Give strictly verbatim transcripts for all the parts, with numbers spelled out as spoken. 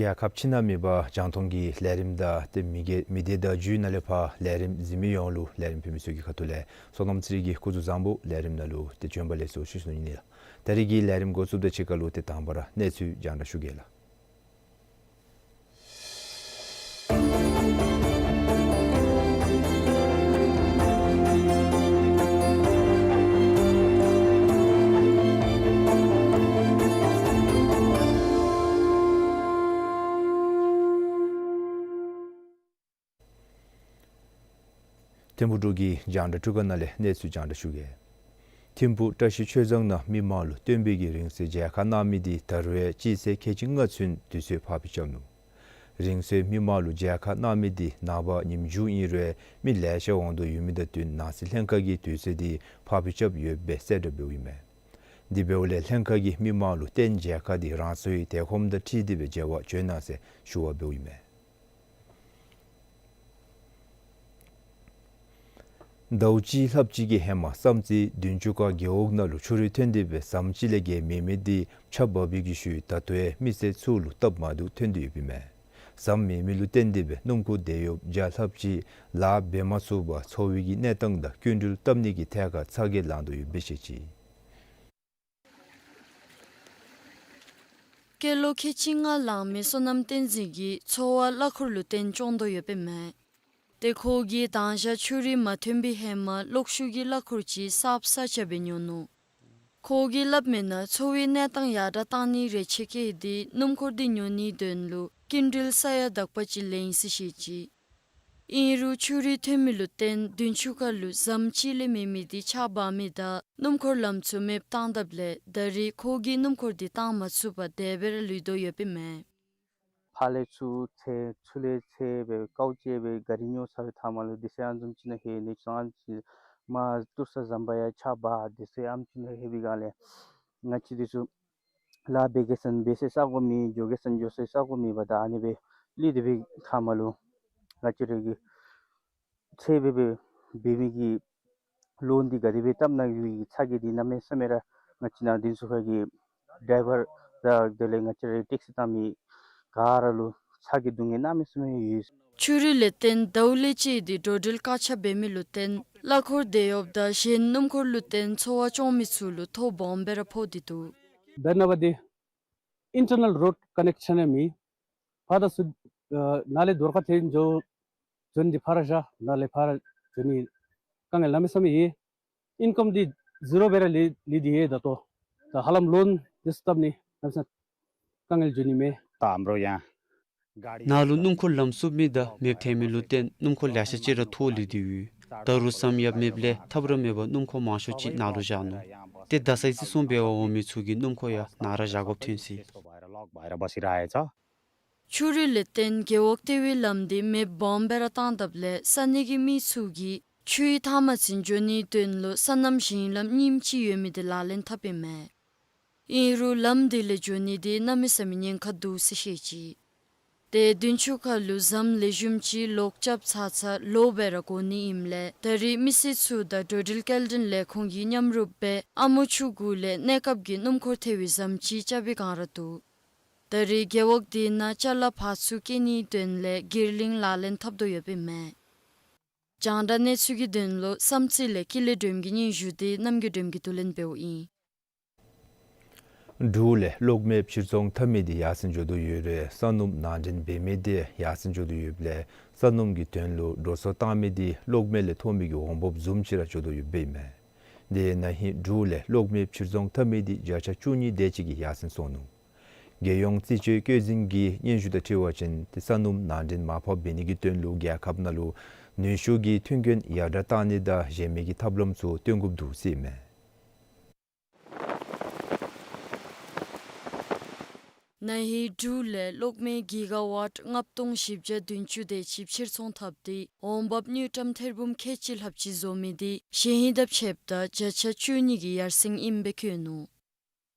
རྒྱལ་ཁབ་ཕྱི་ནང་མེད་པར་རྒྱང་མཐོང་གི་ལས་རིམ་དང་ཏེ་མི་སྒེར་མི་སྡེ་དང་བརྒྱུད་ནཱ་ལས་ཕར་ལས་རིམ་གཟིགས་མི་ཡོངས་ལུ་ལས་རིམ་ཕུལ་མི་ཚུ་གི་ཁ་ཐུག་ལས་བསོད་ནམས་ཚེ་རིང་གི་སྐུ་གཟུགས་བཟང་པོ། ལས་རིམ་ནང་ལུ་ཏེ་བྱོན་པ་ལེགས་སོ་ཞུ་ཞུ་ནི་ལགས། ད་རིས་ཀྱི་ལས་རིམ་འགོ་བཙུགས་དང་གཅིག་ཁར་ལུ་ཏེ་དང་པ་ར་གནས་ཚུལ་རྒྱང་བསྒྲགས་ཞུ་གེ་ལགས། ཐིམ་ཕུག་འབྲུག་གི་རྒྱང་བསྒྲགས་ཁྲུ་ཁ་ནང་ལས་གནས་ཚུལ་རྒྱང་བསྒྲགས་ཞུ་གེ། ཐིམ་ཕུག་བཀྲ་ཤིས་ཆོས་བཟང་ནང་མི་མང་ལུ་སྟོན་པའི་གི་རིང་བསྲེལ་མཇལ་ཁ་གནང་མི་འདི་ད་རུང་སྤྱི་ཚེས་ཁལ་གཅིག་ལྔ་ཚུན་དུས་ཚོད་ཕར་འགྱངས་ནུག། རིང་བསྲེལ་མི་མང་ལུ་མཇལ་ཁ་གནང་མི་འདི་ནངས་པ་ཉིནམ་མཇུག་ཨིན་རུང་མི་ལེ་ཤ་འོང་དོ་ཡོད་མི་དང་བསྟུན་ནང་སྲིད་ལྷན་ཁག་གིས་དུས་ཚོད་འདི་ཕར་འགྱངས་ཡོདཔ་སྦེ་གསལ་བསྒྲགས་འབདཝ་ཨིན་མས། དེ་འབདཝ་ལས་ལྷན་ཁག་གིས་མི་མང་ལུ་རྟེན་མཇལ་ཁ་འདི་རང་སོའི་དལ་ཁོམ་དང་འཁྲིལ་ཏེ་སྦེ་མཇལ་བར་བྱོན་གནང་ཟེར་ཞུ་བ་འབདཝ་ཨིན་མས། ཟླཝ་གཅིག་ལྷགཔ་ཅིག་གི་ཧེ་མ་བསམ་རྩེ་བདུན་ཅུ་ཀ་རྒེད་འོག་ནང་ལུ་ཆུ་རུད་ཐོན་ཏེ་སྦེ་ཟམ་ཅིག་ལས་བརྒལ་མེད་མི་འདི་ཆརཔ་འབབ་པའི་གི་ཤུལ་ད་ལྟོ་ཡང་མི་སེར་ཚུ་ལུ་སྟབས་མ་བདེཝ་ཐོན་ཏེ་ཡོདཔ་ཨིན་མས། ཟམ་མེད་མི་ལུ་བརྟེན་ཏེ་སྦེ་སྣུམ་འཁོར་དེད་གཡོགཔ་བརྒྱ་ལྷགཔ་ཅིག་ལཱ་འབད་མ་ཚུགས་པར་འཚོ་བའི་གི་གནས་སྟངས་དང་སྐྱིན་འགྲུལ་བཏབ་ནི་གི་ཐད་ཁར་ཚ་གྱང་ལང་དོ་ཡོདཔ་སྦེ་བཤད་ཅི། སྐྱེས་ལོ་ཁལ་གཅིག་ལྔ་ལང་མི་བསོད་ནམས་བསྟན་འཛིན་གྱིས་འཚོ་བ་གླ་འཁོར་ལུ་བརྟེན་སྐྱོང་དོ་ཡོདཔ་ཨིན་མས། ཏེ་ཁོ་གིས་དང་ཞག་ཆུ་རུད་མ་ཐོན་པའི་ཧེ་མ་གློག་ཤུགས་ཀྱི་གླ་འཁོར་ཅིག་གསརཔ་གསར་རྐྱབ་སྦེ་ཉོ་ནུག། ཁོ་གིས་སླབ་མིའི་ནང་འཚོ་བའི་གནས་སྟངས་ཡར་དྲག་བཏང་ནི་རེ་ཆེ་ཁེལ་ཏེ་སྣུམ་འཁོར་འདི་ཉོ་ནིའི་དོན་ལུ་སྐྱིན་འགྲུལ་ས་ཡ་དག་པ་ཅིག་ལེན་ཡི་ཟེར་བཤད་ཅི། ཨིན་རུང་ཆུ་རུད་ཐོན་མི་ལུ་བརྟེན་བདུན་ཅུ་ཀ་ལུ་ཟམ་ཅིག་ལས་མེད་མི་འདི་ཆརཔ་འབབ་མི་དང་སྣུམ་འཁོར་ལམ་ཚུ་མེདཔ་བཏང་དཔ་ལས་ད་རིས་ཁོ་གིས་སྣུམ་འཁོར་འདི་བཏང་མ་ཚུགས་པར་དེ་སྦེ་ར་ལུས་དོ་ཡོདཔ་ཨིན་མས། ཕར་ལས་ཚུར་འཚོལ་ཚུར་ལས་འཚོལ་སྦེ་དཀའཝ་སྤྱད་སྦེ་གཱ་རི་ཉོ་ཚར་བའི་མཐའ་མ་ལུ་དུས་ཚོད་ཨ་ནི་བཟུམ་ཅིག་ནང་ལྷོད་ནི་ཚུ་ཨ་ནི་ཅིག་མར་ཏུར་ས་ཟམ་པ་ཡང་ཆརཔ་འབབ་དུས་ཚོད་ཨ་ནི་ཅིག་ནང་ལྷོད་པའི་སྒང་ལས་ང་བཅས་འདི་ཚུ་ལཱ་འབད་གེ་ཟེར་ན་འབད་སའི་ས་གོ་མེད། འགྱོ་གེ་ཟེར་ན་འགྱོ་སའི་ས་གོ་མེད་པར་ད་ཨ་ནི་སྦེ་ལུས་ཏེ་སྦེ་མཐའ་མ་ལུ་ང་བཅས་ར་གིས་འཚོལ་སྦེ་སྦེ་འབད་མི་གི་ལོན་འདི་ག་དེ་སྦེ་བཏབ་ནི་གི་ཚ་གྱང་འདི་གནམ་མེད་ས་མེད་ར་ང་བཅས་ནང་འདི་ཚུ་ཁ་གི་ཌའི་བར་དང་དེ་ལས་ང་བཅས་ར་ཊེག་སི་བཏང་མི་ག་ར་ལུ་ཚ་གྱང་སྡུག་བསྔལ་གནམ་མེད་ས་མེད་ཡོད། ཆུ་རུད་ལས་བརྟེན་ཟླཝ་ལས་བཅད་དེ་འགྲོ་འགྲུལ་དཀའ་ཁག་འབད་མི་ལུ་བརྟེན་གླ་འཁོར་དེད་གཡོགཔ་དང་གཞན་སྣུམ་འཁོར་ལུ་བརྟེན་འཚོ་བ་སྐྱོང་མི་ཚུ་ལུ་ཐོ་སྦོམ་སྦེ་ར་ཕོག་སྟེ་འདུག། དེ་ནང་པ་འདི་ཨིན་ཊར་ནཱལ་རོཌ་ཀོ་ནེག་ཤཱན་ཡང་མེད། ཕར་དང་ཚུར་ཨ་ནཱ་ལས་རྡོར་ཁ་ཐེག་འགྱོ་འགྱོ་ནི་འདི་ཕར་ར་བཞག། ནཱ་ལས་ཕར་ར་འགྱོ་ནི་དཀའ་ངལ་གནམ་མེད་ས་མེད་ཡོད། ཨིན་ཀམ་འདི་ཟི་རོ་སྦེ་ར་ལུས་ལུས་ཏེ་ཡོད་ད་ལྟོ། ད་ཧ་ལམ་ལོན་འདི་ཚུ་བཏབ་ནི་གནམ་མེད་ས་མེད་དཀའ་ངལ་འགྱོ་ནི་མས། ད་ཨམ་རོ་ཡང་ནཱ་ལུ་སྣུམ་འཁོར་ལམ་བསུབ་མི་དང་མེདཔ་ཐལ་མི་ལུ་བརྟེན་སྣུམ་འཁོར་ལེ་ཤ་ཅིག་ར་ཐོ་ལུས་ཏེ་ཡོད། ད་རུང་ཟམ་ཡང་མེདཔ་ལས་ཐབས་ར་མེད་པར་སྣུམ་འཁོར་མང་ཤོས་ཅིག་ནཱ་ལུ་བཞག་ནུག། ཏེ་ད་སའི་བརྩི་སྲུང་འབད་བར་འོང་མི་ཚུ་གི་སྣུམ་འཁོར་ཡང་ནཱ་ར་བཞག་དགོཔ་ཐོན་ཅི། ཆུ་རུད་ལས་བརྟེན་རྒེད་འོག་ལྟེ་བའི་ལམ་འདི་མེདཔ་སྦོམ་སྦེ་ར་བཏང་དཔ་ལས་ས་གནས་ཀྱི་མི་ཚུ་གིས་ཆུའི་མཐའ་མ་ཚུན་འགྱོ་ནིའི་དོན་ལུ་སོ་ནམ་ཞིང་ལམ་རྙིངམ་ཅིག་ཡོད་མི་འདི་ལག་ལེན་འཐབ་ཨིན་མས། ཨིན་རུང་ལམ་འདི་ལས་འགྱོ་ནི་འདི་གནམ་མེད་ས་མེད་ཉེན་ཁ་འདུག་ཟེར་བཤད་ཅི། ཏེ་བདུན་ཕྱོགས་ཁ་ལུ་ཟམ་ལེགས་ཤོམ་ཅིག་ལོག་རྐྱབ་ཚར་ཚར་ལོག་སྦེ་ར་འགྱོ་ནི་ཨིནམ་ལས་ད་རིས་མི་སེར་ཚུ་དང་འགྲོ་འགྲུལ་སྐྱེལ་འདྲེན་ལས་ཁུངས་ཀྱིས་མཉམ་རུབ་སྦེ་ཨ་མོ་ཆུ་གུ་ལས་གནས་སྐབས་ཀྱི་སྣུམ་འཁོར་ཐལ་བའི་ཟམ་ཅིག་རྐྱབ་པའི་བསྒང་ར་འདུག། ད་རིས་རྒེད་འོག་འདི་ནང་ཅ་ལ་ཕར་ཚུར་སྐྱེལ་ནིའི་དོན་ལས་སྒེར་གླིང་ལག་ལེན་འཐབ་དོ་ཡོདཔ་ཨིན་མས། རྒྱང་བསྒྲགས་གནས་ཚུལ་གྱི་དོན་ལུ་བསམ་རྩེ་ལས་ཀུན་ལེགས་སྒྲོལམ་གྱི་སྙན་ཞུ་འདི་རྣམ་རྒྱལ་སྒྲོལམ་གྱིས་བསྡུ་ལེན་འབདཝ་ཨིན། འབྲུག་ལས་གློག་མེ་ཕྱིར་ཚོང་འཐབ་མི་འདི་ཡར་སེང་འགྱོ་དོ་ཡོད་རུང་ས་སྣུམ་ནང་འདྲེན་འབད་མི་འདི་ཡར་སེང་འགྱོ་དོ་ཡོདཔ་ལས་ས་སྣུམ་གྱི་དོན་ལུ་འགྲོ་སོང་བཏང་མི་འདི་གློག་མེ་ལས་ཐོབ་མི་གི་འོང་འབབ་བཟུམ་ཅིག་ར་འགྱོ་དོ་ཡོདཔ་ཨིན་མས། དེ་ན་ཧིང་འབྲུག་ལས་གློག་མེ་ཕྱིར་ཚོང་འཐབ་མི་འདི་བརྒྱ་ཆ་བཅུ་གཉིས་དེ་ཅིག་གིས་ཡར་སེང་སོང་ནུག། རྒྱལ་ཡོངས་རྩིས་དཔྱད་བཀོད་འཛིན་གྱི་སྙན་ཞུ་དང་འཁྲིལ་བ་ཅིན་ཏེ་ས་སྣུམ་ནང་འདྲེན་མར་ཕབ་འབད་ནི་གི་དོན་ལུ་རྒྱལ་ཁབ་ནང་ལུ་ནུས་ཤུགས་ཀྱི་མཐུན་རྐྱེན་ཡར་དྲག་བཏང་ནི་དང་གཞན་མི་གི་ཐབས་ལམ་ཚུ་སྟོན་དགོཔ་འདུག་ཟེར་ཨིན་མས། ན་ཧིང་འབྲུག་ལས་གློག་མེ་གི་ག་ཝཊ་ལྔ་སྟོང་བཞི་བརྒྱ་བདུན་ཅུ་དེ་ཅིག་ཕྱིར་ཚོང་འཐབ་སྟེ་འོང་འབབ་དངུལ་ཀྲམ་ཐེར་འབུམ་ཁལ་གཅིག་ལྷགཔ་ཅིག་བཟོ་མི་འདི་གཞེས་ཧིང་དང་ཕྱདཔ་ད་བརྒྱ་ཆ་བཅུ་གཉིས་ཀྱི་ཡར་སེང་ཨིནམ་སྦེ་བཀོད་ནུག།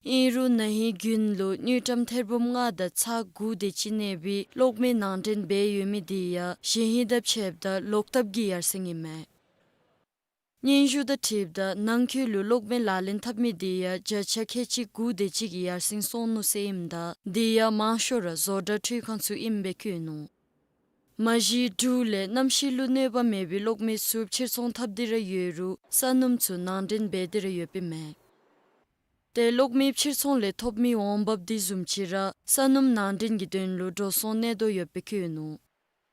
ཨིན་རུང་ན་ཧིང་དགུན་ལུ་དངུལ་ཀྲམ་ཐེར་འབུམ་ལྔ་དང་ཚག་དགུ་དེ་ཅིག་གནས་པའི་གློག་མེ་ནང་འདྲེན་འབད་ཡོད་མི་འདི་ཡང་གཞེས་ཧིང་དང་ཕྱདཔ་ད་ལོག་ལྟབ་ཀྱི་ཡར་སེང་ཨིན་མས། སྙན་ཞུ་དང་འཁྲིལཝ་ད་ནང་འཁོད་ལུ་གློག་མེ་ལག་ལེན་འཐབ་མི་འདི་ཡང་བརྒྱ་ཆ་ཁལ་གཅིག་དགུ་དེ་ཅིག་གི་ཡར་སེང་སོང་ནུག་ཟེར་ཨིནམ་ད་འདི་ཡང་མང་ཤོས་ར་བཟོ་གྲྭ་འཕྲུལ་ཁང་ཚུ་ཨིནམ་སྦེ་བཀོད་ནུག། མ་གཞི་འབྲུག་ལས་གནམ་གཤིས་ལུ་གནོད་པ་མེད་པའི་གློག་མེ་ཚུ་ཕྱིར་ཚོང་འཐབ་སྟེ་ར་ཡོད་རུང་ས་སྣུམ་ཚུ་ནང་འདྲེན་འབད་དེ་ར་ཡོདཔ་ཨིན་མས། ཏེ་གློག་མེ་ཕྱིར་ཚོང་ལས་ཐོབ་མི་འོང་འབབ་འདི་བཟུམ་ཅིག་ར་ས་སྣུམ་ནང་འདྲེན་གྱི་དོན་ལུ་འགྲོ་སོང་གནས་དོ་ཡོདཔ་སྦེ་བཀོད་ནུག།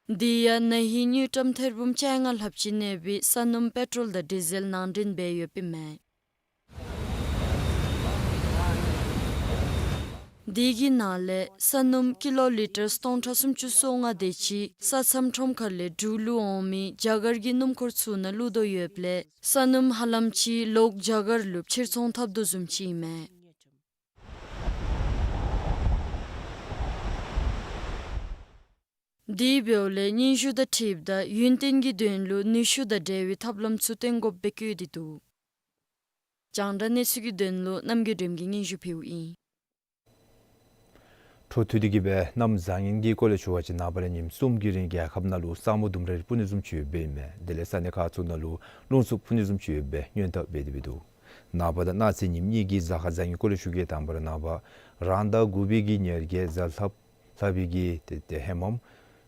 འདི་ཡང་ན་ཧིང་དངུལ་ཀྲམ་ཐེར་འབུམ་བཅོ་ལྔ་ལྷགཔ་ཅིག་གནས་པའི་ས་སྣུམ་པེ་ཊོལ་དང་ཌི་ཟེལ་ནང་འདྲེན་འབད་ཡོདཔ་ཨིན་མས། འདི་གི་ནང་ལས་ས་སྣུམ་ཀི་ལོ་ལི་ཊར་སྟོང་ཕྲག་སུམ་ཅུ་སོ་ལྔ་དེ་ཅིག་ས་མཚམས་ཁྲོམ་ཁ་ལས་འབྲུག་ལུ་འོང་མི་རྒྱ་གར་གྱི་སྣུམ་འཁོར་ཚུ་ནང་བླུག་དོ་ཡོདཔ་ལས་ས་སྣུམ་ཧ་ལམ་ཅིག་ལོག་རྒྱ་གར་ལུ་ཕྱིར་ཚོང་འཐབ་དོ་བཟུམ་ཅིག་ཨིན་མས། དེ་འབདཝ་ལས་སྙན་ཞུ་དང་འཁྲིལཝ་ད་ཡུན་བརྟན་གྱི་དོན་ལུ་ནུས་ཤུགས་དང་འབྲེལ་བའི་ཐབས་ལམ་ཚུ་སྟོན་དགོཔ་སྦེ་བཀོད་དེ་འདུག། རྒྱང་བསྒྲགས་གནས་ཚུལ་གྱི་དོན་ལུ་རྣམ་རྒྱལ་སྒྲོལ་མ་གིས་སྙན་ཞུ་ཕུལཝ་ཨིན། འཕྲོ་མཐུད་དེ་གིས་སྦེ་གནམ་བཟང་ངན་གྱི་སྐོར་ལས་ཞུ་བ་ཅིན་ནངས་པ་ར་ཉིནམ་གསུམ་གྱི་རིང་རྒྱལ་ཁབ་ནང་ལུ་ས་སྨུག་ལྡུམ་ར་རེ་སྤུབ་ནི་བཟུམ་ཅིག་ཡོདཔ་ཨིན་མས། དེ་ལས་ས་གནས་ཁག་ཚུ་ནང་ལུ་རླུང་འཚུབ་འཕུ་ནི་བཟུམ་ཅིག་ཡོདཔ་སྦེ་སྔོན་དཔག་འབད་དེ་སྦེ་འདུག། ནངས་པ་དང་གནངས་ཚེ་ཉིནམ་གཉིས་ཀྱི་གཟའ་སྐར་བཟང་ངན་སྐོར་ལས་ཞུ་གེ། དང་པ་ར་ནངས་པ་རང་ཟླ་དགུ་པའི་གི་ཉེར་བརྒྱད་གཟའ་ལྷགཔ་ལྷག་པའི་གི་ཏེ་ཏེ་ཧེ་མམ་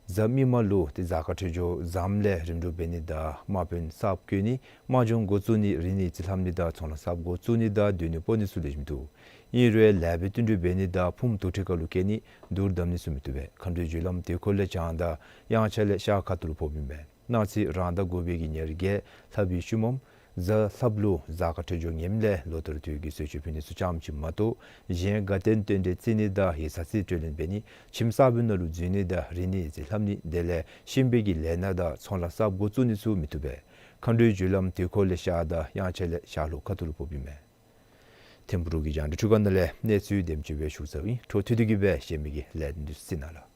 གཟའ་མིག་དམར་ལུ་ཏེ་གཟའ་སྐར་འཕྲོད་སྦྱོར་བཟངམ་ལས་རིམ་གྲོ་འབད་ནི་དང་དམག་དཔོན་གསརཔ་བསྐོ་ནི་དམག་སྦྱོང་འགོ་བཙུགས་ནི་རིག་གནས་རྩིས་ལྷབ་ནི་དང་ཚོང་ལཱ་གསརཔ་འགོ་བཙུགས་ནི་དང་སྡོད་གནས་སྤོ་ནི་ཚུ་ལེགས་ཤོམ་འདུག། ཨིན་རུང་ལཱ་འབད་བསྟུན་གྲོས་འབད་ནི་དང་ཕུངམ་དུར་ཁྲོད་ཁ་ལུ་བསྐྱལ་ནི་དུར་བསྡམ་ནི་ཚུ་མི་བཏུབ་པས། མཁའ་འགྲོའི་རྒྱུ་ལམ་དུས་འཁོར་ལས་བྱང་དང་དབྱངས་འཆར་ལས་ཤར་ཁ་ཐུག་ལུ་ཕོགཔ་ཨིན་པས། གནངས་ཚེ་རང་ཟླ་དགུ་པའི་གི་ཉེར་བརྒྱད་ལྷག་པའི་ཤུལ་མམ་གཟའ་ལྷགཔ་ལུ་གཟའ་སྐར་འཕྲོད་སྦྱོར་ངནམ་ལས་ལོ་ལྟར་དུས་ཀྱི་གསོལ་མཆོད་ཕུལ་ནི་ཚུ་ཙམ་ཅིག་མ་གཏོགས་གཞན་དགའ་སྟོན་རྟེན་འབྲེལ་བརྩི་ནི་དང་ཡིག་ཚང་རྩིས་སྤྲོད་ལེན་འབད་ནི་ཁྱིམ་གསརཔའི་ནང་ལུ་འཛུལ་ནི་དང་རིག་གནས་རྩིས་ལྷབ་ནི་དེ་ལས་གཤིན་པོའི་གི་ལས་སྣ་དང་ཚོང་ལཱ་གསརཔ་འགོ་བཙུགས་ནི་ཚུ་མི་བཏུབ་པས། མཁའ་འགྲོའི་རྒྱུ་ལམ་དུས་འཁོར་ལས་ཤར་དང་དབྱངས་འཆར་ལས་ཤར་ལྷོ་ཁ་ཐུག་ལུ་ཕོགཔ་ཨིན་མས། ཐིམ་ཕུག་རུ་གི་རྒྱང་བསྒྲགས་ཁང་ནང་ལས་གནས་ཚུལ་དེམ་ཅིག་སྦེ་ཞུ་ཚརཝ་ཨིན། འཕྲོ་མཐུད་དེ་གིས་སྦེ་གཞན་མི་གི་ལས་དོན་ཚུ་གཟིགས་གནང་ལགས།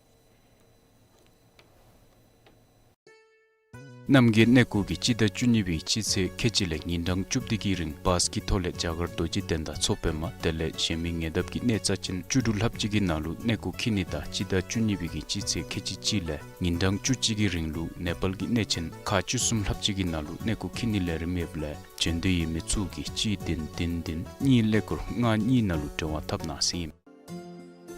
རྣམ་རྒྱལ་གནས་སྐོར་གྱིས་སྤྱི་ཟླ་བཅུ་གཉིས་པའི་སྤྱི་ཚེས་ཁལ་གཅིག་ལས་ཉིན་གྲངས་བཅུ་བདུན་གྱི་རིང་བཱས་ཀྱི་ཐོག་ལས་རྒྱ་གར་རྡོ་རྗེ་གདན་དང་མཚོ་པདྨ་དེ་ལས་གཞན་མི་ཉེ་འདབས་ཀྱི་གནས་རྩ་ཅན་བཅུ་དྲུག་ལྷགཔ་ཅིག་གི་ནང་ལུ་གནས་སྐོར་འཁྱིད་ནི་དང་སྤྱི་ཟླ་བཅུ་གཉིས་པའི་གི་སྤྱི་ཚེས་ཁལ་གཅིག་གཅིག་ལས་ཉིན་གྲངས་བཅུ་གཅིག་གི་རིང་ལུ་ནེ་པཱལ་གྱི་གནས་ཆེན་ཁག་བཅུ་གསུམ་ལྷགཔ་ཅིག་གི་ནང་ལུ་གནས་སྐོར་འཁྱིད་ནིའི་ལས་རིམ་ཡོདཔ་ལས་བྱོན་འདོད་ཡོད་མི་ཚུ་གིས་གཅིག་བདུན་བདུན་བདུན་གཉིས་ཀླད་ཀོར་ལྔ་གཉིས་ནང་ལུ་འབྲེལ་བ་འཐབ་གནང་ཟེར་ཨིན།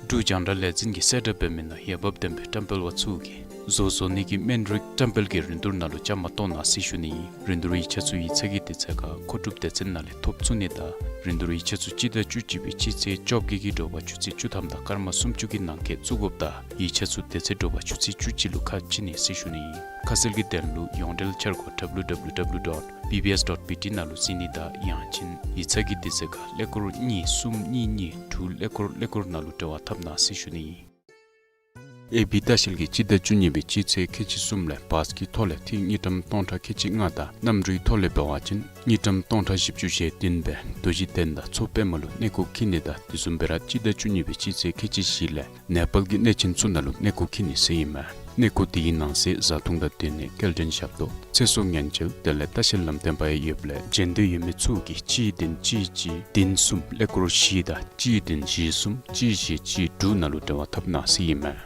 འབྲུག་རྒྱང་བསྒྲགས་ལས་འཛིན་གྱིས་གསལ་བསྒྲགས་འབད་མི་ནང་འོས་འབབ་ལྡན་པའི་བཀྲམ་སྤེལ་པ་ཚུ་གིས་བཟོ་བཟོ་ནི་གི་སྨན་རིགས་བཀྲམ་སྤེལ་གྱི་རིན་བསྡུར་ནང་ལུ་བཅའ་མར་གཏོགས་གནང་ཟེར་ཞུ་ནི་ཨིན། རིན་བསྡུར་ཡིག་ཆ་ཚུ་ཡིག་ཚང་གི་དུས་ཚོད་ཁར་མཁོ་སྒྲུབ་སྡེ་ཚན་ནང་ལས་ཐོབ་ཚུགས་ནི་དང་རིན་བསྡུར་ཡིག་ཆ་ཚུ་སྤྱི་ཟླ་བཅུ་གཅིག་པའི་སྤྱི་ཚེས་བཅོ་བརྒྱད་ཀྱི་དྲོ་པ་ཆུ་ཚོད་བཅུ་ཐམ་དང་སྐར་མ་སུམ་ཅུ་གི་ནང་འཁོད་བཙུགས་དགོཔ་དང་ཡིག་ཆ་ཚུ་དེ་ཚེ་དྲོ་པ་ཆུ་ཚོད་བཅུ་གཅིག་ལུ་ཁ་ཕྱེ་ནི་ཟེར་ཞུ་ནི་ཨིན། ཁ་གསལ་གྱི་དོན་ལུ་ཡོངས་འབྲེལ་འཆར་སྒོ་W W W dot B B S dot B T ནང་ལུ་གཟིགས་ནི་དང་ཡང་ཅིན་ཡིག་ཚང་གི་དུས་ཚོད་ཁར་ཀླད་ཀོར་གཉིས་གསུམ་གཉིས་གཉིས་དྲུག་ཀླད་ཀོར་ཀླད་ཀོར་ནང་ལུ་འབྲེལ་བ་འཐབ་གནང་ཟེར་ཞུ་ནི་ཨིན། ཨེ་བི་ལྟ་བཤལ་གྱིས་སྤྱི་ཟླ་བཅུ་གཉིས་པའི་སྤྱི་ཚེས་ཁལ་གཅིག་གསུམ་ལས་བཱས་ཀྱི་ཐོག་ལས་ཐིག་དངུལ་ཀྲམ་སྟོང་ཕྲག་ཁལ་གཅིག་ལྔ་དང་གནམ་གྲུའི་ཐོག་ལས་འབད་བ་ཅིན་དངུལ་ཀྲམ་སྟོང་ཕྲག་བཞི་བཅུ་ཞེ་བདུན་སྦེ་རྡོ་རྗེ་གདན་དང་མཚོ་པདྨ་ལུ་གནས་སྐོར་འཁྱིད་ནི་དང་དེ་བཟུམ་སྦེ་ར་སྤྱི་ཟླ་བཅུ་གཉིས་པའི་སྤྱི་ཚེས་ཁལ་གཅིག་བཞི་ལས་ནེ་པཱལ་གྱི་གནས་ཆེན་ཚུ་ནང་ལུ་གནས་སྐོར་འཁྱིད་ནི་ཟེར་ཨིན་མས། གནས་སྐོར་འདི་གི་ནང་གསེས་བཟའ་འཐུང་དང་སྡོད་གནས་སྐྱེལ་འདྲེན་ཞབས་ཏོག་ཚེ་སྲོག་ཉེན་བཅོལ་དེ་ལས་ལྟ་བཤལ་ལམ་སྟོན་པ་ཡང་ཡོདཔ་ལས་བྱོན་འདོད་ཡོད་མི་ཚུ་གིས་གཅིག་བདུན་གཅིག་གཅིག་བདུན་གསུམ་ཀླད་ཀོར་བཞི་དང་གཅིག་བདུན་བཞི་གསུམ་གཅིག་བཞི་གཅིག་དྲུག་ནང་ལུ་འབྲེལ་བ་འཐབ་གནང་ཟེར་ཨིན་མས།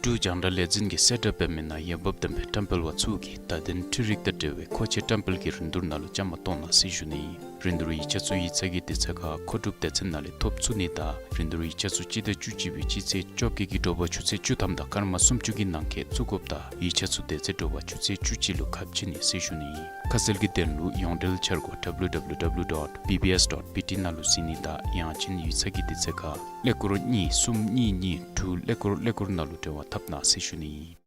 འབྲུག་རྒྱང་བསྒྲགས་ལས་འཛིན་གྱིས་གསལ་བསྒྲགས་འབད་མི་ནང་འོས་འབབ་ལྡན་པའི་བཀྲམ་སྤེལ་པ་ཚུ་གིས་བརྡ་དོན་འཕྲུལ་རིག་དང་འབྲེལ་བའི་མཁོ་ཆས་བཀྲམ་སྤེལ་གྱི་རིན་བསྡུར་ནང་ལུ་བཅའ་མར་གཏོགས་གནང་ཟེར་ཞུ་ནི་ཨིན། རིན་བསྡུར་ཡིག་ཆ་ཚུ་ཡིག་ཚང་གི་དུས་ཚོད་ཁར་མཁོ་སྒྲུབ་སྡེ་ཚན་ནང་ལས་ཐོབ་ཚུགས་ནི་དང་རིན་བསྡུར་ཡིག་ཆ་ཚུ་སྤྱི་ཟླ་བཅུ་གཅིག་པའི་སྤྱི་ཚེས་བཅོ་བརྒྱད་ཀྱི་དྲོ་པ་ཆུ་ཚོད་བཅུ་ཐམ་དང་སྐར་མ་སུམ་ཅུ་གི་ནང་འཁོད་བཙུགས་དགོཔ་དང་ཡིག་ཆ་ཚུ་དེ་ཚེ་དྲོ་པ་ཆུ་ཚོད་བཅུ་གཅིག་ལུ་ཁ་ཕྱེ་ནི་ཟེར་ཞུ་ནི་ཨིན། ཁ་གསལ་གྱི་དོན་ལུ་ཡོངས་འབྲེལ་འཆར་སྒོ་W W W dot B B S dot B T ནང་ལུ་གཟིགས་ནི་དང་ཡང་ཅིན་ཡིག་ཚང་གི་དུས་ཚོད་ཁར་ཀླད་ཀོར་གཉིས་གསུམ་གཉིས་གཉིས་དྲུག་ཀླད་ཀོར་ཀླད་ཀོར་ནང་ལུ་འབྲེལ་བ་འཐབ་གནང་ཟེར་ཞུ་ནི་ཨིན།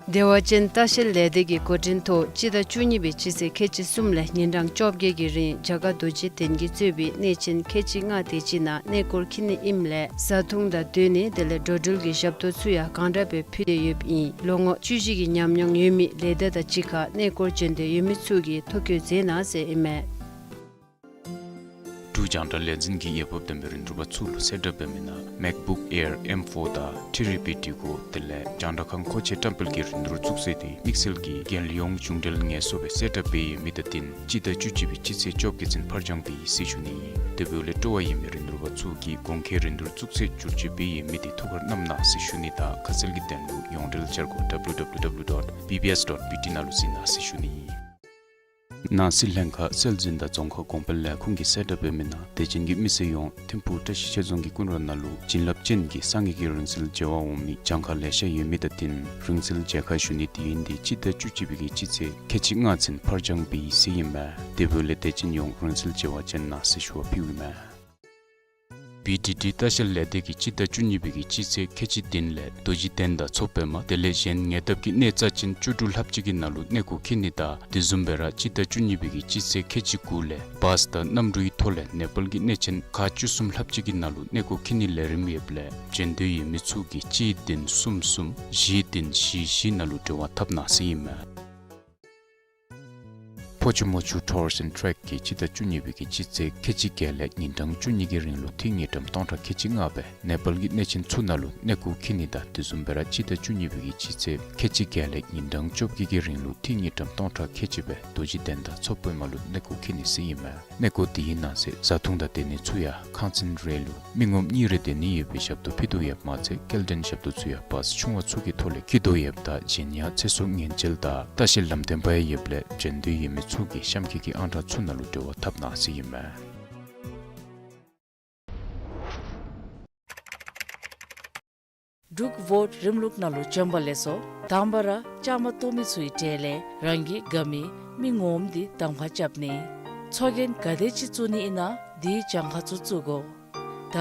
བདེ་བ་ཅན་ལྟ་བཤལ་ལས་སྡེ་གི་འགོ་འདྲེན་ཐོག་སྤྱི་ཟླ་བཅུ་གཉིས་པའི་སྤྱི་ཚེས་ཁལ་གཅིག་གསུམ་ལས་ཉིན་གྲངས་བཅོ་བརྒྱད་ཀྱི་རིང་རྒྱ་གར་རྡོ་རྗེ་གདན་གྱིས་གཙོས་པའི་གནས་ཆེན་ཁལ་གཅིག་ལྔ་དེ་ཅིག་ནང་གནས་སྐོར་འཁྱིད་ནི་ཨིནམ་ལས་བཟའ་འཐུང་དང་སྡོད་གནས་དེ་ལས་འགྲོ་འགྲུལ་གྱི་ཞབས་ཏོག་ཚུ་ཡང་གང་དྲག་སྦེ་ཕུལ་ཏེ་ཡོདཔ་ཨིན། ལོ་ངོ་བཅུ་བཞི་གི་ཉམས་མྱོང་ཡོད་མི་ལས་སྡེ་དང་གཅིག་ཁར་གནས་སྐོར་བྱོན་འདོད་ཡོད་མི་ཚུ་གིས་ཐོ་བཀོད་མཛད་གནང་ཟེར་ཨིན་མས། འབྲུག་རྒྱང་བསྒྲགས་ལས་འཛིན་གྱིས་འོས་འབབ་ལྡན་པའི་རིན་བསྡུར་པ་ཚུ་ལུ་གསལ་བསྒྲགས་འབད་མི་ནང་MacBook Air M four དང་ཐི་རི་པི་འབྲི་གུ་དེ་ལས་རྒྱང་བསྒྲགས་ཁང་མཁོ་ཆས་བཀྲམ་སྤེལ་གྱི་རིན་བསྡུར་བཙུགས་ཚེ་དེ་དམིགས་བསལ་གྱི་རྒྱལ་ཡོངས་གཞུང་འབྲེལ་ངལ་གསོ་སྦེ་གསལ་བསྒྲགས་འབད་ཡོད་མི་དང་བསྟུན་སྤྱི་ཟླ་བཅུ་གཅིག་པའི་སྤྱི་ཚེས་བཅོ་བརྒྱད་ཚུན་ཕར་འགྱངས་འབད་ཡི་ཟེར་ཞུ་ནི་ཨིན། དེ་འབདཝ་ལས་སྤྲོ་བ་ཡོད་མི་རིན་བསྡུར་པ་ཚུ་གིས་གོང་འཁོད་རིན་བསྡུར་བཙུགས་ཚེ་བསྒྱུར་བཅོས་འབད་ཡོད་མི་དེ་ཐུགས་ཁར་བསྣམ་གནང་ཟེར་ཞུ་ནི་དང་ཁ་གསལ་གྱི་དོན་ལུ་ཡོངས་འབྲེལ་འཆར་སྒོ་W W W dot B B S dot B T ནང་ལུ་གཟིགས་གནང་ཟེར་ཞུ་ནི་ཨིན། ནང་སྲིད་ལྷན་ཁག་སྲོལ་འཛིན་དང་རྫོང་ཁ་གོང་འཕེལ་ལས་ཁུངས་ཀྱིས་གསལ་བསྒྲགས་འབད་མི་ནང་དད་ཅན་གྱི་མི་སེར་ཡོངས་ཐིམ་ཕུག་བཀྲ་ཤིས་ཆོས་རྫོང་གི་ཀུན་ར་ནང་ལུ་བྱིན་རླབས་ཅན་གྱི་སངས་རྒྱས་ཀྱི་རིང་བསྲེལ་མཇལ་བར་འོང་མི་གྱངས་ཁ་ལེ་ཤ་ཡོད་མི་དང་བསྟུན་རིང་བསྲེལ་མཇལ་ཁ་ཞུ་ནི་དུས་ཡུན་དེ་སྤྱི་ཟླ་བཅུ་གཅིག་པའི་གི་སྤྱི་ཚེས་ཁལ་གཅིག་ལྔ་ཚུན་ཕར་འགྱངས་འབད་ཡི་ཟེར་ཨིན་མས། དེ་འབདཝ་ལས་དད་ཅན་ཡོངས་རིང་བསྲེལ་མཇལ་བར་བྱོན་གནང་ཟེར་ཞུ་བ་ཕུལཝ་ཨིན་མས། བི་ཊི་ཊི་ལྟ་བཤལ་ལས་སྡེ་གིས་སྤྱི་ཟླ་བཅུ་གཉིས་པའི་གི་སྤྱི་ཚེས་ཁལ་གཅིག་བདུན་ལས་རྡོ་རྗེ་གདན་དང་མཚོ་པདྨ་དེ་ལས་གཞན་ཉེ་འདབས་ཀྱི་གནས་རྩ་ཅན་བཅུ་དྲུག་ལྷགཔ་ཅིག་གི་ནང་ལུ་གནས་སྐོར་འཁྱིད་ནི་དང་དེ་བཟུམ་སྦེ་ར་སྤྱི་ཟླ་བཅུ་གཉིས་པའི་གི་སྤྱི་ཚེས་ཁལ་གཅིག་དགུ་ལས་བཱས་དང་གནམ་གྲུའི་ཐོག་ལས་ནེ་པཱལ་གྱི་གནས་ཆེན་ཁག་བཅུ་གསུམ་ལྷགཔ་ཅིག་གི་ནང་ལུ་གནས་སྐོར་འཁྱིད་ནི་ལས་རིམ་ཡོདཔ་ལས་བྱོན་འདོད་ཡོད་མི་ཚུ་གིས་གཅིག་བདུན་གསུམ་གསུམ་བཞི་བདུན་བཞི་བཞི་ནང་ལུ་འབྲེལ་བ་འཐབ་གནང་ཟེར་ཨིན་མས། ཕོ་ཆུ་མོ་ཆུ་ཊུར་ཨེནཌ་ཊེག་གིས་སྤྱི་ཟླ་བཅུ་གཉིས་པའི་གི་སྤྱི་ཚེས་ཁལ་གཅིག་བརྒྱད་ལས་ཉིན་གྲངས་བཅུ་གཉིས་ཀྱི་རིང་ལུ་ཐིག་དངུལ་ཀྲམ་སྟོང་ཕྲག་ཁལ་གཅིག་ལྔ་སྦེ་ནེ་པཱལ་གྱི་གནས་ཆེན་ཚུ་ནང་ལུ་གནས་སྐོར་འཁྱིད་ནི་དང་དེ་བཟུམ་སྦེ་ར་སྤྱི་ཟླ་བཅུ་གཉིས་པའི་གི་སྤྱི་ཚེས་ཁལ་གཅིག་བརྒྱད་ལས་ཉིན་གྲངས་བཅོ་བརྒྱད་ཀྱི་རིང་ལུ་ཐིག་དངུལ་ཀྲམ་སྟོང་ཕྲག་ཁལ་གཅིག་སྦེ་རྡོ་རྗེ་གདན་དང་མཚོ་པདྨ་ལུ་གནས་སྐོར་འཁྱིད་ནི་ཟེར་ཨིན་མས། གནས་སྐོར་དེའི་ནང་གསེས་བཟའ་འཐུང་དང་སྡོད་གནས་ཚུ་ཡང་ཁང་ཚན་རེ་ལུ་མི་ངོམ་གཉིས་རེ་སྡོད་ནི་ཡོད་པའི་ཞབས་ཏོག་ཕུལ་དོ་ཡོདཔ་མ་ཚད་སྐྱེལ་འདྲེན་ཞབས་ཏོག་ཚུ་ཡང་བཱས་ཆུང་བ་ཚུ་གི་ཐོག་ལས་འཁྱིད་དོ་ཡོདཔ་ད་གཞན་ཡང་ཚེ་སྲོག་ཉེན་བཅོལ་དང་ལྟ་བཤལ་ལམ་སྟོན་པ་ཡང་ཡོདཔ་ལས་བྱོན་འདོད་ཡོད་མི་ཚུ་གིས་གཤམ་འཁོད་ཀྱི་ཨང་གྲངས་ཚུ་ནང་ལུ་འབྲེལ་བ་འཐབ་གནང་ཟེར་ཨིན་མས། འབྲུག་བོཊ་རིམ་ལུགས་ནང་ལུ་བྱོན་པ་ལེགས་སོ། དང་པ་ར་བཅའ་མར་གཏོགས་མི་ཚུའི་གྲས་ལས་རང་གི་དགའ་མི་མི་ངོམ་འདི་གདམ་ཁ་རྐྱབ་ནི། ཚོགས་རྒྱན་ག་དེ་ཅིག་བཙུགས་ནི་ཨིན་ན་དེའི་གྱངས་ཁ་ཚུ་བཙུགས་དགོ། ད་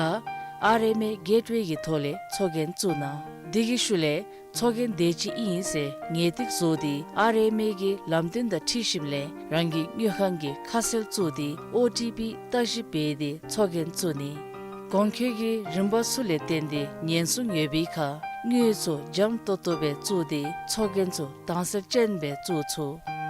ཨར་ཨེམ་ཨེ་གེཊ་ཝེ་གི་ཐོག་ལས་ཚོགས་རྒྱན་བཙུགས་གནང་། དེ་གི་ཤུལ་ལས་ཚོགས་རྒྱན་དེ་ཅིག་ཨིན་ཟེར་ངེས་ཏིག་བཟོ་སྟེ་ཨར་ཨེམ་ཨེ་གི་ལམ་སྟོན་དང་འཁྲིལ་ཞིནམ་ལས་རང་གི་དངུལ་ཁང་གི་ཁ་གསལ་བཙུགས་ཏེ་ཨོ་ཊི་པི་བརྟག་ཞིབ་འབད་དེ་ཚོགས་རྒྱན་བཙུགས་ནི། གོང་འཁོད་ཀྱི་རིམ་པ་ཚུ་ལས་བརྟེན་ཏེ་ཉེན་སྲུང་ཡོད་པའི་ཁར་དངུལ་ཚུ་འཇམ་ཏོང་ཏོ་སྦེ་བཙུགས་ཏེ་ཚོགས་རྒྱན་ཚུ་དྭངས་གསལ་ཅན་སྦེ་བཙུགས་ཚུགས།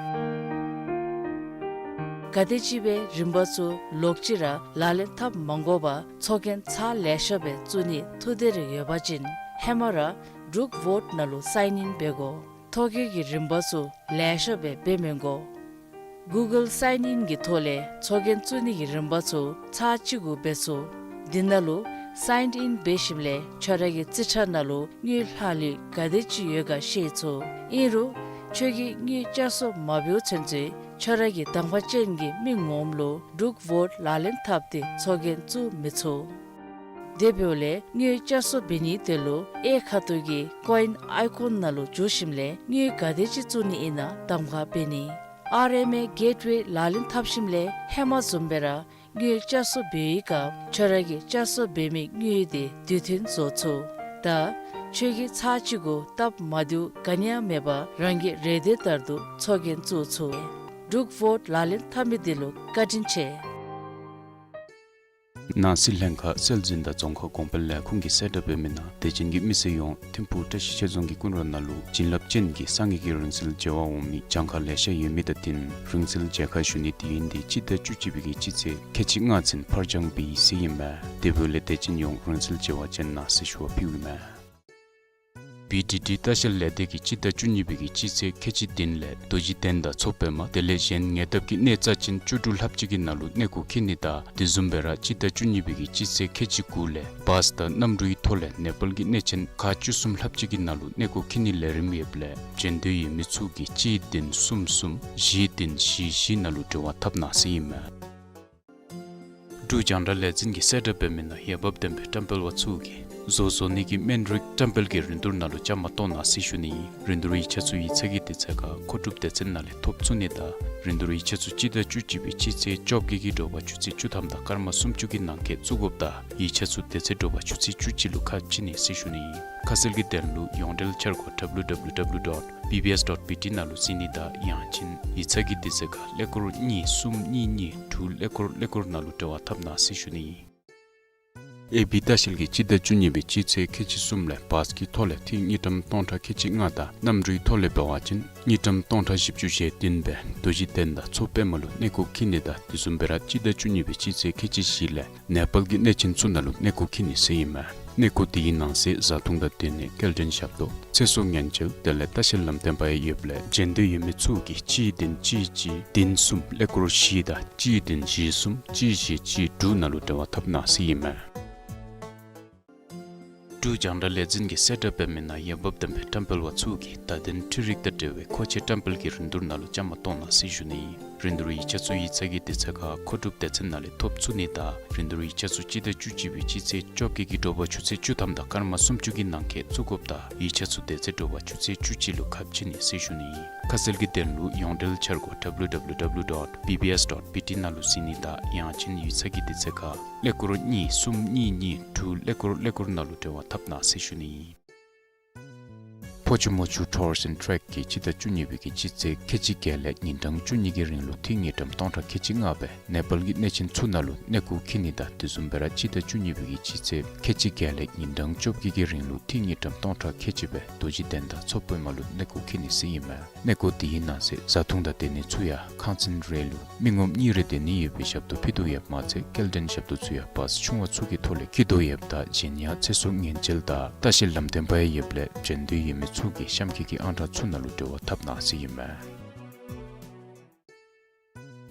ག་དེམ་ཅིག་སྦེ་རིམ་པ་ཚུ་ལོག་ཅི་ར་ལག་ལེན་འཐབ་མ་དགོ་པར་ཚོགས་རྒྱན་ཚར་ལེ་ཤ་སྦེ་བཙུགས་ནི་ཐུགས་འདོད་རེ་ཡོད་པ་ཅིན་ཧེ་མ་ར་འབྲུག་བོཊ་ནང་ལུ་སའིན་ཨིན་འབད་དགོ། ཐོ་བཀོད་ཀྱི་རིམ་པ་ཚུ་ལེ་ཤ་སྦེ་འབད་མི་དགོ། གུ་གཱལ་སའིན་ཨིན་གྱི་ཐོག་ལས་ཚོགས་རྒྱན་བཙུགས་ནི་གི་རིམ་པ་ཚུ་ཚར་གཅིག་གུ་འབད་ཚུགས། འདི་ནང་ལུ་སའིན་ཨིན་འབད་ཞིནམ་ལས་ཁྱོད་ར་གི་རྩིས་ཁྲ་ནང་ལུ་དངུལ་ལྷག་ལུས་ག་དེ་ཅིག་ཡོད་ག་ཤེས་ཚུགས། ཨིན་རུང་ཁྱོད་ཀྱིས་དངུལ་བསྐྱར་གསོ་མ་འབདཝ་ཚུན་ཚོད་ཁྱོད་ར་གི་གདམ་ཁ་ཅན་གྱི་མི་ངོམ་ལུ་འབྲུག་བོཊ་ལག་ལེན་འཐབ་སྟེ་ཚོགས་རྒྱན་བཙུགས་མི་ཚུགས། དེ་འབདཝ་ལས་དངུལ་བསྐྱར་གསོ་འབད་ནིའི་དོན་ལུ་གཡས་ཁ་ཐུག་གི་ཀོ་ཨིན་ཨའི་ཀོན་ནང་ལུ་འཛུལ་ཞིནམ་ལས་དངུལ་ག་དེ་ཅིག་བཙུགས་ནི་ཨིན་ན་གདམ་ཁ་འབད་ནི། ཨར་ཨེམ་ཨེ་གེཊ་ཝེ་ལག་ལེན་འཐབ་ཞིནམ་ལས་ཧེ་མ་བཟུམ་སྦེ་ར་དངུལ་བསྐྱར་གསོ་འབད་བའི་སྐབས་ཁྱོད་ར་གིས་བསྐྱར་གསོ་འབད་མི་དངུལ་དེ་དུས་མཐུན་བཟོ་ཚུགས། ད་ཁྱོད་ཀྱིས་ཚར་གཅིག་གུ་སྟབས་མ་བདེཝ་ག་ནི་ཡང་མེད་པར་རང་གི་རེ་འདོད་ལྟར་དུ་ཚོགས་རྒྱན་བཙུགས་ཚུགས། འབྲུག་བོཊ་ལག་ལེན་འཐབ་མི་འདི་ལུ་བཀའ་དྲིན་ཆེ། ནང་སྲིད་ལྷན་ཁག་སྲོལ་འཛིན་དང་རྫོང་ཁ་གོང་འཕེལ་ལས་ཁུངས་ཀྱིས་གསལ་བསྒྲགས་འབད་མི་ནང་དད་ཅན་གྱི་མི་སེར་ཡོངས་ཐིམ་ཕུག་བཀྲ་ཤིས་ཆོས་རྫོང་གི་ཀུན་ར་ནང་ལུ་བྱིན་རླབས་ཅན་གྱི་སངས་རྒྱས་ཀྱི་རིང་བསྲེལ་མཇལ་བར་འོང་མི་གྱངས་ཁ་ལེ་ཤ་ཡོད་མི་དང་བསྟུན་རིང་བསྲེལ་མཇལ་ཁ་ཞུ་ནི་དུས་ཡུན་དེ་སྤྱི་ཟླ་བཅུ་གཅིག་པའི་གི་སྤྱི་ཚེས་ཁལ་གཅིག་ལྔ་ཚུན་ཕར་འགྱངས་འབད་ཡི་ཟེར་ཨིན་མས། དེ་འབདཝ་ལས་དད་ཅན་ཡོངས་རིང་བསྲེལ་མཇལ་བར་བྱོན་གནང་ཟེར་ཞུ་བ་ཕུལཝ་ཨིན་མས། བི་ཌི་ཌི་ལྟ་བཤལ་ལས་སྡེ་གིས་སྤྱི་ཟླ་བཅུ་གཉིས་པའི་གི་སྤྱི་ཚེས་ཁལ་གཅིག་བདུན་ལས་རྡོ་རྗེ་གདན་དང་མཚོ་པདྨ་དེ་ལས་གཞན་ཉེ་འདབས་ཀྱི་གནས་རྩ་ཅན་བཅུ་དྲུག་ལྷགཔ་ཅིག་གི་ནང་ལུ་གནས་སྐོར་འཁྱིད་ནི་དང་དེ་བཟུམ་སྦེ་ར་སྤྱི་ཟླ་བཅུ་གཉིས་པའི་གི་སྤྱི་ཚེས་ཁལ་གཅིག་དགུ་ལས་བཱས་དང་གནམ་གྲུའི་ཐོག་ལས་ནེ་པཱལ་གྱི་གནས་ཆེན་ཁག་བཅུ་གསུམ་ལྷགཔ་ཅིག་གི་ནང་ལུ་གནས་སྐོར་འཁྱིད་ནིའི་ལས་རིམ་ཡོདཔ་ལས་བྱོན་འདོད་ཡོད་མི་ཚུ་གིས་གཅིག་བདུན་གསུམ་གསུམ་བཞི་བདུན་བཞི་བཞི་ནང་ལུ་འབྲེལ་བ་འཐབ་གནང་ཟེར་ཨིན་མས། འབྲུག་རྒྱང་བསྒྲགས་ལས་འཛིན་གྱིས་གསལ་བསྒྲགས་འབད་མི་ནང་འོས་འབབ་ལྡན་པའི་བཀྲམ་སྤེལ་པ་ཚུ་གིས་བཟོ་བཟོ་ནི་གི་སྨན་རིགས་བཀྲམ་སྤེལ་གྱི་རིན་བསྡུར་ནང་ལུ་བཅའ་མར་གཏོགས་གནང་ཟེར་ཞུ་ནི་ཨིན། རིན་བསྡུར་ཡིག་ཆ་ཚུ་ཡིག་ཚང་གི་དུས་ཚོད་ཁར་མཁོ་སྒྲུབ་སྡེ་ཚན་ནང་ལས་ཐོབ་ཚུགས་ནི་དང་རིན་བསྡུར་ཡིག་ཆ་ཚུ་སྤྱི་ཟླ་བཅུ་གཅིག་པའི་སྤྱི་ཚེས་བཅོ་བརྒྱད་ཀྱི་དྲོ་པ་ཆུ་ཚོད་བཅུ་ཐམ་དང་སྐར་མ་སུམ་ཅུ་གི་ནང་འཁོད་བཙུགས་དགོཔ་དང་ཡིག་ཆ་ཚུ་དེ་ཚེ་དྲོ་པ་ཆུ་ཚོད་བཅུ་གཅིག་ལུ་ཁ་ཕྱེ་ནི་ཟེར་ཞུ་ནི་ཨིན། ཁ་གསལ་གྱི་དོན་ལུ་ཡོངས་འབྲེལ་འཆར་སྒོ་W W W dot B B S dot B T ནང་ལུ་གཟིགས་ནི་དང་ཡང་ཅིན་ཡིག་ཚང་གི་དུས་ཚོད་ཁར་ཀླད་ཀོར་གཉིས་གསུམ་གཉིས་གཉིས་དྲུག་ཀླད་ཀོར་ཀླད་ཀོར་ནང་ལུ་འབྲེལ་བ་འཐབ་གནང་ཟེར་ཞུ་ནི་ཨིན། ཨེ་བི་ལྟ་བཤལ་གྱིས་སྤྱི་ཟླ་བཅུ་གཉིས་པའི་སྤྱི་ཚེས་ཁལ་གཅིག་གསུམ་ལས་བཱས་ཀྱི་ཐོག་ལས་ཐིག་དངུལ་ཀྲམ་སྟོང་ཕྲག་ཁལ་གཅིག་ལྔ་དང་གནམ་གྲུའི་ཐོག་ལས་འབད་བ་ཅིན་དངུལ་ཀྲམ་སྟོང་ཕྲག་བཞི་བཅུ་ཞེ་བདུན་སྦེ་རྡོ་རྗེ་གདན་དང་མཚོ་པདྨ་ལུ་གནས་སྐོར་འཁྱིད་ནི་དང་དེ་བཟུམ་སྦེ་ར་སྤྱི་ཟླ་བཅུ་གཉིས་པའི་སྤྱི་ཚེས་ཁལ་གཅིག་བཞི་ལས་ནེ་པཱལ་གྱི་གནས་ཆེན་ཚུ་ནང་ལུ་གནས་སྐོར་འཁྱིད་ནི་ཟེར་ཨིན་མས། གནས་སྐོར་དེའི་ནང་གསེས་བཟའ་འཐུང་དང་སྡོད་གནས་སྐྱེལ་འདྲེན་ཞབས་ཏོག་ཚེ་སྲོག་ཉེན་བཅོལ་དེ་ལས་ལྟ་བཤལ་ལམ་སྟོན་པ་ཡང་ཡོདཔ་ལས་བྱོན་འདོད་ཡོད་མི་ཚུ་གིས་གཅིག་བདུན་གཅིག་གཅིག་བདུན་གསུམ་ཀླད་ཀོར་བཞི་དང་གཅིག་བདུན་བཞི་གསུམ་གཅིག་བཞི་གཅིག་དྲུག་ནང་ལུ་འབྲེལ་བ་འཐབ་གནང་ཟེར་ཨིན་མས། འབྲུག་རྒྱང་བསྒྲགས་ལས་འཛིན་གྱིས་གསལ་བསྒྲགས་འབད་མི་ནང་འོས་འབབ་ལྡན་པའི་བཀྲམ་སྤེལ་པ་ཚུ་གིས་བརྡ་དོན་འཕྲུལ་རིག་དང་འབྲེལ་བའི་མཁོ་ཆས་བཀྲམ་སྤེལ་གྱི་རིན་བསྡུར་ནང་ལུ་བཅའ་མར་གཏོགས་གནང་ཟེར་ཞུ་ནི་ཨིན། རིན་བསྡུར་ཡིག་ཆ་ཚུ་ཡིག་ཚང་གི་དུས་ཚོད་ཁར་མཁོ་སྒྲུབ་སྡེ་ཚན་ནང་ལས་ཐོབ་ཚུགས་ནི་དང་རིན་བསྡུར་ཡིག་ཆ་ཚུ་སྤྱི་ཟླ་བཅུ་གཅིག་པའི་སྤྱི་ཚེས་བཅོ་བརྒྱད་ཀྱི་དྲོ་པ་ཆུ་ཚོད་བཅུ་ཐམ་དང་སྐར་མ་སུམ་ཅུ་གི་ནང་འཁོད་བཙུགས་དགོཔ་དང་ཡིག་ཆ་ཚུ་དེ་ཚེ་དྲོ་པ་ཆུ་ཚོད་བཅུ་གཅིག་ལུ་ཁ་ཕྱེ་ནི་ཟེར་ཞུ་ནི་ཨིན། ཁ་གསལ་གྱི་དོན་ལུ་ཡོངས་འབྲེལ་འཆར་སྒོ་W W W dot B B S dot B T ནང་ལུ་གཟིགས་ནི་དང་ཡང་ཅིན་ཡིག་ཚང་གི་དུས་ཚོད་ཁར་ཀླད་ཀོར་གཉིས་གསུམ་གཉིས་གཉིས་དྲུག་ཀླད་ཀོར་ཀླད་ཀོར་ནང་ལུ་འབྲེལ་བ་འཐབ་གནང་ཟེར་ཞུ་ནི་ཨིན། ཕོ་ཆུ་མོ་ཆུ་Tours and Trek གིས་སྤྱི་ཟླ་བཅུ་གཉིས་པའི་གི་སྤྱི་ཚེས་ཁལ་གཅིག་བརྒྱད་ལས་ཉིན་གྲངས་བཅུ་གཉིས་ཀྱི་རིང་ལུ་ཐིག་དངུལ་ཀྲམ་སྟོང་ཕྲག་ཁལ་གཅིག་ལྔ་སྦེ་ནེ་པཱལ་གྱི་གནས་ཆེན་ཚུ་ནང་ལུ་གནས་སྐོར་འཁྱིད་ནི་དང་དེ་བཟུམ་སྦེ་ར་སྤྱི་ཟླ་བཅུ་གཉིས་པའི་གི་སྤྱི་ཚེས་ཁལ་གཅིག་བརྒྱད་ལས་ཉིན་གྲངས་བཅོ་བརྒྱད་ཀྱི་རིང་ལུ་ཐིག་དངུལ་ཀྲམ་སྟོང་ཕྲག་ཁལ་གཅིག་སྦེ་རྡོ་རྗེ་གདན་དང་མཚོ་པདྨ་ལུ་གནས་སྐོར་འཁྱིད་ནི་ཟེར་ཨིན་མས། གནས་སྐོར་དེའི་ནང་གསེས་བཟའ་འཐུང་དང་སྡོད་གནས་ཚུ་ཡང་ཁང་ཚན་རེ་ལུ་མི་ངོམ་གཉིས་རེ་སྡོད་ནི་ཡོད་པའི་ཞབས་ཏོག་ཕུལ་དོ་ཡོདཔ་མ་ཚད་སྐྱེལ་འདྲེན་ཞབས་ཏོག་ཚུ་ཡང་བཱས་ཆུང་བ་ཚུ་གི་ཐོག་ལས་འཁྱིད་དོ་ཡོདཔ་ད་གཞན་ཡང་ཚེ་སྲོག་ཉེན་བཅོལ་དང་ལྟ་བཤལ་ལམ་སྟོན་པ་ཡང་ཡོདཔ་ལས་བྱོན་འདོད་ཡོད་མི་ཚུ་གིས་གཤམ་འཁོད་ཀྱི་ཨང་གྲངས་ཚུ་ནང་ལུ་འབྲེལ་བ་འཐབ་གནང་ཟེར་ཨིན་མས།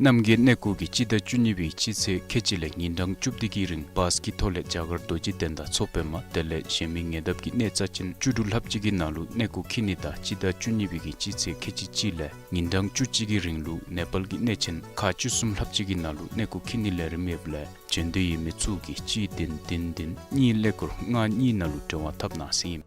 རྣམ་རྒྱལ་གནས་སྐོར་གྱིས་སྤྱི་ཟླ་བཅུ་གཉིས་པའི་སྤྱི་ཚེས་ཁལ་གཅིག་ལས་ཉིན་གྲངས་བཅུ་བདུན་གྱི་རིང་བཱས་ཀྱི་ཐོག་ལས་རྒྱ་གར་རྡོ་རྗེ་གདན་དང་མཚོ་པདྨ་དེ་ལས་གཞན་མི་ཉེ་འདབས་ཀྱི་གནས་རྩ་ཅན་བཅུ་དྲུག་ལྷགཔ་ཅིག་གི་ནང་ལུ་གནས་སྐོར་འཁྱིད་ནི་དང་སྤྱི་ཟླ་བཅུ་གཉིས་པའི་གི་སྤྱི་ཚེས་ཁལ་གཅིག་གཅིག་ལས་ཉིན་གྲངས་བཅུ་གཅིག་གི་རིང་ལུ་ནེ་པཱལ་གྱི་གནས་ཆེན་ཁག་བཅུ་གསུམ་ལྷགཔ་ཅིག་གི་ནང་ལུ་གནས་སྐོར་འཁྱིད་ནིའི་ལས་རིམ་ཡོདཔ་ལས་བྱོན་འདོད་ཡོད་མི་ཚུ་གིས་གཅིག་བདུན་བདུན་བདུན་གཉིས་ཀླད་ཀོར་ལྔ་གཉིས་ནང་ལུ་འབྲེལ་བ་འཐབ་གནང་ཟེར་ཨིན།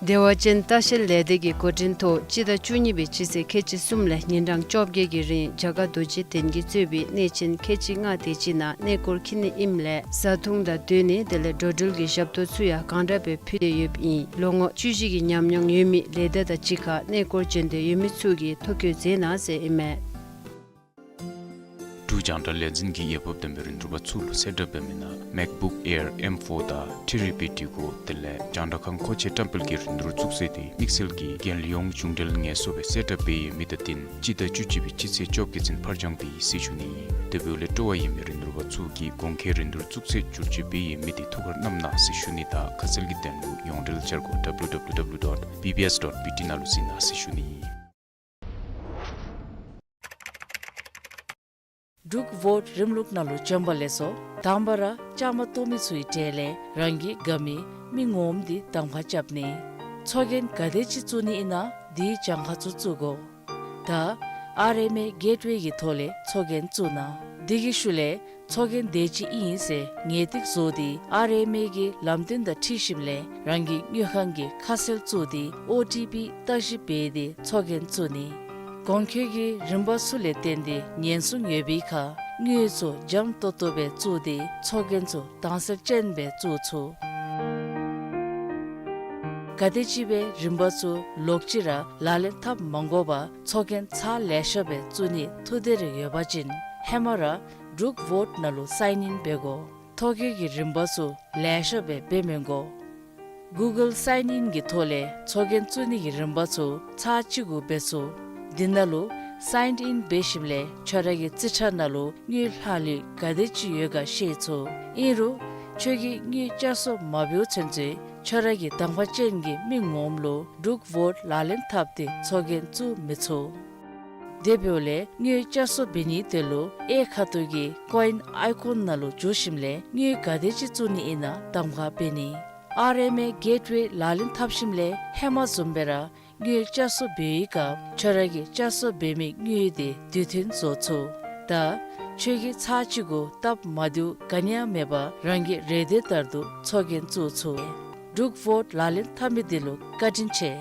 བདེ་བ་ཅན་ལྟ་བཤལ་ལས་སྡེ་གི་འགོ་འདྲེན་ཐོག་སྤྱི་ཟླ་བཅུ་གཉིས་པའི་སྤྱི་ཚེས་ཁལ་གཅིག་གསུམ་ལས་ཉིན་གྲངས་བཅོ་བརྒྱད་ཀྱི་རིང་རྒྱ་གར་རྡོ་རྗེ་གདན་གྱིས་གཙོས་པའི་གནས་ཆེན་ཁལ་གཅིག་ལྔ་དེ་ཅིག་ནང་གནས་སྐོར་འཁྱིད་ནི་ཨིནམ་ལས་བཟའ་འཐུང་དང་སྡོད་གནས་དེ་ལས་འགྲོ་འགྲུལ་གྱི་ཞབས་ཏོག་ཚུ་ཡང་གང་དྲག་སྦེ་ཕུལ་ཏེ་ཡོདཔ་ཨིན། ལོ་ངོ་བཅུ་བཞི་གི་ཉམས་མྱོང་ཡོད་མི་ལས་སྡེ་དང་གཅིག་ཁར་གནས་སྐོར་བྱོན་འདོད་ཡོད་མི་ཚུ་གིས་ཐོ་བཀོད་མཛད་གནང་ཟེར་ཨིན་མས། འབྲུག་རྒྱང་བསྒྲགས་ལས་འཛིན་གྱིས་འོས་འབབ་ལྡན་པའི་རིན་བསྡུར་པ་ཚུ་ལུ་གསལ་བསྒྲགས་འབད་མི་ནང་MacBook Air M four དང་ཐི་རི་པི་འབྲི་གུ་དེ་ལས་རྒྱང་བསྒྲགས་ཁང་མཁོ་ཆས་བཀྲམ་སྤེལ་གྱི་རིན་བསྡུར་བཙུགས་ཚེས་དེ་དམིགས་བསལ་གྱི་རྒྱལ་ཡོངས་གཞུང་འབྲེལ་ངལ་གསོ་སྦེ་གསལ་བསྒྲགས་འབད་ཡོད་མི་དང་བསྟུན་སྤྱི་ཟླ་བཅུ་གཅིག་པའི་སྤྱི་ཚེས་བཅོ་བརྒྱད་ཚུན་ཕར་འགྱངས་འབད་ཡི་ཟེར་ཞུ་ནི་ཨིན། དེ་འབདཝ་ལས་སྤྲོ་བ་ཡོད་མི་རིན་བསྡུར་པ་ཚུ་གིས་གོང་འཁོད་རིན་བསྡུར་བཙུགས་ཚེས་བསྒྱུར་བཅོས་འབད་ཡོད་མི་དེ་ཐུགས་ཁར་བསྣམ་གནང་ཟེར་ཞུ་ནི་དང་ཁ་གསལ་གྱི་དོན་ལུ་ཡོངས་འབྲེལ་འཆར་སྒོ་W W W dot B B S dot B T ནང་ལུ་གཟིགས་གནང་ཟེར་ཞུ་ནི་ཨིན། འབྲུག་ཝོཊ་རིམ་ལུགས་ནང་ལུ་བྱོན་པ་ལེགས་སོ། དང་པ་ར་བཅའ་མར་གཏོགས་མི་ཚུའི་གྲས་ལས་རང་གི་དགའ་མི་མི་ངོམ་འདི་གདམ་ཁ་རྐྱབ་ནི། ཚོགས་རྒྱན་ག་དེ་ཅིག་བཙུགས་ནི་ཨིན་ན་དེའི་གྱངས་ཁ་ཚུ་བཙུགས་དགོ། ད་ཨར་ཨེམ་ཨེ་གེཊ་ཝེ་གི་ཐོག་ལས་ཚོགས་རྒྱན་བཙུགས་གནང་། དེ་གི་ཤུལ་ལས་ཚོགས་རྒྱན་དེ་ཅིག་ཨིན་ཟེར་ངེས་ཏིག་བཟོ་སྟེ་ཨར་ཨེམ་ཨེ་གི་ལམ་སྟོན་དང་འཁྲིལ་ཞིནམ་ལས་རང་གི་དངུལ་ཁང་གི་ཁ་གསལ་བཙུགས་ཏེ་ཨོ་ཊི་པི་བརྟག་ཞིབ་འབད་དེ་ཚོགས་རྒྱན་བཙུགས་ནི། གོང་འཁོད་ཀྱི་རིམ་པ་ཚུ་ལས་བརྟེན་ཏེ་ཉེན་སྲུང་ཡོད་པའི་ཁར་དངུལ་ཚུ་འཇམ་ཏོང་ཏོ་སྦེ་བཙུགས་ཏེ་ཚོགས་རྒྱན་ཚུ་དྭངས་གསལ་ཅན་སྦེ་བཙུགས་ཚུགས། ག་དེམ་ཅིག་སྦེ་རིམ་པ་ཚུ་ལོག་ཅི་ར་ལག་ལེན་འཐབ་མ་དགོ་པར་ཚོགས་རྒྱན་ཚར་ལེ་ཤ་སྦེ་བཙུགས་ནི་ཐུགས་འདོད་རེ་ཡོད་པ་ཅིན་ཧེ་མ་ར་འབྲུག་ཝོཊ་ནང་ལུ་སའིན་ཨིན་འབད་དགོ། ཐོ་བཀོད་ཀྱི་རིམ་པ་ཚུ་ལེ་ཤ་སྦེ་འབད་མི་དགོ། གུ་གཱལ་སའིན་ཨིན་གྱི་ཐོག་ལས་ཚོགས་རྒྱན་བཙུགས་ནི་གི་རིམ་པ་ཚུ་ཚར་གཅིག་གུ་འབད་ཚུགས། དེ་ནང་ལུ་སའིན་ཨིན་འབད་ཞིནམ་ལས་ཁྱོད་ར་གི་རྩིས་ཁྲ་ནང་ལུ་དངུལ་ལྷག་ལུས་ག་དེ་ཅིག་ཡོད་ག་ཤེས་ཚུགས། ཨིན་རུང་ ཁྱོད་ཀྱིས་དངུལ་བསྐྱར་གསོ་མ་འབདཝ་ཚུན་ཚོད་ཁྱོད་ར་གི་དམ་པ་ཅན་གྱི་མི་ངོམ་ལུ་འབྲུག་ཝོཊ་ལག་ལེན་འཐབ་སྟེ་ཚོགས་རྒྱན་བཙུགས་མི་ཚུགས། དེ་འབདཝ་ལས་དངུལ་བསྐྱར་གསོ་འབད་ནི་དེ་ལུ་གཡས་ཁ་ཐུག་གི་ཀོ་ཨིན་ཨའི་ཀོན་ནང་ལུ་འཛུལ་ཞིནམ་ལས་དངུལ་ག་དེ་ཅིག་བཙུགས་ནི་ཨིན་ན་གདམ་ཁ་འབད་ནི། ཨར་ཨེམ་ཨེ་གེཊ་ཝེ་ལག་ལེན་འཐབ་ཞིནམ་ལས་ཧེ་མ་བཟུམ་སྦེ་ར་དངུལ་བསྐྱར་གསོ་འབད་བའི་སྐབས་ཁྱོད་ར་གིས་བསྐྱར་གསོ་འབད་མི་དངུལ་དེ་དུས་མཐུན་བཟོ་ཚུགས། ད་ཁྱོད་ཀྱིས་ཚར་གཅིག་གུ་སྟབས་མ་བདེཝ་ག་ནི་ཡང་མེད་པར་རང་གི་རེ་འདོད་ལྟར་དུ་ཚོགས་རྒྱན་བཙུགས་ཚུགས། འབྲུག་ཝོཊ་ལག་ལེན་འཐབ་མི་དེ་ལུ་བཀའ་དྲིན་ཆེ།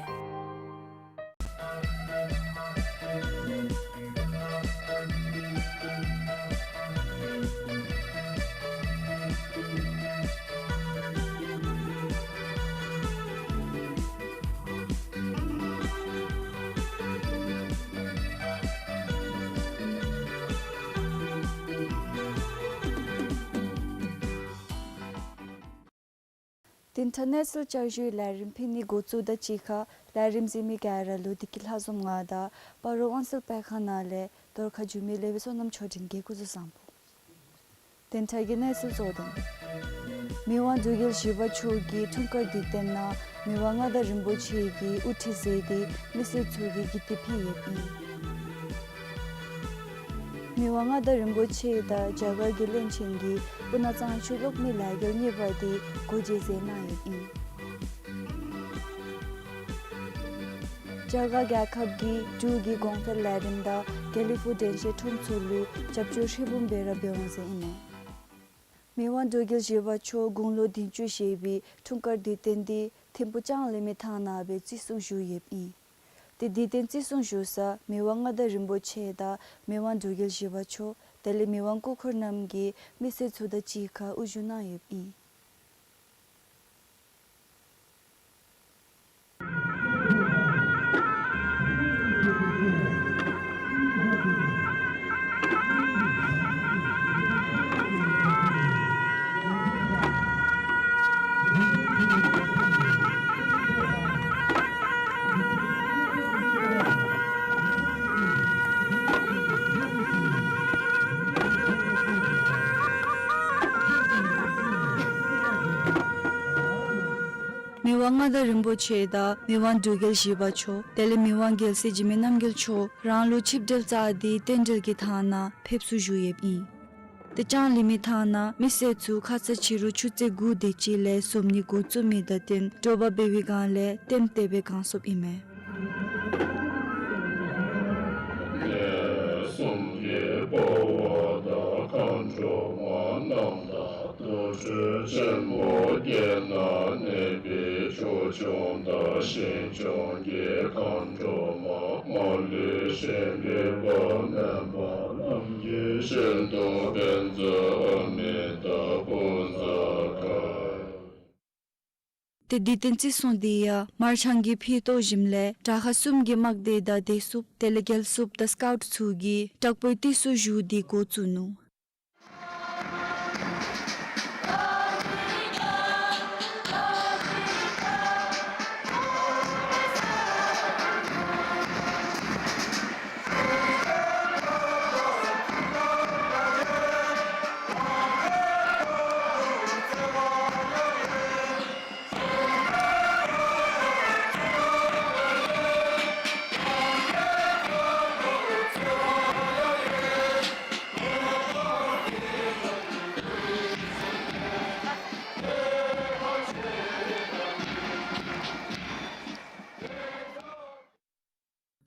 བདུན་ཕྲག་གནས་ཚུལ་བསྐྱར་ཞུའི་ལས་རིམ་ཕུལ་ནི་འགོ་བཙུགས་དང་གཅིག་ཁར་ལས་རིམ་གཟིགས་མི་ག་ར་ལུ་བདེ་སྐྱིད་ལྷ་འཛོམས་ང་དང་སྤ་རོ་དབང་གསལ་སྤེལ་ཁང་ནང་ལས་གཏོར་ཁ་ཞུ་མི་ལས་བྱེད་བསོད་ནམས་ཆོས་སྒྲོན་གྱིས་སྐུ་གཟུགས་བཟང་པོ། བདུན་ཕྲག་གི་གནས་ཚུལ་གཙོ་དོན། མི་དབང་འབྲུག་རྒྱལ་བཞི་པ་མཆོག་གི་འཁྲུངས་སྐར་དུས་སྟོན་ནང་མི་དབང་མངའ་བདག་རིན་པོ་ཆེ་གིས་དབུ་ཁྲིད་མཛད་དེ་མི་སེར་ཚུ་གི་གུས་བཏུད་ཕུལ་ཡོདཔ་ཨིན། མི་དབང་མངའ་བདག་རིན་པོ་ཆེ་དང་རྒྱ་གར་གྱི་བློན་ཆེན་གྱིས་སྤུ་ན་གཙང་ཆུ་གློག་མེ་ལས་འགུལ་གཉིས་པ་དེ་སྒོ་འབྱེད་མཛད་གནང་ཡོདཔ་ཨིན། རྒྱ་གར་རྒྱལ་ཁབ་ཀྱིས་འབྲུག་གི་གོང་འཕེལ་ལས་རིམ་དང་དགེ་ལེགས་ཕུག་དྲན་ཤེས་ཁྲོམ་ཚུ་ལུ་རྒྱབ་སྐྱོར་ཧྲིལ་བུམ་སྦེ་ར་འབད་འོང་ཟེར་ཨིན་མས། མི་དབང་འབྲུག་རྒྱལ་བཞི་པ་མཆོག་དགུང་ལོ་བདུན་ཅུ་བཞེས་པའི་འཁྲུངས་སྐར་དུས་སྟོན་དེ་ཐིམ་ཕུག་ལྕང་གླིང་མི་ཐང་ནང་སྦེ་བརྩི་སྲུང་ཞུ་ཡོདཔ་ཨིན། དེ་དུས་སྟོན་བརྩི་སྲུང་ཞུ་སར་མི་དབང་མངའ་བདག་རིན་པོ་ཆེ་དང་མི་དབང་འབྲུག་རྒྱལ་བཞི་པ་མཆོག་དེ་ལས་མི་དབང་སྐུ་འཁོར་རྣམས་ཀྱིས་མི་སེར་ཚུ་དང་གཅིག་ཁར་དབུ་བཞུགས་གནང་ཡོདཔ་ཨིན། མི་དབང་མངའ་བདག་རིན་པོ་ཆེ་དང་མི་དབང་འབྲུག་རྒྱལ་བཞི་པ་མཆོག་དེ་ལས་མི་དབང་རྒྱལ་སྲས་འཇིགས་མེད་རྣམ་རྒྱལ་མཆོག་རང་ལུ་ཆིབས་གྲལ་བཅར་ཏེ་རྟེན་འབྲེལ་གྱི་ཐང་ནང་ཕེབས་བསུ་ཞུ་ཡོདཔ་ཨིན། ཏེ་ལྕང་གླིང་མི་ཐང་ནང་མི་སེར་ཚུ་ཁ་ཙ་ཕྱི་རུ་ཆུ་ཚོད་དགུ་དེ་ཅིག་ལས་འཛོམས་ནི་འགོ་བཙུགས་མི་དང་བསྟུན་དྲོ་པ་འབད་བའི་སྒང་ལས་ལྟེམ་ལྟེ་སྦེ་གང་སོཔ་ཨིན་མས། གནས་གསུམ་གྱི་དཔའ་བོ་དང་མཁའ་འགྲོ་མ་རྣམས་དང་། རྡོ་གྲུབ་ཆེན་པོ་བརྒྱད་ན་གནས་པའི་ཕྱོགས་སྐྱོང་དང་ཞིང་སྐྱོང་གི་མཁའ་འགྲོ་མ། མ་ལུས་ཞིང་གི་དཔལ་མེན་པ་ལམ་གྱི་ཞིང་དུ་བཛྲ་ཨ་མི་ཏ་བྷུ་ཛ་ག་ཏེ་དུས་སྟོན་བརྩི་སྲུང་དེ་ཡང་མར་ཆང་གི་ཕུད་གཏོར་ཞིནམ་ལས་དྲག་ཤོས་གསུམ་གྱི་དམག་སྡེ་དང་བདེ་སྲུངཔ་དེ་ལས་རྒྱལ་སྲུངཔ་དང་སི་ཀའུཊ་ཚུ་གིས་དྲག་པོའི་དེ་བསུ་ཞུ་སྟེ་འགོ་བཙུགས་ནུག།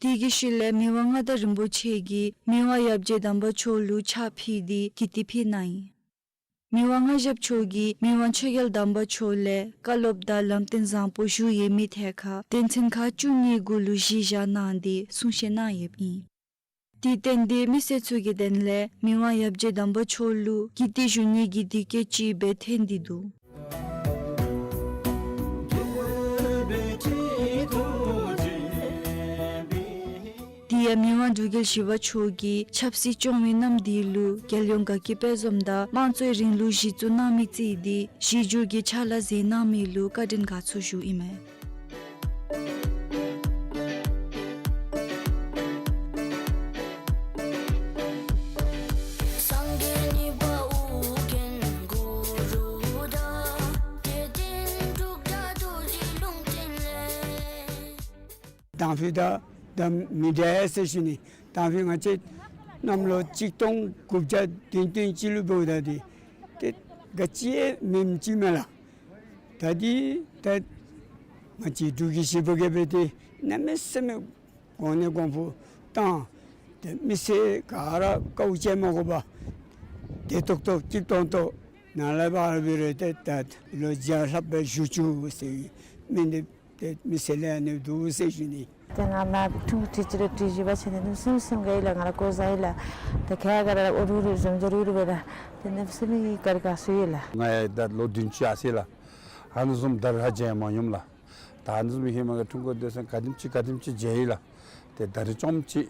དེ་གི་ཤུལ་ལས་མི་དབང་མངའ་བདག་རིན་པོ་ཆེ་གིས་མི་དབང་ཡབ་རྗེ་དམ་པ་མཆོག་ལུ་ཕྱག་ཕུལ་ཏེ་གུས་བཏུད་ཕུལ་གནང་ཡི། མི་དབང་མངའ་ཞབས་མཆོག་གིས་མི་དབང་ཆོས་རྒྱལ་དམ་པ་མཆོག་ལས་བཀའ་སློབ་དང་ལམ་སྟོན་བཟང་པོ་ཞུ་ཡོད་མི་ཐད་ཁར་དོན་ཚན་ཁག་བཅུ་གཉིས་གུ་ལུ་གཞི་བཞག་གནང་སྟེ་གསུང་བཤད་གནང་ཡོདཔ་ཨིན། དུས་སྟོན་དེ་མི་སེར་ཚུ་གི་དོན་ལས་མི་དབང་ཡབ་རྗེ་དམ་པ་མཆོག་ལུ་གུས་བཏུད་ཞུ་ནི་གི་དུས་སྐབས་ཅིག་སྦེ་ཐོན་ཏེ་འདུག། དེ་ཡང་མི་དབང་འབྲུག་རྒྱལ་བཞི་པ་མཆོག་གིས་ཆབ་སྲིད་སྐྱོང་བའི་གནམ་དུས་ལུ་རྒྱལ་ཡོངས་དགའ་སྐྱིད་དཔལ་འཛོམས་དང་དམངས་གཙོའི་རིང་ལུགས་གཞི་བཙུགས་གནང་མི་བརྩིས་ཏེ་གཞི་བསྒྱུར་གྱི་ཕྱག་ལཱ་མཛད་གནང་མི་ལུ་བཀའ་དྲིན་དགའ་ཚོར་ཞུཝ་ཨིན་མས། དང་ཕུ་ད་ད་མི་འདྲ་ཟེར་ཞུ་ནི། དང་ཕུ་ང་བཅས་གནམ་ལོ་གཅིག་སྟོང་དགུ་བརྒྱ་བདུན་སྟོང་ཅིག་ལུ་འབདཝ་ད་འདི་ཏེ་ག་ཅི་ཡང་མེདཔ་ཅིག་མས་ལགས། ད་འདི་ད་ང་བཅས་འབྲུག་གི་གཞིས་པ་གིས་འབད་དེ་གནམ་མེད་ས་མེད་གོང་ནས་གོང་འཕེལ་བཏང་། ཏེ་མི་སེར་ག་ར་དཀའཝ་སྤྱད་མ་དགོ་པར་བདེ་ཏོག་ཏོ་སྐྱིད་ཏོང་ཏོ་ནཱ་ལས་ཕར་འབད་རུང་ཏེ་ད་ལོ་བརྒྱ་ལྷགཔ་སྦེ་བཞུགས་བཅུག་ཟེར་མི་འདི་ཏེ་མི་སེར་ལུ་ཨ་ནི་འདུག་ཟེར་ཞུ་ནི། ཏེ་ང་ནཱ་འཁྲུངས་སྐར་དུས་ཅི་ར་དུས་བཞི་པ་ཆ་ནི་གནམ་མེད་ས་མེད་སེམས་དགའ་ཡི་ལགས། ང་ར་གོ་བཟའ་ཡི་ལགས། ཏེ་ཁ་ཡ་ག་ར་ཨོ་རུ་རུ་འཛོམས་འཛོམས་རུ་རུ་འབད་ར་ཏེ་གནམ་མེད་ས་མེད་བཀའ་དྲིན་དགའ་ཚོར་ཡི་ལགས། ང་ཡང་ད་ལོ་བདུན་ཅུ་ཡར་སོ་ཡི་ལགས། ཨ་ནི་བཟུམ་ད་རེས་ཧ་མཇལ་མ་མྱོངམ་ལགས། ད་ཨ་ནི་བཟུམ་ཧེ་མ་གི་འཁྲུངས་སྐར་དུས་ཚོད་ག་དེམ་ཅིག་ག་དེམ་ཅིག་མཇལ་ཡི་ལགས། ཏེ་ད་རེས་རྐྱངམ་ཅིག་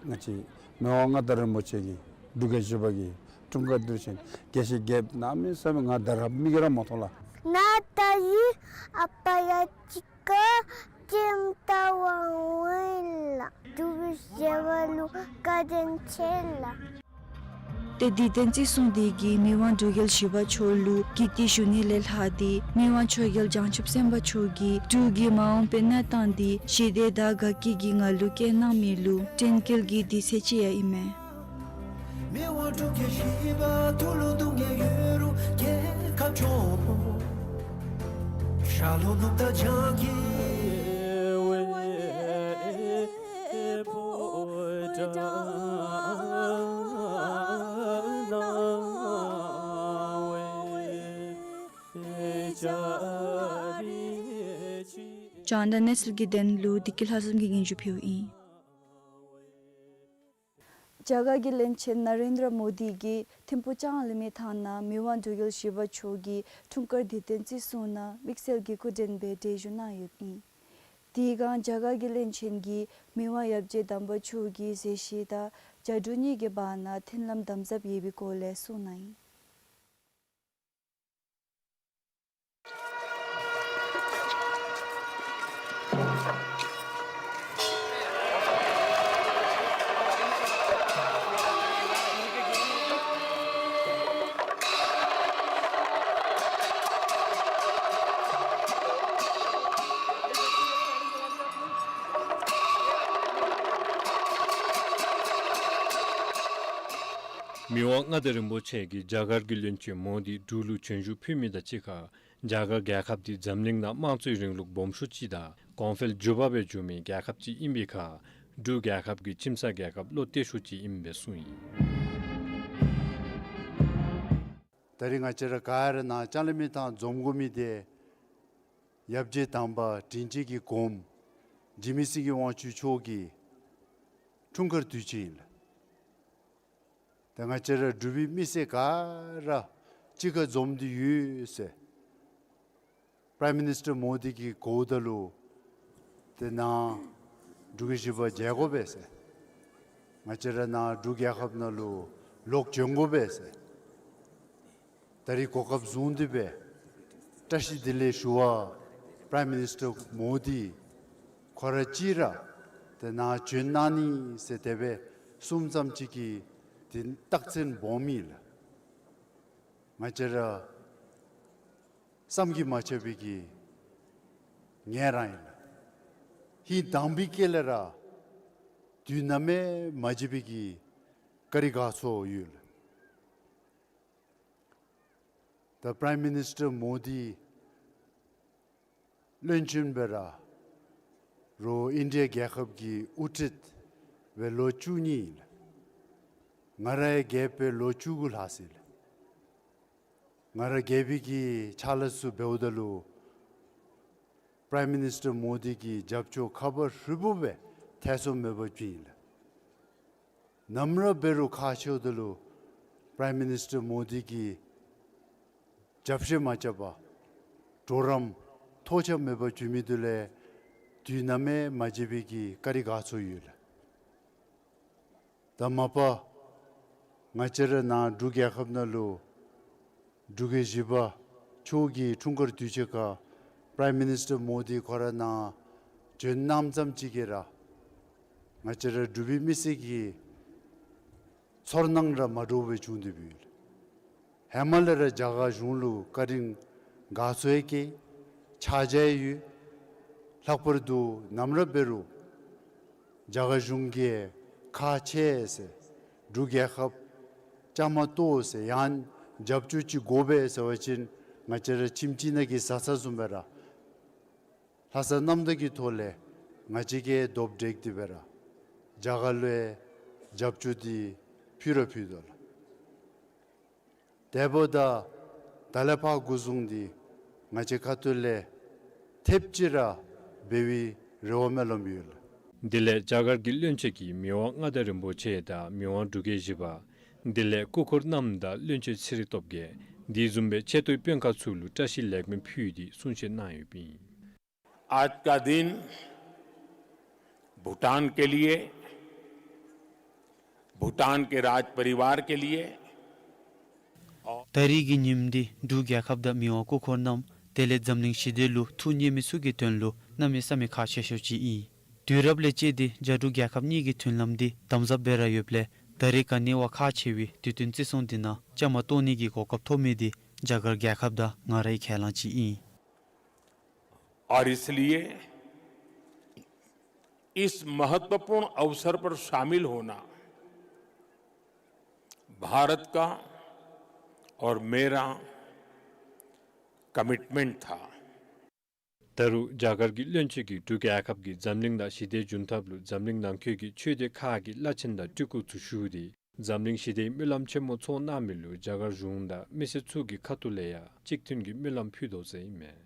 ང་བཅས་མི་དབང་མངའ་བདག་རིན་པོ་ཆེ་གི་འབྲུག་རྒྱལ་བཞི་པ་གི་འཁྲུངས་སྐར་དུས་ཆེན་དགེ་བཤེས་རྒྱལཔོ་གནམ་མེད་ས་མེད་ང་ད་རེས་མིག་གིས་ར་མ་མཐོང་ལགས། ན་ད་ཡི་ཨ་པ་ཡ་ཅི་ཀ་ཅིམ་ཏ་ཝང་ཝེ་ལ་འབྲུག་གི་བཞི་པ་ལུ་བཀའ་དྲིན་ཆེ་ལགས། ཏེ་དུས་སྟོན་བརྩི་སྲུང་འདི་གིས་མི་དབང་འབྲུག་རྒྱལ་བཞི་པ་མཆོག་ལུ་ཀིརྟི་ཞུ་ནི་ལས་ལྷག་སྟེ་མི་དབང་ཆོས་རྒྱལ་བྱང་ཆུབ་སེམས་དཔའ་མཆོག་གིས་འབྲུག་གི་མ་འོངས་པའི་གནས་སྟངས་འདི་ཞི་བདེ་དང་དགའ་སྐྱིད་ཀྱི་ངང་ལུ་བསྐྱལ་གནང་མི་ལུ་དྲན་སྐུལ་གྱི་དུས་ཚོད་ཅིག་ཡང་ཨིན་མས། མི་དབང་འབྲུག་རྒྱལ་བཞི་པ་ཐུགས་ལུ་སྡུག་བསྔལ་ཡོད་རུང་རྒྱལ་ཁབ་སྐྱོང་། ཤར་ལྷོ་ནུབ་དང་བྱང་གི་རྒྱང་བསྒྲགས་གནས་ཚུལ་གྱི་དོན་ལུ་བདེ་སྐྱིད་ལྷ་འཛོམས་ཀྱིས་སྙན་ཞུ་ཕུལཝ་ཨིན། རྒྱ་གར་གྱི་བློན་ཆེན་ན་རེན་དྲ་མོ་དི་གིས་ཐིམ་ཕུག་ལྕང་གླིང་མའི་ཐང་ནང་མི་དབང་འབྲུག་རྒྱལ་བཞི་པ་མཆོག་གི་འཁྲུངས་སྐར་དུས་སྟོན་བརྩི་སྲུང་ནང་དམིགས་བསལ་གྱི་སྐུ་མགྲོན་སྦེ་གྲལ་བཞུགས་གནང་ཡོདཔ་ཨིན། དེ་སྒང་རྒྱ་གར་གྱི་བློན་ཆེན་གྱིས་མི་དབང་ཡབ་རྗེ་དམ་པ་མཆོག་གི་མཛད་བཞུགས་དང་རྒྱ་འབྲུག་གཉིས་ཀྱི་བར་ན་མཐུན་ལམ་དམ་ཟབ་ཡོད་པའི་སྐོར་ལས་གསུངས་གནང་ཡི། མི་དབང་མངའ་བདག་རིན་པོ་ཆེ་གིས་རྒྱ་གར་གྱི་བློན་ཆེན་མོ་དི་འབྲུག་ལུ་བྱོན་བཞུགས་ཕུལ་མི་དང་གཅིག་ཁར་རྒྱ་གར་རྒྱལ་ཁབ་འདི་འཛམ་གླིང་ནང་དམངས་གཙོའི་རིང་ལུགས་སྦོམ་ཤོས་ཅིག་དང་གོང་འཕེལ་མགྱོགས་པ་སྦེ་འགྱོ་མི་རྒྱལ་ཁབ་ཅིག་ཨིན་པའི་ཁར་འབྲུག་རྒྱལ་ཁབ་ཀྱི་ཁྱིམ་ཚང་རྒྱལ་ཁབ་བློ་གཏད་ཤོས་ཅིག་ཨིནམ་སྦེ་གསུངས་ཡི། ད་རིས་ང་བཅས་ར་ག་ར་ནཱ་ལྕང་གླིང་མའི་ཐང་འཛོམས་དགོ་མི་འདི་ཡབ་རྗེ་དམ་པ་དྲིན་ཅན་གྱི་གོངམ་འཇིགས་མེད་སེང་གེ་དབང་ཕྱུག་མཆོག་གི་འཁྲུངས་སྐར་དུས་ཆེན་ཨིན་ལགས། ད་ང་བཅས་ར་འབྲུག་པའི་མི་སེར་ག་ར་གཅིག་ཁར་འཛོམས་ཏེ་ཡོད་ཟེར། པྲའིམ་མི་ནིས་ཊར་མོ་དི་གིས་གོཝ་ད་ལུ་ཏེ་ནཱ་འབྲུག་གི་བཞི་པ་མཇལ་དགོ་པས་ཟེར། ང་བཅས་ར་ནཱ་འབྲུག་རྒྱལ་ཁབ་ནང་ལུ་ལོག་བྱོན་དགོ་པས་ཟེར། ད་རིས་གོ་སྐབས་བཟུང་སྟེ་སྦེ་བཀྲ་ཤིས་བདེ་ལེགས་ཞུ་བར་པྲའིམ་མི་ནིས་ཊར་མོ་དི་ཁོ་ར་གཅིག་ར་ཏེ་ནཱ་བྱོན་གནང་ནི་ཟེར་དེ་སྦེ་གསུངམ་ཙམ་ཅིག་གིས་ཏེ་རྟགས་མཚན་སྦོམ་ཨིན་ལགས། ང་བཅས་ར་བསམ་གྱིས་མ་ཁྱབ་པའི་གི་ངལ་རངས་ཨིན་ལགས། ཧིང་དྭངས་པའི་དཀྱིལ་ལས་ར་དུས་ནམ་ཡང་མ་བརྗེད་པའི་གི་བཀའ་དྲིན་དགའ་ཚོར་ཡོད་ལགས། ད་པྲའིམ་མི་ནིས་ཊར་མོ་དི་བློན་ཆེན་སྦེ་ར་རོགས་ཨིན་ཌི་ཡ་རྒྱལ་ཁབ་ཀྱི་དབུ་ཁྲིད་སྦེ་ལོ་བཅུ་གཉིས་ཨིན་ལགས། ང་ར་ཡང་རྒྱལཔོ་སྦེ་ལོ་བཅུ་དགུ་ལྷག་ཅི་ལགས། ང་ར་རྒྱལ་པོའི་གི་ཕྱག་ལཱ་ཚུ་འབདཝ་ད་ལུ་པྲའིམ་མི་ནིས་ཊར་མོ་དི་གི་རྒྱབ་སྐྱོར་ཁ་བ་ཧྲིལ་བུ་སྦེ་ཐེ་ཚོམ་མེད་པར་བྱིན་ཡི་ལགས། ནམ་ར་འབད་རུང་ཁག་ཆེཝ་ད་ལུ་པྲའིམ་མི་ནིས་ཊར་མོ་དི་གིས་རྒྱབ་བཤུད་མ་རྐྱབ་པར་གྲོགས་རམ་ཐོགས་ཆགས་མེད་པར་བྱིན་མི་འདི་ལས་དུས་ནམ་ཡང་མ་བརྗེད་པའི་གི་བཀའ་དྲིན་དགའ་ཚོར་ཡོད་ལགས། ད་མ་པ་ང་བཅས་ར་ནཱ་འབྲུག་རྒྱལ་ཁབ་ནང་ལུ་འབྲུག་གི་བཞི་པ་མཆོག་གི་འཁྲུངས་སྐར་དུས་ཆེན་ཁར་པྲའིམ་མི་ནིས་ཊར་མོ་དི་ཁོ་ར་ནཱ་བྱོན་གནངམ་ཙམ་ཅིག་གིས་ར་ང་བཅས་ར་འབྲུག་པའི་མི་སེར་གྱི་ཚོར་སྣང་ར་མ་འདྲཝ་སྦེ་བྱུང་སྟེ་འབདཝ་ཨིན་ལགས། ཧེ་མ་ལས་ར་རྒྱ་གར་གཞུང་ལུ་བཀའ་དྲིན་དགའ་ཚོར་ཡང་བསྐྱེད་ཕྱག་རྒྱ་ཡང་ཡོད། ལྷག་པར་དུ་ནམ་ར་འབད་རུང་ རྒྱ་གར་གཞུང་གིས་ཁག་ཆེ་ཟེར། འབྲུག་རྒྱལ་ཁབ་བཅའ་མར་གཏོགས་ཟེར་ཡང་རྒྱབ་སྐྱོར་ཅིག་དགོ་པས་ཟེར་བ་ཅིན་ང་བཅས་ར་ཁྱིམ་གཅིག་ནང་གི་བཟའ་ཚང་བཟུམ་སྦེ་ར་ལྷག་བསམ་རྣམ་དག་གི་ཐོག་ལས་ང་བཅས་ཀྱིས་རྡོག་བསྒྲིལ་ཏེ་སྦེ་ར་རྒྱ་གར་ལུ་ཡང་རྒྱབ་སྐྱོར་འདི་ཕུལ་ར་ཕུལ་དོ་ལགས། དེ་འབདཝ་ད་ད་ལས་ཕར་འགོ་བཟུང་སྟེ་ང་བཅས་ཁ་ཐུག་ལས་ཐེབས་ཅིག་ར་འབད་བའི་རེ་བ་སྨོན་ལམ་ཡོད་ལགས། དེ་ལས་རྒྱ་གར་གྱི་བློན་ཆེན་གྱིས་མི་དབང་མངའ་བདག་རིན་པོ་ཆེ་དང་མི་དབང་འབྲུག་རྒྱལ་བཞི་པ་དེ་ལས་སྐུ་འཁོར་རྣམས་དང་བློན་ཆེན་ཚེ་རིང་སྟོབས་རྒྱས་དེ་བཟུམ་སྦེ་ཆེ་མཐོའི་དཔོན་ཁག་ཚུ་ལུ་བཀྲ་ཤིས་ལེགས་སྨོན་ཕུལ་ཏེ་གསུང་བཤད་གནང་ཡོདཔ་ཨིན། आज का दिन भूटान के लिए, भूटान के राज परिवार के लिए और ད་རིས་ཀྱི་ཉིནམ་འདི་འབྲུག་རྒྱལ་ཁབ་དང་མི་དབང་སྐུ་འཁོར་རྣམས་དེ་ལས་འཛམ་གླིང་ཞི་བདེ་ལུ་ཐུགས་མཉེས་མི་ཚུ་གི་དོན་ལུ་གནམ་མེད་ས་མེད་ཁག་ཆེ་ཤོས་ཅིག་ཨིན། དུས་རབས་ལས་བཅད་དེ་རྒྱ་འབྲུག་རྒྱལ་ཁབ་གཉིས་ཀྱི་མཐུན་ལམ་འདི་དམ་ཟབ་འབད་ར་ཡོདཔ་ལས་ད་རིས་ག་ནི་བ་ཁག་ཆེ་བའི་དུས་སྟོན་བརྩི་སྲུང་འདི་ནང་བཅའ་མར་གཏོགས་ནི་གི་གོ་སྐབས་ཐོབ་མི་འདི་རྒྱ་གར་རྒྱལ་ཁབ་དང་ང་རའི་ཁས་བླངས་ཅིག་ཨིན། और इसलिए इस महत्वपूर्ण अवसर पर शामिल होना भारत का और मेरा कमिटमेंट था। ད་རུང་རྒྱ་གར་གྱི་བློན་ཆེན་གྱིས་འབྲུག་རྒྱལ་ཁབ་ཀྱིས་འཛམ་གླིང་ནང་ཞི་བདེ་འབྱུང་ཐབས་ལུ་འཛམ་གླིང་ནང་འཁོད་ཀྱི་ཆོས་སྡེ་ཁག་གི་བླ་ཆེན་དང་སྤྲུལ་སྐུ་ཚུ་ཞུ་སྟེ་འཛམ་གླིང་ཞི་བདེའི་སྨོན་ལམ་ཆེན་མོ་ཚོགས་གནང་མི་ལུ་རྒྱ་གར་གཞུང་དང་མི་སེར་ཚུ་གི་ཁ་ཐུག་ལས་ཡང་གཅིག་མཐུན་གྱི་སྨོན་ལམ་ཕུལ་དོ་ཟེར་ཨིན་མས།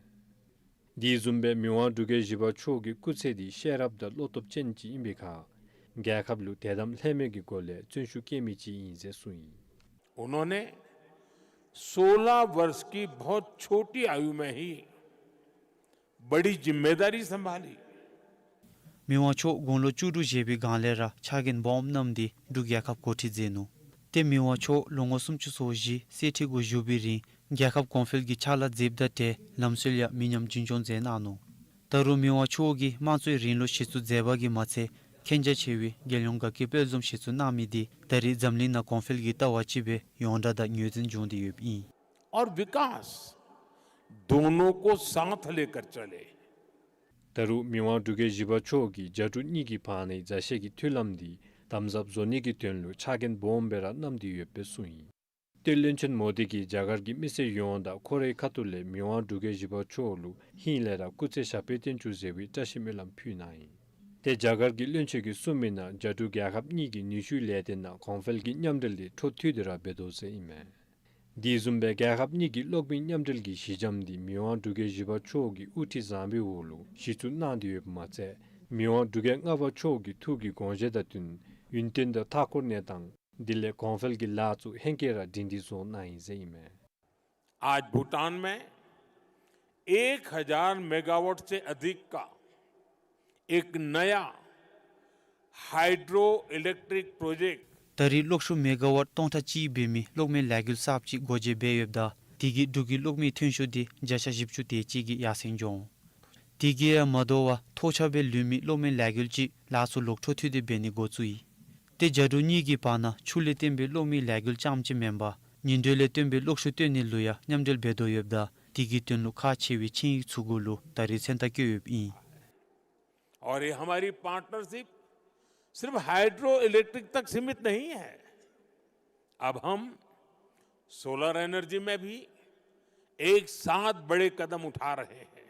དེ་བཟུམ་སྦེ་མི་དབང་འབྲུག་རྒྱལ་བཞི་པ་མཆོག་གི་སྐུ་ཚེ་འདི་ཤེས་རབ་དང་བློ་སྟོབས་ཅན་ཅིག་ཨིན་པའི་ཁར་རྒྱལ་ཁབ་ལུ་དད་དམ་ལྷད་མེད་ཀྱི་སྒོ་ལས་བརྩོན་ཤུགས་བསྐྱེད་མི་ཅིག་ཨིན་ཟེར་གསུངས་ཡི། उन्होंने सोलह वर्ष की बहुत छोटी आयु में ही बड़ी जिम्मेदारी संभाली। མི་དབང་མཆོག་དགུང་ལོ་བཅུ་དྲུག་བཞེས་པའི་སྒང་ལས་ར་ཕྱག་འགན་སྦོམ་བསྣམས་ཏེ་འབྲུག་རྒྱལ་ཁབ་འགོ་ཁྲིད་མཛད་ནུག། ཏེ་མི་དབང་མཆོག་ལོ་ངོ་སུམ་ཅུ་སོ་བཞི་གསེར་ཁྲི་གུ་བཞུགས་པའི་རིང་རྒྱལ་ཁབ་གོང་འཕེལ་གྱི་ཕྱག་ལཱ་མཛདཔ་དང་འབྲེལ་ལམ་སྲོལ་ཡང་མི་ཉམས་རྒྱུན་སྐྱོང་མཛད་གནང་ནུག། ད་རུང་མི་དབང་མཆོག་གིས་དམངས་གཙོའི་རིང་ལུགས་གཞི་བཙུགས་མཛད་པ་གིས་མ་ཚད་མཁྱེན་རྒྱ་ཆེ་བའི་རྒྱལ་ཡོངས་དགའ་སྐྱིད་དཔལ་འཛོམས་གཞི་བཙུགས་གནང་མི་འདི་ད་རེས་འཛམ་གླིང་ནང་གོང་འཕེལ་གྱི་ལྟ་བ་ཅིག་སྦེ་ཡོངས་གྲགས་དང་ངོས་འཛིན་བྱུང་སྟེ་ཡོདཔ་ཨིན། और विकास दोनों को साथ लेकर चले। ད་རུང་མི་དབང་འབྲུག་རྒྱལ་བཞི་པ་མཆོག་གིས་རྒྱ་འབྲུག་གཉིས་ཀྱི་བར་ནའི་མཛའ་བཤེས་ཀྱི་མཐུན་ལམ་འདི་དམ་ཟབ་བཟོ་ནི་གི་དོན་ལུ་ཕྱག་འགན་སྦོམ་སྦེ་ར་བསྣམས་ཏེ་ཡོདཔ་སྦེ་གསུངས་ཡི། ཏེ་བློན་ཆེན་མོ་དི་གིས་རྒྱ་གར་གྱི་མི་སེར་ཡོངས་དང་ཁོ་རའི་ཁ་ཐུག་ལས་མི་དབང་འབྲུག་རྒྱལ་བཞི་པ་མཆོག་ལུ་ཧིང་ལས་ར་སྐུ་ཚེ་ཞབས་པད་བརྟན་བཅུག་ཟེར་བའི་བཀྲ་ཤིས་སྨོན་ལམ་ཕུལ་གནང་ཡི། ཏེ་རྒྱ་གར་གྱི་བློན་ཆེན་གྱིས་གསུངས་མི་ནང་རྒྱ་འབྲུག་རྒྱལ་ཁབ་གཉིས་ཀྱིས་ནུས་ཤུགས་ལས་ཏེ་ནཱ་གོང་འཕེལ་གྱི་མཉམ་འབྲེལ་འདི་འཕྲོ་མཐུད་དེ་ར་འབད་དོ་ཟེར་ཨིན་མས། དེ་བཟུམ་སྦེ་རྒྱལ་ཁབ་གཉིས་ཀྱི་གློག་མེའི་མཉམ་འབྲེལ་གྱི་གཞི་འགྱམ་འདི་མི་དབང་འབྲུག་རྒྱལ་བཞི་པ་མཆོག་གི་དབུ་ཁྲིད་བཟང་པོའི་འོག་ལུ་གཞི་བཙུགས་གནང་སྟེ་ཡོདཔ་མ་ཚད་མི་དབང་འབྲུག་རྒྱལ་ལྔ་པ་མཆོག་གི་ཐུགས་ཀྱི་དགོངས་བཞེད་དང་བསྟུན་ཡུན་བརྟན་དང་མཐའ་འཁོར་གནས་སྟངས་དེ་ལས་གོང་འཕེལ་གྱི་ལཱ་ཚུ་ཧེང་སྐལ་ར་སྒྲིང་སྒྲིང་བཟོ་གནང་ཡི་ཟེར་ཨིན་མས། आज भूटान में एक हज़ार मेगावाट से अधिक का एक नया हाइड्रो इलेक्ट्रिक प्रोजेक्ट ད་རེས་གློག་ཤུགས་མེ་ག་ཝཊ་སྟོང་ཕྲག་གཅིག་འབད་མི་གློག་མེ་ལས་འགུལ་གསརཔ་ཅིག་སྒོ་འབྱེད་འབད་ཡོདཔ་ད་དེ་གིས་འབྲུག་གི་གློག་མེའི་ཐོན་ཤུགས་འདི་བརྒྱ་ཆ་བཞི་བཅུ་དེ་ཅིག་གིས་ཡར་སེང་འགྱོ་འོང་། དེ་གིས་ཡང་མ་དོ་བར་ཐོགས་ཆགས་སྦེ་ལུས་མི་གློག་མེ་ལས་འགུལ་ཅིག་ལཱ་ཚུ་ལོག་འཕྲོ་མཐུད་དེ་འབད་ནི་འགོ་བཙུགས་ཡི། ཏེ་རྒྱ་འབྲུག་གཉིས་ཀྱི་བར་ན་ཆུ་ལས་བཏོན་པའི་གློག་མེའི་ལས་འགུལ་རྐྱངམ་ཅིག་མེན་པར་ཉིན་དྲོད་ལས་བཏོན་པའི་གློག་ཤུགས་བཏོན་ནི་ལུ་ཡང་མཉམ་འབྲེལ་འབད་དོ་ཡོདཔ་ད་དེ་གི་དོན་ལུ་ཁག་ཆེ་བའི་ཆིངས་ཡིག་ཚུ་གུ་ལུ་ད་རེས་མཚན་རྟགས་བཀོད་ཡོདཔ་ཨིན། और ये हमारी पार्टनरशिप सिर्फ हाइड्रो इलेक्ट्रिक तक सीमित नहीं है। अब हम सोलर एनर्जी में भी एक साथ बड़े कदम उठा रहे हैं।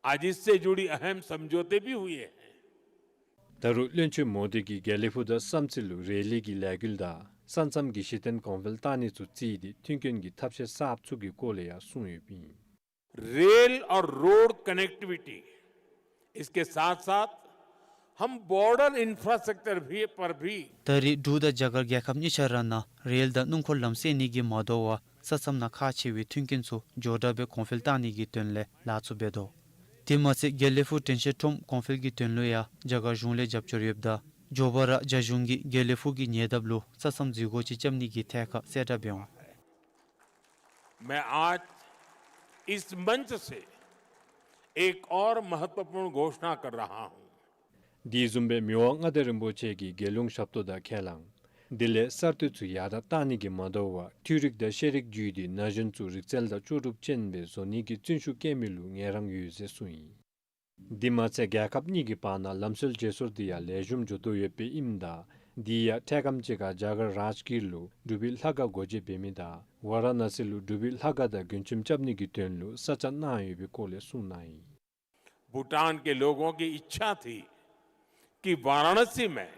आज इससे जुड़ी अहम समझौते भी हुए हैं। ད་རུང་བློན་ཆེན་མོ་དི་གིས་དགེ་ལེགས་ཕུག་དང་བསམ་རྩེ་ལུ་རེལ་ལི་གི་ལས་འགུལ་དང་ས་མཚམས་ཀྱི་གཞི་རྟེན་གོང་འཕེལ་བཏང་ནི་ཚུ་བརྩིས་ཏེ་མཐུན་རྐྱེན་གྱི་ཐབས་ཤེས་གསརཔ་ཚུ་གི་སྐོར་ལས་ཡང་གསུངས་ཡོདཔ་ཨིན། रेल और रोड कनेक्टिविटी, इसके साथ साथ हम बॉर्डर इंफ्रास्ट्रक्चर भी, पर भी ད་རེས་འབྲུག་དང་རྒྱ་གར་རྒྱལ་ཁབ་གཉིས་ཆ་ར་ནང་རེལ་དང་སྣུམ་འཁོར་ལམ་བསལ་ནི་གིས་མ་དོ་བར་ས་མཚམས་ནང་ཁག་ཆེ་བའི་མཐུན་རྐྱེན་ཚུ་མགྱོགས་དྲགས་སྦེ་གོང་འཕེལ་བཏང་ནི་གི་དོན་ལས་ལཱ་ཚུ་འབད་དོ། དེ་མ་ཚད་དགེ་ལེགས་ཕུག་དྲན་ཤེས་ཁྲོམ་གོང་འཕེལ་གྱི་དོན་ལུ་ཡང་རྒྱ་གར་གཞུང་ལས་རྒྱབ་སྐྱོར་ཡོདཔ་ད་མགྱོགས་པ་ར་རྒྱ་གཞུང་གིས་དགེ་ལེགས་ཕུག་གི་ཉེ་འདབས་ལུ་ས་མཚམས་འཛུལ་སྒོ་ཅིག་རྐྱབ་ནི་གི་ཐད་ཁར་གསལ་བསྒྲགས་འབད་འོང་། मैं आज इस मंच से एक और महत्वपूर्ण घोषणा कर रहा हूं। དེ་བཟུམ་སྦེ་མི་དབང་མངའ་བདག་རིན་པོ་ཆེ་གིས་རྒྱལ་ཡོངས་ཞབས་ཏོག་དང་ཁས་བླངས་དེ་ལས་གསར་གཏོད་ཚུ་ཡར་དྲགས་གཏང་ནི་གིས་མ་དོ་བར་འཕྲུལ་རིག་དང་ཤེས་རིག་བརྒྱུད་དེ་ན་གཞོན་ཚུ་རིག་རྩལ་དང་ལྕོགས་གྲུབ་ཅན་སྦེ་བཟོ་ནི་གི་བརྩོན་ཤུགས་བསྐྱེད་མི་ལུ་ངལ་རངས་ཡོད་ཟེར་གསུངས་ཡི། འདི་མ་ཚད་རྒྱལ་ཁབ་གཉིས་ཀྱི་བར་ན་ལམ་སྲོལ་བརྗེ་སོར་འདི་ཡང་ལེགས་ཤོམ་འགྱོ་དོ་ཡོདཔ་ཨིནམ་ད་འདི་ཡང་འཕྲལ་ཁམས་ཅིག་ཁར་རྒྱ་གར་རཱཇ་གིར་ལུ་འབྲུག་པའི་ལྷ་ཁང་སྒོ་འབྱེད་འབད་མི་དང་ཝ་ར་ཎ་སི་ལུ་འབྲུག་པའི་ལྷ་ཁང་དང་མགོན་ཁྱིམ་རྐྱབ་ནི་གི་དོན་ལུ་ས་ཆ་གནང་ཡོད་པའི་སྐོར་ལས་གསུངས་གནང་ཡི། भूटान के लोगों की इच्छा थी कि वाराणसी में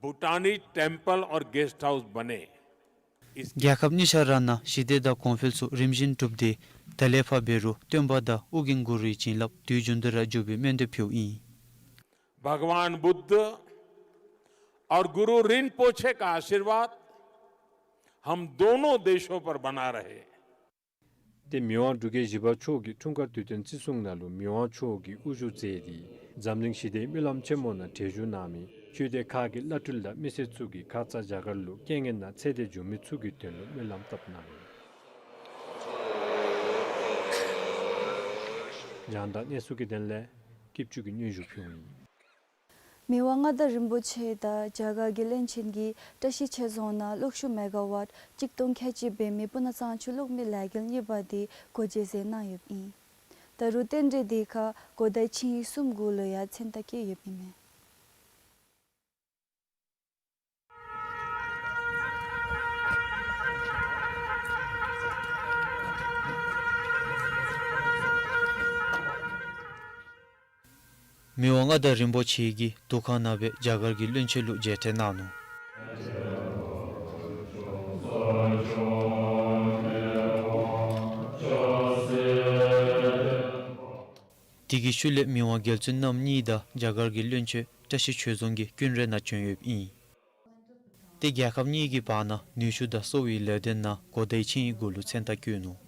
भूटानी टेम्पल और गेस्ट हाउस बने। इस རྒྱལ་ཁབ་གཉིས་ཆ་ར་ནང་ཞི་བདེ་དང་གོང་འཕེལ་ཚུ་རིམ་བཞིན་གྲུབ་སྟེ་ད་ལས་ཕར་འབད་རུང་སྟོན་པ་དང་ཨོ་རྒྱན་གུ་རུའི་བྱིན་རླབས་དུས་རྒྱུན་དུ་ར་འགྱོ་བའི་སྨོན་འདུན་ཕུལཝ་ཨིན། भगवान बुद्ध और गुरु रिनपोछे का आशीर्वाद हम दोनों देशों पर बना रहे। ཏེ་མི་དབང་འབྲུག་རྒྱལ་བཞི་པ་མཆོག་གིས་འཁྲུངས་སྐར་དུས་སྟོན་བརྩི་སྲུང་ནང་ལུ་མི་དབང་མཆོག་གིས་དབུ་བཞུགས་མཛད་དེ་འཛམ་གླིང་ཞི་བདེའི་སྨོན་ལམ་ཆེན་མོ་ནང་གྲལ་བཞུགས་གནང་མི་ཆོས་སྡེ་ཁག་གི་བླ་སྤྲུལ་དང་མི་སེར་ཚུ་གིས་ཁ་ཙ་རྒྱ་གར་ལུ་རྐྱེན་ངན་ནང་ཚེ་འདས་འབྱོན་མི་ཚུ་གི་དོན་ལུ་སྨོན་ལམ་བཏབ་གནང་ཡི། རྒྱང་བསྒྲགས་གནས་ཚུལ་གྱི་དོན་ལས་སྐྱིད་ཆུ་གིས་སྙན་ཞུ་ཕུལཝ་ཨིན། མི་དབང་མངའ་བདག་རིན་པོ་ཆེ་དང་རྒྱ་གར་གྱི་བློན་ཆེན་གྱིས་བཀྲ་ཤིས་ཆོས་རྫོང་ནང་གློག་ཤུགས་མེ་ག་ཝཊ་གཅིག་སྟོང་ཁལ་གཅིག་འབད་མི་སྤུ་ན་གཙང་ཆུ་གློག་མེ་ལས་འགུལ་གཉིས་པ་དེ་སྒོ་འབྱེད་མཛད་གནང་ཡོདཔ་ཨིན། ད་རུང་རྟེན་འབྲེལ་དེ་ཁར་གོ་བརྡའི་ཆིངས་ཡིག་གསུམ་གུ་ལུ་ཡང་མཚན་རྟགས་བཀོད་ཡོདཔ་ཨིན་མས། མི་དབང་མངའ་བདག་རིན་པོ་ཆེ་གིས་འདུ་ཁང་ནང་སྦེ་རྒྱ་གར་གྱི་བློན་ཆེན་ལུ་མཇལ་འཕྲད་གནང་ནུག། དེ་གི་ཤུལ་ལས་མི་དབང་རྒྱལ་བཙུན་རྣམ་གཉིས་དང་རྒྱ་གར་གྱི་བློན་ཆེན་བཀྲ་ཤིས་ཆོས་རྫོང་གིས་ཀུན་ར་ནང་བྱོན་ཡོདཔ་ཨིན། ཏེ་རྒྱལ་ཁབ་གཉིས་ཀྱི་བར་ན་ནུས་ཤུགས་དང་གསོ་བའི་ལས་དོན་ནང་གོ་བརྡའི་ཆིངས་ཡིག་གུ་ལུ་མཚན་རྟགས་བཀོད་ནུག།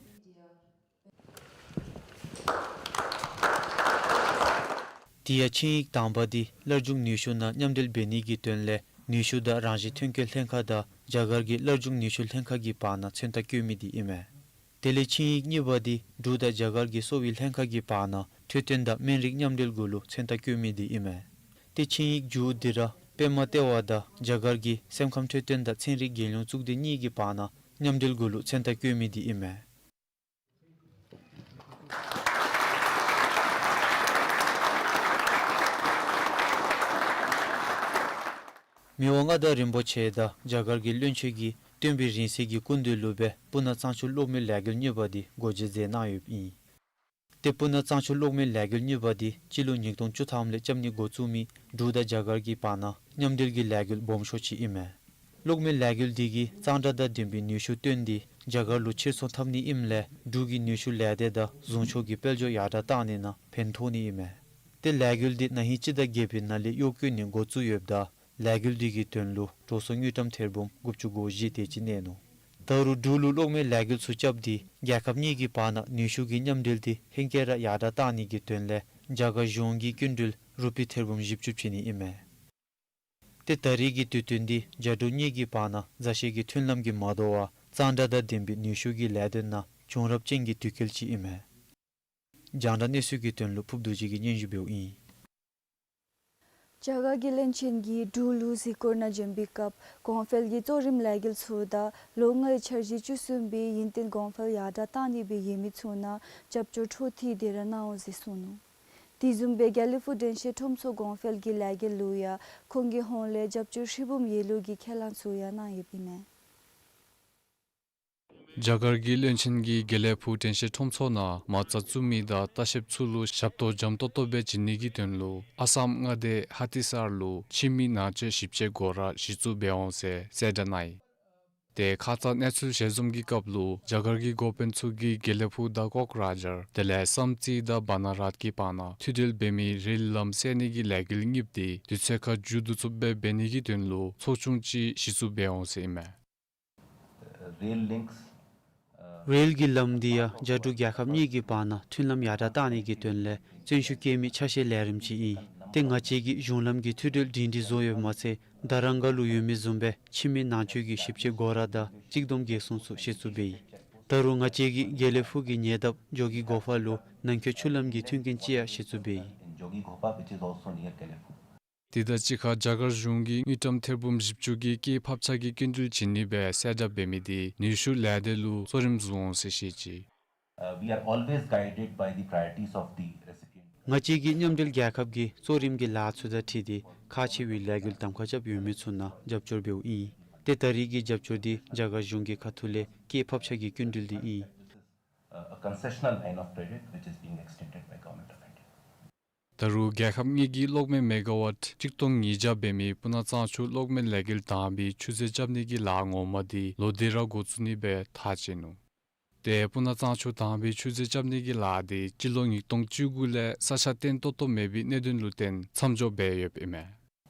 དེ་ཡང་ཆིངས་ཡིག་དང་པ་འདི་སླར་འབྱུང་ནུས་ཤུགས་ནང་མཉམ་འབྲེལ་འབད་ནི་གི་དོན་ལས་ནུས་ཤུགས་དང་རང་བཞིན་ཐོན་སྐྱེད་ལྷན་ཁག་དང་རྒྱ་གར་གྱི་སླར་འབྱུང་ནུས་ཤུགས་ལྷན་ཁག་གི་བར་ན་མཚན་རྟགས་བཀོད་མི་འདི་ཨིན་མས། དེ་ལས་ཆིངས་ཡིག་གཉིས་པ་འདི་འབྲུག་དང་རྒྱ་གར་གྱི་གསོ་བའི་ལྷན་ཁག་གི་བར་ན་འཕྲོད་བསྟེན་དང་སྨན་རིགས་མཉམ་འབྲེལ་གུ་ལུ་མཚན་རྟགས་བཀོད་མི་འདི་ཨིན་མས། ཏེ་ཆིངས་ཡིག་མཇུག་འདི་ར་པདྨ་ལྟེ་བ་དང་རྒྱ་གར་གྱི་སེམས་ཁམས་འཕྲོད་བསྟེན་དང་ཚན་རིག་རྒྱལ་ཡོངས་གཙུག་སྡེ་གཉིས་ཀྱི་བར་ན་མཉམ་འབྲེལ་གུ་ལུ་མཚན་རྟགས་བཀོད་མི་འདི་ཨིན་མས། མི་དབང་མངའ་བདག་རིན་པོ་ཆེ་དང་རྒྱ་གར་གྱི་བློན་ཆེན་གྱིས་སྟོན་པའི་རིང་བསྲེལ་གྱི་སྐུ་མདུན་ལུ་སྦེ་སྤུ་ན་གཙང་ཆུ་གློག་མེ་ལས་འགུལ་གཉིས་པ་འདི་སྒོ་འབྱེད་མཛད་གནང་ཡོདཔ་ཨིན། ཏེ་སྤུ་ན་གཙང་ཆུ་གློག་མེ་ལས་འགུལ་གཉིས་པ་འདི་སྤྱི་ལོ་ཉིས་སྟོང་བཅུ་ཐམ་ལས་རྐྱབ་ནི་འགོ་བཙུགས་མི་འབྲུག་དང་རྒྱ་གར་གྱི་བར་ན་མཉམ་འབྲེལ་གྱི་ལས་འགུལ་སྦོམ་ཤོས་ཅིག་ཨིན་མས། གློག་མེ་ལས་འགུལ་འདི་གིས་གཙང་སྦྲ་དང་ལྡན་པའི་ནུས་ཤུགས་བཏོན་ཏེ་རྒྱ་གར་ལུ་ཕྱིར་ཚོང་འཐབ་ནི་ཨིནམ་ལས་འབྲུག་གི་ནུས་ཤུགས་ལས་སྡེ་དང་བཟུང་ཆོག་གི་དཔལ་འབྱོར་ཡར་དྲག་བཏང་ནི་ནང་ཕན་ཐོགས་ནི་ཨིན་མས། ཏེ་ལས་འགུལ་འདི་ན་ཧིང་སྤྱི་ཟླ་བརྒྱད་པའི་ནང་ལས་གཡོག་བཀོལ་ནི་འགོ་བཙུགས་ཡོདཔ་ད་ལས་འགུལ་འདི་གི་དོན་ལུ་འགྲོ་སོང་དངུལ་ཀྲམ་ཐེར་འབུམ་དགུ་བཅུ་གོ་བཞི་དེ་ཅིག་གནས་ནུག། ད་རུང་འབྲུག་ལུ་གློག་མེ་ལས་འགུལ་ཚུ་རྐྱབ་སྟེ་རྒྱལ་ཁབ་གཉིས་ཀྱི་བར་ན་ནུས་ཤུགས་ཀྱི་མཉམ་འབྲེལ་འདི་ཧེང་སྐལ་ར་ཡར་དྲག་བཏང་ནི་གི་དོན་ལས་རྒྱ་གར་གཞུང་གིས་སྐྱིན་འགྲུལ་རུ་པི་ཐེར་འབུམ་བཞི་བཅུ་བྱིན་ནི་ཨིན་མས། ཏེ་ད་རེས་ཀྱི་དུས་སྟོན་འདི་རྒྱ་འབྲུག་གཉིས་ཀྱི་བར་ན་མཛའ་བཤེས་ཀྱི་མཐུན་ལམ་གྱིས་མ་དོ་བར་གཙང་སྦྲ་དང་ལྡན་པའི་ནུས་ཤུགས་ཀྱི་ལས་དོན་ནང་བྱུང་རབས་ཅན་གྱི་དུས་སྐལ་ཅིག་ཨིན་མས། རྒྱང་བསྒྲགས་གནས་ཚུལ་གྱི་དོན་ལུ་ཕུབ་རྡོ་རྗེ་གིས་སྙན་ཞུ་འབདཝ་ཨིན། རྒྱ་གར་གྱི་བློན་ཆེན་གྱིས་འབྲུག་ལུ་གཟིགས་སྐོར་ནང་བྱོན་པའི་སྐབས་གོང་འཕེལ་གྱི་གཙོ་རིམ་ལས་འགུལ་ཚུ་དང་ལོ་ལྔའི་འཆར་གཞི་བཅུ་གསུམ་པའི་ཡུན་བརྟན་གོང་འཕེལ་ཡར་དྲག་བཏང་ནི་སྦེ་ཡོད་མི་ཚུ་ནང་རྒྱབ་སྐྱོར་འཕྲོ་མཐུད་དེ་ར་གནང་འོང་ཟེར་གསུངས་ནུག། དེ་བཟུམ་སྦེ་དགེ་ལེགས་ཕུག་དྲན་ཤེས་ཁྲོམ་ཚོགས་གོང་འཕེལ་གྱི་ལས་འགུལ་ལུ་ཡང་ཁོང་གི་ཧོངས་ལས་རྒྱབ་སྐྱོར་ཧྲིལ་བུམ་ཡོད་ལུགས་ཀྱི་ཁས་བླངས་ཚུ་ཡང་གནང་ཡོདཔ་ཨིན་མས། རྒྱ་གར་གྱི་བློན་ཆེན་གྱིས་དགེ་ལེགས་ཕུག་དྲན་ཤེས་ཁྲོམ་ཚོགས་ནང་མ་རྩ་བཙུགས་མི་དང་ལྟ་བཤལཔ་ཚུ་ལུ་ཞབས་ཏོག་འཇམ་ཏོང་ཏོ་སྦེ་བྱིན་ནི་གི་དོན་ལུ་ཨ་སམ་མངའ་སྡེ་ཧ་ཏི་སར་ལུ་ཁྱིམ་མི་ནང་མཆོད་ཞིབ་དཔྱད་སྒོ་ར་གཞི་བཙུགས་འབད་འོང་ཟེར་གསལ་བསྒྲགས་གནང་ཡི། ཏེ་ཁ་ཙ་གནས་ཚུལ་ཞལ་འཛོམས་ཀྱི་སྐབས་ལུ་རྒྱ་གར་གྱི་འགོ་དཔོན་ཚུ་གིས་དགེ་ལེགས་ཕུག་དང་ཀོག་རཱ་ཇར་དེ་ལས་བསམ་རྩེ་དང་བ་ན་རཱཊ་ཀྱི་བར་ན་མཐུད་འབྲེལ་འབད་མི་རེལ་ལམ་བསལ་ནི་གི་ལས་འགུལ་གཉིས་པོ་འདི་དུས་ཚོད་ཁར་མཇུག་བསྡུ་ཚུགསཔ་སྦེ་འབད་ནི་གི་དོན་ལུ་ཚོགས་ཆུང་ཅིག་གཞི་བཙུགས་འབད་འོང་ཟེར་ཨིན་མས། Rail links, uh, རེལ་གྱི་ལམ་འདི་ཡང་རྒྱ་འབྲུག་རྒྱལ་ཁབ་གཉིས་ཀྱི་བར་ན་མཐུན་ལམ་ཡར་དྲག་བཏང་ནི་གི་དོན་ལས་བརྩོན་ཤུགས་བསྐྱེད་མི་ཆ་ཤས་ལས་རིམ་ཅིག་ཨིན། ཏེ་ང་བཅས་ཀྱིས་གཞུང་ལམ་གྱི་མཐུད་འབྲེལ་སྒྲིང་སྒྲིང་བཟོ་ཡོདཔ་མ་ཚད་དྷ་རམ་སྒར་ལུ་ཡོད་མི་བཟུམ་སྦེ་ཁྱིམ་མི་ནང་མཆོད་ཀྱི་ཞིབ་དཔྱད་སྒོ་ར་དང་གཅིག་བསྡོམས་རྒྱལ་སྲུང་ཚུ་གཞི་བཙུགས་འབད་ཡི། ད་རུང་ང་བཅས་ཀྱིས་དགེ་ལེགས་ཕུག་གི་ཉེ་འདབས་ཇོ་གི་གོ་ཕ་ལུ་ནང་འཁོད་ཆུ་ལམ་གྱི་མཐུན་རྐྱེན་ཅིག་ཡང་གཞི་བཙུགས་འབད་ཡི། In Jogighopa, which is also near Gelephu. དེ་དང་གཅིག་ཁར་རྒྱ་གར་གཞུང་གིས་དངུལ་ཀྲམ་ཐེར་འབུམ་བཞི་བཅུ་གི་སྐྱེད་ཕབ་ཆག་གི་སྐྱིན་འགྲུལ་བྱིན་ནི་སྦེ་གསལ་བསྒྲགས་འབད་མི་འདི་ནུས་ཤུགས་ལས་སྡེ་ལུ་གཙོ་རིམ་བཟུང་འོང་ཟེར་བཤད་ཅི། Uh, we are always guided by the priorities of the recipient. ང་བཅས་ཀྱིས་མཉམ་འབྲེལ་རྒྱལ་ཁབ་ཀྱི་གཙོ་རིམ་གྱི་ལཱ་ཚུ་དང་འཁྲིལ་ཏེ་ཁག་ཆེ་བའི་ལས་འགུལ་གདམ་ཁ་རྐྱབ་ཡོད་མི་ཚུ་ནང་རྒྱབ་སྐྱོར་འབདཝ་ཨིན། ཏེ་ད་རེས་ཀྱི་རྒྱབ་སྐྱོར་འདི་རྒྱ་གར་གཞུང་གི་ཁ་ཐུག་ལས་སྐྱེད་ཕབ་ཆ་གི་སྐྱིན་འགྲུལ་འདི་ཨིན། A concessional line of credit which is being extended by Government of India. ད་རུང་རྒྱལ་ཁབ་གཉིས་ཀྱིས་གློག་མེ་མེ་ག་ཝཊ་གཅིག་སྟོང་ཉིས་བརྒྱ་འབད་མི་སྤུ་ན་གཙང་ཆུ་གློག་མེ་ལས་འགུལ་དང་པའི་ཆུ་མཛོད་རྐྱབ་ནི་གི་ལཱ་ངོ་མ་འདི་ལོ་འདི་ར་འགོ་བཙུགས་ནི་སྦེ་ཐག་བཅད་ནུག། ཏེ་སྤུ་ན་གཙང་ཆུ་དང་པའི་ཆུ་མཛོད་རྐྱབ་ནི་གི་ལཱ་འདི་སྤྱི་ལོ་ཉིས་སྟོང་བཅུ་དགུ་ལས་ས་ཆ་བརྟན་ཏོག་ཏོ་མེད་པའི་གནད་དོན་ལུ་བརྟེན་མཚམས་འཇོག་འབད་ཡོདཔ་ཨིན་མས།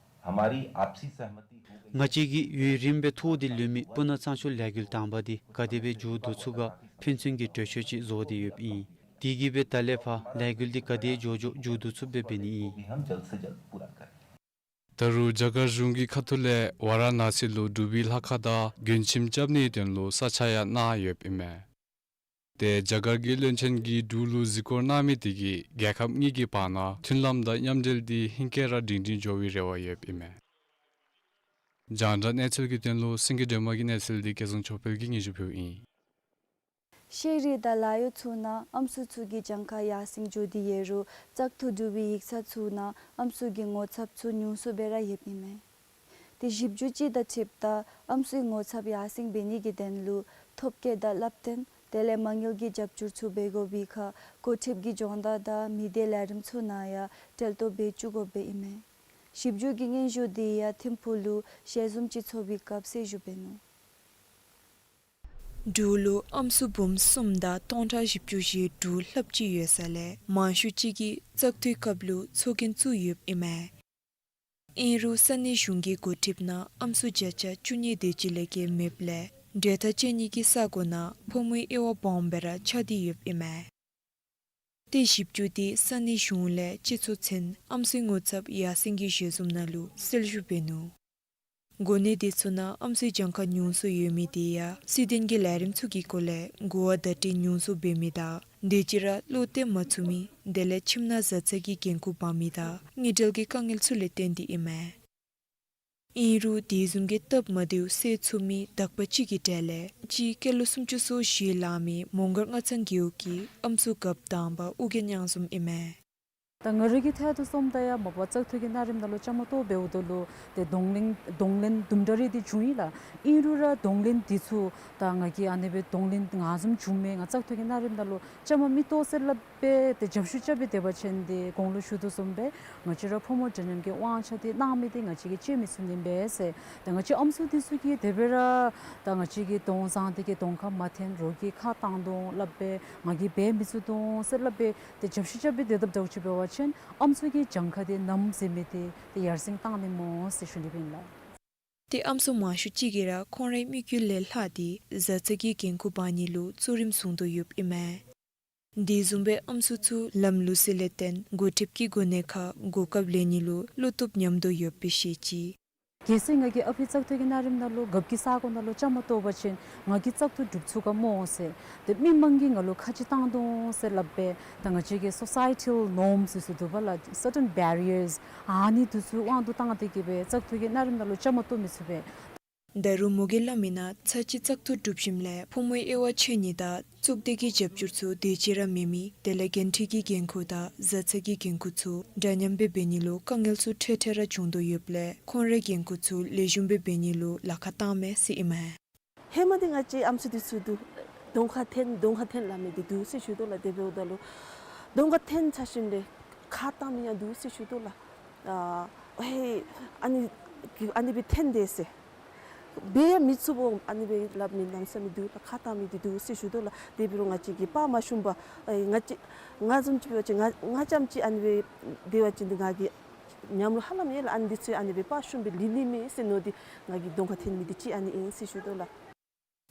हमारी आपसी सहमति हो गई। ང་བཅས་ཀྱིས་ཡུན་རིངམོ་སྦེ་ཐོགས་ཏེ་ལུས་མི་སྤུ་ན་གཙང་ཆུ་ལས་འགུལ་དང་པ་འདི་ག་དེ་སྦེ་མཇུག་བསྡུ་ཚུགས་ག་ཕན་ཚུན་གྱི་གྲོས་ཆོད་ཅིག་བཟོ་སྟེ་ཡོདཔ་ཨིན། དེ་གིས་སྦེ་ད་ལས་ཕར་ལས་འགུལ་འདི་ག་དེ་མགྱོགས་མགྱོགས་མཇུག་བསྡུ་ཚུགསཔ་སྦེ་འབད་ནི་ཨིན། हम जल्द से जल्द पूरा करें। ད་རུང་རྒྱ་གར་གཞུང་གི་ཁ་ཐུག་ལས་ཝ་ར་ཎ་སི་ལུ་འབྲུག་པའི་ལྷ་ཁང་དང་མགོན་ཁྱིམ་རྐྱབ་ནིའི་དོན་ལུ་ས་ཆ་ཡང་གནང་ཡོདཔ་ཨིན་མས། ཏེ་རྒྱ་གར་གྱི་བློན་ཆེན་གྱིས་འབྲུག་ལུ་གཟིགས་སྐོར་གནང་མི་དེ་གིས་རྒྱལ་ཁབ་གཉིས་ཀྱི་བར་ན་མཐུན་ལམ་དང་མཉམ་འབྲེལ་འདི་ཧེང་སྐལ་ར་སྒྲིང་སྒྲིང་འགྱོ་བའི་རེ་བ་ཡོདཔ་ཨིན་མས། རྒྱང་བསྒྲགས་གནས་ཚུལ་གྱི་དོན་ལུ་སེང་གེ་སྒྲོལ་མ་གི་གནས་ཚུལ་འདི་སྐལ་བཟང་ཆོས་འཕེལ་གྱིས་སྙན་ཞུ་ཕུལཝ་ཨིན། ཤེས་རིག་དང་ལཱ་གཡོག་ཚུ་ནང་ཨམ་སྲུ་ཚུ་གི་གྱངས་ཁ་ཡར་སེང་འགྱོ་སྟེ་ཡོད་རུང་བཙག་འཐུ་གྲུབ་པའི་ཡིག་ཚང་ཚུ་ནང་ཨམ་སྲུ་གི་ངོ་ཚབ་ཚུ་ཉུང་སུ་སྦེ་ར་ཡོདཔ་ཨིན་མས། ཏེ་ཞིབ་འཇུག་ཅིག་དང་འཁྲིལཝ་ད་ཨམ་སྲུའི་ངོ་ཚབ་ཡར་སེང་འབད་ནི་གི་དོན་ལུ་ཐོབ་སྐལ་དང་བསླབ་སྟོན་དེ་ལས་མ་དངུལ་གྱི་རྒྱབ་སྐྱོར་ཚུ་འབད་དགོ་པའི་ཁར་འགོ་ཁྲིདཔ་གི་སྦྱོང་བརྡར་དང་མི་སྡེ་ལས་རིམ་ཚུ་ནང་ཡང་འབྲེལ་གཏོགས་འབད་བཅུག་དགོཔ་ཨིན་མས། ཞིབ་འཇུག་གི་སྙན་ཞུ་འདི་ཡང་ཐིམ་ཕུག་ལུ་ཞལ་འཛོམས་ཅིག་ཚོགས་པའི་སྐབས་གསལ་ཞུ་འབད་ནུག། འབྲུག་ལུ་ཨམ་སྲུ་འབུམ་གསུམ་དང་སྟོང་ཕྲག་བཞི་བཅུ་ཞེ་དྲུག་ལྷགཔ་ཅིག་ཡོད་ས་ལས་མང་ཤོས་ཅིག་གིས་བཙག་འཐུའི་སྐབས་ལུ་ཚོགས་རྒྱན་བཙུགས་ཡོདཔ་ཨིན་མས། ཨིན་རུང་ས་གནས་གཞུང་གི་འགོ་ཁྲིདཔ་ནང་ཨམ་སྲུ་བརྒྱ་ཆ་བཅུ་གཉིས་དེ་ཅིག་ལས་བརྒལ་མེདཔ་ལས་གྲོས་ཐག་བཅད་ནི་གི་ས་གོ་ནང་ཕོ་མོའི་དབྱེ་བ་སྦོམ་སྦེ་ར་ཆགས་ཏེ་ཡོདཔ་ཨིན་མས། ཏེ་ཞིབ་འཇུག་འདི་ས་གནས་གཞུང་ལས་སྤྱི་ཚོགས་ཚན་ཨམ་སྲུའི་ངོ་ཚབ་ཡར་སེང་གི་ཞལ་འཛོམས་ནང་ལུ་གསལ་ཞུ་འབད་ནུག། གོ་གནས་དེ་ཚུ་ནང་ཨམ་སྲུའི་གྱངས་ཁ་ཉུང་སུ་ཡོད་མི་དེ་ཡང་སྲིད་དོན་གྱི་ལས་རིམ་ཚུ་གི་སྐོར་ལས་གོ་བ་བརྡ་སྤྲོད་ཉུང་སུ་འབད་མི་དང་དེ་ཅིག་ར་བློ་གཏད་མ་ཚུགས་མི་དེ་ལས་ཁྱིམ་ནང་བཟའ་ཚང་གི་འགན་ཁུར་འབག་མི་དང་དངུལ་འབྲེལ་གྱི་དཀའ་ངལ་ཚུ་ལས་བརྟེན་ཏེ་ཨིན་མས། ཨིན་རུང་དེ་བཟུམ་གྱི་སྟབས་མ་བདེཝ་སེལ་ཚུགས་མི་དག་པ་ཅིག་གི་གྲས་ལས་གཅིག་སྐྱེས་ལོ་སུམ་ཅུ་སོ་བཞི་ལང་མི་མོང་སྒར་སྔ་ཚང་རྒེད་འོག་གི་ཨམ་སྲུ་རྒཔོ་དང་པ་ཨོ་རྒྱན་གཡང་འཛོམས་ཨིན་མས། ད་ང་རའི་གི་ཐད་དུ་སོངམ་ད་ཡང་མ་པ་བཙག་འཐུ་གི་གནའ་རིམ་ནང་ལུ་བཅའ་མར་གཏོགས་འབདཝ་ད་ལུ་ཏེ་གདོང་ལེན་གདོང་ལེན་དུམ་གྲ་རེ་འདི་བྱུང་ཡི་ལགས། ཨིན་རུང་ར་གདོང་ལེན་འདི་ཚུ་ད་ང་གིས་ཨ་ནི་སྦེ་གདོང་ལེན་ང་བཟུམ་བྱུངམ་མས། ང་བཙག་འཐུ་གི་གནའ་རིམ་ནང་ལུ་བཅའ་མར་མི་གཏོགས་ཟེར་སླབ་སྦེ་ཏེ་རྒྱབ་བཤུད་རྐྱབ་སྦེ་སྡོད་པ་ཅིན་ཏེ་གོང་ལུ་ཞུ་དོ་བཟུམ་སྦེ་ང་བཅས་ར་ཕོ་མོ་འདྲ་མཉམ་གྱི་དབང་ཆ་འདི་གནང་མི་འདི་ང་བཅས་ཀྱིས་བཅད་མི་ཚུགས་ནི་མས་ཟེར། ད་ང་བཅས་ཨམ་སྲུ་འདི་ཚུ་གིས་དེ་སྦེ་ར་ད་ང་བཅས་ཀྱི་གདོང་བཟང་འདི་གི་གདོང་ཁར་མ་འཐོན་རོགས་ཀྱིས་ཁ་བཏང་དོ་སླབ་སྦེ་ང་གིས་འབད་མི་ཚུགས་དོ་ཟེར་སླབ་སྦེ་ཏེ་རྒྱབ་བཤུད་རྐྱབ་སྦེ་སྡོད་དཔ་འདྲཝ་ཅིག་འབད་བ་ཅིན་ཨམ་སྲུ་གི་གྱངས་ཁ་འདི་ནམ་ཟེར་མི་འདི་ཏེ་ཡར་སེང་བཏང་ནི་སྨོ་ཟེར་ཞུ་ནི་ཨིན་ལགས། ཏེ་ཨམ་སྲུ་མང་ཤོས་ཅིག་གིས་ར་ཁོང་རའི་དམིགས་ཡུལ་ལས་ལྷག་སྟེ་བཟའ་ཚང་གི་འགན་ཁུར་འབག་ནི་ལུ་གཙོ་རིམ་བཟུང་དོ་ཡོདཔ་ཨིན་མས། དེ་བཟུམ་སྦེ་ཨམ་སྲུ་ཚུ་ལམ་ལུགས་སྲོལ་ལས་བརྟེན་འགོ་ཁྲིདཔ་གི་གོ་གནས་ཁར་གོ་སྐབས་ལེན་ནི་ལུ་བློ་སྟོབས་ཉམས་དོ་ཡོདཔ་སྦེ་བཤད་ཅི། གལ་སྲིད་ང་གིས་ཨ་ཕི་བཙག་འཐུ་གི་གནའ་རིམ་ནང་ལུ་རྒཔོ་གི་ས་གོ་ནང་ལུ་བཅའ་མར་གཏོགས་པ་ཅིན་ང་གིས་བཙག་འཐུ་གྲུབ་ཚུགས་ག་སྨོ་ཟེར། ཏེ་མི་མང་གིས་ང་ལུ་ཁ་ཅིག་བཏང་དོ་ཟེར་སླབ་སྦེ་ད་ང་བཅས་ཀྱི་སོ་སའི་ཊཱལ་ནོརམསི་ཟེར་ཚུ་འདུག་པ་ལགས། སར་ཊེན་བེ་རི་ཡརསི་ཨ་ནི་འདི་ཚུ་དབང་དུ་བཏང་སྟེ་གི་སྦེ་བཙག་འཐུ་གི་གནའ་རིམ་ནང་ལུ་བཅའ་མར་གཏོགས་མི་ཚུགས་པས། ད་རུང་མོ་གིས་སླབ་མི་ནང་ཚར་གཅིག་བཙག་འཐུ་གྲུབ་ཞིནམ་ལས་ཕོ་མོའི་དབྱེ་བ་ཕྱེ་ནི་དང་གཙུག་སྡེ་གི་རྒྱབ་སྐྱོར་ཚུ་དེ་ཅིག་ར་མེད་མི་དེ་ལས་འགན་འཁྲི་གི་འགན་ཁུར་དང་བཟའ་ཚང་གི་འགན་ཁུར་ཚུ་འདྲ་མཉམ་སྦེ་འབད་ནི་ལུ་དཀའ་ངལ་ཚུ་འཕྲལ་འཕྲལ་ར་བྱུང་དོ་ཡོདཔ་ལས་ཁོང་རའི་འགན་ཁུར་ཚུ་ལེགས་ཤོམ་སྦེ་འབད་ནི་ལུ་ལཱ་ཁག་བཏངམ་མས་ཟེར་ཨིན་མས། ཧེ་མ་འདི་ང་བཅས་ཨམ་སྲུ་འདི་ཚུ་འདུག་གདོང་ཁར་འཐོན་གདོང་ཁར་འཐོན་སླབ་མི་འདི་འདུག་ཟེར་ཞུ་དོ་ལགས། དེ་འབདཝ་ད་ལུ་གདོང་ཁར་འཐོན་ཚར་ཞིནམ་ལས་ཁ་བཏང་མི་ཡང་འདུག་ཟེར་ཞུ་དོ་ལགས། ཨ་ཧེ་ཨ་ནི་ཨ་ནི་སྦེ་འཐོན་དེས་ཟེར་འབད་ཡང་མི་ཚུགས་པོ་ཨ་ནི་སྦེ་སླབ་མི་གནམ་མེད་ས་མེད་འདུག་ལགས། ཁ་བཏང་མི་འདི་འདུག་ཟེར་ཞུ་དོ་ལགས། དེ་འབད་རུང་ང་བཅས་ཀྱིས་དཔའ་མ་ཞུམ་པར་ཨེ་ང་བཅས་ང་བཟུམ་ཅིག་འབད་བ་ཅིན་ང་ང་རྐྱངམ་ཅིག་ཨ་ནི་སྦེ་སྡོད་པ་ཅིན་འདི་ང་གིས་ཉམས་ལུ་ཧ་ལམ་ཡོད་ལགས། ཨ་ནི་འདི་ཚུ་ཨ་ནི་སྦེ་དཔའ་ཞུམ་སྦེ་ལུས་ནི་མེད་ཟེར་མནོ་སྟེ་ང་གིས་གདོང་ཁར་འཐོན་མི་འདི་ཅིག་ཨ་ནི་ཨིན་ཟེར་ཞུ་དོ་ལགས།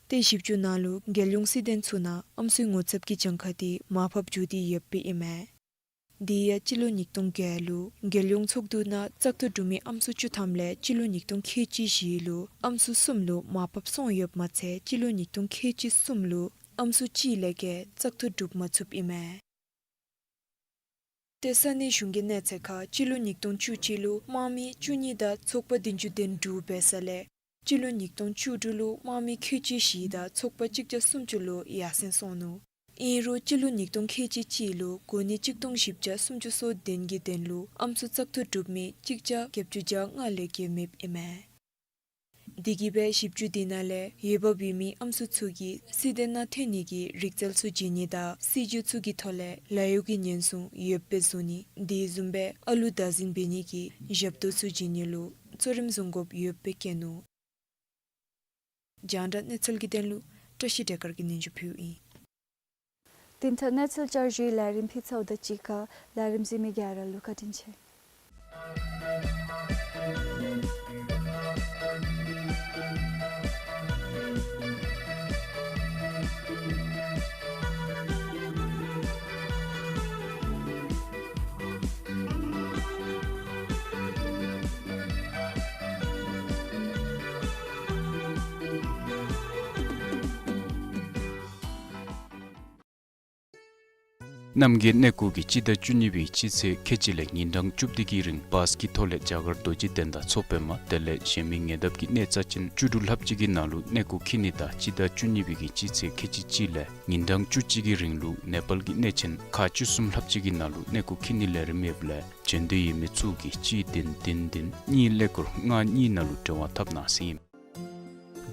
ཏེ་ཞིབ་འཇུག་ནང་ལུ་རྒྱལ་ཡོངས་སྲིད་དོན་ཚུ་ནང་ཨམ་སྲུའི་ངོ་ཚབ་ཀྱི་གྱངས་ཁ་འདི་མར་ཕབ་འགྱོ་སྟེ་ཡོདཔ་ཨིན་མས། དེ་ཡང་སྤྱི་ལོ་ཉིས་སྟོང་བརྒྱད་ལུ་རྒྱལ་ཡོངས་ཚོགས་འདུ་ནང་བཙག་འཐུ་གྲུབ་མི་ཨམ་སྲུ་བཅུ་ཐམ་ལས་སྤྱི་ལོ་ཉིས་སྟོང་ཁལ་གཅིག་བཞི་ལུ་ཨམ་སྲུ་གསུམ་ལུ་མར་ཕབ་སོང་ཡོདཔ་མ་ཚད་སྤྱི་ལོ་ཉིས་སྟོང་ཁལ་གཅིག་གསུམ་ལུ་ཨམ་སྲུ་གཅིག་ལས་བརྒལ་བཙག་འཐུ་གྲུབ་མ་ཚུགསཔ་ཨིན་མས། ཏེ་ས་གནས་གཞུང་གི་གནས་ཚད་ཁར་སྤྱི་ལོ་ཉིས་སྟོང་བཅུ་གཅིག་ལུ་དམངས་མི་བཅུ་གཉིས་དང་ཚོགས་པ་བདུན་ཅུ་དོན་དྲུག་འབད་ས་ལས་སྤྱི་ལོ་ཉིས་སྟོང་བཅུ་དྲུག་ལུ་དམངས་མི་ཁལ་གཅིག་བཞི་དང་ཚོགས་པ་གཅིག་བརྒྱ་སུམ་ཅུ་ལུ་ཡར་སེང་སོང་ནུག། ཨིན་རུང་སྤྱི་ལོ་ཉིས་སྟོང་ཁལ་གཅིག་གཅིག་ལུ་གོ་གནས་གཅིག་སྟོང་བཞི་བརྒྱ་སུམ་ཅུ་སོ་བདུན་གྱི་དོན་ལུ་ཨམ་སྲུ་བཙག་འཐུ་གྲུབ་མི་གཅིག་བརྒྱ་བརྒྱད་ཅུ་གྱ་ལྔ་ལས་བརྒལ་མེདཔ་ཨིན་མས། དེ་གིས་སྦེ་ཞིབ་འཇུག་དེ་ནང་ལས་འོས་འབབ་ཡོད་མི་ཨམ་སྲུ་ཚུ་གིས་སྲིད་དོན་ནང་ཐོན་ནི་གི་རིག་རྩལ་ཚུ་བྱིན་ནི་དང་སྲིད་བྱུས་ཚུ་གི་ཐོག་ལས་ལཱ་གཡོག་གི་ཉེན་སྲུང་ཡོདཔ་སྦེ་བཟོ་ནི་དེ་བཟུམ་སྦེ་ཨ་ལུ་བདག་འཛིན་འབད་ནི་གི་ཞབས་ཏོག་ཚུ་བྱིན་ནི་ལུ་གཙོ་རིམ་བཟུང་དགོཔ་ཡོདཔ་སྦེ་བཀོད་ནུག། རྒྱང་བསྒྲགས་གནས་ཚུལ་གྱི་དོན་ལུ་བཀྲ་ཤིས་བདེ་དཀར་གྱིས་སྙན་ཞུ་ཕུལཝ་ཨིན། དེ་མཐར་གནས་ཚུལ་བསྐྱར་ཞུའི་ལས་རིམ་ཕུལ་ཚརཝ་དང་གཅིག་ཁར་ལས་རིམ་གཟིགས་མི་ག་ར་ལུ་བཀའ་དྲིན་ཆེ། གནམ་གྱི་གནས་སྐོར་གྱིས་སྤྱི་ཟླ་བཅུ་གཉིས་པའི་སྤྱི་ཚེས་ཁལ་གཅིག་ལས་ཉིན་གྲངས་བཅུ་བདུན་གྱི་རིང་བཱས་ཀྱི་ཐོག་ལས་རྒྱ་གར་རྡོ་རྗེ་གདན་དང་མཚོ་པདྨ་དེ་ལས་གཞན་མི་ཉེ་འདབས་ཀྱི་གནས་རྩ་ཅན་བཅུ་དྲུག་ལྷགཔ་ཅིག་གི་ནང་ལུ་གནས་སྐོར་འཁྱིད་ནི་དང་སྤྱི་ཟླ་བཅུ་གཉིས་པའི་གི་སྤྱི་ཚེས་ཁལ་གཅིག་གཅིག་ལས་ཉིན་གྲངས་བཅུ་གཅིག་གི་རིང་ལུ་ནེ་པཱལ་གྱི་གནས་ཆེན་ཁག་བཅུ་གསུམ་ལྷགཔ་ཅིག་གི་ནང་ལུ་གནས་སྐོར་འཁྱིད་ནིའི་ལས་རིམ་ཡོདཔ་ལས་བྱོན་འདོད་ཡོད་མི་ཚུ་གིས་གཅིག་བདུན་བདུན་བདུན་གཉིས་ཀླད་ཀོར་ལྔ་གཉིས་ནང་ལུ་འབྲེལ་བ་འཐབ་གནང་ཟེར་ཨིན།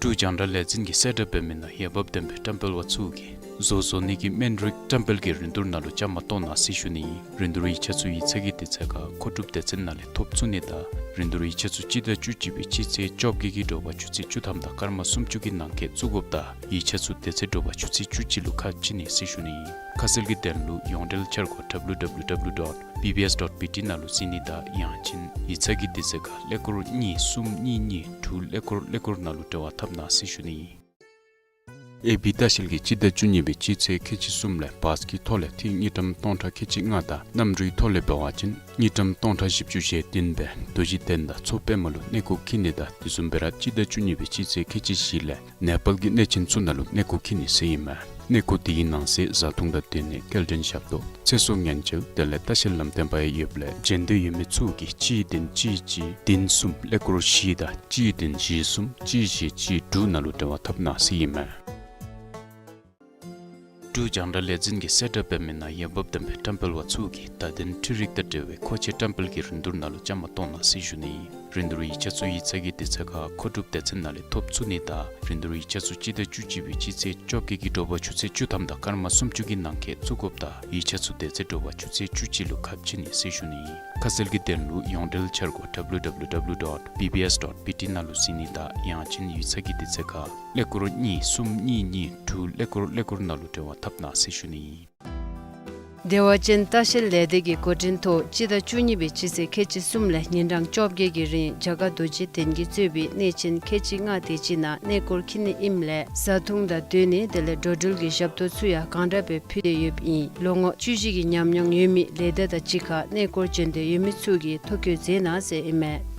འབྲུག་རྒྱང་བསྒྲགས་ལས་འཛིན་གྱིས་གསལ་བསྒྲགས་འབད་མི་ནང་འོས་འབབ་ལྡན་པའི་བཀྲམ་སྤེལ་པ་ཚུ་གིས་བཟོ་བཟོ་ནི་གི་སྨན་རིགས་བཀྲམ་སྤེལ་གྱི་རིན་བསྡུར་ནང་ལུ་བཅའ་མར་གཏོགས་གནང་ཟེར་ཞུ་ནི་ཨིན། རིན་བསྡུར་ཡིག་ཆ་ཚུ་ཡིག་ཚང་གི་དུས་ཚོད་ཁར་མཁོ་སྒྲུབ་སྡེ་ཚན་ནང་ལས་ཐོབ་ཚུགས་ནི་དང་རིན་བསྡུར་ཡིག་ཆ་ཚུ་སྤྱི་ཟླ་བཅུ་གཅིག་པའི་སྤྱི་ཚེས་བཅོ་བརྒྱད་ཀྱི་དྲོ་པ་ཆུ་ཚོད་བཅུ་ཐམ་དང་སྐར་མ་སུམ་ཅུ་གི་ནང་འཁོད་བཙུགས་དགོཔ་དང་ཡིག་ཆ་ཚུ་དེ་ཚེ་དྲོ་པ་ཆུ་ཚོད་བཅུ་གཅིག་ལུ་ཁ་ཕྱེ་ནི་ཟེར་ཞུ་ནི་ཨིན། ཁ་གསལ་གྱི་དོན་ལུ་ཡོངས་འབྲེལ་འཆར་སྒོ་W W W dot B B S dot B T ནང་ལུ་གཟིགས་ནི་དང་ཡང་ཅིན་ཡིག་ཚང་གི་དུས་ཚོད་ཁར་ཀླད་ཀོར་གཉིས་གསུམ་གཉིས་གཉིས་དྲུག་ཀླད་ཀོར་ཀླད་ཀོར་ནང་ལུ་འབྲེལ་བ་འཐབ་གནང་ཟེར་ཞུ་ནི་ཨིན། ཨེ་བི་ལྟ་བཤལ་གྱིས་སྤྱི་ཟླ་བཅུ་གཉིས་པའི་སྤྱི་ཚེས་ཁལ་གཅིག་གསུམ་ལས་བཱས་ཀྱི་ཐོག་ལས་ཐིག་དངུལ་ཀྲམ་སྟོང་ཕྲག་ཁལ་གཅིག་ལྔ་དང་གནམ་གྲུའི་ཐོག་ལས་འབད་བ་ཅིན་དངུལ་ཀྲམ་སྟོང་ཕྲག་བཞི་བཅུ་ཞེ་བདུན་སྦེ་རྡོ་རྗེ་གདན་དང་མཚོ་པདྨ་ལུ་གནས་སྐོར་འཁྱིད་ནི་དང་དེ་བཟུམ་སྦེ་ར་སྤྱི་ཟླ་བཅུ་གཉིས་པའི་སྤྱི་ཚེས་ཁལ་གཅིག་བཞི་ལས་ནེ་པཱལ་གྱི་གནས་ཆེན་ཚུ་ནང་ལུ་གནས་སྐོར་འཁྱིད་ནི་ཟེར་ཨིན་མས། གནས་སྐོར་དེའི་ནང་གསེས་བཟའ་འཐུང་དང་སྡོད་གནས་སྐྱེལ་འདྲེན་ཞབས་ཏོག་ཚེ་སྲོག་ཉེན་བཅོལ་དེ་ལས་ལྟ་བཤལ་ལམ་སྟོན་པ་ཡང་ཡོདཔ་ལས་བྱོན་འདོད་ཡོད་མི་ཚུ་གིས་གཅིག་བདུན་གཅིག་གཅིག་བདུན་གསུམ་ཀླད་ཀོར་བཞི་དང་གཅིག་བདུན་བཞི་གསུམ་གཅིག་བཞི་གཅིག་དྲུག་ནང་ལུ་འབྲེལ་བ་འཐབ་གནང་ཟེར་ཨིན་མས། འབྲུག་རྒྱང་བསྒྲགས་ལས་འཛིན་གྱིས་གསལ་བསྒྲགས་འབད་མི་ནང་འོས་འབབ་ལྡན་པའི་བཀྲམ་སྤེལ་པ་ཚུ་གིས་བརྡ་དོན་འཕྲུལ་རིག་དང་འབྲེལ་བའི་མཁོ་ཆས་བཀྲམ་སྤེལ་གྱི་རིན་བསྡུར་ནང་ལུ་བཅའ་མར་གཏོགས་གནང་ཟེར་ཞུ་ནི་ཨིན། རིན་བསྡུར་ཡིག་ཆ་ཚུ་ཡིག་ཚང་གི་དུས་ཚོད་ཁར་མཁོ་སྒྲུབ་སྡེ་ཚན་ནང་ལས་ཐོབ་ཚུགས་ནི་དང་རིན་བསྡུར་ཡིག་ཆ་ཚུ་སྤྱི་ཟླ་བཅུ་གཅིག་པའི་སྤྱི་ཚེས་བཅོ་བརྒྱད་ཀྱི་དྲོ་པ་ཆུ་ཚོད་བཅུ་ཐམ་དང་སྐར་མ་སུམ་ཅུ་གི་ནང་འཁོད་བཙུགས་དགོཔ་དང་ཡིག་ཆ་ཚུ་དེ་ཚེ་དྲོ་པ་ཆུ་ཚོད་བཅུ་གཅིག་ལུ་ཁ་ཕྱེ་ནི་ཟེར་ཞུ་ནི་ཨིན། ཁ་གསལ་གྱི་དོན་ལུ་ཡོངས་འབྲེལ་འཆར་སྒོ་W W W dot B B S dot B T ནང་ལུ་གཟིགས་ནི་དང་ཡང་ཅིན་ཡིག་ཚང་གི་དུས་ཚོད་ཁར་ཀླད་ཀོར་གཉིས་གསུམ་གཉིས་གཉིས་དྲུག་ཀླད་ཀོར་ཀླད་ཀོར་ནང་ལུ་འབྲེལ་བ་འཐབ་གནང་ཟེར་ཞུ་ནི་ཨིན། བདེ་བ་ཅན་ལྟ་བཤལ་ལས་སྡེ་གི་འགོ་འདྲེན་ཐོག་སྤྱི་ཟླ་བཅུ་གཉིས་པའི་སྤྱི་ཚེས་ཁལ་གཅིག་གསུམ་ལས་ཉིན་གྲངས་བཅོ་བརྒྱད་ཀྱི་རིང་རྒྱ་གར་རྡོ་རྗེ་གདན་གྱིས་གཙོས་པའི་གནས་ཆེན་ཁལ་གཅིག་ལྔ་དེ་ཅིག་ནང་གནས་སྐོར་འཁྱིད་ནི་ཨིནམ་ལས་བཟའ་འཐུང་དང་སྡོད་གནས་དེ་ལས་འགྲོ་འགྲུལ་གྱི་ཞབས་ཏོག་ཚུ་ཡང་གང་དྲག་སྦེ་ཕུལ་ཏེ་ཡོདཔ་ཨིན། ལོ་ངོ་བཅུ་བཞི་གི་ཉམས་མྱོང་ཡོད་མི་ལས་སྡེ་དང་གཅིག་ཁར་གནས་སྐོར་བྱོན་འདོད་ཡོད་མི་ཚུ་གིས་ཐོ་བཀོད་མཛད་གནང་ཟེར་ཨིན་མས།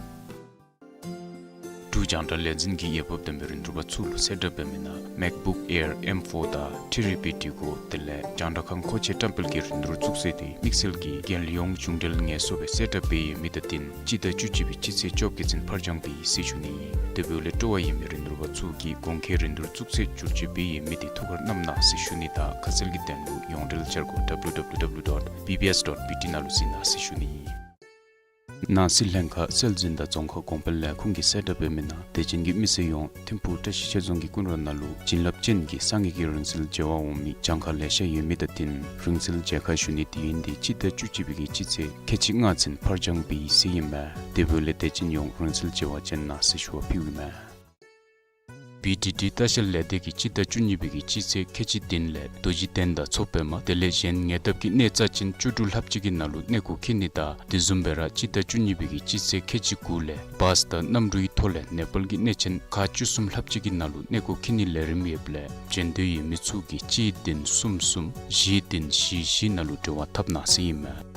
འབྲུག་རྒྱང་བསྒྲགས་ལས་འཛིན་གྱིས་འོས་འབབ་ལྡན་པའི་རིན་བསྡུར་པ་ཚུ་ལུ་གསལ་བསྒྲགས་འབད་མི་ནང་MacBook Air M four དང་ཐི་རི་པི་འབྲི་གུ་དེ་ལས་རྒྱང་བསྒྲགས་ཁང་མཁོ་ཆས་བཀྲམ་སྤེལ་གྱི་རིན་བསྡུར་བཙུགས་ཚེས་དེ་དམིགས་བསལ་གྱི་རྒྱལ་ཡོངས་གཞུང་འབྲེལ་ངལ་གསོ་སྦེ་གསལ་བསྒྲགས་འབད་ཡོད་མི་དང་བསྟུན་སྤྱི་ཟླ་བཅུ་གཅིག་པའི་སྤྱི་ཚེས་བཅོ་བརྒྱད་ཚུན་ཕར་འགྱངས་འབད་ཡི་ཟེར་ཞུ་ནི་ཨིན། དེ་འབདཝ་ལས་སྤྲོ་བ་ཡོད་མི་རིན་བསྡུར་པ་ཚུ་གིས་གོང་འཁོད་རིན་བསྡུར་བཙུགས་ཚེས་བསྒྱུར་བཅོས་འབད་ཡོད་མི་དེ་ཐུགས་ཁར་བསྣམས་གནང་ཟེར་ཞུ་ནི་དང་ཁ་གསལ་གྱི་དོན་ལུ་ཡོངས་འབྲེལ་འཆར་སྒོ་W W W dot B B S dot B T ནང་ལུ་གཟིགས་གནང་ཟེར་ཞུ་ནི་ཨིན། ནང་སྲིད་ལྷན་ཁག་སྲོལ་འཛིན་དང་རྫོང་ཁ་གོང་འཕེལ་ལས་ཁུངས་ཀྱིས་གསལ་བསྒྲགས་འབད་མི་ནང་དད་ཅན་གྱི་མི་སེར་ཡོངས་ཐིམ་ཕུག་བཀྲ་ཤིས་ཆོས་རྫོང་གི་ཀུན་ར་ནང་ལུ་བྱིན་རླབས་ཅན་གྱི་སངས་རྒྱས་ཀྱི་རིང་བསྲེལ་མཇལ་བར་འོང་མི་གྱངས་ཁ་ལེ་ཤ་ཡོད་མི་དང་བསྟུན་རིང་བསྲེལ་མཇལ་ཁ་ཞུ་ནི་དུས་ཡུན་དེ་སྤྱི་ཟླ་བཅུ་གཅིག་པའི་གི་སྤྱི་ཚེས་ཁལ་གཅིག་ལྔ་ཚུན་ཕར་འགྱངས་འབད་ཡི་ཟེར་ཨིན་མས། དེ་འབདཝ་ལས་དད་ཅན་ཡོངས་རིང་བསྲེལ་མཇལ་བར་བྱོན་གནང་ཟེར་ཞུ་བ་ཕུལཝ་ཨིན་མས། བི་ཌི་ཌི་ལྟ་བཤལ་ལས་སྡེ་གིས་སྤྱི་ཟླ་བཅུ་གཉིས་པའི་གི་སྤྱི་ཚེས་ཁལ་གཅིག་བདུན་ལས་རྡོ་རྗེ་གདན་དང་མཚོ་པདྨ་དེ་ལས་གཞན་ཉེ་འདབས་ཀྱི་གནས་རྩ་ཅན་བཅུ་དྲུག་ལྷགཔ་ཅིག་གི་ནང་ལུ་གནས་སྐོར་འཁྱིད་ནི་དང་དེ་བཟུམ་སྦེ་ར་སྤྱི་ཟླ་བཅུ་གཉིས་པའི་གི་སྤྱི་ཚེས་ཁལ་གཅིག་དགུ་ལས་བཱས་དང་གནམ་གྲུའི་ཐོག་ལས་ནེ་པཱལ་གྱི་གནས་ཆེན་ཁག་བཅུ་གསུམ་ལྷགཔ་ཅིག་གི་ནང་ལུ་གནས་སྐོར་འཁྱིད་ནིའི་ལས་རིམ་ཡོདཔ་ལས་བྱོན་འདོད་ཡོད་མི་ཚུ་གིས་གཅིག་བདུན་གསུམ་གསུམ་བཞི་བདུན་བཞི་བཞི་ནང་ལུ་འབྲེལ་བ་འཐབ་གནང་ཟེར་ཨིན་མས།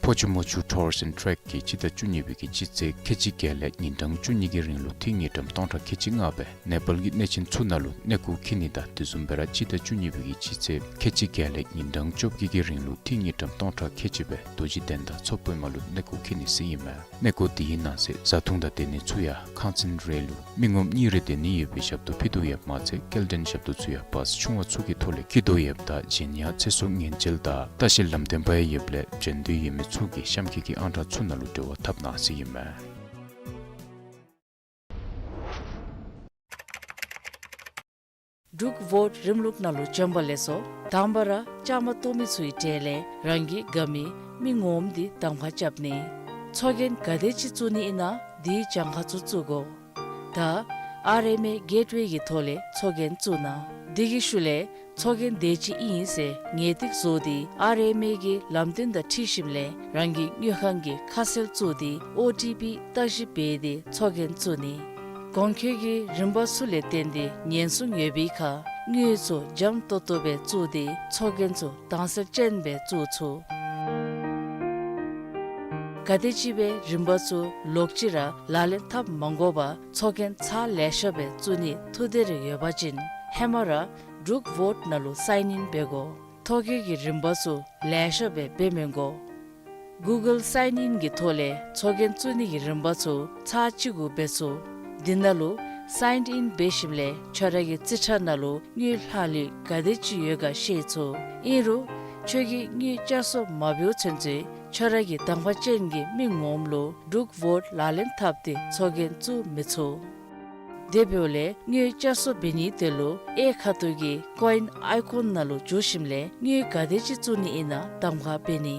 པོ་ཆུ་མོ་ཆུ་ཊུརསི་ཨེནཌ་ཊེཀ་གིས་སྤྱི་ཟླ་བཅུ་གཉིས་པའི་གི་སྤྱི་ཚེས་ཁལ་གཅིག་བརྒྱད་ལས་ཉིན་གྲངས་བཅུ་གཉིས་ཀྱི་རིང་ལུ་ཐིག་དངུལ་ཀྲམ་སྟོང་ཕྲག་ཁལ་གཅིག་ལྔ་སྦེ་ནེ་པཱལ་གྱི་གནས་ཆེན་ཚུ་ནང་ལུ་གནས་སྐོར་འཁྱིད་ནི་དང་དེ་བཟུམ་སྦེ་ར་སྤྱི་ཟླ་བཅུ་གཉིས་པའི་གི་སྤྱི་ཚེས་ཁལ་གཅིག་བརྒྱད་ལས་ཉིན་གྲངས་བཅོ་བརྒྱད་ཀྱི་རིང་ལུ་ཐིག་དངུལ་ཀྲམ་སྟོང་ཕྲག་ཁལ་གཅིག་སྦེ་རྡོ་རྗེ་གདན་དང་མཚོ་པདྨ་ལུ་གནས་སྐོར་འཁྱིད་ནི་ཟེར་ཨིན་མས། གནས་སྐོར་དེའི་ནང་གསེས་བཟའ་འཐུང་དང་སྡོད་ནི་ཚུ་ཡང་ཁང་ཚན་རེ་ལུ་མི་ངོམ་གཉིས་རེ་སྡོད་ནི་ཡོད་པའི་ཞབས་ཏོག་ཕུལ་དོ་ཡོདཔ་མ་ཚད་སྐྱེལ་འདྲེན་ཞབས་ཏོག་ཚུ་ཡང་བཱསི་ཆུང་བ་ཚུ་གི་ཐོག་ལས་འཁྱིད་དོ་ཡོདཔ་ད་གཞན་ཡང་ཚེ་སྲོག་ཉེན་བཅོལ་དང་ལྟ་བཤལ་ལམ་སྟོན་པ་ཡང་ཡོདཔ་ལས་འགྲན་བསྡུར་ཡོད་མི་ཚུ་གིས་གཤམ་འཁོད་ཀྱི་ཨང་གྲངས་ཚུ་ནང་ལུ་འབྲེལ་བ་འཐབ་གནང་ཟེར་ཨིན་མས། འབྲུག་བོཊ་རིམ་ལུགས་ནང་ལུ་བྱོན་པ་ལེགས་སོ། དང་པ་ར་བཅའ་མར་གཏོགས་མི་ཚུའི་གྲས་ལས་རང་གི་དགའ་མི་མི་ངོམ་འདི་གདམ་ཁ་རྐྱབ་ནི། ཚོགས་རྒྱན་ག་དེ་ཅིག་བཙུགས་ནི་ཨིན་ན་འདིའི་གྱངས་ཁ་ཚུ་བཙུགས་དགོ། ད་ཨར་ཨེམ་ཨེ་གེཊ་ཝེ་གི་ཐོག་ལས་ཚོགས་རྒྱན་བཙུགས་གནང་། དེ་གི་ཤུལ་ལས་ཚོགས་རྒྱན་དེ་ཅིག་ཨིན་ཟེར་ངེས་ཏིག་བཟོ་སྟེ་ཨར་ཨེམ་ཨེ་གི་ལམ་སྟོན་དང་འཁྲིལ་ཞིནམ་ལས་རང་གི་དངུལ་ཁང་གི་ཁ་གསལ་བཙུགས་ཏེ་ཨོ་ཊི་པི་བརྟག་ཞིབ་འབད་དེ་ཚོགས་རྒྱན་བཙུགས་ནི། གོང་འཁོད་ཀྱི་རིམ་པ་ཚུ་ལས་བརྟེན་ཏེ་ཉེན་སྲུང་ཡོད་པའི་ཁར་དངུལ་ཚུ་འཇམ་ཏོག་ཏོ་སྦེ་བཙུགས་ཏེ་ཚོགས་རྒྱན་ཚུ་དྭངས་གསལ་ཅན་སྦེ་བཙུགས་ཚུགས། ག་དེམ་ཅིག་སྦེ་རིམ་པ་ཚུ་ལོག་ཅི་ར་ལག་ལེན་འཐབ་མ་དགོ་པར་ཚོགས་རྒྱན་ཚར་ལེ་ཤ་སྦེ་བཙུགས་ནི་ཐུགས་འདོད་རེ་ཡོད་པ་ཅིན་ཧེ་མ་ར་འབྲུག་བོཊ་ནང་ལུ་སའིན་ཨིན་འབད་དགོ། ཐོ་བཀོད་ཀྱི་རིམ་པ་ཚུ་ལེ་ཤ་སྦེ་འབད་མི་དགོ། གུ་གཱལ་སའིན་ཨིན་གྱི་ཐོག་ལས་ཚོགས་རྒྱན་བཙུགས་ནི་གི་རིམ་པ་ཚུ་ཚར་གཅིག་གུ་འབད་ཚུགས། འདི་ནང་ལུ་སའིན་ཨིན་འབད་ཞིནམ་ལས་ཁྱོད་ར་གི་རྩིས་ཁྲ་ནང་ལུ་དངུལ་ལྷག་ལུས་ག་དེ་ཅིག་ཡོད་ག་ཤེས་ཚུགས། ཨིན་རུང་ཁྱོད་ཀྱིས་དངུལ་བསྐྱར་གསོ་མ་འབདཝ་ཚུན་ཚོད་ཁྱོད་ར་གི་གདམ་ཁ་ཅན་གྱི་མི་ངོམ་ལུ་འབྲུག་བོཊ་ལག་ལེན་འཐབ་སྟེ་ཚོགས་རྒྱན་བཙུགས་མི་ཚུགས། དེ་འབདཝ་ལས་དངུལ་བསྐྱར་གསོ་འབད་ནི་དེ་ལུ་གཡས་ཁ་ཐུག་གི་ཀོ་ཨིན་ཨའི་ཀོན་ནང་ལུ་འཛུལ་ཞིནམ་ལས་དངུལ་ག་དེ་ཅིག་བཙུགས་ནི་ཨིན་ན་གདམ་ཁ་འབད་ནི།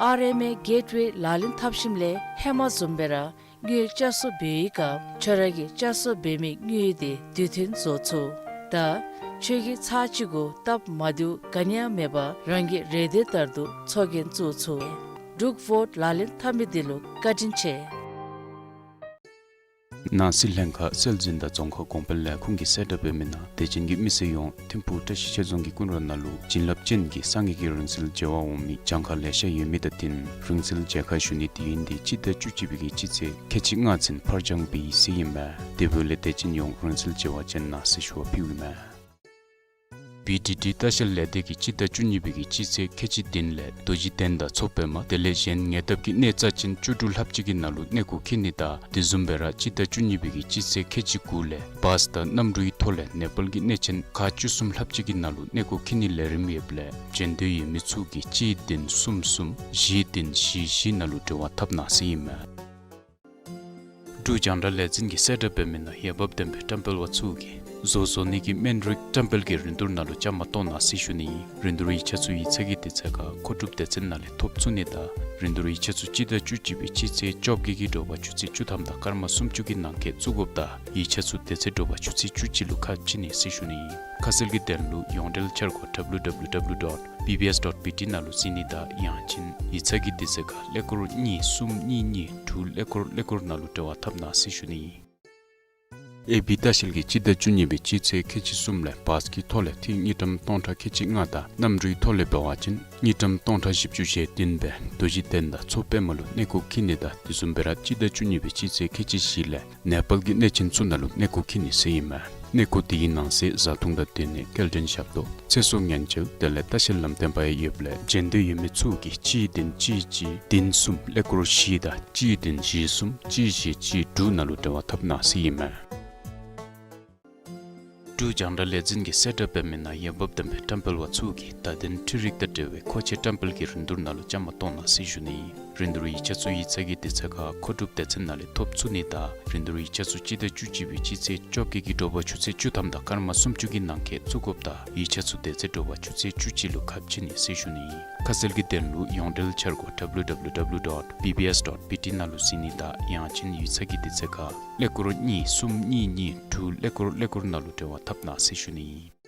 ཨར་ཨེམ་ཨེ་གེཊ་ཝེ་ལག་ལེན་འཐབ་ཞིནམ་ལས་ཧེ་མ་བཟུམ་སྦེ་ར་དངུལ་བསྐྱར་གསོ་འབད་བའི་སྐབས་ཁྱོད་ར་གིས་བསྐྱར་གསོ་འབད་མི་དངུལ་དེ་དུས་མཐུན་བཟོ་ཚུགས། ད་ཁྱོད་ཀྱིས་ཚར་གཅིག་གུ་སྟབས་མ་བདེཝ་ག་ནི་ཡང་མེད་པར་རང་གི་རེ་འདོད་ལྟར་དུ་ཚོགས་རྒྱན་བཙུགས་ཚུགས། འབྲུག་བོཊ་ལག་ལེན་འཐབ་མི་འདི་ལུ་བཀའ་དྲིན་ཆེ། ནང་སྲིད་ལྷན་ཁག་སྲོལ་འཛིན་དང་རྫོང་ཁ་གོང་འཕེལ་ལས་ཁུངས་ཀྱིས་གསལ་བསྒྲགས་འབད་མི་ནང་དད་ཅན་གྱི་མི་སེར་ཡོངས་ཐིམ་ཕུག་བཀྲ་ཤིས་ཆོས་རྫོང་གི་ཀུན་ར་ནང་ལུ་བྱིན་རླབས་ཅན་གྱི་སངས་རྒྱས་ཀྱི་རིང་བསྲེལ་མཇལ་བར་འོང་མི་གྱངས་ཁ་ལེ་ཤ་ཡོད་མི་དང་བསྟུན་རིང་བསྲེལ་མཇལ་ཁ་ཞུ་ནི་དུས་ཡུན་འདི་སྤྱི་ཟླ་བཅུ་གཅིག་པའི་གི་སྤྱི་ཚེས་ཁལ་གཅིག་ལྔ་ཚུན་ཕར་འགྱངས་འབད་ཡི་ཟེར་ཨིན་མས། དེ་འབདཝ་ལས་དད་ཅན་ཡོངས་རིང་བསྲེལ་མཇལ་བར་བྱོན་གནང་ཟེར་ཞུ་བ་ཕུལཝ་ཨིན་མས། བི་ཌི་ཌི་ལྟ་བཤལ་ལས་སྡེ་གིས་སྤྱི་ཟླ་བཅུ་གཉིས་པའི་གི་སྤྱི་ཚེས་ཁལ་གཅིག་བདུན་ལས་རྡོ་རྗེ་གདན་དང་མཚོ་པདྨ་དེ་ལས་གཞན་ཉེ་འདབས་ཀྱི་གནས་རྩ་ཅན་བཅུ་དྲུག་ལྷགཔ་ཅིག་གི་ནང་ལུ་གནས་སྐོར་འཁྱིད་ནི་དང་དེ་བཟུམ་སྦེ་ར་སྤྱི་ཟླ་བཅུ་གཉིས་པའི་གི་སྤྱི་ཚེས་ཁལ་གཅིག་དགུ་ལས་བཱསི་དང་གནམ་གྲུའི་ཐོག་ལས་ནེ་པཱལ་གྱི་གནས་ཆེན་ཁག་བཅུ་གསུམ་ལྷགཔ་ཅིག་གི་ནང་ལུ་གནས་སྐོར་འཁྱིད་ནིའི་ལས་རིམ་ཡོདཔ་ལས་བྱོན་འདོད་ཡོད་མི་ཚུ་གིས་གཅིག་བདུན་གསུམ་གསུམ་བཞི་བདུན་བཞི་བཞི་ནང་ལུ་འབྲེལ་བ་འཐབ་གནང་ཟེར་ཨིན་མས། འབྲུག་རྒྱང་བསྒྲགས་ལས་འཛིན་གྱིས་གསལ་བསྒྲགས་འབད་མི་ནང་འོས་འབབ་ལྡན་པའི་བཀྲམ་སྤེལ་པ་ཚུ་གིས་བཟོ་བཟོ་ནི་གི་སྨན་རིགས་བཀྲམ་སྤེལ་གྱི་རིན་བསྡུར་ནང་ལུ་བཅའ་མར་གཏོགས་གནང་ཟེར་ཞུ་ནི་ཨིན། རིན་བསྡུར་ཡིག་ཆ་ཚུ་ཡིག་ཚང་གི་དུས་ཚོད་ཁར་མཁོ་སྒྲུབ་སྡེ་ཚན་ནང་ལས་ཐོབ་ཚུགས་ནི་དང་རིན་བསྡུར་ཡིག་ཆ་ཚུ་སྤྱི་ཟླ་བཅུ་གཅིག་པའི་སྤྱི་ཚེས་བཅོ་བརྒྱད་ཀྱི་དྲོ་པ་ཆུ་ཚོད་བཅུ་ཐམ་དང་སྐར་མ་སུམ་ཅུ་གི་ནང་འཁོད་བཙུགས་དགོཔ་དང་ཡིག་ཆ་ཚུ་དེ་ཚེ་དྲོ་པ་ཆུ་ཚོད་བཅུ་གཅིག་ལུ་ཁ་ཕྱེ་ནི་ཟེར་ཞུ་ནི་ཨིན། ཁ་གསལ་གྱི་དོན་ལུ་ཡོངས་འབྲེལ་འཆར་སྒོ་W W W dot B B S dot B T ནང་ལུ་གཟིགས་ནི་དང་ཡང་ཅིན་ཡིག་ཚང་གི་དུས་ཚོད་ཁར་ཀླད་ཀོར་གཉིས་གསུམ་གཉིས་གཉིས་དྲུག་ཀླད་ཀོར་ཀླད་ཀོར་ནང་ལུ་འབྲེལ་བ་འཐབ་གནང་ཟེར་ཞུ་ནི་ཨིན། ཨེ་བི་ལྟ་བཤལ་གྱིས་སྤྱི་ཟླ་བཅུ་གཉིས་པའི་སྤྱི་ཚེས་ཁལ་གཅིག་གསུམ་ལས་བཱསི་གི་ཐོག་ལས་ཐིག་དངུལ་ཀྲམ་སྟོང་ཕྲག་ཁལ་གཅིག་ལྔ་དང་གནམ་གྲུའི་ཐོག་ལས་འབད་བ་ཅིན་དངུལ་ཀྲམ་སྟོང་ཕྲག་བཞི་བཅུ་ཞེ་བདུན་སྦེ་རྡོ་རྗེ་གདན་དང་མཚོ་པདྨ་ལུ་གནས་སྐོར་འཁྱིད་ནི་དང་དེ་བཟུམ་སྦེ་ར་སྤྱི་ཟླ་བཅུ་གཉིས་པའི་སྤྱི་ཚེས་ཁལ་གཅིག་བཞི་ལས་ནེ་པཱལ་གྱི་གནས་ཆེན་ཚུ་ནང་ལུ་གནས་སྐོར་འཁྱིད་ནི་ཟེར་ཨིན་མས། གནས་སྐོར་དེའི་ནང་གསེས་བཟའ་འཐུང་དང་སྡོད་གནས་སྐྱེལ་འདྲེན་ཞབས་ཏོག་ཚེ་སྲོག་ཉེན་བཅོལ་དེ་ལས་ལྟ་བཤལ་ལམ་སྟོན་པ་ཡང་ཡོདཔ་ལས་བྱོན་འདོད་ཡོད་མི་ཚུ་གིས་གཅིག་བདུན་གཅིག་གཅིག་བདུན་གསུམ་ཀླད་ཀོར་བཞི་དང་གཅིག་བདུན་བཞི་གསུམ་གཅིག་བཞི་གཅིག་དྲུག་ནང་ལུ་འབྲེལ་བ་འཐབ་གནང་ཟེར་ཨིན་མས། འབྲུག་རྒྱང་བསྒྲགས་ལས་འཛིན་གྱིས་གསལ་བསྒྲགས་འབད་མི་ནང་འོས་འབབ་ལྡན་པའི་བཀྲམ་སྤེལ་པ་ཚུ་གིས་བརྡ་དོན་འཕྲུལ་རིག་དང་འབྲེལ་བའི་མཁོ་ཆས་བཀྲམ་སྤེལ་གྱི་རིན་བསྡུར་ནང་ལུ་བཅའ་མར་གཏོགས་གནང་ཟེར་ཞུ་ནི་ཨིན། རིན་བསྡུར་ཡིག་ཆ་ཚུ་ཡིག་ཚང་གི་དུས་ཚོད་ཁར་མཁོ་སྒྲུབ་སྡེ་ཚན་ནང་ལས་ཐོབ་ཚུགས་ནི་དང་རིན་བསྡུར་ཡིག་ཆ་ཚུ་སྤྱི་ཟླ་བཅུ་གཅིག་པའི་སྤྱི་ཚེས་བཅོ་བརྒྱད་ཀྱི་དྲོ་པ་ཆུ་ཚོད་བཅུ་ཐམ་དང་སྐར་མ་སུམ་ཅུ་གི་ནང་འཁོད་བཙུགས་དགོཔ་དང་ཡིག་ཆ་ཚུ་དེ་ཚེ་དྲོ་པ་ཆུ་ཚོད་བཅུ་གཅིག་ལུ་ཁ་ཕྱེ་ནི་ཟེར་ཞུ་ནི་ཨིན། ཁ་གསལ་གྱི་དོན་ལུ་ཡོངས་འབྲེལ་འཆར་སྒོ་W W W dot B B S dot B T ནང་ལུ་གཟིགས་ནི་དང་ཡང་ཅིན་ཡིག་ཚང་གི་དུས་ཚོད་ཁར་ཀླད་ཀོར་གཉིས་གསུམ་གཉིས་གཉིས་དྲུག་ཀླད་ཀོར་ཀླད་ཀོར་ནང་ལུ་འབྲེལ་བ་འཐབ་གནང་ཟེར་ཞུ་ནི་ཨིན།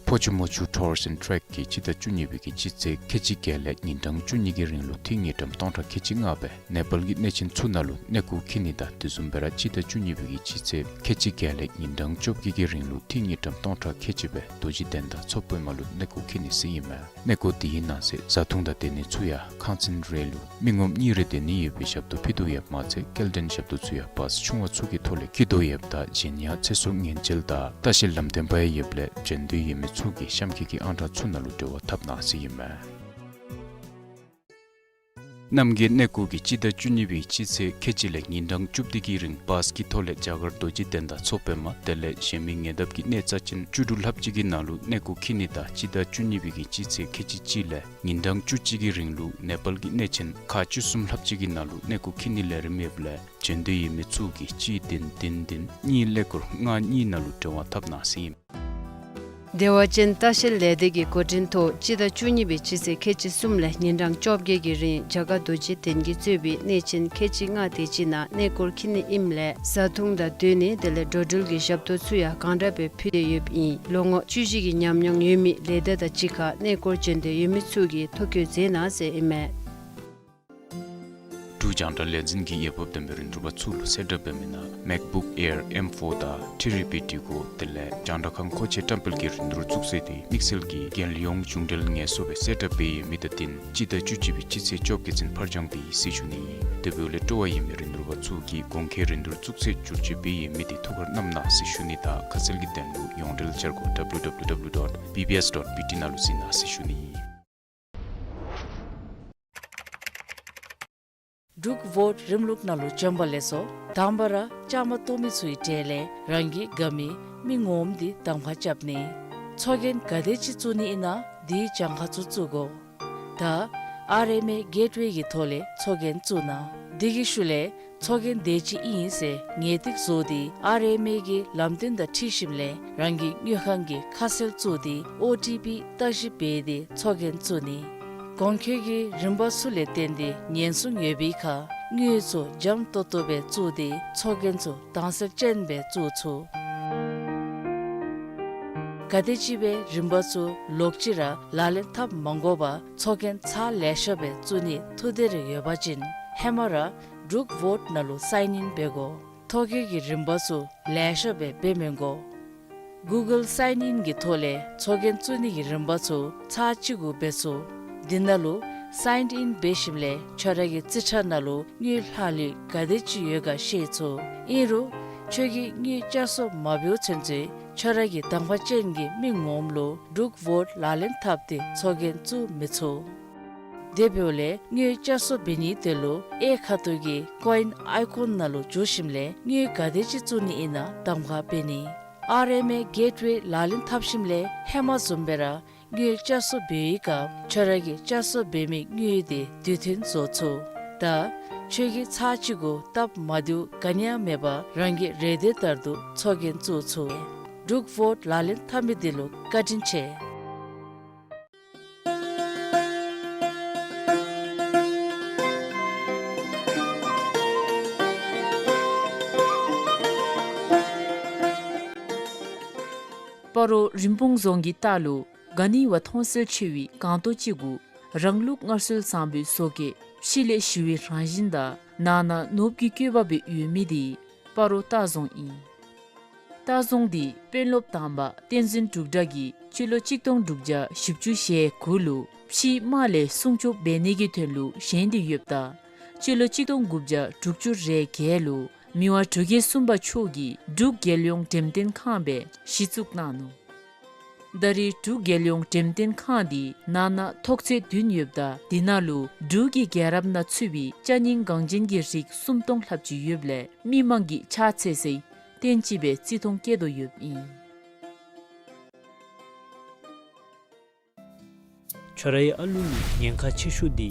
ཕོ་ཆུ་མོ་ཆུ་ཊུར་སི་ཨེནཌ་ཊེཀ་གིས་སྤྱི་ཟླ་བཅུ་གཉིས་པའི་གི་སྤྱི་ཚེས་ཁལ་གཅིག་བརྒྱད་ལས་ཉིན་གྲངས་བཅུ་གཉིས་ཀྱི་རིང་ལུ་ཐིག་དངུལ་ཀྲམ་སྟོང་ཕྲག་ཁལ་གཅིག་ལྔ་སྦེ་ནེ་པཱལ་གྱི་གནས་ཆེན་ཚུ་ནང་ལུ་གནས་སྐོར་འཁྱིད་ནི་དང་དེ་བཟུམ་སྦེ་ར་སྤྱི་ཟླ་བཅུ་གཉིས་པའི་གི་སྤྱི་ཚེས་ཁལ་གཅིག་བརྒྱད་ལས་ཉིན་གྲངས་བཅོ་བརྒྱད་ཀྱི་རིང་ལུ་ཐིག་དངུལ་ཀྲམ་སྟོང་ཕྲག་ཁལ་གཅིག་སྦེ་རྡོ་རྗེ་གདན་དང་མཚོ་པདྨ་ལུ་གནས་སྐོར་འཁྱིད་ནི་ཟེར་ཨིན་མས། གནས་སྐོར་དེའི་ནང་གསེས་བཟའ་འཐུང་དང་སྡོད་ནི་ཚུ་ཡང་ཁང་ཚན་རེ་ལུ་མི་ངོམ་གཉིས་རེ་སྡོད་ནི་ཡོད་པའི་ཞབས་ཏོག་ཕུལ་དོ་ཡོདཔ་མ་ཚད་སྐྱེལ་འདྲེན་ཞབས་ཏོག་ཚུ་ཡང་བཱས་ཆུང་བ་ཚུ་གི་ཐོག་ལས་འཁྱིད་དོ་ཡོདཔ་ད་གཞན་ཡང་ཚེ་སྲོག་ཉེན་བཅོལ་དང་ལྟ་བཤལ་ལམ་སྟོན་པ་ཡང་ཡོདཔ་ལས་བྱོན་འདོད་ཡོད་མི་ཚུ་གིས་གཤམ་འཁོད་ཀྱི་ཨང་གྲངས་ཚུ་ནང་ལུ་འབྲེལ་བ་འཐབ་གནང་ཟེར་ཨིན་མས། རྣམ་རྒྱལ་གནས་སྐོར་གྱིས་སྤྱི་ཟླ་བཅུ་གཉིས་པའི་སྤྱི་ཚེས་ཁལ་གཅིག་ལས་ཉིན་གྲངས་བཅུ་བདུན་གྱི་རིང་བཱས་ཀྱི་ཐོག་ལས་རྒྱ་གར་རྡོ་རྗེ་གདན་དང་མཚོ་པདྨ་དེ་ལས་གཞན་མི་ཉེ་འདབས་ཀྱི་གནས་རྩ་ཅན་བཅུ་དྲུག་ལྷགཔ་ཅིག་གི་ནང་ལུ་གནས་སྐོར་འཁྱིད་ནི་དང་སྤྱི་ཟླ་བཅུ་གཉིས་པའི་གི་སྤྱི་ཚེས་ཁལ་གཅིག་གཅིག་ལས་ཉིན་གྲངས་བཅུ་གཅིག་གི་རིང་ལུ་ནེ་པཱལ་གྱི་གནས་ཆེན་ཁག་བཅུ་གསུམ་ལྷགཔ་ཅིག་གི་ནང་ལུ་གནས་སྐོར་འཁྱིད་ནི་ལས་རིམ་ཡོདཔ་ལས་བྱོན་འདོད་ཡོད་མི་ཚུ་གིས་གཅིག་བདུན་བདུན་བདུན་གཉིས་ཀླད་ཀོར་ལྔ་གཉིས་ནང་ལུ་འབྲེལ་བ་འཐབ་གནང་ཟེར་ཨིན། བདེ་བ་ཅན་ལྟ་བཤལ་ལས་སྡེ་གི་འགོ་འདྲེན་ཐོག་སྤྱི་ཟླ་བཅུ་གཉིས་པའི་སྤྱི་ཚེས་ཁལ་གཅིག་གསུམ་ལས་ཉིན་གྲངས་བཅོ་བརྒྱད་ཀྱི་རིང་རྒྱ་གར་རྡོ་རྗེ་གདན་གྱིས་གཙོས་པའི་གནས་ཆེན་ཁལ་གཅིག་ལྔ་དེ་ཅིག་ནང་གནས་སྐོར་འཁྱིད་ནི་ཨིནམ་ལས་བཟའ་འཐུང་དང་སྡོད་ནི་དེ་ལས་འགྲོ་འགྲུལ་གྱི་ཞབས་ཏོག་ཚུ་ཡང་གང་དྲག་སྦེ་ཕུལ་ཏེ་ཡོདཔ་ཨིན། ལོ་ངོ་བཅུ་བཞི་གི་ཉམས་མྱོང་ཡོད་མི་ལས་སྡེ་དང་གཅིག་ཁར་གནས་སྐོར་བྱོན་འདོད་ཡོད་མི་ཚུ་གིས་ཐོ་བཀོད་མཛད་གནང་ཟེར་ཨིན་མས། འབྲུག་རྒྱང་བསྒྲགས་ལས་འཛིན་གྱིས་འོས་འབབ་ལྡན་པའི་རིན་བསྡུར་པ་ཚུ་ལུ་གསལ་བསྒྲགས་འབད་མི་ནང་MacBook Air M four དང་ཐི་རི་པི་ཌི་གོ་དེ་ལས་རྒྱང་བསྒྲགས་ཁང་མཁོ་ཆས་བཀྲམ་སྤེལ་གྱི་རིན་བསྡུར་བཙུགས་ཚེས་དེ་དམིགས་བསལ་གྱི་རྒྱལ་ཡོངས་གཞུང་འབྲེལ་ངལ་གསོ་སྦེ་གསལ་བསྒྲགས་འབད་ཡོད་མི་དང་བསྟུན་སྤྱི་ཟླ་བཅུ་གཅིག་པའི་སྤྱི་ཚེས་བཅོ་བརྒྱད་ཚུན་ཕར་འགྱངས་འབད་ཡི་ཟེར་ཞུ་ནི་ཨིན། དེ་འབདཝ་ལས་སྤྲོ་བ་ཡོད་མི་རིན་བསྡུར་པ་ཚུ་གིས་གོང་འཁོད་རིན་བསྡུར་བཙུགས་ཚེས་བསྒྱུར་བཅོས་འབད་ཡོད་མི་དེ་ཐུགས་ཁར་བསྣམ་གནང་ཟེར་ཞུ་ནི་དང་ཁ་གསལ་གྱི་དོན་ལུ་ཡོངས་འབྲེལ་འཆར་སྒོ་W W W dot B B S dot B T ནང་ལུ་གཟིགས་གནང་ཟེར་ཞུ་ནི་ཨིན། འབྲུག་ཝོཊ་རིམ་ལུགས་ནང་ལུ་བྱོན་པ་ལེགས་སོ། དང་པ་ར་བཅའ་མར་གཏོགས་མི་ཚུའི་གྲས་ལས་རང་གི་དགའ་མི་མི་ངོམ་དེ་གདམ་ཁ་རྐྱབ་ནི། ཚོགས་རྒྱན་ག་དེ་ཅིག་བཙུགས་ནི་ཨིན་ན་དེའི་གྱངས་ཁ་ཚུ་བཙུགས་དགོ། ད་ཨར་ཨེམ་ཨེ་གེཊ་ཝེ་གི་ཐོག་ལས་ཚོགས་རྒྱན་བཙུགས་གནང་། དེ་གི་ཤུལ་ལས་ཚོགས་རྒྱན་དེ་ཅིག་ཨིན་ཟེར་ངེས་ཏིག་བཟོ་སྟེ་ཨར་ཨེམ་ཨེ་གི་ལམ་སྟོན་དང་འཁྲིལ་ཞིནམ་ལས་རང་གི་དངུལ་ཁང་གི་ཁ་གསལ་བཙུགས་ཏེ་ཨོ་ཊི་པི་བརྟག་ཞིབ་འབད་དེ་ཚོགས་རྒྱན་བཙུགས་ནི། གོང་འཁོད་ཀྱི་རིམ་པ་ཚུ་ལས་བརྟེན་ཏེ་ཉེན་སྲུང་ཡོད་པའི་ཁར་དངུལ་ཚུ་འཇམ་ཏོང་ཏོ་སྦེ་བཙུགས་ཏེ་ཚོགས་རྒྱན་ཚུ་དྭངས་གསལ་ཅན་སྦེ་བཙུགས་ཚུགས། ག་དེམ་ཅིག་སྦེ་རིམ་པ་ཚུ་ལོག་ཅི་ར་ལག་ལེན་འཐབ་མ་དགོ་པར་ཚོགས་རྒྱན་ཚར་ལེ་ཤ་སྦེ་བཙུགས་ནི་ཐུགས་འདོད་རེ་ཡོད་པ་ཅིན་ཧེ་མ་ར་འབྲུག་ཝོཊ་ནང་ལུ་སའིན་ཨིན་འབད་དགོ། ཐོ་བཀོད་ཀྱི་རིམ་པ་ཚུ་ལེ་ཤ་སྦེ་འབད་མི་དགོ། གུ་གཱལ་སའིན་ཨིན་གྱི་ཐོག་ལས་ཚོགས་རྒྱན་བཙུགས་ནི་གི་རིམ་པ་ཚུ་ཚར་གཅིག་གུ་འབད་ཚུགས། དེ་ནང་ལུ་སའིན་ཨིན་འབད་ཞིནམ་ལས་ཁྱོད་ར་གི་རྩིས་ཁྲ་ནང་ལུ་དངུལ་ལྷག་ལུས་ག་དེ་ཅིག་ཡོད་ག་ཤེས་ཚུགས། ཨིན་རུང་ཁྱོད་ཀྱིས་དངུལ་བསྐྱར་གསོ་མ་འབདཝ་ཚུན་ཚོད་ཁྱོད་ར་གི་གདམ་ཁ་ཅན་གྱི་མི་ངོམ་ལུ་འབྲུག་ཝོཊ་ལག་ལེན་འཐབ་སྟེ་ཚོགས་རྒྱན་བཙུགས་མི་ཚུགས། དེ་འབདཝ་ལས་དངུལ་བསྐྱར་གསོ་འབད་ནིའི་དོན་ལུ་གཡས་ཁ་ཐུག་གི་ཀོ་ཨིན་ཨའི་ཀོན་ནང་ལུ་འཛུལ་ཞིནམ་ལས་དངུལ་ག་དེ་ཅིག་བཙུགས་ནི་ཨིན་ན་གདམ་ཁ་འབད་ནི། ཨར་ཨེམ་ཨེ་གེཊ་ཝེ་ལག་ལེན་འཐབ་ཞིནམ་ལས་ཧེ་མ་བཟུམ་སྦེ་ར་དངུལ་བསྐྱར་གསོ་འབད་བའི་སྐབས་ཁྱོད་ར་གིས་བསྐྱར་གསོ་འབད་མི་དངུལ་དེ་དུས་མཐུན་བཟོ་ཚུགས། ད་ཁྱོད་ཀྱིས་ཚར་གཅིག་གུ་སྟབས་མ་བདེཝ་ག་ནི་ཡང་མེད་པར་རང་གི་རེ་འདོད་ལྟར་དུ་ཚོགས་རྒྱན་བཙུགས་ཚུགས། འབྲུག་ཝོཊ་ལག་ལེན་འཐབ་མི་དེ་ལུ་བཀའ་དྲིན་ཆེ། སྤ་རོ་རིན་སྤུངས་རྫོང་གི་ལྟག་ལུ་ག་ནི་བ་མཐོང་གསལ་ཆེ་བའི་སྒང་ཏོག་ཅིག་གུ་རང་ལུགས་སྔར་སྲོལ་བཟང་པོའི་བཟོ་བཀོད་ཕྱི་ལས་ཞི་བའི་རང་བཞིན་དང་ནང་ན་ནོར་བུ་གི་བཀོད་པ་སྦེ་ཡོད་མི་དེ་སྤ་རོ་ལྟ་རྫོང་ཨིན། ལྟ་རྫོང་འདི་དཔོན་སློབ་དང་པ་བསྟན་འཛིན་འབྲུག་གྲགས་ཀྱིས་སྤྱི་ལོ་གཅིག་སྟོང་དྲུག་བརྒྱ་བཞི་བཅུ་ཞེ་དགུ་ལུ་ཕྱིའི་དམག་ལས་སྲུང་སྐྱོབ་འབད་ནི་གི་དོན་ལུ་བཞེངས་ཏེ་ཡོདཔ་ད་སྤྱི་ལོ་གཅིག་སྟོང་དགུ་བརྒྱ་དྲུག་ཅུ་རེ་བརྒྱད་ལུ་མི་དབང་འབྲུག་རྒྱལ་གསུམ་པ་མཆོག་གིས་འབྲུག་རྒྱལ་ཡོངས་འགྲེམས་སྟོན་ཁང་སྦེ་གཞི་བཙུགས་གནང་ནུག། ད་རེས་འབྲུག་རྒྱལ་ཡོངས་འགྲེམས་སྟོན་ཁང་འདི་ནང་ན་ཐོག་ཚད་བདུན་ཡོདཔ་ད་དེ་ནང་ལུ་འབྲུག་གི་རྒྱལ་རབས་ནང་ཚུད་པའི་ཅ་རྙིང་འགངས་ཅན་གྱི་རིགས་སུམ་སྟོང་ལྷགཔ་ཅིག་ཡོདཔ་ལས་མི་མང་གིས་ཕྱག་འཚལ་སའི་རྟེན་ཅིག་སྦེ་བརྩི་མཐོང་བསྐྱེད་དོ་ཡོདཔ་ཨིན། ཁྱོད་རའི་ཨ་ལུ་ལུ་ཉེན་ཁ་ཆེ་ཤོས་འདི་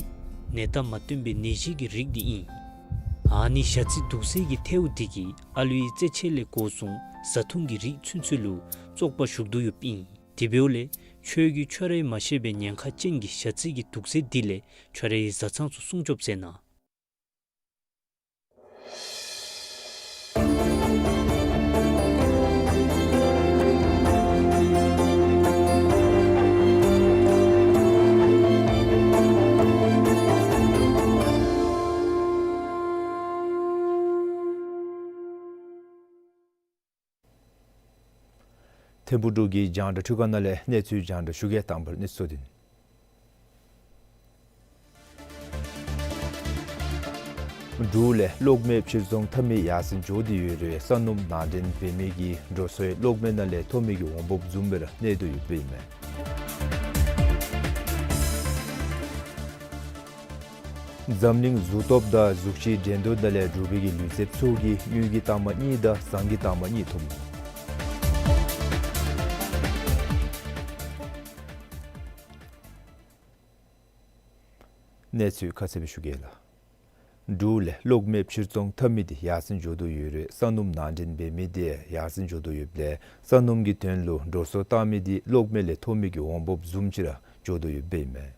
ནད་རྟགས་མ་སྟོན་པའི་ནད་གཞི་གི་རིགས་འདི་ཨིན། ཨ་ནི་ཞ་རྩི་དུག་སེལ་གྱི་ཐལཝ་འདི་གིས་ཨ་ལུའི་རྩེད་ཆས་ལས་འགོ་བཟུང་བཟའ་འཐུང་གི་རིགས་ཚུན་ཚོད་ལུ་བཙོག་པ་ཞུགས་དོ་ཡོདཔ་ཨིན། དེ་འབདཝ་ལས་ཁྱོད་ཀྱིས་ཁྱོད་རའི་མ་ཤེས་པའི་ཉེན་ཁ་ཅན་གྱི་ཞ་རྩི་གི་དུག་སེལ་འདི་ལས་ཁྱོད་རའི་བཟའ་ཚང་ཚུ་སྲུང་སྐྱོབ་མཛད་གནང་། ཐིམ་ཕུག་འབྲུག་གི་རྒྱང་བསྒྲགས་འཕྲུལ་ཁང་ནང་ལས་གནས་ཚུལ་རྒྱང་བསྒྲགས་ཞུ་གེ། དང་པ་ར་གནས་ཚུལ་ཚུ་དེ་ནི། འབྲུག་ལས་གློག་མེ་ཕྱིར་ཚོང་འཐབ་མི་ཡར་སེང་འགྱོ་སྟེ་ཡོད་རུང་ས་སྣུམ་ནང་འདྲེན་འབད་མི་གི་འགྲོ་སོང་གློག་མེ་ནང་ལས་ཐོབ་མི་གི་འོང་འབབ་བཟུམ་སྦེ་ར་གནས་དོ་ཡོདཔ་ཨིན་མས། འཛམ་གླིང་གཟུགས་སྟོབས་དང་གཟུགས་གཞི་འགྲན་བསྡུར་ནང་ལས་འབྲུག་པའི་གི་ལུས་རྩལཔ་ཚུ་གིས་དངུལ་གྱི་རྟགས་མ་གཉིས་དང་ཟངས་ཀྱི་རྟགས་མ་གཉིས་ཐོབ་ནུག། གནས་ཚུལ་ཁ་གསལ་སྦེ་ཞུ་གེ་ལགས། འབྲུག་ལས་གློག་མེ་ཕྱིར་ཚོང་འཐབ་མི་འདི་ཡར་སེང་འགྱོ་དོ་ཡོད་རུང་ས་སྣུམ་ནང་འདྲེན་འབད་མི་འདི་ཡར་སེང་འགྱོ་དོ་ཡོདཔ་ལས་ས་སྣུམ་གྱི་དོན་ལུ་འགྲོ་སོང་བཏང་མི་འདི་གློག་མེ་ལས་ཐོབ་མི་གི་འོང་འབབ་བཟུམ་ཅིག་ར་འགྱོ་དོ་ཡོདཔ་ཨིན་མས།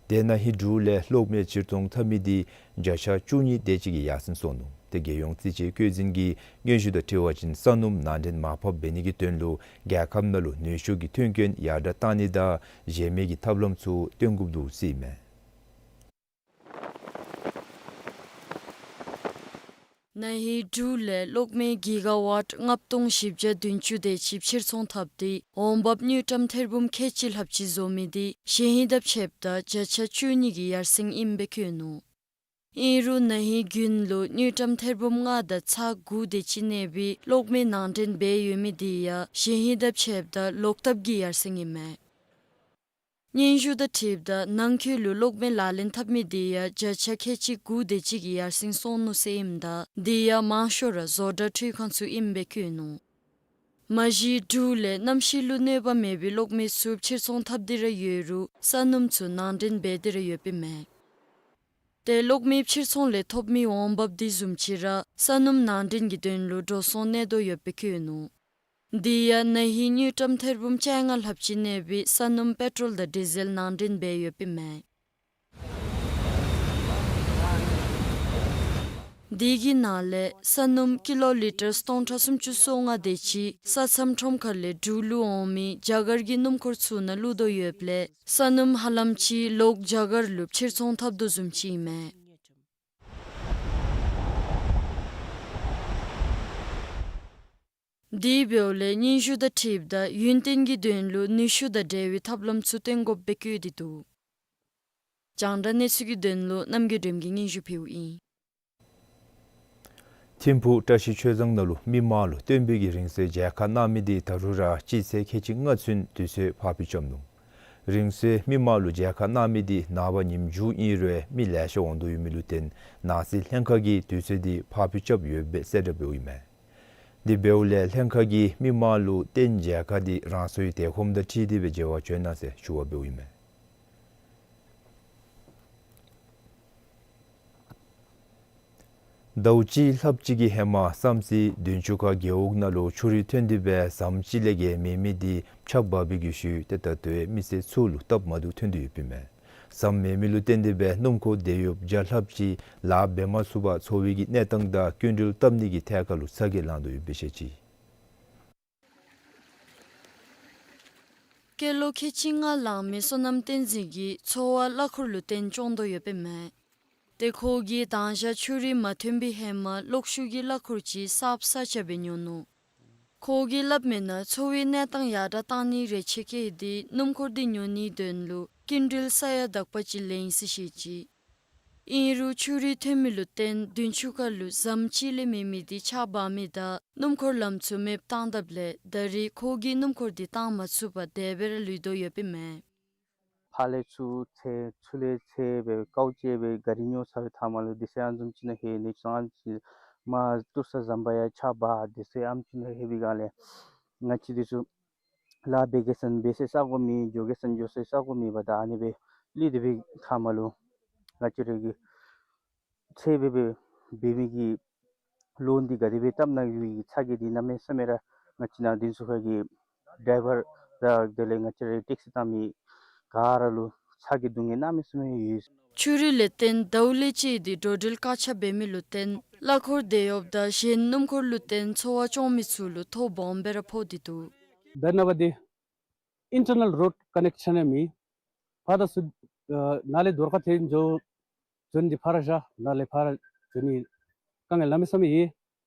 དེ་ནང་ཧིང་འབྲུག་ལས་གློག་མེ་ཕྱིར་ཚོང་འཐབ་མི་འདི་བརྒྱ་ཆ་བཅུ་གཉིས་དེ་ཅིག་གིས་ཡར་སེང་སོང་ནུག། ཏེ་རྒྱལ་ཡོངས་རྩིས་དཔྱད་བཀོད་འཛིན་གྱི་སྙན་ཞུ་དང་འཁྲིལ་བ་ཅིན་ས་སྣུམ་ནང་འདྲེན་མར་ཕབ་འབད་ནི་གི་དོན་ལུ་རྒྱལ་ཁབ་ནང་ལུ་ནུས་ཤུགས་ཀྱི་ཐོན་སྐྱེད་ཡར་དྲག་གཏང་ནི་དང་གཞན་མི་གི་ཐབས་ལམ་ཚུ་སྟོན་དགོཔ་འདུག་ཟེར་ཨིན་མས། ན་ཧིང་འབྲུག་ལས་གློག་མེ་གི་ག་ཝཊ་ལྔ་སྟོང་བཞི་བརྒྱ་བདུན་ཅུ་དེ་ཅིག་ཕྱིར་ཚོང་འཐབ་སྟེ་འོང་འབབ་དངུལ་ཀྲམ་ཐེར་འབུམ་ཁལ་གཅིག་ལྷགཔ་ཅིག་བཟོ་མི་འདི་གཞེས་ཧིང་དང་ཕྱདཔ་ད་བརྒྱ་ཆ་བཅུ་གཉིས་ཀྱི་ཡར་སེང་ཨིནམ་སྦེ་བཀོད་ནུག། ཨིན་རུང་ན་ཧིང་དགུན་ལུ་དངུལ་ཀྲམ་ཐེར་འབུམ་ལྔ་དང་ཚག་དགུ་དེ་ཅིག་གནས་པའི་གློག་མེ་ནང་འདྲེན་འབད་ཡོད་མི་འདི་ཡང་གཞེས་ཧིང་དང་ཕྱདཔ་ད་ལོག་ལྟབ་ཀྱི་ཡར་སེང་ཨིན་མས། སྙན་ཞུ་དང་འཁྲིལཝ་ད་ནང་འཁོད་ལུ་གློག་མེ་ལག་ལེན་འཐབ་མི་འདི་ཡང་བརྒྱ་ཆ་ཁལ་གཅིག་དགུ་དེ་ཅིག་གིས་ཡར་སེང་སོང་ནུག་ཟེར་ཨིནམ་ད་འདི་ཡང་མང་ཤོས་ར་བཟོ་གྲྭ་འཕྲུལ་ཁང་ཚུ་ཨིནམ་སྦེ་བཀོད་ནུག། མ་གཞི་འབྲུག་ལས་གནམ་གཤིས་ལུ་གནོད་པ་མེད་པའི་གློག་མེ་ཚུ་ཕྱིར་ཚོང་འཐབ་སྟེ་ར་ཡོད་རུང་ས་སྣུམ་ཚུ་ནང་འདྲེན་འབད་དེ་ར་ཡོདཔ་ཨིན་མས། ཏེ་གློག་མེ་ཕྱིར་ཚོང་ལས་ཐོབ་མི་འོང་འབབ་འདི་བཟུམ་ཅིག་ར་ས་སྣུམ་ནང་འདྲེན་གྱི་དོན་ལུ་འགྲོ་སོང་གནས་དོ་ཡོདཔ་སྦེ་བཀོད་ནུག། འདི་ཡང་ན་ཧིང་དངུལ་ཀྲམ་ཐེར་འབུམ་བཅོ་ལྔ་ལྷགཔ་ཅིག་གནས་པའི་ས་སྣུམ་པེ་ཊོལ་དང་ཌི་ཟེལ་ནང་འདྲེན་འབད་ཡོདཔ་ཨིན་མས། འདི་གི་ནང་ལས་ས་སྣུམ་ཀི་ལོ་ལི་ཊར་སྟོང་ཕྲག་སུམ་ཅུ་སོ་ལྔ་དེ་ཅིག་ས་མཚམས་ཁྲོམ་ཁ་ལས་འབྲུག་ལུ་འོང་མི་རྒྱ་གར་གྱི་སྣུམ་འཁོར་ཚུ་ནང་བླུག་དོ་ཡོདཔ་ལས་ས་སྣུམ་ཧ་ལམ་ཅིག་ལོག་རྒྱ་གར་ལུ་ཕྱིར་ཚོང་འཐབ་དོ་བཟུམ་ཅིག་ཨིན་མས། དེ་འབདཝ་ལས་སྙན་ཞུ་དང་འཁྲིལཝ་ད་ཡུན་བརྟན་གྱི་དོན་ལུ་ནུས་ཤུགས་དང་འབྲེལ་བའི་ཐབས་ལམ་ཚུ་སྟོན་དགོཔ་སྦེ་བཀོད་དེ་འདུག། རྒྱང་བསྒྲགས་གནས་ཚུལ་གྱི་དོན་ལུ་རྣམ་རྒྱལ་སྒྲོལམ་གིས་སྙན་ཞུ་ཕུལཝ་ཨིན། ཐིམ་ཕུག་བཀྲ་ཤིས་ཆོས་བཟང་ནང་ལུ་མི་མང་ལུ་སྟོན་པའི་གི་རིང་བསྲེལ་མཇལ་ཁ་གནང་མི་འདི་ད་རུང་ར་སྤྱི་ཚེས་ཁལ་གཅིག་ལྔ་ཚུན་དུས་ཚོད་ཕར་འགྱངས་རྐྱབ་ནུག། རིང་བསྲེལ་མི་མང་ལུ་མཇལ་ཁ་གནང་མི་འདི་ནངས་པ་ཉིནམ་མཇུག་ཨིན་རུང་མི་ལེ་ཤ་འོང་དོ་ཡོད་མི་ལུ་བརྟེན་ནང་སྲིད་ལྷན་ཁག་གིས་དུས་ཚོད་འདི་ཕར་འགྱངས་རྐྱབ་ཡོདཔ་སྦེ་གསལ་བསྒྲགས་འབདཝ་ཨིན་མས། དེ་འབདཝ་ལས་ལྷན་ཁག་གིས་མི་མང་ལུ་རྟེན་མཇལ་ཁ་འདི་རང་སོའི་དལ་ཁོམ་དང་འཁྲིལ་ཏེ་སྦེ་མཇལ་བར་བྱོན་གནང་ཟེར་ཞུ་བ་འབདཝ་ཨིན་མས། ཟླཝ་གཅིག་ལྷགཔ་ཅིག་གི་ཧེ་མ་བསམ་རྩེ་བདུན་ཅུ་ཁ་རྒེད་འོག་ནང་ལུ་ཆུ་རུད་ཐོན་ཏེ་སྦེ་ཟམ་གཅིག་ལས་བརྒལ་མེད་མི་འདི་ཆརཔ་འབབ་པའི་གི་ཤུལ་ཏེ་ད་ལྟོ་མི་སེར་ཚུ་ལུ་སྟབས་མ་བདེཝ་ཐོན་དོ་ཡོདཔ་ཨིན་མས། ཟམ་མེད་མི་ལུ་བརྟེན་ཏེ་སྦེ་སྣུམ་འཁོར་འདི་ཡོདཔ་བརྒྱ་ལྷགཔ་ཅིག་ལཱ་འབད་མ་ཚུགས་པར་འཚོ་བའི་གི་གནས་སྟངས་དང་སྐྱིན་འགྲུལ་བཏབ་ནི་གི་ཐད་ཁར་ལུ་ཚ་གྱང་ལངས་དོ་ཡོདཔ་སྦེ་བཤད་ཅི། སྐྱེས་ལོ་ཁལ་གཅིག་ལྔ་ལང་མི་བསོད་ནམས་བསྟན་འཛིན་གྱི་འཚོ་བ་གླ་འཁོར་ལུ་བརྟེན་སྐྱོང་དོ་ཡོདཔ་ཨིན་མས། ཏེ་ཁོ་གིས་དང་ཞག་ཆུ་རུད་མ་ཐོན་པའི་ཧེ་མ་གློག་ཤུགས་ཀྱི་གླ་འཁོར་ཅིག་གསརཔ་གསར་རྐྱབ་སྦེ་ཉོ་ནུག། ཁོ་གིས་སླབ་མིའི་ནང་འཚོ་བའི་གནས་སྟངས་ཡར་དྲག་གཏང་ནི་རེ་ཆེ་བསྐྱེད་དེ་སྣུམ་འཁོར་འདི་ཉོ་ནིའི་དོན་ལུ་སྐྱིན་འགྲུལ་ས་ཡ་དག་པ་ཅིག་ལེན་ཟེར་བཤད་ཅི། ཨིན་རུང་ཆུ་རུད་ཐོན་མི་ལུ་བརྟེན་བདུན་ཅུ་ཁ་ལུ་ཟམ་གཅིག་ལས་མེད་མི་འདི་ཆརཔ་འབབ་མི་དང་སྣུམ་འཁོར་ལམ་ཚུ་མེདཔ་བཏང་དཔ་ལས་ད་རེས་ཁོ་གིས་སྣུམ་འཁོར་འདི་བཏང་མ་ཚུགས་པར་དེ་སྦེ་ར་ལུས་དོ་ཡོདཔ་ཨིན་མས། ཕར་ལས་ཚུར་འཚོལ་ཚུར་ལས་འཚོལ་སྦེ་དཀའཝ་སྤྱད་སྦེ་ག་རི་ཉོ་ཚར་བའི་མཐའ་མ་ལུ་དེ་ཚེ་ཨ་ནི་བཟུམ་ཅིག་ནང་ལྷོད་ནི་ཚུ་ཨ་ནི་ཅིག་མར་ཏུར་ས་ཟམ་པ་ཡང་ཆརཔ་འབབ། དེ་ཚེ་ཨ་ནི་ཅིག་ནང་ལྷོད་པའི་སྒང་ལས་ང་བཅས་འདི་ཚུ་ལཱ་འབད་གེ་ཟེར་ན་འབད་སའི་ས་གོ་མེད། འགྱོ་གེ་ཟེར་ན་འགྱོ་སའི་ས་གོ་མེད་པར་ད་ཨ་ནི་སྦེ་ལུས་ཏེ་སྦེ་མཐའ་མ་ལུ་ང་བཅས་ར་གིས་འཚོལ་སྦེ་སྦེ་འབད་མི་གི་ལོན་འདི་ག་དེ་སྦེ་བཏབ་ནི་གི་ཚ་གྱང་འདི་གནམ་མེད་ས་མེད་ར་ང་བཅས་ནང་འདི་ཚུ་ཁ་གི་ཌའི་བར་དང་དེ་ལས་ང་བཅས་ར་ཊེག་སི་བཏང་མི་ག་ར་ལུ་ཚ་གྱང་སྡུག་བསྔལ་གནམ་མེད་ས་མེད་ཡོད། ཆུ་རུད་ལས་བརྟེན་ཟླཝ་ལས་བཅད་དེ་འགྲོ་འགྲུལ་དཀའ་ཁག་འབད་མི་ལུ་བརྟེན་གླ་འཁོར་དེ་ཡོདཔ་ད་གཞན་སྣུམ་འཁོར་ལུ་བརྟེན་འཚོ་བ་སྐྱོང་མི་ཚུ་ལུ་ཐོ་སྦོམ་སྦེ་ར་ཕོག་སྟེ་འདུག། དེ་ནང་འབད་དེ་ཨིན་ཊར་ནཱལ་རོཌ་ཀོ་ནེཀ་ཤཱན་ཡང་མེད། ཕར་དང་ཚུར་ཨ་ནཱ་ལས་རྡོར་ཁ་ཐེག་འགྱོ་འགྱོ་ནི་འདི་ཕར་ར་བཞག། ནཱ་ལས་ཕར་འགྱོ་ནི་དཀའ་ངལ་གནམ་མེད་ས་མེད་ཡོད།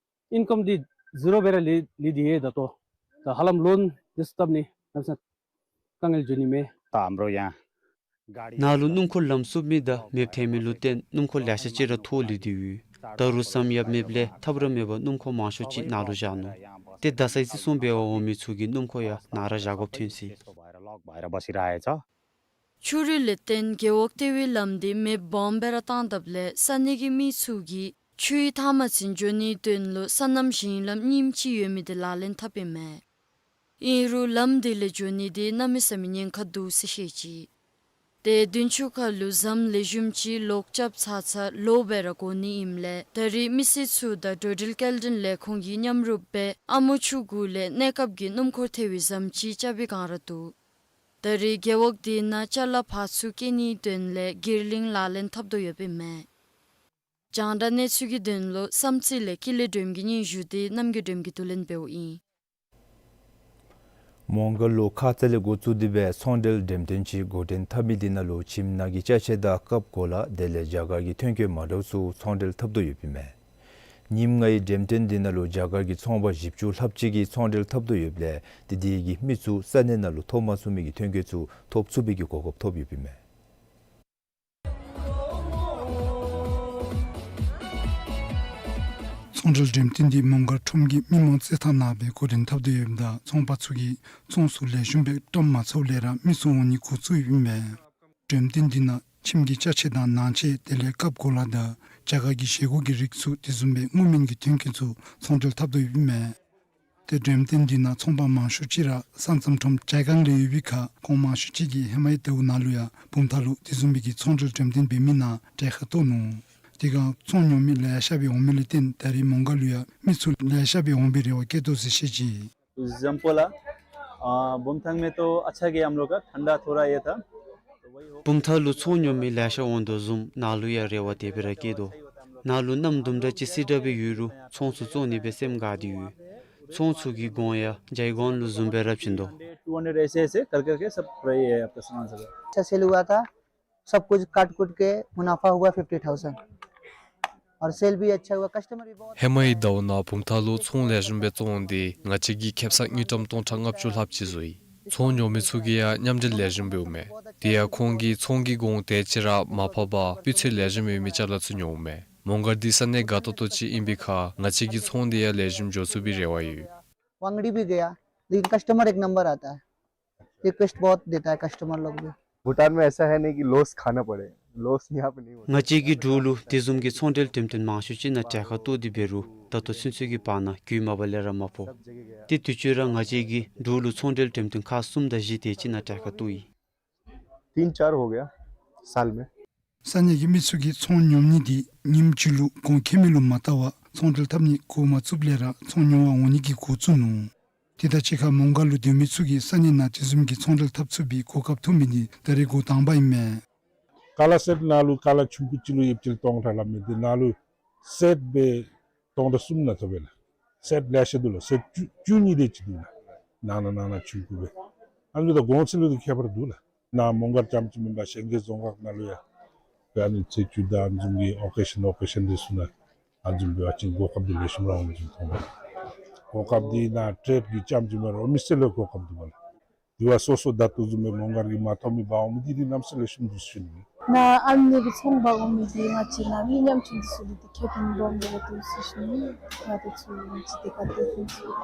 ཨིན་ཀམ་འདི་ཟི་རོ་སྦེ་ར་ལུས་ལུས་ཏེ་ཡོད་ད་ལྟོ། ད་ཧ་ལམ་ལོན་ དེ་ཚུ་བཏབ་ནི་གནམ་མེད་ས་མེད་དཀའ་ངལ་འབྱུང་ནི་མས། ད་ཨམ་རོ་ཡང་ནཱ་ལུ་སྣུམ་འཁོར་ལམ་བསུབ་མི་དང་མེདཔ་ཐལ་མི་ལུ་བརྟེན་སྣུམ་འཁོར་ལེ་ཤ་ཅིག་ར་ཐོག་ལུས་ཏེ་ཡོད། ད་རུང་བསམ་ཡས་མེདཔ་ལས་ཐབས་ར་མེད་པར་སྣུམ་འཁོར་མང་ཤོས་ཅིག་ནཱ་ལུ་བཞག་ནུག། ཏེ་ད་ས་ཡི་བརྩི་སྲུང་འབད་བར་འོང་མི་ཚུ་གིས་སྣུམ་འཁོར་ཡང་ནཱ་ར་བཞག་དགོཔ་ཐོན་ཅི། ཆུ་རུད་ལས་བརྟེན་རྒེད་འོག་ལྟེ་བའི་ལམ་འདི་མེདཔ་སྦོམ་སྦེ་ར་བཏང་དཔ་ལས་ས་གནས་ཀྱི་མི་ཚུ་གིས་ཆུའི་མཐའ་མ་ཚུན་འགྱོ་ནིའི་དོན་ལུ་སོ་ནམ་ཞིང་ལམ་རྙིངམ་ཅིག་ཡོད་མི་འདི་ལག་ལེན་འཐབ་ཨིན་མས། ཨིན་རུང་ལམ་འདི་ལས་འགྱོ་ནི་འདི་གནམ་མེད་ས་མེད་ཉེན་ཁ་འདུག་ཟེར་བཤད་ཅི། ཏེ་བདུན་ཕྲག་ཁ་ལུ་ཟམ་ལེགས་ཤོམ་ཅིག་ལོག་རྐྱབ་ཚར་ཚར་ལོ་སྦེ་ར་འགོར་ནི་ཨིནམ་ལས་ད་རེས་མི་སེར་ཚུ་དང་འགྲོ་འགྲུལ་སྐྱེལ་འདྲེན་ལས་ཁུངས་ཀྱིས་མཉམ་རུབ་སྦེ་ཨ་མོ་ཆུ་གུ་ལས་གནས་སྐབས་ཀྱི་སྣུམ་འཁོར་ཐལ་བའི་ཟམ་ཅིག་རྐྱབ་པའི་བསྒང་ར་འདུག། ད་རེས་རྒེད་འོག་འདི་ནང་ཅ་ལ་ཕར་ཚུར་སྐྱེལ་ནིའི་དོན་ལས་སྒེར་གླིང་ལག་ལེན་འཐབ་དོ་ཡོདཔ་ཨིན་མས། རྒྱང་བསྒྲགས་གནས་ཚུལ་གྱི་དོན་ལུ་བསམ་རྩེ་ལས་ཀུན་ལེགས་སྒྲོལམ་གྱི་སྙན་ཞུ་འདི་རྣམ་རྒྱལ་སྒྲོལམ་གྱིས་བསྡུ་ལེན་འབདཝ་ཨིན། མོང་སྒར་ལུ་ཁ་ཙ་ལས་འགོ་བཙུགས་ཏེ་སྦེ་ཚོང་འབྲེལ་འགྲེམས་སྟོན་ཅིག་འགོ་འདྲེན་འཐབ་མི་འདི་ནང་ལུ་ཁྱིམ་ནང་གི་ཅ་ཆས་དང་ཀབ་གོ་ལ་དེ་ལས་རྒྱ་གར་གྱི་ཐོན་སྐྱེད་མ་འདྲཝ་ཚུ་ཚོང་འབྲེལ་འཐབ་དོ་ཡོདཔ་ཨིན་མས། ཉིནམ་ལྔའི་འགྲེམས་སྟོན་འདི་ནང་ལུ་རྒྱ་གར་གྱི་ཚོང་པ་བཞི་བཅུ་ལྷགཔ་ཅིག་གིས་ཚོང་འབྲེལ་འཐབ་དོ་ཡོདཔ་ལས་ཏེ་དེ་གིས་མི་ཚུ་ས་གནས་ནང་ལུ་ཐོབ་མ་ཚུགས་མི་གི་ཐོན་སྐྱེད་ཚུ་ཐོབ་ཚུགས་པའི་གི་གོ་སྐབས་ཐོབ་ཡོདཔ་ཨིན་མས། ཚོང་འབྲེལ་འགྲེམས་སྟོན་འདི་མོང་སྒར་ཁྲོམ་གྱི་མི་མང་རྩེད་ཐང་ནང་སྦེ་འགོ་འདྲེན་འཐབ་དོ་ཡོདཔ་ད་ཚོང་པ་ཚུ་གིས་ཚོང་ཚུ་ལེགས་ཤོམ་སྦེ་བཀྲམ་མ་ཚུགསཔ་ལས་ར་མི་ཚུ་འོང་ནི་འགོ་བཙུགས་ཡོདཔ་ཨིན་མས། འགྲེམས་སྟོན་འདི་ནང་ཁྱིམ་གྱི་ཅ་ཆས་དང་ནང་ཆས་དེ་ལས་ཀབ་གོ་ལ་དང་རྒྱ་གར་གྱི་བཞེས་སྒོ་གི་རིགས་ཚུ་དེ་བཟུམ་སྦེ་སྔོ་སྨན་གྱི་ཐོན་སྐྱེད་ཚུ་ཚོང་འབྲེལ་འཐབ་དོ་ཡོདཔ་ཨིན་མས། ཏེ་འགྲེམས་སྟོན་འདི་ནང་ཚོང་པ་མང་ཤོས་ཅིག་ར་ས་མཚམས་ཁྲོམ་ཅ་ཁང་ལས་ཡོད་པའི་ཁར་ཁོང་མང་ཤོས་ཅིག་གིས་ཧེ་མའི་ཟླཝ་ནང་ལུ་ཡང་བུམ་ཐང་ལུ་དེ་བཟུམ་སྦེ་གི་ཚོང་འབྲེལ་འགྲེམས་སྟོན་འབད་མི་ནང་གྲལ་ཁར་གཏོགས་ནུག། དེ་སྒང་ཚོང་ཉོ་མི་ལེ་ཤ་སྦེ་འོང་མི་ལུ་བརྟེན་ད་རེས་མོང་སྒར་ལུ་ཡང་མི་ཚུ་ལེ་ཤ་སྦེ་འོང་པའི་རེ་བ་བསྐྱེད་དོ་ཟེར་བཤད་ཅི། जमपोला, अ, बुमथांग में तो अच्छा गया हम लोग का, ठंडा थोड़ा ये था। तो वही हो- བུམ་ཐང་ལུ་ཚོང་ཉོ་མི་ལེ་ཤ་འོང་དོ་བཟུམ་ནཱ་ལུ་ཡང་རེ་བ་དེ་སྦེ་ར་བསྐྱེད་དོ། ནཱ་ལུ་གནམ་དུམ་གྲ་ཅིག་བསིལ་དྲགས་སྦེ་ཡོད་རུང་ཚོང་ཚུ་བཙོང་ནི་སྦེ་སེམས་དགའ་སྟེ་ཡོད། ཚོང་ཚུ་གི་གོང་ཡང་འཇའི་གོང་ལུ་བཟུམ་སྦེ་ར་བྱིན་དོ། टू हंड्रेड ऐसे ऐसे कर करके सब ये है आपका सामान सब। अच्छा सेल हुआ था। सब कुछ काट कूट के मुनाफा हुआ फिफ्टी थाउजेंड। और सेल भी अच्छा हुआ, कस्टमर भी बहुत ཧེ་མའི་ཟླཝ་ནང་བུམ་ཐང་ལུ་ཚོང་ལེགས་ཤོམ་སྦེ་བཙོང་སྟེ་ང་བཅས་ཀྱིས་ཁེ་སང་དངུལ་ཀྲམ་སྟོང་ཕྲག་ལྔ་བཅུ་ལྷགཔ་ཅིག་བཟོ་ཡི། ཚོང་ཉོ་མི་ཚུ་གིས་ཡང་མཉམ་འབྲེལ་ལེགས་ཤོམ་འབདཝ་མས། དེ་ཡང་ཁོང་གིས་ཚོང་གི་གོང་དེ་ཅིག་ར་མ་ཕབ་པར་སྤུས་ཚད་ལེགས་ཤོམ་ཡོད་མི་ཅ་ལ་ཚུ་ཉོཝ་མས། མོང་སྒར་འདི་ས་གནས་དགའ་ཏོག་ཏོ་ཅིག་ཨིན་པའི་ཁར་ང་བཅས་ཀྱི་ཚོང་འདི་ཡང་ལེགས་ཤོམ་འགྱོ་ཚུགས་པའི་རེ་བ་ཡོད། वांगड़ी भी गया, लेकिन कस्टमर एक नंबर आता है। रिक्वेस्ट बहुत देता है कस्टमर लोग भी। भूटान में ऐसा है नहीं कि लॉस खाना पड़े, लॉस यहाँ पे नहीं होता। ང་བཅས་ཀྱི་འབྲུག་ལུ་དེ་བཟུམ་གྱི་ཚོང་འབྲེལ་འགྲེམས་སྟོན་མང་ཤོས་ཅིག་ནང་གྲལ་ཁར་གཏོགས་ཏེ་འབད་རུང་ད་ལྟོ་ཚུན་ཚོད་ཀྱི་བར་ན་རྒུད་མ་པ་ལས་ར་མ་ཕོག། ཏེ་དུས་ཅི་ར་ང་བཅས་ཀྱི་འབྲུག་ལུ་ཚོང་འབྲེལ་འགྲེམས་སྟོན་ཁག་གསུམ་དང་བཞི་དེ་ཅིག་ནང་གྲལ་ཁར་གཏོགས་ཡི། तीन चार हो गया साल में। ས་གནས་ཀྱི་མི་ཚུ་གིས་ཚོང་ཉོ་ནི་འདི་ཉིནམ་གཅིག་ལུ་གོང་ཁེ་མེད་ལུ་མ་བལྟ་བར་ཚོང་འབྲེལ་འཐབ་ནི་འགོ་མ་བཙུགསཔ་ལས་ར་ཚོང་ཉོ་བར་འོང་ནི་གི་འགོ་བཙུགས་ནུག། དེ་དང་གཅིག་ཁར་མོང་སྒར་ལུ་སྡོད་མི་ཚུ་གིས་ས་གནས་ནང་དེ་བཟུམ་གྱི་ཚོང་འབྲེལ་འཐབ་ཚུགས་པའི་གོ་སྐབས་ཐོབ་མི་འདི་ད་རེས་འགོ་དང་པ་ཨིན་མས། ཀ་ལ་སེཊ་ནང་ལུ་ཀ་ལ་ཆུང་ཀུ་ཅིག་ལུ་ཡོདཔ་ཅིག་སྟོང་ཕྲག་ལྷགཔ་མས། དེ་ནང་ལུ་སེཊ་སྦེ་སྟོང་ཕྲག་གསུམ་ནང་ཐོབ་པས་ལགས། སེཊ་ལེ་ཤ་འདུག་ལགས། སེཊ་བཅུ་བཅུ་གཉིས་དེ་ཅིག་འདུག་ལགས། ནང་ན་ནང་ན་ཆུང་ཀུ་སྦེ། ཨ་ནི་ད་གོང་ཚད་ལུ་དེ་ཁྱད་པར་འདུག་ལགས། ནཱ་མོང་སྒར་རྐྱངམ་ཅིག་མེན་པར་གཞན་གྱི་རྫོང་ཁག་ནང་ལུ་ཡང་ཨ་ནི་ཚེས་བཅུ་དང་ཨ་ནི་བཟུམ་གྱི་ཨོ་ཀེ་ཤཱན་ཨོ་ཀེ་ཤཱན་དེ་ཚུ་ནང་ཨ་ནི་བཟུམ་སྦེ་ཨ་ཙི་གོ་སྐབས་འདི་ལེགས་ཤོམ་ར་འོང་མི་ཅིག་མཐོང་པས། གོ་སྐབས་འདི་ནཱ་ཊེཌ་ཀྱི་རྐྱངམ་ཅིག་མེན་པར་ཨོ་མི་སེར་ལུ་གོ་སྐབས་འདུག་པས་ལགས། དེ་བ་སོ་སོ་ད་ལྟོ་བཟུམ་སྦེ་མོང་སྒར་གྱི་མ་ཐོབ་མི་འབག་འོང་མི་འདི་འདི་གནམ་མེད་ས་མེད་ལེགས་ཤོམ་འདུག་ཟེར་ཞུ་ནི། ནཱ་ཨ་ནི་གི་ཚོང་འབག་འོང་མི་འདི་ང་བཅས་ནཱ་མི་ཉམ་ཆུང་འདི་ཚུ་ལུ་འདི་ཁེ་ཕན་སྦོམ་སྦེ་འདུག་ཟེར་ཞུ་ནི། ང་བཅས་ཚུ་ང་བཅས་འདི་ག་ཏེ་ཚུན་ཚོད་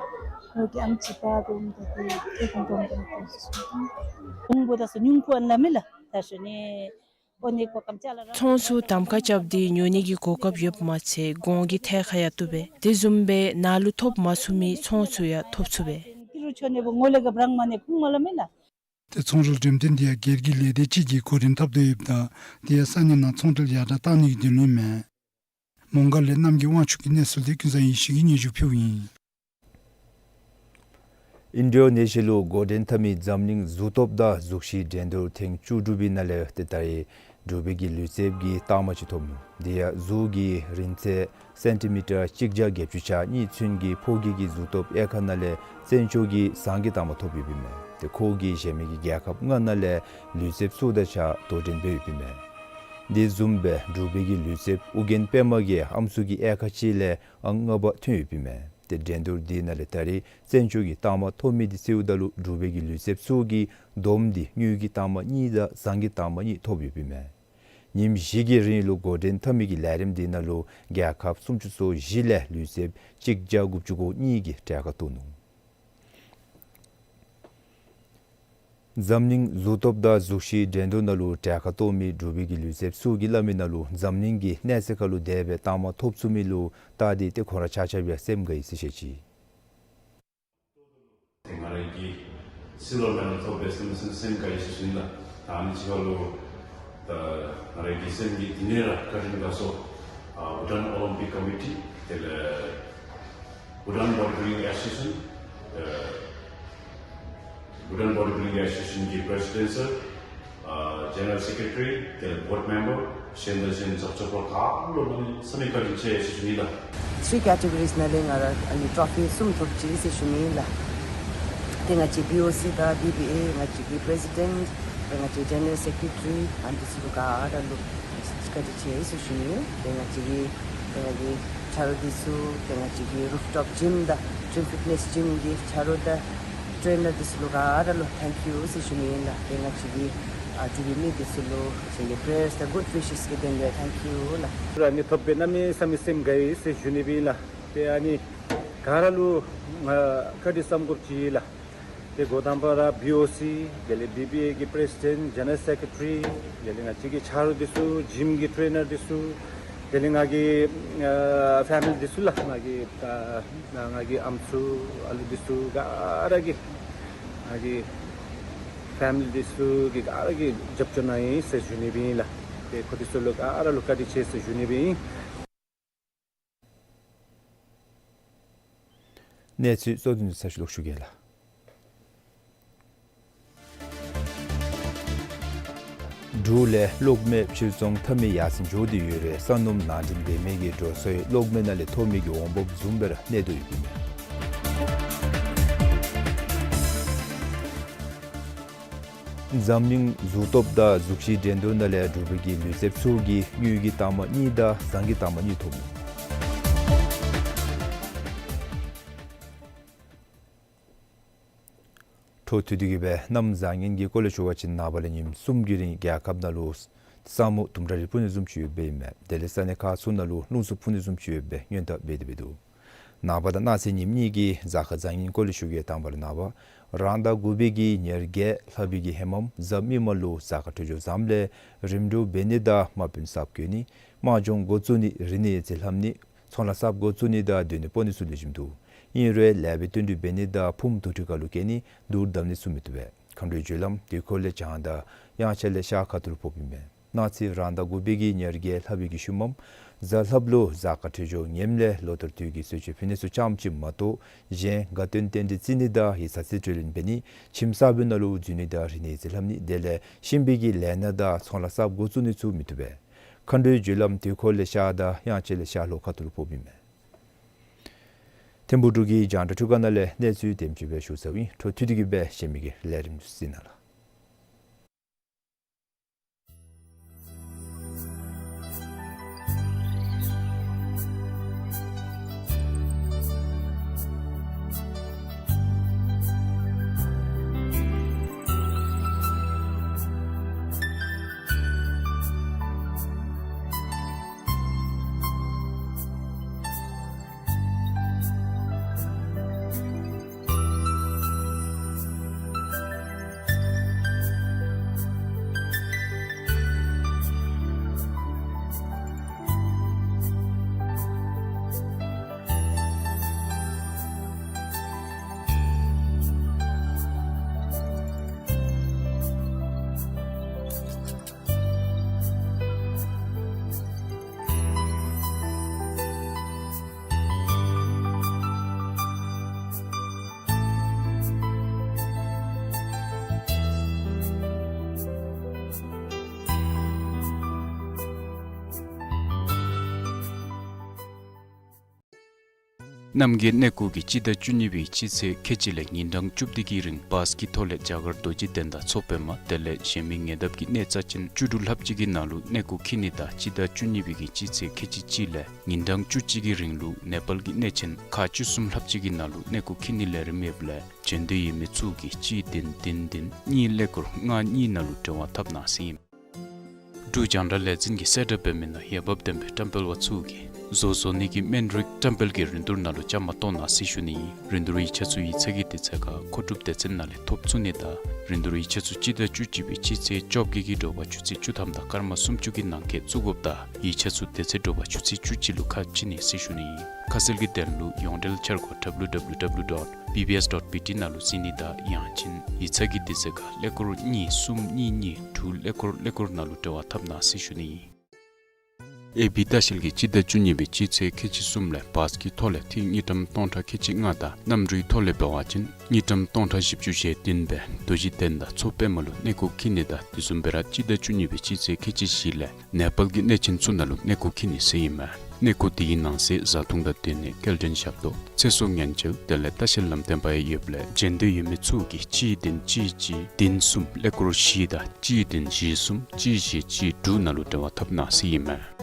ང་གིས་ཨམ་ཅིག་འབག་འོང་མི་འདི་ཁེ་ཕན་སྦོམ་སྦེ་འདུག་ཟེར་ཞུ་ནི། ཚོང་ཚུ་གདམ་ཁ་རྐྱབ་སྟེ་ཉོ་ནི་གི་གོ་སྐབས་ཡོདཔ་མ་ཚད་གོང་གི་ཐད་ཁར་ཡང་བཏུབ་པས། དེ་བཟུམ་སྦེ་ནཱ་ལུ་ཐོབ་མ་ཚུགས་མི་ཚོང་ཚུ་ཡང་ཐོབ་ཚུགས་པས། ཏེ་ཚོང་འབྲེལ་འགྲེམས་སྟོན་འདི་ཡང་སྒེར་གྱི་ལས་སྡེ་ཅིག་གིས་འགོ་འདྲེན་འཐབ་དོ་ཡོདཔ་ད་དེ་ཡང་ས་གནས་ནང་ཚོང་འབྲེལ་ཡར་དྲག་གཏང་ནི་གི་དོན་ལུ་ཨིན་མས། མོང་སྒར་ལས་རྣམ་རྒྱལ་དབང་ཕྱུག་གི་གནས་ཚུལ་འདི་ཀུན་བཟང་ཡེ་ཤེས་ཀྱིས་སྙན་ཞུ་ཕུལཝ་ཨིན། ཨིན་ཌོ་ནེ་ཤི་ཡ་ལུ་འགོ་འདྲེན་འཐབ་མི་འཛམ་གླིང་གཟུགས་སྟོབས་དང་གཟུགས་གཞི་འགྲན་བསྡུར་ཐེངས་བཅུ་དྲུག་པའི་ནང་ལས་ཏེ་ད་རེས་འབྲུག་པའི་གི་ལུས་རྩལཔ་གིས་རྟགས་མ་ཅིག་ཐོབ་ནུག། དེ་ཡང་གཟུགས་ཀྱི་རིང་ཚད་སེན་ཊི་མི་ཊར་གཅིག་བརྒྱ་བརྒྱད་ཅུ་གྱ་གཉིས་ཚུན་གྱི་ཕོ་སྐྱེས་ཀྱི་གཟུགས་སྟོབས་དབྱེ་ཁག་ནང་ལས་བཙན་བྱོལ་གྱིས་བཟང་གི་རྟགས་མ་ཐོབ་ཡོདཔ་ཨིན་མས། ཏེ་ཁོ་གིས་གཞན་མི་གི་རྒྱལ་ཁབ་ལྔ་ནང་ལས་ལུས་རྩལཔ་ཚུ་དང་གཅིག་ཁར་དོ་འགྲན་འབད་ཡོདཔ་ཨིན་མས། དེ་བཟུམ་སྦེ་འབྲུག་པའི་གི་ལུས་རྩལཔ་ཨོ་རྒྱན་པདྨ་གིས་ཨམ་སྲུ་གི་དབྱེ་ཁག་ཅིག་ལས་ཨང་ལྔ་པ་ཐོན་ཡོདཔ་ཨིན་མས། ཏེ་འགྲན་བསྡུར་འདི་ནང་ལས་ད་རེས་བཙན་སྐྱོགས་ཀྱི་རྟགས་མ་ཐོབ་མི་འདི་རྩིཝ་ད་ལུ་འབྲུག་པའི་གི་ལུས་རྩལཔ་ཚུ་གིས་བསྡོམས་ཏེ་དངུལ་གྱི་རྟགས་མ་གཉིས་དང་ཟངས་ཀྱི་རྟགས་མ་གཉིས་ཐོབ་ཡོདཔ་ཨིན་མས། ཉིནམ་བཞི་གི་རིང་ལུ་འགོ་འདྲེན་འཐབ་མི་གི་ལས་རིམ་འདི་ནང་ལུ་རྒྱལ་ཁབ་སུམ་ཅུ་སོ་བཞི་ལས་ལུས་རྩལཔ་གཅིག་བརྒྱ་དགུ་བཅུ་གོ་གཉིས་ཀྱིས་གྲལ་ཁར་གཏོགས་ནུག། འཛམ་གླིང་གཟུགས་སྟོབས་དང་གཟུགས་གཞི་འགྲན་བསྡུར་ནང་ལུ་གྲལ་ཁར་གཏོགས་མི་འབྲུག་པའི་གི་ལུས་རྩལཔ་ཚུ་གིས་སླབ་མི་ནང་ལུ་འཛམ་གླིང་གི་གནས་ཚད་ཁར་ལུ་དེ་སྦེ་རྟགས་མ་ཐོབ་ཚུགས་མི་ལུ་བལྟ་སྟེ་ཏེ་ཁོང་ར་ཆ་ཁྱབ་ཡང་སེམས་དགའ་ཡི་ཟེར་བཤད་ཅི། ཏེ་ང་རའི་གི་སིལ་བར་མེ་ཌལ་ཐོབ་པའི་སེམས་སེམས་སེམས་དགའ་ཡི་ཟེར་ཞུ་ནི་ལགས། ད་ཨ་ནི་ཅིག་ཁར་ལུ་ད་ང་རའི་གི་སེམས་ཀྱི་གཏིང་ནས་ར་བཀའ་དྲིན་དགའ་ཚོར། ཨ་Bhutan Olympic Committee དེ་ལས་Bhutan Bodybuilding Association, ཨ་Bhutan Bodybuilding Association གི་President sir, ཨ་General Secretary དེ་ལས་Board Member གཞན་དང་གཞན་རྒྱབ་སྐྱོར་པ་ག་ར་ལུ་ཨ་ནི་བསམ་ཡས་བཀའ་དྲིན་ཆེ་ཟེར་ཞུ་ནི་ལགས། Three categories ནང་ལས་ང་ར་ཨ་ནི་ཊོ་ཕི་གསུམ་ཐོབ་ཅི་ཟེར་ཞུ་ནི་ལགས། ཏེ་ང་བཅས་བི་ཨོ་སི་དང་བི་བི་ཨེ་ང་བཅས་ཀྱི་President ང་བཅས་General Secretary ཨ་ནི་ཚུ་ལུ་ག་ར་ལུ་བཀའ་དྲིན་ཆེ་ཟེར་ཞུ་ནི། ཏེ་ང་བཅས་ཀྱི་ཏེ་ང་གི་ཆ་རོགས་འདི་ཚུ་ཏེ་ང་བཅས་ཀྱི་Rooftop Gym དང་Dream Fitness Gym གི་ཆ་རོགས་དང་ཊེ་ནར་འདི་ཚུ་ལུ་ག་ར་ལུ་thank you ཟེར་ཞུ་ནི་ཨིན་ལགས། ཏེ་ང་བཅས་ཀྱི་ཨ་འབྲུག་པའི་མི་འདི་ཚུ་ལུ་ཁྱེད་ཀྱི་prayers དང་good wishes གི་དོན་ལས་thank you ལགས། ཨ་ནི་ཐོབ་པའི་གནམ་མེད་ས་མེད་སེམས་དགའ་ཡི་ཟེར་ཞུ་ནི་སྦེ་ཨིན་ལགས། ཏེ་ཨ་ནི་ག་ར་ལུ་ཨ་བཀའ་དྲིན་བསམ་དགོཔ་ཅིག་ལགས། ཏེ་འགོ་དང་པ་ར་བི་ཨོ་སི་དེ་ལས་བི་བི་ཨེ་གི་President, General Secretary དེ་ལས་ང་བཅས་ཀྱི་ཆ་རོགས་འདི་ཚུ་Gym གི་ཊེ་ནར་འདི་ཚུ་དེ་ལས་ང་གི་ཨ་ཕེ་མི་ལི་འདི་ཚུ་ལགས། ང་གི་ཨ་ང་གི་ཨམ་སྲུ་ཨ་ལུ་འདི་ཚུ་ག་ར་གིས་ང་གི་ཕེ་མི་ལི་འདི་ཚུ་གིས་ག་ར་གིས་རྒྱབ་སྐྱོར་གནང་ཡི་ཟེར་ཞུ་ནི་སྦེ་ཨིན་ལགས། ཏེ་ཁོང་འདི་ཚུ་ལུ་ག་ར་ལུ་བཀའ་དྲིན་ཆེ་ཟེར་ཞུ་ནི་སྦེ་ཨིན། གནས་ཚུལ་གཙོ་དོན་ཚུ་ཚར་ཞུ་ལོག་ཞུ་གེ་ལགས། འབྲུག་ལས་གློག་མེ་ཕྱིར་ཚོང་འཐབ་མི་ཡར་སེང་འགྱོ་སྟེ་ཡོད་རུང་ས་སྣུམ་ནང་འདྲེན་འབད་མི་གི་འགྲོ་སོང་གློག་མེ་ནང་ལས་ཐོབ་མི་གི་འོང་འབབ་བཟུམ་སྦེ་ར་གནས་དོ་ཡོདཔ་ཨིན་མས། འཛམ་གླིང་གཟུགས་སྟོབས་དང་གཟུགས་གཞི་འགྲན་བསྡུར་ནང་ལས་འབྲུག་པའི་གི་ལུས་རྩལཔ་ཚུ་གིས་དངུལ་གྱི་རྟགས་མ་གཉིས་དང་ཟངས་ཀྱི་རྟགས་མ་གཉིས་ཐོབ་ནུག། འཕྲོ་མཐུད་དེ་གི་སྦེ་གནམ་བཟང་ངན་གྱི་སྐོར་ལས་ཞུ་བ་ཅིན་ནངས་པ་ལས་ཉིནམ་གསུམ་གྱི་རིང་རྒྱལ་ཁབ་ནང་ལུ་ས་སྨུག་དུམ་གྲ་རེ་སྤུབ་ནི་བཟུམ་ཅིག་ཡོདཔ་ཨིན་མས། དེ་ལས་ས་གནས་ཁག་ཚུ་ནང་ལུ་རླུང་འཚུབ་འཕུ་ནི་བཟུམ་ཅིག་ཡོད་པའི་སྔོན་བརྡ་འབད་དེ་འབད་འདུག། ནངས་པ་དང་གནངས་ཚེ་ཉིནམ་གཉིས་ཀྱི་གཟའ་སྐར་བཟང་ངན་སྐོར་ལས་ཞུ་གེ། དང་པ་ར་ནངས་པ་རང་ཟླ་དགུ་པའི་གི་ཉེར་བརྒྱད་ལྷག་པའི་གི་ཧེ་མམ་གཟའ་མིག་དམར་ལུ་གཟའ་སྐར་འཕྲོད་སྦྱོར་བཟངམ་ལས་རིམ་གྲོ་འབད་ནི་དང་དམག་དཔོན་གསརཔ་བསྐོ་ནི་དམག་སྦྱོང་འགོ་བཙུགས་ནི་རིག་གནས་ཡོད་ཚད་ལྷབ་ནི་ཚོང་ལཱ་གསརཔ་འགོ་བཙུགས་ནི་དང་སྡོད་གནས་སྤོ་ནི་ཚུ་ལེགས་ཤོམ་འདུག། ཨིན་རུང་ལེགས་པའི་བསྟུན་གྲོས་འབད་ནི་དང་ཕུངམ་དུར་ཁྲོད་ཁར་ལུ་བསྐྱལ་ནི་དུར་བསྡམ་ནི་ཚུ་མི་བཏུབ་པས། མཁའ་འགྲོའི་རྒྱུ་ལམ་དུས་འཁོར་ལས་བྱང་དང་དབྱངས་འཆར་ལས་ཤར་ཁ་ཐུག་ལུ་ཕོགཔ་ཨིན་མས། གནངས་ཚེ་རང་ཟླ་དགུ་པའི་གི་ཉེར་བརྒྱད་ལྷག་པའི་གི་ཤུལ་མམ་གཟའ་ལྷགཔ་ལུ་གཟའ་སྐར་འཕྲོད་སྦྱོར་ངནམ་ལས་ལོ་ལྟར་དུས་ཀྱི་གསོལ་མཆོད་ཕུལ་ནི་ཚུ་ཙམ་ཅིག་མ་གཏོགས་གཞན་དགའ་སྟོན་རྟེན་འབྲེལ་བརྩི་ནི་དང་ཡིག་ཚང་རྩིས་སྤྲོད་ལེན་འབད་ནི་ཁྱིམ་གསརཔའི་ནང་ལུ་འཛུལ་ནི་དང་རིག་གནས་ཡོད་ཚད་ལྷབ་ནི་དེ་ལས་གཤིན་པོའི་གི་ལས་སྣ་དང་ཚོང་ལཱ་གསརཔ་འགོ་བཙུགས་ནི་ཚུ་མི་བཏུབ་པས། མཁའ་འགྲོའི་རྒྱུ་ལམ་དུས་འཁོར་ལས་ཤར་དང་དབྱངས་འཆར་ལས་ཤར་ལྷོ་ཁ་ཐུག་ལུ་ཕོགཔ་ཨིན་མས། ཐིམ་ཕུག་འབྲུག་གི་རྒྱང་བསྒྲགས་ཐོག་ཁ་ནང་ལས་གནས་ཚུལ་དེམ་ཅིག་སྦེ་ཞུ་ཚརཝ་ཨིན། འཕྲོ་མཐུད་དེ་གི་སྦེ་གཞན་མི་གི་ལས་རིམ་ཚུ་གཟིགས་གནང་ལགས། རྣམ་རྒྱལ་གནས་སྐོར་གྱིས་སྤྱི་ཟླ་བཅུ་གཉིས་པའི་སྤྱི་ཚེས་ཁལ་གཅིག་ལས་ཉིན་གྲངས་བཅུ་བདུན་གྱི་རིང་བཱས་ཀྱི་ཐོག་ལས་རྒྱ་གར་རྡོ་རྗེ་གདན་དང་མཚོ་པདྨ་དེ་ལས་གཞན་མི་ཉེ་འདབས་ཀྱི་གནས་རྩ་ཅན་བཅུ་དྲུག་ལྷགཔ་ཅིག་གི་ནང་ལུ་གནས་སྐོར་འཁྱིད་ནི་དང་སྤྱི་ཟླ་བཅུ་གཉིས་པའི་གི་སྤྱི་ཚེས་ཁལ་གཅིག་གཅིག་ལས་ཉིན་གྲངས་བཅུ་གཅིག་གི་རིང་ལུ་ནེ་པཱལ་གྱི་གནས་ཆེན་ཁག་བཅུ་གསུམ་ལྷགཔ་ཅིག་གི་ནང་ལུ་གནས་སྐོར་འཁྱིད་ནིའི་ལས་རིམ་ཡོདཔ་ལས་བྱོན་འདོད་ཡོད་མི་ཚུ་གིས་གཅིག་བདུན་བདུན་བདུན་གཉིས་ཀླད་ཀོར་ལྔ་གཉིས་ནང་ལུ་འབྲེལ་བ་འཐབ་གནང་ཟེར་ཨིན། འབྲུག་རྒྱང་བསྒྲགས་ལས་འཛིན་གྱིས་གསལ་བསྒྲགས་འབད་མི་ནང་འོས་འབབ་ལྡན་པའི་བཀྲམ་སྤེལ་པ་ཚུ་གིས་བཟོ་བཟོ་ནི་གི་སྨན་རིགས་བཀྲམ་སྤེལ་གྱི་རིན་བསྡུར་ནང་ལུ་བཅའ་མར་གཏོགས་གནང་ཟེར་ཞུ་ནི་ཨིན། རིན་བསྡུར་ཡིག་ཆ་ཚུ་ཡིག་ཚང་གི་དུས་ཚོད་ཁར་མཁོ་སྒྲུབ་སྡེ་ཚན་ནང་ལས་ཐོབ་ཚུགས་ནི་དང་རིན་བསྡུར་ཡིག་ཆ་ཚུ་སྤྱི་ཟླ་བཅུ་གཅིག་པའི་སྤྱི་ཚེས་བཅོ་བརྒྱད་ཀྱི་དྲོ་པ་ཆུ་ཚོད་བཅུ་ཐམ་དང་སྐར་མ་སུམ་ཅུ་གི་ནང་འཁོད་བཙུགས་དགོཔ་དང་ཡིག་ཆ་ཚུ་དེ་ཚེ་དྲོ་པ་ཆུ་ཚོད་བཅུ་གཅིག་ལུ་ཁ་ཕྱེ་ནི་ཟེར་ཞུ་ནི་ཨིན། ཁ་གསལ་གྱི་དོན་ལུ་ཡོངས་འབྲེལ་འཆར་སྒོ་W W W dot B B S dot B T ནང་ལུ་གཟིགས་ནི་དང་ཡང་ཅིན་ཡིག་ཚང་གི་དུས་ཚོད་ཁར་ཀླད་ཀོར་གཉིས་གསུམ་གཉིས་གཉིས་དྲུག་ཀླད་ཀོར་ཀླད་ཀོར་ནང་ལུ་འབྲེལ་བ་འཐབ་གནང་ཟེར་ཞུ་ནི་ཨིན། ཨེ་བི་ལྟ་བཤལ་གྱིས་སྤྱི་ཟླ་བཅུ་གཉིས་པའི་སྤྱི་ཚེས་ཁལ་གཅིག་གསུམ་ལས་བཱས་ཀྱི་ཐོག་ལས་ཐིག་དངུལ་ཀྲམ་སྟོང་ཕྲག་ཁལ་གཅིག་ལྔ་དང་གནམ་གྲུའི་ཐོག་ལས་འབད་བ་ཅིན་དངུལ་ཀྲམ་སྟོང་ཕྲག་བཞི་བཅུ་ཞེ་བདུན་སྦེ་རྡོ་རྗེ་གདན་དང་མཚོ་པདྨ་ལུ་གནས་སྐོར་འཁྱིད་ནི་དང་དེ་བཟུམ་སྦེ་ར་སྤྱི་ཟླ་བཅུ་གཉིས་པའི་སྤྱི་ཚེས་ཁལ་གཅིག་བཞི་ལས་ནེ་པཱལ་གྱི་གནས་ཆེན་ཚུ་ནང་ལུ་གནས་སྐོར་འཁྱིད་ནི་ཟེར་ཨིན་མས། གནས་སྐོར་དེའི་ནང་གསེས་བཟའ་འཐུང་དང་སྡོད་གནས་སྐྱེལ་འདྲེན་ཞབས་ཏོག་ཚེ་སྲོག་ཉེན་བཅོལ་དེ་ལས་ལྟ་བཤལ་ལམ་སྟོན་པ་ཡང་ཡོདཔ་ལས་བྱོན་འདོད་ཡོད་མི་ཚུ་གིས་གཅིག་བདུན་གཅིག་གཅིག་བདུན་གསུམ་ཀླད་ཀོར་བཞི་དང་གཅིག་བདུན་བཞི་གསུམ་གཅིག་བཞི་གཅིག་དྲུག་ནང་ལུ་འབྲེལ་བ་འཐབ་གནང་ཟེར་ཨིན་མས།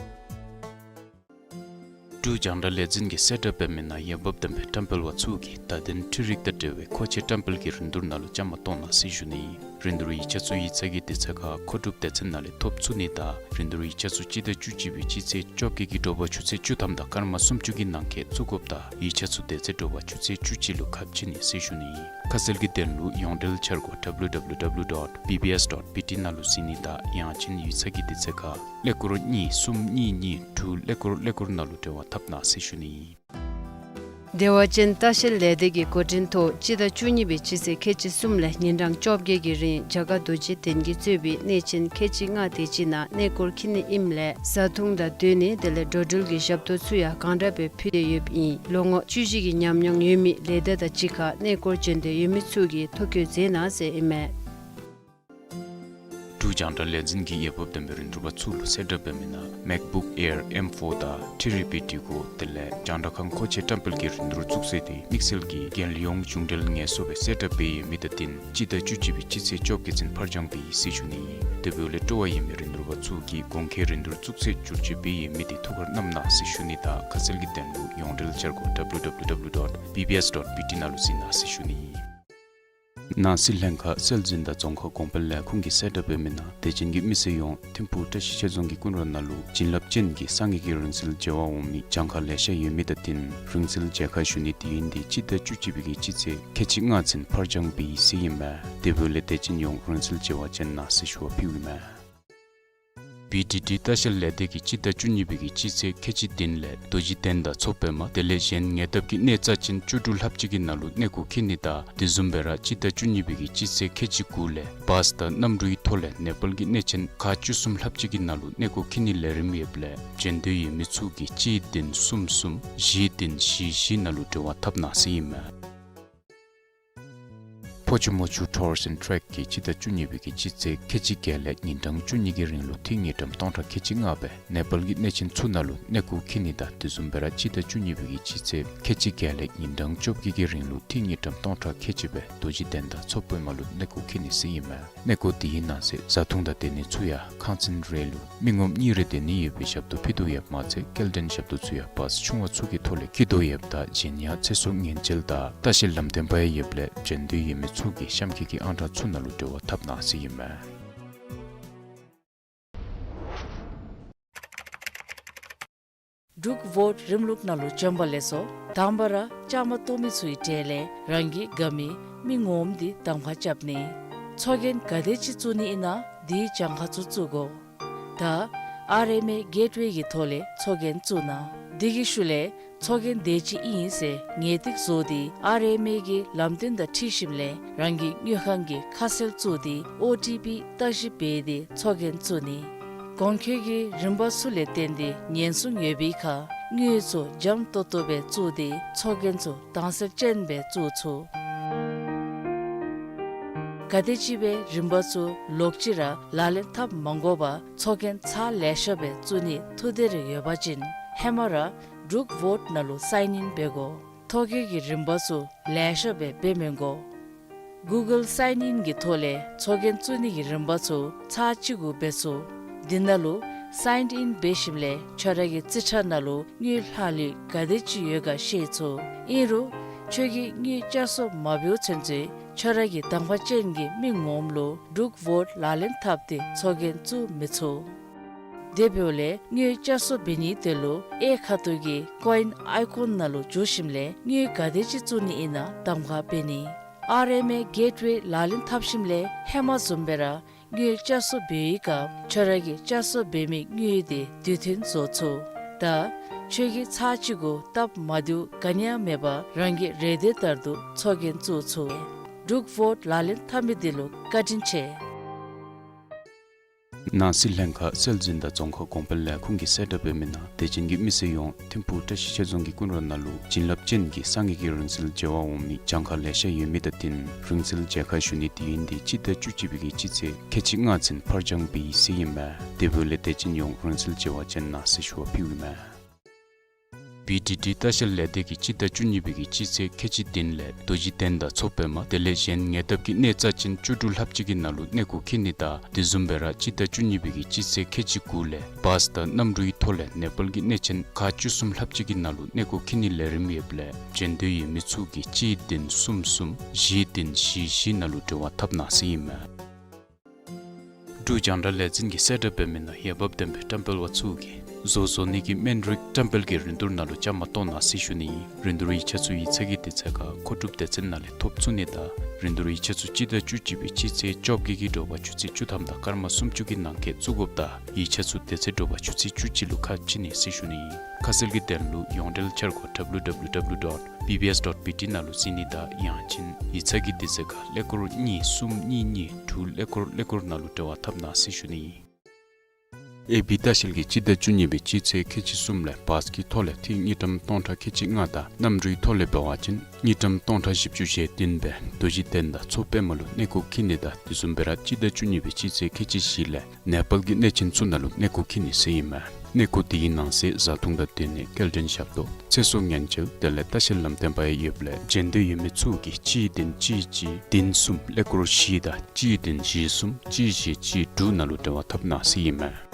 འབྲུག་རྒྱང་བསྒྲགས་ལས་འཛིན་གྱིས་གསལ་བསྒྲགས་འབད་མི་ནང་འོས་འབབ་ལྡན་པའི་བཀྲམ་སྤེལ་པ་ཚུ་གིས་བརྡ་དོན་འཕྲུལ་རིག་དང་འབྲེལ་བའི་མཁོ་ཆས་བཀྲམ་སྤེལ་གྱི་རིན་བསྡུར་ནང་ལུ་བཅའ་མར་གཏོགས་གནང་ཟེར་ཞུ་ནི་ཨིན། རིན་བསྡུར་ཡིག་ཆ་ཚུ་ཡིག་ཚང་གི་དུས་ཚོད་ཁར་མཁོ་སྒྲུབ་སྡེ་ཚན་ནང་ལས་ཐོབ་ཚུགས་ནི་དང་རིན་བསྡུར་ཡིག་ཆ་ཚུ་སྤྱི་ཟླ་བཅུ་གཅིག་པའི་སྤྱི་ཚེས་བཅོ་བརྒྱད་ཀྱི་དྲོ་པ་ཆུ་ཚོད་བཅུ་ཐམ་དང་སྐར་མ་སུམ་ཅུ་གི་ནང་འཁོད་བཙུགས་དགོཔ་དང་ཡིག་ཆ་ཚུ་དེ་ཚེ་དྲོ་པ་ཆུ་ཚོད་བཅུ་གཅིག་ལུ་ཁ་ཕྱེ་ནི་ཟེར་ཞུ་ནི་ཨིན། ཁ་གསལ་གྱི་དོན་ལུ་ཡོངས་འབྲེལ་འཆར་སྒོ་W W W dot B B S dot B T ནང་ལུ་གཟིགས་ནི་དང་ཡང་ཅིན་ཡིག་ཚང་གི་དུས་ཚོད་ཁར་ཀླད་ཀོར་གཉིས་གསུམ་གཉིས་གཉིས་དྲུག་ཀླད་ཀོར་ཀླད་ཀོར་ནང་ལུ་འབྲེལ་བ་འཐབ་གནང་ཟེར་ཞུ་ནི་ཨིན། བདེ་བ་ཅན་ལྟ་བཤལ་ལས་སྡེ་གི་འགོ་འདྲེན་ཐོག་སྤྱི་ཟླ་བཅུ་གཉིས་པའི་སྤྱི་ཚེས་ཁལ་གཅིག་གསུམ་ལས་ཉིན་གྲངས་བཅོ་བརྒྱད་ཀྱི་རིང་རྒྱ་གར་རྡོ་རྗེ་གདན་གྱིས་གཙོས་པའི་གནས་ཆེན་ཁལ་གཅིག་ལྔ་དེ་ཅིག་ནང་གནས་སྐོར་འཁྱིད་ནི་ཨིནམ་ལས་བཟའ་འཐུང་དང་སྡོད་གནས་དེ་ལས་འགྲོ་འགྲུལ་གྱི་ཞབས་ཏོག་ཚུ་ཡང་གང་དྲག་སྦེ་ཕུལ་ཏེ་ཡོདཔ་ཨིན། ལོ་ངོ་བཅུ་བཞི་གི་ཉམས་མྱོང་ཡོད་མི་ལས་སྡེ་དང་གཅིག་ཁར་གནས་སྐོར་བྱོན་འདོད་ཡོད་མི་ཚུ་གིས་ཐོ་བཀོད་མཛད་གནང་ཟེར་ཨིན་མས། འབྲུག་རྒྱང་བསྒྲགས་ལས་འཛིན་གྱིས་འོས་འབབ་ལྡན་པའི་རིན་བསྡུར་པ་ཚུ་ལུ་གསལ་བསྒྲགས་འབད་མི་ནང་MacBook Air M four དང་ཐི་རི་པི་འགྲིག་གོ་དེ་ལས་རྒྱང་བསྒྲགས་ཁང་མཁོ་ཆས་བཀྲམ་སྤེལ་གྱི་རིན་བསྡུར་བཙུགས་ཚེས་དེ་དམིགས་བསལ་གྱི་རྒྱལ་ཡོངས་གཞུང་འབྲེལ་ངལ་གསོ་སྦེ་གསལ་བསྒྲགས་འབད་ཡོད་མི་དང་བསྟུན་སྤྱི་ཟླ་བཅུ་གཅིག་པའི་སྤྱི་ཚེས་བཅོ་བརྒྱད་ཚུན་ཕར་འགྱངས་འབད་ཡི་ཟེར་ཞུ་ནི་ཨིན། དེ་འབདཝ་ལས་སྤྲོ་བ་ཡོད་མི་རིན་བསྡུར་པ་ཚུ་གིས་གོང་འཁོད་རིན་བསྡུར་བཙུགས་ཚེས་བསྒྱུར་བཅོས་འབད་ཡོད་མི་དེ་ཐུགས་ཁར་བསྣམ་གནང་ཟེར་ཞུ་ནི་དང་ཁ་གསལ་གྱི་དོན་ལུ་ཡོངས་འབྲེལ་འཆར་སྒོ་W W W dot B B S dot B T ནང་ལུ་གཟིགས་གནང་ཟེར་ཞུ་ནི་ཨིན། ནང་སྲིད་ལྷན་ཁག་སྲོལ་འཛིན་དང་རྫོང་ཁ་གོང་འཕེལ་ལས་ཁུངས་ཀྱིས་གསལ་བསྒྲགས་འབད་མི་ནང་དད་ཅན་གྱི་མི་སེར་ཡོངས་ཐིམ་ཕུག་བཀྲ་ཤིས་ཆོས་རྫོང་གི་ཀུན་ར་ནང་ལུ་བྱིན་རླབས་ཅན་གྱི་སངས་རྒྱས་ཀྱི་རིང་བསྲེལ་མཇལ་བར་འོང་མི་གྱངས་ཁ་ལེ་ཤ་ཡོད་མི་དང་བསྟུན་རིང་བསྲེལ་མཇལ་ཁ་ཞུ་ནིའི་དུས་ཡུན་དེ་སྤྱི་ཟླ་བཅུ་གཅིག་པའི་གི་སྤྱི་ཚེས་ཁལ་གཅིག་ལྔ་ཚུན་ཕར་འགྱངས་འབད་ཡི་ཟེར་ཨིན་མས། དེ་འབདཝ་ལས་དད་ཅན་ཡོངས་རིང་བསྲེལ་མཇལ་བར་བྱོན་གནང་ཟེར་ཞུ་བ་ཕུལཝ་ཨིན་མས། བི་ཌི་ཌི་ལྟ་བཤལ་ལས་སྡེ་གིས་སྤྱི་ཟླ་བཅུ་གཉིས་པའི་གི་སྤྱི་ཚེས་ཁལ་གཅིག་བདུན་ལས་རྡོ་རྗེ་གདན་དང་མཚོ་པདྨ་དེ་ལས་གཞན་ཉེ་འདབས་ཀྱི་གནས་རྩ་ཅན་བཅུ་དྲུག་ལྷགཔ་ཅིག་གི་ནང་ལུ་གནས་སྐོར་འཁྱིད་ནི་དང་དེ་བཟུམ་སྦེ་ར་སྤྱི་ཟླ་བཅུ་གཉིས་པའི་གི་སྤྱི་ཚེས་ཁལ་གཅིག་དགུ་ལས་བཱས་དང་གནམ་གྲུའི་ཐོག་ལས་ནེ་པཱལ་གྱི་གནས་ཆེན་ཁག་བཅུ་གསུམ་ལྷགཔ་ཅིག་གི་ནང་ལུ་གནས་སྐོར་འཁྱིད་ནིའི་ལས་རིམ་ཡོདཔ་ལས་བྱོན་འདོད་ཡོད་མི་ཚུ་གིས་གཅིག་བདུན་གསུམ་གསུམ་བཞི་བདུན་བཞི་བཞི་ནང་ལུ་འབྲེལ་བ་འཐབ་གནང་ཟེར་ཨིན་མས། ཕོ་ཆུ་མོ་ཆུ་ཊུརསི་ཨེནཌ་ཊེཀ་གིས་སྤྱི་ཟླ་བཅུ་གཉིས་པའི་གི་སྤྱི་ཚེས་ཁལ་གཅིག་བརྒྱད་ལས་ཉིན་གྲངས་བཅུ་གཉིས་ཀྱི་རིང་ལུ་ཐིག་དངུལ་ཀྲམ་སྟོང་ཕྲག་ཁལ་གཅིག་ལྔ་སྦེ་ནེ་པཱལ་གྱི་གནས་ཆེན་ཚུ་ནང་ལུ་གནས་སྐོར་འཁྱིད་ནི་དང་དེ་བཟུམ་སྦེ་ར་སྤྱི་ཟླ་བཅུ་གཉིས་པའི་གི་སྤྱི་ཚེས་ཁལ་གཅིག་བརྒྱད་ལས་ཉིན་གྲངས་བཅོ་བརྒྱད་ཀྱི་རིང་ལུ་ཐིག་དངུལ་ཀྲམ་སྟོང་ཕྲག་ཁལ་གཅིག་སྦེ་རྡོ་རྗེ་གདན་དང་མཚོ་པདྨ་ལུ་གནས་སྐོར་འཁྱིད་ནི་ཟེར་ཨིན་མས། གནས་སྐོར་དེའི་ནང་གསེས་བཟའ་འཐུང་དང་སྡོད་གནས་ཚུ་ཡང་ཁང་ཚན་རེ་ལུ་མི་ངོམ་གཉིས་རེ་སྡོད་ནི་ཡོད་པའི་ཞབས་ཏོག་ཕུལ་དོ་ཡོདཔ་མ་ཚད་སྐྱེལ་འདྲེན་ཞབས་ཏོག་ཚུ་ཡང་བཱས་ཆུང་བ་ཚུ་གི་ཐོག་ལས་འཁྱིད་དོ་ཡོདཔ་ད་གཞན་ཡང་ཚེ་སྲོག་ཉེན་བཅོལ་དང་ལྟ་བཤལ་ལམ་སྟོན་པ་ཡང་ཡོདཔ་ལས་བྱོན་འདོད་ཡོད་མི་ཚུ་གིས་གཤམ་འཁོད་ཀྱི་ཨང་གྲངས་ཚུ་ནང་ལུ་འབྲེལ་བ་འཐབ་གནང་ཟེར་ཨིན་མས། འབྲུག་ཝོཊ་རིམ་ལུགས་ནང་ལུ་བྱོན་པ་ལེགས་སོ། དང་པ་ར་བཅའ་མར་གཏོགས་མི་ཚུའི་གྲས་ལས་རང་གི་དགའ་མི་མི་ངོམ་དེ་གདམ་ཁ་རྐྱབ་ནི། ཚོགས་རྒྱན་ག་དེ་ཅིག་བཙུགས་ནི་ཨིན་ན་དེའི་གྱངས་ཁ་ཚུ་བཙུགས་དགོ། ད་ཨར་ཨེམ་ཨེ་གེཊ་ཝེ་གི་ཐོག་ལས་ཚོགས་རྒྱན་བཙུགས་གནང་། དེ་གི་ཤུལ་ལས་ཚོགས་རྒྱན་དེ་ཅིག་ཨིན་ཟེར་ངེས་ཏིག་བཟོ་སྟེ་ཨར་ཨེམ་ཨེ་གི་ལམ་སྟོན་དང་འཁྲིལ་ཞིནམ་ལས་རང་གི་དངུལ་ཁང་གི་ཁ་གསལ་བཙུགས་ཏེ་ཨོ་ཊི་པི་བརྟག་ཞིབ་འབད་དེ་ཚོགས་རྒྱན་བཙུགས་ནི། གོང་འཁོད་ཀྱི་རིམ་པ་ཚུ་ལས་བརྟེན་ཏེ་ཉེན་སྲུང་ཡོད་པའི་ཁར་དངུལ་ཚུ་འཇམ་ཏོང་ཏོ་སྦེ་བཙུགས་ཏེ་ཚོགས་རྒྱན་ཚུ་དྭངས་གསལ་ཅན་སྦེ་བཙུགས་ཚུགས། ག་དེམ་ཅིག་སྦེ་རིམ་པ་ཚུ་ལོག་ཅི་ར་ལག་ལེན་འཐབ་མ་དགོ་པར་ཚོགས་རྒྱན་ཚར་ལེ་ཤ་སྦེ་བཙུགས་ནིའི་ཐུགས་འདོད་རེ་ཡོད་པ་ཅིན་ཧེ་མ་ར་འབྲུག་ཝོཊ་ནང་ལུ་སའིན་ཨིན་འབད་དགོ། ཐོ་བཀོད་ཀྱི་རིམ་པ་ཚུ་ལེ་ཤ་སྦེ་འབད་མི་དགོ། གུ་གཱལ་སའིན་ཨིན་གྱི་ཐོག་ལས་ཚོགས་རྒྱན་བཙུགས་ནི་གི་རིམ་པ་ཚུ་ཚར་གཅིག་གུ་འབད་ཚུགས། དེ་ནང་ལུ་སའིན་ཨིན་འབད་ཞིནམ་ལས་ཁྱོད་ར་གི་རྩིས་ཁྲ་ནང་ལུ་དངུལ་ལྷག་ལུས་ག་དེ་ཅིག་ཡོད་ག་ཤེས་ཚུགས། ཨིན་རུང་ཁྱོད་ཀྱིས་དངུལ་བསྐྱར་གསོ་མ་འབདཝ་ཚུན་ཚོད་ཁྱོད་ར་གི་དང་པ་ཅན་གྱི་མི་ངོམ་ལུ་འབྲུག་ཝོཊ་ལག་ལེན་འཐབ་སྟེ་ཚོགས་རྒྱན་བཙུགས་མི་ཚུགས། དེ་འབདཝ་ལས་དངུལ་བསྐྱར་གསོ་འབད་ནི་དེ་ལུ་གཡས་ཁ་ཐུག་གི་ཀོ་ཨིན་ཨའི་ཀོན་ནང་ལུ་འཛུལ་ཞིནམ་ལས་དངུལ་ག་དེ་ཅིག་བཙུགས་ནི་ཨིན་ན་གདམ་ཁ་འབད་ནི། ཨར་ཨེམ་ཨེ་གེཊ་ཝེ་ལག་ལེན་འཐབ་ཞིནམ་ལས་ཧེ་མ་བཟུམ་སྦེ་ར་དངུལ་བསྐྱར་གསོ་འབད་བའི་སྐབས་ཁྱོད་ར་གིས་བསྐྱར་གསོ་འབད་མི་དངུལ་དེ་དུས་མཐུན་བཟོ་ཚུགས། ད་ཁྱོད་ཀྱིས་ཚར་གཅིག་གུ་སྟབས་མ་བདེཝ་ག་ནི་ཡང་མེད་པར་རང་གི་རེ་འདོད་ལྟར་དུ་ཚོགས་རྒྱན་བཙུགས་ཚུགས། འབྲུག་ཝོཊ་ལག་ལེན་འཐབ་མི་དེ་ལུ་བཀའ་དྲིན་ཆེ། ནང་སྲིད་ལྷན་ཁག་སྲོལ་འཛིན་དང་རྫོང་ཁ་གོང་འཕེལ་ལས་ཁུངས་ཀྱིས་གསལ་བསྒྲགས་འབད་མི་ནང་དད་ཅན་གྱི་མི་སེར་ཡོངས་ཐིམ་ཕུག་བཀྲ་ཤིས་ཆོས་རྫོང་གི་ཀུན་ར་ནང་ལུ་བྱིན་རླབས་ཅན་གྱི་སངས་རྒྱས་ཀྱི་རིང་བསྲེལ་མཇལ་བར་འོང་མི་གྱངས་ཁ་ལེ་ཤ་ཡོད་མི་དང་བསྟུན་རིང་བསྲེལ་མཇལ་ཁ་ཞུ་ནིའི་དུས་ཡུན་དེ་སྤྱི་ཟླ་བཅུ་གཅིག་པའི་གི་སྤྱི་ཚེས་ཁལ་གཅིག་ལྔ་ཚུན་ཕར་འགྱངས་འབད་ཡི་ཟེར་ཨིན་མས། དེ་འབདཝ་ལས་དད་ཅན་ཡོངས་རིང་བསྲེལ་མཇལ་བར་བྱོན་གནང་ཟེར་ཞུ་བ་ཕུལཝ་ཨིན་མས། བི་ཌི་ཌི་ལྟ་བཤལ་ལས་སྡེ་གིས་སྤྱི་ཟླ་བཅུ་གཉིས་པའི་གི་སྤྱི་ཚེས་ཁལ་གཅིག་བདུན་ལས་རྡོ་རྗེ་གདན་དང་མཚོ་པདྨ་དེ་ལས་གཞན་ཉེ་འདབས་ཀྱི་གནས་རྩ་ཅན་བཅུ་དྲུག་ལྷགཔ་ཅིག་གི་ནང་ལུ་གནས་སྐོར་འཁྱིད་ནི་དང་དེ་བཟུམ་སྦེ་ར་སྤྱི་ཟླ་བཅུ་གཉིས་པའི་གི་སྤྱི་ཚེས་ཁལ་གཅིག་དགུ་ལས་བཱས་དང་གནམ་གྲུའི་ཐོག་ལས་ནེ་པཱལ་གྱི་གནས་ཆེན་ཁག་བཅུ་གསུམ་ལྷགཔ་ཅིག་གི་ནང་ལུ་གནས་སྐོར་འཁྱིད་ནིའི་ལས་རིམ་ཡོདཔ་ལས་བྱོན་འདོད་ཡོད་མི་ཚུ་གིས་གཅིག་བདུན་གསུམ་གསུམ་བཞི་བདུན་བཞི་བཞི་ནང་ལུ་འབྲེལ་བ་འཐབ་གནང་ཟེར་ཨིན་མས། འབྲུག་རྒྱང་བསྒྲགས་ལས་འཛིན་གྱིས་གསལ་བསྒྲགས་འབད་མི་ནང་འོས་འབབ་ལྡན་པའི་བཀྲམ་སྤེལ་པ་ཚུ་གིས་བཟོ་བཟོ་ནི་གི་སྨན་རིགས་བཀྲམ་སྤེལ་གྱི་རིན་བསྡུར་ནང་ལུ་བཅའ་མར་གཏོགས་གནང་ཟེར་ཞུ་ནི་ཨིན། རིན་བསྡུར་ཡིག་ཆ་ཚུ་ཡིག་ཚང་གི་དུས་ཚོད་ཁར་མཁོ་སྒྲུབ་སྡེ་ཚན་ནང་ལས་ཐོབ་ཚུགས་ནི་དང་རིན་བསྡུར་ཡིག་ཆ་ཚུ་སྤྱི་ཟླ་བཅུ་གཅིག་པའི་སྤྱི་ཚེས་བཅོ་བརྒྱད་ཀྱི་དྲོ་པ་ཆུ་ཚོད་བཅུ་ཐམ་དང་སྐར་མ་སུམ་ཅུ་གི་ནང་འཁོད་བཙུགས་དགོཔ་དང་ཡིག་ཆ་ཚུ་དེ་ཚེ་དྲོ་པ་ཆུ་ཚོད་བཅུ་གཅིག་ལུ་ཁ་ཕྱེ་ནི་ཟེར་ཞུ་ནི་ཨིན། ཁ་གསལ་གྱི་དོན་ལུ་ཡོངས་འབྲེལ་འཆར་སྒོ་ཌབ་ལུ་ཌབ་ལུ་ཌབ་ལུ་ཌོཊ་བི་བི་ཨེསི་ཌོཊ་བི་ཊི་ནང་ལུ་གཟིགས་ནི་དང་ཡང་ཅིན་ཡིག་ཚང་གི་དུས་ཚོད་ཁར་ཀླད་ཀོར་གཉིས་གསུམ་གཉིས་གཉིས་དྲུག་ཀླད་ཀོར་ཀླད་ཀོར་ནང་ལུ་འབྲེལ་བ་འཐབ་གནང་ཟེར་ཞུ་ནི་ཨིན། ཨེ་བི་ལྟ་བཤལ་གྱིས་སྤྱི་ཟླ་བཅུ་གཉིས་པའི་སྤྱི་ཚེས་ཁལ་གཅིག་གསུམ་ལས་བཱས་ཀྱི་ཐོག་ལས་ཐིག་དངུལ་ཀྲམ་སྟོང་ཕྲག་ཁལ་གཅིག་ལྔ་དང་གནམ་གྲུའི་ཐོག་ལས་འབད་བ་ཅིན་དངུལ་ཀྲམ་སྟོང་ཕྲག་བཞི་བཅུ་ཞེ་བདུན་སྦེ་རྡོ་རྗེ་གདན་དང་མཚོ་པདྨ་ལུ་གནས་སྐོར་འཁྱིད་ནི་དང་དེ་བཟུམ་སྦེ་ར་སྤྱི་ཟླ་བཅུ་གཉིས་པའི་སྤྱི་ཚེས་ཁལ་གཅིག་བཞི་ལས་ནེ་པཱལ་གྱི་གནས་ཆེན་ཚུ་ནང་ལུ་གནས་སྐོར་འཁྱིད་ནི་ཟེར་ཨིན་མས། གནས་སྐོར་དེའི་ནང་གསེས་བཟའ་འཐུང་དང་སྡོད་གནས་སྐྱེལ་འདྲེན་ཞབས་ཏོག་ཚེ་སྲོག་ཉེན་བཅོལ་དེ་ལས་ལྟ་བཤལ་ལམ་སྟོན་པ་ཡང་ཡོདཔ་ལས་བྱོན་འདོད་ཡོད་མི་ཚུ་གིས་གཅིག་བདུན་གཅིག་གཅིག་བདུན་གསུམ་ཀླད་ཀོར་བཞི་དང་གཅིག་བདུན་བཞི་གསུམ་གཅིག་བཞི་གཅིག་དྲུག་ནང་ལུ་འབྲེལ་བ་འཐབ་གནང་ཟེར་ཨིན་མས།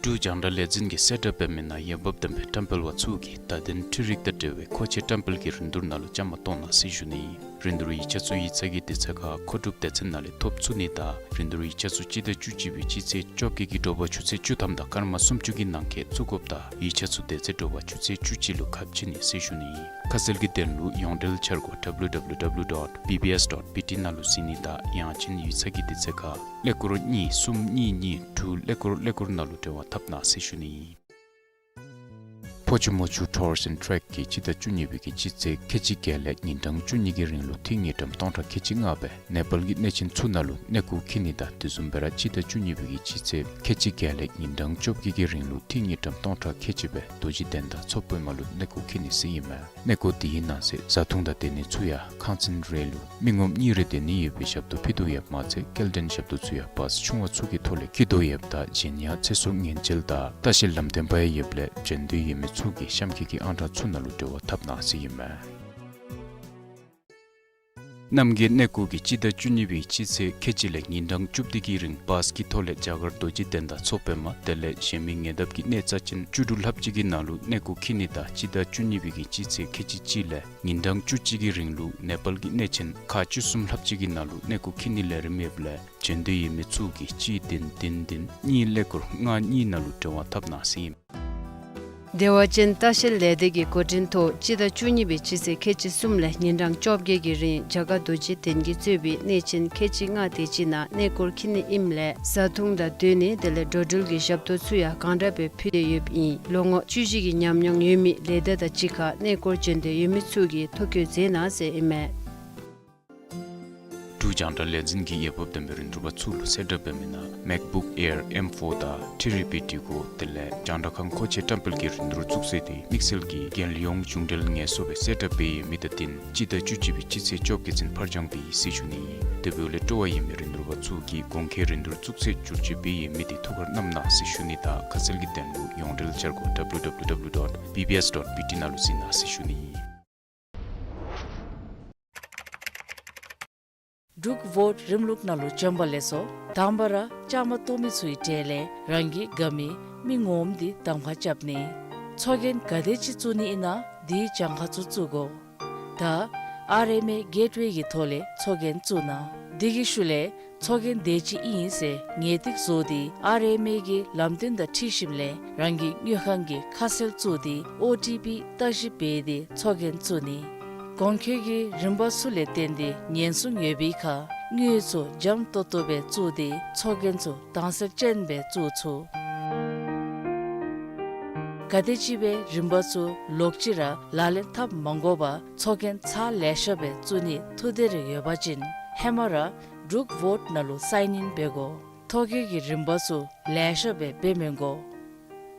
འབྲུག་རྒྱང་བསྒྲགས་ལས་འཛིན་གྱིས་གསལ་བསྒྲགས་འབད་མི་ནང་འོས་འབབ་ལྡན་པའི་བཀྲམ་སྤེལ་པ་ཚུ་གིས་བརྡ་དོན་འཕྲུལ་རིག་དང་འབྲེལ་བའི་མཁོ་ཆས་བཀྲམ་སྤེལ་གྱི་རིན་བསྡུར་ནང་ལུ་བཅའ་མར་གཏོགས་གནང་ཟེར་ཞུ་ནི་ཨིན། རིན་བསྡུར་ཡིག་ཆ་ཚུ་ཡིག་ཚང་གི་དུས་ཚོད་ཁར་མཁོ་སྒྲུབ་སྡེ་ཚན་ནང་ལས་ཐོབ་ཚུགས་ནི་དང་རིན་བསྡུར་ཡིག་ཆ་ཚུ་སྤྱི་ཟླ་བཅུ་གཅིག་པའི་སྤྱི་ཚེས་བཅོ་བརྒྱད་ཀྱི་དྲོ་པ་ཆུ་ཚོད་བཅུ་ཐམ་དང་སྐར་མ་སུམ་ཅུ་གི་ནང་འཁོད་བཙུགས་དགོཔ་དང་ཡིག་ཆ་ཚུ་དེ་ཚེ་དྲོ་པ་ཆུ་ཚོད་བཅུ་གཅིག་ལུ་ཁ་ཕྱེ་ནི་ཟེར་ཞུ་ནི་ཨིན། ཁ་གསལ་གྱི་དོན་ལུ་ཡོངས་འབྲེལ་འཆར་སྒོ་ཌབ་ལུ་ཌབ་ལུ་ཌབ་ལུ་ཌོཊ་བི་བི་ཨེསི་ཌོཊ་བི་ཊི་ནང་ལུ་གཟིགས་ནི་དང་ཡང་ཅིན་ཡིག་ཚང་གི་དུས་ཚོད་ཁར་ཀླད་ཀོར་གཉིས་གསུམ་གཉིས་གཉིས་དྲུག་ཀླད་ཀོར་ཀླད་ཀོར་ནང་ལུ་འབྲེལ་བ་འཐབ་གནང་ཟེར་ཞུ་ནི་ཨིན། ཕོ་ཆུ་མོ་ཆུ་ཊུརསི་ཨེནཌ་ཊེཀ་གིས་སྤྱི་ཟླ་བཅུ་གཉིས་པའི་གི་སྤྱི་ཚེས་ཁལ་གཅིག་བརྒྱད་ལས་ཉིན་གྲངས་བཅུ་གཉིས་ཀྱི་རིང་ལུ་ཐིག་དངུལ་ཀྲམ་སྟོང་ཕྲག་ཁལ་གཅིག་ལྔ་སྦེ་ནེ་པཱལ་གྱི་གནས་ཆེན་ཚུ་ནང་ལུ་གནས་སྐོར་འཁྱིད་ནི་དང་དེ་བཟུམ་སྦེ་ར་སྤྱི་ཟླ་བཅུ་གཉིས་པའི་གི་སྤྱི་ཚེས་ཁལ་གཅིག་བརྒྱད་ལས་ཉིན་གྲངས་བཅོ་བརྒྱད་ཀྱི་རིང་ལུ་ཐིག་དངུལ་ཀྲམ་སྟོང་ཕྲག་ཁལ་གཅིག་སྦེ་རྡོ་རྗེ་གདན་དང་མཚོ་པདྨ་ལུ་གནས་སྐོར་འཁྱིད་ནི་ཟེར་ཨིན་མས། གནས་སྐོར་དེའི་ནང་གསེས་བཟའ་འཐུང་དང་སྡོད་གནས་ཚུ་ཡང་ཁང་ཚན་རེ་ལུ་མི་ངོམ་གཉིས་རེ་སྡོད་ནི་ཡོད་པའི་ཞབས་ཏོག་ཕུལ་དོ་ཡོདཔ་མ་ཚད་སྐྱེལ་འདྲེན་ཞབས་ཏོག་ཚུ་ཡང་བཱས་ཆུང་བ་ཚུ་གི་ཐོག་ལས་འཁྱིད་དོ་ཡོདཔ་ད་གཞན་ཡང་ཚེ་སྲོག་ཉེན་བཅོལ་དང་ལྟ་བཤལ་ལམ་སྟོན་པ་ཡང་ཡོདཔ་ལས་བྱོན་འདོད་ཡོད་མི་ཚུ་གིས་གཤམ་འཁོད་ཀྱི་ཨང་གྲངས་ཚུ་ནང་ལུ་འབྲེལ་བ་འཐབ་གནང་ཟེར་ཨིན་མས། རྣམ་རྒྱལ་གནས་སྐོར་གྱིས་སྤྱི་ཟླ་བཅུ་གཉིས་པའི་སྤྱི་ཚེས་ཁལ་གཅིག་ལས་ཉིན་གྲངས་བཅུ་བདུན་གྱི་རིང་བཱས་ཀྱི་ཐོག་ལས་རྒྱ་གར་རྡོ་རྗེ་གདན་དང་མཚོ་པདྨ་དེ་ལས་གཞན་མི་ཉེ་འདབས་ཀྱི་གནས་རྩ་ཅན་བཅུ་དྲུག་ལྷགཔ་ཅིག་གི་ནང་ལུ་གནས་སྐོར་འཁྱིད་ནི་དང་སྤྱི་ཟླ་བཅུ་གཉིས་པའི་གི་སྤྱི་ཚེས་ཁལ་གཅིག་གཅིག་ལས་ཉིན་གྲངས་བཅུ་གཅིག་གི་རིང་ལུ་ནེ་པཱལ་གྱི་གནས་ཆེན་ཁག་བཅུ་གསུམ་ལྷགཔ་ཅིག་གི་ནང་ལུ་གནས་སྐོར་འཁྱིད་ནིའི་ལས་རིམ་ཡོདཔ་ལས་བྱོན་འདོད་ཡོད་མི་ཚུ་གིས་གཅིག་བདུན་བདུན་བདུན་གཉིས་ཀླད་ཀོར་ལྔ་གཉིས་ནང་ལུ་འབྲེལ་བ་འཐབ་གནང་ཟེར་ཨིན། བདེ་བ་ཅན་ལྟ་བཤལ་ལས་སྡེ་གི་འགོ་འདྲེན་ཐོག་སྤྱི་ཟླ་བཅུ་གཉིས་པའི་སྤྱི་ཚེས་ཁལ་གཅིག་གསུམ་ལས་ཉིན་གྲངས་བཅོ་བརྒྱད་ཀྱི་རིང་རྒྱ་གར་རྡོ་རྗེ་གདན་གྱིས་གཙོས་པའི་གནས་ཆེན་ཁལ་གཅིག་ལྔ་དེ་ཅིག་ནང་གནས་སྐོར་འཁྱིད་ནི་ཨིནམ་ལས་བཟའ་འཐུང་དང་སྡོད་གནས་དེ་ལས་འགྲོ་འགྲུལ་གྱི་ཞབས་ཏོག་ཚུ་ཡང་གང་དྲག་སྦེ་ཕུལ་ཏེ་ཡོདཔ་ཨིན། ལོ་ངོ་བཅུ་བཞི་གི་ཉམས་མྱོང་ཡོད་མི་ལས་སྡེ་དང་གཅིག་ཁར་གནས་སྐོར་བྱོན་འདོད་ཡོད་མི་ཚུ་གིས་ཐོ་བཀོད་མཛད་གནང་ཟེར་ཨིན་མས། འབྲུག་རྒྱང་བསྒྲགས་ལས་འཛིན་གྱིས་འོས་འབབ་ལྡན་པའི་རིན་བསྡུར་པ་ཚུ་ལུ་གསལ་བསྒྲགས་འབད་མི་ནང་མེཀ་བུཀ་ཨེར་ཨེམ་ཕོར་དང་ཐི་རི་པི་ཊི་གོ་དེ་ལས་རྒྱང་བསྒྲགས་ཁང་མཁོ་ཆས་བཀྲམ་སྤེལ་གྱི་རིན་བསྡུར་བཙུགས་ཚེས་དེ་དམིགས་བསལ་གྱི་རྒྱལ་ཡོངས་གཞུང་འབྲེལ་ངལ་གསོ་སྦེ་གསལ་བསྒྲགས་འབད་ཡོད་མི་དང་བསྟུན་སྤྱི་ཟླ་བཅུ་གཅིག་པའི་སྤྱི་ཚེས་བཅོ་བརྒྱད་ཚུན་ཕར་འགྱངས་འབད་ཡི་ཟེར་ཞུ་ནི་ཨིན། དེ་འབདཝ་ལས་སྤྲོ་བ་ཡོད་མི་རིན་བསྡུར་པ་ཚུ་གིས་གོང་འཁོད་རིན་བསྡུར་བཙུགས་ཚེས་བཅུ་གཅིག་པའི་ཡོད་མི་དེ་ཐུགས་ཁར་བསྣམས་གནང་ཟེར་ཞུ་ནི་དང་ཁ་གསལ་གྱི་དོན་ལུ་ཡོངས་འབྲེལ་བཅར་སྒོ་W W W dot B B S dot B T ནང་ལུ་གཟིགས་གནང་ཟེར་ཞུ་ནི་ཨིན། འབྲུག་བོཊ་རིམ་ལུགས་ནང་ལུ་བྱོན་པ་ལེགས་སོ། དང་པ་ར་བཅའ་མར་གཏོགས་མི་ཚུའི་གྲས་ལས་རང་གི་དགའ་མི་མི་ངོམ་དེ་གདམ་ཁ་རྐྱབ་ནི། ཚོགས་རྒྱན་ག་དེ་ཅིག་བཙུགས་ནི་ཨིན་ན་དེའི་གྱངས་ཁ་ཚུ་བཙུགས་དགོ། ད་ཨར་ཨེམ་ཨེ་གེཊ་ཝེ་གི་ཐོག་ལས་ཚོགས་རྒྱན་བཙུགས་གནང་། དེ་གི་ཤུལ་ལས་ཚོགས་རྒྱན་དེ་ཅིག་ཨིན་ཟེར་ངེས་ཏིག་བཟོ་སྟེ་ཨར་ཨེམ་ཨེ་གི་ལམ་སྟོན་དང་འཁྲིལ་ཞིནམ་ལས་རང་གི་དངུལ་ཁང་གི་ཁ་གསལ་བཙུགས་ཏེ་ཨོ་ཊི་པི་བརྟག་ཞིབ་འབད་དེ་ཚོགས་རྒྱན་བཙུགས་ནི། གོང་འཁོད་ཀྱི་རིམ་པ་ཚུ་ལས་བརྟེན་ཏེ་ཉེན་སྲུང་ཡོད་པའི་ཁར་དངུལ་ཚུ་འཇམ་ཏོང་ཏོ་སྦེ་བཙུགས་ཏེ་ཚོགས་རྒྱན་ཚུ་དྭངས་གསལ་ཅན་སྦེ་བཙུགས་ཚུགས། ག་དེ་ཅིག་སྦེ་རིམ་པ་ཚུ་ལོག་ཅི་ར་ལག་ལེན་འཐབ་མ་དགོ་པར་ཚོགས་རྒྱན་ཚར་ལེ་ཤ་སྦེ་བཙུགས་ནི་ཐུགས་འདོད་རེ་ཡོད་པ་ཅིན་ཧེ་མ་ར་འབྲུག་བོཊ་ནང་ལུ་སའིན་ཨིན་འབད་དགོ། ཐོ་བཀོད་ཀྱི་རིམ་པ་ཚུ་ལེ་ཤ་སྦེ་འབད་མི་དགོ།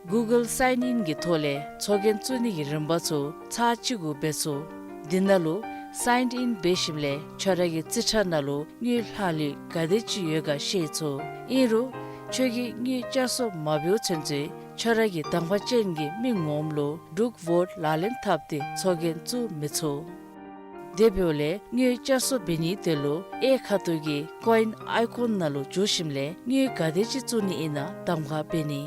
གུ་གཱལ་སའིན་ཨིན་གྱི་ཐོག་ལས་ཚོགས་རྒྱན་བཙུགས་ནི་གི་རིམ་པ་ཚུ་ཚར་གཅིག་གུ་འབད་ཚུགས། དེ་ནང་ལུ་སའིན་ཨིན་འབད་ཞིནམ་ལས་ཁྱོད་ར་གི་རྩིས་ཁྲ་ནང་ལུ་དངུལ་ལྷག་ལུས་ག་དེ་ཅིག་ཡོད་ག་ཤེས་ཚུགས། ཨིན་རུང་ཁྱོད་ཀྱིས་དངུལ་བསྐྱར་གསོ་མ་འབདཝ་ཚུན་ཚོད་ཁྱོད་ར་གི་གདམ་ཁ་ཅན་གྱི་མི་ངོམ་ལུ་འབྲུག་བོཊ་ལག་ལེན་འཐབ་སྟེ་ཚོགས་རྒྱན་བཙུགས་མི་ཚུགས། དེ་འབདཝ་ལས་དངུལ་བསྐྱར་གསོ་འབད་ནི་དེ་ལུ་གཡས་ཁ་ཐུག་གི་ཀོ་ཨིན་ཨའི་ཀོན་ནང་ལུ་འཛུལ་ཞིནམ་ལས་དངུལ་ག་དེ་ཅིག་བཙུགས་ནི་ཨིན་ན་གདམ་ཁ་འབད་ནི།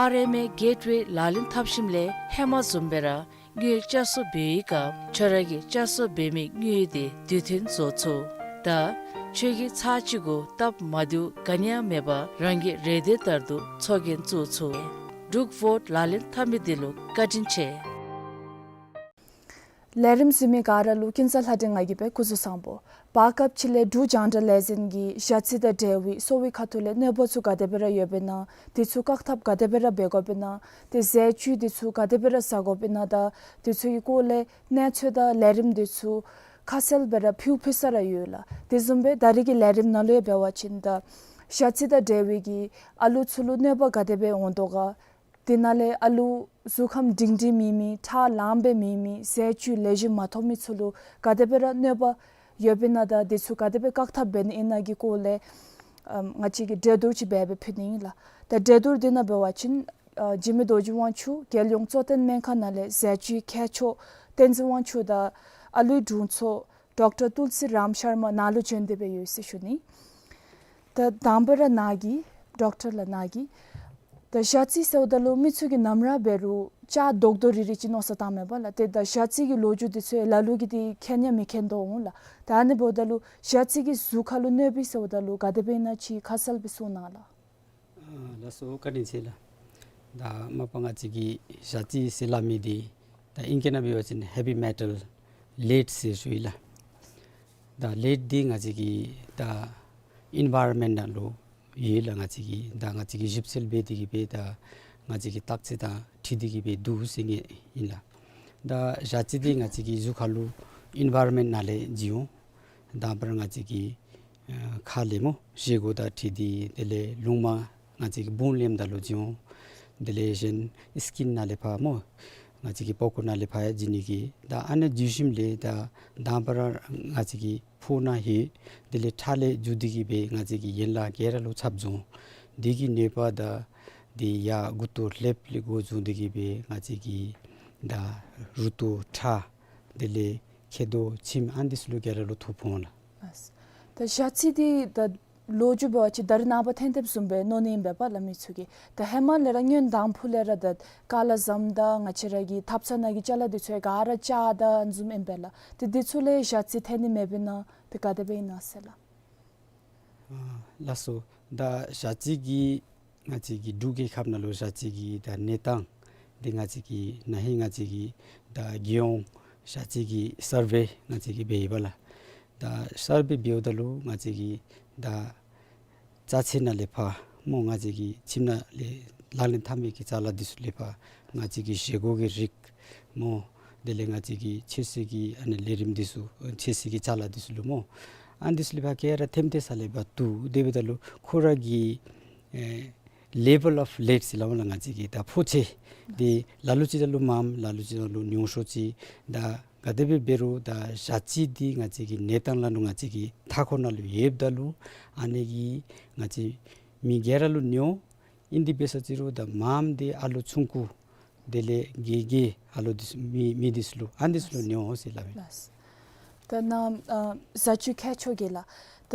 ཨར་ཨེམ་ཨེ་གེཊ་ཝེ་ལག་ལེན་འཐབ་ཞིནམ་ལས་ཧེ་མ་བཟུམ་སྦེ་ར་དངུལ་བསྐྱར་གསོ་འབད་བའི་སྐབས་ཁྱོད་ར་གིས་བསྐྱར་གསོ་འབད་མི་དངུལ་དེ་དུས་མཐུན་བཟོ་ཚུགས། ད་ཁྱོད་ཀྱིས་ཚར་གཅིག་གུ་སྟབས་མ་བདེཝ་ག་ནི་ཡང་མེད་པར་རང་གི་རེ་འདོད་ལྟར་དུ་ཚོགས་རྒྱན་བཙུགས་ཚུགས། འབྲུག་བོཊ་ལག་ལེན་འཐབ་མི་དེ་ལུ་བཀའ་དྲིན་ཆེ། ལས་རིམ་གཟིགས་མི་ག་ར་ལུ་ཀུན་བཟང་ལྷ་སྒྲོན་ང་གིས་སྦེ་སྐུ་གཟུགས་བཟང་པོ། བར་སྐབས་ཅིག་ལས་འབྲུག་རྒྱང་བསྒྲགས་ལས་འཛིན་གྱིས་ཞ་རྩི་དང་འབྲེལ་བའི་གསོ་བའི་ཁ་ཐུག་ལས་གནོད་པ་ཚུ་ག་དེ་སྦེ་ར་ཡོདཔ་ཨིན་ན། དེ་ཚུ་བཀག་ཐབས་ག་དེ་སྦེ་ར་འབད་དགོཔ་ཨིན་ན། དེ་ཟས་བཅུད་དེ་ཚུ་ག་དེ་སྦེ་ར་ཟ་དགོཔ་ཨིན་ན་དང་དེ་ཚུ་གི་སྐོར་ལས་གནས་ཚུལ་དང་ལས་རིམ་དེ་ཚུ་ཁ་གསལ་སྦེ་ར་ཕུལ་ཕུལ་ས་ར་ཡོད་ལགས། དེ་བཟུམ་སྦེ་ད་རིས་ཀྱི་ལས་རིམ་ནང་ལུ་ཡང་འབད་བ་ཅིན་ད་ཞ་རྩི་དང་འབྲེལ་བའི་གི་ཨ་ལུ་ཚུ་ལུ་གནོད་པ་ག་དེ་སྦེ་འོང་དོ་ག། དེ་ནང་ལས་ཨ་ལུ་གཟུགས་ཁམས་སྒྲིང་སྒྲིང་མེད་མི་ཁྲག་ལངམ་སྦེ་མེད་མི་ཟས་བཅུད་ལེགས་ཤོམ་མ་ཐོབ་མི་ཚུ་ལུ་ག་དེ་སྦེ་ར་གནོད་པ་ཡོདཔ་ཨིན་ན་དང་དེ་ཚུ་ག་དེ་སྦེ་བཀག་ཐབས་འབད་ནི་ཨིན་ན་གི་སྐོར་ལས་ཨམ་ང་བཅས་ཀྱིས་གྲོས་བསྡུར་ཅིག་འབད་སྦེ་ཕུལ་ནི་ཨིན་ལགས། ད་གྲོས་བསྡུར་དེ་ནང་འབད་བ་ཅིན་ཨ་འཇིགས་མེད་རྡོ་རྗེ་དབང་ཕྱུག་རྒྱལ་ཡོངས་གཙོ་བསྟེན་སྨན་ཁང་ནང་ལས་ཟས་བཅུད་མཁས་མཆོག་བསྟན་འཛིན་དབང་ཕྱུག་དང་ཨ་ལུའི་དྲུང་འཚོ་ཌོག་ཊར་ཏུལ་སི་རམ་ཤར་མ་ནཱ་ལུ་བྱོན་ཏེ་སྦེ་ཡོད་ཟེར་ཞུ་ནི། ད་དང་པ་ར་ནཱ་གིས་ཌོག་ཊར་ལགས་ནཱ་གིས་ད་ཞ་རྩི་ཟེརཝ་ད་ལུ་མི་ཚུ་གིས་ནམ་ར་འབད་རུང་ལྕགས་རྡོག་རྡོག་རིལ་རི་ཅིག་མནོ་བསམ་བཏངམ་མས་པ་ལགས། ཏེ་ད་ཞ་རྩི་གི་ལོ་རྒྱུས་དེ་ཚུ་ལ་ལུ་གིས་དེ་མཁྱེན་ཡང་མི་མཁྱེན་དོ་འོང་ལགས། ད་ཨ་ནི་འབདཝ་ད་ལུ་ཞ་རྩི་གིས་གཟུགས་ཁར་ལུ་གནོདཔ་ཟེརཝ་ད་ལུ་ག་དེ་སྦེ་ཨིན་ན་ཅིག་ཁ་གསལ་སྦེ་གསུང་གནང་ལགས། ཨ་ལགས་སོ་བཀའ་དྲིན་ཆེ་ལགས། ད་མ་པ་ང་བཅས་ཀྱི་ཞ་རྩི་ཟེར་སླབ་མི་དེ་ད་ཨིང་སྐད་ནང་འབད་བ་ཅིན་ཧེ་བི་མེ་ཊལ་ལེཌ་ཟེར་ཞུ་ཡི་ལགས། ད་ལེཌ་འདི་ང་བཅས་ཀྱི་ད་ཨིན་ཝའི་རོན་མེནཊ་ནང་ལུ་ཡོད་ལགས། ང་བཅས་ཀྱི་ད་ང་བཅས་ཀྱིས་ཞིབ་འཚོལ་འབད་དེ་གིས་སྦེ་ད་ང་བཅས་ཀྱི་བརྟག་དཔྱད་དང་འཁྲིལ་ཏེ་གིས་སྦེ་འདུག་ཟེར་ངེས་ཨིན་ལགས། ད་ཞ་རྩི་འདི་ང་བཅས་ཀྱི་གཟུགས་ཁར་ལུ་ཨིན་ཝའི་རོན་མེནཊ་ནང་ལས་བྱུང་འོང་། དང་པ་ར་ང་བཅས་ཀྱི་ཨ་ཁ་ལས་སྨོ་བཞེས་སྒོ་དང་འཁྲིལ་ཏེ་དེ་ལས་རླུངམ་ང་བཅས་ཀྱི་བུང་ལེནམ་ད་ལུ་བྱུང་འོང་། དེ་ལས་གཞན་སི་ཀིན་ནང་ལས་ཕར་སྨོ་ང་བཅས་ཀྱི་པགས་ཀོ་ནང་ལས་ཕར་ཡང་བྱུང་ནི་གི་ད་ཨ་ནི་བྱུང་ཞིནམ་ལས་ད་དང་པ་ར་ང་བཅས་ཀྱི་ཕོཝ་ནང་ལྷོད། དེ་ལས་ཁྲག་ལས་འཛུལ་ཏེ་གིས་སྦེ་ང་བཅས་ཀྱི་ཡན་ལག་ག་ར་ལུ་ཚབ་བྱུང་འོང་། དེ་གི་ནད་པ་ད་དེ་ཡར་མགུ་ཏོ་ལྷེབ་ལས་འགོ་བཟུང་སྟེ་གིས་སྦེ་ང་བཅས་ཀྱི་ད་རུ་ཏོ་ཁྲག་དེ་ལས་མཁལ་རྡོག་མཆིནམ་ཨ་ནི་ཚུ་ལུ་ག་ར་ལུ་ཐོབ་འོང་ལགས། ཨ་ད་ཞ་རྩི་འདི་ད་ལོ་རྒྱུས་འབད་བ་ཅིན་ད་རེས་ནངས་པ་ཐོན་ཐོནམ་བཟུམ་སྦེ་མནོ་ནི་ཨིན་པས་པ་ལགས་མི་ཚུ་གིས། ད་ཧེ་མ་ལས་ར་སྔོན་དང་ཕུ་ལས་ར་ད་ཀ་ལ་བཟུམ་ད་ང་བཅས་ར་གི་ཐབ་ཚང་ནང་གི་ཅ་ལ་འདི་ཚུ་ཡང་ག་ར་ལྕགས་དང་ཨ་ནི་བཟུམ་ཨིན་པས་ལགས། ཏེ་འདི་ཚུ་ལས་ཞ་རྩི་ཐོན་ནི་མེདཔ་ཨིན་ན་ཏེ་ག་དེ་སྦེ་ཨིན་ན་ཟེར་ལགས། ཨ་ལགས་སོ། ད་ཞ་རྩི་གི་ང་བཅས་ཀྱི་འབྲུག་རྒྱལ་ཁབ་ནང་ལུ་ཞ་རྩི་གི་ད་གནས་སྟངས་འདི་ང་བཅས་ཀྱིས་ན་ཧིང་ང་བཅས་ཀྱིས་ད་རྒྱལ་ཡོངས་ཞ་རྩི་གི་སར་ཝེ་ང་བཅས་ཀྱིས་འབད་ཡི་པ་ལགས། ད་སར་ཝེ་འབདཝ་ད་ལུ་ང་བཅས་ཀྱིས་ད་རྩ་ཚད་ནང་ལས་ཕར་སྨོ་ང་བཅས་ཀྱི་ཁྱིམ་ནང་ལས་ལག་ལེན་འཐབ་མི་གི་ཅ་ལ་འདི་ཚུ་ལས་ཕར་ང་བཅས་ཀྱི་བཞེས་སྒོ་གི་རིགས་སྨོ་དེ་ལས་ང་བཅས་ཀྱི་ཚོད་བསྲེ་གི་ཨ་ནི་ལས་རིམ་འདི་ཚུ་ཚོད་བསྲེ་གི་ཅ་ལ་འདི་ཚུ་ལུ་སྨོ་ཨ་ནི་འདི་ཚུ་ལས་ཕར་ག་ར་ཐེམ་ཐེ་ས་ལས་ཕར་བཏུབ། དེ་འབདཝ་ད་ལུ་ཁོ་ར་གི་ཨེ་ལེ་བཱལ་ཨོཕ་ལེཌ་ཟེར་སླབ་མས་ལགས། ང་བཅས་ཀྱི་ད་ཕོ་ཚོད་འདི་ལ་ལུ་ཅིག་ད་ལུ་མངམ་ལ་ལུ་ཅིག་ད་ལུ་ཉུང་ཤོས་ཅིག་ད་ ག་དེ་སྦེ་འབད་རུང་ད་ཞ་རྩི་འདི་ང་བཅས་ཀྱི་གནས་སྟངས་ལ་ནུ་ང་བཅས་ཀྱི་མཐའ་འཁོར་ནང་ལུ་ཡོདཔ་ད་ལུ་ཨ་ནི་གིས་ང་བཅས་མི་སྒེར་ར་ལུ་ཉོ། ཨིན་དེ་འབད་ས་ཅིག་རུང་ད་མངམ་འདི་ཨ་ལུ་ཆུང་ཀུ་དེ་ལས་རྒས་རྒས་ཨ་ལུ་འདི་ཚུ་མི་མི་འདི་ཚུ་ལུ་ཨ་ནི་འདི་ཚུ་ལུ་ཉོ་ཟེར་སླབ་ཨིན། ལགས། ད་ནཱ་ཨ་བཟའ་བཅུད་མཁས་མཆོག་གིས་ལགས། ད་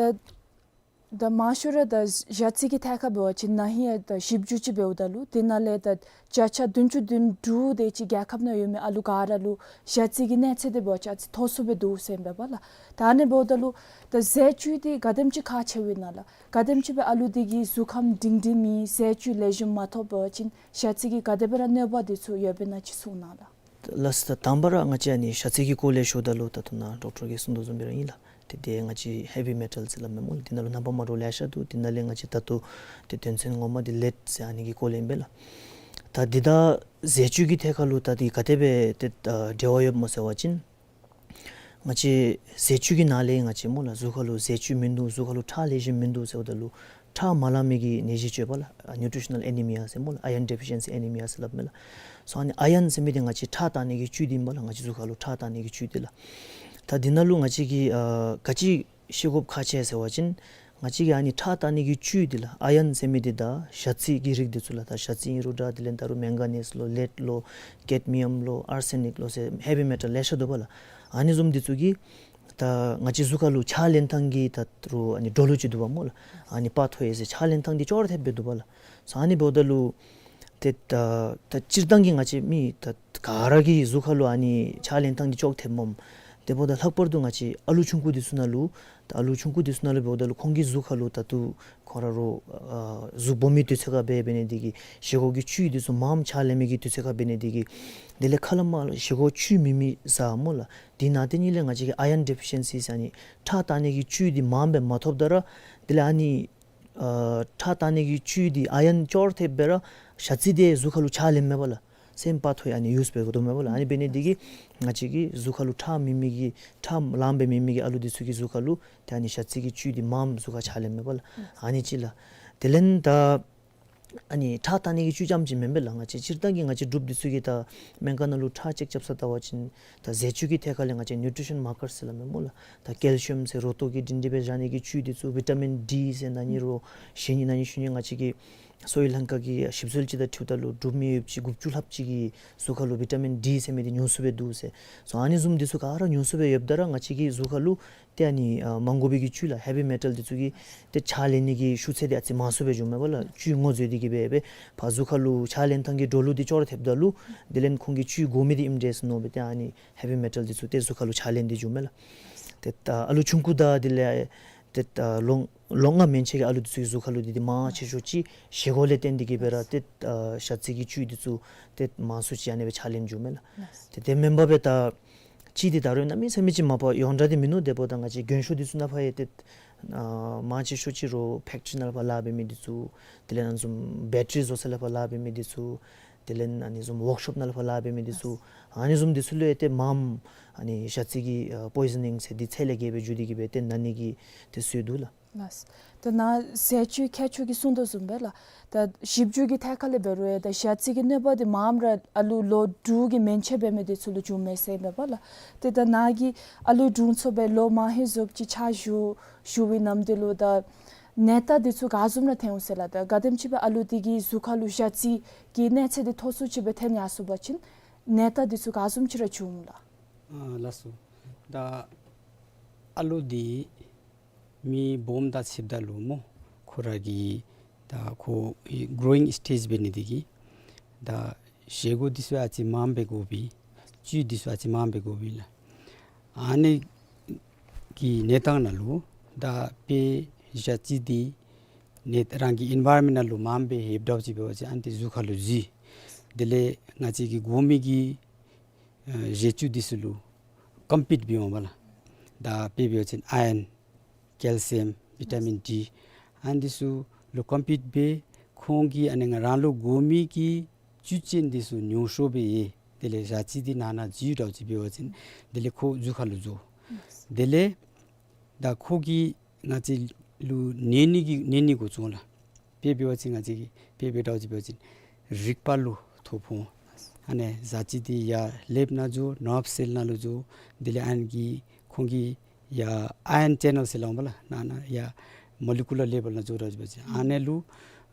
ད་མང་ཤོས་ར་ད་ཞ་རྩི་གི་ཐད་ཁར་འབད་བ་ཅིན་ན་ཧིང་ཡང་ད་ཞིབ་འཇུག་ཅིག་འབདཝ་ད་ལུ་དེ་ནང་ལས་ད་བརྒྱ་ཆ་བདུན་ཅུ་དོན་དྲུག་དེ་ཅིག་རྒྱལ་ཁབ་ནང་ཡོད་མི་ཨ་ལུ་ག་ར་ལུ་ཞ་རྩི་གི་གནས་ཚད་དེ་འབད་བ་ཅིན་ཨ་ཙི་མཐོ་སུ་སྦེ་འདུག་ཟེར་ཨིན་པས་ལགས། ད་ཨ་ནི་འབདཝ་ད་ལུ་ད་ཟས་བཅུད་དེ་ག་དེམ་ཅིག་ཁག་ཆེཝ་ཨིན་ན་ལགས། ག་དེམ་ཅིག་སྦེ་ཨ་ལུ་དེ་གི་གཟུགས་ཁམས་སྒྲིང་སྒྲིང་མེད། ཟས་བཅུད་ལེགས་ཤོམ་མ་ཐོབ་པ་ཅིན་ཞ་རྩི་གི་ག་དེ་སྦེ་ར་གནོད་པ་དེ་ཚུ་ཡོདཔ་ཨིན་ན་ཅིག་གསུང་གནང་ལགས། ལགས་སོ། ད་དང་པ་ར་ང་བཅས་ཨ་ནི་ཞ་རྩི་གི་སྐོར་ལས་ཞུཝ་ད་ལུ་ད་ལྟོ་ནཱ་ཌོག་ཊར་གྱིས་གསུང་དོ་བཟུམ་སྦེ་ར་ཨིན་ལགས། ཏེ་དེ་ང་བཅས་ཧེ་བི་མེ་ཊལ་ཟེར་སླབ་མས་སྨོ་ལགས། དེ་ནང་ལུ་རྣམ་པ་མ་འདྲཝ་ལེ་ཤ་འདུག། དེ་ནང་ལས་ང་བཅས་ད་ལྟོ་ཏེ་དོན་ཚན་ངོ་མ་འདི་ལེཌ་ཟེར་ཨ་ནི་གི་སྐོར་ལས་ཨིན་པས་ལགས། ད་འདི་ད་ཟས་བཅུད་ཀྱི་ཐད་ཁར་ལུ་ད་འདི་ག་དེ་སྦེ་ཏེ་ཨ་འབྲེལ་བ་ཡོདཔ་སྨོ་ཟེར་བ་ཅིན་ང་བཅས་ཟས་བཅུད་ཀྱི་ནང་ལས་ང་བཅས་སྨོ་ལགས་གཟུགས་ཁར་ལུ་ཟས་བཅུད་མིན་འདུག། གཟུགས་ཁར་ལུ་ཁྲག་ལེགས་ཤོམ་མིན་འདུག་ཟེརཝ་ད་ལུ་ཁྲག་མ་ལང་མི་གི་ནད་གཞི་ཅིག་ཡོད་པས་ལགས། ཨ་ནིའུ་ཊི་རི་ཤ་ནཱལ་ཨེ་ནི་མི་ཡ་ཟེར་སྨོ་ལགས། ཨའི་ཡོན་ཌེ་ཕི་ཤན་སི་ཨེ་ནི་མི་ཡ་ཟེར་སླབ་མས་ལགས། སོ་ཨ་ནི་ཨའི་ཡོན་ཟེར་མི་འདི་ང་བཅས་ཁྲག་བཏང་ནི་གི་བཅུད་འདི་ཨིན་པས་ལགས། ང་བཅས་གཟུགས་ཁར་ལུ་ཁྲག་བཏང་ནི་གི་བཅུད་འདི་ལགས། ད་འདི་ནང་ལུ་ང་བཅས་ཀྱིས་ཨ་ག་ཅི་ཤེས་དགོཔ་ཁག་ཆེ་ཟེར་བ་ཅིན་ང་བཅས་ཀྱིས་ཨ་ནི་ཁྲག་བཏང་ནི་གི་བཅུད་འདི་ལགས། ཨའི་ཡོན་ཟེར་མི་འདི་ད་ཞ་རྩི་གི་རིགས་འདི་ཚུ་ལགས། ད་ཞ་རྩི་ཨིན་རུང་འདྲ། དེ་ལས་ད་རུང་མེང་ག་ནིས་ལོ་ལེཌ་ལོ་ཀེཌ་མི་ཡམ་ལོ་ཨར་སེ་ནིཀ་ལོ་ཟེར་ཧེ་བི་མེ་ཊལ་ལེ་ཤ་འདུག་པས་ལགས། ཨ་ནི་བཟུམ་འདི་ཚུ་གིས་ད་ང་བཅས་གཟུགས་ཁར་ལུ་ཕྱག་ལེན་ཐངས་ཀྱི་ད་རུང་ཨ་ནི་འགྲོ་ལུགས་ཅིག་འདུག་པ་སྨོ་ལགས། ཨ་ནི་པ་ཐོ་ཡེ་ཟེར་ཕྱག་ལེན་ཐངས་འདི་ཅོག་ར་འཐདཔ་སྦེ་འདུག་པས་ལགས། སོ་ཨ་ནི་འབདཝ་ད་ལུ་ཏེ་ད་ད་སྤྱིར་བཏང་གི་ང་བཅས་མི་ད་ག་ར་གི་གཟུགས་ཁར་ལུ་ཨ་ནི་ཕྱག་ལེན་ཐངས་འདི་ཅོག་འཐདཔ་སྨོ། དེ་འབདཝ་ད་ལྷག་པར་དུ་ང་བཅས་ཨ་ལུ་ཆུང་ཀུ་འདི་ཚུ་ནང་ལུ་ད་ཨ་ལུ་ཆུང་ཀུ་འདི་ཚུ་ནང་ལུ་འབདཝ་ད་ལུ་ཁོང་གི་གཟུགས་ཁར་ལུ་ད་ལྟོ་ཁོང་ར་རོགས་ཨ་གཟུགས་སྦོམ་མི་དུས་ཚོད་ཁར་འབད་འབད་ནི་འདི་གིས་བཞེས་སྒོ་གི་བཅུད་འདི་ཚུ་མངམ་ཕྱག་ལེན་མི་གི་དུས་ཚོད་ཁར་འབད་ནི་འདི་གིས་དེ་ལས་ཁ་ལས་མར་བཞེས་སྒོ་བཅུད་མེད་མི་བཟའ་སྨོ་ལགས། དེ་ནང་དེ་ཉིད་ལས་ང་བཅས་ཀྱིས་ཨའི་ཡོན་ཌེ་ཕི་ཤན་སི་ཟེར་ཨ་ནི་ཁྲག་བཏང་ནི་གི་བཅུད་འདི་མངམ་སྦེ་མ་ཐོབ་ད་ར་དེ་ལས་ཨ་ནི་ཨ་ཁྲག་བཏང་ནི་གི་བཅུད་འདི་ཨའི་ཡོན་ཅོག་ར་འཐདཔ་སྦེ་ར་ཞ་རྩི་འདི་གཟུགས་ཁར་ལུ་ཕྱག་ལེནམ་མས་པ་ལགས། སེམས་པ་ཐོ་ཡ་ཨ་ནི་ཡུས་འབད་དགོ་དོ་མས་པ་ལགས། ཨ་ནི་འབད་ནི་འདི་གིས་ང་བཅས་ཀྱི་གཟུགས་ཁར་ལུ་ཁྲག་མེད་མི་གི་ཁྲག་ལངམ་སྦེ་མེད་མི་གི་ཨ་ལུ་འདི་ཚུ་གི་གཟུགས་ཁར་ལུ་ཏེ་ཨ་ནི་ཞ་རྩི་གི་བཅུད་འདི་མངམ་གཟུགས་ཁར་ཕྱག་ལེནམ་མས་པ་ལགས། ཨ་ནི་ཅིག་ལགས། དེ་ལས་ད་ཨ་ནི་ཁྲག་བཏང་ནི་གི་བཅུད་རྐྱངམ་ཅིག་མེན་པས་ལགས། ང་བཅས་སྤྱིར་བཏང་གི་ང་བཅས་འབྲུགཔ་འདི་ཚུ་གིས་ད་སྨན་ཁང་ནང་ལུ་ཁྲག་ཅེཀ་རྐྱབ་ས་བལྟ་བ་ཅིན་ད་ཟས་བཅུད་ཀྱི་ཐད་ཁར་ལས་ང་བཅས་ནིའུ་ཊི་རི་ཤན་མར་ཀར་ཟེར་སླབ་མས་སྨོ་ལགས། ད་ཀེལ་ཤི་ཡམ་ཟེར་རོ་ཏོག་གི་སྒྲིང་སྒྲི་སྦེ་བཞག་ནི་གི་བཅུད་འདི་ཚུ་བི་ཊ་མིན་ཌི་ཟེར་ན་ནི་རོ་གཞེས་ནི་ན་ནི་ཤུལ་ནི་ང་བཅས་ཀྱིས་སོ་ཡི་ལྷན་ཁག་གི་ཞིབ་འཚོལ་ཅིག་དང་འཁྲིལཝ་ད་ལུ་འབྲུགཔ་མི་ཡོདཔ་ཅིག་དགུ་བཅུ་ལྷགཔ་ཅིག་གི་གཟུགས་ཁར་ལུ་བི་ཊ་མིན་ཌི་ཟེར་མི་འདི་ཉུང་སུ་སྦེ་འདུག་ཟེར། སོ་ཨ་ནི་བཟུམ་འདི་ཚུ་ག་ར་ཉུང་སུ་སྦེ་ཡོདཔ་ད་ར་ང་བཅས་ཀྱི་གཟུགས་ཁར་ལུ་ཏེ་ཨ་ནི་ཨ་མ་དགོ་པའི་གི་བཅུད་ལགས་ཧེ་བི་མེ་ཊལ་འདི་ཚུ་གི་ཏེ་ཕྱག་ལེན་ནི་གི་ཤུགས་ཚད་འདི་ཨ་ཙི་མང་སུ་སྦེ་འགྱོཝ་མས་པ་ལགས། བཅུད་ངོ་འཛོལ་ཏེ་གི་སྦེ་སྦེ་ཕར་གཟུགས་ཁར་ལུ་ཕྱག་ལེན་ཐངས་ཀྱི་འགྲོ་ལུགས་འདི་ཅོག་ར་འཐདཔ་ད་ལུ་དེ་ལས་ཁོང་གི་བཅུད་དགོ་མི་འདི་ཨིནམ་འདྲས་ཟེར་མནོ་སྦེ་ཏེ་ཨ་ནི་ཧེ་བི་མེ་ཊལ་འདི་ཚུ་ཏེ་གཟུགས་ཁར་ལུ་ཕྱག་ལེན་ཏེ་འགྱོཝ་མས་ལགས། ཏེ་ད་ཨ་ལུ་ཆུང་ཀུ་དང་དེ་ལས་ཏེ་ད་ལོ་ལོ་ལྔ་མན་ཆད་ཀྱི་ཨ་ལུ་འདི་ཚུ་གི་གཟུགས་ཁར་ལུ་འདི་འདི་མང་ཆེ་ཤོས་ཅིག་བཞེས་སྒོ་ལས་བརྟེན་ཏེ་གི་སྦེ་ར་ཏེ་ཨ་ཞ་རྩི་གི་བཅུད་འདི་ཚུ་ཏེ་མང་སུ་ཅིག་ཨ་ནི་སྦེ་ཕྱག་ལེན་འགྱོཝ་མས་ལགས། ཏེ་དེ་མེན་པར་སྦེ་ད་ཅིག་འདི་ད་རུང་གནམ་མེད་ས་མེད་ཅིག་མ་པ་ཡོངས་གྲགས་འདི་མིན་ནུག། དེ་འབདཝ་ད་ང་བཅས་རྒན་ཤོས་འདི་ཚུ་ནང་ཕར་ཡང་ཏེ་ཨ་མང་ཆེ་ཤོས་ཅིག་རོགས་ཕེཀ་ཊི་རི་ནང་ལས་ཕར་ལཱ་འབད་མི་འདི་ཚུ་དེ་ལས་ཨ་ནི་བཟུམ་བེ་ཊ་རི་བཟོ་ས་ལས་ཕར་ལཱ་འབད་མི་འདི་ཚུ་དེ་ལས་ཨ་ནི་བཟུམ་ཝོརཀ་ཤོབ་ནང་ལས་ཕར་ལཱ་འབད་མི་འདི་ཚུ་ཨ་ནི་བཟུམ་འདི་ཚུ་ལུ་ཡང་ཏེ་མངམ་ཨ་ནི་ཞ་རྩི་གི་ཨ་པོའི་ཟ་ནིང་ཟེར་འདི་ཚད་ལས་བརྒལ་སྦེ་འགྱོ་སྟེ་གི་སྦེ་ཏེ་ན་ནི་གི་ཏེ་སྲོལ་འདུག་ལགས། ལགས། ད་ནཱ་ཟས་བཅུད་མཁས་མཆོག་གིས་གསུངས་དོ་བཟུམ་སྦེ་ལགས། ད་ཞིབ་འཇུག་གི་ཐད་ཁར་ལས་འབད་རུང་ཡང་ད་ཞ་རྩི་གི་གནོད་པ་འདི་མངམ་ར་ཨ་ལུ་ལོ་དྲུག་གི་མན་ཆད་འབད་མི་འདི་ཚུ་ལུ་འབྱུངམ་མས་ཟེར་ཨིན་པས་ལགས། ཏེ་ད་ནཱ་གིས་ཨ་ལུ་དྲུང་འཚོ་སྦེ་ལོ་མང་ཧེང་བཟུམ་ཅིག་ཕྱག་ཞུ་ཞུ་བའི་ནམ་དུས་ལུ་ད་ནད་རྟགས་འདི་ཚུ་ག་བཟུམ་ར་ཐོན་འོང་ཟེར་ལགས། ད་ག་དེམ་ཅིག་སྦེ་ཨ་ལུ་འདི་གི་གཟུགས་ཁར་ལུ་ཞ་རྩི་གི་གནས་ཚད་འདི་མཐོ་སུ་ཅིག་སྦེ་ཐོན་ཡར་སོང་པ་ཅིན་ནད་རྟགས་འདི་ཚུ་ག་བཟུམ་ཅིག་ར་འབྱུང་འོང་ལགས། ཨ་ལགས་སོ། ད་ཨ་ལུ་འདི་མི་སྦོམ་དང་ཕྱདཔ་ད་ལུ་སྨོ་ཁོ་ར་གི་ད་ཁོ་གི་གྲོ་ཝིང་སི་ཊེཇ་འབད་ནི་འདི་གིས་ད་བཞེས་སྒོ་འདི་ཚུ་ཨ་ཙི་མངམ་འབད་དགོ་པས། བཅུད་འདི་ཚུ་ཨ་ཙི་མངམ་འབད་དགོ་པས་ལགས། ཨ་ནི་གི་གནས་སྟངས་ནང་ལུ་ད་དཔེ་ཞ་རྩི་འདི་ནི་རང་གི་ཨེན་ཝའི་རོན་མེནཊ་ནང་ལུ་མངམ་སྦེ་ཡོདཔ་འདྲཝ་ཅིག་འབད་བ་ཅིན་ཨ་ནི་འདི་གཟུགས་ཁར་ལུ་འཛུལ། དེ་ལས་ང་བཅས་ཀྱི་དགོ་མི་གི་ཨ་བཞེས་བཅུད་འདི་ཚུ་ལུ་ཀམ་པིཊ་འབད་འོང་པ་ལགས། ད་དཔེ་འབད་བ་ཅིན་ཨའི་རོན་ཀེལ་ཤི་ཡམ་བི་ཊ་མིན་ཌི་ཨ་ནི་འདི་ཚུ་ལུ་ཀམ་པིཊ་འབད་ཁོང་གིས་ཨ་ནི་ང་རང་ལུ་དགོ་མི་གི་བཅུད་ཅན་འདི་ཚུ་ཉུང་ཤོས་སྦེ་ཡོད། དེ་ལས་ཞ་རྩི་འདི་ནང་ན་འཛུལ་འདྲཝ་ཅིག་འབད་བ་ཅིན་དེ་ལས་ཁོ་གཟུགས་ཁར་ལུ་འཛུལ། དེ་ལས་ད་ཁོ་གིས་ང་བཅས་ལུ་ནད་ནི་གི་ནད་ནི་འགོ་བཙུགས་ལགས། དཔེ་འབད་བ་ཅིན་ང་བཅས་ཀྱི་དཔེ་འབད་འདྲཝ་ཅིག་འབད་བ་ཅིན་རིག་པ་ལུ་ཐོ་ཕོག། ཨ་ནི་ཟ་ཅི་འདི་ཡར་ལེབ་ནང་འཛུལ། ནརབ་སེལ་ནང་ལུ་འཛུལ། དེ་ལས་ཨ་ནི་གིས་ཁོང་གིས་ཡར་ཨའི་ཡོན་ཅེ་ནཱལ་ཟེར་སླབ་འོང་པ་ལགས། ནང་ན་ཡར་མོ་ལི་ཀུ་ལར་ལེ་བཱལ་ནང་འཛུལ་ར་འགྱོཝ་ཅིག་ཨ་ནི་ལུ་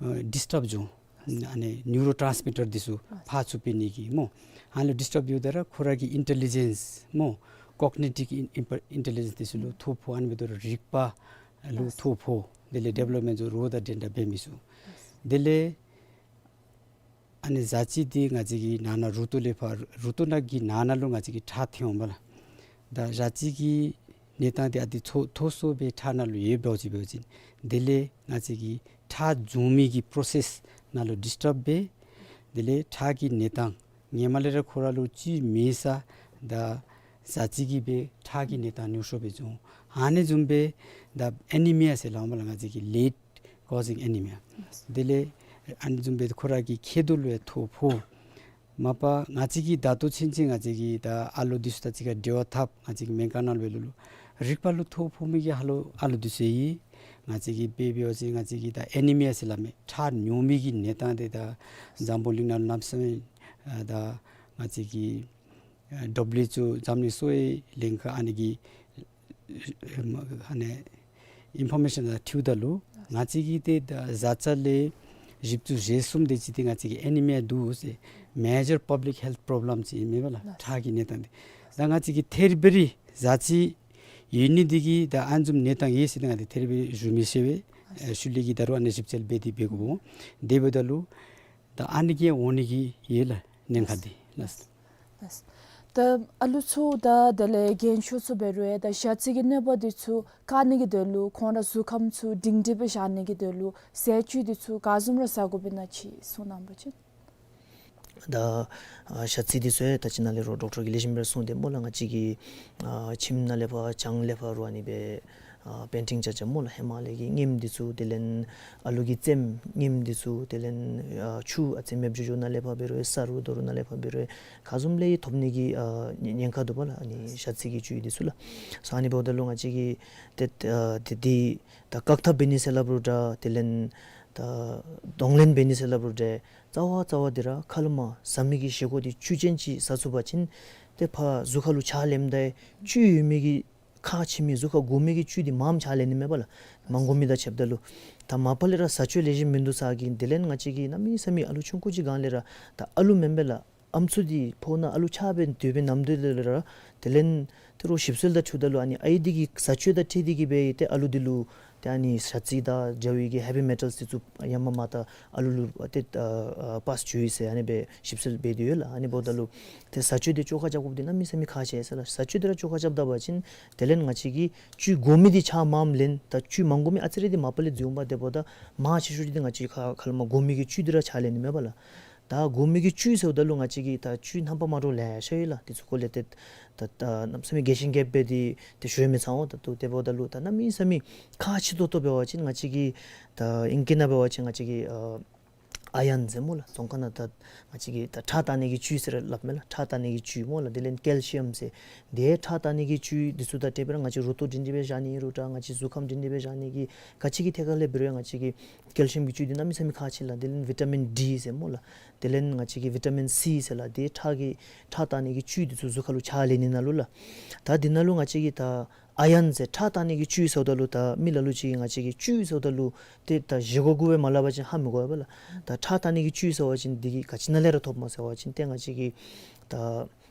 ཨ་ཌིསི་ཊརབ་འབྱུང་། ཨ་ནི་ནིའུ་རོ་ཊཱནསི་མི་ཊར་འདི་ཚུ་ཕར་ཚུར་འབད་ནི་གི་སྨོ། ཨ་ནི་ལུ་ཌིསི་ཊརབ་འགྱོཝ་ད་ར་ཁོ་ར་གི་ཨིན་ཊེ་ལི་ཇེནསི་སྨོ། ཀོག་ནི་ཊིབ་ཨིན་ཨིན་ཨིན་ཊེ་ལི་ཇེནསི་འདི་ཚུ་ལུ་ཐོ་ཕོག། ཨ་ནི་འབདཝ་ད་ར་རིག་པ་ལུ་ཐོ་ཕོག། དེ་ལས་ཌི་ཝེ་ལོབ་མེནཊ་ཚུ་རོགས་དང་འདྲན་འདྲ་འབད་མི་ཚུགས། དེ་ལས་ཨ་ནི་ཟ་ཅི་འདི་ང་བཅས་ཀྱི་ནང་ན་རུ་ཏོ་ལས་ཕར་རུ་ཏོ་ནང་གི་ནང་ན་ལུ་ང་བཅས་ཀྱི་ཁྲག་ཐོན་འོང་པ་ལགས། ད་ཟ་ཅི་གི་གནས་སྟངས་འདི་ཨ་ནི་མཐོ་མཐོ་སུ་སྦེ་ཁྲག་ནང་ལུ་ཡོདཔ་འདྲཝ་ཅིག་འབད་བ་ཅིན་དེ་ལས་ང་བཅས་ཀྱི་ཁྲག་འབྱུང་མི་གི་པྲོ་སེསི་ནང་ལུ་ཌིསི་ཊརབ་འབད། དེ་ལས་ཁྲག་གི་གནས་སྟངས་ཧེ་མ་ལས་ར་ཁོ་ར་ལུ་བཅུད་མེད་ས་ད་ཟ་ཅི་གིས་སྦེ་ཁྲག་གི་གནས་སྟངས་ཉུང་སུ་སྦེ་འབྱུང་། ཨ་ནི་བཟུམ་སྦེ་ད་ཨེ་ནི་མི་ཡ་ཟེར་སླབ་འོང་པ་ལགས། ང་བཅས་ཀྱི་ལིཌ་ཀོ་ཟིང་ཨེ་ནི་མི་ཡ། དེ་ལས་ཨ་ནི་བཟུམ་སྦེ་ཁོ་ར་གི་མཁལ་རྡོག་ལུ་ཡང་ཐོ་ཕོག། མ་པ་ང་བཅས་ཀྱིས་ད་ལྟོ་ཚུན་ཚོད་ང་བཅས་ཀྱིས་ད་ཨ་ལོ་འདི་ཚུ་དང་གཅིག་ཁར་འབྲེལ་བ་འཐབ། ང་བཅས་ཀྱིས་སྨན་ཁང་ནང་ལུ་འབད་ལུ་ལུ་རིག་པ་ལུ་ཐོ་ཕོག་མི་གི་ཨ་ལོ་ཨ་ལོ་འདི་ཚུ་ཡོད། ང་བཅས་ཀྱིས་འབད་འབད་བ་ཅིན་ང་བཅས་ཀྱིས་ད་ཨེ་ནི་མི་ཡ་ཟེར་སླབ་མི་ཁྲག་ཉུང་མི་གི་གནས་སྟངས་འདི་ད་འཛམ་བུ་གླིང་ནང་ལུ་གནམ་མེད་ས་མེད་ཨ་ད་ང་བཅས་ཀྱི་ཨ་ཌབ་ལུ་ཨེཆ་ཨོ་འཛམ་གླིང་གསོ་བའི་ལྷན་ཁག་ཨ་ནི་གིས་ཨ་ནི་ཨིན་ཕོར་མེ་ཤཱན་དང་འཁྲིལཝ་ད་ལུ་ང་བཅས་ཀྱི་ཏེ་ད་བཟའ་ཚང་ལས་བཞི་བཅུ་ཞེ་གསུམ་དེ་ཅིག་ཏེ་ང་བཅས་ཀྱི་ཨེ་ནི་མི་ཡ་འདུག་ཟེར། མེ་ཇར་པབ་ལིཀ་ཧེལཐ་པོརོབ་ལེམ་ཅིག་ཨིན་མས་པ་ལགས། ཁྲག་གི་གནས་སྟངས་འདི་ད་ང་བཅས་ཀྱིས་ཐེར་འབུམ་རེ་བཟའ་ཅི་ཡོད་ནི་འདི་གིས་ད་ཨ་ནི་བཟུམ་གནས་སྟངས་ཡོད་ཟེར་ཏེ་ང་བཅས་ཐེར་འབུམ་རེ་ཞུ་མི་ཤེས་པས། ཨ་ཤུལ་ལས་ཀྱི་ད་རུང་ཨ་ནི་ཞིབ་འཚོལ་འབད་དེ་འབད་དགོ། དེ་འབདཝ་ད་ལུ་ད་ཨ་ནི་གིས་འོང་ནི་གི་ཡོད་ལགས་ཉེན་ཁ་འདི་ལགས། ད་ཨ་ལུ་ཚུ་དང་དེ་ལས་རྒན་ཤོས་ཚུ་འབད་རུང་ད་ཞ་རྩི་གི་གནོད་པ་འདི་ཚུ་བཀག་ནི་གི་དོན་ལུ་ཁོང་ར་གཟུགས་ཁམས་ཚུ་སྒྲིང་སྒྲིང་སྦེ་བཞག་ནི་གི་དོན་ལུ་ཟས་བཅུད་འདི་ཚུ་ག་བཟུམ་ར་ཟ་དགོཔ་ཨིན་ན་ཅིག་གསུང་གནང་བ་ཅིན། ད་ཨ་ཞ་རྩི་འདི་ཚུ་ཡང་ད་ཅི་ནཱ་ལས་རོགས་ཌོག་ཊར་གྱིས་ལེགས་ཤོམ་སྦེ་གསུངས་ཏེ་སྨོ་ལགས། ང་བཅས་ཀྱི་ཨ་ཁྱིམ་ནང་ལས་ཕར་གྱང་ལས་ཕར་རུང་ཨ་ནི་སྦེ་ཨ་པེན་ཊིང་རྐྱབ་རྐྱབ་སྨོ་ལགས། ཧེ་མ་ལས་ཀྱི་ངེམ་འདི་ཚུ་དེ་ལས་ཨ་ལུ་གི་རྩེདམོ་ངེམ་འདི་ཚུ་དེ་ལས་ཨ་ཆུ་ཨ་ཙི་མེདཔ་འགྱོ་འགྱོ་ནང་ལས་ཕར་འབད་རུང་ས་རུ་རྡོ་རུ་ནང་ལས་ཕར་འབད་རུང་ག་བཟུམ་ལས་ཐོབ་ནི་གི་ཨ་ཉེན་ཉེན་ཁ་འདུག་པ་ལགས། ཨ་ནི་ཞ་རྩི་གི་བཅུད་འདི་ཚུ་ལགས། སོ་ཨ་ནི་འབདཝ་ད་ལུ་ང་བཅས་ཀྱིས་ཏེ་ཨ་ཏེ་འདི་ད་བཀག་ཐབས་འབད་ནི་ཟེར་སླབ་རུང་འདྲ་དེ་ལས་ད་གདོང་ལེན་འབད་ནི་ཟེར་སླབ་རུང་འདྲ་རྩ་བ་རྩ་བ་འདི་ར་ཁ་ལས་མར་ཟ་མི་གི་བཞེས་སྒོ་འདི་བཅུད་ཅན་ཅིག་ཟ་ཚུགས་པ་ཅིན་ཏེ་ཕར་གཟུགས་ཁ་ལུ་ཆ་ལེནམ་ད་བཅུད་ཡོད་མི་གི་ཁག་ཆེ་མི་གཟུགས་ཁར་དགོ་མི་གི་བཅུད་འདི་མངམ་ཆ་ལེན་ནི་མས་པ་ལགས། མ་དགོ་མི་དང་ཕྱདཔ་ད་ལུ། ད་མ་པ་ལས་ར་བཟའ་སྤྱོད་ལེགས་ཤོམ་མིན་འདུག་ཟེར་གི་དེ་ལས་ང་བཅས་ཀྱིས་གནམ་མེད་ས་མེད་ཨ་ལུ་ཆུང་ཀུ་ཅིག་སྒང་ལས་ར་ད་ཨ་ལུ་མེན་པས་ལགས། ཨམ་སྲུ་འདི་ཕོཝ་ནང་ཨ་ལུ་ཆགས་སྦེ་སྡོད་པའི་ནམ་དུས་ལས་ར་དེ་ལས་ཏེ་རོགས་ཞིབ་འཚོལ་དང་འཁྲིལཝ་ད་ལུ་ཨ་ནི་ཨའི་འདི་གི་བཟའ་སྤྱོད་དང་འཁྲིལ་ཏེ་གིས་སྦེ་ཏེ་ཨ་ལུ་འདི་ལུ་ཏེ་ཨ་ནི་ཞ་རྩི་དང་འདྲ་བའི་གི་ཧེ་བི་མེ་ཊཱལསི་འདི་ཚུ་ཡར་མར་མར་ད་ཨ་ལུ་ལུ་ཏེ་ཨ་པཱསི་འགྱོ་ཡི་ཟེར་ཨ་ནི་སྦེ་ཞིབ་འཚོལ་འབད་དེ་ཡོད་ལགས། ཨ་ནི་འབདཝ་ད་ལུ་ཏེ་བཟའ་སྤྱོད་འདི་བཅོ་ཁ་རྐྱབ་དགོཔ་འདི་གནམ་མེད་ས་མེད་ཁག་ཆེ་ཟེར་ལགས། བཟའ་སྤྱོད་འདི་ར་བཅོ་ཁ་རྐྱབ་ད་པ་ཅིན་དེ་ལས་ང་བཅས་ཀྱིས་བཅུད་དགོ་མི་འདི་ཆ་མངམ་ལེན། ད་བཅུད་མ་དགོ་མི་ཨ་ཙི་རེ་འདི་མ་པ་ལས་འཛུལ་འོང་པ། དེ་འབདཝ་ད་མང་ཆེ་ཤོས་འདི་ང་བཅས་ཁ་ཁ་ལས་མར་དགོ་མི་གི་བཅུད་འདི་ར་ཆ་ལེན་ནི་མས་པ་ལགས། ད་དགོ་མི་གི་བཅུད་ཟེརཝ་ད་ལུ་ང་བཅས་ཀྱིས་ད་བཅུད་རྣམ་པ་མ་འདྲཝ་ལེ་ཤ་ཡོད་ལགས། འདི་ཚུ་སྐོར་ལས་ཏེ་ད་ད་གནམ་མེད་ས་མེད་རྒྱས་ཤིང་རྒྱསཔ་སྦེ་འདི་ཏེ་ཞུ་མི་ཚར་འོང་། ད་ལྟོ་དེ་འབདཝ་ད་ལུ་ད་གནམ་མེད་ས་མེད་ཁག་ཆེ་ཏོག་ཏོ་འབད་བ་ཅིན་ང་བཅས་ཀྱིས་ད་ཨིང་སྐད་ནང་འབད་བ་ཅིན་ང་བཅས་ཀྱིས་ཨ་ཨའི་ཡོན་ཟེར་སྨོ་ལགས། རྫོང་ཁ་ནང་ད་ང་བཅས་ཀྱིས་ད་ཁྲག་བཏང་ནི་གི་བཅུད་ཟེར་སླབ་མས་ལགས། ཁྲག་བཏང་ནི་གི་བཅུད་སྨོ་ལགས། དེ་ལས་ཀེལ་ཤི་ཡམ་ཟེར། དེ་ཁྲག་བཏང་ནི་གི་བཅུད་འདི་ཚུ་དང་འབྲེལ་སྦེ་ར་ང་བཅས་རུ་ཏོག་སྒྲིང་སྒྲིང་སྦེ་བཞག་ནི་ཨིན་རུང་འདྲ་ང་བཅས་གཟུགས་ཁམས་སྒྲིང་སྒྲིང་སྦེ་བཞག་ནི་གི་ག་ཅི་གི་ཐད་ཁར་ལས་འབད་རུང་ང་བཅས་ཀྱིས་ཀེལ་ཤི་ཡམ་གྱི་བཅུད་འདི་གནམ་མེད་ས་མེད་ཁག་ཆེ་ལགས། དེ་ལས་ཝི་ཊ་མིན་ཌི་ཟེར་སྨོ་ལགས། དེ་ལས་ང་བཅས་ཀྱིས་ཝི་ཊ་མིན་སི་ཟེར་ལགས། དེ་ཁྲག་གི་ཁྲག་བཏང་ནི་གི་བཅུད་འདི་ཚུ་གཟུགས་ཁ་ལུ་ཆ་ལེན་ནི་ནང་ལུ་ལགས། ད་འདི་ནང་ལུ་ང་བཅས་ཀྱིས་ད་ཨའི་ཡོན་ཟེར་ཁྲག་བཏང་ནི་གི་བཅུད་ཟེརཝ་ད་ལུ་ད་མི་ལ་ལུ་ཅིག་ང་བཅས་ཀྱིས་བཅུད་ཟེརཝ་ད་ལུ་ཏེ་ད་བཞེས་སྒོ་གུ་སྦེ་མ་སླབ་པ་ཅིན་ཧ་མི་གོ་བས་ལགས། ད་ཁྲག་བཏང་ནི་གི་བཅུད་ཟེར་བ་ཅིན་འདི་གིས་ག་ཅི་ནང་ལས་ར་ཐོབ་མས་ཟེར་བ་ཅིན་ཏེ་ང་བཅས་ཀྱིས་ད་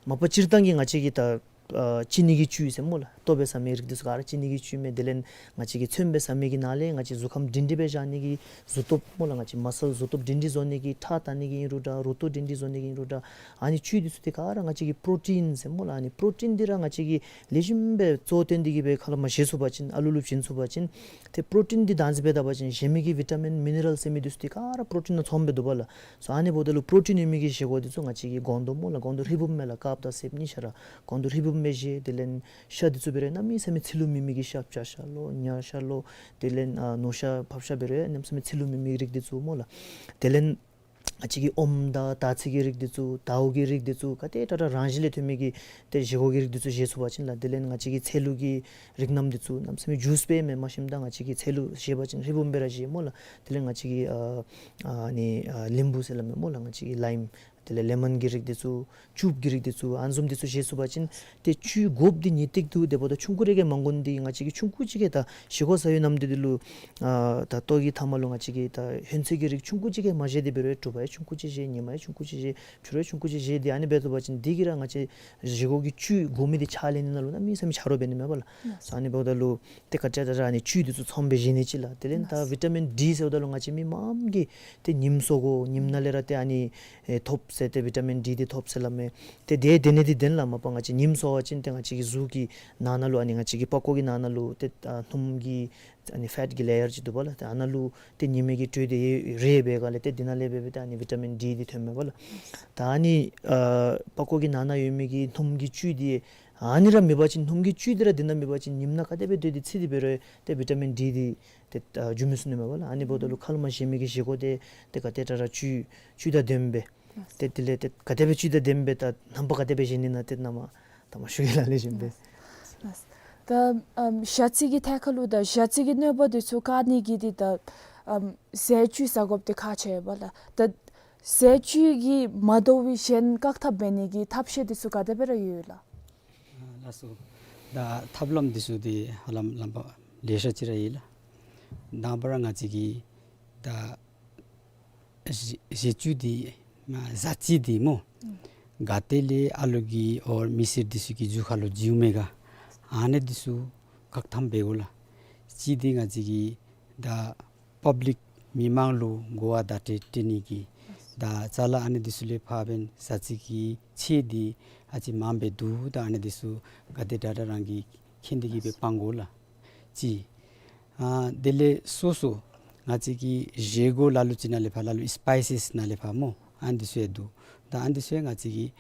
མ་པ་སྤྱིར་བཏང་གི་ང་བཅས་ཀྱིས་ད་ཨ་ཅི་ནི་གི་བཅུད་ཟེར་སྨོ་ལགས། ལྟོ་སྦེ་ཟ་མི་རིགས་འདི་ཚུ་ག་ར་ཅི་ནི་གི་བཅུད་མས། དེ་ལས་ང་བཅས་ཀྱིས་ཚོདམ་སྦེ་ཟ་མི་གི་ནང་ལས་ང་བཅས་གཟུགས་ཁམས་སྒྲིང་སྒྲིང་སྦེ་བཞག་ནི་གི་གཟུགས་སྟོབས་སྨོ་ལགས། ང་བཅས་མ་སལ་གཟུགས་སྟོབས་སྒྲིང་སྒྲིང་བཟོ་ནི་གི་ཁྲག་བཏང་ནི་གི་ཨིན་རུང་འདྲ་རུ་ཏོག་སྒྲིང་སྒྲིང་བཟོ་ནི་གི་ཨིན་རུང་འདྲ་ཨ་ནི་བཅུད་འདི་ཚུ་ཏེ་ག་ར་ང་བཅས་ཀྱིས་པྲོ་ཊིན་ཟེར་སྨོ་ལགས། ཨ་ནི་པྲོ་ཊིན་འདི་ར་ང་བཅས་ཀྱིས་ལེགས་ཤོམ་སྦེ་གཙོ་བཏོན་ཏེ་གིས་སྦེ་ཁ་ལས་མར་བཞེས་ཚུགས་པ་ཅིན་ཨ་ལུ་ལུ་བྱིན་ཚུགས་པ་ཅིན་ཏེ་པྲོ་ཊིན་འདི་བདག་འཛིན་འབད་ད་པ་ཅིན་གཞན་མི་གི་ཝི་ཊ་མིན་མི་ནི་རཱལ་ཟེར་མི་འདི་ཚུ་ཏེ་ག་ར་པྲོ་ཊིན་ནང་ཚོགས་སྦེ་འདུག་པ་ལགས། སོ་ཨ་ནི་འབདཝ་ད་ལུ་པྲོ་ཊིན་ཡོད་མི་གི་བཞེས་སྒོ་འདི་ཚུ་ང་བཅས་ཀྱིས་གོང་དུ་སྨོ་ལགས། གོང་དུ་ཧྲིལ་བུམ་སྦེ་ལགས། དཀརཔོ་དང་སེརཔོ་གཉིས་ཆ་ར་གོང་དུ་ཧྲིལ་བུམ་སྦེ་བཞེས། དེ་ལས་ཤ་འདི་ཚུ་འབད་རུང་གནམ་མེད་ས་མེད་ཚིལ་ལུ་མེད་མི་གི་ཤ་བྱ་ཤ་ལོ་ཉ་ཤ་ལོ་དེ་ལས་ཨ་ནོར་ཤ་ཕགཔ་ཤ་འབད་རུང་གནམ་མེད་ས་མེད་ཚིལ་ལུ་མེད་མི་རིགས་འདི་ཚུ་སྨོ་ལགས། དེ་ལས་ང་བཅས་ཀྱིས་ཨོམ་དང་དར་ཚི་གི་རིགས་འདི་ཚུ་དར་བོ་གི་རིགས་འདི་ཚུ་ག་དེ་དྲག་དྲག་རང་བཞིན་ལས་ཐོན་མི་གི་ཏེ་བཞེས་སྒོ་གི་རིགས་འདི་ཚུ་བཞེས་ཚུགས་པ་ཅིན་ལགས། དེ་ལས་ང་བཅས་ཀྱིས་ཚལ་ལུ་གི་རིགས་རྣམས་འདི་ཚུ་གནམ་མེད་ས་མེད་ཇུས་སྦེ་མེན་མ་ཤེས་ད་ང་བཅས་ཀྱིས་ཚལ་ལུ་བཞེས་པ་ཅིན་ཧྲིལ་བུམ་སྦེ་ར་བཞེས་སྨོ་ལགས། དེ་ལས་ང་བཅས་ཀྱིས་ཨ་ཨ་ནི་ཨ་ལིམ་བུ་ཟེར་སླབ་མས་སྨོ་ལགས། ང་བཅས་ཀྱིས་ལའིམ་ དེ་ལས་ལེ་མོན་གྱི་རིགས་འདི་ཚུ་བྱུགཔ་གི་རིགས་འདི་ཚུ་ཨ་ནི་བཟུམ་འདི་ཚུ་བཞེས་ཚུགས་པ་ཅིན་ཏེ་བཅུད་དགོཔ་འདི་ངེས་ཏིག་འདུག། དེ་འབདཝ་ད་ཆུང་ཀུ་རེ་གི་མ་དགོ་ནི་འདི་ང་བཅས་ཀྱིས་ཆུང་ཀུ་ཅིག་གིས་ད་བཞེས་སྒོ་ཟ་བའི་ནམ་དུས་འདི་ལུ་ཨ་ད་ལྟོ་གི་མཐའ་མ་ལུ་ང་བཅས་ཀྱིས་ད་ཧོན་ཚོད་ཀྱི་རིགས་ཆུང་ཀུ་ཅིག་གིས་མ་བཞེས་ཏེ་འབད་རུང་དྲོ་པ་ཡང་ཆུང་ཀུ་ཅིག་བཞེས། ཉིན་མ་ཡང་ཆུང་ཀུ་ཅིག་བཞེས། ཕྱི་རུ་ཡང་ཆུང་ཀུ་ཅིག་བཞེས། ཏེ་ཨ་ནི་འབད་ཚུགས་པ་ཅིན་འདི་གིས་ར་ང་བཅས་བཞེས་སྒོ་གི་བཅུད་དགོ་མི་འདི་ཕྱག་ལེན་ནི་ནང་ལུ་གནམ་མེད་ས་མེད་ཆ་རོགས་འབད་ནི་མས་པ་ལགས། ལགས། ཨ་ནི་འབདཝ་ད་ལུ་ཏེ་ག་དེ་དྲག་དྲག་ཨ་ནི་བཅུད་འདི་ཚུ་ཚངམ་སྦེ་བཞེས་ནི་ཅིག་ལགས། དེ་ལས་ད་ལགས། བི་ཊ་མིན་ཌི་ཟེརཝ་ད་ལུ་ང་བཅས་མི་མངམ་གིས་ཏེ་ཉིམ་སྲོ་དགོ། ཉིམ་ནང་ལས་ར་ཏེ་ཨ་ནི་ཨེ་ཐོབ་ཟེར། ཏེ་བི་ཊ་མིན་ཌི་འདི་ཐོབ་ཟེར་སླབ་མས། ཏེ་དེ་དེ་ནི་འདི་བདེན་ལགས། མ་པ་ང་བཅས་ཉིམ་སྲོ་བ་ཅིན་ཏེ་ང་བཅས་ཀྱི་གཟུགས་ཀྱི་ནང་ན་ལུ་ཨ་ནི་ང་བཅས་ཀྱི་པགས་ཀོ་གི་ནང་ན་ལུ་ཏེ་ཨ་སྣུམ་གྱི་ཨ་ནི་ཕེཊ་ཀྱི་ལེ་ཡར་ཅིག་འདུག་པ་ལགས། ཏེ་ཨ་ནཱ་ལུ་ཏེ་ཉི་མའི་གི་དྲོད་འདི་རེག་པའི་སྒང་ལས་ཏེ་འདི་ནང་ལས་འབད་འབད་ཏེ་ཨ་ནི་བི་ཊ་མིན་ཌི་འདི་ཐོནམ་མས་པ་ལགས། ད་ཨ་ནི་ཨ་པགས་ཀོ་གི་ནང་ན་ཡོད་མི་གི་སྣུམ་གྱི་བཅུད་འདི་ཨ་ནི་ར་མེད་པ་ཅིན་སྣུམ་གྱི་བཅུད་འདི་ར་འདི་ནང་མེད་པ་ཅིན་ཉིམ་ནང་ག་དེ་སྦེ་སྡོད་དེ་ཚིག་སྟེ་འབད་རུང་ཏེ་བི་ཊ་མིན་ཌི་འདི་ཏེ་ཨ་འཇུ་མི་ཚུགས་ནི་མས་པ་ལགས། ཨ་ནི་འབདཝ་ད་ལུ་ཁ་ལས་མར་བཞེས་མི་གི་བཞེས་སྒོ་འདི་ཏེ་ག་དེ་དྲག་དྲག་བཅུད་བཅུད་དང་ལྡནམ་སྦེ་ཏེ་དེ་ལས་ཏེ་ག་དེ་སྦེ་བཅུད་དང་ལྡནམ་སྦེ་ད་རྣམ་པ་ག་དེ་སྦེ་བཞེས་ནི་ན་ཏེ་ནཱ་མར་ད་མར་ཞུ་གེ་ལགས། ལེགས་ཤོམ་སྦེ། ལགས། ད་ཨམ་ཞ་རྩི་གི་ཐད་ཁར་ལུ་ད་ཞ་རྩི་གི་གནོད་པ་འདི་ཚུ་བཀག་ནི་གི་འདི་ད་ཨམ་ཟས་བཅུད་ཟ་དགོཔ་འདི་ཁག་ཆེ་བས་ལགས། ད་ཟས་བཅུད་ཀྱིས་མ་དོ་བའི་གཞན་བཀག་ཐབས་འབད་ནི་གི་ཐབས་ཤེས་འདི་ཚུ་ག་དེ་སྦེ་ར་ཡོད་ལགས། ཨ་ལགས་སོ། ད་ཐབས་ལམ་འདི་ཚུ་འདི་ཧ་ལམ་ལམ་པ་ལེ་ཤ་ཅིག་ར་ཡོད་ལགས། དང་པ་ར་ང་བཅས་ཀྱིས་ད་ཟས་བཅུད་འདི་མ་ཟ་རྩི་འདི་སྨོ། ག་ཏེ་ལས་ཨ་ལོ་གི་ཨོ་མི་སེར་འདི་ཚུ་གི་རྒྱུ་ཁ་ལུ་འཛུལཝ་མས་ག། ཨ་ནི་འདི་ཚུ་བཀག་ཐབས་འབད་དགོ་ལགས། གཅིག་འདི་ང་བཅས་ཀྱིས་ད་པབ་ལིཀ་མི་མང་ལུ་གོ་བ་བརྡ་སྤྲོད་སྤྲོད་ནི་གི་ད་ཅ་ལ་ཨ་ནི་འདི་ཚུ་ལས་ཕར་འབདན་ཟ་རྩི་གི་ཚད་འདི་ཨ་ཙི་མངམ་སྦེ་འདུག། ད་ཨ་ནི་འདི་ཚུ་ག་དེ་དྲག་དྲག་རང་གིས་མཁྱེན་ཏེ་གིས་སྦེ་སྤང་དགོ་ལགས། གཅིག། ཨ་དེ་ལས་སོ་སོ་ང་བཅས་ཀྱི་བཞེས་སྒོ་ལ་ལུ་ཅིག་ནང་ལས་ཕར་ལ་ལུ་སི་པའི་སིས་ནང་ལས་ཕར་སྨོ། ཨ་ནི་འདི་ཚུ་ཡང་འདུག། ད་ཨ་ནི་འདི་ཚུ་ཡང་ང་བཅས་ཀྱིས་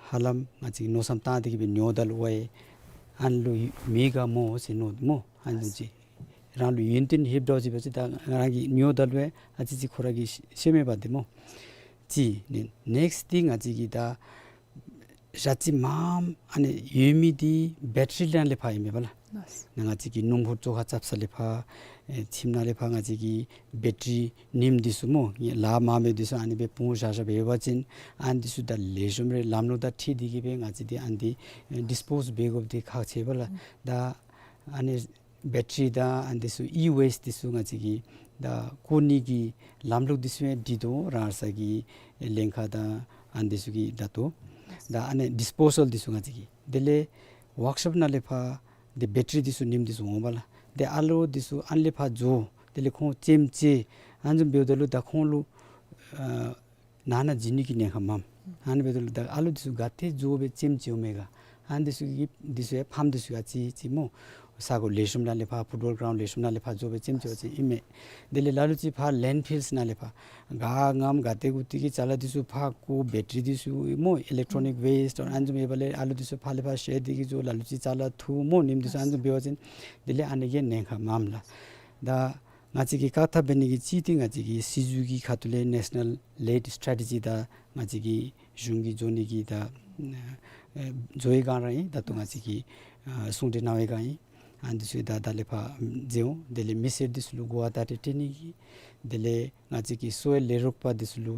ཧ་ལམ་ང་བཅས་ཀྱིས་མནོ་བསམ་བཏང་སྟེ་གིས་སྦེ་ཉོཝ་ད་ལུ་ཝའི་ཨ་ནི་ལུ་མེད་ག་སྨོ་ཟེར་མནོ་སྨོ། ཨ་ནི་ཅིག་རང་ལུ་ཡོན་ཏན་ལྷོདཔ་འདྲཝ་ཅིག་འབད་ཅི། ད་རང་གིས་ཉོཝ་ད་ལུ་ཨ་ཙི་ཅིག་ཁོ་ར་གིས་ཤེས་མི་འབད་དེ་སྨོ། གཅིག་ནི་ནེགསཊ་འདི་ང་བཅས་ཀྱིས་ད་ཞ་རྩི་མངམ་ཨ་ནི་ཡོད་མི་འདི་བེ་ཊ་རི་ནང་ལས་ཕར་ཨིན་མས་པ་ལགས། ལགས། ང་བཅས་ཀྱི་སྣུམ་འཁོར་བཅོ་ཁ་རྐྱབ་ས་ལས་ཕར་ཨེ་ཁྱིམ་ནང་ལས་ཕར་ང་བཅས་ཀྱི་བེ་ཊ་རི་ཉིམ་འདི་ཚུ་སྨོ། ལཱ་མ་འབད་འདི་ཚུ་ཨ་ནི་སྦེ་སྤུངས་བཞག་བཞགཔ་སྦེ་ཡོད་པ་ཅིན་ཨ་ནི་འདི་ཚུ་ད་ལེགས་ཤོམ་རེ་ལམ་ལུགས་དང་འཁྲིལ་ཏེ་གིས་སྦེ་ང་བཅས་འདི་ཨ་ནི་འདི་ཨེ་ཌིས་པོསི་འབད་དགོཔ་འདི་ཁག་ཆེ་བས་ལགས། ད་ཨ་ནི་བེ་ཊ་རི་དང་ཨ་ནི་འདི་ཚུ་ཨི་ཝེསཊ་འདི་ཚུ་ང་བཅས་ཀྱིས་ད་བཀོ་ནི་གི་ལམ་ལུགས་འདི་ཚུ་ཡང་སྒྲིག་དོ། རང་སོའི་ལྷན་ཁག་དང་ཨ་ནི་འདི་ཚུ་གིས་ད་ལྟོ་ད་ཨ་ནི་ཌིས་པོ་སཱལ་འདི་ཚུ་ང་བཅས་ཀྱིས་དེ་ལས་ཝརཀ་ཤོབ་ནང་ལས་ཕར་འདི་བེ་ཊ་རི་འདི་ཚུ་ཉིམ་འདི་ཚུ་འོང་པ་ལགས། དེ་ཨ་ལོ་འདི་ཚུ་ཨ་ནི་ལས་ཕར་འགྱོ། དེ་ལས་ཁོང་ཅེམ་ཅེ་ཨ་ནི་བཟུམ་འབདཝ་ད་ལུ་ད་ཁོང་ལུ་ཨ་ནང་ན་འཛུལ་ནི་གི་ཉེན་ཁ་མངམ། ཨ་ནི་འབདཝ་ད་ལུ་ད་ཨ་ལོ་འདི་ཚུ་ག་ཏེ་འགྱོ་སྦེ་ཅེམ་ཅེཝ་མས་ག། ཨ་ནི་འདི་ཚུ་གི་འདི་ཚུ་ཡང་ཕམ་འདི་ཚུ་ཡང་ཨ་ཙི་ཅིག་སྨོ། ས་གོ་ལེགས་ཤོམ་ནང་ལས་ཕར་ཕུཊ་བཱོལ་གརའུནཌ་ལེགས་ཤོམ་ནང་ལས་ཕར་འགྱོ་སྦེ་ཅེམ་ཅེཝ་ཅིག་ཨིན་མས། དེ་ལས་ལ་ལུ་ཅིག་ཕར་ལེནཌ་ཕིལསི་ནང་ལས་ཕར་ག་མངམ་ག་ཏེ་གུ་ཏེ་གི་ཅ་ལ་འདི་ཚུ་ཕར་བཀོ། བེ་ཊ་རི་འདི་ཚུ་སྨོ། ཨི་ལེག་ཊོ་ནིཀ་ཝེསཊ་ཨ་ནི་བཟུམ་ཡོདཔ་ལས་ཨ་ལོ་འདི་ཚུ་ཕར་ལས་ཕར་བཤལ་ཏེ་གིས་འགྱོ། ལ་ལུ་ཅིག་ཅ་ལ་འཐུ་སྨོ། ཉིམ་འདི་ཚུ་ཨ་ནི་བཟུམ་འབད་བ་ཅིན་དེ་ལས་ཨ་ནི་གི་ཉེན་ཁ་མངམ་ལགས། ད་ང་བཅས་ཀྱིས་བཀག་ཐབས་འབད་ནི་གི་གཅིག་འདི་ང་བཅས་ཀྱི་སྲིད་བྱུས་ཀྱི་ཁ་ཐུག་ལས་ནེ་ཤ་ནཱལ་ལེཌ་སི་ཊེ་ཊི་ཇི་དང་ང་བཅས་ཀྱི་གཞུང་གིས་བཟོ་ནི་གི་ད་ཨ་བཟོ་བའི་སྒང་ར་ཨིན། ད་ལྟོ་ང་བཅས་ཀྱིས་ཨ་གསུང་གྲོས་གནང་བའི་སྒང་ཨིན། ཨ་ནི་འདི་ཚུ་ད་ད་ལས་ཕར་མཛད་འོང་། དེ་ལས་མི་སེར་འདི་ཚུ་ལུ་གོ་བ་བརྡ་སྤྲོད་སྤྲོད་ནི་གི། དེ་ལས་ང་བཅས་ཀྱི་གསོ་བའི་ལས་རོགས་པ་འདི་ཚུ་ལུ་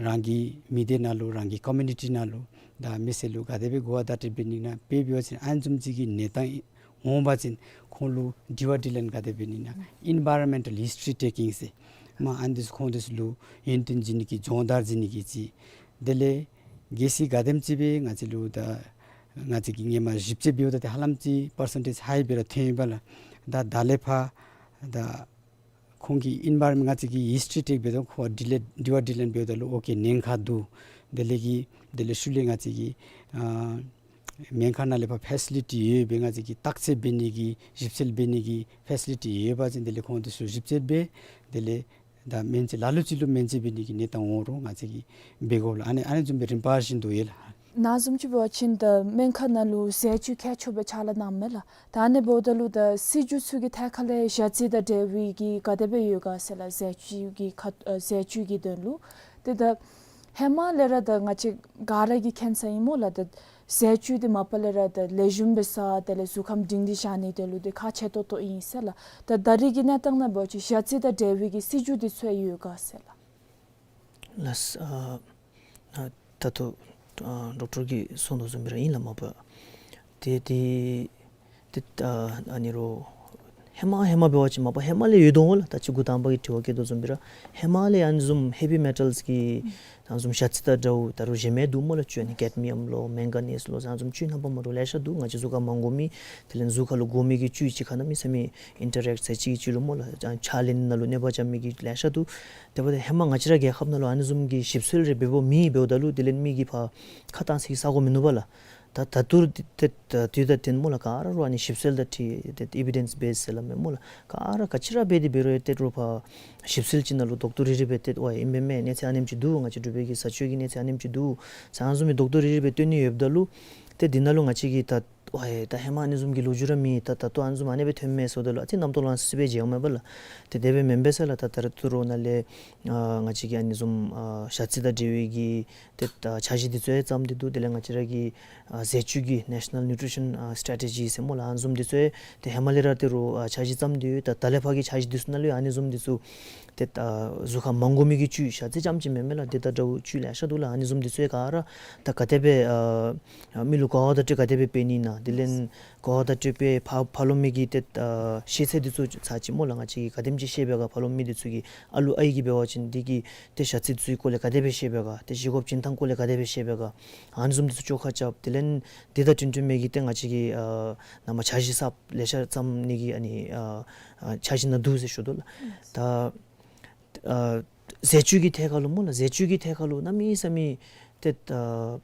རང་གི་མི་སྡེ་ནང་ལུ་རང་གི་ཀོ་མིའུ་ནི་ཊི་ནང་ལུ་ད་མི་སེར་ལུ་ག་དེ་སྦེ་གོ་བ་བརྡ་སྤྲོད་འབད་ནི་ན་འབད་འབད་བ་ཅིན་ཨ་ནི་བཟུམ་ཅིག་གི་གནས་སྟངས་འོང་པ་ཅིན་ཁོང་ལུ་དྲི་བ་དྲིས་ལན་ག་དེ་འབད་ནི་ན་ཨིན་བཱ་རོན་མེནཊལ་ཧིས་ཊོ་རི་ཊེ་ཀིང་ཟེར་མ་ཨ་ནི་འདི་ཚུ་ཁོང་འདི་ཚུ་ལུ་ཡོན་ཏན་བྱིན་ནི་གི་སྦྱོང་བརྡར་བྱིན་ནི་གི་ཅིག། དེ་ལས་གལ་སྲིད་ག་དེམ་ཅིག་སྦེ་ང་བཅས་ལུ་ད་ང་བཅས་ཀྱིས་སྔོན་མ་ཞིབ་དཔྱད་འབདཝ་ད་ཏེ་ཧ་ལམ་ཅིག་པར་སེན་ཊེཇ་ཧའི་སྦེ་ར་ཐོན་ཡི་པ་ལགས། ད་ད་ལས་ཕར་ད་ཁོང་གིས་ཨིན་བཱ་རོན་མེནཊ་ང་བཅས་ཀྱིས་ཧིས་ཊོ་རི་ཊེཀ་འབདཝ་ད་ཁོང་དྲི་ལན་དྲི་བ་དྲིས་ལན་འབདཝ་ད་ལུ་ཨོ་ཀེ་ཉེན་ཁ་འདུག། དེ་ལས་ཀྱི་དེ་ལས་ཤུལ་ལས་ང་བཅས་ཀྱིས་ཨ་སྨན་ཁང་ནང་ལས་ཕར་ཕེ་སི་ལི་ཊི་ཡོད་པའི་ང་བཅས་ཀྱིས་བརྟག་དཔྱད་འབད་ནི་གི་ཞིབ་དཔྱད་འབད་ནི་གི་ཕེ་སི་ལི་ཊི་ཡོད་པ་ཅིན་དེ་ལས་ཁོང་འདི་ཚུ་ཞིབ་དཔྱད་འབད། དེ་ལས་ད་སྨན་བཅོས་ལ་ལུ་ཅིག་ལུ་སྨན་བཅོས་འབད་ནི་གི་གནས་སྟངས་འོང་རུང་ང་བཅས་ཀྱིས་འབད་དགོ་ལགས། ཨ་ནི་ཨ་ནི་བཟུམ་སྦེ་རིམ་པ་བཞིན་དུ་ཡོད་ལགས། ནཱ་བཟུམ་ཅིག་འབད་བ་ཅིན་ད་སྨན་ཁང་ནང་ལུ་ཟས་བཅུད་མཁས་མཆོག་སྦེ་ཕྱག་ལཱ་གནངམ་མས་ལགས། ད་ཨ་ནི་འབདཝ་ད་ལུ་ད་སྲིད་བྱུས་ཚུ་གི་ཐད་ཁ་ལས་ཞ་རྩི་དང་འབྲེལ་བའི་གི་ག་དེ་སྦེ་ཡོད་ག་ཟེར་ལགས། ཟས་བཅུད་ཀྱི་ཁ་ཨ་ཟས་བཅུད་ཀྱི་དོན་ལུ། ཏེ་ད་ཧེ་མ་ལས་ར་ད་ང་བཅས་ག་ར་གིས་མཁྱེན་ས་ཨིན་སྨོ་ལགས། ད་ཟས་བཅུད་འདི་མ་པ་ལས་ར་ད་ལེགས་ཤོམ་སྦེ་ཟ་དེ་ལས་གཟུགས་ཁམས་སྒྲིང་སྒྲི་བཞག་ནི་དེ་ལུ་ཏེ་ཁག་ཆེ་ཏོག་ཏོ་ཨིན་ཟེར་ལགས། ད་ད་རེས་ཀྱི་གནས་སྟངས་ནང་འབད་བ་ཅིན་ཞ་རྩི་དང་འབྲེལ་བའི་གི་སྲིད་བྱུས་འདི་ཚུ་ཡང་ཡོད་ག་ཟེར་ལགས། ལགས། ཨ་ ད་ལྟོ་ཨ་ཌོག་ཊར་གྱིས་གསུངས་དོ་བཟུམ་སྦེ་ར་ཨིན་ལགས། མ་པ་ཏེ་ཏེ་ཏེ་ཨ་ཨ་ནི་རོགས་ཧེ་མ་ཧེ་མ་འབད་བ་ཅིན་མ་པ་ཧེ་མ་ལས་ཡོད་དོ་འོང་ལགས། ད་ཅི་འགོ་དང་པ་གི་དྲི་བ་བཀོད་དོ་བཟུམ་སྦེ་ར་ཧེ་མ་ལས་ཨ་ནི་བཟུམ་ཧེ་བི་མེ་ཊལསི་གི་ཨ་ནི་བཟུམ་ཞ་རྩི་དང་འདྲཝ་ད་རུང་གཞན་མི་འདུག་སྨོ་ལགས། བཅུད་ཨ་ནི་ཀེཌ་མི་ཡམ་ལོ་མེང་ག་ནིས་ལོ་ཟེར་ཨ་ནི་བཟུམ་བཅུད་རྣམ་པ་མ་འདྲཝ་ལེ་ཤ་འདུག། ང་བཅས་གཟུགས་ཁར་མ་དགོ་མི་དེ་ལས་གཟུགས་ཁར་ལུ་དགོ་མི་གི་བཅུད་ཅིག་ཁར་གནམ་མེད་ས་མེད་ཨིན་ཊ་རེཀཊ་ཟེར་ཅིག་ཅིག་ལུ་སྨོ་ལགས། ཨ་ཕྱགས་ལེན་ནང་ལུ་གནོད་པ་རྐྱབ་མི་གི་ལེ་ཤ་འདུག། དེ་འབདཝ་ད་ཧེ་མ་ང་བཅས་ར་རྒྱལ་ཁབ་ནང་ལུ་ཨ་ནི་བཟུམ་གྱི་ཞིབ་འཚོལ་རེ་འབད་འབདཝ་མེད། འབདཝ་ད་ལུ་དེ་ལས་མི་གིས་ཕར་ཁ་བཏང་ས་གི་ས་གོ་མིན་ནུག་པ་ལགས། ད་ད་ལྟོ་ཏེ་ཏེ་དུས་ད་ཏེ་སྨོ་ལགས་ག་ར་རོགས་ཨ་ནི་ཞིབ་འཚོལ་དང་འཁྲིལ་ཏེ་ཨི་བི་ཌེནསི་བེསི་ཟེར་སླབ་མས་སྨོ་ལགས། ག་ར་ག་ཅི་ར་འབད་དེ་འབད་རུང་ཏེ་རོགས་ཕར་ཞིབ་འཚོལ་ཅིག་ནང་ལུ་རྡོག་ཏོ་རིལ་རི་སྦེ་ཏེ་ཝའི་ཨིན་པས་མས། གནས་ཚད་ཨ་ནེམ་ཅིག་འདུག། ང་བཅས་འབྲུག་པའི་གི་བཟའ་སྤྱོད་ཀྱི་གནས་ཚད་ཨ་ནེམ་ཅིག་འདུག་ཟེར་ཨ་ནི་བཟུམ་མའི་རྡོག་ཏོ་རིལ་རི་སྦེ་སྟོན་ནི་ཡོདཔ་ད་ལུ་ཏེ་འདི་ནང་ལུ་ང་བཅས་ཀྱིས་ད་ཝའི་ད་ཧེ་མ་ཨ་ནི་བཟུམ་གྱི་ལོ་རྒྱུས་ར་མེད། ད་ད་ལྟོ་ཨ་ནི་བཟུམ་ཨ་ནི་སྦེ་ཐོནམ་མས་ཟེརཝ་ད་ལུ་ཨ་ཙི་རྣམ་རྟོག་ལང་སི་སི་སྦེ་མཇལཝ་མས་པ་ལགས། ཏེ་དེ་སྦེ་མེན་པས་ཟེར་ལགས། ད་ད་རུང་ཏེ་རོགས་ནཱ་ལས་ཨ་ང་བཅས་ཀྱི་ཨ་ནི་བཟུམ་ཨ་ཞ་རྩི་དང་འབྲེལ་བའི་གི་ཏེ་ཨ་འཆར་གཞི་འདི་ཚུ་ཡང་བརྩམས་ཏེ་འདུག། དེ་ལས་ང་བཅས་ར་གི་ཨ་ཟས་བཅུད་ཀྱི་ནེ་ཤ་ནཱལ་ནིའུ་ཊི་རི་ཤཱན་ཨ་སི་ཊེ་རེ་ཊི་ཇི་ཟེར་སྨོ་ལགས། ཨ་ནི་བཟུམ་འདི་ཚུ་ཡང་ཏེ་ཧེ་མ་ལས་ར་ཏེ་རོགས་ཨ་འཆར་གཞི་བརྩམས་ཏེ་ཡོད། ད་ད་ལས་ཕར་གྱི་འཆར་གཞི་འདི་ཚུ་ནང་ལུ་ཡང་ཨ་ནི་བཟུམ་འདི་ཚུ་ཏེ་ཨ་གཟུགས་ཁར་མ་དགོ་མི་གི་བཅུད་ཞ་རྩི་རྐྱངམ་ཅིག་མེན་མས་ལགས། དེ་དང་འདྲཝ་བཅུད་ལེ་ཤ་འདུག་ལགས། ཨ་ནི་བཟུམ་འདི་ཚུ་ཡང་ག་ར་ད་ག་དེ་སྦེ་ཨ་ཨ་མི་ལུ་གོ་བ་བརྡ་སྤྲོད་ག་དེ་སྦེ་འབད་ནི་ཨིན་ན། དེ་ལས་གོ་བ་བརྡ་སྤྲོད་པའི་ཕར་ཕར་ལོགས་མི་གི་ཏེ་ཨ་ཤེས་ཚད་འདི་ཚུ་ཚར་ཅིག་སྨོ་ལགས། ང་བཅས་ཀྱིས་ག་དེམ་ཅིག་ཤེས་པས་ག། ཕར་ལོགས་མི་འདི་ཚུ་གིས་ཨ་ལུ་ཨའི་གིས་འབད་བ་ཅིན་འདི་གི་ཏེ་ཞ་རྩི་འདི་ཚུའི་སྐོར་ལས་ག་དེ་སྦེ་ཤེས་པས་ག། ཏེ་བཞེས་སྒོ་བྱིན་ཐངས་སྐོར་ལས་ག་དེ་སྦེ་ཤེས་པས་ག། ཨ་ནི་བཟུམ་འདི་ཚུ་བཅོ་ཁ་རྐྱབ། དེ་ལས་འདི་དང་འཁྲིལ་འཁྲིལ་མི་གི་ཏེ་ང་བཅས་ཀྱིས་ཨ་ནཱ་མར་འཆར་གཞི་གསརཔ་ལེ་ཤ་བརྩམ་ནི་གི་ཨ་ནི་ཨ་ཨ་འཆར་གཞི་ནང་འདུག་ཟེར་ཞུ་དོ་ལགས། ད་ཨ་ཟས་བཅུད་ཀྱི་ཐད་ཁར་ལུ་སྨོ་ལགས། ཟས་བཅུད་ཀྱི་ཐད་ཁར་ལུ་གནམ་མེད་ས་མེད་ཏེ་ཨ་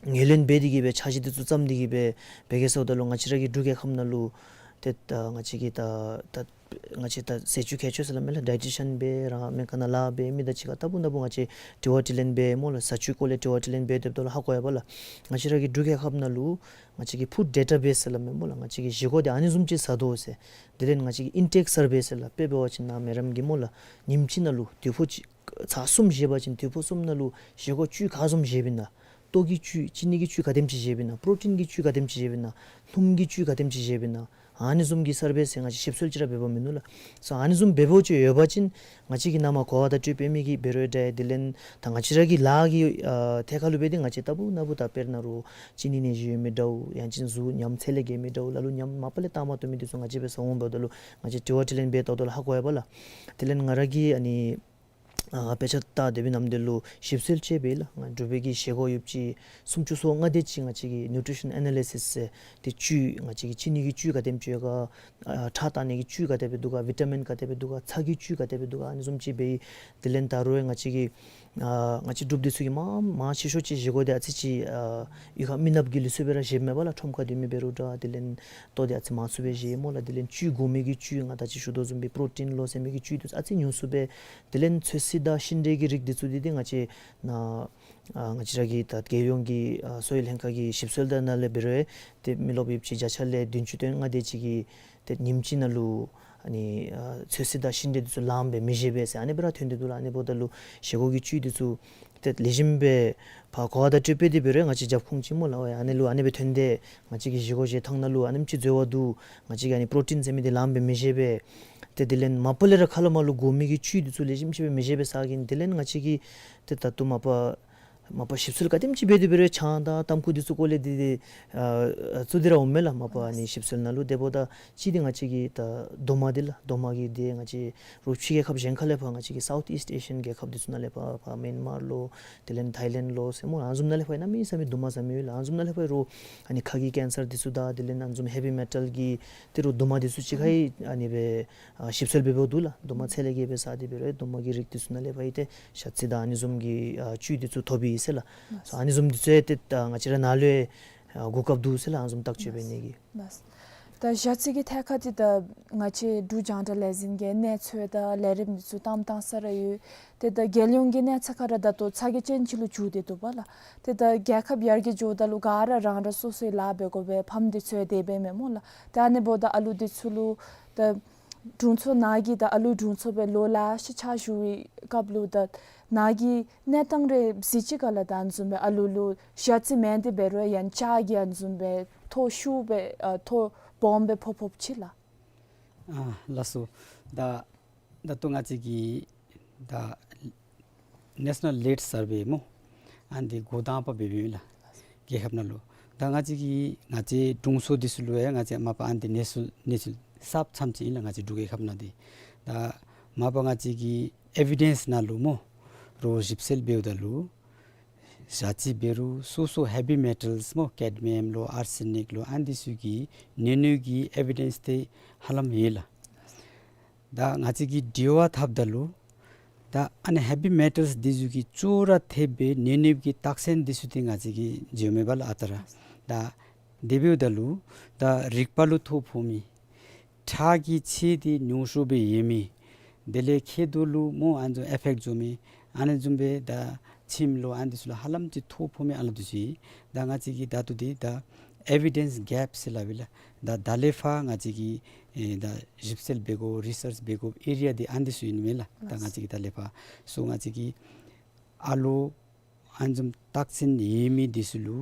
ངོས་ལེན་འབད་དེ་གིས་སྦེ་འཆར་གཞི་འདི་ཚུ་བརྩམས་ཏེ་གིས་སྦེ་འབད་གེ་ཟེརཝ་ད་ལུ་ང་བཅས་ར་གི་འབྲུག་རྒྱལ་ཁབ་ནང་ལུ་ཏེ་ད་ང་བཅས་ཀྱིས་ད་ད་ང་བཅས་ད་ཟས་བཅུད་མཁས་མཆོག་ཟེར་སླབ་མས་ལགས། ཌའེ་ཊི་ཤཱན་སྦེ་ར་སྨན་ཁང་ནང་ལཱ་འབད་མི་དང་གཅིག་ཁར་ལྟ་བུ་ལྟ་བུ་ང་བཅས་དྲི་བ་དྲིས་ལན་འབད་སྨོ་ལགས། བཟའ་བཅུད་སྐོར་ལས་དྲི་བ་དྲིས་ལན་འབད་སྡོདཔ་ད་ལུ་ཧ་གོ་ཡི་པ་ལགས། ང་བཅས་ར་གི་འབྲུག་རྒྱལ་ཁབ་ནང་ལུ་ང་བཅས་ཀྱི་ཕུཌ་ཌེ་ཊ་བེསི་ཟེར་སླབ་མས་སྨོ་ལགས། ང་བཅས་ཀྱིས་བཞེས་སྒོ་འདི་ཨ་ནི་བཟུམ་ཅིག་ཟ་དོ་ཟེར། དེ་ལས་ང་བཅས་ཀྱི་ཨིན་ཊེཀ་སར་བེ་ཟེར་ལགས། དཔེ་འབད་བ་ཅིན་ནཱ་མེ་རམ་གྱིས་སྨོ་ལགས་ཉིནམ་གཅིག་ནང་ལུ་དུས་ཕོ་གཅིག་ཚར་གསུམ་བཞེས་པ་ཅིན་དུས་ཕོ་གསུམ་ནང་ལུ་བཞེས་སྒོ་བཅུད་ག་བཟུམ་བཞེསཔ་ཨིན་ན། ལྟོ་གི་བཅུད་ཅི་ནི་གི་བཅུད་ག་དེམ་ཅིག་བཞེསཔ་ཨིན་ན། པྲོ་ཊིན་གྱི་བཅུད་ག་དེམ་ཅིག་བཞེསཔ་ཨིན་ན། སྣུམ་གྱི་བཅུད་ག་དེམ་ཅིག་བཞེསཔ་ཨིན་ན། ཨ་ནི་བཟུམ་གྱི་སར་བེ་ཟེར་ང་བཅས་ཞིབ་འཚོལ་ཅིག་ར་འབད་འབདཝ་མིན་ནུག་ལགས། སོ་ཨ་ནི་བཟུམ་འབད་འབདཝ་ཅིག་ཡོད་པ་ཅིན་ང་བཅས་ཀྱིས་ནཱ་མར་གོ་བ་བརྡ་སྤྲོད་འབད་མི་གིས་འབད་རུང་འདྲ། དེ་ལས་ད་ང་བཅས་ར་གི་ལཱ་གི་ཨ་ཐད་ཁར་ལུ་འབད་དེ་ང་བཅས་ལྟ་བུ་ལྟ་བུ་ད་དཔེར་ན་རོགས་ཅི་ནི་ནད་གཞི་ཡོད་མི་འདྲཝ་ཡང་ཅིན་གཟུགས་ཉམས་ཚད་ལས་བརྒལ་མི་འདྲཝ་ལ་ལུ་ཉམས་མ་པ་ལས་བཏང་མ་བཏུབ་མི་འདི་ཚུ་ང་བཅས་འབད་ཟ་འོང་འབདཝ་ད་ལུ་ང་བཅས་དྲི་བ་དྲིས་ལན་འབད་དོ་ད་ལུ་ཧ་གོ་ཡི་པ་ལགས། དེ་ལས་ང་ར་གིས་ཨ་ནི་ཨ་དཔེ་ཆ་བལྟ་སྡོད་པའི་ནམ་དུས་ལུ་ཞིབ་འཚོལ་ཅིག་འབད་ཡི་ལགས། ང་འབྲུག་པའི་གི་བཞེས་སྒོ་ཡོདཔ་ཅིག་སུམ་ཅུ་སོ་ལྔ་དེ་ཅིག་ང་བཅས་ཀྱིས་ནིའུ་ཊི་རི་ཤཱན་ཨེ་ན་ལི་སིསི་ཟེར་ཏེ་བཅུད་ང་བཅས་ཀྱི་ཅི་ནི་གི་བཅུད་ག་དེམ་ཅིག་ཡོད་ག། ཨ་ཁྲག་བཏང་ནི་གི་བཅུད་ག་དེ་སྦེ་འདུག་ག། བི་ཊ་མིན་ག་དེ་སྦེ་འདུག་ག། ཚྭ་གི་བཅུད་ག་དེ་སྦེ་འདུག་ག། ཨ་ནི་བཟུམ་ཅིག་འབད་ཡི། དེ་ལས་ད་རུང་ང་བཅས་ཀྱི་ཨ་ང་བཅས་འབྲུགཔ་འདི་ཚུ་གིས་མང་མང་ཆེ་ཤོས་ཅིག་བཞེས་སྒོ་འདི་ཨ་ཙི་ཅིག་ཨ་གཡུས་ཁར་མི་ནགཔ་གི་ལུགས་སྲོལ་སྦེ་ར་བཞེསཔ་མས་པ་ལགས། ཁྲོམ་ཁར་སྡོད་མི་འབད་རུང་འདྲ། དེ་ལས་ལྟོ་འདི་ཨ་ཙི་མང་སུ་སྦེ་བཞེས་སྨོ་ལགས། དེ་ལས་བཅུད་དགོ་མི་གི་བཅུད་ང་ད་ཅི་ཞུ་དོ་བཟུམ་སྦེ་པྲོ་ཊིན་ལོ་ཟེར་མི་གི་བཅུད་འདི་ཚུ་ཨ་ཙི་ཉུང་སུ་སྦེ། དེ་ལས་ཚོད་བསྲེ་དང་ཤིང་འབྲས་ཀྱི་རིགས་འདི་ཚུ་འདི་འདི་ང་བཅས་ནཱ་ཨ་ང་བཅས་ར་གི་ད་རྒྱལ་ཡོངས་ཀྱི་ཨ་གསོ་བའི་ལྷན་ཁག་གི་ཞིབ་འཚོལ་དང་ནང་ལས་འབད་རུང་ཏེ་མི་རློབས་ཡོདཔ་ཅིག་བརྒྱ་ཆ་ལས་བདུན་ཅུ་དོན་ལྔ་དེ་ཅིག་གིས་ཏེ་ཉིནམ་གཅིག་ནང་ལུ་ཨ་ནི་ཨ་ཚོད་བསྲེ་དང་ཤིང་འབྲས་འདི་ཚུ་ལངམ་སྦེ་མི་བཞེས་པས་ཟེར་ཨ་ནི་སྦེ་ར་ཐོན་ཏེ་འདུག་ལགས། ཨ་ནི་འབདཝ་ད་ལུ་བཞེས་སྒོ་གི་བཅུད་འདི་ཚུ་ཏེ་ལེགས་ཤོམ་སྦེ་ཕར་གོ་བ་བརྡ་སྤྲོད་འབད་དེ་འབད་རུང་ང་བཅས་རྒྱབ་ཁུངས་ཅིག་སྨོ་ལགས། ཨ་ནི་ལུ་ཨ་ནི་སྦེ་ཐོན་ཏེ་ང་བཅས་ཀྱི་བཞེས་སྒོ་བཞེས་ཐངས་ནང་ལུ་ཨ་ནེམ་ཅིག་འཛོལ་བ་འདུག། ང་བཅས་ཀྱིས་ཨ་ནི་པྲོ་ཊིན་ཟེར་མི་འདི་ལངམ་སྦེ་མི་བཞེས་པས། ཏེ་དེ་ལས་མ་པ་ལས་ར་ཁ་ལས་མར་ལུ་དགོ་མི་གི་བཅུད་འདི་ཚུ་ལེགས་ཤོམ་ཅིག་སྦེ་མི་བཞེས་པས་ཟེར་གིས་དེ་ལས་ང་བཅས་ཀྱིས་ཏེ་ད་ལྟོ་མ་པ་མ་པ་ཞིབ་འཚོལ་ག་དེམ་ཅིག་འབད་དེ་འབད་རུང་ཆང་དང་ཏམ་ཁུ་འདི་ཚུ་སྐོར་ལས་འདི་འདི་ཨ་ཚུད་དེ་ར་འོངམ་མས་ལགས། མ་པ་ཨ་ནི་ཞིབ་འཚོལ་ནང་ལུ། དེ་འབདཝ་ད་གཅིག་འདི་ང་བཅས་ཀྱི་ད་རྡོག་མ་འདི་ལགས། རྡོག་མ་གི་འདི་ང་བཅས་རོགས་ཕྱི་རྒྱལ་ཁབ་གཞན་ཁ་ལས་ཕར་ང་བཅས་ཀྱི་སའུཐ་ཨིསཊ་ཨེ་ཤི་ཡཱན་རྒྱལ་ཁབ་འདི་ཚུ་ནང་ལས་ཕར་ཕར་མེན་མར་ལོ་དེ་ལས་ཐའི་ལེནཌ་ལོ་ཟེར་སྨོ་ཨ་ནི་བཟུམ་ནང་ལས་ཕར་གནམ་མེད་ས་མེད་རྡོག་མ་ཟ་མི་ཡོད་ལགས། ཨ་ནི་བཟུམ་ནང་ལས་ཕར་རོགས་ཨ་ནི་ཁ་གི་ཀེན་སར་འདི་ཚུ་དང་དེ་ལས་ཨ་ནི་བཟུམ་ཧེ་བི་མེ་ཊལ་གྱི་ཏེ་རོགས་རྡོག་མ་འདི་ཚུ་གཅིག་ཁར་ཨ་ནི་སྦེ་ཨ་ཞིབ་འཚོལ་འབད་འབདཝ་འདུག་ལགས། རྡོག་མ་ཚད་ལས་བརྒལ་སྦེ་ཟ་སྟེ་འབད་རུང་རྡོག་མ་གི་རིགས་འདི་ཚུ་ནང་ལས་ཕར་ཨིན་ཏེ་ཞ་རྩི་དང་ཨ་ནི་བཟུམ་གྱི་ཨ་བཅུད་འདི་ཚུ་ཐོབ་ཨིན་ཟེར་ལགས། ལགས། སོ་ཨ་ནི་བཟུམ་འདི་ཚུ་ཡང་ཏེ་ཨ་ང་བཅས་ར་ནཱ་ལུ་ཡང་ཨ་གོ་སྐབས་འདུག་ཟེར་ལགས། ཨ་ནི་བཟུམ་བརྟག་དཔྱད་འབད་ནི་གི། ལགས། ད་ཞ་རྩི་གི་ཐད་ཁར་འདི་ད་ང་བཅས་འབྲུག་རྒྱང་བསྒྲགས་ལས་འཛིན་གྱིས་གནས་ཚུལ་དང་ལས་རིམ་འདི་ཚུ་བཏང་བཏང་ས་ར་ཡོད། ཏེ་ད་རྒྱལ་ཡོངས་ཀྱི་གནས་ཚད་ཁར་ར་ད་ལྟོ་ཚ་གྱང་ཅན་ཅིག་ལུ་འགྱུར་ཏེ་འདུག་པ་ལགས། ཏེ་ད་རྒྱལ་ཁབ་ཡར་རྒྱས་འགྱོཝ་ད་ལུ་ག་ར་རང་རང་སོ་སོའི་ལཱ་འབད་དགོ་པས། ཕམ་འདི་ཚུ་ཡང་དེ་སྦེ་མས་སྨོ་ལགས། ཏེ་ཨ་ནི་འབདཝ་ད་ཨ་ལུ་འདི་ཚུ་ལུ་ད་དྲུང་འཚོ་ནཱ་གིས་ད་ཨ་ལུའི་དྲུང་འཚོ་སྦེ་ལོ་ལེ་ཤ་ཕྱག་ཞུ་བའི་སྐབས་ལུ་ད་ནཱ་གིས་གནས་སྟངས་རེ་གཟིགས་ཅི་ག་ལགས། ད་ཨ་ནི་བཟུམ་སྦེ་ཨ་ལུ་ལུ་ཞ་རྩི་མེན་ཏེ་འབད་རུང་ཡང་ལྕགས་ཀྱི་ཨ་ནི་བཟུམ་སྦེ་ཐོ་ཤུགས་སྦེ་ཨ་ཐོ་སྦོམ་སྦེ་ཕོག་ཕོགཔ་ཅིག་ལགས། ཨ་ལགས་སོ། ད་ད་ལྟོ་ང་བཅས་ཀྱི་ད་ནེ་ཤ་ནཱལ་ལིཌ་སར་ཝེ་སྨོ། ཨ་ནི་འདི་འགོ་དང་པ་འབད་འབདཝ་ཨིན་ལགས། རྒྱལ་ཁབ་ནང་ལུ། ད་ང་བཅས་ཀྱི་ང་བཅས་དྲུང་འཚོ་འདི་ཚུ་ལུ་ཡང་ང་བཅས་མ་པ་ཨ་ནི་འདི་གནས་ཚུལ་གནས་ཚུལ་གསརཔ་ཙམ་ཅིག་ཨིན་ལགས། ང་བཅས་འབྲུག་རྒྱལ་ཁབ་ནང་འདི། ད་མ་པ་ང་བཅས་ཀྱི་ཨེ་བི་ཌེནསི་ནང་ལུ་སྨོ། རོགས་ཞིབ་འཚོལ་འབདཝ་ད་ལུ་ཞ་རྩི་འབད་རུང་སོ་སོ་ཧེ་བི་མེ་ཊལསི་སྨོ། ཀེཌ་མི་ཡམ་ལོ་ཨར་སེ་ནིཀ་ལོ་ཨ་ནི་འདི་ཚུ་གི་ནད་ནུས་ཀྱི་ཨེ་བི་ཌེནསི་འདི་ཧ་ལམ་ཡོད་ལགས། ད་ང་བཅས་ཀྱིས་དྲི་བ་འཐབ་ད་ལུ་ད་ཨ་ནི་ཧེ་བི་མེ་ཊལསི་འདི་ཚུ་གིས་ཅོག་ར་འཐདཔ་སྦེ་ནད་ནུས་ཀྱི་རྟགས་མཚན་འདི་ཚུ་འདི་ང་བཅས་ཀྱིས་འཇལ་མི་པ་ལགས་ཨ་རྟག་ར། ད་དེ་འབདཝ་ད་ལུ་ད་རིག་པ་ལུ་ཐོ་ཕོག་མི། ཁྲག་གི་ཚད་འདི་ཉུང་སུ་སྦེ་ཡོད་མི། དེ་ལས་མཁལ་རྡོག་ལུ་སྨོ་ཨ་ནི་བཟུམ་ཨེ་ཕེཀཊ་འགྱོ་མི། ཨ་ནི་བཟུམ་སྦེ་ད་མཆིནམ་ལོ་ཨ་ནི་འདི་ཚུ་ལུ་ཧ་ལམ་ཅིག་ཐོ་ཕོག་མི་ཨ་ལུ་འདི་ཚུ་ཨིན། ད་ང་བཅས་ཀྱིས་ད་ལྟོ་འདི་ད་ཨེ་བི་ཌེནསི་གེཔ་ཟེར་སླབ་ཨིན་ལགས། ད་ད་ལས་ཕར་ང་བཅས་ཀྱིས་ཨེ་ད་ཞིབ་འཚོལ་འབད་དགོ་རི་སརཆ་འབད་དགོ་ཨེ་རི་ཡ་འདི་ཨ་ནི་འདི་ཚུ་ཨིན་མས་ལགས། ད་ང་བཅས་ཀྱིས་ད་ལས་ཕར་སོ་ང་བཅས་ཀྱིས་ཨ་ལོ་ཨ་ནི་བཟུམ་རྟགས་མཚན་ཡོད་མི་འདི་ཚུ་ལུ་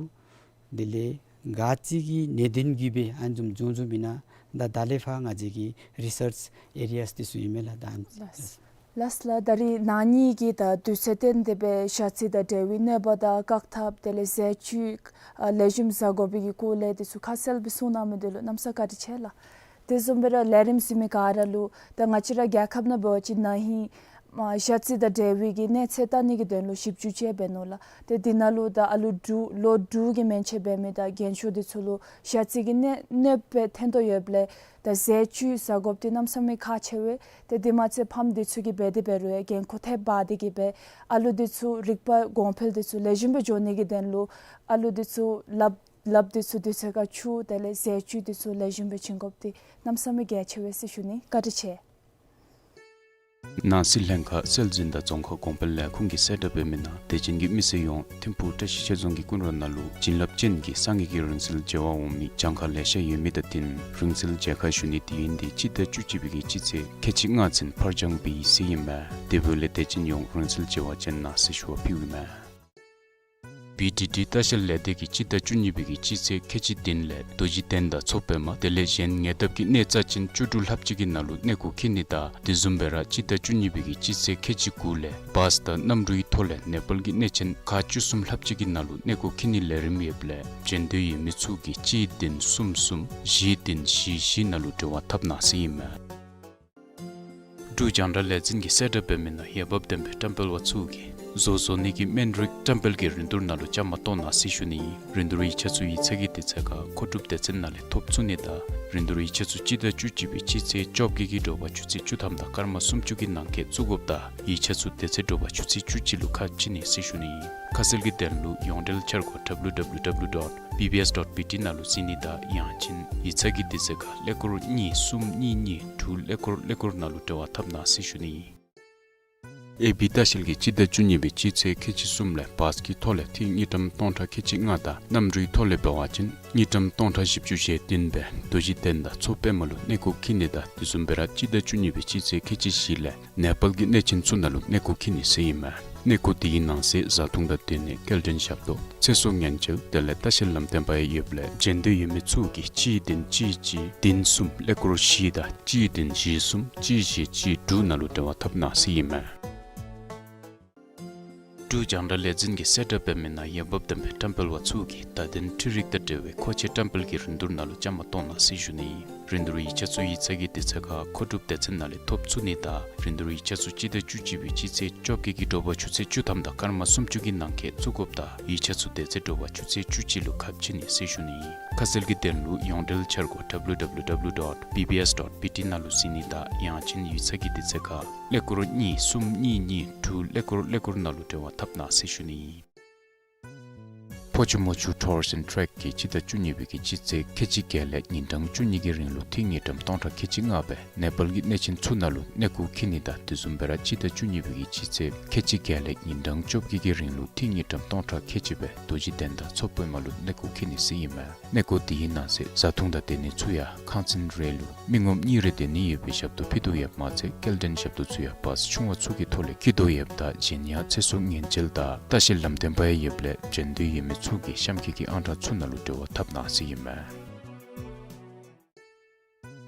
དེ་ལས་ག་ཅི་གི་ནད་གདོན་གྱིས་སྦེ་ཨ་ནི་བཟུམ་འབྱུང་འབྱུངམ་ཨིན་ན་ད་ད་ལས་ཕར་ང་བཅས་ཀྱི་རི་སརཆ་ཨེ་རི་ཡཱསི་འདི་ཚུ་ཨིན་མས་ལགས། ད་ཨ་ནི་ལགས། ལགས་ལགས། ད་རིས་ན་ཧིང་གི་ད་དུས་ཚོད་བཏོན་ཏེ་སྦེ་ཞ་རྩི་དང་འབྲེལ་བའི་གནོད་པ་དང་བཀག་ཐབས་དེ་ལས་ཟས་བཅུད་ཨ་ལེགས་ཤོམ་བཟའ་དགོ་པའི་གི་སྐོར་ལས་འདི་ཚུ་ཁ་གསལ་སྦེ་གསུངས་གནང་མི་འདི་ལུ་གནམ་ས་བཀའ་དྲིན་ཆེ་ལགས། དེ་བཟུམ་སྦེ་ར་ལས་རིམ་གཟིགས་མི་ག་ར་ལུ་ད་ང་བཅས་ར་རྒྱལ་ཁབ་ནང་འབད་བ་ཅིན་ན་ཧིང་ཨ་ཞ་རྩི་དང་འབྲེལ་བའི་གི་གནས་ཚད་བལྟ་ནི་གི་དོན་ལུ་ཞིབ་འཇུག་ཅིག་འབད་ནུག་ལགས། ཏེ་འདི་ནང་ལུ་ད་ཨ་ལོ་དྲུག་ལོ་དྲུག་གི་མན་ཆད་འབད་མི་དང་རྒན་ཤོས་འདི་ཚུ་ལུ་ཞ་རྩི་གི་གནོད་གནོད་པ་ཐོན་དོ་ཡོདཔ་ལས་ད་ཟས་བཅུད་བཟའ་དགོཔ་འདི་གནམ་ས་མེད་ཁག་ཆེ་བས། ཏེ་དེ་མ་ཚད་ཕམ་འདི་ཚུ་གིས་འབད་དེ་འབད་རུང་ཡང་འགན་ཁུར་ཐེབས་འབག་སྟེ་གིས་སྦེ་ཨ་ལོ་འདི་ཚུ་རིག་པ་གོང་འཕེལ་འདི་ཚུ་ལེགས་ཤོམ་སྦེ་འགྱོ་ནི་གི་དོན་ལུ་ཨ་ལོ་འདི་ཚུ་ལགཔ་ལགཔ་འདི་ཚུ་དུས་ཚོད་ཁར་འཁྱུ་དེ་ལས་ཟས་བཅུད་འདི་ཚུ་ལེགས་ཤོམ་སྦེ་བྱིན་དགོཔ་འདི་གནམ་ས་མེད་གལ་ཆེ་བས་ཟེར་ཞུ་ནི། བཀའ་དྲིན་ཆེ། ནང་སྲིད་ལྷན་ཁག་སྲོལ་འཛིན་དང་རྫོང་ཁ་གོང་འཕེལ་ལས་ཁུངས་ཀྱིས་གསལ་བསྒྲགས་འབད་མི་ནང་དད་ཅན་གྱི་མི་སེར་ཡོངས་ཐིམ་ཕུག་བཀྲ་ཤིས་ཆོས་རྫོང་གི་ཀུན་ར་ནང་ལུ་བྱིན་རླབས་ཅན་གྱི་སངས་རྒྱས་ཀྱི་རིང་བསྲེལ་མཇལ་བར་འོང་མི་གྱངས་ཁ་ལེ་ཤ་ཡོད་མི་དང་བསྟུན་རིང་བསྲེལ་མཇལ་ཁ་ཞུ་ནི་དུས་ཡུན་འདི་སྤྱི་ཟླ་བཅུ་གཅིག་པའི་གི་སྤྱི་ཚེས་ཁལ་གཅིག་ལྔ་ཚུན་ཕར་འགྱངས་འབད་ཡི་ཟེར་ཨིན་མས། དེ་འབདཝ་ལས་དད་ཅན་ཡོངས་རིང་བསྲེལ་མཇལ་བར་བྱོན་གནང་ཟེར་ཞུ་བ་ཕུལཝ་ཨིན་མས། བི་ཊི་ཊི་ལྟ་བཤལ་ལས་སྡེ་གིས་སྤྱི་ཟླ་བཅུ་གཉིས་པའི་གི་སྤྱི་ཚེས་ཁལ་གཅིག་བདུན་ལས་རྡོ་རྗེ་གདན་དང་མཚོ་པདྨ་དེ་ལས་གཞན་ཉེ་འདབས་ཀྱི་གནས་རྩ་ཅན་བཅུ་དྲུག་ལྷགཔ་ཅིག་གི་ནང་ལུ་གནས་སྐོར་འཁྱིད་ནི་དང་དེ་བཟུམ་སྦེ་ར་སྤྱི་ཟླ་བཅུ་གཉིས་པའི་གི་སྤྱི་ཚེས་ཁལ་གཅིག་དགུ་ལས་བཱསི་དང་གནམ་གྲུའི་ཐོག་ལས་ནེ་པཱལ་གྱི་གནས་ཆེན་ཁག་བཅུ་གསུམ་ལྷགཔ་ཅིག་གི་ནང་ལུ་གནས་སྐོར་འཁྱིད་ནིའི་ལས་རིམ་ཡོདཔ་ལས་བྱོན་འདོད་ཡོད་མི་ཚུ་གིས་གཅིག་བདུན་གསུམ་གསུམ་བཞི་བདུན་བཞི་བཞི་ནང་ལུ་འབྲེལ་བ་འཐབ་གནང་ཟེར་ཨིན་མས། འབྲུག་རྒྱང་བསྒྲགས་ལས་འཛིན་གྱིས་གསལ་བསྒྲགས་འབད་མི་ནང་འོས་འབབ་ལྡན་པའི་བཀྲམ་སྤེལ་པ་ཚུ་གིས་བཟོ་བཟོ་ནི་གི་སྨན་རིགས་བཀྲམ་སྤེལ་གྱི་རིན་བསྡུར་ནང་ལུ་བཅའ་མར་གཏོགས་གནང་ཟེར་ཞུ་ནི་ཨིན། རིན་བསྡུར་ཡིག་ཆ་ཚུ་ཡིག་ཚང་གི་དུས་ཚོད་ཁར་མཁོ་སྒྲུབ་སྡེ་ཚན་ནང་ལས་ཐོབ་ཚུགས་ནི་དང་རིན་བསྡུར་ཡིག་ཆ་ཚུ་སྤྱི་ཟླ་བཅུ་གཅིག་པའི་སྤྱི་ཚེས་བཅོ་བརྒྱད་ཀྱི་དྲོ་པ་ཆུ་ཚོད་བཅུ་ཐམ་དང་སྐར་མ་སུམ་ཅུ་གི་ནང་འཁོད་བཙུགས་དགོཔ་དང་ཡིག་ཆ་ཚུ་དེ་ཚེ་དྲོ་པ་ཆུ་ཚོད་བཅུ་གཅིག་ལུ་ཁ་ཕྱེ་ནི་ཟེར་ཞུ་ནི་ཨིན། ཁ་གསལ་གྱི་དོན་ལུ་ཡོངས་འབྲེལ་འཆར་སྒོ་W W W dot B B S dot B T ནང་ལུ་གཟིགས་ནི་དང་ཡང་ཅིན་ཡིག་ཚང་གི་དུས་ཚོད་ཁར་ཀླད་ཀོར་གཉིས་གསུམ་གཉིས་གཉིས་དྲུག་ཀླད་ཀོར་ཀླད་ཀོར་ནང་ལུ་འབྲེལ་བ་འཐབ་གནང་ཟེར་ཞུ་ནི་ཨིན། ཨེ་བི་ལྟ་བཤལ་གྱིས་སྤྱི་ཟླ་བཅུ་གཉིས་པའི་སྤྱི་ཚེས་ཁལ་གཅིག་གསུམ་ལས་བཱསི་གི་ཐོག་ལས་ཐིག་དངུལ་ཀྲམ་སྟོང་ཕྲག་ཁལ་གཅིག་ལྔ་དང་གནམ་གྲུའི་ཐོག་ལས་འབད་བ་ཅིན་དངུལ་ཀྲམ་སྟོང་ཕྲག་བཞི་བཅུ་ཞེ་བདུན་སྦེ་རྡོ་རྗེ་གདན་དང་མཚོ་པདྨ་ལུ་གནས་སྐོར་འཁྱིད་ནི་དང་དེ་བཟུམ་སྦེ་ར་སྤྱི་ཟླ་བཅུ་གཉིས་པའི་སྤྱི་ཚེས་ཁལ་གཅིག་བཞི་ལས་ནེ་པཱལ་གྱི་གནས་ཆེན་ཚུ་ནང་ལུ་གནས་སྐོར་འཁྱིད་ནི་ཟེར་ཨིན་མས། གནས་སྐོར་དེའི་ནང་གསེས་བཟའ་འཐུང་དང་སྡོད་གནས་སྐྱེལ་འདྲེན་ཞབས་ཏོག་ཚེ་སྲོག་ཉེན་བཅོལ་དེ་ལས་ལྟ་བཤལ་ལམ་སྟོན་པ་ཡང་ཡོདཔ་ལས་བྱོན་འདོད་ཡོད་མི་ཚུ་གིས་གཅིག་བདུན་གཅིག་གཅིག་བདུན་གསུམ་ཀླད་ཀོར་བཞི་དང་གཅིག་བདུན་བཞི་གསུམ་གཅིག་བཞི་གཅིག་དྲུག་ནང་ལུ་འབྲེལ་བ་འཐབ་གནང་ཟེར་ཨིན་མས། འབྲུག་རྒྱང་བསྒྲགས་ལས་འཛིན་གྱིས་གསལ་བསྒྲགས་འབད་མི་ནང་འོས་འབབ་ལྡན་པའི་བཀྲམ་སྤེལ་པ་ཚུ་གིས་བརྡ་དོན་འཕྲུལ་རིག་དང་འབྲེལ་བའི་མཁོ་ཆས་བཀྲམ་སྤེལ་གྱི་རིན་བསྡུར་ནང་ལུ་བཅའ་མར་གཏོགས་གནང་ཟེར་ཞུ་ནི་ཨིན། རིན་བསྡུར་ཡིག་ཆ་ཚུ་ཡིག་ཚང་གི་དུས་ཚོད་ཁར་མཁོ་སྒྲུབ་སྡེ་ཚན་ནང་ལས་ཐོབ་ཚུགས་ནི་དང་རིན་བསྡུར་ཡིག་ཆ་ཚུ་སྤྱི་ཟླ་བཅུ་གཅིག་པའི་སྤྱི་ཚེས་བཅོ་བརྒྱད་ཀྱི་དྲོ་པ་ཆུ་ཚོད་བཅུ་ཐམ་དང་སྐར་མ་སུམ་ཅུ་གི་ནང་འཁོད་བཙུགས་དགོཔ་དང་ཡིག་ཆ་ཚུ་དེ་ཚེ་དྲོ་པ་ཆུ་ཚོད་བཅུ་གཅིག་ལུ་ཁ་ཕྱེ་ནི་ཟེར་ཞུ་ནི་ཨིན། ཁ་གསལ་གྱི་དོན་ལུ་ཡོངས་འབྲེལ་འཆར་སྒོ་W W W dot B B S dot B T ནང་ལུ་གཟིགས་ནི་དང་ཡང་ཅིན་ཡིག་ཚང་གི་དུས་ཚོད་ཁར་ཀླད་ཀོར་གཉིས་གསུམ་གཉིས་གཉིས་དྲུག་ཀླད་ཀོར་ཀླད་ཀོར་ནང་ལུ་འབྲེལ་བ་འཐབ་གནང་ཟེར་ཞུ་ནི་ཨིན། ཕོ་ཆུ་མོ་ཆུ་ཊུར་སི་ཨེནཌ་ཊེག་གིས་སྤྱི་ཟླ་བཅུ་གཉིས་པའི་གི་སྤྱི་ཚེས་ཁལ་གཅིག་བརྒྱད་ལས་ཉིན་གྲངས་བཅུ་གཉིས་ཀྱི་རིང་ལུ་ཐིག་དངུལ་ཀྲམ་སྟོང་ཕྲག་ཁལ་གཅིག་ལྔ་སྦེ་ནེ་པཱལ་གྱི་གནས་ཆེན་ཚུ་ནང་ལུ་གནས་སྐོར་འཁྱིད་ནི་དང་དེ་བཟུམ་སྦེ་ར་སྤྱི་ཟླ་བཅུ་གཉིས་པའི་གི་སྤྱི་ཚེས་ཁལ་གཅིག་བརྒྱད་ལས་ཉིན་གྲངས་བཅོ་བརྒྱད་ཀྱི་རིང་ལུ་ཐིག་དངུལ་ཀྲམ་སྟོང་ཕྲག་ཁལ་གཅིག་སྦེ་རྡོ་རྗེ་གདན་དང་མཚོ་པདྨ་ལུ་གནས་སྐོར་འཁྱིད་ནི་ཟེར་ཨིན་མས། གནས་སྐོར་དེའི་ནང་གསེས་བཟའ་འཐུང་དང་སྡོད་གནས་ཚུ་ཡང་ཁང་ཚན་རེ་ལུ་མི་ངོམ་གཉིས་རེ་སྡོད་ནི་ཡོད་པའི་ཞབས་ཏོག་ཕུལ་དོ་ཡོདཔ་མ་ཚད་སྐྱེལ་འདྲེན་ཞབས་ཏོག་ཚུ་ཡང་བཱསི་ཆུང་བ་ཚུ་གི་ཐོག་ལས་འཁྱིད་དོ་ཡོདཔ་ད་གཞན་ཡང་ཚེ་སྲོག་ཉེན་བཅོལ་དང་ལྟ་བཤལ་ལམ་སྟོན་པ་ཡང་ཡོདཔ་ལས་བྱོན་འདོད་ཡོད་མི་ཚུ་གིས་གཤམ་འཁོད་ཀྱི་ཨང་གྲངས་ཚུ་ནང་ལུ་འབྲེལ་བ་འཐབ་གནང་ཟེར་ཨིན་མས།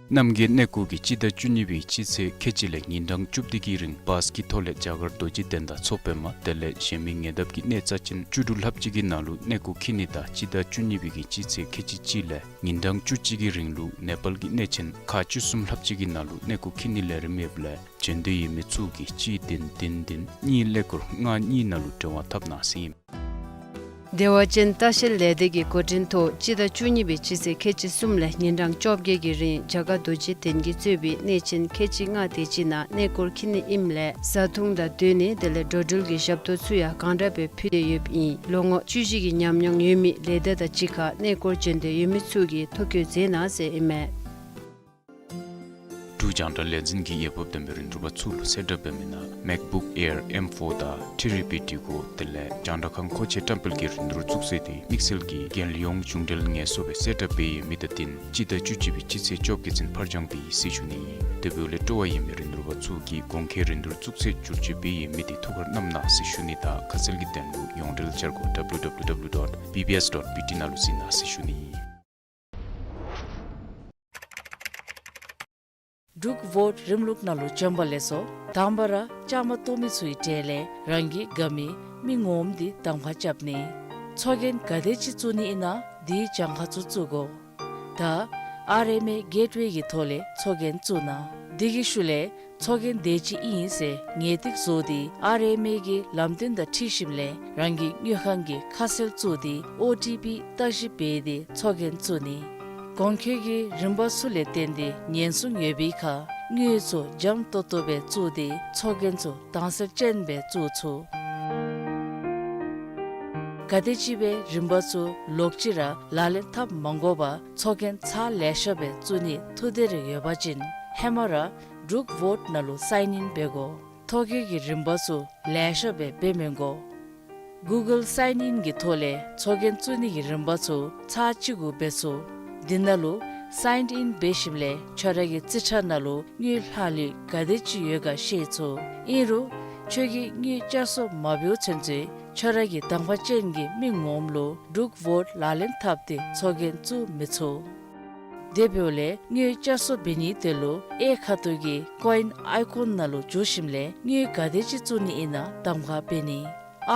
རྣམ་རྒྱལ་གནས་སྐོར་གྱིས་སྤྱི་ཟླ་བཅུ་གཉིས་པའི་སྤྱི་ཚེས་ཁལ་གཅིག་ལས་ཉིན་གྲངས་བཅུ་བདུན་གྱི་རིང་བཱས་ཀྱི་ཐོག་ལས་རྒྱ་གར་རྡོ་རྗེ་གདན་དང་མཚོ་པདྨ་དེ་ལས་གཞན་མི་ཉེ་འདབས་ཀྱི་གནས་རྩ་ཅན་བཅུ་དྲུག་ལྷགཔ་ཅིག་གི་ནང་ལུ་གནས་སྐོར་འཁྱིད་ནི་དང་སྤྱི་ཟླ་བཅུ་གཉིས་པའི་གི་སྤྱི་ཚེས་ཁལ་གཅིག་གཅིག་ལས་ཉིན་གྲངས་བཅུ་གཅིག་གི་རིང་ལུ་ནེ་པཱལ་གྱི་གནས་ཆེན་ཁག་བཅུ་གསུམ་ལྷགཔ་ཅིག་གི་ནང་ལུ་གནས་སྐོར་འཁྱིད་ནི་ལས་རིམ་ཡོདཔ་ལས་བྱོན་འདོད་ཡོད་མི་ཚུ་གིས་གཅིག་བདུན་བདུན་བདུན་གཉིས་ཀླད་ཀོར་ལྔ་གཉིས་ནང་ལུ་འབྲེལ་བ་འཐབ་གནང་ཟེར་ཨིན། བདེ་བ་ཅན་ལྟ་བཤལ་ལས་སྡེ་གི་འགོ་འདྲེན་ཐོག་སྤྱི་ཟླ་བཅུ་གཉིས་པའི་སྤྱི་ཚེས་ཁལ་གཅིག་གསུམ་ལས་ཉིན་གྲངས་བཅོ་བརྒྱད་ཀྱི་རིང་རྒྱ་གར་རྡོ་རྗེ་གདན་གྱིས་གཙོས་པའི་གནས་ཆེན་ཁལ་གཅིག་ལྔ་དེ་ཅིག་ནང་གནས་སྐོར་འཁྱིད་ནི་ཨིནམ་ལས་བཟའ་འཐུང་དང་སྡོད་གནས་དེ་ལས་འགྲོ་འགྲུལ་གྱི་ཞབས་ཏོག་ཚུ་ཡང་གང་དྲག་སྦེ་ཕུལ་ཏེ་ཡོདཔ་ཨིན། ལོ་ངོ་བཅུ་བཞི་གི་ཉམས་མྱོང་ཡོད་མི་ལས་སྡེ་དང་གཅིག་ཁར་གནས་སྐོར་བྱོན་འདོད་ཡོད་མི་ཚུ་གིས་ཐོ་བཀོད་མཛད་གནང་ཟེར་ཨིན་མས། འབྲུག་རྒྱང་བསྒྲགས་ལས་འཛིན་གྱིས་འོས་འབབ་ལྡན་པའི་རིན་བསྡུར་པ་ཚུ་ལུ་གསལ་བསྒྲགས་འབད་མི་ནང་MacBook Air M four དང་ཐེ་རི་པི་འགྲུལ་འཁོར་དེ་ལས་རྒྱང་བསྒྲགས་ཁང་མཁོ་ཆས་བཀྲམ་སྤེལ་གྱི་རིན་བསྡུར་བཙུགས་ཚེས་དེ་དམིགས་བསལ་གྱི་རྒྱལ་ཡོངས་གཞུང་འབྲེལ་ངལ་གསོ་སྦེ་གསལ་བསྒྲགས་འབད་ཡོད་མི་དང་བསྟུན་སྤྱི་ཟླ་བཅུ་གཅིག་པའི་སྤྱི་ཚེས་བཅོ་བརྒྱད་ཚུན་ཕར་འགྱངས་འབད་ཡི་ཟེར་ཞུ་ནི་ཨིན། དེ་འབདཝ་ལས་སྤྲོ་བ་ཡོད་མི་རིན་བསྡུར་པ་ཚུ་གིས་གོང་འཁོད་རིན་བསྡུར་བཙུགས་ཚེས་བསྒྱུར་བཅོས་འབད་ཡོད་མི་དེ་ཐུགས་ཁར་བསྣམ་གནང་ཟེར་ཞུ་ནི་དང་ཁ་གསལ་གྱི་དོན་ལུ་ཡོངས་འབྲེལ་འཆར་སྒོ་W W W dot B B S dot B T ནང་ལུ་གཟིགས་གནང་ཟེར་ཞུ་ནི་ཨིན། འབྲུག་ཝོཊ་རིམ་ལུགས་ནང་ལུ་བྱོན་པ་ལེགས་སོ། དང་པ་ར་བཅའ་མར་གཏོགས་མི་ཚུ་གི་གྲས་ལས་རང་གི་དགའ་མི་མི་ངོམ་དེ་གདམ་ཁ་རྐྱབ་ནི། ཚོགས་རྒྱན་ག་དེ་ཅིག་བཙུགས་ནི་ཨིན་ན་དེའི་གྱངས་ཁ་ཚུ་བཙུགས་དགོ། ད་ཨར་ཨེམ་ཨེ་གེཊ་ཝེ་གི་ཐོག་ལས་ཚོགས་རྒྱན་བཙུགས་གནང་། དེ་གི་ཤུལ་ལས་ཚོགས་རྒྱན་དེ་ཅིག་ཨིན་ཟེར་ངེས་ཏིག་བཟོ་སྟེ་ཨར་ཨེམ་ཨེ་གི་ལམ་སྟོན་དང་འཁྲིལ་ཞིནམ་ལས་རང་གི་དངུལ་ཁང་གི་ཁ་གསལ་བཙུགས་ཏེ་ཨོ་ཊི་པི་བརྟག་ཞིབ་འབད་དེ་ཚོགས་རྒྱན་བཙུགས་ནི། གོང་འཁོད་ཀྱི་རིམ་པ་ཚུ་ལས་བརྟེན་ཏེ་ཉེན་སྲུང་ཡོད་པའི་ཁར་དངུལ་ཚུ་འཇམ་ཏོག་ཏོ་སྦེ་བཙུགས་ཏེ་ཚོགས་རྒྱན་ཚུ་དྭངས་གསལ་ཅན་སྦེ་བཙུགས་ཚུགས། ག་དེ་ཅིག་སྦེ་རིམ་པ་ཚུ་ལོག་ཅི་ར་ལག་ལེན་འཐབ་མ་དགོ་པར་ཚོགས་རྒྱན་ཚར་ལེ་ཤ་སྦེ་བཙུགས་ནི་ཐུགས་འདོད་རེ་ཡོད་པ་ཅིན་ཧེ་མ་ར་འབྲུག་ཝོཊ་ནང་ལུ་སའིན་ཨིན་འབད་དགོ། ཐོ་བཀོད་ཀྱི་རིམ་པ་ཚུ་ལེ་ཤ་སྦེ་འབད་མི་དགོ། གུ་གཱལ་སའིན་ཨིན་གྱི་ཐོག་ལས་ཚོགས་རྒྱན་བཙུགས་ནི་གི་རིམ་པ་ཚུ་ཚར་གཅིག་གུ་འབད་ཚུགས། དེ་ནང་ལུ་སའིན་ཨིན་འབད་ཞིནམ་ལས་ཁྱོད་ར་གི་རྩིས་ཁྲ་ནང་ལུ་དངུལ་ལྷག་ལུས་ག་དེ་ཅིག་ཡོད་ག་ཤེས་ཚུགས། ཨིན་རུང་ཁྱོད་ཀྱིས་དངུལ་བསྐྱར་གསོ་མ་འབདཝ་ཚུན་ཚོད་ཁྱོད་ར་གི་གདམ་ཁ་ཅན་གྱི་མི་ངོམ་ལུ་འབྲུག་ཝོཊ་ལག་ལེན་འཐབ་སྟེ་ཚོགས་རྒྱན་བཙུགས་མི་ཚུགས། དེ་འབདཝ་ལས་དངུལ་བསྐྱར་གསོ་འབད་ནིའི་དོན་ལུ་གཡས་ཁ་ཐུག་གི་ཀོ་ཨིན་ཨའི་ཀོན་ནང་ལུ་འཛུལ་ཞིནམ་ལས་དངུལ་ག་དེ་ཅིག་བཙུགས་ནི་ཨིན་ན་གདམ་ཁ་འབད་ནི།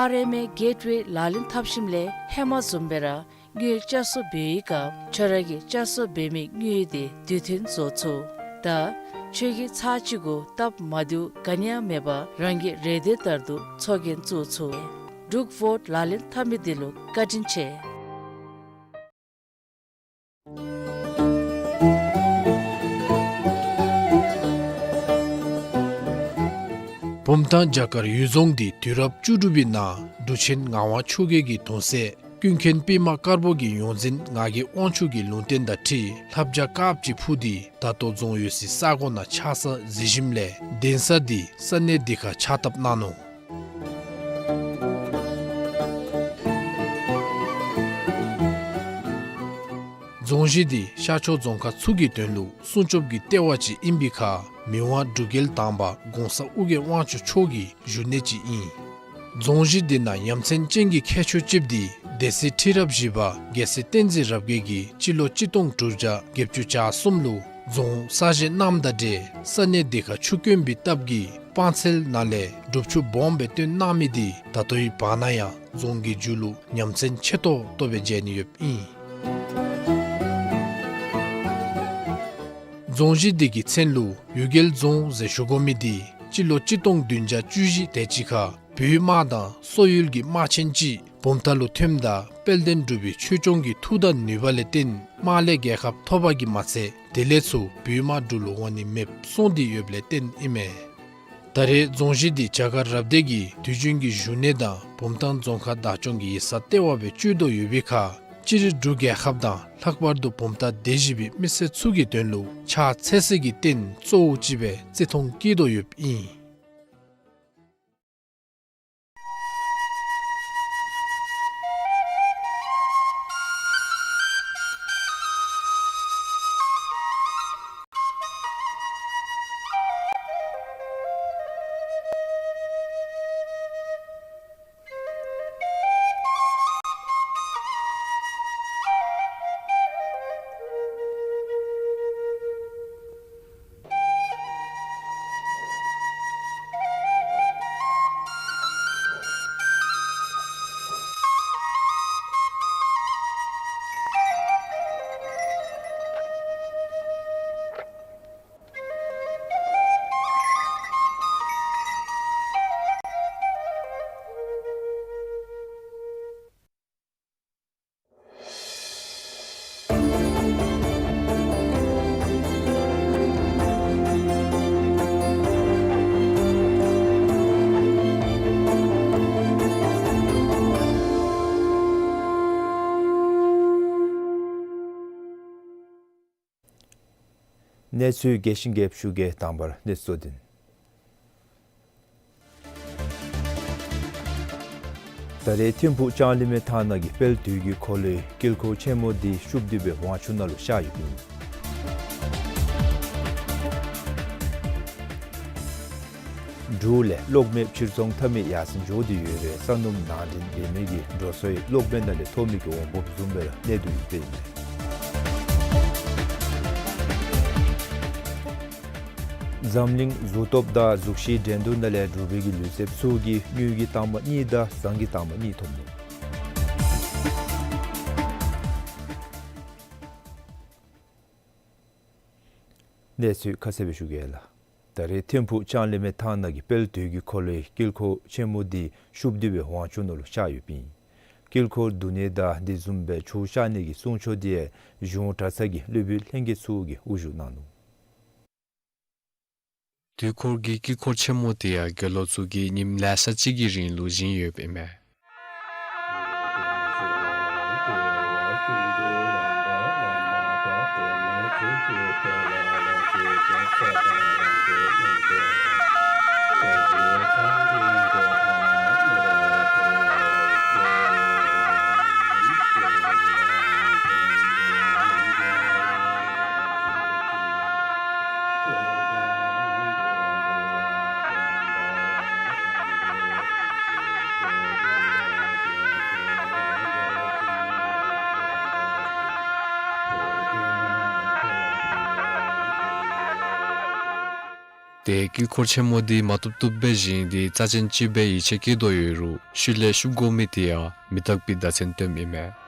ཨར་ཨེམ་ཨེ་གེཊ་ཝེ་ལག་ལེན་འཐབ་ཞིནམ་ལས་ཧེ་མ་བཟུམ་སྦེ་ར་དངུལ་བསྐྱར་གསོ་འབད་བའི་སྐབས་ཁྱོད་ར་གི་བསྐྱར་གསོ་འབད་མི་དངུལ་དེ་དུས་མཐུན་བཟོ་ཚུགས། ད་ཁྱོད་ཀྱིས་ཚར་གཅིག་གུ་སྟབས་མ་བདེཝ་ག་ནི་ཡང་མེད་པར་རང་གི་རེ་འདོད་ལྟར་དུ་ཚོགས་རྒྱན་བཙུགས་ཚུགས། འབྲུག་ཝོཊ་ལག་ལེན་འཐབ་མི་དེ་ལུ་བཀའ་དྲིན་ཆེ། བུམ་ཐང་བྱ་དཀར་གཡུལ་རྫོང་འདི་དུས་རབས་བཅུ་དྲུག་པའི་ནང་འབྲུག་ཆེན་ངག་དབང་ཆོས་རྒྱལ་གྱི་གདུང་སྲས་ཀུན་མཁྱེན་པདྨ་དཀར་པོ་གི་ཡོངས་འཛིན་ངག་གི་དབང་ཕྱུག་གི་ལུང་བསྟན་དང་འཁྲིལ་ལྷ་བྱ་དཀརཔོ་ཅིག་འཕུར་ཏེ་ད་ལྟོ་རྫོང་ཡོད་སའི་ས་གོ་ནང་ཆགས་ས་གཟིགས་ཞིནམ་ལས་གདན་ས་འདི་ས་གནས་འདི་ཁར་ཕྱག་བཏབ་གནང་ནུག། རྫོང་གཞི་འདི་ཤར་ཕྱོགས་རྫོང་ཁག་ཚུ་གི་དོན་ལུ་སྲུང་སྐྱོབ་ཀྱི་ལྟེ་བ་ཅིག་ཨིན་པའི་ཁར་མི་དབང་འབྲུག་རྒྱལ་དང་པ་གོང་ས་ཨོ་རྒྱན་དབང་ཕྱུག་མཆོག་གི་བཞུགས་གནས་ཅིག་ཨིན། རྫོང་གཞི་འདི་ནང་ཡ་མཚན་ཅན་གྱི་ཁྱད་ཆོས་ཅིག་འདི་སྡེ་སྲིད་ཁྲི་རབས་བཞི་པ་རྒྱལ་སྲས་བསྟན་འཛིན་རབ་རྒྱས་ཀྱིས་སྤྱི་ལོ་གཅིག་སྟོང་དྲུག་བརྒྱ་བརྒྱད་ཅུ་གྱ་གསུམ་ལུ་རྫོང་གསར་བཞེངས་གནངམ་དང་འབྲེལ་ས་གནས་འདི་ཁར་ཆུ་དཀོན་པའི་སྟབས་ཀྱིས་སྤང་ཚལ་ནང་ལས་སྒྲུབ་ཆུ་སྦོམ་སྦེ་བཏོན་གནང་མི་འདི་ད་ལྟོའི་བར་ན་ཡང་རྫོང་གི་མཇུག་ལུ་ཡ་མཚན་ཆེ་ཏོག་ཏོ་སྦེ་མཇལ་ནི་ཡོདཔ་ཨིན། རྫོང་གཞི་འདི་གི་མཚན་ལུ་གཡུལ་རྒྱལ་རྫོང་ཟེར་ཞུ་དགོ་མི་འདི་སྤྱི་ལོ་གཅིག་སྟོང་བདུན་བརྒྱ་བཅུ་བཞི་དེ་ཅིག་ཁར་བོད་དམག་དང་སོག་ཡུལ་གྱི་དམག་ཆེན་ཅིག་བུམ་ཐང་ལུ་ཐོནམ་ད་དཔལ་ལྡན་འབྲུག་པའི་ཆོས་སྐྱོང་གི་མཐུ་དང་ནུས་པ་ལས་བརྟེན་དམག་ལས་རྒྱལ་ཁ་ཐོབ་པ་གིས་མ་ཚད་དེ་ལས་ཚུར་བོད་དམག་འབྲུག་ལུ་འོང་ནི་མེདཔ་སོང་སྟེ་ཡོདཔ་ལས་བརྟེན་ཨིན་མས། ད་རེས་རྫོང་གཞི་འདི་བྱ་དཀར་རབ་སྡེ་གི་དུས་རྒྱུན་གྱི་བཞུགས་གནས་དང་བུམ་ཐང་རྫོང་ཁག་བདག་སྐྱོང་གི་ཡིག་ཚང་ལྟེ་བ་སྦེ་སྤྱོད་དོ་ཡོད་པའི་ཁར་སྤྱིར་འབྲུག་རྒྱལ་ཁབ་དང་ལྷག་པར་དུ་བུམ་ཐང་སྡེ་བཞི་པའི་མི་སེར་ཚུ་གི་དོན་ལུ་ཕྱག་འཚལ་ས་གི་རྟེན་གཙོ་བོ་ཅིག་སྦེ་བརྩི་མཐོང་བསྐྱེད་དོ་ཡོདཔ་ཨིན། གནས་ཚུལ་རྒྱས་ཤིང་རྒྱསཔ་ཞུ་གེ། དང་པ་ར་གནས་ཚུལ་དོན། ད་རེས་ཐིམ་ཕུག་ལྕང་གླིང་མའི་ཐང་ནང་གི་དཔལ་དུས་ཀྱི་འཁོར་ལོའི་དཀྱིལ་འཁོར་ཆེན་མོ་འདི་ཤུབས་རྡིབ་པའི་ཝང་ཆུ་ནང་ལུ་ཤར་ཡོདཔ་ཨིན། འབྲུག་ལས་གློག་མེ་ཕྱིར་ཚོང་འཐབ་མི་ཡར་སེང་འགྱོ་སྟེ་ཡོད་རུང་ས་སྣུམ་ནང་འདྲེན་འབད་མི་གི་འགྲོ་སོང་ཡང་གློག་མེ་ནང་ལས་ཐོབ་མི་གི་འོང་འབབ་བཟུམ་སྦེ་ར་གནས་དོ་ཡོདཔ་ཨིན། འཛམ་གླིང་གཟུགས་སྟོབས་དང་གཟུགས་གཞི་འགྲན་བསྡུར་ནང་ལས་འབྲུག་པའི་གི་ལུས་རྩལཔ་ཚུ་གིས་དངུལ་གྱི་རྟགས་མ་གཉིས་དང་ཟངས་ཀྱི་རྟགས་མ་གཉིས་ཐོབ་ནུག། གནས་ཚུལ་ཁ་གསལ་སྦེ་ཞུ་གེ་ལགས། ད་རེས་ཐིམ་ཕུག་ལྕང་གླིང་མའི་ཐང་ནང་གི་དཔལ་དུས་ཀྱི་འཁོར་ལོའི་དཀྱིལ་འཁོར་ཆེན་མོ་འདི་ཤུབས་རྡིབ་པའི་ཝང་ཆུ་ནང་ལུ་ཤར་ཡོདཔ་ཨིན། དཀྱིལ་འཁོར་བསྡུ་ནི་དང་དེ་བཟུམ་སྦེ་ཆུ་བཤལ་ནི་གི་གསུང་ཆོག་འདི་གཞུང་གྲྭ་ཚང་གི་སློབ་དཔོན་ལྷན་རྒྱས་ཚུ་གིས་དབུ་བཞུགས་གནང་ནུག། དུས་འཁོར་གྱི་དཀྱིལ་འཁོར་ཆེན་མོ་འདི་ཡང་དགེ་སློང་ཚུ་གིས་ཉིནམ་ལེ་ཤ་ཅིག་གི་རིང་ལུ་བཞེངས་ཡོདཔ་ཨིན་མས། ཏེ་དཀྱིལ་འཁོར་ཆེན་མོ་འདི་མ་བཏུབ་བཏུབ་སྦེ་བཞེངས་ཏེ་རྩ་ཅན་ཅིག་སྦེ་ཡིད་ཆེས་བསྐྱེད་དོ་ཡོད་རུང་ཤུལ་ལས་ཤུབས་འགོ་མི་འདི་ཡང་མི་རྟག་པའི་བརྡ་མཚོན་སྟོནམ་ཨིན་མས།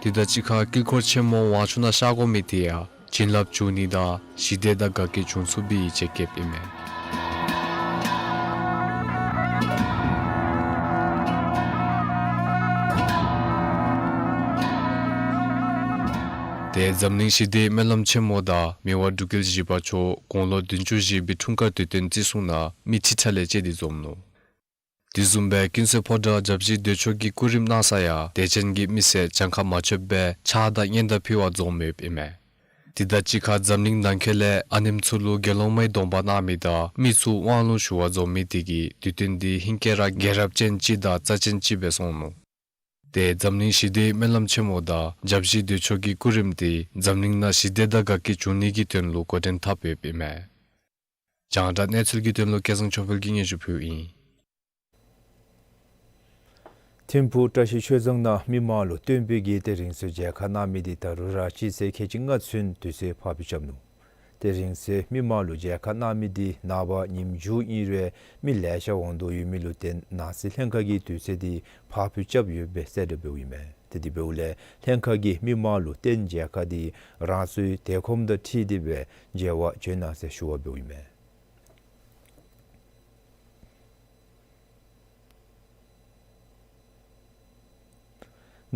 དེ་དང་གཅིག་ཁར་དཀྱིལ་འཁོར་ཆེན་མོ་ཝང་ཆུ་ནང་ཤར་དགོ་མི་དེ་ཡང་བྱིན་རླབས་འཇུག་ནི་དང་ཞི་བདེ་དང་དགའ་སྐྱིད་འབྱུང་ཚུགས་པའི་ཡིད་ཆེས་བསྐྱེདཔ་ཨིན་མས། ཏེ་འཛམ་གླིང་ཞི་བདེའི་སྨོན་ལམ་ཆེན་མོ་དང་མི་དབང་འབྲུག་རྒྱལ་བཞི་པ་མཆོག་དགུང་ལོ་བདུན་ཅུ་བཞེས་པའི་འཁྲུངས་སྐར་དུས་སྟོན་བརྩི་སྲུང་ནང་མི་ཁྲི་ཕྲག་ལས་བཅད་དེ་འཛོམས་ནུག། དེ་བཟུམ་སྦེ་ཀུན་གསལ་ཕོ་བྲང་བརྒྱ་བཞི་མདོས་ཆོག་གི་སྐུ་རིམ་གནང་ས་ཡང་དད་ཅན་གྱི་མི་སེར་གྱངས་ཁ་མ་ཆོདཔ་སྦེ་ཕྱག་དང་སྙན་དར་ཕུལ་བར་འཛོམས་ཡོདཔ་ཨིན་མས། དེ་དང་གཅིག་ཁར་འཛམ་གླིང་ནང་འཁོད་ལས་ཨ་ནེམ་ཚུ་ལུ་དགེ་སློང་མའི་སྡོམ་པ་གནང་མི་དང་མི་ཚུ་དབང་ལུང་ཞུ་བར་འཛོམས་མི་དེ་གིས་དུས་སྟོན་འདི་ཧིང་སྐལ་ར་རྒྱལ་རབས་ཅན་ཅིག་དང་རྩ་ཅན་ཅིག་སྦེ་སོང་ནུག། ཏེ་འཛམ་གླིང་ཞི་བདེའི་སྨོན་ལམ་ཆེན་མོ་དང་བརྒྱ་བཞི་མདོས་ཆོག་གི་སྐུ་རིམ་འདི་འཛམ་གླིང་ནང་ཞི་བདེ་དང་དགའ་སྐྱིད་འབྱུང་ནི་གི་དོན་ལུ་འགོ་འདྲེན་འཐབ་ཡོདཔ་ཨིན་མས། རྒྱང་བསྒྲགས་གནས་ཚུལ་གྱི་དོན་ལུ་སྐལ་བཟང་ཆོས་འཕེལ་གྱིས་སྙན་ཞུ་ཕུལཝ་ཨིན། ཐིམ་ཕུག་བཀྲ་ཤིས་ཆོས་རྫོང་ནང་མི་མང་ལུ་སྟོན་པའི་གི་ཏེ་རིང་བསྲེལ་མཇལ་ཁ་གནང་མི་འདི་ད་རུང་ར་སྤྱི་ཚེས་ཁལ་གཅིག་ལྔ་ཚུན་དུས་ཚོད་ཕར་འགྱངས་རྐྱབ་ནུག། ཏེ་རིང་བསྲེལ་མི་མང་ལུ་མཇལ་ཁ་གནང་མི་འདི་ནངས་པ་ཉིནམ་མཇུག་ཨིན་རུང་མི་ལེ་ཤ་འོང་དོ་ཡོད་མི་ལུ་བརྟེན་ནང་སྲིད་ལྷན་ཁག་གིས་དུས་ཚོད་འདི་ཕར་འགྱངས་རྐྱབ་ཡོདཔ་སྦེ་གསལ་བསྒྲགས་འབདཝ་ཨིན་མས། དེ་འབདཝ་ལས་ལྷན་ཁག་གིས་མི་མང་ལུ་རྟེན་མཇལ་ཁ་དེ་རང་སོའི་དལ་ཁོམ་དང་འཁྲིལ་ཏེ་སྦེ་མཇལ་བར་བྱོན་གནང་ཟེར་ཞུ་བ་འབདཝ་ཨིན་མས།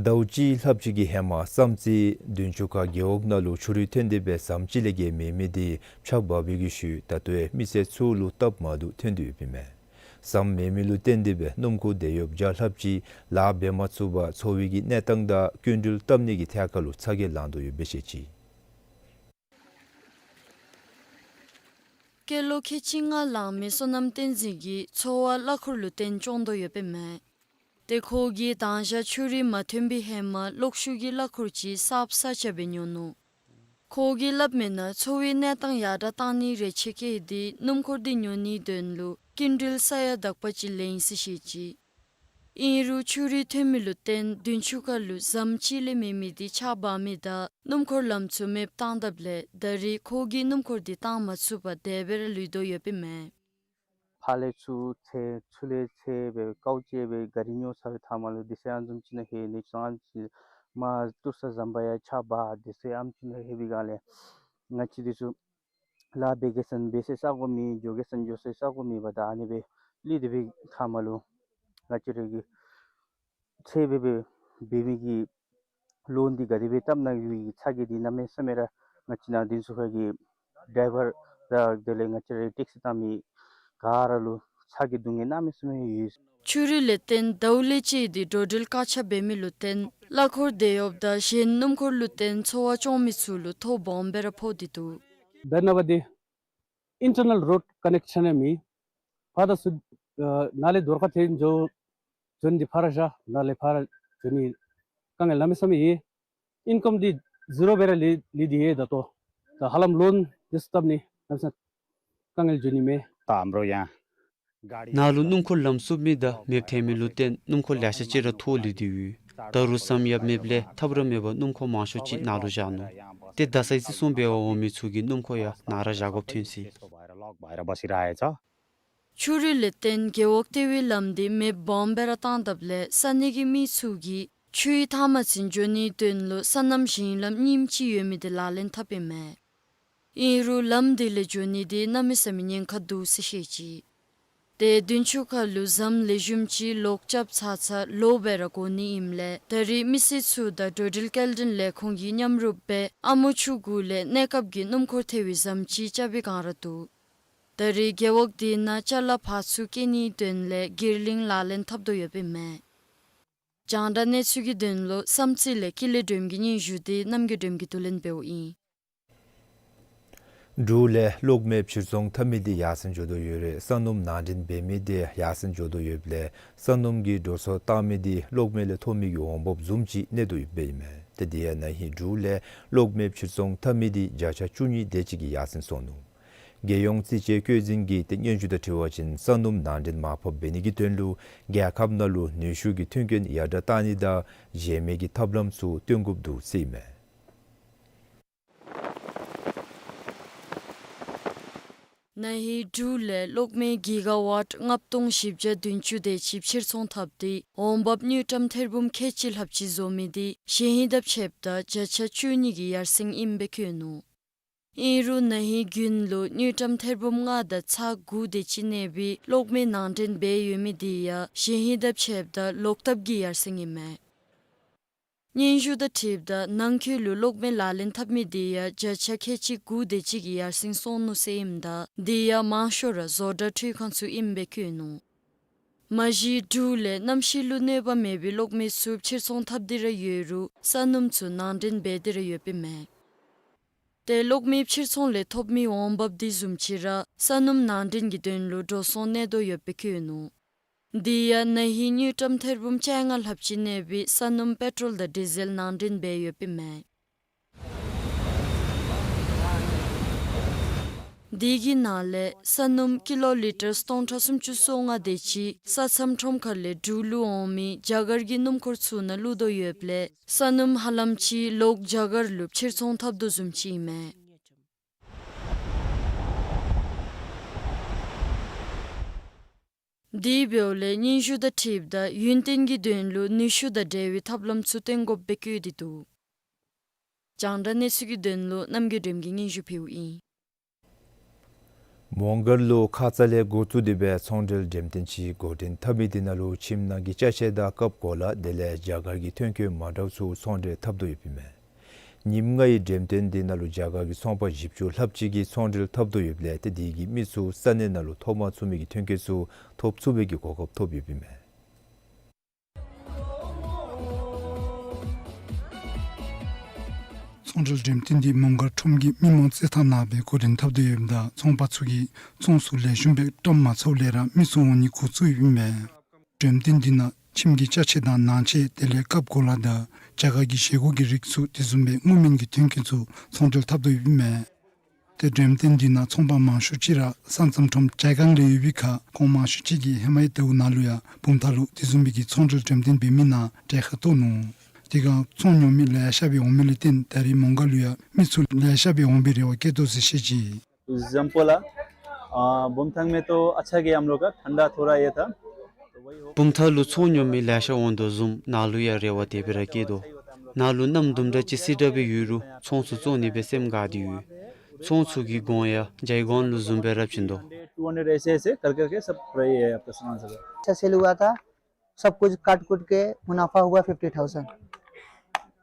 ཟླཝ་གཅིག་ལྷགཔ་ཅིག་གི་ཧེ་མ་བསམ་རྩེ་བདུན་ཆུ་ཁ་རྒེད་འོག་ནང་ལུ་ཆུ་རུད་ཐོན་ཏེ་སྦེ་ཟམ་གཅིག་ལས་བརྒལ་མེད་མི་དེ་ཆག་འབག་པའི་གི་ཤུལ་ད་ལྟོ་ཡང་མི་སེར་ཚུ་ལུ་སྟབས་མ་བདེཝ་ཐོན་ཏེ་ཡོདཔ་ཨིན་མས། ཟམ་མེད་མི་ལུ་བརྟེན་ཏེ་སྦེ་སྣུམ་འཁོར་དེད་གཡོགཔ་བརྒྱ་ལྷགཔ་ཅིག་ལཱ་འབད་མ་ཚུགས་པར་འཚོ་བའི་གི་གནས་སྟངས་དང་སྐྱིན་འགྲུལ་བཏབ་ནི་གི་ཐད་ཁར་ལུ་ཚ་གྱང་ལང་དོ་ཡོདཔ་སྦེ་བཤད་ཅི། སྐྱེས་ལོ་ཁལ་གཅིག་ལྔ་ལང་མི་བསོད་ནམས་བསྟན་འཛིན་གྱིས་འཚོ་བ་གླ་འཁོར་ལུ་བརྟེན་སྐྱོང་དོ་ཡོདཔ་ཨིན་མས། ཏེ་ཁོ་གིས་དང་ཞག་ཆུ་རུད་མ་ཐོན་པའི་ཧེ་མ་གློག་ཤུགས་ཀྱི་གླ་འཁོར་ཅིག་གསརཔ་ས་ཆ་སྦེ་ཉོ་ནུག། ཁོ་གིས་སླབ་མིའི་ནང་འཚོ་བའི་གནས་སྟངས་ཡར་དྲགས་གཏང་ནི་རེ་ཆེ་བསྐྱེད་དེ་སྣུམ་འཁོར་དེ་ཉོ་ནིའི་དོན་ལུ་སྐྱིན་འགྲུལ་ས་ཡ་དག་པ་ཅིག་ལེན་ཡི་ཟེར་བཤད་ཅི། ཨིན་རུང་ཆུ་རུད་ཐོན་མི་ལུ་བརྟེན་བདུན་ཆུ་ཁ་ལུ་ཟམ་གཅིག་ལས་མེད་མི་དེ་ཆག་འབག་མི་དང་སྣུམ་འཁོར་ལམ་ཚུ་མེདཔ་བཏང་དཔ་ལས་ད་རེས་ཁོ་གིས་སྣུམ་འཁོར་དེ་བཏང་མ་ཚུགས་པར་དེ་སྦེ་ར་ལུས་དོ་ཡོདཔ་ཨིན་མས། ཕར་ལས་ཚུར་འཚོལ་ཚུར་ལས་འཚོལ་སྦེ་དཀའཝ་སྤྱད་སྦེ་ག་རི་ཉོ་ཚར་བའི་མཐའ་མ་ལུ་དེ་ཚེ་ཨ་ནི་བཟུམ་ཅིག་ནང་ལྷོད་ནི་ཚུ་ཨ་ནི་ཅིག་མར་ཏུར་ས་ཟམ་པ་ཡང་ཆག་འབག་དེ་ཚེ་ཨ་ནི་ཅིག་ནང་ལྷོད་པའི་སྒང་ལས་ང་བཅས་འདི་ཚུ་ལཱ་འབད་གེ་ཟེར་ན་འབད་སའི་ས་གོ་མེད། འགྱོ་གེ་ཟེར་ན་འགྱོ་སའི་ས་གོ་མེད་པར་ད་ཨ་ནི་སྦེ་ལུས་ཏེ་སྦེ་མཐའ་མ་ལུ་ང་བཅས་ར་གིས་འཚོལ་སྦེ་སྦེ་འབད་མི་གི་ལོན་འདི་ག་དེ་སྦེ་བཏབ་ནི་གི་ཚ་གྱང་འདི་གནམ་མེད་ས་མེད་ར་ང་བཅས་ནཱ་འདི་ཚུ་ཁ་གི་ཌའི་བར་དང་དེ་ལས་ང་བཅས་རའི་ཊེག་སི་བཏང་མི་ག་ར་ལུ་ཚ་གྱང་སྡུག་བསྔལ་གནམ་མེད་ས་མེད་ཡོད། ཆུ་རུད་ལས་བརྟེན་ཟླཝ་ལས་བཅད་དེ་འགྲོ་འགྲུལ་དཀའ་ཆག་འབད་མི་ལུ་བརྟེན་གླ་འཁོར་དེད་གཡོགཔ་དང་གཞན་སྣུམ་འཁོར་ལུ་བརྟེན་འཚོ་བ་སྐྱོང་མི་ཚུ་ལུ་ཐོ་སྦོམ་སྦེ་ར་ཕོག་སྟེ་འདུག། དང་པ་འདི་ཨིན་ཊར་ནཱལ་རོཌ་ཀ་ནེག་ཤཱན་ཡང་མེད། ཕར་དང་ཚུར་ཨ་ནཱ་ལས་རྡོར་ཁ་ཐེག་འགྱོ་འགྱོ་ནི་འདི་ཕར་ར་བཞག། ནཱ་ལས་ཕར་ར་འགྱོ་ནི་དཀའ་ངལ་གནམ་མེད་ས་མེད་ཡོད། ཨིན་ཀམ་འདི་ཟི་རོ་སྦེ་ར་ལུས་ལུས་ཏེ་ཡོད་ད་ལྟོ། ད་ཧ་ལམ་ལོན་འདི་ཚུ་བཏབ་ནི་གནམ་མེད་ས་མེད་དཀའ་ངལ་འགྱོ་ནི་མས། ད་ཨམ་རོ་ཡང་ནཱ་ལུ་སྣུམ་འཁོར་ལམ་སུབ་མི་དང་མེདཔ་ཐལ་མི་ལུ་བརྟེན་སྣུམ་འཁོར་ལེ་ཤ་ཅིག་ར་འཐོར་ལུས་ཏེ་ཡོད། ད་རུང་ཟམ་ཡང་མེདཔ་ལས་ཐབས་ར་མེད་པར་སྣུམ་འཁོར་མང་ཤོས་ཅིག་ནཱ་ལུ་བཞག་ནུག། ཏེ་ད་ས་ཡི་བརྩི་སྲུང་འབད་བར་འོང་མི་ཚུ་གི་སྣུམ་འཁོར་ཡང་ནཱ་ར་བཞག་དགོཔ་ཐོན་ཅི། ཆུ་རུད་ལས་བརྟེན་རྒེད་འོག་ལྟེ་བའི་ལམ་འདི་མེདཔ་སྦོམ་སྦེ་ར་བཏང་དཔ་ལས་ས་གནས་ཀྱི་མི་ཚུ་གིས་ཆུའི་མཐའ་མ་ཚུན་འགྱོ་ནིའི་དོན་ལུ་སོ་ནམ་ཞིང་ལམ་རྙིངམ་ཅིག་ཡོད་མི་འདི་ལག་ལེན་འཐབ་ཨིན་མས། ཨིན་རུང་ལམ་འདི་ལས་འགྱོ་ནི་འདི་གནམ་མེད་ས་མེད་ཉེན་ཁ་འདུག་ཟེར་བཤད་ཅི། ཏེ་བདུན་ཆུ་ཁ་ལུ་ཟམ་ལེགས་ཤོམ་ཅིག་ལོག་རྐྱབ་ཚར་ཚར་ལོ་སྦེ་ར་འགོར་ནི་ཨིནམ་ལས་ད་རེས་མི་སེར་ཚུ་དང་འགྲོ་འགྲུལ་སྐྱེལ་འདྲེན་ལས་ཁུངས་ཀྱིས་མཉམ་རུབ་སྦེ་ཨ་མོ་ཆུ་གུ་ལས་གནས་སྐབས་ཀྱི་སྣུམ་འཁོར་ཐལ་བའི་ཟམ་ཅིག་རྐྱབ་པའི་བསྒང་ར་འདུག། ད་རེས་རྒེད་འོག་འདི་ནང་ཅ་ལ་ཕར་ཚུར་སྐྱེལ་ནིའི་དོན་ལས་སྒེར་གླིང་ལག་ལེན་འཐབ་དོ་ཡོདཔ་ཨིན་མས། རྒྱང་བསྒྲགས་གནས་ཚུལ་གྱི་དོན་ལུ་བསམ་རྩེ་ལས་ཀུན་ལེགས་སྒྲོལམ་གྱི་སྙན་ཞུ་འདི་རྣམ་རྒྱལ་སྒྲོལམ་གྱིས་བསྡུ་ལེན་འབདཝ་ཨིན། འབྲུག་ལས་གློག་མེ་ཕྱིར་ཚོང་འཐབ་མི་འདི་ཡར་སེང་འགྱོ་དོ་ཡོད་རུང་ས་སྣུམ་ནང་འདྲེན་འབད་མི་འདི་ཡར་སེང་འགྱོ་དོ་ཡོདཔ་ལས་ས་སྣུམ་གྱི་འགྲོ་སོང་བཏང་མི་འདི་གློག་མེ་ལས་ཐོབ་མི་གི་འོང་འབབ་བཟུམ་ཅིག་གནས་དོ་ཡོདཔ་ཨིན་མས། ཏེ་དེ་ཡང་ན་ཧིང་འབྲུག་ལས་གློག་མེ་ཕྱིར་ཚོང་འཐབ་མི་འདི་བརྒྱ་ཆ་བཅུ་གཉིས་དེ་ཅིག་གིས་ཡར་སེང་སོང་ནུག། རྒྱལ་ཡོངས་རྩིས་དཔྱད་བཀོད་འཛིན་གྱིས་ཏེ་སྙན་ཞུ་དང་འཁྲིལ་བ་ཅིན་ས་སྣུམ་ནང་འདྲེན་མར་ཕབ་འབད་ནི་གི་དོན་ལུ་རྒྱལ་ཁབ་ནང་ལུ་ནུས་ཤུགས་ཀྱི་མཐུན་རྐྱེན་ཡར་དྲགས་གཏང་ནི་དང་གཞན་མི་གི་ཐབས་ལམ་ཚུ་སྟོན་དགོཔ་འདུག་ཟེར་ཨིན་མས། ན་ཧིང་འབྲུག་ལས་གློག་མེ་གི་ག་ཝཊ་ལྔ་སྟོང་བཞི་བརྒྱ་བདུན་ཅུ་དེ་ཅིག་ཕྱིར་ཚོང་འཐབ་སྟེ་འོང་འབབ་དངུལ་ཀྲམ་ཐེར་འབུམ་ཁལ་གཅིག་ལྷགཔ་ཅིག་བཟོ་མི་འདི་གཞེས་ཧིང་དང་ཕྱདཔ་ད་བརྒྱ་ཆ་བཅུ་གཉིས་ཀྱི་ཡར་སེང་ཨིནམ་སྦེ་བཀོད་ནུག། ཨིན་རུང་ན་ཧིང་དགུན་ལུ་དངུལ་ཀྲམ་ཐེར་འབུམ་ལྔ་དང་ཚག་དགུ་དེ་ཅིག་གནས་པའི་གློག་མེ་ནང་འདྲེན་འབད་ཡོད་མི་འདི་ཡང་གཞེས་ཧིང་དང་ཕྱདཔ་ད་ལོག་ཐབས་ཀྱི་ཡར་སེང་ཨིན་མས། སྙན་ཞུ་དང་འཁྲིལཝ་ད་ནང་འཁོད་ལུ་གློག་མེ་ལག་ལེན་འཐབ་མི་འདི་ཡང་བརྒྱ་ཆ་ཁལ་གཅིག་དགུ་དེ་ཅིག་གིས་ཡར་སེང་སོང་ནུག་ཟེར་ཨིནམ་ད་འདི་ཡང་མང་ཤོས་ར་བཟོ་གྲྭ་འཕྲུལ་ཁང་ཚུ་ཨིནམ་སྦེ་བཀོད་ནུག། མ་གཞི་འབྲུག་ལས་གནམ་གཤིས་ལུ་གནོད་པ་མེད་པའི་གློག་མེ་ཚུ་ཕྱིར་ཚོང་འཐབ་སྟེ་ར་ཡོད་རུང་ས་སྣུམ་ཚུ་ནང་འདྲེན་འབད་དེ་ར་ཡོདཔ་ཨིན་མས། ཏེ་གློག་མེ་ཕྱིར་ཚོང་ལས་ཐོབ་མི་འོང་འབབ་འདི་བཟུམ་ཅིག་ར་ས་སྣུམ་ནང་འདྲེན་གྱི་དོན་ལུ་འགྲོ་སོང་གནས་དོ་ཡོདཔ་སྦེ་བཀོད་ནུག། འདི་ཡང་ན་ཧིང་དངུལ་ཀྲམ་ཐེར་འབུམ་བཅོ་ལྔ་ལྷགཔ་ཅིག་གནས་པའི་ས་སྣུམ་པེ་ཊོལ་དང་ཌི་ཟེལ་ནང་འདྲེན་འབད་ཡོདཔ་ཨིན་མས། འདི་གི་ནང་ལས་ས་སྣུམ་ཀི་ལོ་ལི་ཊར་སྟོང་ཕྲག་སུམ་ཅུ་སོ་ལྔ་དེ་ཅིག་ས་མཚམས་ཁྲོམ་ཁ་ལས་འབྲུག་ལུ་འོང་མི་རྒྱ་གར་གྱི་སྣུམ་འཁོར་ཚུ་ནང་བླུག་དོ་ཡོདཔ་ལས་ས་སྣུམ་ཧ་ལམ་ཅིག་ལོག་རྒྱ་གར་ལུ་ཕྱིར་ཚོང་འཐབ་དོ་བཟུམ་ཅིག་ཨིན་མས། དེ་འབདཝ་ལས་སྙན་ཞུ་དང་འཁྲིལཝ་ད་ཡུན་བརྟན་གྱི་དོན་ལུ་ནུས་ཤུགས་དང་འབྲེལ་བའི་ཐབས་ལམ་ཚུ་སྟོན་དགོཔ་སྦེ་བཀོད་དེ་འདུག། རྒྱང་བསྒྲགས་གནས་ཚུལ་གྱི་དོན་ལུ་རྣམ་རྒྱལ་སྒྲོལམ་གྱིས་སྙན་ཞུ་ཕུལཝ་ཨིན། མོང་སྒར་ལུ་ཁ་ཙ་ལས་འགོ་བཙུགས་ཏེ་སྦེ་ཚོང་འབྲེལ་འགྲེམས་སྟོན་ཅིག་འགོ་འདྲེན་འཐབ་མི་དེ་ནང་ལུ་ཁྱིམ་ནང་གི་ཅ་ཆས་དང་བཀབ་གོ་ལ་དེ་ལས་རྒྱ་གར་གྱི་ཐོན་སྐྱེད་མ་འདྲཝ་ཚུ་ཚོང་འབྲེལ་འཐབ་དོ་ཡོདཔ་ཨིན་མས། ཉིནམ་ལྔའི་འགྲེམས་སྟོན་དེ་ནང་ལུ་རྒྱ་གར་གྱི་ཚོང་པ་བཞི་བཅུ་ལྷགཔ་ཅིག་གིས་ཚོང་འབྲེལ་འཐབ་དོ་ཡོདཔ་ལས་ཏེ་དེ་གིས་མི་ཚུ་ས་གནས་ནང་ལུ་ཐོབ་མ་ཚུགས་མི་གི་ཐོན་སྐྱེད་ཚུ་ཐོབ་ཚུགས་པའི་གི་གོ་སྐབས་ཐོབ་ཡོདཔ་ཨིན་མས། ཚོང་འབྲེལ་འགྲེམས་སྟོན་དེ་མོང་སྒར་ཁྲོམ་གྱི་མི་མང་རྩེ་ཐང་ནང་སྦེ་འགོ་འདྲེན་འཐབ་དོ་ཡོདཔ་ད་ཚོང་པ་ཚུ་གིས་ཚོང་ཚུ་ལེགས་ཤོམ་སྦེ་བཀྲམ་མ་ཚརཝ་ལས་ར་མི་ཚུ་འོང་ནི་འགོ་བཙུགས་ཡོདཔ་ཨིན་མས། འགྲེམས་སྟོན་དེ་ནང་ཁྱིམ་གྱི་ཅ་ཆས་དང་ནང་ཆས་དེ་ལས་བཀབ་གོ་ལ་དང་རྒྱ་གར་གྱི་བཞེས་སྒོ་གི་རིགས་ཚུ་དེ་བཟུམ་སྦེ་སྔོ་སྨན་གྱི་ཐོན་སྐྱེད་ཚུ་ཚོང་འབྲེལ་འཐབ་དོ་ཡོདཔ་ཨིན་མས། ཏེ་འགྲེམས་སྟོན་དེ་ནང་ཚོང་པ་མང་ཤོས་ཅིག་ར་ས་མཚམས་ཁྲོམ་ཇའི་ཀང་ལས་ཡོད་པའི་ཁར་ཁོང་མང་ཤོས་ཅིག་གིས་ཧེ་མའི་ཟླཝ་ནང་ལུ་ཡང་བུམ་ཐང་ལུ་དེ་བཟུམ་སྦེ་གི་ཚོང་འབྲེལ་འགྲེམས་སྟོན་འབད་མི་ནང་གྲལ་ཁར་གཏོགས་ནུག། དེ་སྒང་ཚོང་ཉོ་མི་ལེ་ཤ་སྦེ་འོང་མི་ལུ་བརྟེན་ད་རེས་མོང་སྒར་ལུ་ཡང་མི་ཚུ་ལེ་ཤ་སྦེ་འོང་པའི་རེ་བ་བསྐྱེད་དོ་ཟེར་བཤད་ཅི། जमपोला, अ, बुमथांग में तो अच्छा गया हम लोग का, ठंडा थोड़ा ये था, तो वही हो। བུམ་ཐང་ལུ་ཚོང་ཉོ་མི་ལེ་ཤ་འོང་དོ་བཟུམ་ནཱ་ལུ་ཡང་རེ་བ་དེ་སྦེ་ར་བསྐྱེད་དོ། ནཱ་ལུ་གནམ་དུམ་གྲ་ཅིག་བསིལ་དྲགས་སྦེ་ཡོད་རུང་ཚོང་ཚུ་བཙོང་ནི་སྦེ་སེམས་དགའ་སྟེ་ཡོད། ཚོང་ཚུ་གི་གོང་ཡང་ཇའི་ཀང་ལུ་བཟུམ་སྦེ་ར་བྱིན་དོ། टू हंड्रेड ऐसे ऐसे कर करके सब रही है आपका सामान सब। अच्छा सेल हुआ था, सब कुछ काट कूट के मुनाफा हुआ फिफ्टी थाउजेंड,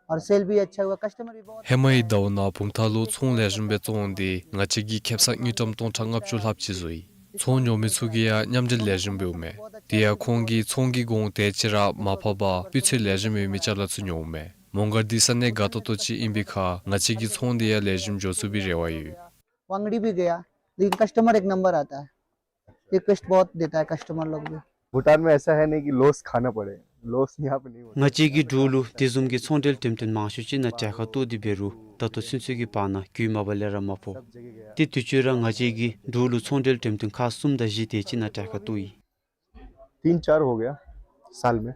और सेल भी अच्छा हुआ, कस्टमर भी बहुत। ཧེ་མའི་ཟླཝ་ནང་བུམ་ཐང་ལུ་ཚོང་ལེགས་ཤོམ་སྦེ་བཙོང་སྟེ་ང་བཅས་ཀྱིས་ཁེ་སང་དངུལ་ཀྲམ་སྟོང་ཕྲག་ལྔ་བཅུ་ལྷགཔ་ཅིག་བཟོ་ཡི། ཚོང་ཉོ་མི་ཚུ་གིས་ཡང་མཉམ་འབྲེལ་ལེགས་ཤོམ་འབདཝ་མས། དེ་ཡང་ཁོང་གིས་ཚོང་གི་གོང་དེ་ཅིག་ར་མ་ཕབ་པར་སྤུས་ཚད་ལེགས་ཤོམ་ཡོད་མི་ཅ་ལ་ཚུ་ཉོཝ་མས། མོང་སྒར་འདི་ས་གནས་དགའ་ཏོག་ཏོ་ཅིག་ཨིན་པའི་ཁར་ང་བཅས་ཀྱི་ཚོང་འདི་ཡང་ལེགས་ཤོམ་འགྱོ་ཚུགས་པའི་རེ་བ་ཡོད། वांगड़ी भी गया, लेकिन कस्टमर एक नंबर आता है। रिक्वेस्ट बहुत देता है कस्टमर लोग भी। भूटान में ऐसा है नहीं कि लॉस खाना पड़े, लॉस यहाँ पे नहीं होता। ང་བཅས་ཀྱི་འབྲུག་ལུ་དེ་བཟུམ་གྱི་ཚོང་འབྲེལ་འགྲེམས་སྟོན་མང་ཤོས་ཅིག་ནང་གྲལ་ཁར་གཏོགས་ཏེ་འབད་རུང་ད་ལྟོ་ཚུན་ཚོད་ཀྱི་བར་ན་རྒུད་མ་པ་ལས་ར་མ་ཕོག། ཏེ་དུས་ཅི་ར་ང་བཅས་ཀྱི་འབྲུག་ལུ་ཚོང་འབྲེལ་འགྲེམས་སྟོན་ཁག་གསུམ་དང་བཞི་དེ་ཅིག་ནང་གྲལ་ཁར་གཏོགས་ཡི། तीन चार हो गया साल में।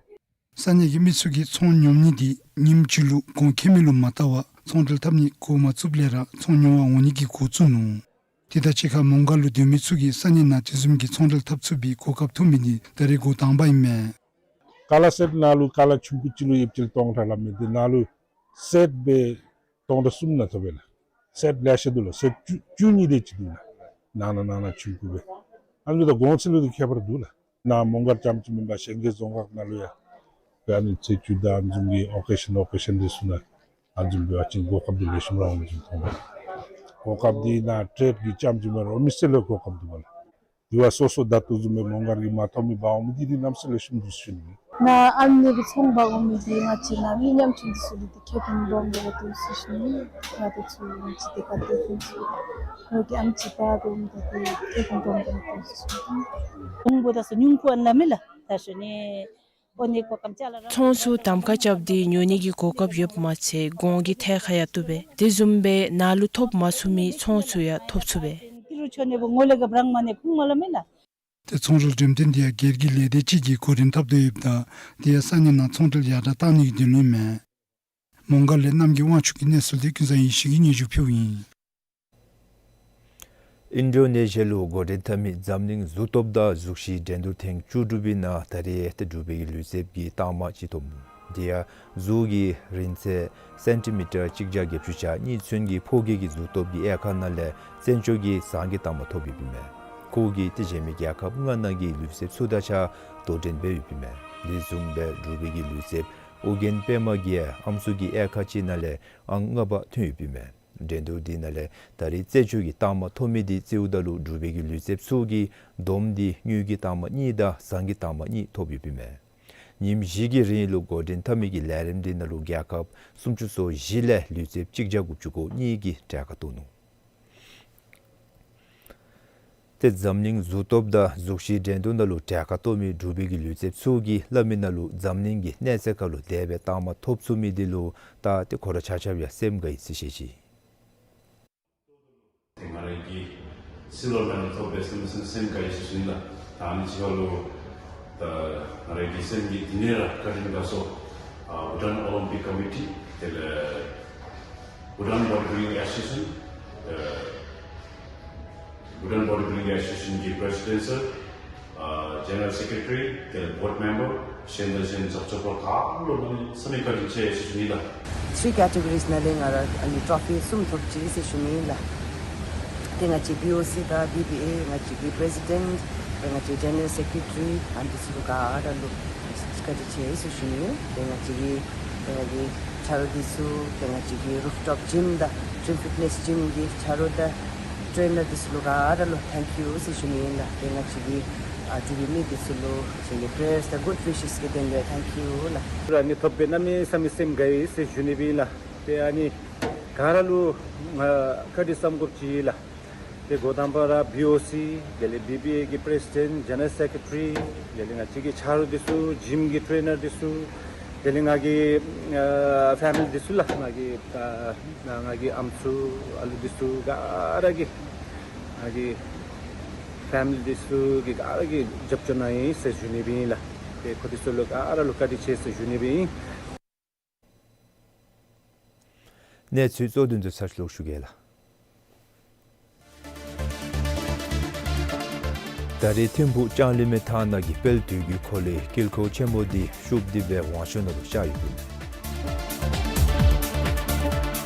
ས་གནས་ཀྱི་མི་ཚུ་གིས་ཚོང་ཉོ་ནི་དེ་ཉིནམ་གཅིག་ལུ་གོང་ཁེ་མེད་ལུ་མ་བལྟ་བར་ཚོང་འབྲེལ་འཐབ་ནི་འགོ་མ་བཙུགསཔ་ལས་ར་ཚོང་ཉོ་བར་འོང་ནི་གི་འགོ་བཙུགས་ནུག། དེ་དང་གཅིག་ཁར་མོང་སྒར་ལུ་སྡོད་མི་ཚུ་གིས་ས་གནས་ནང་དེ་བཟུམ་གྱི་ཚོང་འབྲེལ་འཐབ་ཚུགས་པའི་གོ་སྐབས་ཐོབ་མི་འདི་ད་རེས་འགོ་དང་པ་ཨིན་མས། ཀ་ལ་སེཊ་ནང་ལུ་ཀ་ལ་ཆུང་ཀུ་ཅིག་ལུ་ཡོདཔ་ཅིག་ལུ་སྟོང་ཕྲག་ལྷགཔ་མས། དེ་ནང་ལུ་སེཊ་སྦེ་སྟོང་ཕྲག་གསུམ་ནང་ཐོབ་པས་ལགས། སེཊ་ལེ་ཤ་འདུག་ལགས། སེཊ་བཅུ་བཅུ་གཉིས་དེ་ཅིག་འདུག་ལགས། ནང་ན་ནང་ན་ཆུང་ཀུ་སྦེ། ཨ་ནི་ད་གོང་ཚད་ལུ་དེ་ཁྱད་པར་འདུག་ལགས། ནཱ་མོང་སྒར་རྐྱངམ་ཅིག་མེན་པར་གཞན་གྱི་རྫོང་ཁག་ནང་ལུ་ཡང་ཨ་ནི་ཚེས་བཅུ་དང་ཨ་ནི་བཟུམ་གྱི་ཨོ་ཀེ་ཤཱན་ཨོ་ཀེ་ཤཱན་དེ་ཚུ་ནང་ཨ་ནི་བཟུམ་སྦེ་ཨ་ཙི་གོ་སྐབས་འདི་ལེགས་ཤོམ་ར་འོང་ནི་ཅིག་མཐོང་པས། གོ་སྐབས་འདི་ནཱ་ཊེཌ་ཀྱི་རྐྱངམ་ཅིག་མེན་པར་མི་སེར་ལུ་གོ་སྐབས་འདུག་པས་ལགས། དེ་བ་སོ་སོ་ད་ལྟོ་བཟུམ་སྦེ་མོང་སྒར་གྱིས་མ་ཐོབ་མི་འབག་འོང་མི་འདི་འདི་གནམ་མེད་ས་མེད་ལེགས་ཤོམ་འདུག་ཟེར་ཞུ་ནི། ནཱ་ཨ་ནི་གི་ཚོང་འབག་འོང་མི་འདི་ང་བཅས་ནང་མི་ཉམ་ཆུང་འདི་ཚུ་ལུ་འདི་ཁེ་ཕན་སྦོམ་སྦེ་ར་འདུག་ཟེར་ཞུ་ནི། ང་བཅས་ཚུ་ང་བཅས་འདི་ཁར་སྡོད་མི་ཚུ་ལུ་གི་ཨམ་ཅིག་འབག་འོང་མི་འདི་ཁེ་ཕན་སྦོམ་སྦེ་ར་འདུག་ཟེར་ཞུ་ནི། ཁོང་བུ་ད་སོ་ཉུང་ཀུ་ཨ་ནི་ལགས་མེན་ལགས། ད་ཞུ་ནི། ཚོང་ཚུ་གདམ་ཁ་རྐྱབ་སྟེ་ཉོ་ནི་གི་གོ་སྐབས་ཡོདཔ་མ་ཚད་གོང་གི་ཐད་ཁར་ཡང་བཏུབ་པས། དེ་བཟུམ་སྦེ་ནཱ་ལུ་ཐོབ་མ་ཚུགས་མི་ཚོང་ཚུ་ཡང་ཐོབ་ཚུགས་པས། ཏི་རུ་ཆོ་ནི་བུ་ངོ་ལེ་ག་བྲང་མ་ནི་ཁུངས་མ་ལ་མེ་ལ། ཏེ་ཚོང་འབྲེལ་འགྲེམས་སྟོན་འདི་ཡང་སྒེར་གྱི་ལས་སྡེ་ཅིག་གིས་འགོ་འདྲེན་འཐབ་དོ་ཡོདཔ་ད་དེ་ཡང་ས་གནས་ནང་ཚོང་འབྲེལ་ཡར་དྲག་གཏང་ནི་གི་དོན་ལུ་ཨིན་མས། མོང་སྒར་ལས་རྣམ་རྒྱལ་དབང་ཕྱུག་གི་གནས་ཚུལ་འདི་ཀུན་བཟང་ཡེ་ཤེས་ཀྱིས་སྙན་ཞུ་ཕུལཝ་ཨིན། ཨིན་ཌོ་ནེ་ཤི་ཡ་ལུ་འགོ་འདྲེན་འཐབ་མི་འཛམ་གླིང་གཟུགས་སྟོབས་དང་གཟུགས་གཞི་འགྲན་བསྡུར་ཐེངས་བཅུ་དྲུག་པའི་ནང་ད་རེས་ཏེ་འབྲུག་པའི་གི་ལུས་རྩལཔ་གི་རྟགས་མ་ཅིག་ཐོབ་ནུག། དེ་ཡང་གཟུགས་ཀྱི་རིང་ཚད་སེན་ཊི་མི་ཊར་གཅིག་བརྒྱ་བརྒྱད་ཅུ་གྱ་གཉིས་ཚུན་གྱི་ཕོ་སྐྱེས་ཀྱི་གཟུགས་སྟོབས་ཀྱི་དབྱེ་ཁག་ནང་ལས་བཙན་བྱོལ་གྱི་ཟངས་ཀྱི་རྟགས་མ་ཐོབ་ཡོདཔ་ཨིན་མས། ཁོ་གིས་ཏེ་གཞན་མི་རྒྱལ་ཁབ་ལྔ་ནང་གི་ལུས་རྩལཔ་ཚུ་དང་གཅིག་ཁར་དོ་འགྲན་འབད་ཡོདཔ་ཨིན་མས། དེ་བཟུམ་སྦེ་འབྲུག་པའི་གི་ལུས་རྩལཔ་ཨོ་རྒྱན་པདྨ་གིས་ཨམ་སྲུ་གི་དབྱེ་ཁག་ཅིག་ནང་ལས་ཨང་ལྔ་པ་ཐོན་ཡོདཔ་ཨིན་མས། འགྲན་བསྡུར་འདི་ནང་ལས་ད་རེས་བཙན་བྱོལ་གྱི་རྟགས་མ་ཐོབ་མི་འདི་རྩིཝ་ད་ལུ་འབྲུག་པའི་གི་ལུས་རྩལཔ་ཚུ་གིས་བསྡོམས་ཏེ་དངུལ་གྱི་རྟགས་མ་གཉིས་དང་ཟངས་ཀྱི་རྟགས་མ་གཉིས་ཐོབ་ཡོདཔ་ཨིན་མས། ཉིནམ་བཞི་གི་རིང་ལུ་འགོ་འདྲེན་འཐབ་མི་གི་ལས་རིམ་འདི་ནང་ལུ་རྒྱལ་ཁབ་སུམ་ཅུ་སོ་བཞི་ལས་ལུས་རྩལཔ་གཅིག་བརྒྱ་དགུ་བཅུ་གོ་གཉིས་ཀྱིས་གྲལ་ཁར་གཏོགས་ནུག། ཏེ་འཛམ་གླིང་གཟུགས་སྟོབས་དང་གཟུགས་གཞི་འགྲན་བསྡུར་ནང་ལུ་གྲལ་ཁར་གཏོགས་མི་འབྲུག་པའི་གི་ལུས་རྩལཔ་ཚུ་གིས་སླབ་མི་ནང་ལུ་འཛམ་གླིང་གི་གནས་ཚད་ཁར་ལུ་དེ་སྦེ་རྟགས་མ་ཐོབ་ཚུགས་མི་འདི་ལུ་ད་ཏེ་ཁོ་ར་ཆ་ཁྱབ་ཡང་སེམས་དགའ་ཡི་ཟེར་བཤད་ཅི། ཏེ་ང་རའི་གི་སིལ་བར་མེ་ཌལ་ཐོབ་པའི་སེམས་སེམས་སེམས་དགའ་ཡི་ཟེར་ཞུ་ནི་ལགས། ད་ཨ་ནི་ཅིག་ཁར་ལུ་ད་ང་རའི་གི་སེམས་ཀྱི་གཏིང་ནས་ར་བཀའ་དྲིན་དགའ་ཚོར། ཨ་བྷུ་ཊཱན་ཨོ་ལིམ་པིག་ཀོ་མི་ཊི་དེ་ལས་བྷུ་ཊཱན་བོ་ཌི་བིལ་ཌིང་ཨེ་སོ་ཤི་ཨེ་ཤན་ཨ་བྷུ་ཊཱན་བོ་ཌི་བིལ་ཌིང་ཨེ་སོ་ཤི་ཨེ་ཤན་གྱི་པི་རེ་སི་ཌེནཊ་སར། ཨ་General Secretary དེ་ལས་Board Member གཞན་དང་གཞན་རྒྱབ་སྐྱོར་པ་ག་ར་ལུ་ཨ་ནི་ས་མིག་བཀའ་དྲིན་ཆེ་ཟེར་ཞུ་ནི་ལགས། Three categories ནང་ལས་ང་ར་ཨ་ནི་ཊོ་ཕི་གསུམ་ཐོབ་ཅི་ཟེར་ཞུ་ནི་ལགས། ཏེ་ང་བཅས་བི་ཨོ་སི་དང་བི་བི་ཨེ་ང་བཅས་ཀྱི་པི་རེ་སི་ཌེནཊ་ཏེ་ང་བཅས་ཇེ་ནེ་རལ་སེ་ཀྲེ་ཊ་རི་ཨ་ནི་འདི་ཚུ་ལུ་ག་ར་ལུ་བཀའ་དྲིན་ཆེ་ཟེར་ཞུ་ནི། ཏེ་ང་བཅས་ཀྱི་ཏེ་ང་གི་ཆ་རོགས་འདི་ཚུ་ཏེ་ང་བཅས་ཀྱི་རུཕ་ཊོཔ་ཇིམ་དང་ཌྲིམ་ཕིཊ་ནེསི་ཇིམ་གྱི་ཆ་རོགས་དང་ཊེ་ནར་འདི་ཚུ་ལུ་ག་ར་ལུ་ཐེང་ཀིའུ་ཟེར་ཞུ་ནི་ཨིན་ལགས། ཏེ་ང་བཅས་ཀྱི་ཨ་འབྲུག་པའི་མི་འདི་ཚུ་ལུ་ང་བཅས་ཀྱི་པེ་རེ་ཡརསི་དང་གུཌ་ཝིཤེསི་གི་དོན་ལས་ཐེང་ཀིའུ་ལགས། ཨ་ནི་ཐོབ་པའི་གནམ་མེད་ས་མེད་སེམས་དགའ་ཡི་ཟེར་ཞུ་ནི་སྦེ་ཨིན་ལགས། ཏེ་ཨ་ནི་ག་ར་ལུ་ང་བཀའ་དྲིན་བསམ་དགོཔ་ཅིག་ལགས། ཏེ་འགོ་དང་པ་ར་བི་ཨོ་སི་དེ་ལས་བི་བི་ཨེ་གི་པི་རེ་སི་ཌེནཊ་ཇེ་ནེ་རལ་སེ་ཀྲེ་ཊ་རི་དེ་ལས་ང་བཅས་ཀྱི་ཆ་རོགས་འདི་ཚུ་ཇིམ་གྱི་ཊེ་ནར་འདི་ཚུ་དེ་ལས་ང་གི་ཨ་ཕེ་མི་ལི་འདི་ཚུ་ལགས། ང་གི་ཨ་ང་གི་ཨམ་སྲུ་ཨ་ལུ་འདི་ཚུ་ག་ར་གིས་ང་གི་ཕེ་མི་ལི་འདི་ཚུ་གིས་ག་ར་གིས་རྒྱབ་སྐྱོར་གནང་ཡི་ཟེར་ཞུ་ནི་སྦེ་ཨིན་ལགས། ཏེ་ཁོང་འདི་ཚུ་ལུ་ག་ར་ལུ་བཀའ་དྲིན་ཆེ་ཟེར་ཞུ་ནི་སྦེ་ཨིན། གནས་ཚུལ་གཙོ་དོན་དུ་ཚར་ལོག་ཞུ་གེ་ལགས། ད་རེས་ཐིམ་ཕུག་ལྕང་གླིང་མའི་ཐང་ནང་གི་དཔལ་དུས་ཀྱི་འཁོར་ལོའི་དཀྱིལ་འཁོར་ཆེན་མོ་འདི་ཤུབས་རྡིབ་པའི་དབང་ཤུགས་ནང་ལུ་ཤར་ཡོདཔ་ཨིན།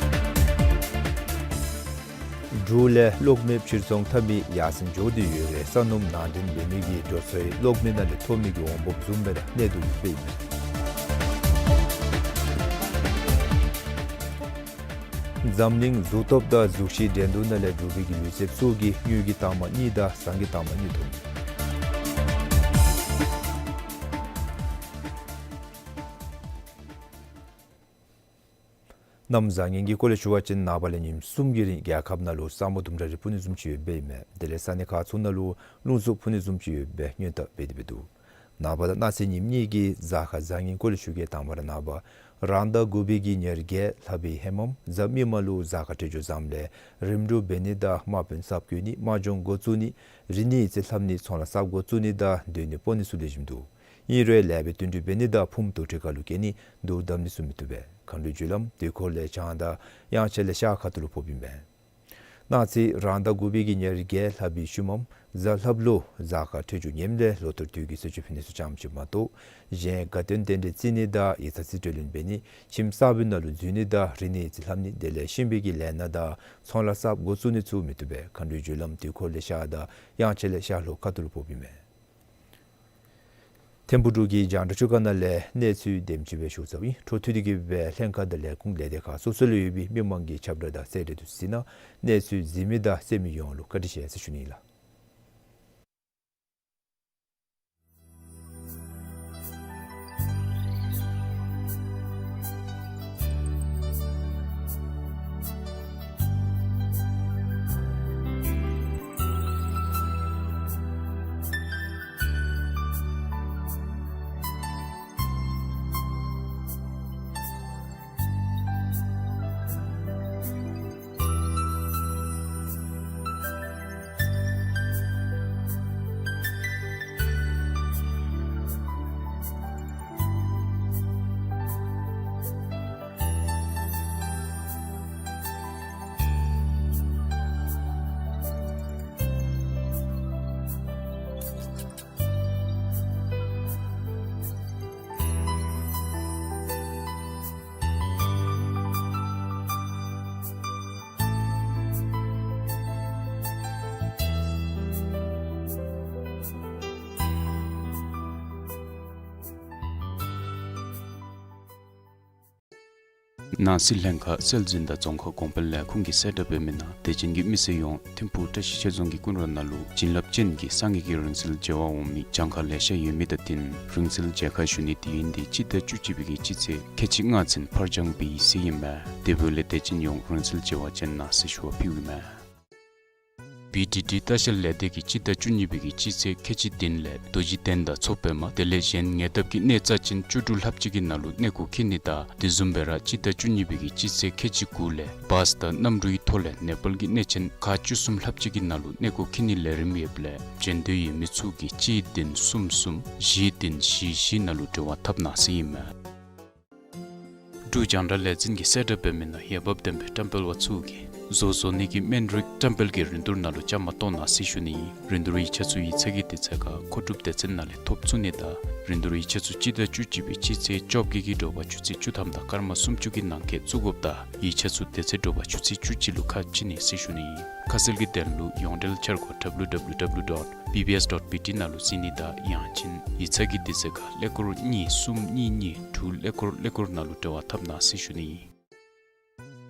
འབྲུག་ལས་གློག་མེ་ཕྱིར་ཚོང་འཐབ་མི་ཡར་སེང་འགྱོ་སྟེ་ཡོད་རུང་ས་སྣུམ་ནང་འདྲེན་འབད་མི་གི་འགྲོ་སོང་གློག་མེ་ནང་ལས་ཐོབ་མི་གི་འོང་འབབ་བཟུམ་སྦེ་ར་གནས་སྡུག་ཡོདཔ་ཨིན། འཛམ་གླིང་གཟུགས་སྟོབས་དང་གཟུགས་གཞི་འགྲན་བསྡུར་ནང་ལས་འབྲུག་པའི་གི་ལུས་རྩལཔ་ཚུ་གིས་དངུལ་གྱི་རྟགས་མ་གཉིས་དང་ཟངས་ཀྱི་རྟགས་མ་གཉིས་ཐོབ་ནུག། གནམ་བཟང་ངན་གྱི་སྐོར་ལས་ཞུ་བ་ཅིན་ནངས་པ་ལས་ཉིནམ་གསུམ་གྱི་རིང་རྒྱལ་ཁབ་ནང་ལུ་ས་སྨུག་ལྡུམ་ར་རེ་སྤུབ་ནི་བཟུམ་ཅིག་ཡོདཔ་ཨིན་མས། དེ་ལས་ས་གནས་ཁག་ཚུ་ནང་ལུ་རླུང་འཚུབ་འཕུ་ནི་བཟུམ་ཅིག་ཡོདཔ་སྦེ་སྔོན་དཔག་འབད་དེ་འབད་དོ། ནངས་པ་དང་གནངས་ཚེ་ཉིནམ་གཉིས་ཀྱི་གཟའ་སྐར་བཟང་ངན་སྐོར་ལས་ཞུ་གེ། དང་པ་ར་ནངས་པ་རང་ཟླ་དགུ་པའི་གི་ཉེར་བརྒྱད་ལྷག་པའི་ཧེ་མམ་གཟའ་མིག་དམར་ལུ་གཟའ་སྐར་འཕྲོད་སྦྱོར་བཟངམ་ལས་རིམ་གྲོ་འབད་ནི་དང་དམག་དཔོན་གསརཔ་བསྐོ་ནི་དམག་སྦྱོང་འགོ་བཙུགས་ནི་རིག་གནས་ཡིག་རྩིས་ལྷབ་ནི་ཚོང་ལཱ་གསརཔ་འགོ་བཙུགས་ནི་དང་སྡོད་ནི་སྤོ་ནི་ཚུ་ལེགས་ཤོམ་འདུག། ཨིན་རུང་ལེགས་པའི་བསྟུན་གྲོས་འབད་ནི་དང་ཕུངམ་དོ་ཁྲི་ཁ་ལུ་བསྐྱལ་ནི་རྡོ་བསྡམ་ནི་ཚུ་མི་བཏུབ་པས། མཁའ་འགྲོའི་རྒྱུ་ལམ་དུས་འཁོར་ལས་བྱང་དང་དབྱངས་འཆར་ལས་ཤར་ཁ་ཐུག་ལུ་ཕོགཔ་ཨིན་མས། གནངས་ཚེ་རང་ཟླ་དགུ་པའི་གི་ཉེར་བརྒྱད་ལྷག་པའི་ཤུལ་མམ་གཟའ་ལྷགཔ་ལུ་གཟའ་སྐར་འཕྲོད་སྦྱོར་ངནམ་ལས་ལོ་ཐུར་དུས་ཀྱི་གསོལ་མཆོད་ཕུལ་ནི་ཚུ་ཙམ་ཅིག་མ་གཏོགས་གཞན་དགའ་སྟོན་རྟེན་འབྲེལ་བརྩི་ནི་དང་ཡིག་ཚང་རྩིས་སྤྲོད་ལེན་འབད་ནི་ཁྱིམ་གསརཔ་ནང་ལུ་འཛུལ་ནི་དང་རིག་གནས་ཡིག་རྩིས་ལྷབ་ནི་དེ་ལས་གཤིན་པོའི་གི་ལས་སྣ་དང་ཚོང་ལཱ་གསརཔ་འགོ་བཙུགས་ནི་ཚུ་མི་བཏུབ་པས། མཁའ་འགྲོའི་རྒྱུ་ལམ་དུས་འཁོར་ལས་ཤར་དང་དབྱངས་འཆར་ལས་ཤར་ལྷོ་ཁ་ཐུག་ལུ་ཕོགཔ་ཨིན་མས། ཐིམ་ཕུག་འབྲུག་གི་རྒྱང་བསྒྲགས་ཆུ་ཁ་ནང་ལས་གནས་ཚུལ་དེམ་ཅིག་སྦེ་ཞུ་ཚརཝ་ཨིན། འཕྲོ་མཐུད་དེ་གི་སྦེ་ལྷན་ཁག་དང་ལས་ཁུངས་ལས་སྡེ་ཁག་སོ་སོ་ལུ་ཡོད་པའི་མི་མང་གི་ཁྱབ་བསྒྲགས་དང་གསལ་བསྒྲགས་འདི་ཚུ་གཟིགས་གནང་། གནས་ཚུལ་གཟིགས་མི་དང་གསན་མི་ཡོངས་ལུ་བཀའ་དྲིན་ཆེ་ཟེར་ཞུ་ནི་ཨིན་ལགས། ནང་སྲིད་ལྷན་ཁག་སྲོལ་འཛིན་དང་རྫོང་ཁ་གོང་འཕེལ་ལས་ཁུངས་ཀྱིས་གསལ་བསྒྲགས་འབད་མི་ནང་དད་ཅན་གྱི་མི་སེར་ཡོངས་ཐིམ་ཕུག་བཀྲ་ཤིས་ཆོས་རྫོང་གི་ཀུན་ར་ནང་ལུ་བྱིན་རླབས་ཅན་གྱི་སངས་རྒྱས་ཀྱི་རིང་བསྲེལ་མཇལ་བར་འོང་མི་གྱངས་ཁ་ལེ་ཤ་ཡོད་མི་དང་བསྟུན་རིང་བསྲེལ་མཇལ་ཁ་ཞུ་ནི་དུས་ཡུན་འདི་སྤྱི་ཟླ་བཅུ་གཅིག་པའི་གི་སྤྱི་ཚེས་ཁལ་གཅིག་ལྔ་ཚུན་ཕར་འགྱངས་འབད་ཡི་ཟེར་ཨིན་མས། དེ་འབདཝ་ལས་དད་ཅན་ཡོངས་རིང་བསྲེལ་མཇལ་བར་བྱོན་གནང་ཟེར་ཞུ་བ་ཕུལཝ་ཨིན་མས། བི་ཌི་ཌི་ལྟ་བཤལ་ལས་སྡེ་གིས་སྤྱི་ཟླ་བཅུ་གཉིས་པའི་གི་སྤྱི་ཚེས་ཁལ་གཅིག་བདུན་ལས་རྡོ་རྗེ་གདན་དང་མཚོ་པདྨ་དེ་ལས་གཞན་ཉེ་འདབས་ཀྱི་གནས་རྩ་ཅན་བཅུ་དྲུག་ལྷགཔ་ཅིག་གི་ནང་ལུ་གནས་སྐོར་འཁྱིད་ནི་དང་དེ་བཟུམ་སྦེ་ར་སྤྱི་ཟླ་བཅུ་གཉིས་པའི་གི་སྤྱི་ཚེས་ཁལ་གཅིག་དགུ་ལས་བཱས་དང་གནམ་གྲུའི་ཐོག་ལས་ནེ་པཱལ་གྱི་གནས་ཆེན་ཁག་བཅུ་གསུམ་ལྷགཔ་ཅིག་གི་ནང་ལུ་གནས་སྐོར་འཁྱིད་ནིའི་ལས་རིམ་ཡོདཔ་ལས་བྱོན་འདོད་ཡོད་མི་ཚུ་གིས་གཅིག་བདུན་གསུམ་གསུམ་བཞི་བདུན་བཞི་བཞི་ནང་ལུ་འབྲེལ་བ་འཐབ་གནང་ཟེར་ཨིན་མས། འབྲུག་རྒྱང་བསྒྲགས་ལས་འཛིན་གྱིས་གསལ་བསྒྲགས་འབད་མི་ནང་འོས་འབབ་ལྡན་པའི་བཀྲམ་སྤེལ་པ་ཚུ་གིས་ བཟོ་བཟོ་ནི་གི་སྨན་རིགས་བཀྲམ་སྤེལ་གྱི་རིན་བསྡུར་ནང་ལུ་བཅའ་མར་གཏོགས་གནང་ཟེར་ཞུ་ནི། རིན་བསྡུར་ཡིག་ཆ་ཚུ་ཡིག་ཚང་གི་དུས་ཚོད་ཁར་མཁོ་སྒྲུབ་སྡེ་ཚན་ནང་ལས་ཐོབ་ཚུགས་ནི་དང་རིན་བསྡུར་ཡིག་ཆ་ཚུ་སྤྱི་ཟླ་བཅུ་གཅིག་པའི་སྤྱི་ཚེས་བཅོ་བརྒྱད་ཀྱི་དྲོ་པ་ཆུ་ཚོད་བཅུ་ཐམ་དང་སྐར་མ་སུམ་ཅུ་གི་ནང་འཁོད་བཙུགས་དགོཔ་དང་ཡིག་ཆ་ཚུ་དེ་ཚེ་དྲོ་པ་ཆུ་ཚོད་བཅུ་གཅིག་ལུ་ཁ་ཕྱེ་ནི་ཟེར་ཞུ་ནི། ཁ་གསལ་གྱི་དོན་ལུ་ཡོངས་འབྲེལ་འཆར་སྒོ་W W W dot B B S dot B T ནང་ལུ་གཟིགས་ནི་དང་ཡང་ཅིན་ཡིག་ཚང་གི་དུས་ཚོད་ཁར་ཀླད་ཀོར་གཉིས་གསུམ་གཉིས་གཉིས་དྲུག་ཀླད་ཀོར་ཀླད་ཀོར་ནང་ལུ་འབྲེལ་བ་འཐབ་གནང་ཟེར་ཞུ་ནི།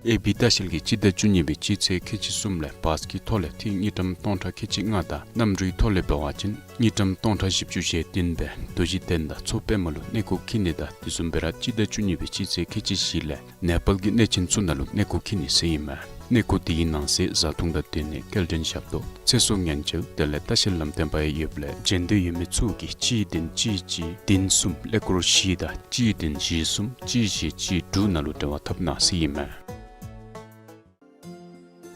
ཨེ་བི་ལྟ་བཤལ་གྱིས་སྤྱི་ཟླ་བཅུ་གཉིས་པའི་སྤྱི་ཚེས་ཁལ་གཅིག་གསུམ་ལས་བཱས་ཀྱི་ཐོག་ལས་ཐིག་དངུལ་ཀྲམ་སྟོང་ཕྲག་ཁལ་གཅིག་ལྔ་དང་གནམ་གྲུའི་ཐོག་ལས་འབད་བ་ཅིན་དངུལ་ཀྲམ་སྟོང་ཕྲག་བཞི་བཅུ་ཞེ་བདུན་སྦེ་རྡོ་རྗེ་གདན་དང་མཚོ་པདྨ་ལུ་གནས་སྐོར་འཁྱིད་ནི་དང་དེ་བཟུམ་སྦེ་ར་སྤྱི་ཟླ་བཅུ་གཉིས་པའི་སྤྱི་ཚེས་ཁལ་གཅིག་བཞི་ལས་ནེ་པཱལ་གྱི་གནས་ཆེན་ཚུ་ནང་ལུ་གནས་སྐོར་འཁྱིད་ནི་ཟེར་ཨིན་མས། གནས་སྐོར་དེའི་ནང་གསེས་བཟའ་འཐུང་དང་སྡོད་གནས་སྐྱེལ་འདྲེན་ཞབས་ཏོག་ཚེ་སྲོག་ཉེན་བཅོལ་དེ་ལས་ལྟ་བཤལ་ལམ་སྟོན་པའི་ཡོདཔ་ལས་འབྱོན་འདོད་ཡོད་མི་ཚུ་གིས་གཅིག་བདུན་གཅིག་གཅིག་བདུན་གསུམ་ཀླད་ཀོར་བཞི་དང་གཅིག་བདུན་བཞི་གསུམ་གཅིག་བཞི་གཅིག་དྲུག་ནང་ལུ་འབྲེལ་བ་འཐབ་གནང་ཟེར་ཨིན་མས།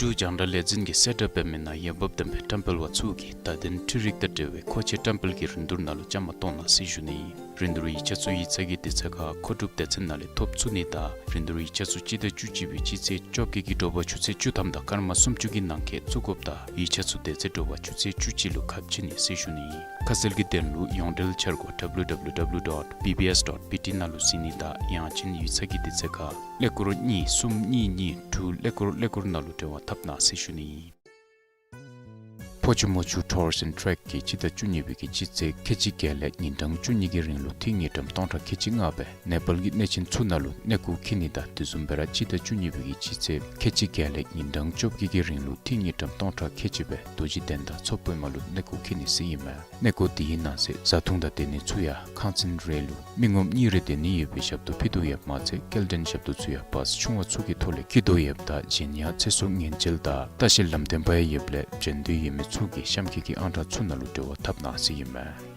འབྲུག་རྒྱང་བསྒྲགས་ལས་འཛིན་གྱིས་གསལ་བསྒྲགས་འབད་མི་ནང་འོས་འབབ་ལྡན་པའི་བཀྲམ་སྤེལ་བ་ཚུ་གིས་བརྡ་དོན་འཕྲུལ་རིག་དང་འབྲེལ་བའི་མཁོ་ཆས་བཀྲམ་སྤེལ་གྱི་རིན་བསྡུར་ནང་ལུ་བཅའ་མར་གཏོགས་གནང་ཟེར་ཞུ་ནི། རིན་བསྡུར་ཡིག་ཆ་ཚུ་ཡིག་ཚང་གི་དུས་ཚོད་ཁར་མཁོ་སྒྲུབ་སྡེ་ཚན་ནང་ལས་ཐོབ་ཚུགས་ནི་དང་རིན་བསྡུར་ཡིག་ཆ་ཚུ་སྤྱི་ཟླ་བཅུ་གཅིག་པའི་སྤྱི་ཚེས་བཅོ་བརྒྱད་ཀྱི་དྲོ་པ་ཆུ་ཚོད་བཅུ་ཐམ་དང་སྐར་མ་སུམ་ཅུ་གི་ནང་འཁོད་བཙུགས་དགོཔ་དང་ཡིག་ཆ་ཚུ་དེ་ཚེ་དྲོ་པ་ཆུ་ཚོད་བཅུ་གཅིག་ལུ་ཁ་ཕྱེ་ནི་ཟེར་ཞུ་ནི། ཁ་གསལ་གྱི་དོན་ལུ་ཡོངས་འབྲེལ་འཆར་སྒོ་W W W dot B B S dot B T ནང་ལུ་གཟིགས་ནི་དང་ཡང་ཅིན་ཡིག་ཚང་གི་དུས་ཚོད་ཁར་ཀླད་ཀོར་གཉིས་གསུམ་གཉིས་གཉིས་དྲུག་ཀླད་ཀོར་ཀླད་ཀོར་ནང་ལུ་འབྲེལ་བ་འཐབ་གནང་ཟེར་ཞུ་ནི། ཕོ་ཆུ་མོ་ཆུ་Tours and Trek གིས་སྤྱི་ཟླ་བཅུ་གཉིས་པའི་གི་སྤྱི་ཚེས་ཁལ་གཅིག་བརྒྱད་ལས་ཉིན་གྲངས་བཅུ་གཉིས་ཀྱི་རིང་ལུ་ཐིག་དངུལ་ཀྲམ་སྟོང་ཕྲག་ཁལ་གཅིག་ལྔ་སྦེ་ནེ་པཱལ་གྱི་གནས་ཆེན་ཚུ་ནང་ལུ་གནས་སྐོར་འཁྱིད་ནི་དང་དེ་བཟུམ་སྦེ་ར་སྤྱི་ཟླ་བཅུ་གཉིས་པའི་གི་སྤྱི་ཚེས་ཁལ་གཅིག་བརྒྱད་ལས་ཉིན་གྲངས་བཅོ་བརྒྱད་ཀྱི་རིང་ལུ་ཐིག་དངུལ་ཀྲམ་སྟོང་ཕྲག་ཁལ་གཅིག་སྦེ་རྡོ་རྗེ་གདན་དང་མཚོ་པདྨ་ལུ་གནས་སྐོར་འཁྱིད་ནི་ཟེར་ཨིན་མས། གནས་སྐོར་དེའི་ནང་གསེས་བཟའ་འཐུང་དང་སྡོད་གནས་ཚུ་ཡང་ཁང་ཚན་རེ་ལུ་མི་ངོམ་གཉིས་རེ་སྡོད་ནི་ཡོད་པའི་ཞབས་ཏོག་ཕུལ་དོ་ཡོདཔ་མ་ཚད་སྐྱེལ་འདྲེན་ཞབས་ཏོག་ཚུ་ཡང་བཱས་ཆུང་བ་ཚུ་གི་ཐོག་ལས་འཁྱིད་དོ་ཡོདཔ་ད་གཞན་ཡང་ཚེ་སྲོག་ཉེན་བཅོལ་དང་ལྟ་བཤལ་ལམ་སྟོན་པའི་ཡོདཔ་ལས་འབྱོན་འདོད་ཡོད་མི་ཚུ་གིས་གཤམ་འཁོད་ཀྱི་ཨང་གྲངས་ཚུ་ནང་ལུ་འབྲེལ་བ་འཐབ་གནང་ཟེར་ཨིན་མས།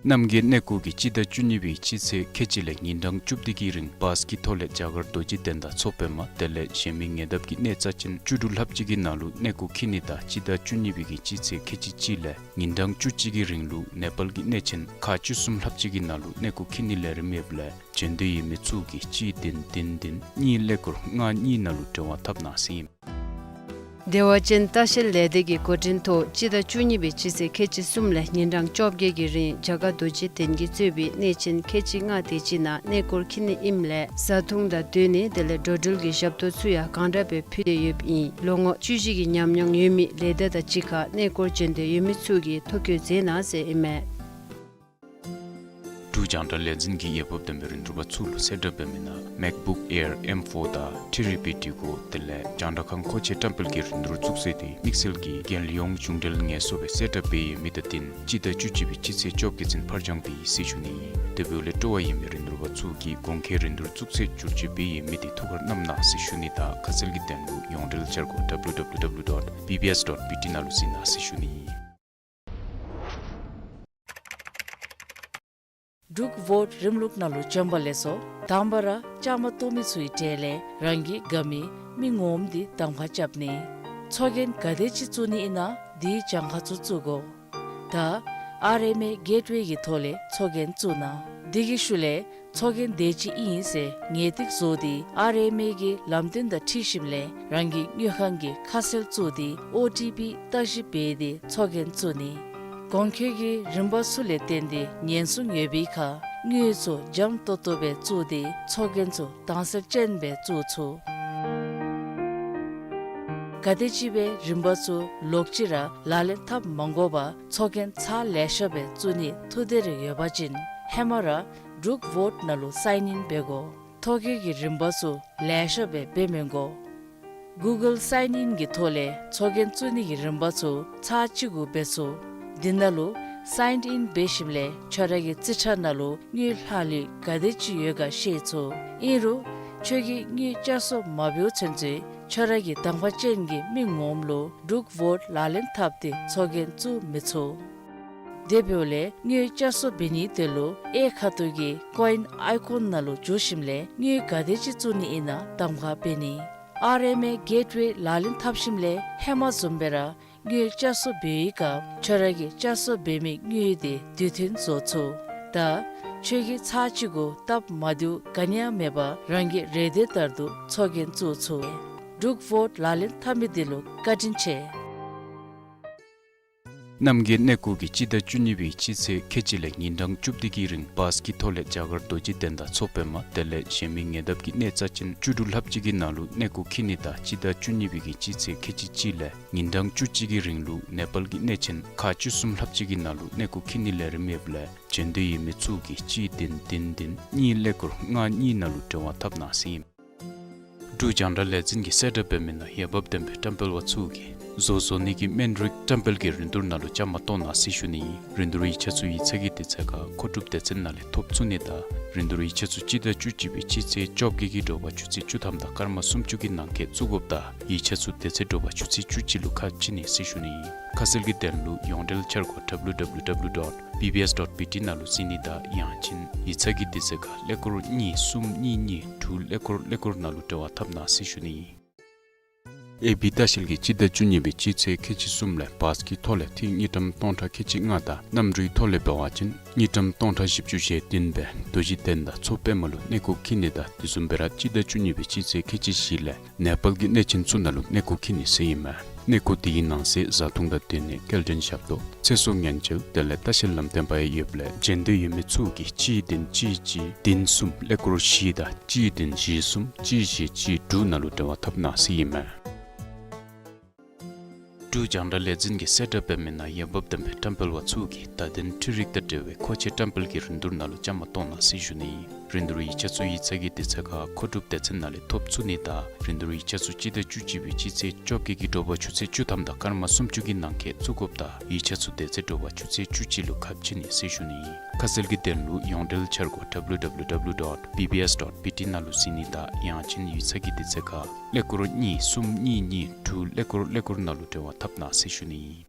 རྣམ་རྒྱལ་གནས་སྐོར་གྱིས་སྤྱི་ཟླ་བཅུ་གཉིས་པའི་སྤྱི་ཚེས་ཁལ་གཅིག་ལས་ཉིན་གྲངས་བཅུ་བདུན་གྱི་རིང་བཱས་ཀྱི་ཐོག་ལས་རྒྱ་གར་རྡོ་རྗེ་གདན་དང་མཚོ་པདྨ་དེ་ལས་གཞན་མི་ཉེ་འདབས་ཀྱི་གནས་རྩ་ཅན་བཅུ་དྲུག་ལྷགཔ་ཅིག་གི་ནང་ལུ་གནས་སྐོར་འཁྱིད་ནི་དང་སྤྱི་ཟླ་བཅུ་གཉིས་པའི་གི་སྤྱི་ཚེས་ཁལ་གཅིག་གཅིག་ལས་ཉིན་གྲངས་བཅུ་གཅིག་གི་རིང་ལུ་ནེ་པཱལ་གྱི་གནས་ཆེན་ཁག་བཅུ་གསུམ་ལྷགཔ་ཅིག་གི་ནང་ལུ་གནས་སྐོར་འཁྱིད་ནི་ལས་རིམ་ཡོདཔ་ལས་འབྱོན་འདོད་ཡོད་མི་ཚུ་གིས་གཅིག་བདུན་བདུན་བདུན་གཉིས་ཀླད་ཀོར་ལྔ་གཉིས་ནང་ལུ་འབྲེལ་བ་འཐབ་གནང་ཟེར་ཨིན། བདེ་བ་ཅན་ལྟ་བཤལ་ལས་སྡེ་གི་འགོ་འདྲེན་ཐོག་སྤྱི་ཟླ་བཅུ་གཉིས་པའི་སྤྱི་ཚེས་ཁལ་གཅིག་གསུམ་ལས་ཉིན་གྲངས་བཅོ་བརྒྱད་ཀྱི་རིང་རྒྱ་གར་རྡོ་རྗེ་གདན་གྱིས་གཙོས་པའི་གནས་ཆེན་ཁལ་གཅིག་ལྔ་དེ་ཅིག་ནང་གནས་སྐོར་འཁྱིད་ནི་ཨིནམ་ལས་བཟའ་འཐུང་དང་སྡོད་གནས་དེ་ལས་འགྲོ་འགྲུལ་གྱི་ཞབས་ཏོག་ཚུ་ཡང་གང་དྲག་སྦེ་ཕུལ་ཏེ་ཡོདཔ་ཨིན། ལོ་ངོ་བཅུ་བཞི་གི་ཉམས་མྱོང་ཡོད་མི་ལས་སྡེ་དང་གཅིག་ཁར་གནས་སྐོར་འབྱོན་འདོད་ཡོད་མི་ཚུ་གིས་ཐོ་བཀོད་མཛད་གནང་ཟེར་ཨིན་མས། འབྲུག་རྒྱང་བསྒྲགས་ལས་འཛིན་གྱིས་འོས་འབབ་ལྡན་པའི་རིན་བསྡུར་པ་ཚུ་ལུ་གསལ་བསྒྲགས་འབད་མི་ནང་MacBook Air M four དང་ཐེ་རི་བི་ཌི་གོ་དེ་ལས་རྒྱང་བསྒྲགས་ཁང་མཁོ་ཆས་བཀྲམ་སྤེལ་གྱི་རིན་བསྡུར་བཙུགས་ཚེས་དེ་དམིགས་བསལ་གྱི་རྒྱལ་ཡོངས་གཞུང་འབྲེལ་ངལ་གསོ་སྦེ་གསལ་བསྒྲགས་འབད་ཡོད་མི་དང་བསྟུན་སྤྱི་ཟླ་བཅུ་གཅིག་པའི་སྤྱི་ཚེས་བཅོ་བརྒྱད་ཚུན་ཕར་འགྱངས་འབད་ཡི་ཟེར་ཞུ་ནི་ཨིན། དེ་འབདཝ་ལས་སྤྲོ་བ་ཡོད་མི་རིན་བསྡུར་པ་ཚུ་གིས་གོང་འཁོད་རིན་བསྡུར་བཙུགས་ཚེས་བསྒྱུར་བཅོས་འབད་ཡོད་མི་དེ་ཐུགས་ཁར་བསྣམ་གནང་ཟེར་ཞུ་ནི་དང་ཁ་གསལ་གྱི་དོན་ལུ་ཡོངས་འབྲེལ་འཆར་སྒོ་W W W dot B B S dot B T ནང་ལུ་གཟིགས་གནང་ཟེར་ཞུ་ནི་ཨིན། འབྲུག་ཝོཊ་རིམ་ལུགས་ནང་ལུ་བྱོན་པ་ལེགས་སོ། དང་པ་ར་བཅའ་མར་གཏོགས་མི་ཚུའི་གྲས་ལས་རང་གི་དགའ་མི་མི་ངོམ་དེ་གདམ་ཁ་རྐྱབ་ནི། ཚོགས་རྒྱན་ག་དེ་ཅིག་བཙུགས་ནི་ཨིན་ན་དེའི་གྱངས་ཁ་ཚུ་བཙུགས་དགོ། ད་ཨར་ཨེམ་ཨེ་གེཊ་ཝེ་གི་ཐོག་ལས་ཚོགས་རྒྱན་བཙུགས་གནང་། དེ་གི་ཤུལ་ལས་ཚོགས་རྒྱན་དེ་ཅིག་ཨིན་ཟེར་ངེས་ཏིག་བཟོ་སྟེ་ཨར་ཨེམ་ཨེ་གི་ལམ་སྟོན་དང་འཁྲིལ་ཞིནམ་ལས་རང་གི་དངུལ་ཁང་གི་ཁ་གསལ་བཙུགས་ཏེ་ཨོ་ཊི་པི་བརྟག་ཞིབ་འབད་དེ་ཚོགས་རྒྱན་བཙུགས་ནི། གོང་འཁོད་ཀྱི་རིམ་པ་ཚུ་ལས་བརྟེན་ཏེ་ཉེན་སྲུང་ཡོད་པའི་ཁར་དངུལ་ཚུ་འཇམ་ཏོང་ཏོ་སྦེ་བཙུགས་ཏེ་ཚོགས་རྒྱན་ཚུ་དྭངས་གསལ་ཅན་སྦེ་བཙུགས་ཚུགས། ག་དེ་ཅིག་སྦེ་རིམ་པ་ཚུ་ལོག་ཅི་ར་ལག་ལེན་འཐབ་མ་དགོ་པར་ཚོགས་རྒྱན་ཚར་ལེ་ཤ་སྦེ་བཙུགས་ནི་ཐུགས་འདོད་རེ་ཡོད་པ་ཅིན་ཧེ་མ་ར་འབྲུག་ཝོཊ་ནང་ལུ་སའིན་ཨིན་འབད་དགོ། ཐོ་བཀོད་ཀྱི་རིམ་པ་ཚུ་ལེ་ཤ་སྦེ་འབད་མི་དགོ། གུ་གཱལ་སའིན་ཨིན་གྱི་ཐོག་ལས་ཚོགས་རྒྱན་བཙུགས་ནི་གི་རིམ་པ་ཚུ་ཚར་གཅིག་གུ་འབད་ཚུགས། དེ་ནང་ལུ་སའིན་ཨིན་འབད་ཞིནམ་ལས་ཁྱོད་ར་གི་རྩིས་ཁྲ་ནང་ལུ་དངུལ་ལྷག་ལུས་ག་དེ་ཅིག་ཡོད་ག་ཤེས་ཚུགས། ཨིན་རུང་ཁྱོད་ཀྱིས་དངུལ་བསྐྱར་གསོ་མ་འབདཝ་ཚུན་ཚོད་ཁྱོད་ར་གི་གདམ་ཁ་ཅན་གྱི་མི་ངོམ་ལུ་འབྲུག་ཝོཊ་ལག་ལེན་འཐབ་སྟེ་ཚོགས་རྒྱན་བཙུགས་མི་ཚུགས། དེ་འབདཝ་ལས་དངུལ་བསྐྱར་གསོ་འབད་ནི་དེ་ལུ་གཡས་ཁ་ཐུག་གི་ཀོ་ཨིན་ཨའི་ཀོན་ནང་ལུ་འཛུལ་ཞིནམ་ལས་དངུལ་ག་དེ་ཅིག་བཙུགས་ནི་ཨིན་ན་གདམ་ཁ་འབད་ནི། ཨར་ཨེམ་ཨེ་གེཊ་ཝེ་ལག་ལེན་འཐབ་ཞིནམ་ལས་ཧེ་མ་བཟུམ་སྦེ་ར་དངུལ་བསྐྱར་གསོ་འབད་བའི་སྐབས་ཁྱོད་ར་གི་བསྐྱར་གསོ་འབད་མི་དངུལ་དེ་དུས་མཐུན་བཟོ་ཚུགས། ད་ ཁྱོད་ཀྱིས་ཚར་གཅིག་གུ་སྟབས་མ་བདེཝ་ག་ནི་ཡང་མེད་པར་རང་གི་རེ་འདོད་ལྟར་དུ་ཚོགས་རྒྱན་བཙུགས་ཚུགས། འབྲུག་ཝོཊ་ལག་ལེན་འཐབ་མི་འདི་ལུ་བཀའ་དྲིན་ཆེ། གནམ་གྱི་གནས་སྐོར་གྱིས་སྤྱི་ཟླ་བཅུ་གཉིས་པའི་སྤྱི་ཚེས་ཁལ་གཅིག་ལས་ཉིན་གྲངས་བཅུ་བདུན་གྱི་རིང་བཱས་ཀྱི་ཐོག་ལས་རྒྱ་གར་རྡོ་རྗེ་གདན་དང་མཚོ་པདྨ་དེ་ལས་གཞན་མི་ཉེ་འདབས་ཀྱི་གནས་རྩ་ཅན་བཅུ་དྲུག་ལྷགཔ་ཅིག་གི་ནང་ལུ་གནས་སྐོར་འཁྱིད་ནི་དང་སྤྱི་ཟླ་བཅུ་གཉིས་པའི་གི་སྤྱི་ཚེས་ཁལ་གཅིག་གཅིག་ལས་ཉིན་གྲངས་བཅུ་གཅིག་གི་རིང་ལུ་ནེ་པཱལ་གྱི་གནས་ཆེན་ཁག་བཅུ་གསུམ་ལྷགཔ་ཅིག་གི་ནང་ལུ་གནས་སྐོར་འཁྱིད་ནི་ལས་རིམ་ཡོདཔ་ལས་བྱོན་འདོད་ཡོད་མི་ཚུ་གིས་གཅིག་བདུན་བདུན་བདུན་གཉིས་ཀླད་ཀོར་ལྔ་གཉིས་ནང་ལུ་འབྲེལ་བ་འཐབ་གནང་ཟེར་ཨིན། འབྲུག་རྒྱང་བསྒྲགས་ལས་འཛིན་གྱིས་གསལ་བསྒྲགས་འབད་མི་ནང་འོས་འབབ་ལྡན་པའི་བཀྲམ་སྤེལ་པ་ཚུ་གིས་བཟོ་བཟོ་ནི་གི་སྨན་རིགས་བཀྲམ་སྤེལ་གྱི་རིན་བསྡུར་ནང་ལུ་བཅའ་མར་གཏོགས་གནང་ཟེར་ཞུ་ནི་ཨིན། རིན་བསྡུར་ཡིག་ཆ་ཚུ་ཡིག་ཚང་གི་དུས་ཚོད་ཁར་མཁོ་སྒྲུབ་སྡེ་ཚན་ནང་ལས་ཐོབ་ཚུགས་ནི་དང་རིན་བསྡུར་ཡིག་ཆ་ཚུ་སྤྱི་ཟླ་བཅུ་གཅིག་པའི་སྤྱི་ཚེས་བཅོ་བརྒྱད་ཀྱི་དྲོ་པ་ཆུ་ཚོད་བཅུ་ཐམ་དང་སྐར་མ་སུམ་ཅུ་གི་ནང་འཁོད་བཙུགས་དགོཔ་དང་ཡིག་ཆ་ཚུ་དེ་ཚེ་དྲོ་པ་ཆུ་ཚོད་བཅུ་གཅིག་ལུ་ཁ་ཕྱེ་ནི་ཟེར་ཞུ་ནི་ཨིན། ཁ་གསལ་གྱི་དོན་ལུ་ཡོངས་འབྲེལ་འཆར་སྒོ་W W W dot B B S dot B T ནང་ལུ་གཟིགས་ནི་དང་ཡང་ཅིན་ཡིག་ཚང་གི་དུས་ཚོད་ཁར་ཀླད་ཀོར་གཉིས་གསུམ་གཉིས་གཉིས་དྲུག་ཀླད་ཀོར་ཀླད་ཀོར་ནང་ལུ་འབྲེལ་བ་འཐབ་གནང་ཟེར་ཞུ་ནི་ཨིན། ཨེ་བི་ལྟ་བཤལ་གྱིས་སྤྱི་ཟླ་བཅུ་གཉིས་པའི་སྤྱི་ཚེས་ཁལ་གཅིག་གསུམ་ལས་བཱས་ཀྱི་ཐོག་ལས་ཐིག་དངུལ་ཀྲམ་སྟོང་ཕྲག་ཁལ་གཅིག་ལྔ་དང་གནམ་གྲུའི་ཐོག་ལས་འབད་བ་ཅིན་དངུལ་ཀྲམ་སྟོང་ཕྲག་བཞི་བཅུ་ཞེ་བདུན་སྦེ་རྡོ་རྗེ་གདན་དང་མཚོ་པདྨ་ལུ་གནས་སྐོར་འཁྱིད་ནི་དང་དེ་བཟུམ་སྦེ་ར་སྤྱི་ཟླ་བཅུ་གཉིས་པའི་སྤྱི་ཚེས་ཁལ་གཅིག་བཞི་ལས་ནེ་པཱལ་གྱི་གནས་ཆེན་ཚུ་ནང་ལུ་གནས་སྐོར་འཁྱིད་ནི་ཟེར་ཨིན་མས། གནས་སྐོར་དེའི་ནང་གསེས་བཟའ་འཐུང་དང་སྡོད་གནས་སྐྱེལ་འདྲེན་ཞབས་ཏོག་ཚེ་སྲོག་ཉེན་བཅོལ་དེ་ལས་ལྟ་བཤལ་ལམ་སྟོན་པ་ཡང་ཡོདཔ་ལས་བྱོན་འདོད་ཡོད་མི་ཚུ་གིས་གཅིག་བདུན་གཅིག་གཅིག་བདུན་གསུམ་ཀླད་ཀོར་བཞི་དང་གཅིག་བདུན་བཞི་གསུམ་གཅིག་བཞི་གཅིག་དྲུག་ནང་ལུ་འབྲེལ་བ་འཐབ་གནང་ཟེར་ཨིན་མས། འབྲུག་རྒྱང་བསྒྲགས་ལས་འཛིན་གྱིས་གསལ་བསྒྲགས་འབད་མི་ནང་འོས་འབབ་ལྡན་པའི་བཀྲམ་སྤེལ་པ་ཚུ་གིས་བརྡ་དོན་འཕྲུལ་རིག་དང་འབྲེལ་བའི་མཁོ་ཆས་བཀྲམ་སྤེལ་གྱི་རིན་བསྡུར་ནང་ལུ་བཅའ་མར་གཏོགས་གནང་ཟེར་ཞུ་ནི་ཨིན། རིན་བསྡུར་ཡིག་ཆ་ཚུ་ཡིག་ཚང་གི་དུས་ཚོད་ཁར་མཁོ་སྒྲུབ་སྡེ་ཚན་ནང་ལས་ཐོབ་ཚུགས་ནི་དང་རིན་བསྡུར་ཡིག་ཆ་ཚུ་སྤྱི་ཟླ་བཅུ་གཅིག་པའི་སྤྱི་ཚེས་བཅོ་བརྒྱད་ཀྱི་དྲོ་པ་ཆུ་ཚོད་བཅུ་ཐམ་དང་སྐར་མ་སུམ་ཅུ་གི་ནང་འཁོད་བཙུགས་དགོཔ་དང་ཡིག་ཆ་ཚུ་དེ་ཚེ་དྲོ་པ་ཆུ་ཚོད་བཅུ་གཅིག་ལུ་ཁ་ཕྱེ་ནི་ཟེར་ཞུ་ནི་ཨིན། ཁ་གསལ་གྱི་དོན་ལུ་ཡོངས་འབྲེལ་འཆར་སྒོ་W W W dot B B S dot B T ནང་ལུ་གཟིགས་ནི་དང་ཡང་ཅིན་ཡིག་ཚང་གི་དུས་ཚོད་ཁར་ཀླད་ཀོར་གཉིས་གསུམ་གཉིས་གཉིས་དྲུག་ཀླད་ཀོར་ཀླད་ཀོར་ནང་ལུ་འབྲེལ་བ་འཐབ་གནང་ཟེར་ཞུ་ནི་ཨིན།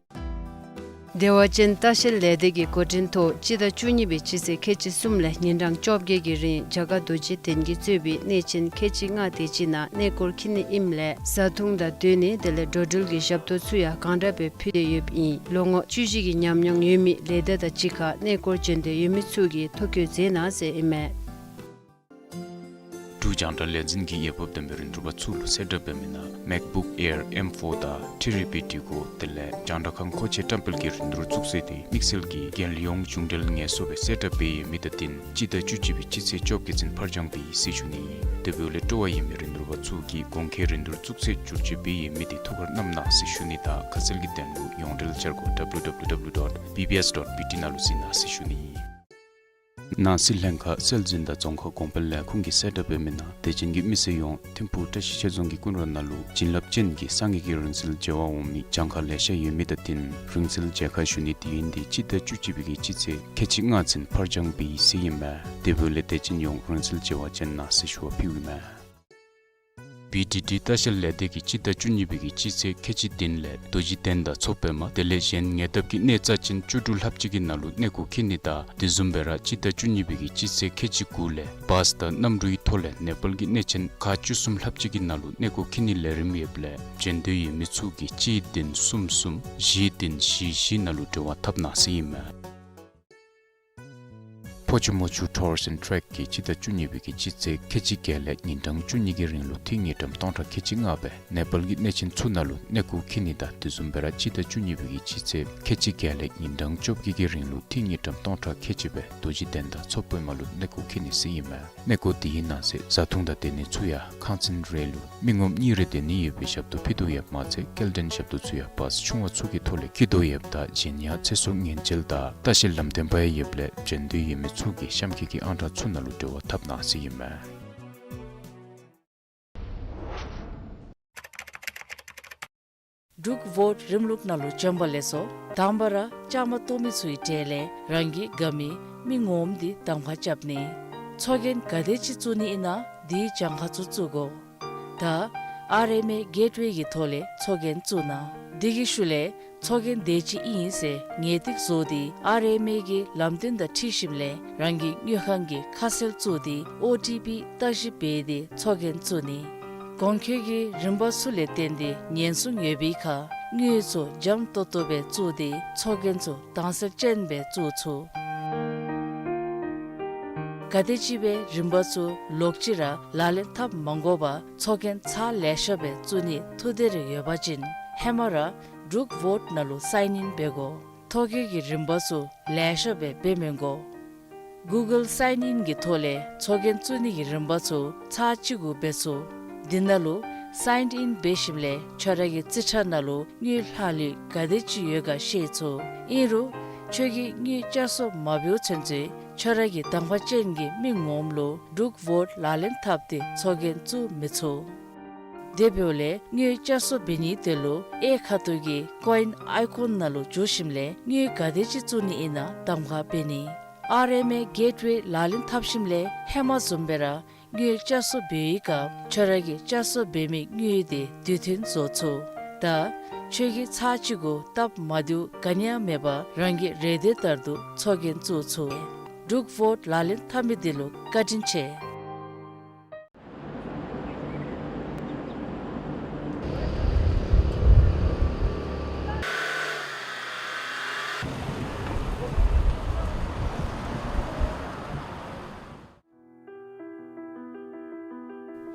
བདེ་བ་ཅན་ལྟ་བཤལ་ལས་སྡེ་གི་འགོ་འདྲེན་ཐོག་སྤྱི་ཟླ་བཅུ་གཉིས་པའི་སྤྱི་ཚེས་ཁལ་གཅིག་གསུམ་ལས་ཉིན་གྲངས་བཅོ་བརྒྱད་ཀྱི་རིང་རྒྱ་གར་རྡོ་རྗེ་གདན་གྱིས་གཙོས་པའི་གནས་ཆེན་ཁལ་གཅིག་ལྔ་དེ་ཅིག་ནང་གནས་སྐོར་འཁྱིད་ནི་ཨིནམ་ལས་བཟའ་འཐུང་དང་སྡོད་གནས་དེ་ལས་འགྲོ་འགྲུལ་གྱི་ཞབས་ཏོག་ཚུ་ཡང་གང་དྲག་སྦེ་ཕུལ་ཏེ་ཡོདཔ་ཨིན། ལོ་ངོ་བཅུ་བཞི་གི་ཉམས་མྱོང་ཡོད་མི་ལས་སྡེ་དང་གཅིག་ཁར་གནས་སྐོར་བྱོན་འདོད་ཡོད་མི་ཚུ་གིས་ཐོ་བཀོད་མཛད་གནང་ཟེར་ཨིན་མས། འབྲུག་རྒྱང་བསྒྲགས་ལས་འཛིན་གྱིས་འོས་འབབ་ལྡན་པའི་རིན་བསྡུར་པ་ཚུ་ལུ་གསལ་བསྒྲགས་འབད་མི་ནང་MacBook Air M four དང་ཐེ་རི་པི་འབྲི་གུ་དེ་ལས་རྒྱང་བསྒྲགས་ཁང་མཁོ་ཆས་བཀྲམ་སྤེལ་གྱི་རིན་བསྡུར་བཙུགས་ཚེས་དེ་དམིགས་བསལ་གྱི་རྒྱལ་ཡོངས་གཞུང་འབྲེལ་ངལ་གསོ་སྦེ་གསལ་བསྒྲགས་འབད་ཡོད་མི་དང་བསྟུན་སྤྱི་ཟླ་བཅུ་གཅིག་པའི་སྤྱི་ཚེས་བཅོ་བརྒྱད་ཚུན་ཕར་འགྱངས་འབད་ཡི་ཟེར་ཞུ་ནི་ཨིན། དེ་འབདཝ་ལས་སྤྲོ་བ་ཡོད་མི་རིན་བསྡུར་པ་ཚུ་གིས་གོང་འཁོད་རིན་བསྡུར་བཙུགས་ཚེས་བསྒྱུར་བཅོས་འབད་ཡོད་མི་དེ་ཐུགས་ཁར་བསྣམ་གནང་ཟེར་ཞུ་ནི་དང་ཁ་གསལ་གྱི་དོན་ལུ་ཡོངས་འབྲེལ་འཆར་སྒོ་W W W dot B B S dot B T ནང་ལུ་གཟིགས་གནང་ཟེར་ཞུ་ནི་ཨིན། ནང་སྲིད་ལྷན་ཁག་སྲོལ་འཛིན་དང་རྫོང་ཁ་གོང་འཕེལ་ལས་ཁུངས་ཀྱིས་གསལ་བསྒྲགས་འབད་མི་ནང་དད་ཅན་གྱི་མི་སེར་ཡོངས་ཐིམ་ཕུག་བཀྲ་ཤིས་ཆོས་རྫོང་གི་ཀུན་ར་ནང་ལུ་བྱིན་རླབས་ཅན་གྱི་སངས་རྒྱས་ཀྱི་རིང་བསྲེལ་མཇལ་བར་འོང་མི་གྱངས་ཁ་ལེ་ཤ་ཡོད་མི་དང་བསྟུན་རིང་བསྲེལ་མཇལ་ཁ་ཞུ་ནི་དུས་ཡུན་དེ་སྤྱི་ཟླ་བཅུ་གཅིག་པའི་གི་སྤྱི་ཚེས་ཁལ་གཅིག་ལྔ་ཚུན་ཕར་འགྱངས་འབད་ཡི་ཟེར་ཨིན་མས། དེ་འབདཝ་ལས་དད་ཅན་ཡོངས་རིང་བསྲེལ་མཇལ་བར་བྱོན་གནང་ཟེར་ཞུ་བ་ཕུལཝ་ཨིན་མས། བི་ཌི་ཌི་ལྟ་བཤལ་ལས་སྡེ་གིས་སྤྱི་ཟླ་བཅུ་གཉིས་པའི་གི་སྤྱི་ཚེས་ཁལ་གཅིག་བདུན་ལས་རྡོ་རྗེ་གདན་དང་མཚོ་པདྨ་དེ་ལས་གཞན་ཉེ་འདབས་ཀྱི་གནས་རྩ་ཅན་བཅུ་དྲུག་ལྷགཔ་ཅིག་གི་ནང་ལུ་གནས་སྐོར་འཁྱིད་ནི་དང་དེ་བཟུམ་སྦེ་ར་སྤྱི་ཟླ་བཅུ་གཉིས་པའི་གི་སྤྱི་ཚེས་ཁལ་གཅིག་དགུ་ལས་བཱས་དང་གནམ་གྲུའི་ཐོག་ལས་ནེ་པཱལ་གྱི་གནས་ཆེན་ཁག་བཅུ་གསུམ་ལྷགཔ་ཅིག་གི་ནང་ལུ་གནས་སྐོར་འཁྱིད་ནི་ལས་རིམ་ཡོདཔ་ལས་བྱོན་འདོད་ཡོད་མི་ཚུ་གིས་གཅིག་བདུན་གསུམ་གསུམ་བཞི་བདུན་བཞི་བཞི་ནང་ལུ་འབྲེལ་བ་འཐབ་གནང་ཟེར་ཨིན་མས། ཕོ་ཆུ་མོ་ཆུ་ཊུར་སི་ཨེནཌ་ཊེཀ་གིས་སྤྱི་ཟླ་བཅུ་གཉིས་པའི་གི་སྤྱི་ཚེས་ཁལ་གཅིག་བརྒྱད་ལས་ཉིན་གྲངས་བཅུ་གཉིས་ཀྱི་རིང་ལུ་ཐིག་དངུལ་ཀྲམ་སྟོང་ཕྲག་ཁལ་གཅིག་ལྔ་སྦེ་ནེ་པཱལ་གྱི་གནས་ཆེན་ཚུ་ནང་ལུ་གནས་སྐོར་འཁྱིད་ནི་དང་དེ་བཟུམ་སྦེ་ར་སྤྱི་ཟླ་བཅུ་གཉིས་པའི་གི་སྤྱི་ཚེས་ཁལ་གཅིག་བརྒྱད་ལས་ཉིན་གྲངས་བཅོ་བརྒྱད་ཀྱི་རིང་ལུ་ཐིག་དངུལ་ཀྲམ་སྟོང་ཕྲག་ཁལ་གཅིག་སྦེ་རྡོ་རྗེ་གདན་དང་མཚོ་པདྨ་ལུ་གནས་སྐོར་འཁྱིད་ནི་ཟེར་ཨིན་མས། གནས་སྐོར་དེའི་ནང་གསེས་བཟའ་འཐུང་དང་སྡོད་གནས་ཚུ་ཡང་ཁང་ཚན་རེ་ལུ་མི་ངོམ་གཉིས་རེ་སྡོད་ནི་ཡོད་པའི་ཞབས་ཏོག་ཕུལ་དོ་ཡོདཔ་མ་ཚད་སྐྱེལ་འདྲེན་ཞབས་ཏོག་ཚུ་ཡང་བཱས་ཆུང་བ་ཚུ་གི་ཐོག་ལས་འཁྱིད་དོ་ཡོདཔ་ད་གཞན་ཡང་ཚེ་སྲོག་ཉེན་བཅོལ་དང་ལྟ་བཤལ་ལམ་སྟོན་པ་ཡང་ཡོདཔ་ལས་བྱོན་འདོད་ཡོད་མི་ཚུ་གིས་གཤམ་འཁོད་ཀྱི་ཨང་གྲངས་ཚུ་ནང་ལུ་འབྲེལ་བ་འཐབ་གནང་ཟེར་ཨིན་མས། འབྲུག་ཝོཊ་རིམ་ལུགས་ནང་ལུ་བྱོན་པ་ལེགས་སོ། དང་པ་ར་བཅའ་མར་གཏོགས་མི་ཚུའི་གྲས་ལས་རང་གི་དགའ་མི་མི་ངོམ་འདི་གདམ་ཁ་རྐྱབ་ནི། ཚོགས་རྒྱན་ག་དེ་ཅིག་བཙུགས་ནི་ཨིན་ན་དེའི་གྱངས་ཁ་ཚུ་བཙུགས་དགོ། ད་ཨར་ཨེམ་ཨེ་གེཊ་ཝེ་གི་ཐོག་ལས་ཚོགས་རྒྱན་བཙུགས་གནང་། དེ་གི་ཤུལ་ལས་ཚོགས་རྒྱན་དེ་ཅིག་ཨིན་ཟེར་ངེས་ཏིག་བཟོ་སྟེ་ཨར་ཨེམ་ཨེ་གི་ལམ་སྟོན་དང་འཁྲིལ་ཞིནམ་ལས་རང་གི་དངུལ་ཁང་གི་ཁ་གསལ་བཙུགས་ཏེ་ཨོ་ཊི་པི་བརྟག་ཞིབ་འབད་དེ་ཚོགས་རྒྱན་བཙུགས་ནི། གོང་འཁོད་ཀྱི་རིམ་པ་ཚུ་ལས་བརྟེན་ཏེ་ཉེན་སྲུང་ཡོད་པའི་ཁར་དངུལ་ཚུ་འཇམ་ཏོང་ཏོ་སྦེ་བཙུགས་ཏེ་ཚོགས་རྒྱན་ཚུ་དྭངས་གསལ་ཅན་སྦེ་བཙུགས་ཚུགས། ག་དེམ་ཅིག་སྦེ་རིམ་པ་ཚུ་ལོག་ཅི་ར་ལག་ལེན་འཐབ་མ་དགོ་པར་ཚོགས་རྒྱན་ཚར་ལེ་ཤ་སྦེ་བཙུགས་ནི་ཐུགས་འདོད་རེ་ཡོད་པ་ཅིན་ཧེ་མ་ར་འབྲུག་ཝོཊ་ནང་ལུ་སའིན་ཨིན་འབད་དགོ། ཐོ་བཀོད་ཀྱི་རིམ་པ་ཚུ་ལེ་ཤ་སྦེ་འབད་མི་དགོ། གུ་གཱལ་སའིན་ཨིན་གྱི་ཐོག་ལས་ཚོགས་རྒྱན་བཙུགས་ནི་གི་རིམ་པ་ཚུ་ཚར་གཅིག་གུ་འབད་ཚུགས། དེ་ནང་ལུ་སའིན་ཨིན་འབད་ཞིནམ་ལས་ཁྱོད་ར་གི་རྩིས་ཁྲ་ནང་ལུ་དངུལ་ལྷག་ལུས་ག་དེམ་ཅིག་ཡོད་ག་ཤེས་ཚུགས། ཨིན་རུང་ཁྱོད་ཀྱིས་དངུལ་བསྐྱར་གསོ་མ་འབདཝ་ཚུན་ཚོད་ཁྱོད་ར་གི་གདམ་ཁ་ཅན་གྱི་མི་ངོམ་ལུ་འབྲུག་ཝོཊ་ལག་ལེན་འཐབ་སྟེ་ཚོགས་རྒྱན་བཙུགས་མི་ཚུགས། དེ་འབདཝ་ལས་དངུལ་བསྐྱར་གསོ་འབད་ནི་དེ་ལུ་གཡས་ཁ་ཐུག་གི་ཀོ་ཨིན་ཨའི་ཀོན་ནང་ལུ་འཛུལ་ཞིནམ་ལས་དངུལ་ག་དེམ་ཅིག་བཙུགས་ནི་ཨིན་ན་གདམ་ཁ་འབད་ནི། ཨར་ཨེམ་ཨེ་གེཊ་ཝེ་ལག་ལེན་འཐབ་ཞིནམ་ལས་ཧེ་མ་བཟུམ་སྦེ་ར་དངུལ་བསྐྱར་གསོ་འབད་བའི་སྐབས་ཁྱོད་ར་གིས་བསྐྱར་གསོ་འབད་མི་དངུལ་དེ་དུས་མཐུན་བཟོ་ཚུགས། ད་ཁྱོད་ཀྱིས་ཚར་གཅིག་གུ་སྟབས་མ་བདེཝ་ག་ནི་ཡང་མེད་པར་རང་གི་རེ་འདོད་ལྟར་དུ་ཚོགས་རྒྱན་བཙུགས་ཚུགས། འབྲུག་ཝོཊ་ལག་ལེན་འཐབ་མི་དེ་ལུ་བཀའ་དྲིན་ཆེ།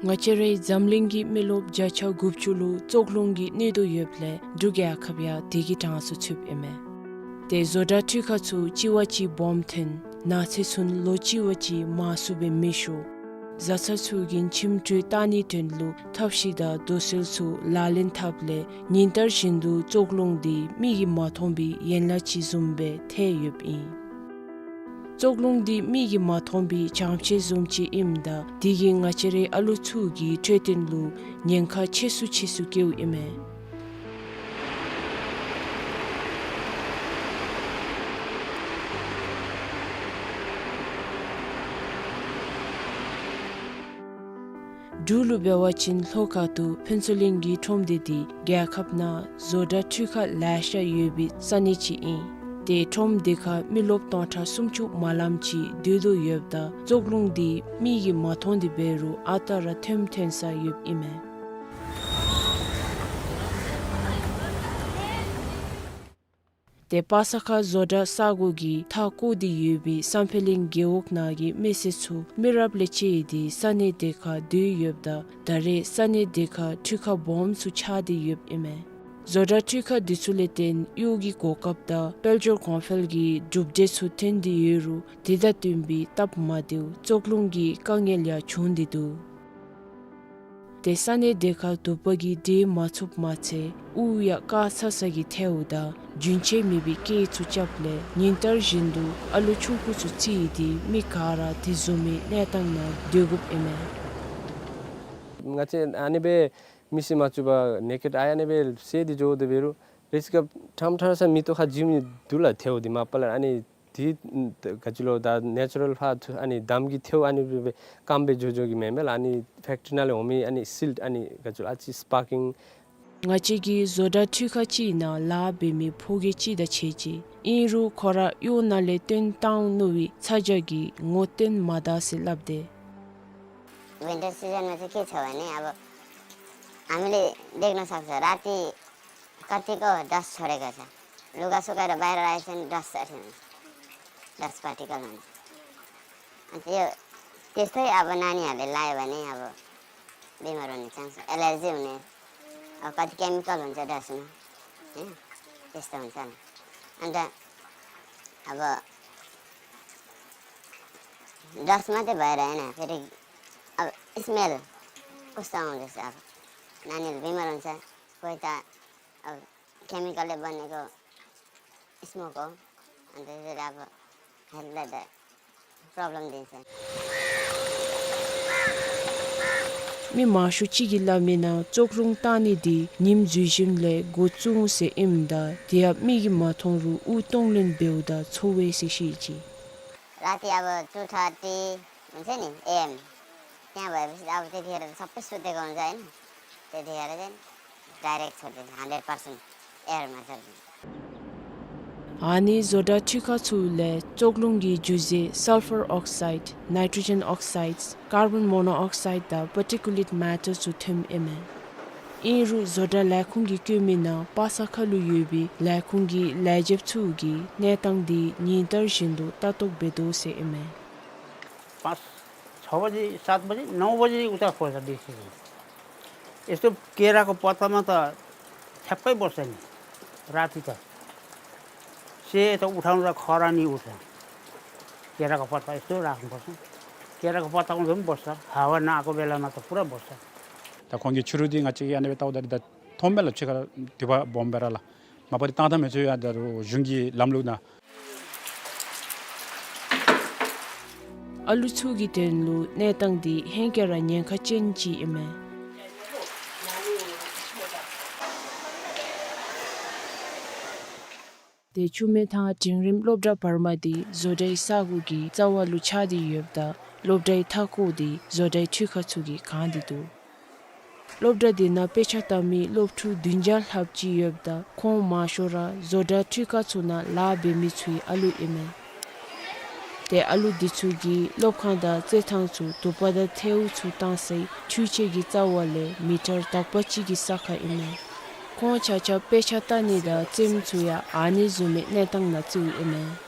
ང་བཅས་རའི་འཛམ་གླིང་གི་མི་རློབས་བརྒྱ་ཆ་དགུ་བཅུ་ལུ་བཙོག་རླུང་གིས་གནོད་དོ་ཡོདཔ་ལས་འབྲུག་རྒྱལ་ཁབ་ཡང་དེ་གི་གྲངས་སུ་ཚུདཔ་ཨིན་མས། ཏེ་བཟོ་གྲྭ་འཕྲུལ་ཁང་ཚུ་གཅིག་བ་གཅིག་སྦོམ་ཐོན། ནགས་ཚལ་ཚུ་ལོ་གཅིག་བ་གཅིག་མང་སུ་སྦེ་མེ་ཤོར། བཟའ་ཚང་ཚུ་གིས་ཁྱིམ་སྤྲོད་བཏང་ནིའི་དོན་ལུ་ཐབས་ཤེས་དང་རྡོ་སོལ་ཚུ་ལག་ལེན་འཐབ་ལས་ཉིན་ལྟར་བཞིན་དུ་བཙོག་རླུང་འདི་མིག་གིས་མ་མཐོང་པའི་ཡན་ལག་ཅིག་བཟུམ་སྦེ་ཐལ་ཡོདཔ་ཨིན། བཙོག་རླུང་འདི་མིག་གིས་མ་མཐོང་པའི་བྱང་ཕྱེད་བཟུམ་ཅིག་ཨིནམ་ད་དེ་གིས་ང་བཅས་རའི་ཨ་ལོ་ཚུ་གི་འཕྲོད་བསྟེན་ལུ་ཉེན་ཁ་ཆེ་སུ་ཆེ་སུ་བཀལཝ་ཨིན་མས། འབྲུག་ལུ་འབད་བ་ཅིན་ལྷོ་ཁ་ཐུག་ཕུན་ཚོགས་གླིང་གི་ཁྲོམ་སྡེ་འདི་རྒྱལ་ཁབ་ནང་བཟོ་གྲྭ་འཕྲུལ་ཁང་ལེ་ཤ་ཡོད་པའི་ས་གནས་ཅིག་ཨིན། ཏེ་ཁྲོམ་སྡེ་ཁར་མི་རློབས་སྟོང་ཕྲག་སུམ་ཅུ་མ་ལངམ་ཅིག་སྡོད་དོ་ཡོདཔ་ད་བཙོག་རླུང་འདི་མིག་གིས་མ་མཐོང་སྟེ་འབད་རུང་ཨ་རྟག་ར་ཐོནམ་ཐོན་ས་ཡོདཔ་ཨིན་མས། ཏེ་པ་ས་ཁ་བཟོ་གྲྭ་ས་གོ་གིས་མཐའ་བསྐོར་ཏེ་ཡོད་པའི་བསམ་འཕེལ་གླིང་རྒེད་འོག་ནང་གི་མི་སེར་ཚུ་མི་རབས་ལས་བཅད་དེ་ས་གནས་དེ་ཁར་སྡོད་ཡོདཔ་ད་ད་རེས་ས་གནས་དེ་ཁར་འཕྲུལ་ཁང་སྦོམ་ཚུ་ཆགས་ཏེ་ཡོདཔ་ཨིན་མས། བཟོ་གྲྭ་འཕྲུལ་ཁང་འདི་ཚུ་ལས་བརྟེན་གཡོག་གི་གོ་སྐབས་དང་དཔལ་འབྱོར་གོང་འཕེལ་གྱི་གྲུབ་འབྲས་ཚུ་ཐོན་ཏེ་ཡོད་རུང་དེ་དང་བསྟུན་པའི་སྟབས་མ་བདེཝ་བཙོག་རླུང་གི་དཀའ་ངལ་ཡང་བྱུང་སྟེ་འདུག། ཏེ་ས་གནས་དེ་ཁར་དུ་པ་གིས་འདྲེས་མ་ཚུགསཔ་མ་ཚད་དབུགས་ཡང་དཀའ་ས་ས་གིས་ཐལཝ་ད་རྒྱུན་ཆད་མེད་པའི་སྐད་ཚུ་རྐྱབ་ལས་ཉིན་ལྟར་བཞིན་དུ་ཨ་ལོ་ཆུང་ཀུ་ཚུ་བརྩིས་ཏེ་མི་ག་ར་དེ་བཟུམ་མའི་གནས་སྟངས་ནང་སྡོད་དགོཔ་ཨིན་མས། ང་བཅས་ཨ་ནི་སྦེ་མི་སེར་མ་བཙུགས་པར་ནེ་ཀེཌ་ཨའི་ཨ་ནི་སྦེ་བསལ་ཏེ་འགྱོ་དོ་འབད་རུང་རེས་སྐབས་ཕྲང་ཕྲང་ས་མེ་ཏོག་ཁར་འཇིབ་ནི་འདུག་ལགས། ཐལཝ་འདི་མ་པ་ལས་ཨ་ནི་འདི་ག་ཅི་ལོ་ད་ནེ་ཅུ་རཱལ་ཕར་ཨ་ནི་འདམ་གྱི་ཐལཝ་ཨ་ནི་སྦེ་སྐམ་སྦེ་འགྱོ་འགྱོ་གི་མེན་མས་ལགས། ཨ་ནི་ཕེཀ་ཊི་རི་ནང་ལས་འོང་མི་ཨ་ནི་སིལཊ་ཨ་ནི་ག་ཅི་ལོ་ཨ་ཙི་སི་པར་ཀིང་། ང་བཅས་ཀྱིས་བཟོ་གྲྭ་འཕྲུལ་ཁང་ཅིག་ནང་ལཱ་འབད་མི་ཕོ་རྒྱས་ཅིག་དང་ཕྱད་ཅི། ཨིན་རུང་ཁོ་ར་གཡོག་ནང་ལས་བཏོན་བཏང་ནུག་པའི་ཚ་གྱང་གིས་ངོ་བསྟོན་མ་ད་ཟེར་སླབ་དེས། ཝིན་ཊར་སི་ཛན་མ་ཚུ་ཁྱད་ཆོས་བ་ནི་ཨ་བོ་ཨ་མི་ལས་འདེགས་ནོ་སག་ས་ར་ཏི་ཀར་ཏིཀ་གོ་ཌསཊ་ཆོ་རེ་ག་ས། ལུ་ག་སུ་ག་ར་བའི་ར་ཨིས་ཨེན་ཌསཊ་ཨ་ཏི་ཌསཊ་པར་ཊི་ཀལ་ནི། ཨ་ཏི་ཡོ་ཏེ་སྟེ་ཨ་བོ་ན་ནི་ཨ་ལེ་ལཱ་ཡོད་བ་ནི་ཨ་བོ་བི་མར་འོང་ནི་ཅན་སི་ཨེ་ལར་ཇི་འོང་ནི། ཨ་ཀ་ཏི་ཀེ་མི་ཀལ་འོང་ཅ་ཌསཊ་ནང་། ཨེ་ཏེ་སྟེ་འོང་ཅ་ན། ཨ་ད་ཨ་བོ་ཌསཊ་མ་ཏེ་བའི་ར་ཨིན་ན་ཕེ་རི་ཨ་སི་མེལ་ཀུ་སྟ་འོང་ཅ་ས་ཨ་བོ་ན་ནི་བི་མར་འོང་ཅ་ཀོ་ཡི་ད། ཨ་ཀེ་མི་ཀལ་ལས་འབད་ནི་གོ་ཨིས་མོ་ཀོ་ཨ་ཏེ་ཟེར་ར་བ་ཧེལ་ལ་ད་པྲོབ་ལེམ་འདི་ཨིན་ཟེར། མི་མང་ཤོས་ཅིག་གིས་སླབ་མི་ནང་བཙོག་རླུང་བཏང་ནི་འདི་ཉིམ་འཛུལ་ཞིནམ་ལས་འགོ་བཙུགས་འོང་ཟེར་ཨིནམ་ད་དེ་ཡང་མིག་གིས་མ་མཐོང་རུང་དབུགས་གཏོང་ལེན་འབདཝ་ད་ཚོར་བས་ཟེར་བཤད་ཅི། ར་ཏི་ཨ་བོ་ཊུ་ཐར་ཊི་འོང་ཟེར་ནི་ཨེ་ཨེམ། ཏེ་ཨ་བོ་ཨ་བོ་ཏེ་དེ་ཧེ་ར་ས་པི་སུ་ཏེ་གོང་ཟེར་ནི། ཏེ་དེ་ཧེ་ར་ཟེར་ནི་ཌའི་རེཀཊ་ཚོར་ཏེ་ཧན་ཌེཌ་པར་སེནཊ་ཨེར་མ་ཚོར་ཏེ། ཨ་ནི་བཟོ་གྲྭ་འཕྲུལ་ཁང་ཚུ་ལས་བཙོག་རླུང་གི་རྒྱུ་རྫས་སཱལ་ཕར་ཨོག་སའིཌ། ནའི་ཊྲོ་ཇེན་ཨོག་སའིཌ། ཀར་བཱོན་མོ་ནོ་ཨོག་སའིཌ་དང་པར་ཊི་ཀུ་ལེཊ་མེ་ཊར་ཚུ་ཐོནམ་ཨིན་མས། ཨིན་རུང་བཟོ་གྲྭ་ལས་ཁུངས་ཀྱིས་བཀོད་མི་ནང་པ་ས་ཁ་ལུ་ཡོད་པའི་ལས་ཁུངས་ཀྱི་ལས་བྱེདཔ་ཚུ་གིས་གནས་སྟངས་འདི་ཉིན་ལྟར་བཞིན་དུ་ལྟ་རྟོག་འབད་དོ་ཟེར་ཨིན་མས། पाँच, छ बजे, सात बजे, नौ बजे उठा खोजा बेसी। यस्तो केराको पत्तामा त ठ्याक्कै बस्छ नि, राति त। से त उठाउँदा खरानी उठ्छ। केराको पत्ता यस्तो राख्नुपर्छ। केराको पत्तामा झन् बस्छ, हावा नआएको बेलामा त पुरा बस्छ। ད་ཁོང་གིས་ཕྱི་རུ་འདི་ང་བཅས་ཀྱིས་ཨ་ནི་སྦེ་བལྟཝ་ད་འདི་ད་མཐོངམ་མས་ལགས། ཕྱི་ཁར་དུ་བ་སྦོམ་སྦེ་ར་ལགས། མ་པ་འདི་བཏང་ད་མི་ཚུགས་ཡ། ད་རུང་གཞུང་གི་ལམ་ལུགས་ནང་ཨ་ལུ་ཚུ་གི་དོན་ལུ་གནས་སྟངས་འདི་ཧེང་སྐལ་ར་ཉེན་ཁ་ཅན་ཅིག་ཨིན་མས། ཏེ་ཆུ་སྨད་ཐང་འབྲིང་རིམ་སློབ་གྲྭ་བར་མ་འདི་བཟོ་གྲྭའི་ས་སྒོ་གི་རྩ་བ་ལུ་ཆགས་ཏེ་ཡོདཔ་ད་སློབ་གྲྭའི་མཐའ་འཁོར་འདི་བཟོ་གྲྭའི་འཕྲུལ་ཁང་ཚུ་གིས་གང་སྟེ་འདུག། སློབ་གྲྭ་འདི་ནང་དཔེ་ཆ་ལྟ་མི་སློབ་ཕྲུག་བདུན་བརྒྱ་ལྷགཔ་ཅིག་ཡོདཔ་ད་ཁོང་མང་ཤོས་ར་བཟོ་གྲྭ་འཕྲུལ་ཁང་ཚུ་ནང་ལཱ་འབད་མི་ཚུའི་ཨ་ལུ་ཨིན་མས། ཏེ་ཨ་ལུ་འདི་ཚུ་གིས་སློབ་ཁང་དང་རྩེད་ཐང་ཚུ་དུ་པ་དང་ཐལཝ་ཚུ་བཏང་སའི་འཕྲུལ་ཆས་ཀྱི་རྩ་བ་ལས་མི་ཊར་དག་པ་ཅིག་གི་ས་ཁར་ཨིན་མས། ཁོང་ཆ་ཁྱབ་དཔེ་ཆ་ལྟ་ནི་དང་རྩེདམོ་ཚུ་ཡང་ཨ་ནི་བཟུམ་མའི་གནས་སྟངས་ནང་རྩིཝ་ཨིན་མས།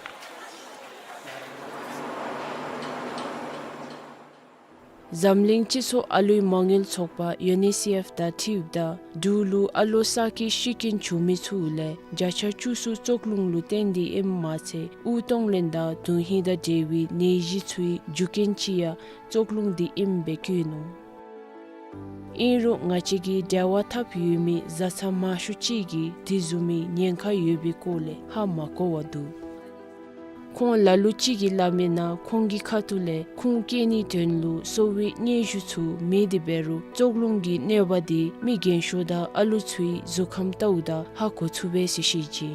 འཛམ་གླིང་སྤྱི་ཚོགས་ཨ་ལུའི་མ་དངུལ་ཚོགས་པ་ཡུ་ནི་སི་ཨེཕ་དང་འཁྲིལཝ་ད་འབྲུག་ལུ་ཨ་ལོ་ས་ཀི་ཤི་རྐྱེན་བྱུང་མི་ཚུ་ལས་བརྒྱ་ཆ་བཅུ་གསུམ་བཙོག་རླུང་ལུ་བརྟེན་ཏེ་ཨིནམ་མ་ཚད་དབུགས་གཏོང་ལེན་དང་དོན་ཧིང་དང་འབྲེལ་བའི་ནད་གཞི་ཚུའི་རྒྱུ་རྐྱེན་ཅིག་ཡང་བཙོག་རླུང་འདི་ཨིནམ་སྦེ་བཀོད་ནུག། ཨིན་རུང་ང་བཅས་ཀྱིས་འབྲེལ་བ་འཐབ་ཡོད་མི་བཟའ་ཚང་མང་ཤོས་ཅིག་གིས་དེ་བཟུམ་མའི་ཉེན་ཁ་ཡོད་པའི་སྐོར་ལས་ཧ་མ་གོ་བར་འདུག། ཁོང་ལ་ལུ་ཅིག་གིས་སླབ་མིའི་ནང་ཁོང་གི་ཁ་ཐུག་ལས་ཁུངས་བཀལ་ནིའི་དོན་ལུ་གསོ་བའི་སྙན་ཞུ་ཚུ་མེད་དེ་འབད་རུང་བཙོག་རླུང་གི་གནོད་པ་འདི་མི་རྒན་ཤོས་དང་ཨ་ལུ་ཚུའི་གཟུགས་ཁམས་ལྟཝ་ད་ཧ་གོ་ཚུགས་པས་ཟེར་བཤད་ཅི།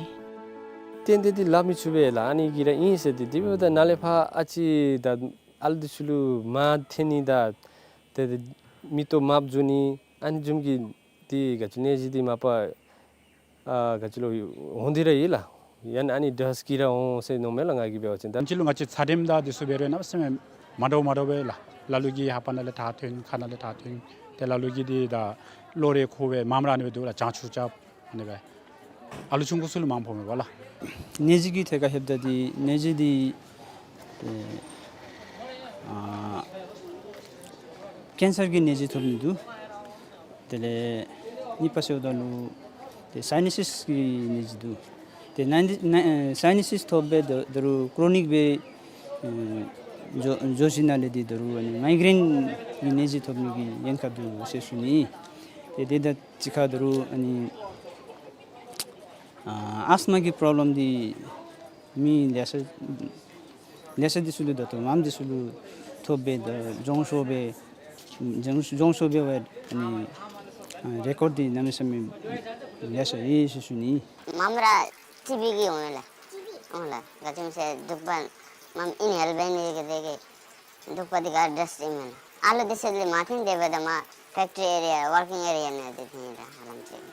ཏན་ཏན་འདི་སླབ་མི་ཚུགས་པས་ལགས། ཨ་ནི་གི་ར་ཨིན་ཟེར། ཏེ་དེ་འབདཝ་ད་ནཱ་ལས་ཕར་ཨ་ཙི་ད་ཨ་ལུ་འདི་ཚུ་ལུ་མར་འཐེན་ནི་དང་ཏེ་མིག་ཏོ་དམརཔོ་འགྱོ་ནི་ཨ་ནི་བཟུམ་གྱི་འདི་ག་ཅི་ནད་གཞི་འདི་མ་པ་ཨ་ག་ཅི་ལོ་འོང་སྟེ་ར་ཡོད་ལགས། ཡང་ན་ཨ་ནི་ཌསཊ་གིས་ར་འོང་ཟེར་མནོཝ་མས་ལགས་ང་གིས་འབད་བ་ཅིན། ད་ཅི་ལོ་ང་བཅས་ཚད་རིམས་དང་འདི་ཚུ་འབད་རུང་གནམ་མེད་ས་མེད་མ་འདྲཝ་མ་འདྲཝ་སྦེ་ལགས། ལ་ལུ་གིས་ལྷ་པ་ནང་ལས་ཐག་འཐེན། ཁ་ནང་ལས་ཐག་འཐེན། ཏེ་ལ་ལུ་གིས་འདི་ད་གློག་རས་ཁུར་སྦེ་མངམ་ར་ཨ་ནི་སྦེ་འདུག་ལགས། གྱང་ཆུ་རྐྱབ་ཨ་ནི་སྦེ། ཨ་ལུ་ཆུང་ཀུ་ཚུ་ལུ་མངམ་ཕོག་མས་པ་ལགས། ནད་གཞི་གི་ཐད་ཁར་ལྷོདཔ་ད་འདི་ནད་གཞི་འདི་ཨེ་ཨ་ཀེན་སར་གྱི་ནད་གཞི་ཐོབ་ནི་འདུག། དེ་ལས་གཉིས་པ་ཟེརཝ་ད་ལུ་ཏེ་སའི་ནཱ་སིས་ཀྱི་ནད་གཞི་འདུག། ཏེ་ནཱ་ནཱ་ཨེ་སའི་ནཱ་སིས་ཐོབ་སྦེ་ད་ད་རུང་ཀྲོ་ནིག་སྦེ་ཨེ་འགྱོ་འགྱོ་ཞིནམ་ལས་འདི་ད་རུང་ཨ་ནི་མའི་གྲེན་གྱི་ནད་གཞི་ཐོབ་ནི་གི་ཉེན་ཁ་འདུག་ཟེར་ཞུ་ནི། ཏེ་དེ་དང་གཅིག་ཁར་ད་རུང་ཨ་ནི་ཨ་ཨས་མ་གི་པྲོབ་ལེམ་འདི་མི་ལེ་ཤ་ལེ་ཤ་འདི་ཚུ་ལུ་ད་ལྟོ་མངམ་འདི་ཚུ་ལུ་ཐོབ་སྦེ་ད་གྱོང་ཤོར་སྦེ་གྱོང་གྱོང་ཤོར་སྦེ་འབད་ཨ་ནི་ཨ་རེ་ཀོཌ་འདི་གནམ་མེད་ས་མེད་ལེ་ཤ་ཡོད་ཟེར་ཞུ་ནི། མངམ་ར་ཊི་བི་གི་འོང་ལགས། འོང་ལགས། ག་ཅི་སྨོ་ཟེར་དུག་པ་མངམ་ཨིན་ཧེལ་འབད་ནི་གི་དེ་གིས་དུག་པ་འདི་ག་ཌསཊ་ཨིན་མས་ལགས། ཨ་ལུ་འདི་ཚུ་ལས་མ་འཐེན་དེ་འབདཝ་ད་མར་ཕེཀ་ཊི་རི་ཨེ་རི་ཡ་ཝར་ཀིང་ཨེ་རི་ཡ་ནང་འདི་འཐེན་ར་ཧ་ལམ་ཅིག།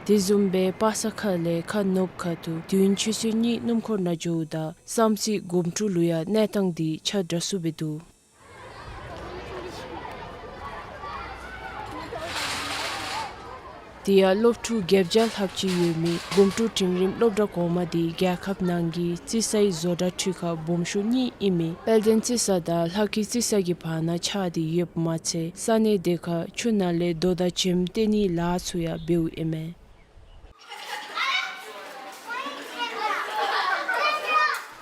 དེ་བཟུམ་སྦེ་པ་སངས་ཁ་ལས་ཁ་ནུབ་ཁ་ཐུག་དུས་ཡུན་ཆུ་ཚོད་གཉིས་སྣུམ་འཁོར་ནང་འགྱོཝ་ད་བསམ་རྩེ་སྒོམ་ཀྲུ་ལུ་ཡང་གནས་སྟངས་འདི་ཆ་འདྲ་ཚུ་སྦེ་འདུག། དེ་ཡང་སློབ་ཕྲུག་བརྒྱད་བརྒྱ་ལྷགཔ་ཅིག་ཡོད་མི་སྒོམ་ཀྲུ་འབྲིང་རིམ་སློབ་གྲྭ་གོང་མ་འདི་རྒྱལ་ཁབ་ནང་གི་རྩིས་སའི་བཟོ་གྲྭ་འཕྲུལ་ཁང་སྦོམ་ཤོས་གཉིས་ཨིན་མི་དཔལ་ལྡན་རྩིས་ས་དང་ལྷ་སྐྱིད་རྩིས་ས་གི་བར་ན་ཆགས་ཏེ་ཡོདཔ་མ་ཚད་ས་གནས་དེ་ཁར་ཆུ་ནང་ལས་རྡོ་དང་བྱེམ་སྟེར་ནིའི་ལཱ་ཚུ་ཡང་འབདཝ་ཨིན་མས།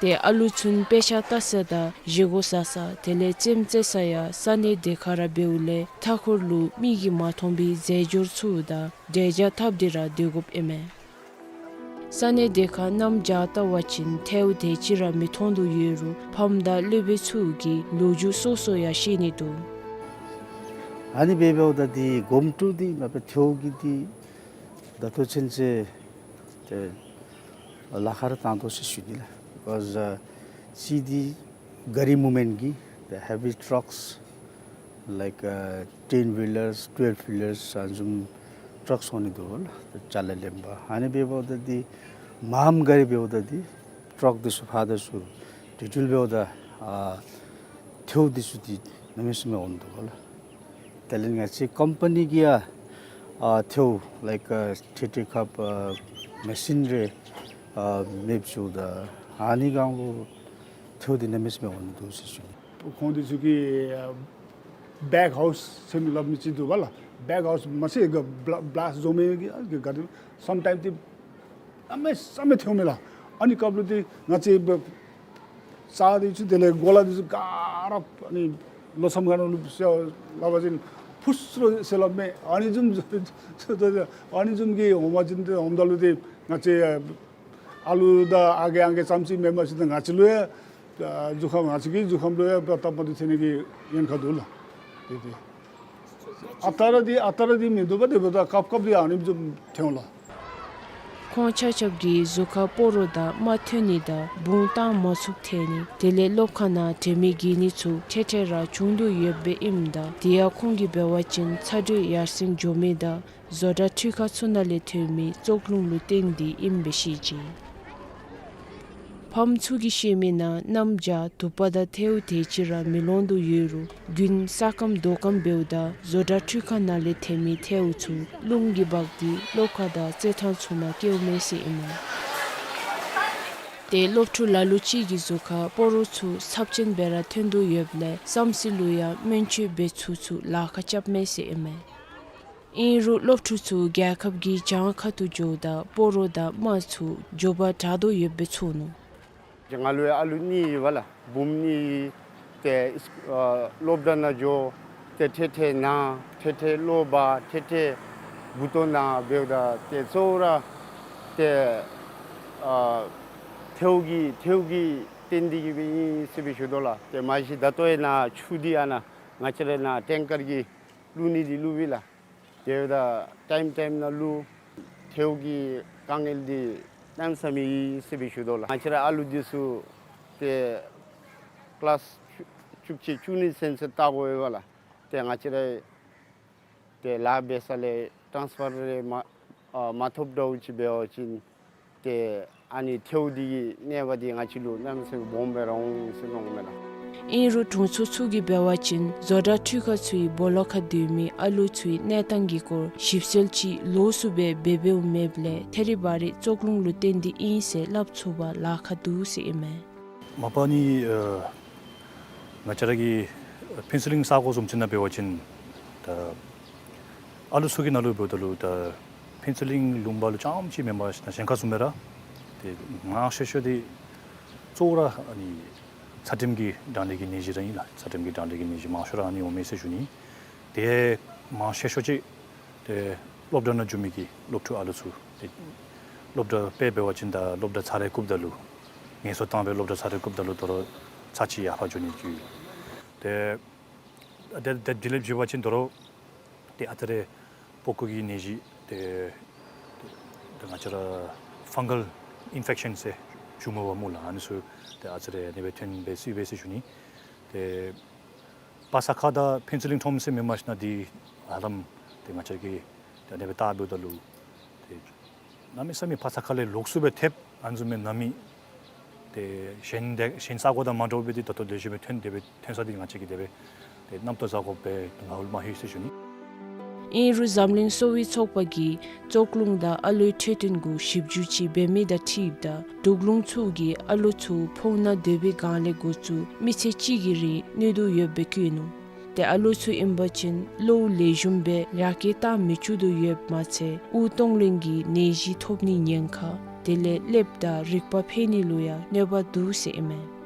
ཏེ་ཨ་ལུ་ཚུན་དཔེ་ཆ་ལྟ་ས་དང་བཞེས་སྒོ་ཟ་ས་དེ་ལས་རྩེདམོ་རྩེ་ས་ཡང་ས་གནས་དེ་ཁར་ར་འབདཝ་ལས་མཐའ་འཁོར་ལུ་མིག་གིས་མ་མཐོང་བའི་རྫས་སྦྱོར་ཚུ་དང་འབྲས་ཇ་འཐབ་སྟེ་ར་སྡོད་དགོཔ་ཨིན་མས། ས་གནས་དེ་ཁར་གནམ་བྱཱར་བལྟ་བ་ཅིན་ཐལཝ་དེ་ཅིག་ར་མི་མཐོང་དོ་ཡོད་རུང་ཕམ་དང་སློབ་དཔོན་ཚུ་གིས་ལོ་རྒྱུས་སོ་སོ་ཡང་བཤད་ནི་འདུག། ཨ་ནི་འབདཝ་ད་འདི་སྒོམ་ཀྲུ་འདི་མ་པ་ཐལཝ་གི་འདི་ད་ལྟོ་ཚུན་ཚོད་ཏེ་ལཱ་ཁག་ར་བཏང་དོ་ཟེར་ཞུ་ནི་ལགས། Because ཨ་གཅིག་འདི་ག་རི་མུབ་མེནཊ་གི་the heavy trucks like ཨ་ten wheelers, twelve wheelers ཨ་ནི་བཟུམ་ཊརཀསི་འོང་ནི་འདུག་ལགས། ཏེ་ཅ་ལ་ལེན་པར་ཨ་ནི་འབདཝ་ད་འདི་མངམ་ག་རི་འབདཝ་ད་འདི་ཊརཀསི་འདི་ཚུ་ཕར་དང་ཚུར་དེ་འཕྲོ་འབདཝ་ད་ཨ་ཐལཝ་འདི་ཚུ་འདི་གནམ་མེད་ས་མེད་འོང་འདུག་ལགས། དེ་ལས་ང་བཅས་ཀམ་པ་ནི་གིས་ཡང་ཨ་ཐལཝ་ལའིཀ་ཨ་ཐེ་ཐེ་ཁབ་ཨ་མེ་ཤིན་རེ་ཨ་མེདཔ་བཟོཝ་ད་ ཨ་ནི་སྒང་ལུ་ཐལཝ་འདི་གནམ་མེད་ས་མེད་འོང་ནི་འདུག་ཟེར་ཞུ་ནི། ཁོང་འདི་ཚུ་གིས་ཨ་བེག་ཧའུསི་ཟེར་སླབ་མི་ཅིག་འདུག་པ་ལགས། བེག་ཧའུསི་མ་ཚད་ག་བླ་བླ་སི་བཟོ་མི་གི་ཨ་ག་དེ་སམ་ཊའིམ་འདི་གནམ་མེད་ས་མེད་ཐལཝ་མས་ལགས། ཨ་ནི་སྐབས་ལུ་འདི་ང་བཅས་རྩྭ་འདི་ཚུ་དེ་ལས་གོ་ལ་འདི་ཚུ་ག་ར་ཨ་ནི་ལོ་མཚམས་ཁ་ནང་ལུ་ཟེར་སླབ་པ་ཅིན་ཕུ་སུ་རོ་ཟེར་སླབ་མས། ཨ་ནི་བཟུམ་ཨ་ནི་བཟུམ་གྱི་འོང་པ་ཅིན་འདི་འོངམ་ད་ལུ་འདི་ང་བཅས་ཨ་ལུ་དང་ཨ་རྒས་ཨང་རྒས་ཙམ་ཅིག་མེན་པར་ཅིག་ང་བཅས་ལུ་ཡང་ཨ་གཟུགས་ཁམས་ང་བཅས་ཀྱི་གཟུགས་ཁམས་ལུ་ཡང་སྟབས་མ་བདེཝ་ཐོན་ནི་གི་ཉེན་ཁ་འདུག་ལགས། དེ་དེ་ཨ་རྟག་ར་འདི་ཨ་རྟག་ར་འདི་མིན་འདུག་པ། དེ་འབདཝ་ད་སྐབས་སྐབས་འདི་ཨ་ནི་བཟུམ་ཐོན་ལགས། ཁོང་ཆ་ཁྱབ་ཀྱིས་གཟུགས་ཁར་སྤོ་རོ་དང་རྨ་ཐོན་ནི་དང་བུང་བཏང་མ་ཚུགས་ཐལ་ནི་དེ་ལས་སློབ་ཁང་ནང་དྲན་མེད་འགྱེལ་ནི་ཚུ་འཕྲལ་འཕྲལ་ར་འབྱུང་དོ་ཡོདཔ་ཨིནམ་ད་དེ་ཡང་ཁོང་གིས་འབད་བ་ཅིན་ཚ་དྲོད་ཡར་སེང་འགྱོ་མི་དང་བཟོ་གྲྭ་འཕྲུལ་ཁང་ཚུ་ནང་ལས་ཐོན་མི་བཙོག་རླུང་ལུ་བརྟེན་ཏེ་ཨིནམ་སྦེ་བཤད་ཅི། ཕམ་ཚུ་གིས་བཤད་མི་ནང་གནམ་བྱཱར་དུ་པ་དང་ཐལཝ་དེ་ཅིག་ར་མི་ལོང་དོ་ཡོད་རུང་དགུན་ས་སྐམ་རྡོ་སྐམ་འབདཝ་ད་བཟོ་གྲྭ་འཕྲུལ་ཁང་ནང་ལས་ཐོན་མི་ཐལཝ་ཚུ་རླུང་གིས་འབག་སྟེ་སློབ་ཁང་དང་རྩེད་ཐང་ཚུ་ནང་བཀལཝ་མས་ཟེར་ཨིན་མས། ཏེ་སློབ་ཕྲུག་ལ་ལུ་ཅིག་གི་གཟུགས་ཁར་སྤོ་རོ་ཚུ་ཚབས་ཆེན་སྦེ་ར་ཐོན་དོ་ཡོདཔ་ལས་བསམ་རྩེ་ལུ་ཡང་སྨན་བཅོས་འབད་ཚུགས་ཚུགས་ལཱ་ཁག་རྐྱབ་མས་ཟེར་ཨིན་མས། ཨིན་རུང་སློབ་ཕྲུག་ཚུ་རྒྱལ་ཁབ་ཀྱི་གྱང་ཁ་ཐུག་འགྱོཝ་ད་སྤོ་རོ་དང་རྨ་ཚུ་མགྱོགས་པར་དྲག་དོ་ཡོདཔ་སྦེ་ཚོར་ནུག། ང་ལུ་ཡང་ཨ་ལུ་གཉིས་ཡོད་པ་ལགས། བུམོ་གཉིས་ཏེ་ཨ་སློབ་གྲྭ་ནང་འགྱོ། ཏེ་འཕྲལ་འཕྲལ་ན། འཕྲལ་འཕྲལ་གློ་བ། འཕྲལ་འཕྲལ་མགུ་ཏོ་ན་འབདཝ་ད་ཏེ་གཙོ་བོ་ར་ཏེ་ཨ་ཐལཝ་གིས་ཐལཝ་གིས་བརྟེན་ཏེ་གིས་སྦེ་ཨིན་ཟེར་སྦེ་ཞུ་དོ་ལགས། ཏེ་མ་གཞི་ད་ལྟོ་ཡང་ན་ཆུ་འདི་ཨ་ནཱ་ང་བཅས་ར་ནཱ་ཊེང་ཀར་གྱིས་བླུག་ནི་འདི་བླུག་པས་ལགས། དེ་འབདཝ་ད་ཊའིམ་ཊའིམ་ནང་བླུག། ཐལཝ་གི་དཀའ་ངལ་འདི་གནམ་མེད་ས་མེད་ཨིན་ཟེར་སྦེ་ཞུ་དོ་ལགས། ང་བཅས་ར་ཨ་ལུ་འདི་ཚུ་ཏེ་ཀི་ལཱསི་བཅུ་བཅུ་གཅིག་བཅུ་གཉིས་ཚུན་ཚོད་ལྟ་དགོ་པས་ལགས། ཏེ་ང་བཅས་ར་ཏེ་ལཱ་འབད་ས་ལས་ཊཱནསི་ཕར་རེ་མ་ཨ་མ་ཐོབ་འདྲཝ་ཅིག་འབད་བ་ཅིན་ཏེ་ཨ་ནི་ཐལཝ་འདི་གི་ནད་པ་འདི་ང་བཅས་ལུ་གནམ་མེད་ས་མེད་སྦོམ་སྦེ་ར་འོང་ཟེར་མནོཝ་མས་ལགས། ཨིན་རུང་དྲུང་འཚོ་ཚུ་གིས་འབད་བ་ཅིན་བཟོ་གྲྭ་འཕྲུལ་ཁང་ཚུའི་སྦོ་ལོགས་ཁར་སྡོད་མི་ཨ་ལུ་ཚུའི་གནས་སྟངས་ཀྱི་སྐོར་ཞིབ་འཚོལ་ཅིག་ལོགས་སུ་སྦེ་འབད་འབདཝ་མེདཔ་ལས་ཐད་རི་བ་རི་བཙོག་རླུང་ལུ་བརྟེན་ཏེ་ཨིན་ཟེར་སླབ་ཚུགས་པར་ལཱ་ཁག་འདུག་ཟེར་ཨིན་མས། མ་པ་ནི་ཨ་ང་བཅས་ར་གི་ཕུན་ཚོགས་གླིང་ས་གོ་བཟུམ་ཅིག་ནང་འབད་བ་ཅིན་ད་ཨ་ལུ་ཚུ་གི་ནང་ལུ་འབདཝ་ད་ལུ་ད་ཕུན་ཚོགས་གླིང་ལུང་པ་ལུ་རྐྱངམ་ཅིག་མེན་པར་ཞིན་ན་གཞན་ཁར་ཚུ་མས་ར། ཏེ་མང་ཤོས་ཤོས་འདི་གཙོ་བོ་ར་ཨ་ནི་ཚད་རིམས་ཀྱི་གྲང་ལྷད་ཀྱི་ནད་གཞི་ར་ཨིན་ལགས། ཚད་རིམས་ཀྱི་གྲང་ལྷད་ཀྱི་ནད་གཞི་མང་ཤོས་ར་ཨ་ནི་འོང་མས་ཟེར་ཞུ་ནི། ཏེ་མང་ཤོས་ཤོས་ཅིག་ཏེ་སློབ་གྲྭ་ནང་འགྱོ་མི་གི་སློབ་ཕྲུག་ཨ་ལུ་ཚུ་ཏེ་སློབ་གྲྭ་དཔེ་འབད་བ་ཅིན་ད་སློབ་གྲྭ་ཚར་རེ་བཀུགཔ་ད་ལུ་ངལ་གསོ་བཏང་སྦེ་སློབ་གྲྭ་ཚར་རེ་བཀུགཔ་ད་ལུ་དོ་རུང་ཚར་གཅིག་ཡར་འཕར་འགྱོ་ནི་གི་ཏེ་ཏེ་ཏེ་དེ་ལས་བརྒྱུད་པ་ཅིན་དོ་རུང་ཏེ་ཨ་ཙི་རེ་པགས་ཀོ་གི་ནད་གཞི་ཏེ་ཏེ་ང་བཅས་ར་ཕང་གཱལ་ཨིན་ཕེག་ཤཱན་ཟེར་ཞུཝ་མས་པ་སྨོ་ལགས། ཨ་ནི་ཚུ་ཏེ་ཨ་ཙི་རེ་ཨ་ནི་སྦེ་ཐོན་སྦེ་སྲིད་པས་ཟེར་ཞུ་ནི། ཏེ་པ་ས་ཁ་དང་ཕུན་ཚོགས་གླིང་ཁྲོམ་ཟེར་མི་མ་ཞིན་ན་འདི་ཧ་ལམ་ཏེ་ང་བཅས་ཀྱིས་ཏེ་ཨ་ནི་སྦེ་བལྟ་འབདཝ་ད་ལུ་ཏེ་གནམ་མེད་ས་མེད་པ་ས་ཁ་ལས་ལོགས་སུ་སྦེ་ཐེབས། ཨ་ནི་བཟུམ་མའི་ནང་མི་ཏེ་གཞན་དེ་གཞན་ས་གོ་དང་མ་འདྲཝ་སྦེ་འདི་ད་ལྟོ་ལེགས་ཤོམ་སྦེ་ཐོན་ཏེ་སྦེ་ཐོན་ས་འདི་ང་བཅས་ཀྱིས་དེ་སྦེ་ཏེ་རྣམ་རྟོག་བཟའ་དགོཔ་སྦེ་དོན་དག་མ་ལྷོད་ཟེར་ཞུ་ནི། ཨིན་རུང་འཛམ་གླིང་གསོ་བའི་ཚོགས་པ་གིས་བཙོག་རླུང་དང་ཨ་ལོའི་འཕྲོད་བསྟེན་གུ་ཞིབ་འཇུག་ཅིག་འབད་མི་དང་འཁྲིལཝ་ད་དུག་རླུང་ཚུ་གིས་ཨ་ལོ་ཚུ་ཕོཝ་ནང་སྡོད་པའི་སྒང་ལས་འགོ་བཙུགས་མི་ཚེ་གཅིག་གི་རིང་གནོད་དོ་ཡོདཔ་སྦེ་བཀོད་ནུག། ཏེ་ཨ་ལོ་ཚུ་ཨིན་པ་ཅིན་གློཝ་ལེགས་ཤོམ་སྦེ་ཡར་སྐྱེད་བཏང་མི་བཅུག་དོ་ཡོདཔ་མ་ཚད་དབུགས་གཏོང་ལེན་གྱི་ནད་གཞི་ཐོབ་ནིའི་ཉེན་ཁ་དེ་ལས་ཀླདཔ་དང་རིག་པ་འཕེལ་ནི་ལུ་ཡང་གནོད་པ་འདུག་ཟེར་ཨིན་མས།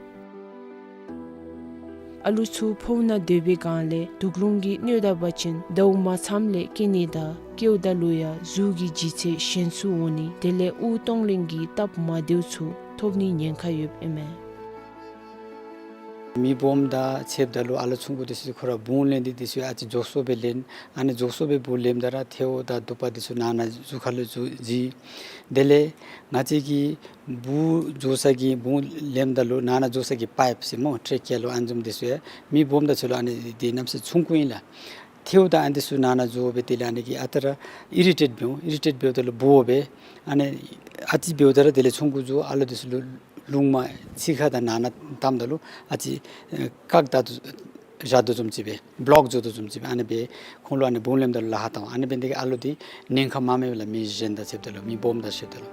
ཨ་ལོ་ཚུ་ཕོཝ་ནང་སྡོད་པའི་སྒང་ལས་དུག་རླུང་གིས་གནོད་ད་པ་ཅིན་ཟླཝ་མ་ཚངམ་ལས་སྐྱེ་ནི་དང་སྐྱེཝ་ད་ལུ་ཡང་གཟུགས་ཀྱི་ལྗིད་ཚད་ཞན་སུ་འོང་ནི་དེ་ལས་དབུགས་གཏོང་ལེན་གྱི་སྟབས་མ་བདེཝ་ཚུ་ཐོབ་ནིའི་ཉེན་ཁ་ཡོདཔ་ཨིན་མས། མི་སྦོམ་དང་ཕྱདཔ་ད་ལུ་ཨ་ལོ་ཆུང་ཀུ་དེ་ཚུ་ཁོ་ར་བུང་ལེན་འདི་དེ་ཚུ་ཨ་ཙི་མགྱོགས་སུ་སྦེ་ལེན། ཨ་ནི་མགྱོགས་སུ་སྦེ་བུང་ལེནམ་ད་ར་ཐལཝ་དང་དུ་པ་དེ་ཚུ་ནང་ན་གཟུགས་ཁ་ལུ་འཛུལ་འཛུལ། དེ་ལས་ང་བཅས་ཀྱིས་བུང་འགྱོ་ས་གི་བུང་ལེནམ་ད་ལུ་ནང་ན་འགྱོ་ས་གི་པའིཔ་ཟེར་སྨོ་ཊེ་ཀི་ཡ་ལུ་ཨ་ནི་བཟུམ་དེ་ཚུ་ཡང་མི་སྦོམ་དང་ཕྱད་ལུ་ཨ་ནི་དེ་གནམ་མེད་ས་མེད་ཆུང་ཀུ་ཨིན་ལགས། ཐལཝ་དང་ཨ་ནི་དེ་ཚུ་ནང་ན་འགྱོ་སྦེ་དེ་ལས་ཨ་ནི་གིས་ཨ་རྟག་ར་ཨི་རི་ཊེཊ་འབདཝ་ཨི་རི་ཊེཊ་འབདཝ་ད་ལུ་སྦོ་སྦེ་ཨ་ནི་ཨ་ཙི་འབདཝ་ད་ར་དེ་ལས་ཆུང་ཀུ་འགྱོ་ཨ་ལོ་དེ་ཚུ་ལུ་རླུང་མ་ཚིག་ཁ་དང་ནང་ན་བཏངམ་ད་ལུ་ཨ་ཙི་ཨེ་བཀག་ད་དོ་བཞག་དོ་བཟུམ་ཅིག་སྦེ་བློཀ་འགྱོ་དོ་བཟུམ་ཅིག་སྦེ་ཨ་ནི་སྦེ་ཁོང་ལུ་ཨ་ནི་བུང་ལེནམ་ད་ལུ་ལཱ་ཁག་བཏང་། ཨ་ནི་འབད་ནི་དེ་གིས་ཨ་ལོ་འདི་ཉེན་ཁ་མངམ་མས་ལགས། མི་གཞན་དང་ཕྱདཔ་ད་ལུ་མི་སྦོམ་དང་ཕྱདཔ་ད་ལུ།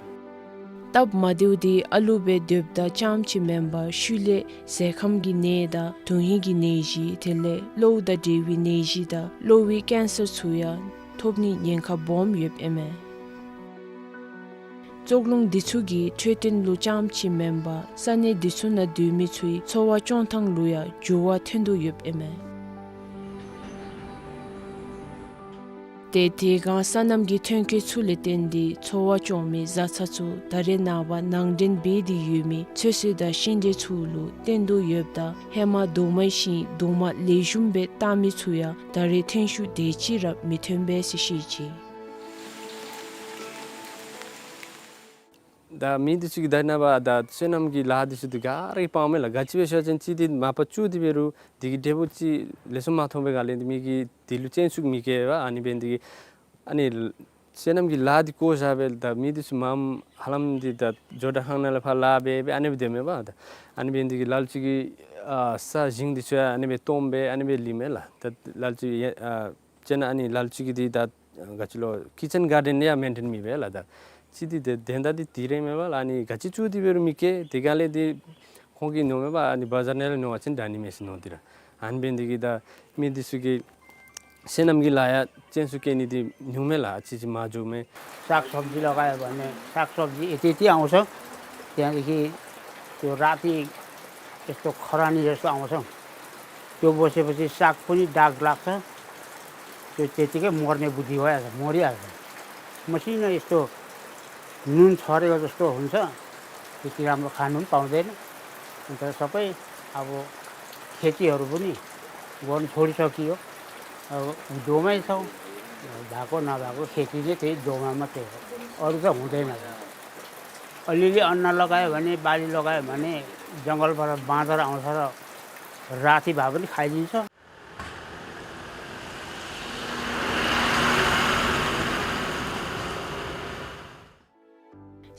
སྟབས་མ་བདེཝ་འདི་ཨ་ལུ་སྦེ་སྡོདཔ་ད་རྐྱངམ་ཅིག་མེན་པར་ཤུལ་ལས་ཟས་ཁམ་གྱི་ནད་དང་དོན་ཧིང་གི་ནད་གཞི་དེ་ལས་གློཝ་དང་འབྲེལ་བའི་ནད་གཞི་དང་གློ་བའི་ཀེན་སར་ཚུ་ཡང་ཐོབ་ནི་ཉེན་ཁ་སྦོམ་ཡོདཔ་ཨིན་མས། བཙོག་རླུང་འདི་ཚུ་གིས་འཕྲོད་བསྟེན་ལུ་རྐྱངམ་ཅིག་མེན་པར་ས་གནས་འདི་ཚུ་ནང་སྡོད་མི་ཚུའི་འཚོ་བ་སྐྱོང་ཐངས་ལུ་ཡང་འགྱུར་བ་ཐོན་དོ་ཡོདཔ་ཨིན་མས། ཏེ་དེ་སྒང་སོ་ནམ་གྱི་ཐོན་སྐྱེད་ཚུ་ལས་བརྟེན་ཏེ་འཚོ་བ་སྐྱོང་མི་བཟའ་ཚང་ཚུ་ད་རེས་ནངས་པ་ནང་འདྲེན་འབད་དེ་ཡོད་མི་ཚོད་བསྲེ་དང་ཤིང་འབྲས་ཚུ་ལུ་བརྟེན་དོ་ཡོདཔ་ད་ཧེ་མ་རྡོག་མའི་ཤིང་རྡོག་མ་ལེགས་ཤོམ་སྦེ་བཏགས་མི་ཚུ་ཡང་ད་རེས་ཐོན་ཤུགས་དེ་ཅིག་ར་མི་ཐོན་པས་ཟེར་བཤད་ཅི། ད་མི་འདི་ཚུ་གིས་ད་ནངས་པ་ད་སོ་ནམ་གྱི་ལཱ་འདི་ཚུ་འདི་ག་ར་གིས་སྤང་མས་ལགས། ག་ཅི་སྦེ་ཟེར་བ་ཅིན་གཅིག་འདི་མ་པ་བཙུགས་ཏེ་འབད་རུང་འདི་གི་འབྲས་བུ་ཅིག་ལེགས་ཤོམ་མ་ཐོབ་པའི་སྒང་ལས་འདི་མི་གིས་འདི་ལུ་སྤྱན་ཟུག་མི་བསྐྱེད་པས། ཨ་ནི་འབད་ནི་འདི་གིས་ཨ་ནི་སོ་ནམ་གྱི་ལཱ་འདི་བཀོ་བཞག་སྦེ་ད་མི་འདི་ཚུ་མངམ་ཧ་ལམ་འདི་ད་ཇོ་བདག་ཁང་ནང་ལས་ཕར་ལཱ་འབད་སྦེ་ཨ་ནི་སྦེ་སྡོད་མས་པ། ད་ཨ་ནི་འབད་ནི་འདི་གིས་ལ་ལུ་ཅིག་གིས་ཨ་ས་ཞིང་འདི་ཚུ་ཡང་ཨ་ནི་སྦེ་སྟོངམ་སྦེ་ཨ་ནི་སྦེ་ལུས་མས་ལགས། ད་ལ་ལུ་ཅིག་ཡ་ཨ་ཅིན་ཨ་ནི་ལ་ལུ་ཅིག་གིས་འདི་ད་ག་ཅི་ལོ་ཀི་ཅན་གཱར་ཌེན་ཡང་མེན་ཊེན་མི་འབད་ལགས། ད་ཅིག་འདི་དེ་དོན་དག་འདི་འདི་ར་མས་པ་ལགས། ཨ་ནི་ག་ཅི་བཙུགས་ཏེ་འབད་རུང་མི་སྐྱེ། དེ་སྒང་ལས་འདི་ཁོང་གིས་མནོཝ་མས་པ། ཨ་ནི་བ་ཛར་ནང་ལས་ཉོ་བ་ཅིན་དྲག་ནི་མས་ཟེར་མནོ་སྟེ་ར། ཨ་ནི་འབད་ནི་འདི་གིས་ད་མི་འདི་ཚུ་གིས་སོ་ནམ་གྱི་ལཱ་ཡང་སྤྱན་ཟུག་བསྐྱེད་ནི་འདི་ཉུང་མས་ལགས། ཨ་ཙི་ཅིག་མར་འགྱོཝ་མས། साग सब्जी लगायो भने साग सब्जी यति यति आउँछ। त्यहाँदेखि त्यो राति यस्तो खरानी जस्तो आउँछ। त्यो बसेपछि साग पनि दाग लाग्छ। त्यो त्यतिकै मर्ने बुद्धि भइहाल्छ, मरिहाल्छ। मसिनो यस्तो नुन छरेको जस्तो हुन्छ। त्यति राम्रो खानु पनि पाउँदैन। अन्त सबै अब खेतीहरू पनि गर्नु छोडिसकियो। अब दोमै छौँ। भएको नभएको खेती चाहिँ त्यही दोमा मात्रै हो, अरू त हुँदैन। अलिअलि अन्न लगायो भने, बाली लगायो भने जङ्गलबाट बाँदर आउँछ र राति भए पनि खाइदिन्छ।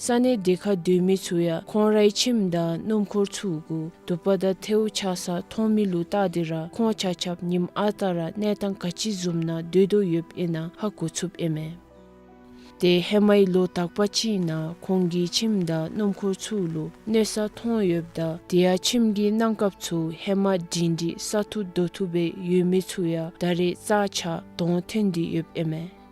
ས་གནས་དེ་ཁར་སྡོད་མི་ཚུ་ཡང་ཁོང་རའི་ཁྱིམ་དང་སྣུམ་འཁོར་ཚུ་གུ་དུ་པ་དང་ཐལཝ་ཆགས་ས་མཐོང་མི་ལུ་བལྟ་སྟེ་ར་ཁོང་ཆ་ཁྱབ་ཉིནམ་ཨ་རྟག་ར་གནས་སྟངས་ག་ཅི་བཟུམ་ནང་སྡོད་དོ་ཡོདཔ་ཨིན་ན་ཧ་གོ་ཚུགསཔ་ཨིན་མས། ཏེ་ཧེ་མའི་ལོ་དག་པ་ཅིག་ནང་ཁོང་གི་ཁྱིམ་དང་སྣུམ་འཁོར་ཚུ་ལུ་གནོད་ས་མཐོང་ཡོདཔ་ད་དེ་ཡང་ཁྱིམ་གྱི་གནམ་ཁབ་ཚུ་ཧེ་མ་སྒྲིང་སྒྲི་ས་ཐུབ་རྡོ་ཐུབ་སྦེ་ཡོད་མི་ཚུ་ཡང་ད་རེས་རྩ་ཆག་དོང་ཐོན་ཏེ་ཡོདཔ་ཨིན་མས།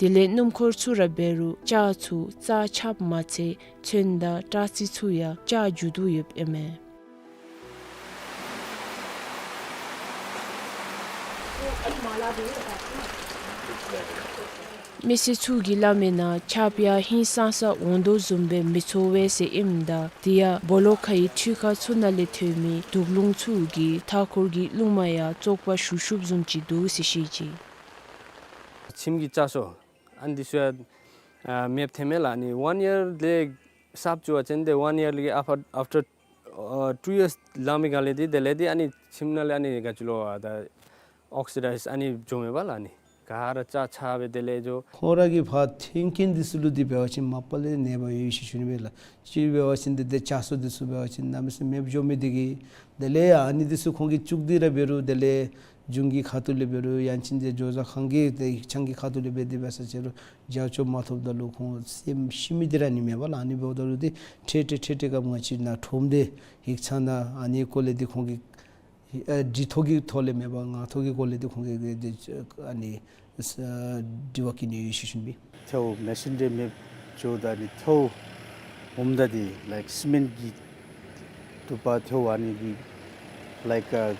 དེ་ལས་སྣུམ་འཁོར་ཚུ་ར་འབད་རུང་ལྕགས་ཚུ་རྩ་ཆགཔ་མ་ཚད་ཚོན་དང་སྐྲ་རྩི་ཚུ་ཡང་ཆག་འགྱོ་དོ་ཡོདཔ་ཨིན་མས། མི་སེར་ཚུ་གིས་སླབ་མིའི་ནང་ཆརཔ་ཡང་ཧིང་སངས་ས་འོང་དོ་བཟུམ་སྦེ་མི་ཚོར་བས་ཟེར་ཨིནམ་ད་དེ་ཡང་སྦོ་ལོགས་ཁའི་འཕྲུལ་ཁང་ཚུ་ནང་ལས་ཐོན་མི་དུག་རླུང་ཚུ་གིས་མཐའ་འཁོར་གྱི་རླུང་མ་ཡང་བཙོག་པ་ཞུགས་ཞུགསཔ་བཟུམ་ཅིག་འདུག་ཟེར་བཤད་ཅི། ཁྱིམ་གྱི་ལྕགས་སོ་ཨ་ནི་འདི་ཚུ་ཡང་ཨ་མེདཔ་ཐོནམ་མས་ལགས། ཨ་ནི་ཝན་ཡར་ལས་གསརཔ་བཙུགས་པ་ཅིན་ཏེ་ཝན་ཡར་ལས་ཨཕ་ཨཕ་ཊར་ཨ་ཊུ་ཡརསི་ལང་མི་སྒང་ལས་འདི་དེ་ལས་འདི་ཨ་ནི་ཁྱིམ་ནང་ལས་ཨ་ནི་ག་ཅི་ལོ་ཨ་ད་ཨོག་སི་ཌའིཛ་ཨ་ནི་འགྱོཝ་མས་པ་ལགས། ཨ་ནི་ག་ར་ཆག་ཆག་སྦེ་དེ་ལས་འགྱོ། ཁོང་ར་གི་ཕར་ཐོན་སྐྱེད་འདི་ཚུ་ལུ་འདི་འབད་བ་ཅིན་མ་པ་ལས་ནད་པ་ཡོད་ཟེར་ཞུ་ནི་མས་ལགས། གཅིག་འབད་བ་ཅིན་འདི་ཏེ་ལྕགས་སོ་འདི་ཚུ་འབད་བ་ཅིན་གནམ་མེད་ས་མེད་མེདཔ་འགྱོ་མི་འདི་གིས་དེ་ལས་ཨ་ནི་འདི་ཚུ་ཁོང་གིས་བཙུགས་ཏེ་ར་འབད་རུང་དེ་ལས་གཞུང་གི་ཁ་ཐུག་ལས་འབད་རུང་ཡང་ཅིན་ཏེ་ཇོ་བཟའ་ཁང་གི་ཏེ་ཡིག་ཚང་གི་ཁ་ཐུག་ལས་འབད་དེ་འབད་ས་ཅིག་རུང་རྒྱབ་སྐྱོར་མ་ཐོབ་ད་ལུ་ཁོང་སེམས་ཤི་མི་འདི་ར་ཨ་ནི་མས་པ་ལགས། ཨ་ནི་འབདཝ་ད་ལུ་ཏེ་འཕྲལ་འཕྲལ་འཕྲལ་འཕྲལ་སྐབས་ང་བཅས་ནཱ་ཁྲོམ་སྡེ་ཡིག་ཚང་ནང་ཨ་ནི་སྐོར་ལས་འདི་ཁོང་གིས་ཨ་འདི་ཐོག་གི་ཐོག་ལས་མེན་པར་ངག་ཐོག་གི་སྐོར་ལས་འདི་ཁོང་གིས་འདི་ཨ་ནི་ཨ་དྲི་བ་བཀོད་ནི་ཡོད་ཟེར་ཞུ་ནི་མས། ཐལཝ་མེ་སིན་རེ་མེདཔ་འགྱོཝ་ད་ཨ་ནི་ཐལཝ་འོངམ་ད་འདི་ལའིཀ་སི་མེནཊ་གི་དུ་པ་ཐལཝ་ཨ་ནི་འདི་ལའིཀ་ཨ་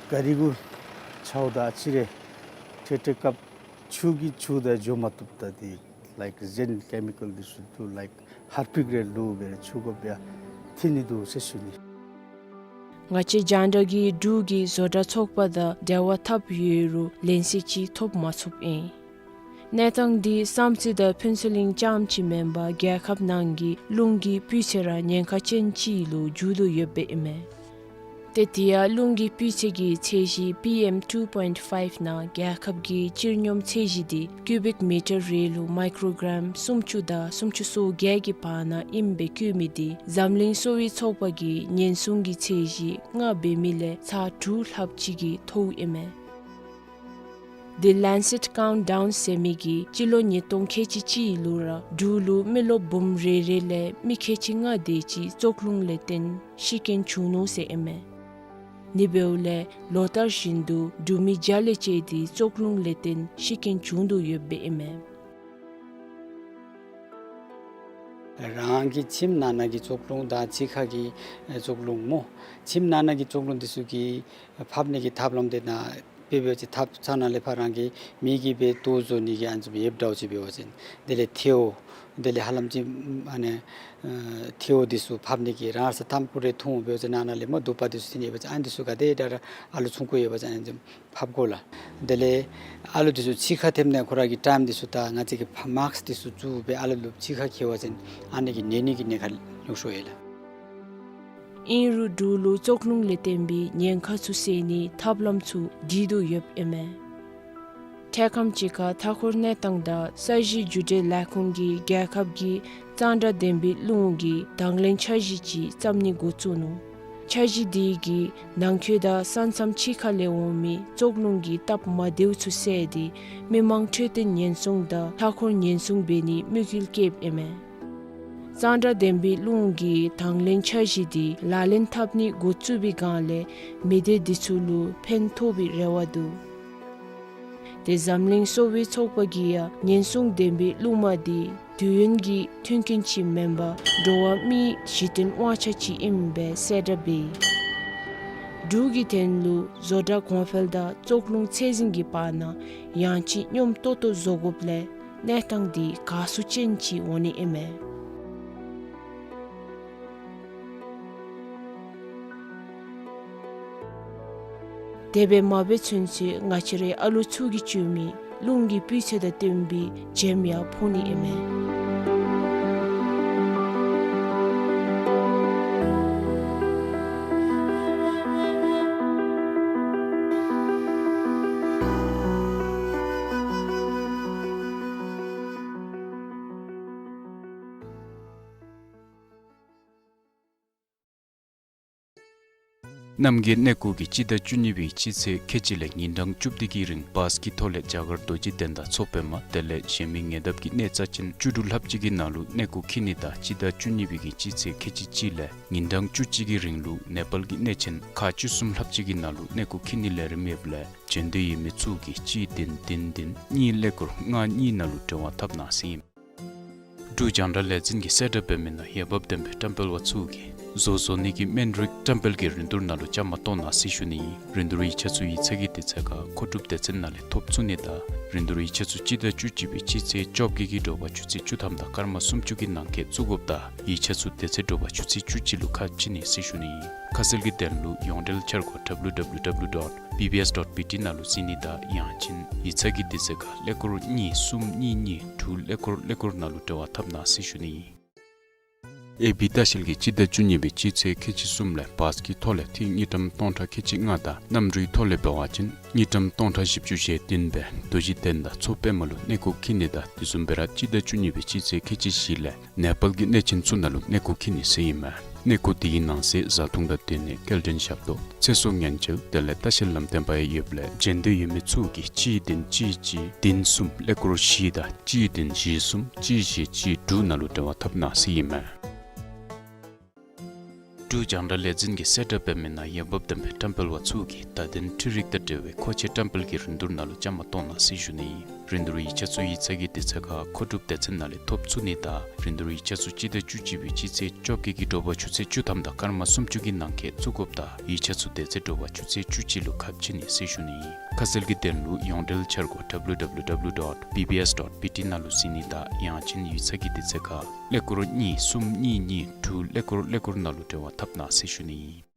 ག་རི་གུ་འཆའཝ་ད་ཨ་ཙི་རེ་འཕྲལ་འཕྲལ་སྐབས་ཆུ་གིས་འཁྱུ་ད་འགྱོ་མ་བཏུབ། ད་འདི་ལའིཀ་གཞན་ཀེ་མི་ཀཱལ་འདི་ཚུ་འདུག། ལའིཀ་ཧར་པིཀ་རེ་བླུགས་སྦེ་འཁྱུ་དགོཔ་ཡང་ཐོན་ནི་འདུག་ཟེར་ཞུ་ནི། ང་བཅས་རྒྱང་བསྒྲགས་ཀྱིས་འབྲུག་གི་བཟོ་གྲྭ་ཚོགས་པ་དང་འབྲེལ་བ་འཐབ་ཡོད་རུང་ལན་གསལ་ཅིག་ཐོབ་མ་ཚུགསཔ་ཨིན། གནས་སྟངས་འདི་བསམ་རྩེ་དང་ཕུན་ཚོགས་གླིང་རྐྱངམ་ཅིག་མེན་པར་རྒྱལ་ཁབ་ནང་གི་རླུང་གི་སྤུས་ཚད་ར་ཉེན་ཁ་ཅན་ཅིག་ལུ་འགྱུར་དོ་ཡོདཔ་ཨིན་མས། ཏེ་དེ་ཡང་རླུང་གི་སྤུས་ཚད་ཀྱི་ཚད་གཞི་པི་ཨེམ་ཊུ་པོའིནཊ་ཕའིབ་ནང་རྒྱལ་ཁབ་ཀྱི་སྤྱིར་སྙོམས་ཚད་གཞི་འདི་ཀུ་བིཀ་མི་ཊར་རེ་ལུ་མའི་ཀྲོ་གྲམ་སུམ་ཅུ་དང་སུམ་ཅུ་སོ་བརྒྱད་ཀྱི་བར་ན་ཨིནམ་སྦེ་བཀོད་མི་འདི་འཛམ་གླིང་གསོ་བའི་ཚོགས་པ་གིས་ཉེན་སྲུང་གི་ཚད་གཞི་ལྔ་འབད་མི་ལས་ཚར་དྲུག་ལྷགཔ་ཅིག་གིས་མཐོཝ་ཨིན་མས། The Lancet Countdown ཟེར་མི་གིས་སྤྱི་ལོ་ཉིས་སྟོང་ཁལ་གཅིག་གཅིག་ལུ་ར་འབྲུག་ལུ་མི་རློབས་འབུམ་རེ་རེ་ལས་མི་ཁལ་གཅིག་ལྔ་དེ་ཅིག་བཙོག་རླུང་ལས་བརྟེན་ཤི་རྐྱེན་བྱུང་ནུག་ཟེར་ཨིན་མས། ཨ་ནི་འབདཝ་ལས་ལོ་ལྟར་བཞིན་དུ་འབྲུག་མི་བརྒྱ་ལས་བཅད་དེ་བཙོག་རླུང་ལས་བརྟེན་ཤི་རྐྱེན་བྱུང་དོ་ཡོདཔ་ཨིན་མས། རང་གི་ཁྱིམ་ནང་ན་གི་བཙོག་རླུང་དང་ཕྱི་ཁ་གི་བཙོག་རླུང་སྨོ། ཁྱིམ་ནང་ན་གི་བཙོག་རླུང་འདི་ཚུ་གི་ཕབ་ནི་གི་ཐབས་ལམ་དེ་ནང་དཔེ་འབད་བ་ཅིན་ཐབ་ཚང་ནང་ལས་ཕར་རང་གི་མི་གིས་འབད་དུག་བཟོ་ནི་གི་ཨ་ནི་ཚུ་ཡོདཔ་འདྲཝ་ཅིག་འབད་བ་ཅིན། དེ་ལས་ཐལཝ། དེ་ལས་ཧ་ལམ་ཅིག་ཨ་ནི་ཨ་ཐལཝ་འདི་ཚུ་ཕབ་ནི་གི་རང་ས་ཐམ་ཀུ་རེ་འཐུང་འབད་བ་ཅིན་ནང་ན་ལས་སྨོ་དུ་པ་འདི་ཚུ་ཐོན་ཡོད་པ་ཅིན་ཨ་ནི་འདི་ཚུ་ག་དེ་དྲག་ར་ཨ་ལུ་ཆུང་ཀུ་ཡོད་པ་ཅིན་ཨ་ནི་ཚུ་ཕབ་དགོ་ལགས། དེ་ལས་ཨ་ལུ་འདི་ཚུ་ཕྱི་ཁར་ཐོནམ་ད་ཁོ་ར་གི་ཊའིམ་འདི་ཚུ་ད་ང་བཅས་ཀྱིས་ཕ་མཱསཀ་འདི་ཚུ་བཙུགས་སྦེ་ཨ་ལུ་ལུ་ཕྱི་ཁར་འཁྱིད་པ་ཅིན་ཨ་ནི་གིས་ནད་ནི་གི་ཉེན་ཁ་ཉུང་ཤོས་ཡོད་ལགས། ཨིན་རུང་འབྲུག་ལུ་བཙོག་རླུང་ལས་བརྟེན་པའི་ཉེན་ཁ་ཚུ་སེལ་ནིའི་ཐབས་ལམ་ཚུ་སྒྲིག་དོ་ཡོདཔ་ཨིན་མས། འཕྲལ་ཁམས་ཅིག་ཁར་མཐའ་འཁོར་གནས་སྟངས་དང་ས་གཞི་རྒྱུ་འབྲས་ལས་ཁུངས་ཀྱིས་རྒྱལ་ཁབ་ཀྱི་གཙང་སྦྲ་ལྡན་པའི་རླུང་གི་དང་ལེན་འཆར་གཞི་ཅིག་བརྩམ་ནི་འགོ་བཙུགས་ནུག། འཆར་གཞི་དེ་གིས་ནང་འཁོད་དང་ས་མཚམས་ཕྱི་ཁ་ལས་འོང་མི་བཙོག་རླུང་གི་སྟབས་མ་བདེཝ་ཚུ་སེལ་ཏེ་མི་མང་འཕྲོད་བསྟེན་ཉེན་སྲུང་དང་མཐའ་འཁོར་ཉེན་སྲུང་འབད་ནིའི་དམིགས་ཡུལ་བསྐྱེདཔ་ཨིན་མས། གཙང་སྦྲ་ལྡན་པའི་རླུང་གི་དང་ལེན་འཆར་གཞི་དེ་ལག་ལེན་འཐབ་ནི་འགོ་བཙུགས་པའི་སྒང་ལས་མི་སྡེ་འདི་ཚུ་ལུ་ཕན་ཐོགས་པའི་རེ་བ་འདུག། དེ་འཛམ་གླིང་གསོ་བའི་ཚོགས་པ་གིས་ཡང་ཉེན་སྲུང་ལྡན་པའི་རླུང་མ་དེ་དུས་ཡུན་གྱི་མཐུན་རྐྱེན་ཅིག་མེན་པར་འགྲོ་བ་མིའི་གཞི་རྟེན་དབང་ཆ་ཅིག་ཨིནམ་སྦེ་གསལ་བསྒྲགས་འབད་ཡི། འབྲུག་གི་དོན་ལུ་བཟོ་གྲྭ་གོང་འཕེལ་དང་བཙོག་རླུང་ཚད་འཛིན་གྱི་བར་ན་ཡང་ཅིན་སྙོམས་ཏོག་ཏོ་བཟོ་དགོཔ་ལས་གནས་སྟངས་འདི་དགའ་བསུ་ཅན་ཅིག་འོང་ནི་ཨིན་མས། དེ་སྦེ་མ་འབད་ཚུན་ཚོད་ང་བཅས་རའི་ཨ་ལོ་ཚུ་གིས་སྤྱོད་མི་རླུང་གི་སྤུས་ཚད་དང་བསྟུན་པའི་བྱེམ་ཡང་ཕོག་ནི་ཨིན་མས། གནམ་གྱི་གནས་སྐོར་གྱིས་སྤྱི་ཟླ་བཅུ་གཉིས་པའི་སྤྱི་ཚེས་ཁལ་གཅིག་ལས་ཉིན་གྲངས་བཅུ་བདུན་གྱི་རིང་བཱས་ཀྱི་ཐོག་ལས་རྒྱ་གར་རྡོ་རྗེ་གདན་དང་མཚོ་པདྨ་དེ་ལས་གཞན་མི་ཉེ་འདབས་ཀྱི་གནས་རྩ་ཅན་བཅུ་དྲུག་ལྷགཔ་ཅིག་གི་ནང་ལུ་གནས་སྐོར་འཁྱིད་ནི་དང་སྤྱི་ཟླ་བཅུ་གཉིས་པའི་གི་སྤྱི་ཚེས་ཁལ་གཅིག་གཅིག་ལས་ཉིན་གྲངས་བཅུ་གཅིག་གི་རིང་ལུ་ནེ་པཱལ་གྱི་གནས་ཆེན་ཁག་བཅུ་གསུམ་ལྷགཔ་ཅིག་གི་ནང་ལུ་གནས་སྐོར་འཁྱིད་ནི་ལས་རིམ་ཡོདཔ་ལས་བྱོན་འདོད་ཡོད་མི་ཚུ་གིས་གཅིག་བདུན་བདུན་བདུན་གཉིས་ཀླད་ཀོར་ལྔ་གཉིས་ནང་ལུ་འབྲེལ་བ་འཐབ་གནང་ཟེར་ཨིན། འབྲུག་རྒྱང་བསྒྲགས་ལས་འཛིན་གྱིས་གསལ་བསྒྲགས་འབད་མི་ནང་འོས་འབབ་ལྡན་པའི་བཀྲམ་སྤེལ་པ་ཚུ་གིས་བཟོ་བཟོ་ནི་གི་སྨན་རིགས་བཀྲམ་སྤེལ་གྱི་རིན་བསྡུར་ནང་ལུ་བཅའ་མར་གཏོགས་གནང་ཟེར་ཞུ་ནི་ཨིན། རིན་བསྡུར་ཡིག་ཆ་ཚུ་ཡིག་ཚང་གི་དུས་ཚོད་ཁར་མཁོ་སྒྲུབ་སྡེ་ཚན་ནང་ལས་ཐོབ་ཚུགས་ནི་དང་རིན་བསྡུར་ཡིག་ཆ་ཚུ་སྤྱི་ཟླ་བཅུ་གཅིག་པའི་སྤྱི་ཚེས་བཅོ་བརྒྱད་ཀྱི་དྲོ་པ་ཆུ་ཚོད་བཅུ་ཐམ་དང་སྐར་མ་སུམ་ཅུ་གི་ནང་འཁོད་བཙུགས་དགོཔ་དང་ཡིག་ཆ་ཚུ་དེ་ཚེ་དྲོ་པ་ཆུ་ཚོད་བཅུ་གཅིག་ལུ་ཁ་ཕྱེ་ནི་ཟེར་ཞུ་ནི་ཨིན། ཁ་གསལ་གྱི་དོན་ལུ་ཡོངས་འབྲེལ་འཆར་སྒོ་W W W dot B B S dot B T ནང་ལུ་གཟིགས་ནི་དང་ཡང་ཅིན་ཡིག་ཚང་གི་དུས་ཚོད་ཁར་ཀླད་ཀོར་གཉིས་གསུམ་གཉིས་གཉིས་དྲུག་ཀླད་ཀོར་ཀླད་ཀོར་ནང་ལུ་འབྲེལ་བ་འཐབ་གནང་ཟེར་ཞུ་ནི་ཨིན། ཨེ་བི་ལྟ་བཤལ་གྱིས་སྤྱི་ཟླ་བཅུ་གཉིས་པའི་སྤྱི་ཚེས་ཁལ་གཅིག་གསུམ་ལས་བཱས་ཀྱི་ཐོག་ལས་ཐིག་དངུལ་ཀྲམ་སྟོང་ཕྲག་ཁལ་གཅིག་ལྔ་དང་གནམ་གྲུའི་ཐོག་ལས་འབད་བ་ཅིན་དངུལ་ཀྲམ་སྟོང་ཕྲག་བཞི་བཅུ་ཞེ་བདུན་སྦེ་རྡོ་རྗེ་གདན་དང་མཚོ་པདྨ་ལུ་གནས་སྐོར་འཁྱིད་ནི་དང་དེ་བཟུམ་སྦེ་ར་སྤྱི་ཟླ་བཅུ་གཉིས་པའི་སྤྱི་ཚེས་ཁལ་གཅིག་བཞི་ལས་ནེ་པཱལ་གྱི་གནས་ཆེན་ཚུ་ནང་ལུ་གནས་སྐོར་འཁྱིད་ནི་ཟེར་ཨིན་མས། གནས་སྐོར་དེའི་ནང་གསེས་བཟའ་འཐུང་དང་སྡོད་གནས་སྐྱེལ་འདྲེན་ཞབས་ཏོག་ཚེ་སྲོག་ཉེན་བཅོལ་དེ་ལས་ལྟ་བཤལ་ལམ་སྟོན་པ་ཡང་ཡོདཔ་ལས་བྱོན་འདོད་ཡོད་མི་ཚུ་གིས་གཅིག་བདུན་གཅིག་གཅིག་བདུན་གསུམ་ཀླད་ཀོར་བཞི་དང་གཅིག་བདུན་བཞི་གསུམ་གཅིག་བཞི་གཅིག་དྲུག་ནང་ལུ་འབྲེལ་བ་འཐབ་གནང་ཟེར་ཨིན་མས། འབྲུག་རྒྱང་བསྒྲགས་ལས་འཛིན་གྱིས་གསལ་བསྒྲགས་འབད་མི་ནང་འོས་འབབ་ལྡན་པའི་བཀྲམ་སྤེལ་པ་ཚུ་གིས་བརྡ་དོན་འཕྲུལ་རིག་དང་འབྲེལ་བའི་མཁོ་ཆས་བཀྲམ་སྤེལ་གྱི་རིན་བསྡུར་ནང་ལུ་བཅའ་མར་གཏོགས་གནང་ཟེར་ཞུ་ནི་ཨིན། རིན་བསྡུར་ཡིག་ཆ་ཚུ་ཡིག་ཚང་གི་དུས་ཚོད་ཁར་མཁོ་སྒྲུབ་སྡེ་ཚན་ནང་ལས་ཐོབ་ཚུགས་ནི་དང་རིན་བསྡུར་ཡིག་ཆ་ཚུ་སྤྱི་ཟླ་བཅུ་གཅིག་པའི་སྤྱི་ཚེས་བཅོ་བརྒྱད་ཀྱི་དྲོ་པ་ཆུ་ཚོད་བཅུ་ཐམ་དང་སྐར་མ་སུམ་ཅུ་གི་ནང་འཁོད་བཙུགས་དགོཔ་དང་ཡིག་ཆ་ཚུ་དེ་ཚེ་དྲོ་པ་ཆུ་ཚོད་བཅུ་གཅིག་ལུ་ཁ་ཕྱེ་ནི་ཟེར་ཞུ་ནི་ཨིན། ཁ་གསལ་གྱི་དོན་ལུ་ཡོངས་འབྲེལ་འཆར་སྒོ་W W W dot B B S dot B T ནང་ལུ་གཟིགས་ནི་དང་ཡང་ཅིན་ཡིག་ཚང་གི་དུས་ཚོད་ཁར་ཀླད་ཀོར་གཉིས་གསུམ་གཉིས་གཉིས་དྲུག་ཀླད་ཀོར་ཀླད་ཀོར་ནང་ལུ་འབྲེལ་བ་འཐབ་གནང་ཟེར་ཞུ་ནི་ཨིན།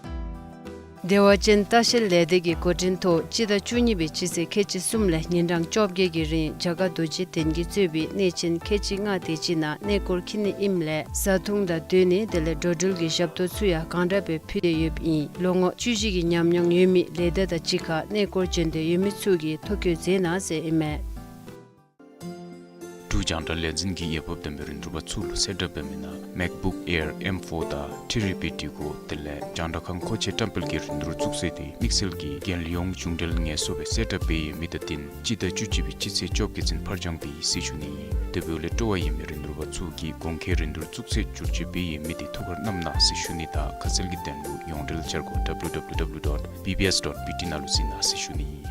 བདེ་བ་ཅན་ལྟ་བཤལ་ལས་སྡེ་གི་འགོ་འདྲེན་ཐོག་སྤྱི་ཟླ་བཅུ་གཉིས་པའི་སྤྱི་ཚེས་ཁལ་གཅིག་གསུམ་ལས་ཉིན་གྲངས་བཅོ་བརྒྱད་ཀྱི་རིང་རྒྱ་གར་རྡོ་རྗེ་གདན་གྱིས་གཙོས་པའི་གནས་ཆེན་ཁལ་གཅིག་ལྔ་དེ་ཅིག་ནང་གནས་སྐོར་འཁྱིད་ནི་ཨིནམ་ལས་བཟའ་འཐུང་དང་སྡོད་གནས་དེ་ལས་འགྲོ་འགྲུལ་གྱི་ཞབས་ཏོག་ཚུ་ཡང་གང་དྲག་སྦེ་ཕུལ་ཏེ་ཡོདཔ་ཨིན། ལོ་ངོ་བཅུ་བཞི་གི་ཉམས་མྱོང་ཡོད་མི་ལས་སྡེ་དང་གཅིག་ཁར་གནས་སྐོར་བྱོན་འདོད་ཡོད་མི་ཚུ་གིས་ཐོ་བཀོད་མཛད་གནང་ཟེར་ཨིན་མས། འབྲུག་ རྒྱང་བསྒྲགས་ལས་འཛིན་གྱིས་འོས་འབབ་ལྡན་པའི་རིན་བསྡུར་པ་ཚུ་ལུ་གསལ་བསྒྲགས་འབད་མི་ནང་MacBook Air M four དང་ཐི་རི་པི་འགྲིག་གོ། དེ་ལས་རྒྱང་བསྒྲགས་ཁང་མཁོ་ཆས་བཀྲམ་སྤེལ་གྱི་རིན་བསྡུར་བཙུགས་ཚེ་དེ་དམིགས་བསལ་གྱི་རྒྱལ་ཡོངས་གཞུང་འབྲེལ་ངལ་གསོ་སྦེ་གསལ་བསྒྲགས་འབད་ཡོད་མི་དང་བསྟུན་སྤྱི་ཟླ་བཅུ་གཅིག་པའི་སྤྱི་ཚེས་བཅོ་བརྒྱད་ཚུན་ཕར་འགྱངས་འབད་ཡི་ཟེར་ཞུ་ནི། དེ་འབདཝ་ལས་སྤྲོ་བ་ཡོད་མི་རིན་བསྡུར་པ་ཚུ་གིས་གོང་འཁོད་རིན་བསྡུར་བཙུགས་ཚེ་བསྒྱུར་བཅོས་འབད་ཡོད་མི་དེ་ཐུགས་ཁར་བསྣམ་གནང་ཟེར་ཞུ་ནི་དང་ཁ་གསལ་གྱི་དོན་ལུ་ཡོངས་འབྲེལ་འཆར་སྒོ་W W W dot B B S dot B T ནང་ལུ་གཟིགས་གནང་ཟེར་ཞུ་ནི།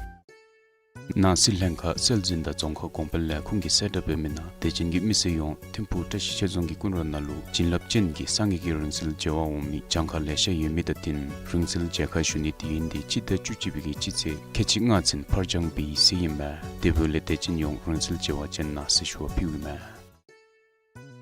ནང་སྲིད་ལྷན་ཁག་སྲོལ་འཛིན་དང་རྫོང་ཁ་གོང་འཕེལ་ལས་ཁུངས་ཀྱིས་གསལ་བསྒྲགས་འབད་མི་ནང་དད་ཅན་གྱི་མི་སེར་ཡོངས་ཐིམ་ཕུག་བཀྲ་ཤིས་ཆོས་རྫོང་གི་ཀུན་ར་ནང་ལུ་བྱིན་རླབས་ཅན་གྱི་སངས་རྒྱས་ཀྱི་རིང་བསྲེལ་མཇལ་བར་འོང་མི་གྱངས་ཁ་ལེ་ཤ་ཡོད་མི་དང་བསྟུན་རིང་བསྲེལ་མཇལ་ཁ་ཞུ་ནི་དེ་ཡུན་དེ་སྤྱི་ཟླ་བཅུ་གཅིག་པའི་གི་སྤྱི་ཚེས་ཁལ་གཅིག་ལྔ་ཚུན་ཕར་འགྱངས་འབད་ཡི་ཟེར་ཨིན་མས། དེ་འབདཝ་ལས་དད་ཅན་ཡོངས་རིང་བསྲེལ་མཇལ་བར་བྱོན་གནང་ཟེར་ཞུ་བ་ཕུལཝ་ཨིན་མས།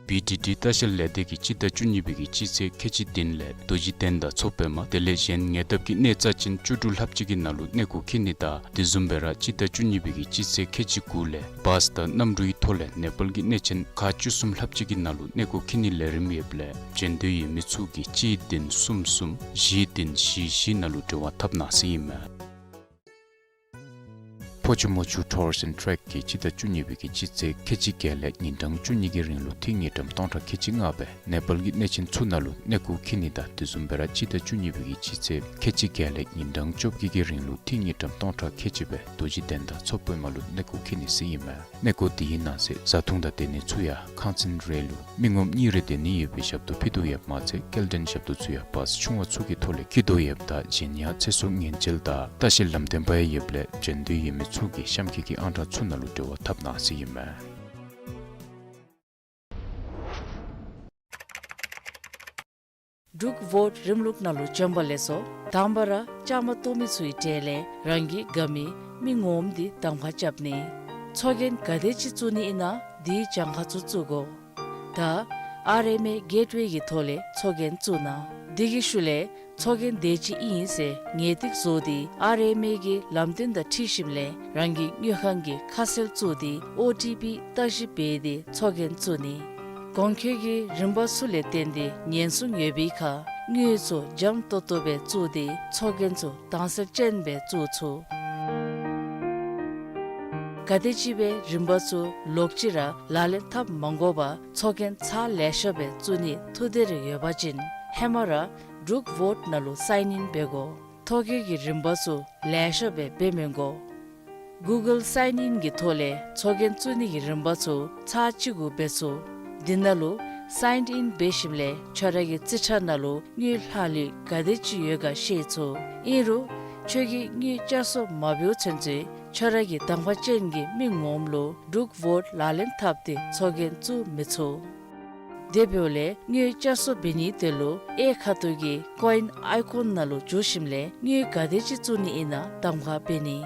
བི་ཌི་ཌི་ལྟ་བཤལ་ལས་སྡེ་གིས་སྤྱི་ཟླ་བཅུ་གཉིས་པའི་གི་སྤྱི་ཚེས་ཁལ་གཅིག་བདུན་ལས་རྡོ་རྗེ་གདན་དང་མཚོ་པདྨ་དེ་ལས་གཞན་ཉེ་འདབས་ཀྱི་གནས་རྩ་ཅན་བཅུ་དྲུག་ལྷགཔ་ཅིག་གི་ནང་ལུ་གནས་སྐོར་འཁྱིད་ནི་དང་དེ་བཟུམ་སྦེ་ར་སྤྱི་ཟླ་བཅུ་གཉིས་པའི་གི་སྤྱི་ཚེས་ཁལ་གཅིག་དགུ་ལས་བཱས་དང་གནམ་གྲུའི་ཐོག་ལས་ནེ་པཱལ་གྱི་གནས་ཆེན་ཁག་བཅུ་གསུམ་ལྷགཔ་ཅིག་གི་ནང་ལུ་གནས་སྐོར་འཁྱིད་ནི་ལས་རིམ་ཡོདཔ་ལས་བྱོན་འདོད་ཡོད་མི་ཚུ་གིས་གཅིག་བདུན་གསུམ་གསུམ་བཞི་བདུན་བཞི་བཞི་ནང་ལུ་འབྲེལ་བ་འཐབ་གནང་ཟེར་ཨིན་མས། ཕོ་ཆུ་མོ་ཆུ་Tours and Trek གིས་སྤྱི་ཟླ་བཅུ་གཉིས་པའི་གི་སྤྱི་ཚེས་ཁལ་གཅིག་བརྒྱད་ལས་ཉིན་གྲངས་བཅུ་གཉིས་ཀྱི་རིང་ལུ་འཐུས་དངུལ་ཀྲམ་སྟོང་ཕྲག་ཁལ་གཅིག་ལྔ་སྦེ་ནེ་པཱལ་གྱི་གནས་ཆེན་ཚུ་ནང་ལུ་གནས་སྐོར་འཁྱིད་ནི་དང་དེ་བཟུམ་སྦེ་ར་སྤྱི་ཟླ་བཅུ་གཉིས་པའི་གི་སྤྱི་ཚེས་ཁལ་གཅིག་བརྒྱད་ལས་ཉིན་གྲངས་བཅོ་བརྒྱད་ཀྱི་རིང་ལུ་འཐུས་དངུལ་ཀྲམ་སྟོང་ཕྲག་ཁལ་གཅིག་སྦེ་རྡོ་རྗེ་གདན་དང་མཚོ་པདྨ་ལུ་གནས་སྐོར་འཁྱིད་ནི་ཟེར་ཨིན་མས། གནས་སྐོར་དེའི་ནང་གསེས་བཟའ་འཐུང་དང་སྡོད་གནས་ཚུ་ཡང་ཁང་ཚན་རེ་ལུ་མི་ངོམ་གཉིས་རེ་སྡོད་ནི་ཡོད་པའི་ཞབས་ཏོག་ཕུལ་དོ་ཡོདཔ་མ་ཚད་སྐྱེལ་འདྲེན་ཞབས་ཏོག་ཚུ་ཡང་བཱས་ཆུང་བ་ཚུ་གི་ཐོག་ལས་འཁྱིད་དོ་ཡོདཔ་ད་གཞན་ཡང་ཚེ་སྲོག་ཉེན་བཅོལ་དང་ལྟ་བཤལ་ལམ་སྟོན་པ་ཡང་ཡོདཔ་ལས་བྱོན་འདོད་ཡོད་མི་ཚུ་གིས་གཤམ་འཁོད་ཀྱི་ཨང་གྲངས་ཚུ་ནང་ལུ་འབྲེལ་བ་འཐབ་གནང་ཟེར་ཨིན་མས། འབྲུག་ཝོཊ་རིམ་ལུགས་ནང་ལུ་བྱོན་པ་ལེགས་སོ། དང་པ་ར་བཅའ་མར་གཏོགས་མི་ཚུའི་གྲས་ལས་རང་གི་དགའ་མི་མི་ངོམ་དེ་གདམ་ཁ་རྐྱབ་ནི། ཚོགས་རྒྱན་ག་དེ་ཅིག་བཙུགས་ནི་ཨིན་ན་དེའི་གྱངས་ཁ་ཚུ་བཙུགས་དགོ། ད་ཨར་ཨེམ་ཨེ་གེཊ་ཝེ་གི་ཐོག་ལས་ཚོགས་རྒྱན་བཙུགས་གནང་། དེ་གི་ཤུལ་ལས་ཚོགས་རྒྱན་དེ་ཅིག་ཨིན་ཟེར་ངེས་ཏིག་བཟོ་སྟེ་ཨར་ཨེམ་ཨེ་གི་ལམ་སྟོན་དང་འཁྲིལ་ཞིནམ་ལས་རང་གི་དངུལ་ཁང་གི་ཁ་གསལ་བཙུགས་ཏེ་ཨོ་ཊི་པི་བརྟག་ཞིབ་འབད་དེ་ཚོགས་རྒྱན་བཙུགས་ནི། གོང་འཁོད་ཀྱི་རིམ་པ་ཚུ་ལས་བརྟེན་ཏེ་ཉེན་སྲུང་ཡོད་པའི་ཁར་དངུལ་ཚུ་འཇམ་ཏོག་ཏོ་སྦེ་བཙུགས་ཏེ་ཚོགས་རྒྱན་ཚུ་དྭངས་གསལ་ཅན་སྦེ་བཙུགས་ཚུགས། ག་དེམ་ཅིག་སྦེ་རིམ་པ་ཚུ་ལོག་ཅི་ར་ལག་ལེན་འཐབ་མ་དགོ་པར་ཚོགས་རྒྱན་ཚར་ལེ་ཤ་སྦེ་བཙུགས་ནི་ཐུགས་འདོད་རེ་ཡོད་པ་ཅིན་ཧེ་མ་ར་འབྲུག་ཝོཊ་ནང་ལུ་སའིན་ཨིན་འབད་དགོ། ཐོ་བཀོད་ཀྱི་རིམ་པ་ཚུ་ལེ་ཤ་སྦེ་འབད་མི་དགོ། གུ་གཱལ་སའིན་ཨིན་གྱི་ཐོག་ལས་ཚོགས་རྒྱན་བཙུགས་ནི་གི་རིམ་པ་ཚུ་ཚར་གཅིག་གུ་འབད་ཚུགས། དེ་ནང་ལུ་སའིན་ཨིན་འབད་ཞིནམ་ལས་ཁྱོད་ར་གི་རྩིས་ཁྲ་ནང་ལུ་དངུལ་ལྷག་ལུས་ག་དེ་ཅིག་ཡོད་ག་ཤེས་ཚུགས། ཨིན་རུང་ཁྱོད་ཀྱིས་དངུལ་བསྐྱར་གསོ་མ་འབདཝ་ཚུན་ཚོད་ཁྱོད་ར་གི་གདམ་ཁ་ཅན་གྱི་མི་ངོམ་ལུ་འབྲུག་ཝོཊ་ལག་ལེན་འཐབ་སྟེ་ཚོགས་རྒྱན་བཙུགས་མི་ཚུགས། དེ་འབདཝ་ལས་དངུལ་བསྐྱར་གསོ་འབད་ནིའི་དོན་ལུ་གཡས་ཁ་ཐུག་གི་ཀོ་ཨིན་ཨའི་ཀོན་ནང་ལུ་འཛུལ་ཞིནམ་ལས་དངུལ་ག་དེ་ཅིག་བཙུགས་ནི་ཨིན་ན་གདམ་ཁ་འབད་ནི།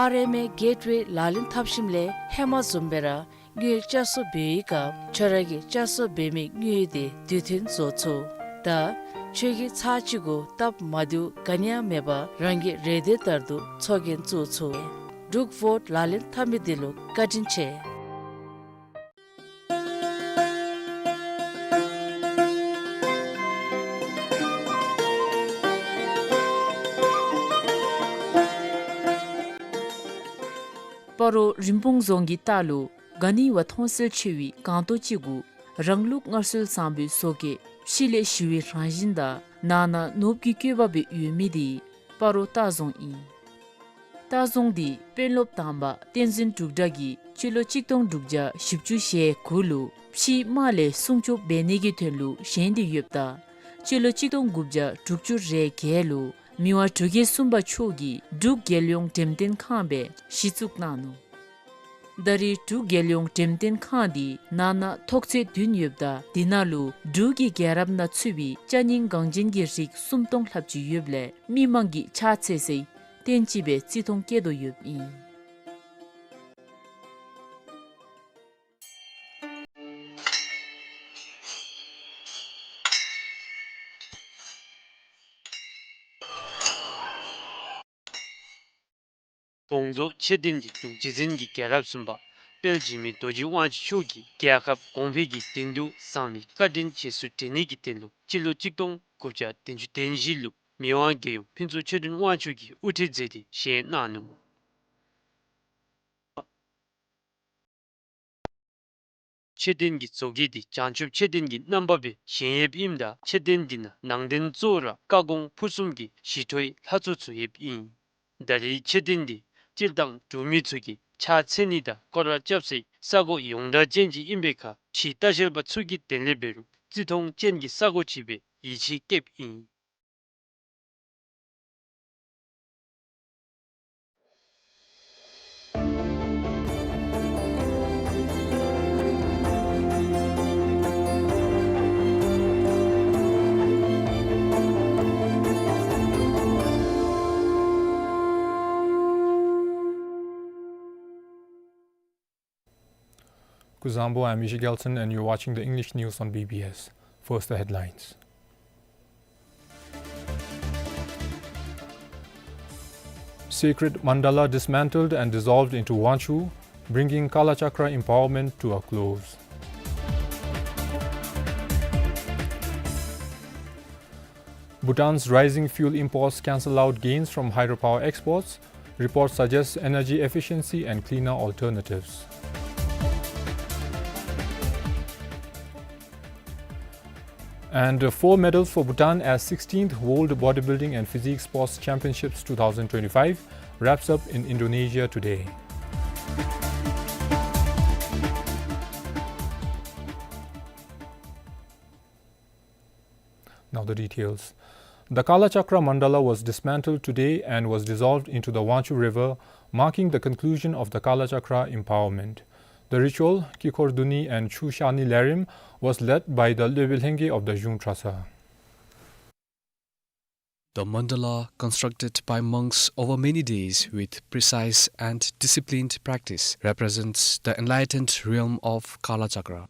ཨར་ཨེམ་ཨེ་གེཊ་ཝེ་ལག་ལེན་འཐབ་ཞིནམ་ལས་ཧེ་མ་བཟུམ་སྦེ་ར་དངུལ་བསྐྱར་གསོ་འབད་བའི་སྐབས་ཁྱོད་ར་གིས་བསྐྱར་གསོ་འབད་མི་དངུལ་དེ་དུས་མཐུན་བཟོ་ཚུགས། ད་ཁྱོད་ཀྱིས་ཚར་གཅིག་གུ་སྟབས་མ་བདེཝ་ག་ནི་ཡང་མེད་པར་རང་གི་རེ་འདོད་ལྟར་དུ་ཚོགས་རྒྱན་བཙུགས་ཚུགས། འབྲུག་ཝོཊ་ལག་ལེན་འཐབ་མི་དེ་ལུ་བཀའ་དྲིན་ཆེ། སྤ་རོ་རིན་སྤུངས་རྫོང་གི་ལྟག་ལུ་ག་ནི་བ་མཐོང་གསལ་ཆེ་བའི་སྒང་ཏོག་ཅིག་གུ་རང་ལུགས་སྔར་སྲོལ་བཟང་པོའི་བཟོ་བཀོད་ཕྱི་ལས་ཞི་བའི་རང་བཞིན་དང་ནང་ན་ནོར་བུ་གི་བཀོད་པ་སྦེ་ཡོད་མི་དེ་སྤ་རོ་ལྟ་རྫོང་ཨིན། ལྟ་རྫོང་འདི་དཔོན་སློབ་དང་པ་བསྟན་འཛིན་འབྲུག་གྲགས་ཀྱིས་སྤྱི་ལོ་གཅིག་སྟོང་དྲུག་བརྒྱ་བཞི་བཅུ་ཞེ་དགུ་ལུ་ཕྱིའི་དམག་ལས་སྲུང་སྐྱོབ་འབད་ནི་གི་དོན་ལུ་བཞེངས་ཏེ་ཡོདཔ་ད་སྤྱི་ལོ་གཅིག་སྟོང་དགུ་བརྒྱ་དྲུག་ཅུ་རེ་བརྒྱད་ལུ་མི་དབང་འབྲུག་རྒྱལ་གསུམ་པ་མཆོག་གིས་འབྲུག་རྒྱལ་ཡོངས་འགྲེམས་སྟོན་ཁང་སྦེ་གཞི་བཙུགས་གནང་ནུག། ད་རེས་འབྲུག་རྒྱལ་ཡོངས་འགྲེམས་སྟོན་ཁང་འདི་ནང་ན་ཐོག་ཚད་བདུན་ཡོདཔ་ད་དེ་ནང་ལུ་འབྲུག་གི་རྒྱལ་རབས་ནང་ཚུད་པའི་ཅ་རྙིང་འགངས་ཅན་གྱི་རིགས་སུམ་སྟོང་ལྷགཔ་ཅིག་ཡོདཔ་ལས་མི་མང་གིས་ཕྱག་འཚལ་སའི་རྟེན་ཅིག་སྦེ་བརྩི་མཐོང་བསྐྱེད་དོ་ཡོདཔ་ཨིན། དགོངས་རྫོགས་ཆེ་ལྡན་གྱི་འབྲུག་རྗེ་བཙུན་གྱི་རྒྱལ་རབས་གསུམ་པ་དཔལ་འཇིགས་མེད་རྡོ་རྗེ་དབང་ཕྱུག་མཆོག་གིས་རྒྱལ་ཁབ་གོང་འཕེལ་གྱི་དོན་དུ་བསམ་པའི་བཀའ་དྲིན་རྗེས་སུ་དྲན་ནི་གི་དོན་ལུ་སྤྱི་ལོ་གཅིག་སྟོང་དགུ་བརྒྱ་བདུན་ཅུ་དོན་བཞི་ལུ་མི་དབང་རྒྱལ་ཡུམ་ཕུན་ཚོགས་ཆོས་སྒྲོན་དབང་ཕྱུག་གིས་དབུ་ཁྲིད་མཛད་དེ་བཞེངས་གནང་ནུག། མཆོད་རྟེན་གྱི་བཟོ་བཀོད་འདི་བྱང་ཆུབ་མཆོད་རྟེན་གྱི་རྣམ་པ་སྦེ་བཞེངས་ཡོདཔ་ཨིནམ་ད་མཆོད་རྟེན་འདི་ནང་ནང་རྟེན་གཙོ་བོ་ར་བཀའ་དགོངས་ཕུར་གསུམ་གྱི་ཞི་ཁྲོའི་ལྷ་ཚོགས་ཚུ་ཡོདཔ་ཨིན། ད་རེས་མཆོད་རྟེན་འདི་སྤྱིར་བཏང་འབྲུག་མི་ཚུ་གིས་ཕྱག་འཚལ་ནི་དང་སྐོར་ར་རྐྱབ་སའི་ས་གོ་ཡོངས་གྲགས་ཅན་ཅིག་ཨིན་པའི་ཁར་ཕྱིའི་ལྟ་བཤལ་པ་ཚུ་གི་དོན་ལས་འབད་རུང་བརྩི་མཐོང་ཅན་གྱི་ས་གོ་ཅིག་སྦེ་ཡིད་ཆེས་བསྐྱེདཔ་ཨིན། Kuzuzangpo, I'm Mishi Gelson, and you're watching the English news on B B S. First, the headlines. Sacred mandala dismantled and dissolved into Wangchuk, bringing Kalachakra empowerment to a close. Bhutan's rising fuel imports cancel out gains from hydropower exports. Report suggests energy efficiency and cleaner alternatives. And, uh, four medals for Bhutan as sixteenth World Bodybuilding and Physique Sports Championships two thousand twenty-five wraps up in Indonesia today. Now the details. The Kalachakra Mandala was dismantled today and was dissolved into the Wangchuk River, marking the conclusion of the Kalachakra empowerment. The ritual, Kikhor Duni and Chushani Lerim, was led by the Loewe Lhenge of the Zhung Trasa. The mandala, constructed by monks over many days with precise and disciplined practice, represents the enlightened realm of Kalachakra.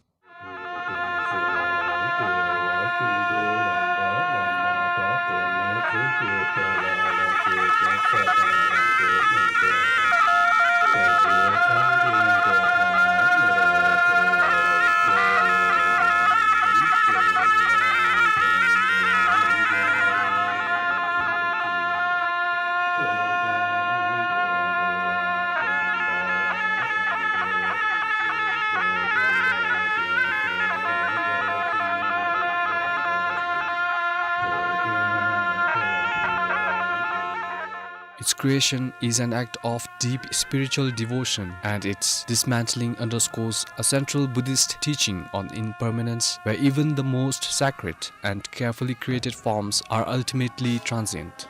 Its creation is an act of deep spiritual devotion, and its dismantling underscores a central Buddhist teaching on impermanence, where even the most sacred and carefully created forms are ultimately transient.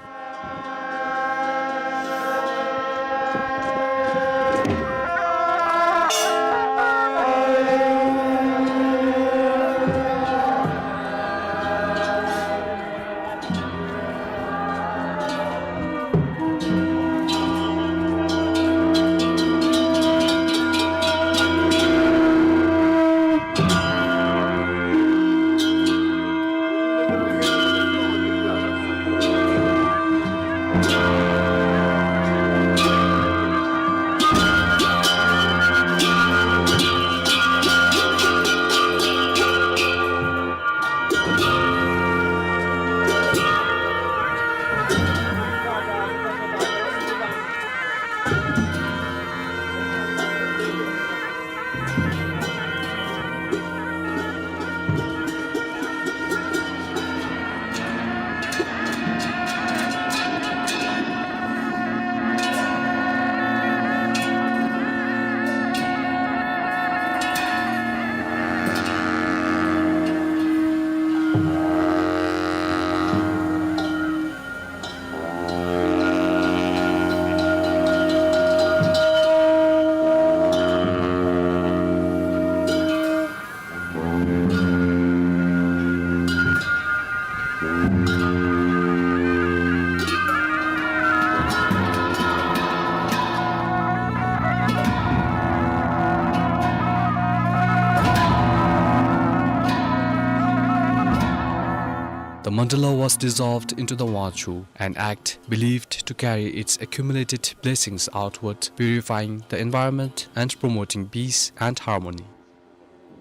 The mandala was dissolved into the Wangchuk, an act believed to carry its accumulated blessings outward, purifying the environment and promoting peace and harmony.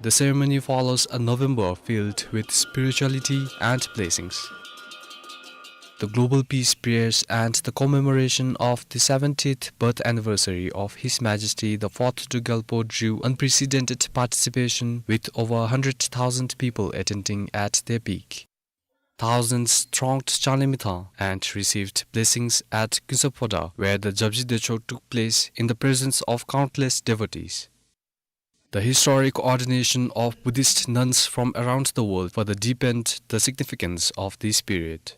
The ceremony follows a November filled with spirituality and blessings. The global peace prayers and the commemoration of the seventieth birth anniversary of His Majesty the Fourth Druk Gyalpo drew unprecedented participation, with over a hundred thousand people attending at their peak. Thousands thronged Changlimithang and received blessings at Kunsaphoda, where the Japji Dechok took place in the presence of countless devotees. The historic ordination of Buddhist nuns from around the world further deepened the significance of this period.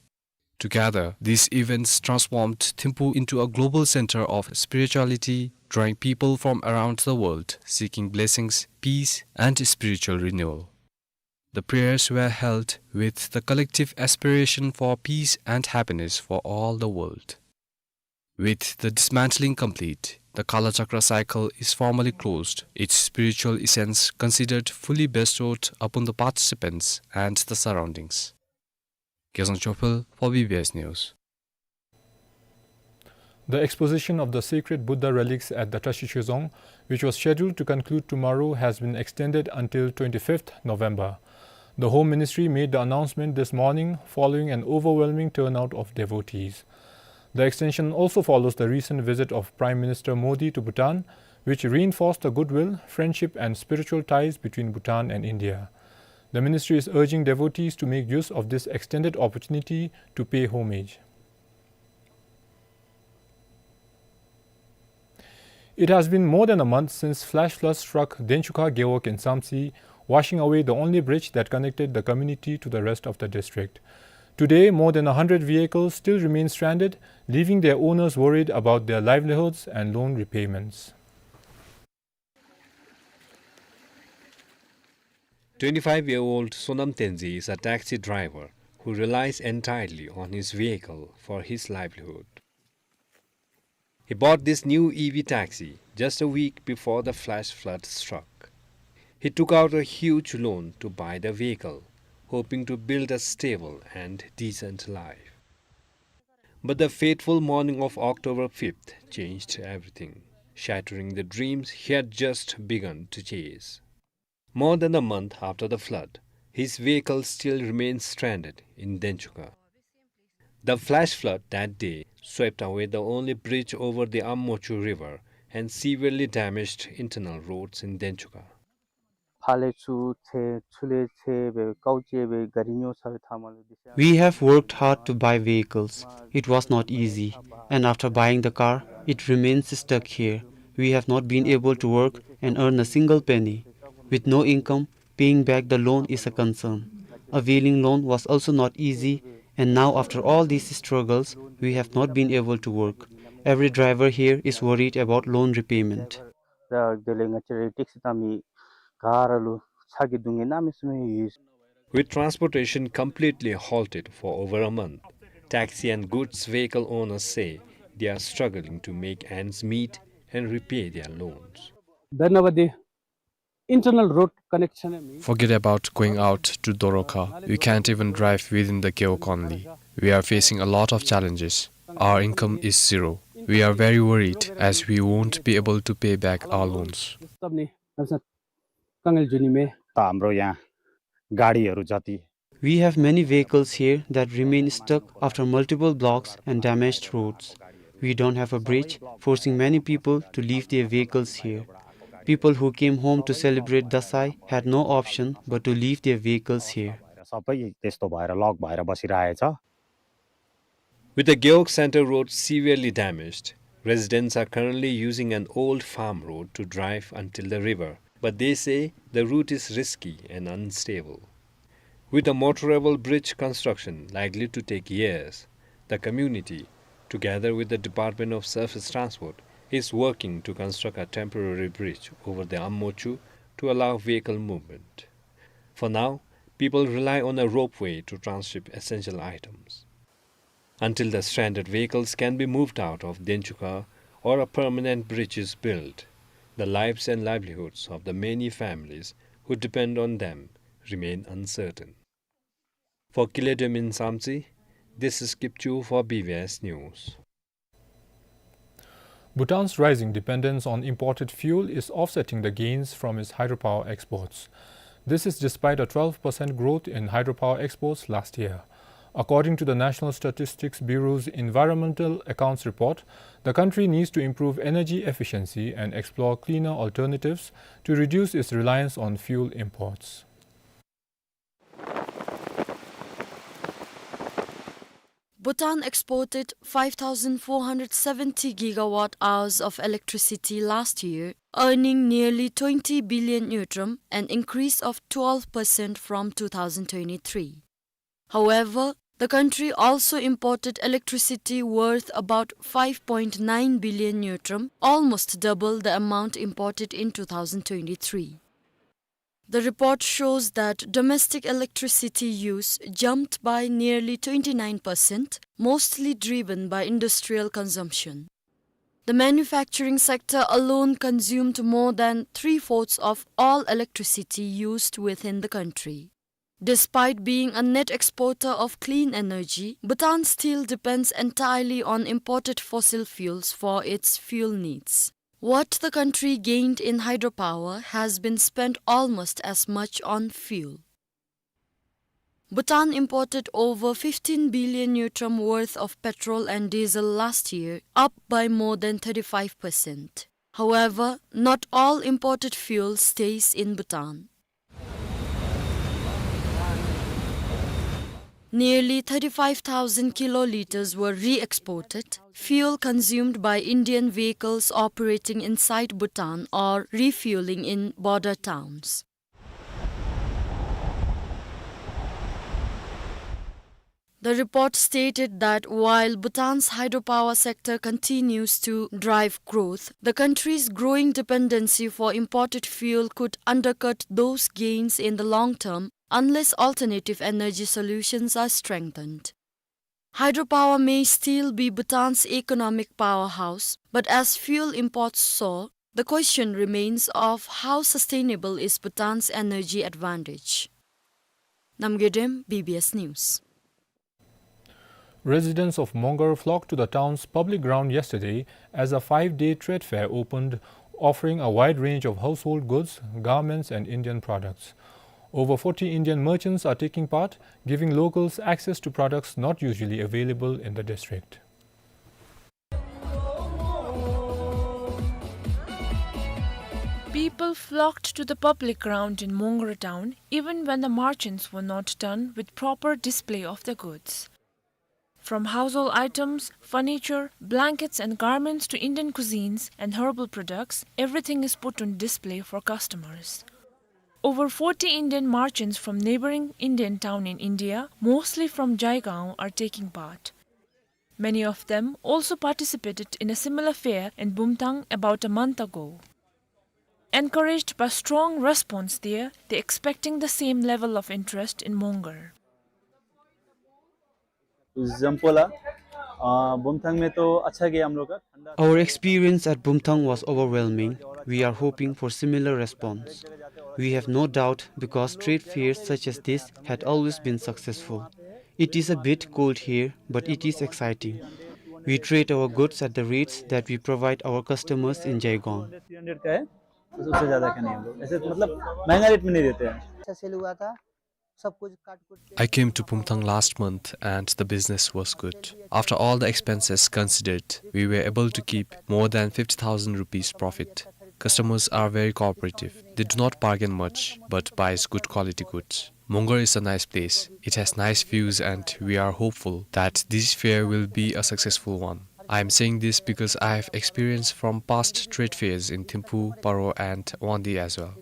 Together, these events transformed Thimphu into a global center of spirituality, drawing people from around the world seeking blessings, peace, and spiritual renewal. The prayers were held with the collective aspiration for peace and happiness for all the world. With the dismantling complete, the Kalachakra cycle is formally closed, its spiritual essence considered fully bestowed upon the participants and the surroundings. Kezang Chophel for B B S News. The exposition of the sacred Buddha relics at the Tashi Chhezang, which was scheduled to conclude tomorrow, has been extended until twenty-fifth November. The Home Ministry made the announcement this morning following an overwhelming turnout of devotees. The extension also follows the recent visit of Prime Minister Modi to Bhutan, which reinforced the goodwill, friendship and spiritual ties between Bhutan and India. The ministry is urging devotees to make use of this extended opportunity to pay homage. It has been more than a month since flash flood struck Denchukha Gewog in Samtse, washing away the only bridge that connected the community to the rest of the district. Today, more than a hundred vehicles still remain stranded, leaving their owners worried about their livelihoods and loan repayments. Twenty-five-year-old Sonam Tenzin is a taxi driver who relies entirely on his vehicle for his livelihood. He bought this new E V taxi just a week before the flash flood struck. He took out a huge loan to buy the vehicle, hoping to build a stable and decent life. But the fateful morning of October fifth changed everything, shattering the dreams he had just begun to chase. More than a month after the flood, his vehicle still remains stranded in Denchukha. The flash flood that day swept away the only bridge over the Ammochu River and severely damaged internal roads in Denchukha. फाले छु छे, छुले छे बे, काउचे बे, गाडी न्यो छावे थामाले दिशा। We have worked hard to buy vehicles. It was not easy. And after buying the car, it remains stuck here. We have not been able to work and earn a single penny. With no income, paying back the loan is a concern. Availing loan was also not easy, and now after all these struggles, we have not been able to work. Every driver here is worried about loan repayment. र देले ङाइचेले ट्याक्सी तामी गाह्रो लु छाकी दुंगे नामे सुमे use. With transportation completely halted for over a month, taxi and goods vehicle owners say they are struggling to make ends meet and repay their loans. धन्यवाद। Internal road connection है। Forget about going out to Dorokha. We can't even drive within the Gewog only. We are facing a lot of challenges. Our income is zero. We are very worried as we won't be able to pay back our loans. सबने, सबसे कंगाल जुनी में। त हाम्रो यहाँ गाडीहरू जति We have many vehicles here that remain stuck after multiple blocks and damaged roads. We don't have a bridge, forcing many people to leave their vehicles here. People who came home to celebrate Dasai had no option but to leave their vehicles here. सबै त्यस्तो भएर लक भएर बसिरहेछ। With the Gewog Center road severely damaged, residents are currently using an old farm road to drive until the river, but they say the route is risky and unstable. With the motorable bridge construction likely to take years, the community, together with the Department of Surface Transport, is working to construct a temporary bridge over the Ammochu to allow vehicle movement. For now, people rely on a ropeway to transship essential items. Until the stranded vehicles can be moved out of Denchukha or a permanent bridge is built, the lives and livelihoods of the many families who depend on them remain uncertain. For Kiledem in Samtse, this is Kipchu for B B S News. Bhutan's rising dependence on imported fuel is offsetting the gains from its hydropower exports. This is despite a twelve percent growth in hydropower exports last year. According to the National Statistics Bureau's Environmental Accounts Report, the country needs to improve energy efficiency and explore cleaner alternatives to reduce its reliance on fuel imports. Bhutan exported five thousand four hundred seventy gigawatt hours of electricity last year, earning nearly twenty billion ngultrum, an increase of twelve percent from two thousand twenty-three. However, the country also imported electricity worth about five point nine billion ngultrum, almost double the amount imported in two thousand twenty-three. The report shows that domestic electricity use jumped by nearly twenty-nine percent, mostly driven by industrial consumption. The manufacturing sector alone consumed more than three-fourths of all electricity used within the country. Despite being a net exporter of clean energy, Bhutan still depends entirely on imported fossil fuels for its fuel needs. What the country gained in hydropower has been spent almost as much on fuel. Bhutan imported over fifteen billion ngultrum worth of petrol and diesel last year, up by more than thirty-five percent. However, not all imported fuel stays in Bhutan. Nearly thirty-five thousand kiloliters were re-exported, fuel consumed by Indian vehicles operating inside Bhutan or refueling in border towns. The report stated that while Bhutan's hydropower sector continues to drive growth, the country's growing dependency for imported fuel could undercut those gains in the long term unless alternative energy solutions are strengthened. Hydropower may still be Bhutan's economic powerhouse, but as fuel imports soar, the question remains of how sustainable is Bhutan's energy advantage. Namgay Dem, B B S News. Residents of Mongar flocked to the town's public ground yesterday as a five-day trade fair opened, offering a wide range of household goods, garments, and Indian products. Over forty Indian merchants are taking part, giving locals access to products not usually available in the district. People flocked to the public ground in Mongar town even when the merchants were not done with proper display of their goods. From household items, furniture, blankets and garments to Indian cuisines and herbal products, everything is put on display for customers. Over forty Indian merchants from neighboring Indian town in India, mostly from Jaigaon, are taking part. Many of them also participated in a similar fair in Bumthang about a month ago. Encouraged by strong response there, they're expecting the same level of interest in Mongar. जंपोला, अ, बुमथांग में तो अच्छा गया हम लोग का, ठंडा था। Our experience at Bumthang was overwhelming. We are hoping for similar response. We have no doubt because trade fairs such as this had always been successful. It is a bit cold here, but it is exciting. We trade our goods at the rates that we provide our customers in Jaigaon. Three hundred का है, बस उससे ज़्यादा का नहीं हम लोग। ऐसे मतलब महंगा रेट में नहीं देते हैं। अच्छा सेल हुआ था। I came to Bumthang last month and the business was good. After all the expenses considered, we were able to keep more than fifty thousand rupees profit. Customers are very cooperative. They do not bargain much, but buys good quality goods. Mongar is a nice place. It has nice views and we are hopeful that this fair will be a successful one. I am saying this because I have experience from past trade fairs in Thimphu, Paro and Wangdue as well.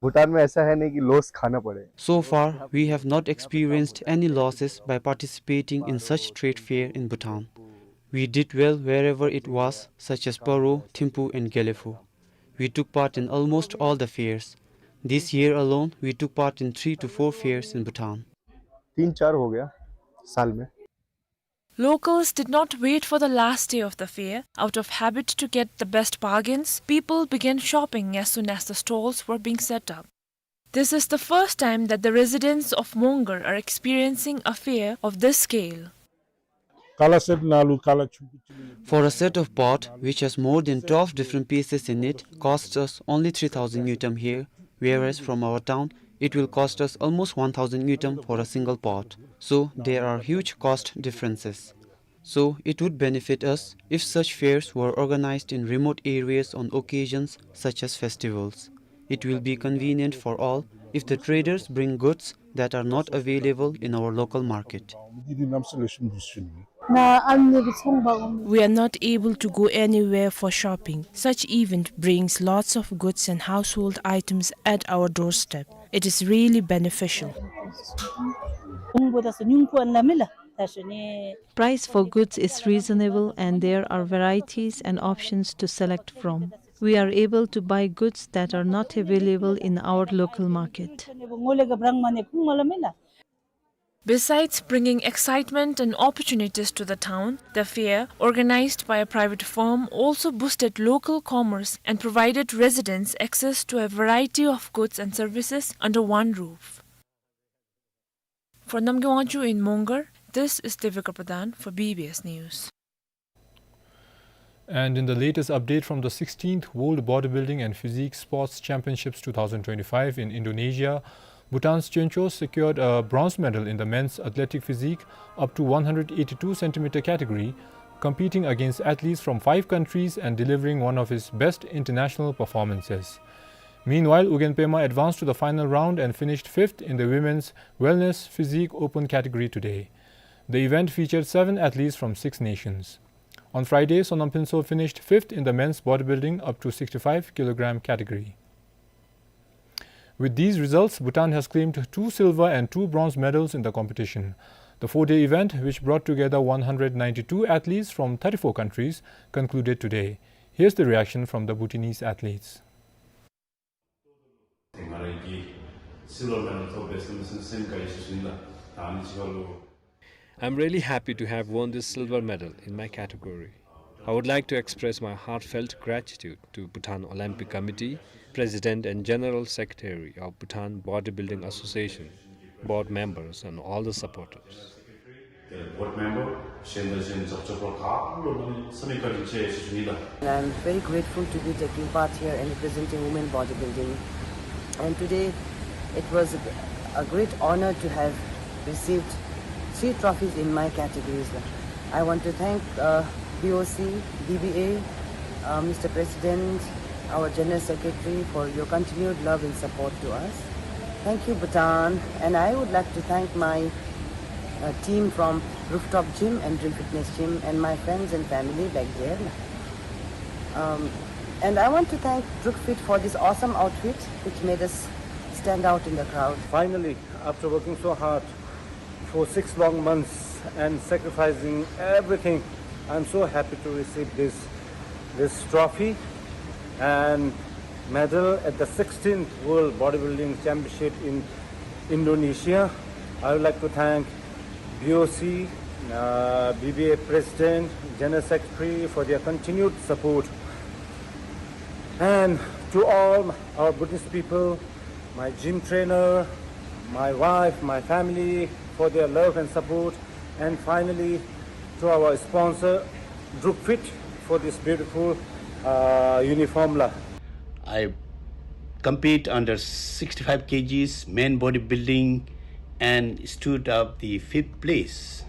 Bhutan में ऐसा है नहीं कि लॉस खाना पड़े। So far, we have not experienced any losses by participating in such trade fair in Bhutan. We did well wherever it was, such as Paro, Thimphu and Gelephu. We took part in almost all the fairs. This year alone, we took part in three to four fairs in Bhutan. तीन चार हो गया साल में। Locals did not wait for the last day of the fair. Out of habit to get the best bargains, people began shopping as soon as the stalls were being set up. This is the first time that the residents of Mongar are experiencing a fair of this scale. काला सेट नालु, काला छुपी chilli. For a set of pot, which has more than twelve different pieces in it, costs us only three thousand ngultrum here, whereas from our town, it will cost us almost one thousand ngultrum for a single pot. So there are huge cost differences. So it would benefit us if such fairs were organized in remote areas on occasions such as festivals. It will be convenient for all if the traders bring goods that are not available in our local market. We are not able to go anywhere for shopping. Such event brings lots of goods and household items at our doorstep. It is really beneficial. Price for goods is reasonable and there are varieties and options to select from. We are able to buy goods that are not available in our local market. Besides bringing excitement and opportunities to the town, the fair, organized by a private firm, also boosted local commerce and provided residents access to a variety of goods and services under one roof. For Namgay Wangchuk in Mongar, this is Devika Pradhan for B B S News. And in the latest update from the sixteenth World Bodybuilding and Physique Sports Championships two thousand twenty-five in Indonesia, Bhutan's Choncho secured a bronze medal in the men's athletic physique up to one hundred eighty-two centimeter category, competing against athletes from five countries and delivering one of his best international performances. Meanwhile, Ugyen Pema advanced to the final round and finished fifth in the Women's Wellness Physique Open category today. The event featured seven athletes from six nations. On Friday, Sonam Phuntsho finished fifth in the men's bodybuilding up to sixty-five kilogram category. With these results, Bhutan has claimed two silver and two bronze medals in the competition. The four-day event, which brought together one hundred ninety-two athletes from thirty-four countries, concluded today. Here's the reaction from the Bhutanese athletes. I'm really happy to have won this silver medal in my category. I would like to express my heartfelt gratitude to Bhutan Olympic Committee, President and General Secretary of Bhutan Bodybuilding Association, board members and all the supporters. Board member, གཞན་དང་གཞན་ཆ་ཁྱབ་ཁག་ལུ་ནི་འཚམས་འདྲི་བཀའ་དྲིན་ཆེ་ཞུ་ནི་ལགས། I'm very grateful to be taking part here and representing women bodybuilding. And today it was a, a great honor to have received three trophies in my categories. I want to thank, uh, B O C, B B A, uh, Mister President, our General Secretary, for your continued love and support to us. Thank you, Bhutan. And I would like to thank my, uh, team from Rooftop Gym and Dream Fitness Gym and my friends and family back there. Um, and I want to thank Drookfit for this awesome outfit which made us stand out in the crowd. Finally, after working so hard for six long months and sacrificing everything, I'm so happy to receive this, this trophy and medal at the sixteenth World Bodybuilding Championship in Indonesia. I would like to thank B O C, uh, B B A President, General Secretary for their continued support. And to all our Bhutanese people, my gym trainer, my wife, my family, for their love and support, and finally to our sponsor, Drookfit, for this beautiful, uh, uniform la. I compete under sixty-five kgs men bodybuilding and stood up the fifth place.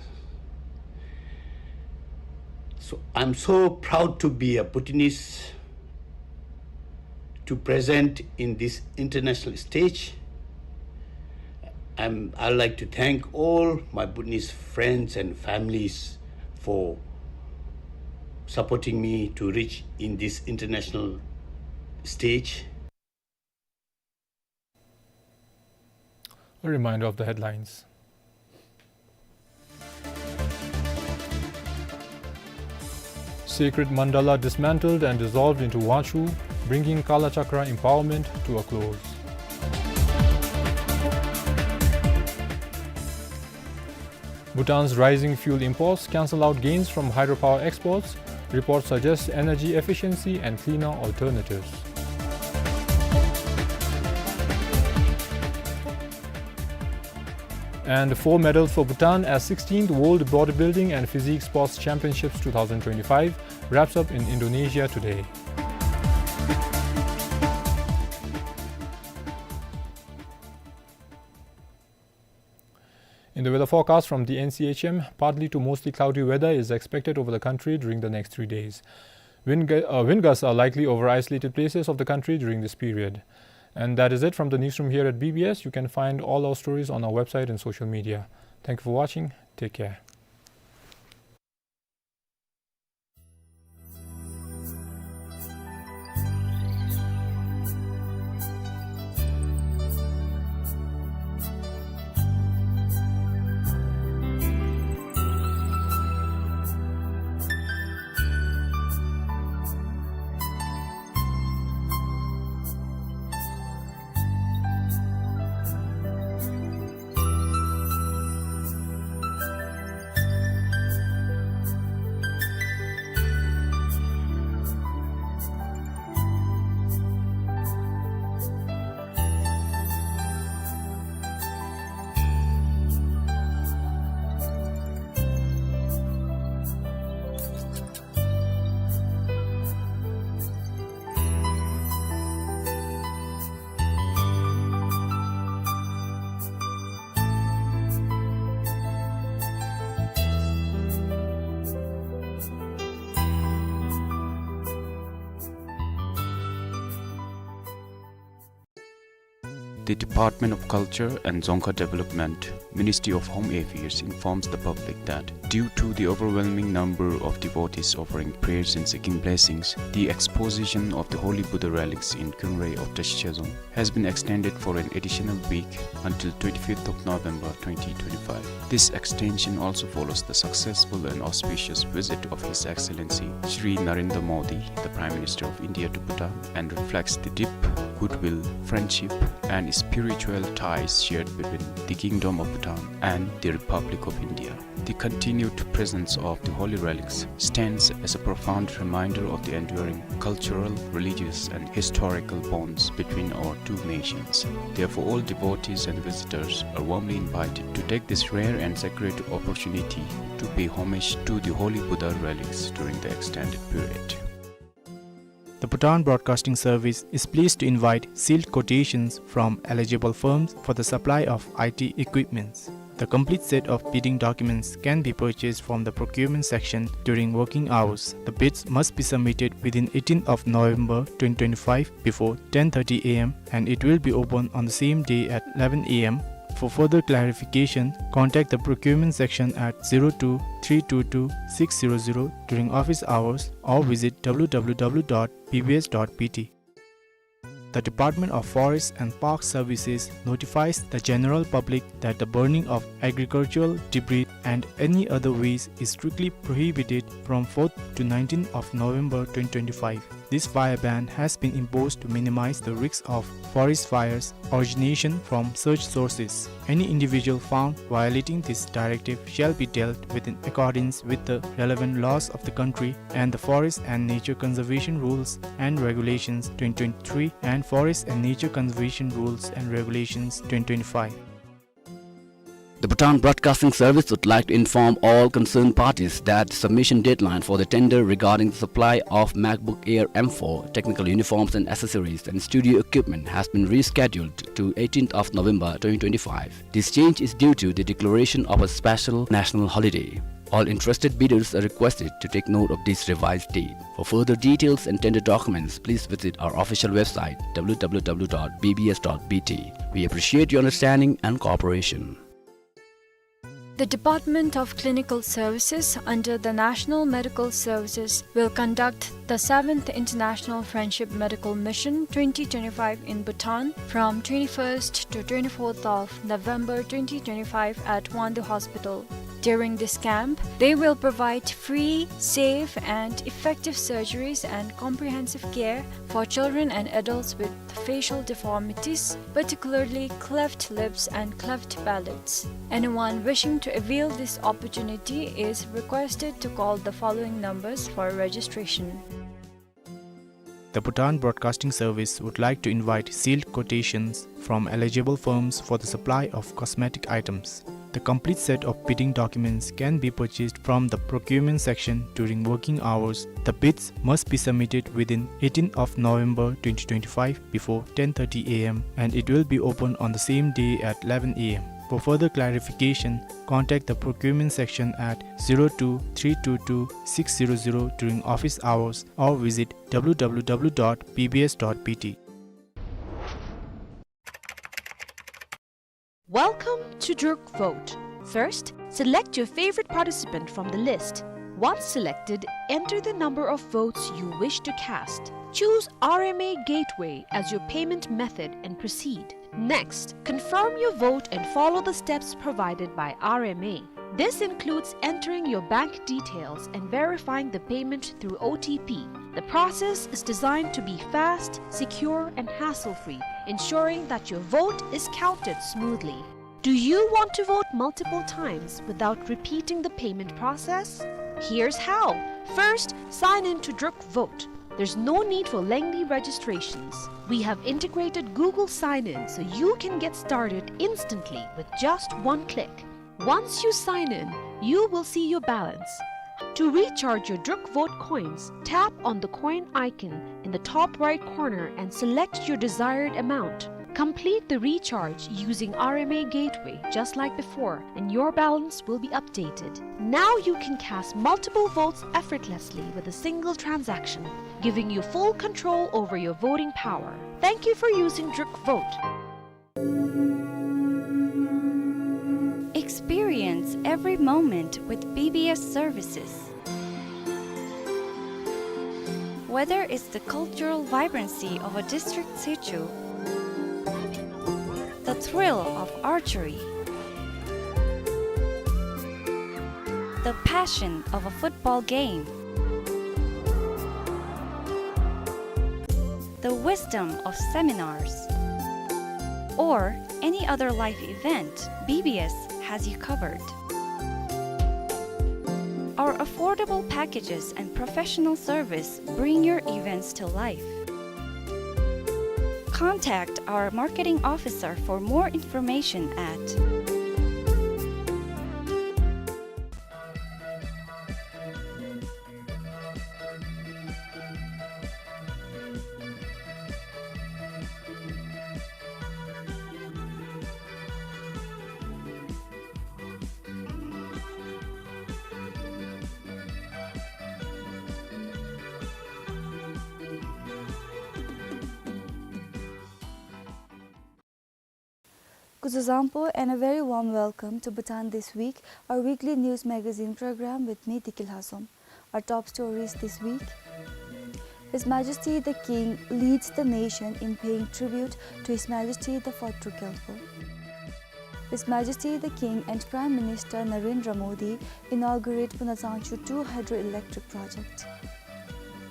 So I'm so proud to be a Bhutanese to present in this international stage. I'm, I'd like to thank all my Bhutanese friends and families for supporting me to reach in this international stage. A reminder of the headlines. Sacred mandala dismantled and dissolved into Wangchuk, bringing Kalachakra empowerment to a close. Bhutan's rising fuel imports cancel out gains from hydropower exports, report suggests energy efficiency and cleaner alternatives. And four medals for Bhutan as sixteenth World Bodybuilding and Physique Sports Championships two thousand twenty-five wraps up in Indonesia today. In the weather forecast from the N C H M, partly to mostly cloudy weather is expected over the country during the next three days. Wind gu-, uh, wind gusts are likely over isolated places of the country during this period. And that is it from the newsroom here at B B S. You can find all our stories on our website and social media. Thank you for watching. Take care. The Department of Culture and Dzongkha Development, Ministry of Home Affairs, informs the public that due to the overwhelming number of devotees offering prayers and seeking blessings, the exposition of the holy Buddha relics in Kyunrei of Tashi Chezon has been extended for an additional week until twenty-fifth of November twenty twenty-five. This extension also follows the successful and auspicious visit of His Excellency Shri Narendra Modi, the Prime Minister of India, to Bhutan, and reflects the deep goodwill, friendship, and spiritual ties shared between the Kingdom of Bhutan and the Republic of India. The continued presence of the holy relics stands as a profound reminder of the enduring cultural, religious, and historical bonds between our two nations. Therefore, all devotees and visitors are warmly invited to take this rare and sacred opportunity to pay homage to the holy Buddha relics during the extended period. The Bhutan Broadcasting Service is pleased to invite sealed quotations from eligible firms for the supply of I T equipments. The complete set of bidding documents can be purchased from the procurement section during working hours. The bids must be submitted within eighteenth of November twenty twenty-five before ten thirty A M and it will be open on the same day at eleven A M. For further clarification, contact the procurement section at zero two three two two six zero zero during office hours or visit W W W dot B B S dot B T. The Department of Forest and Park Services notifies the general public that the burning of agricultural debris and any other waste is strictly prohibited from fourth to nineteenth of November twenty twenty-five. This fire ban has been imposed to minimize the risks of forest fires origination from such sources. Any individual found violating this directive shall be dealt with in accordance with the relevant laws of the country and the Forest and Nature Conservation Rules and Regulations twenty twenty-three and Forest and Nature Conservation Rules and Regulations twenty twenty-five. The Bhutan Broadcasting Service would like to inform all concerned parties that submission deadline for the tender regarding the supply of MacBook Air M four, technical uniforms and accessories, and studio equipment has been rescheduled to eighteenth of November twenty twenty-five. This change is due to the declaration of a special national holiday. All interested bidders are requested to take note of this revised date. For further details and tender documents, please visit our official website, W W W dot B B S dot B T. We appreciate your understanding and cooperation. The Department of Clinical Services under the National Medical Services will conduct the seventh International Friendship Medical Mission twenty twenty-five in Bhutan from twenty-first to twenty-fourth of November twenty twenty-five at Hwangdu Hospital. During this camp, they will provide free, safe, and effective surgeries and comprehensive care for children and adults with facial deformities, particularly cleft lips and cleft palates. Anyone wishing to avail this opportunity is requested to call the following numbers for registration. The Bhutan Broadcasting Service would like to invite sealed quotations from eligible firms for the supply of cosmetic items. The complete set of bidding documents can be purchased from the procurement section during working hours. The bids must be submitted within eighteenth of November twenty twenty-five before ten thirty A M and it will be open on the same day at eleven A M. For further clarification, contact the procurement section at zero two three two two six zero zero during office hours or visit w w w dot p b s dot p t. Welcome to Druk Vote. First, select your favorite participant from the list. Once selected, enter the number of votes you wish to cast. Choose R M A Gateway as your payment method and proceed. Next, confirm your vote and follow the steps provided by R M A. This includes entering your bank details and verifying the payment through O T P. The process is designed to be fast, secure, and hassle-free, ensuring that your vote is counted smoothly. Do you want to vote multiple times without repeating the payment process? Here's how. First, sign in to Druk Vote. There's no need for lengthy registrations. We have integrated Google Sign-In so you can get started instantly with just one click. Once you sign in, you will see your balance. To recharge your Druk Vote coins, tap on the coin icon in the top right corner and select your desired amount. Complete the recharge using R M A Gateway just like before, and your balance will be updated. Now you can cast multiple votes effortlessly with a single transaction, giving you full control over your voting power. Thank you for using Druk Vote. Experience every moment with B B S services. Whether it's the cultural vibrancy of a district sichu, the thrill of archery, the passion of a football game, the wisdom of seminars, or any other life event, B B S has you covered. Our affordable packages and professional service bring your events to life. Contact our marketing officer for more information at Kuzu zampo and a very warm welcome to Bhutan This Week, our weekly news magazine program with me, Diki Lhazom. Our top stories this week. His Majesty the King leads the nation in paying tribute to His Majesty the Fourth Druk Gyalpo. His Majesty the King and Prime Minister Narendra Modi inaugurate Punazangchu two hydroelectric project.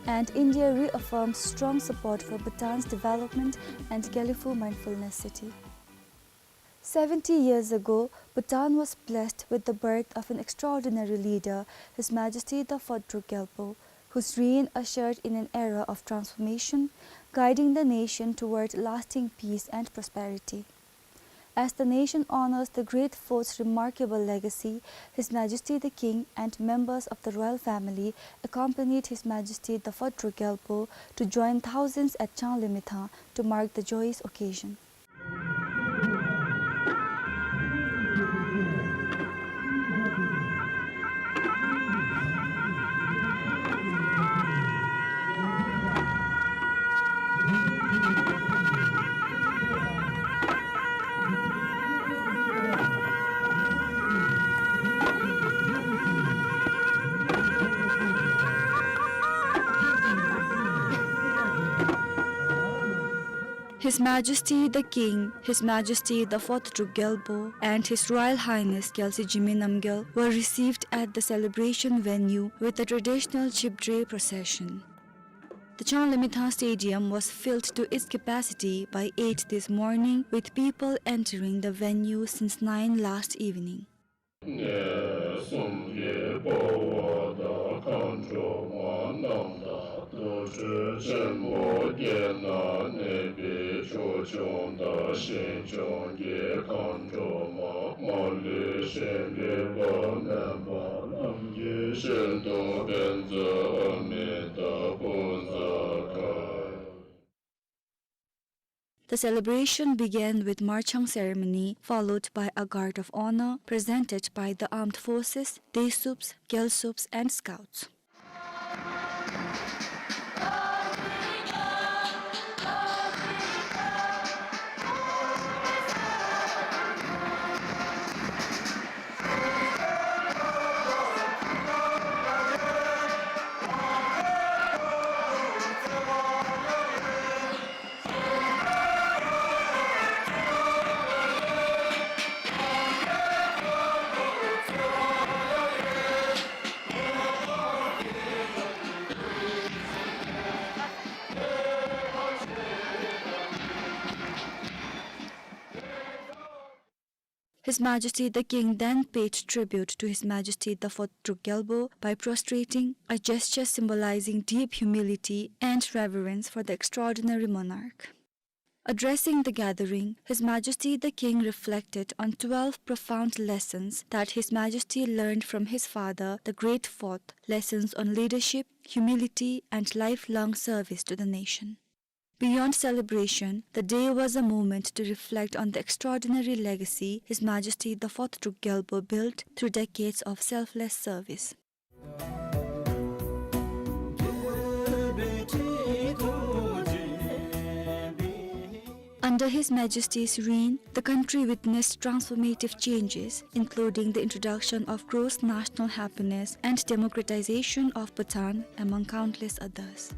And India reaffirms strong support for Bhutan's development and Gelephu Mindfulness City. Seventy years ago, Bhutan was blessed with the birth of an extraordinary leader, His Majesty the Fourth Druk Gyalpo, whose reign ushered in an era of transformation, guiding the nation toward lasting peace and prosperity. As the nation honors the great fourth's remarkable legacy, His Majesty the King and members of the royal family accompanied His Majesty the Fourth Druk Gyalpo to join thousands at Changlimithang to mark the joyous occasion. His Majesty the King, His Majesty the Fourth Druk Gyalpo, and His Royal Highness Gyaltsy Jigme Namgyal were received at the celebration venue with a traditional Chipdre procession. The Changlimithang Stadium was filled to its capacity by eight this morning, with people entering the venue since nine last evening. གནས་གསུམ་གྱི་དཔའ་བོ་དང་མཁའ་འགྲོ་མ་རྣམས་དང་། དུར་ཁྲོད་ཆེན་པོ་བརྒྱད་ན་གནས་པའི་ཕྱོགས་སྐྱོང་དང་ཞིང་སྐྱོང་གི་མཁའ་འགྲོ་མ། མ་ལུས་ཞིང་ལུས་པ་མེད་པ་རྣམས་ཀྱིས་ཤིན་ཏུ་ཕན་མཛད་ཨ་མི་ཏཱབ་པུ་ཛ་ག་ཡ། The celebration began with marching ceremony, followed by a guard of honor presented by the armed forces, Desups, Gyalsups, and scouts. His Majesty the King then paid tribute to His Majesty the Fourth Druk Gyalpo by prostrating, a gesture symbolizing deep humility and reverence for the extraordinary monarch. Addressing the gathering, His Majesty the King reflected on twelve profound lessons that His Majesty learned from his father, the Great Fourth, lessons on leadership, humility, and lifelong service to the nation. Beyond celebration, the day was a moment to reflect on the extraordinary legacy His Majesty the Fourth Druk Gyalpo built through decades of selfless service. Under His Majesty's reign, the country witnessed transformative changes, including the introduction of gross national happiness and democratization of Bhutan, among countless others.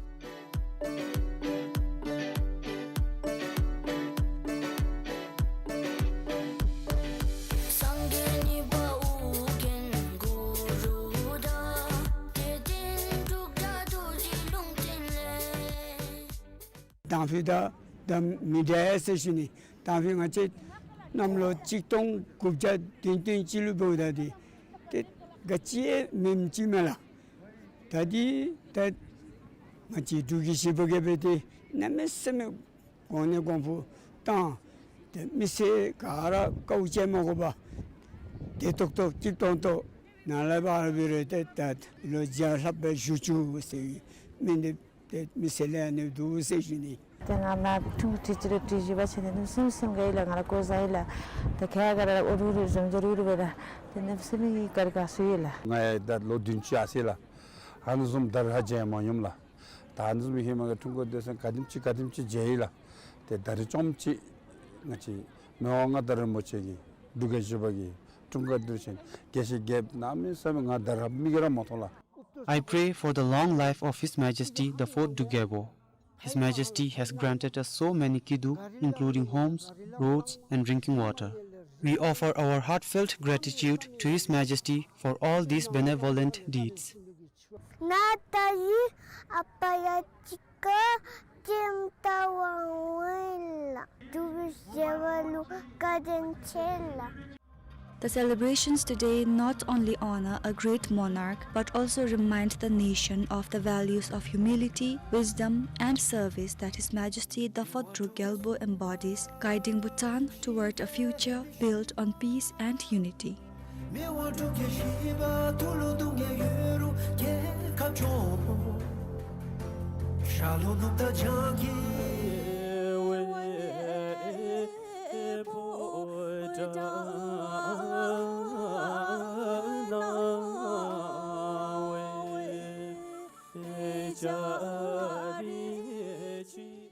དང་ཕུ་དང་ད་མི་འདྲ་ཟེར་ཞུ་ནི། དང་ཕུ་ང་བཅས་གནམ་ལོ་གཅིག་སྟོང་དགུ་བརྒྱ་བདུན་སྟོང་ཅིག་ལུ་འབདཝ་ད་འདི་ཏེ་ག་ཅི་ཡང་མེདཔ་ཅིག་མས་ལགས། ད་འདི་ད་ང་བཅས་འབྲུག་གི་གཞིས་པ་གིས་འབད་དེ་གནམ་མེད་ས་མེད་གོང་ནས་གོང་འཕེལ་བཏང་། ཏེ་མི་སེར་ག་ར་དཀའཝ་སྤྱད་མ་དགོ་པར་བདེ་ཏོག་ཏོ་སྐྱིད་ཏོང་ཏོ་ནཱ་ལས་ཕར་འབད་རུང་ཏེ་ད་ལོ་བརྒྱ་ལྷགཔ་སྦེ་བཞུགས་བཅུག་ཟེར་མི་འདི་ཏེ་མི་སེར་ལས་ཨ་ནི་འདུག་ཟེར་ཞུ་ནི། ཏེ་ང་ནཱ་ཁྲུང་ཁྲུང་ཁྲི་གཅིག་ལུ་ཁྲི་བཞི་པ་ཆགས་ནི་གནམ་མེད་ས་མེད་སེམས་དགའ་ཡི་ལགས། ང་ར་དགོ་ས་ཨིན་ལགས། ཏེ་ཁ་ཡ་ག་ར་ཨོ་རུ་རུ་འཛོམས་འཛོམས་རུ་རུ་སྦེ་ར་ཏེ་གནམ་མེད་ས་མེད་དགའ་དགའ་སུ་ཡི་ལགས། ང་ཡང་ད་ལོ་བདུན་ཅུ་ཨ་ཟེར་ལགས། ཨ་ནི་བཟུམ་ད་རེས་ཧ་མཇལ་མ་མྱོངམ་ལགས། ད་ཨ་ནི་བཟུམ་ཧེ་མ་གི་འཁྲུངས་སྐར་སྡོད་ས་ག་དེམ་ཅིག་ག་དེམ་ཅིག་མཇལ་ཡི་ལགས། ཏེ་ད་རེས་རྐྱངམ་ཅིག་ང་བཅས་མི་དབང་མངའ་བདག་རིན་པོ་ཆེ་གི་འབྲུག་རྒྱལ་བཞི་པ་གི་འཁྲུངས་སྐར་སྡོད་ཞིནམ་དགེ་བཤེས་རྒྱལཔོ་གནམ་མེད་ས་མེད་ང་ད་རེས་མིག་གིས་ར་མ་མཐོང་ལགས། I pray for the long life of His Majesty the Fourth Druk Gyalpo. His Majesty has granted us so many kiddu, including homes, roads, and drinking water. We offer our heartfelt gratitude to His Majesty for all these benevolent deeds. ནཱ་ད་རེས་ཨ་པ་ཡ་གཅིག་ཁར་ཁྱིམ་ད་འོང་འོང་ཡི་ལགས། འབྲུག་གི་གཞིས་པ་ལུ་བཀའ་དྲིན་ཆེ་ལགས། The celebrations today not only honor a great monarch but also remind the nation of the values of humility, wisdom, and service that His Majesty the Fourth Druk Gyalpo embodies, guiding Bhutan toward a future built on peace and unity.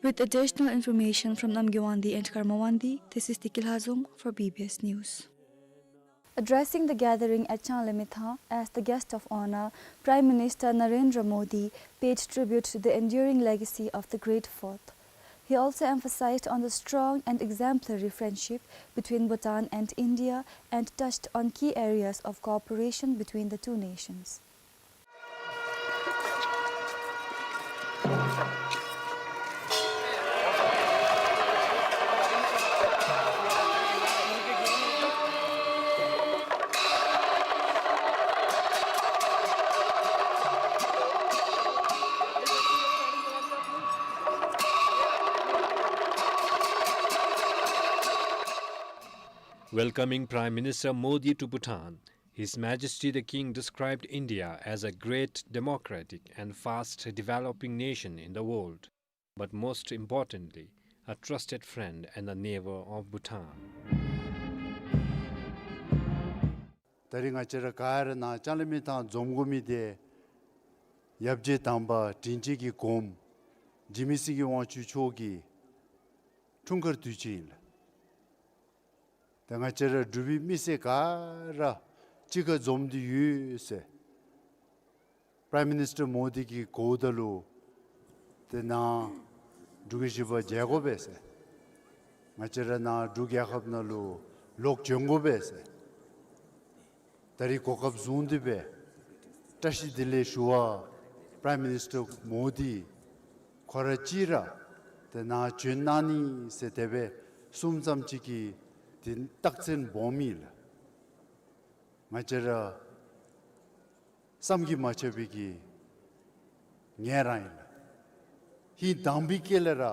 With additional information from Namgay Wangdi and Karma Wangdi, this is Diki Lhazong for B B S News. Addressing the gathering at Changlimithang as the guest of honor, Prime Minister Narendra Modi paid tribute to the enduring legacy of the Great Fourth. He also emphasized on the strong and exemplary friendship between Bhutan and India and touched on key areas of cooperation between the two nations. Welcoming Prime Minister Modi to Bhutan, His Majesty the King described India as a great democratic and fast developing nation in the world, but most importantly, a trusted friend and a neighbor of Bhutan. ད་རིས་ང་བཅས་ར་ག་ར་ནཱ་ལྕང་གླིང་མི་ཐང་འཛོམས་དགོ་མི་འདི་ཡབ་རྗེ་དམ་པ་དྲིན་ཅན་གྱི་གོངམ་འཇིགས་མེད་སེང་གེ་དབང་ཕྱུག་མཆོག་གི་འཁྲུངས་སྐར་དུས་ཆེན་ཨིན་ལགས། ད་ང་བཅས་ར་འབྲུག་པའི་མི་སེར་ག་ར་གཅིག་ཁར་འཛོམས་ཏེ་ཡོད་ཟེར་པ་རའིམ་མི་ནིས་ཊར་མོ་དི་གིས་གོཝ་ད་ལུ་ཏེ་ནཱ་འབྲུག་གི་བཞི་པ་མཇལ་དགོ་པས་ཟེར། ང་བཅས་ར་ནཱ་འབྲུག་རྒྱལ་ཁབ་ནང་ལུ་ལོག་བྱོན་དགོ་པས་ཟེར། ད་རིས་གོ་སྐབས་བཟུང་སྟེ་སྦེ་བཀྲ་ཤིས་བདེ་ལེགས་ཞུ་བར་པ་རའིམ་མི་ནིས་ཊར་མོ་དི་ཁོ་ར་གཅིག་ར་ཏེ་ནཱ་བྱོན་གནང་ནི་ཟེར་དེ་སྦེ་གསུངམ་ཙམ་ཅིག་གིས་ཏེ་རྟགས་མཚན་སྦོམ་ཨིན་ལགས། ང་བཅས་ར་བསམ་གྱིས་མ་ཁྱབ་པའི་གི་ངལ་རངས་ཨིན་ལགས། ཧིང་དྭངས་པའི་དཀྱིལ་ལས་ར་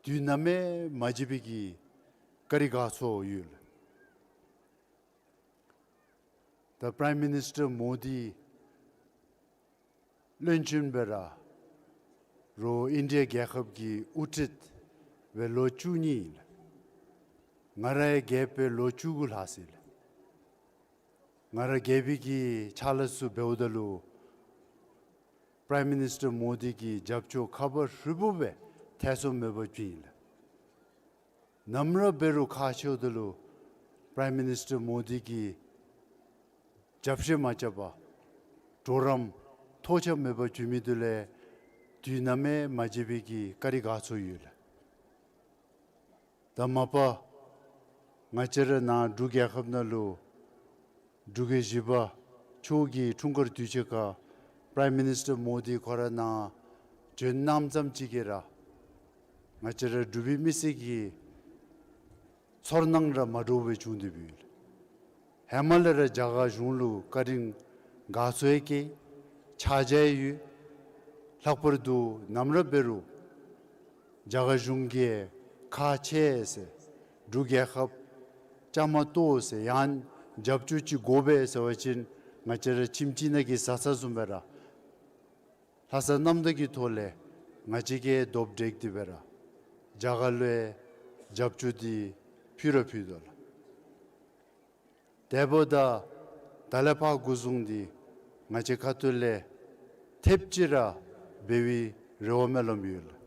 དུས་ནམ་ཡང་མ་བརྗེད་པའི་གི་བཀའ་དྲིན་དགའ་ཚོར་ཡོད་ལགས། ད་པ་རའིམ་མི་ནིས་ཊར་མོ་དི་བློན་ཆེན་སྦེ་ར་རོགས་ཨིན་ཌི་ཡ་རྒྱལ་ཁབ་ཀྱི་དབུ་ཁྲིད་སྦེ་ལོ་བཅུ་གཉིས་ཨིན་ལགས། ང་ར་ཡང་རྒས་སྦེ་ལོ་བཅུ་དགུ་ལྷག་ཅི་ལགས། ང་ར་རྒས་པའི་གི་ཕྱག་ལཱ་ཚུ་འབདཝ་ད་ལུ་པ་རའིམ་མི་ནིས་ཊར་མོ་དི་གི་རྒྱབ་སྐྱོར་ཁ་བ་ཧྲིལ་པོ་སྦེ་ཐེ་ཚོམ་མེད་པར་བྱིན་ལགས། ནམ་ར་འབད་རུང་ཁག་ཆེཝ་ད་ལུ་པ་རའིམ་མི་ནིས་ཊར་མོ་དི་གིས་རྒྱབ་བཤུད་མ་རྐྱབ་པར་གྲོགས་རམ་ཐོགས་ཆགས་མེད་པར་བྱིན་མི་འདི་ལས་དུས་ནམ་ཡང་མ་བརྗེད་པའི་གི་བཀའ་དྲིན་དགའ་ཚོར་ཡོད་ལགས། ད་མ་པ་ང་བཅས་ར་ནཱ་འབྲུག་རྒྱལ་ཁབ་ནང་ལུ་འབྲུག་གི་བཞི་པ་མཆོག་གི་འཁྲུངས་སྐར་དུས་ཆེན་ཁར་པ་རའིམ་མི་ནིས་ཊར་མོ་དི་ཁོ་ར་ནཱ་བྱོན་གནངམ་ཙམ་ཅིག་གིས་ར་ང་བཅས་ར་འབྲུག་པའི་མི་སེར་གྱི་ཚོར་སྣང་ར་མ་འདྲཝ་སྦེ་བྱུང་སྟེ་སྦེ་ཡོད་ལགས། ཧེ་མ་ལས་ར་རྒྱ་གར་གཞུང་ལུ་བཀའ་དྲིན་དགའ་ཚོར་ཡང་བསྐྱེད་ཕྱག་རྒྱ་ཡང་ཡོད། ལྷག་པར་དུ་ནམ་ར་འབད་རུང་རྒྱ་གར་གཞུང་གིས་ཁག་ཆེ་ཟེར་འབྲུག་རྒྱལ་ཁབ་བཅའ་མར་གཏོགས་ཟེར་ཡང་རྒྱབ་སྐྱོར་ཅིག་དགོ་པས་ཟེར་བ་ཅིན་ང་བཅས་ར་ཁྱིམ་གཅིག་ནང་གི་བཟའ་ཚང་བཟུམ་སྦེ་ར་ལྷག་བསམ་རྣམ་དག་གི་ཐོག་ལས་ང་བཅས་ཀྱིས་རྡོག་བསྒྲིལ་ཏེ་སྦེ་ར་རྒྱ་གར་ལུ་ཡང་རྒྱབ་སྐྱོར་འདི་ཕུལ་ར་ཕུལ་དོ་ལགས། དེ་འབདཝ་ད་ད་ལས་ཕར་འགོ་བཟུང་སྟེ་ང་བཅས་ཁ་ཐུག་ལས་ཐེབས་ཅིག་ར་འབད་བའི་རེ་བ་སྨོན་ལམ་ཡོད་ལགས།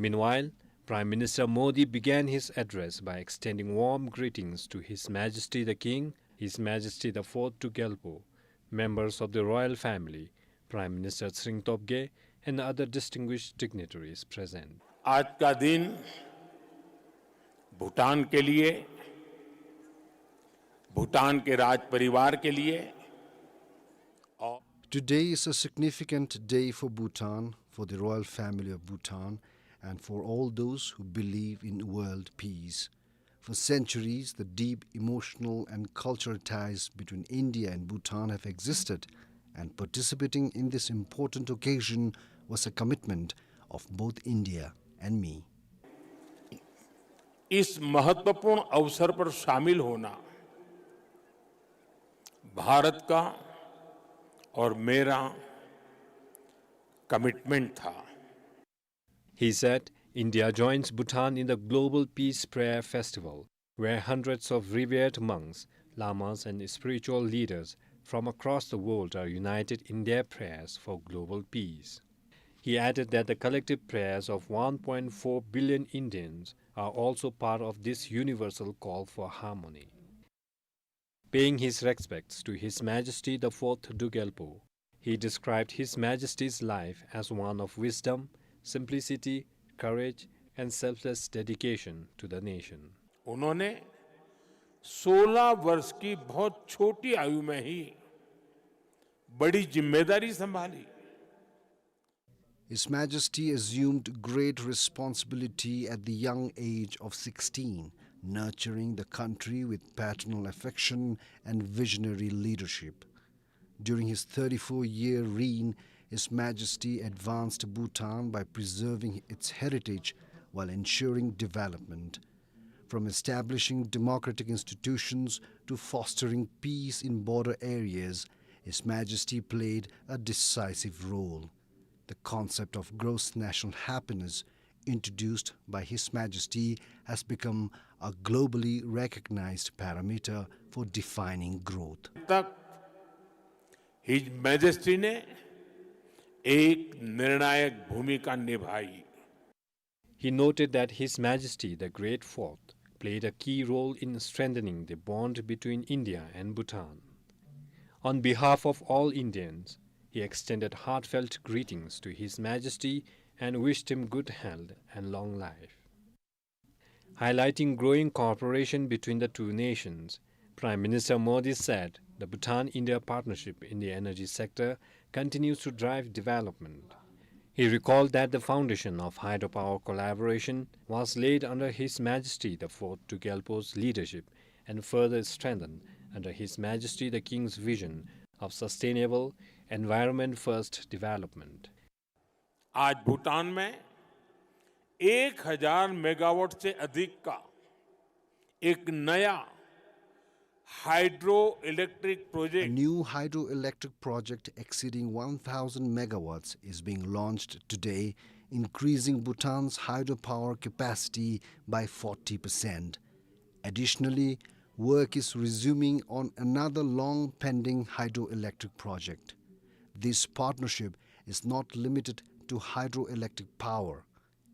Meanwhile, Prime Minister Modi began his address by extending warm greetings to His Majesty the King, His Majesty the Fourth Druk Gyalpo, members of the royal family, Prime Minister Tshering Tobgay, and other distinguished dignitaries present. आज का दिन भूटान के लिए, भूटान के राज परिवार के लिए और Today is a significant day for Bhutan, for the royal family of Bhutan, and for all those who believe in world peace. For centuries, the deep emotional and cultural ties between India and Bhutan have existed, and participating in this important occasion was a commitment of both India and me. इस महत्वपूर्ण अवसर पर शामिल होना भारत का और मेरा कमिटमेंट था। He said India joins Bhutan in the Global Peace Prayer Festival, where hundreds of revered monks, lamas, and spiritual leaders from across the world are united in their prayers for global peace. He added that the collective prayers of one point four billion Indians are also part of this universal call for harmony. Paying his respects to His Majesty the Fourth Druk Gyalpo, he described His Majesty's life as one of wisdom, simplicity, courage, and selfless dedication to the nation. उन्होंने सोलह वर्ष की बहुत छोटी आयु में ही बड़ी जिम्मेदारी संभाली। His Majesty assumed great responsibility at the young age of sixteen, nurturing the country with paternal affection and visionary leadership. During his thirty-four-year reign, His Majesty advanced Bhutan by preserving its heritage while ensuring development. From establishing democratic institutions to fostering peace in border areas, His Majesty played a decisive role. The concept of gross national happiness introduced by His Majesty, has become a globally recognized parameter for defining growth. तक His Majesty ने एक निर्णायक भूमिका निभाई। He noted that His Majesty the Great Fourth played a key role in strengthening the bond between India and Bhutan. On behalf of all Indians, he extended heartfelt greetings to His Majesty and wished him good health and long life. Highlighting growing cooperation between the two nations, Prime Minister Modi said the Bhutan-India partnership in the energy sector continues to drive development. He recalled that the foundation of hydropower collaboration was laid under His Majesty the Fourth Druk Gyalpo's leadership and further strengthened under His Majesty the King's vision of sustainable, environment-first development. आज भूटान में एक हज़ार मेगावाट से अधिक का एक नया hydro electric project A new hydroelectric project exceeding one thousand megawatts is being launched today, increasing Bhutan's hydropower capacity by forty percent. Additionally, work is resuming on another long-pending hydroelectric project. This partnership is not limited to hydroelectric power.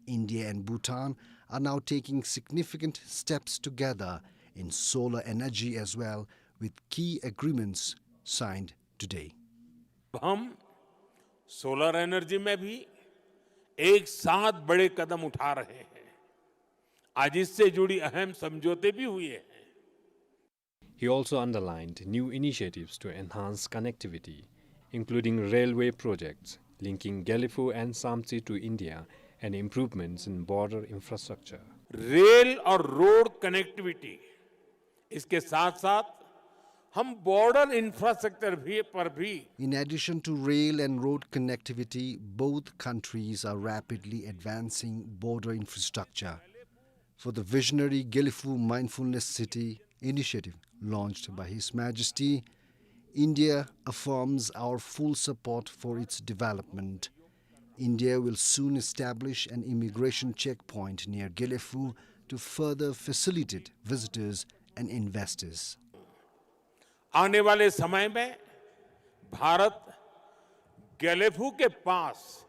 India and Bhutan are now taking significant steps together in solar energy as well, with key agreements signed today. हम solar energy में भी एक साथ बड़े कदम उठा रहे हैं। आज इससे जुड़ी अहम समझौते भी हुए हैं। He also underlined new initiatives to enhance connectivity, including railway projects linking Gelephu and Samtse to India and improvements in border infrastructure. Rail और रोड कनेक्टिविटी, इसके साथ-साथ हम बॉर्डर इंफ्रास्ट्रक्चर भी, पर भी In addition to rail and road connectivity, both countries are rapidly advancing border infrastructure. For the visionary Gelephu Mindfulness City initiative launched by His Majesty, India affirms our full support for its development. India will soon establish an immigration checkpoint near Gelephu to further facilitate visitors and investors. आने वाले समय में भारत गेलेफू के पास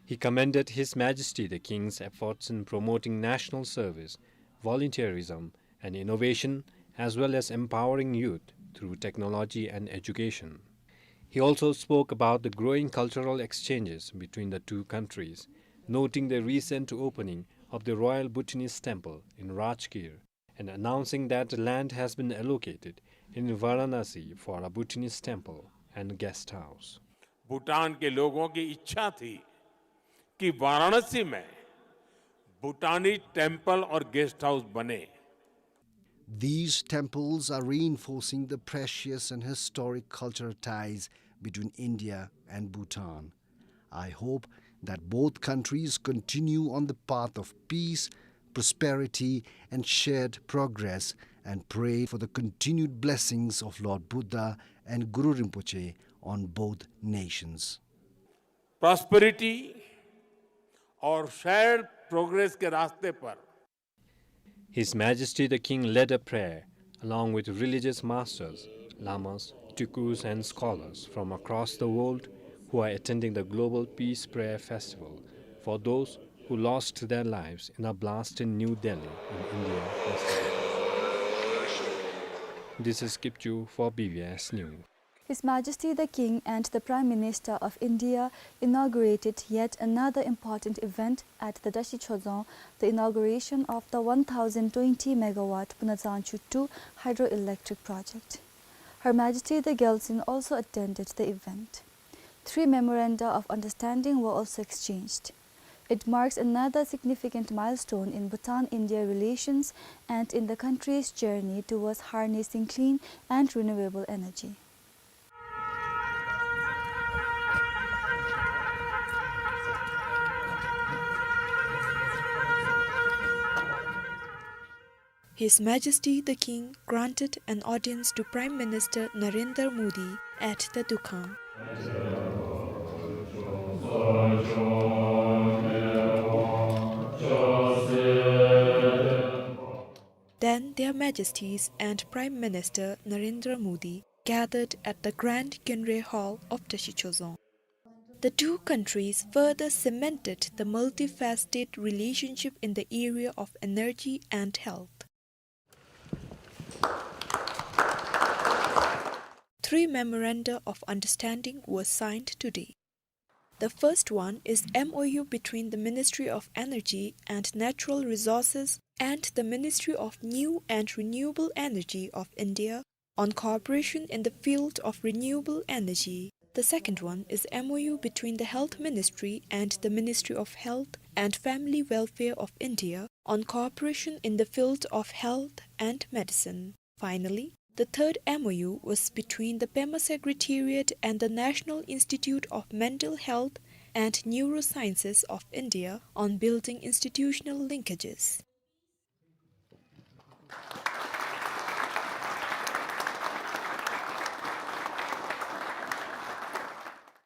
He commended His Majesty the King's efforts in promoting national service, volunteerism, and innovation, as well as empowering youth through technology and education. He also spoke about the growing cultural exchanges between the two countries, noting the recent opening of the Royal Bhutanese Temple in Rajgir and announcing that land has been allocated in Varanasi for a Bhutanese temple and guest house. Bhutan के लोगों की इच्छा थी कि वाराणसी में भूटानी टेम्पल और guest house बने। These temples are reinforcing the precious and historic cultural ties between India and Bhutan. I hope that both countries continue on the path of peace, prosperity, and shared progress, and pray for the continued blessings of Lord Buddha and Guru Rinpoche on both nations. Prosperity और shared progress के रास्ते पर His Majesty the King led a prayer along with religious masters, lamas, bhikkhus and scholars from across the world who are attending the Global Peace Prayer Festival for those who lost their lives in a blast in New Delhi in India yesterday. This is Kipchu for B B S News. His Majesty the King and the Prime Minister of India inaugurated yet another important event at the Dashi Chodzong, the inauguration of the one thousand twenty megawatt Punazangchu two hydroelectric project. Her Majesty the Gyaltsuen also attended the event. Three memoranda of understanding were also exchanged. It marks another significant milestone in Bhutan-India relations and in the country's journey towards harnessing clean and renewable energy. His Majesty the King granted an audience to Prime Minister Narendra Modi at the Dukhang. Then Their Majesties and Prime Minister Narendra Modi gathered at the Grand Khenre Hall of Tashichozong. The two countries further cemented the multifaceted relationship in the area of energy and health. Three memoranda of understanding were signed today. The first one is M O U between the Ministry of Energy and Natural Resources and the Ministry of New and Renewable Energy of India on cooperation in the field of renewable energy. The second one is M O U between the Health Ministry and the Ministry of Health and Family Welfare of India on cooperation in the field of health and medicine. Finally, the third M O U was between the Pema Secretariat and the National Institute of Mental Health and Neurosciences of India on building institutional linkages.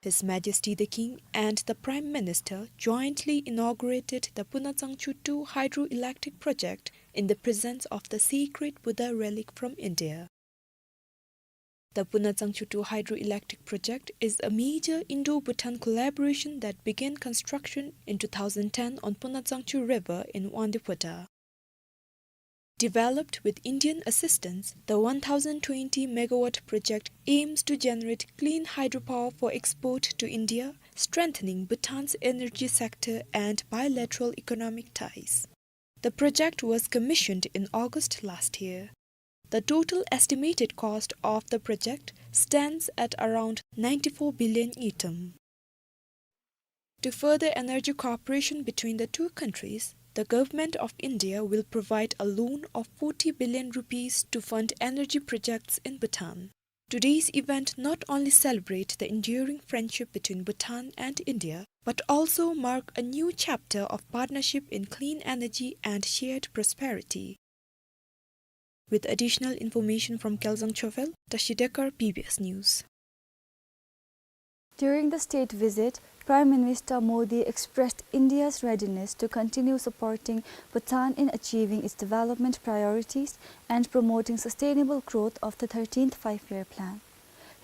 His Majesty the King and the Prime Minister jointly inaugurated the Puna Tsangchu two hydroelectric project in the presence of the sacred Buddha relic from India. The Puna Tsangchu two hydroelectric project is a major Indo-Bhutan collaboration that began construction in two thousand ten on Puna Tsangchu River in Wangdue Phodrang. Developed with Indian assistance, the one thousand twenty megawatt project aims to generate clean hydropower for export to India, strengthening Bhutan's energy sector and bilateral economic ties. The project was commissioned in August last year. The total estimated cost of the project stands at around ninety-four billion ngultrum. To further energy cooperation between the two countries, the Government of India will provide a loan of forty billion rupees to fund energy projects in Bhutan. Today's event not only celebrate the enduring friendship between Bhutan and India, but also mark a new chapter of partnership in clean energy and shared prosperity. With additional information from Kelzang Chovel, Tashi Dekar, B B S News. During the state visit, Prime Minister Modi expressed India's readiness to continue supporting Bhutan in achieving its development priorities and promoting sustainable growth of the thirteenth Five-Year Plan.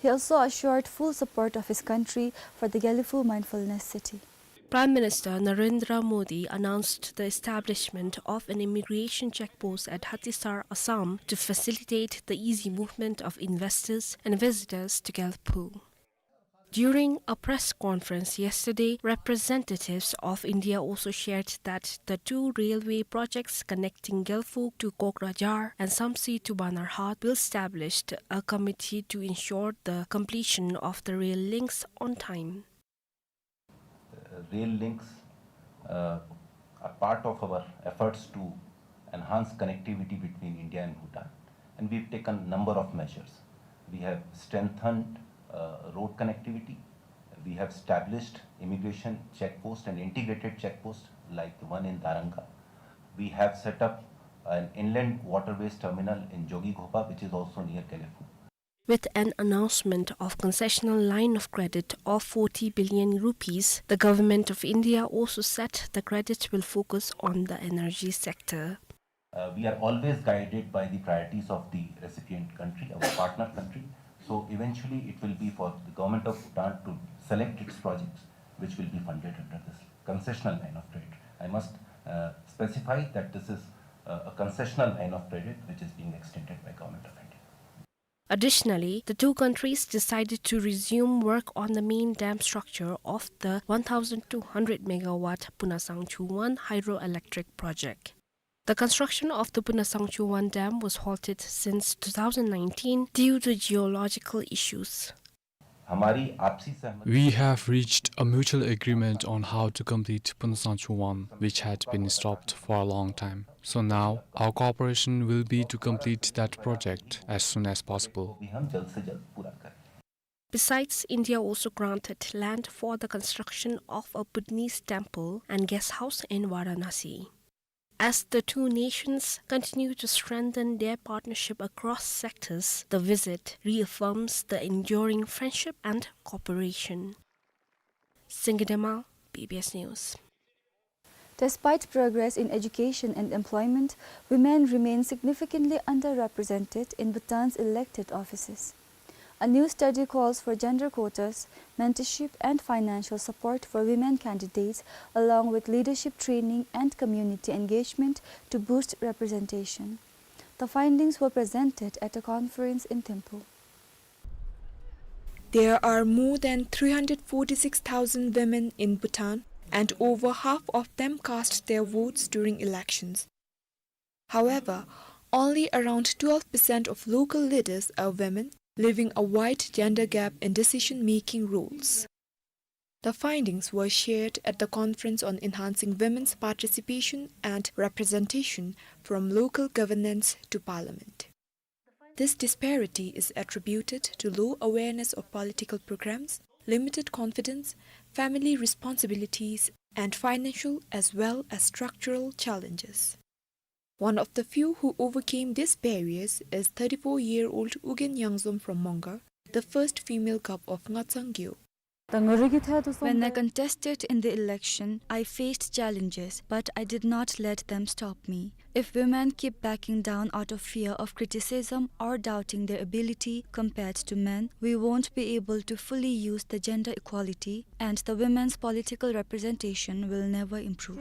He also assured full support of his country for the Gelephu Mindfulness City. Prime Minister Narendra Modi announced the establishment of an immigration check post at Hatisar, Assam, to facilitate the easy movement of investors and visitors to Gelephu. During a press conference yesterday, representatives of India also shared that the two railway projects connecting Gelephu to Kokrajhar and Samtse to Banarhat will establish a committee to ensure the completion of the rail links on time. Uh, rail links, uh, are part of our efforts to enhance connectivity between India and Bhutan, and we've taken number of measures. We have strengthened, uh, road connectivity. We have established immigration check post and integrated check post like the one in Daranga. We have set up an inland waterways terminal in Jogighopa, which is also near Gelephu. With an announcement of concessional line of credit of forty billion rupees, the Government of India also said the credit will focus on the energy sector. Uh, we are always guided by the priorities of the recipient country, our partner country. So eventually it will be for the Government of Bhutan to select its projects which will be funded under this concessional line of credit. I must, uh, specify that this is, uh, a concessional line of credit which is being extended by Government of India. Additionally, the two countries decided to resume work on the main dam structure of the one thousand two hundred megawatt Puna Tsangchu one hydroelectric project. The construction of the Puna Tsangchu one dam was halted since two thousand nineteen due to geological issues. हमारी आपसी सहमति We have reached a mutual agreement on how to complete Puna Tsangchu one, which had been stopped for a long time. So now, our cooperation will be to complete that project as soon as possible. भी हम जल्द से जल्द पूरा करें। Besides, India also granted land for the construction of a Bhutanese temple and guest house in Varanasi. As the two nations continue to strengthen their partnership across sectors, the visit reaffirms the enduring friendship and cooperation. Singye Dema, B B S News. Despite progress in education and employment, women remain significantly underrepresented in Bhutan's elected offices. A new study calls for gender quotas, mentorship, and financial support for women candidates, along with leadership training and community engagement to boost representation. The findings were presented at a conference in Thimphu. There are more than three hundred forty-six thousand women in Bhutan, and over half of them cast their votes during elections. However, only around twelve percent of local leaders are women, leaving a wide gender gap in decision-making roles. The findings were shared at the Conference on Enhancing Women's Participation and Representation, from Local Governance to Parliament. This disparity is attributed to low awareness of political programs, limited confidence, family responsibilities, and financial as well as structural challenges. One of the few who overcame these barriers is thirty-four-year-old Ugyen Yangzom from Mongar, the first female gov of Ngatsang Gyo. When I contested in the election, I faced challenges, but I did not let them stop me. If women keep backing down out of fear of criticism or doubting their ability compared to men, we won't be able to fully use the gender equality, and the women's political representation will never improve.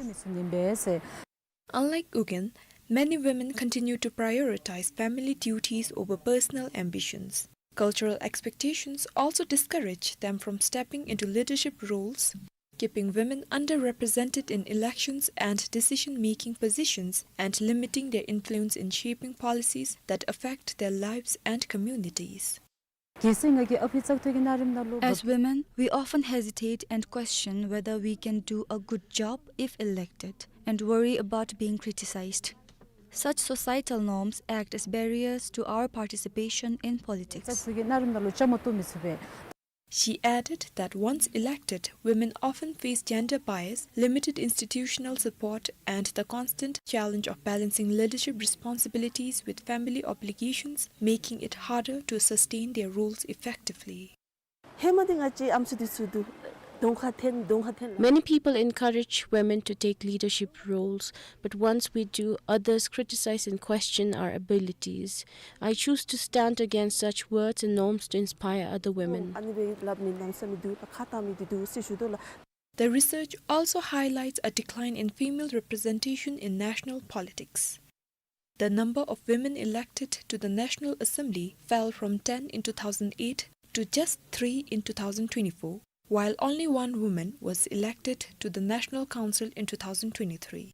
Unlike Ugyen, many women continue to prioritize family duties over personal ambitions. Cultural expectations also discourage them from stepping into leadership roles, keeping women underrepresented in elections and decision-making positions and limiting their influence in shaping policies that affect their lives and communities. As women, we often hesitate and question whether we can do a good job if elected, and worry about being criticized. Such societal norms act as barriers to our participation in politics. She added that once elected, women often face gender bias, limited institutional support, and the constant challenge of balancing leadership responsibilities with family obligations, making it harder to sustain their roles effectively. Many people encourage women to take leadership roles, but once we do, others criticize and question our abilities. I choose to stand against such words and norms to inspire other women. The research also highlights a decline in female representation in national politics. The number of women elected to the National Assembly fell from ten in two thousand eight to just three in two thousand twenty-four, while only one woman was elected to the National Council in two thousand twenty-three.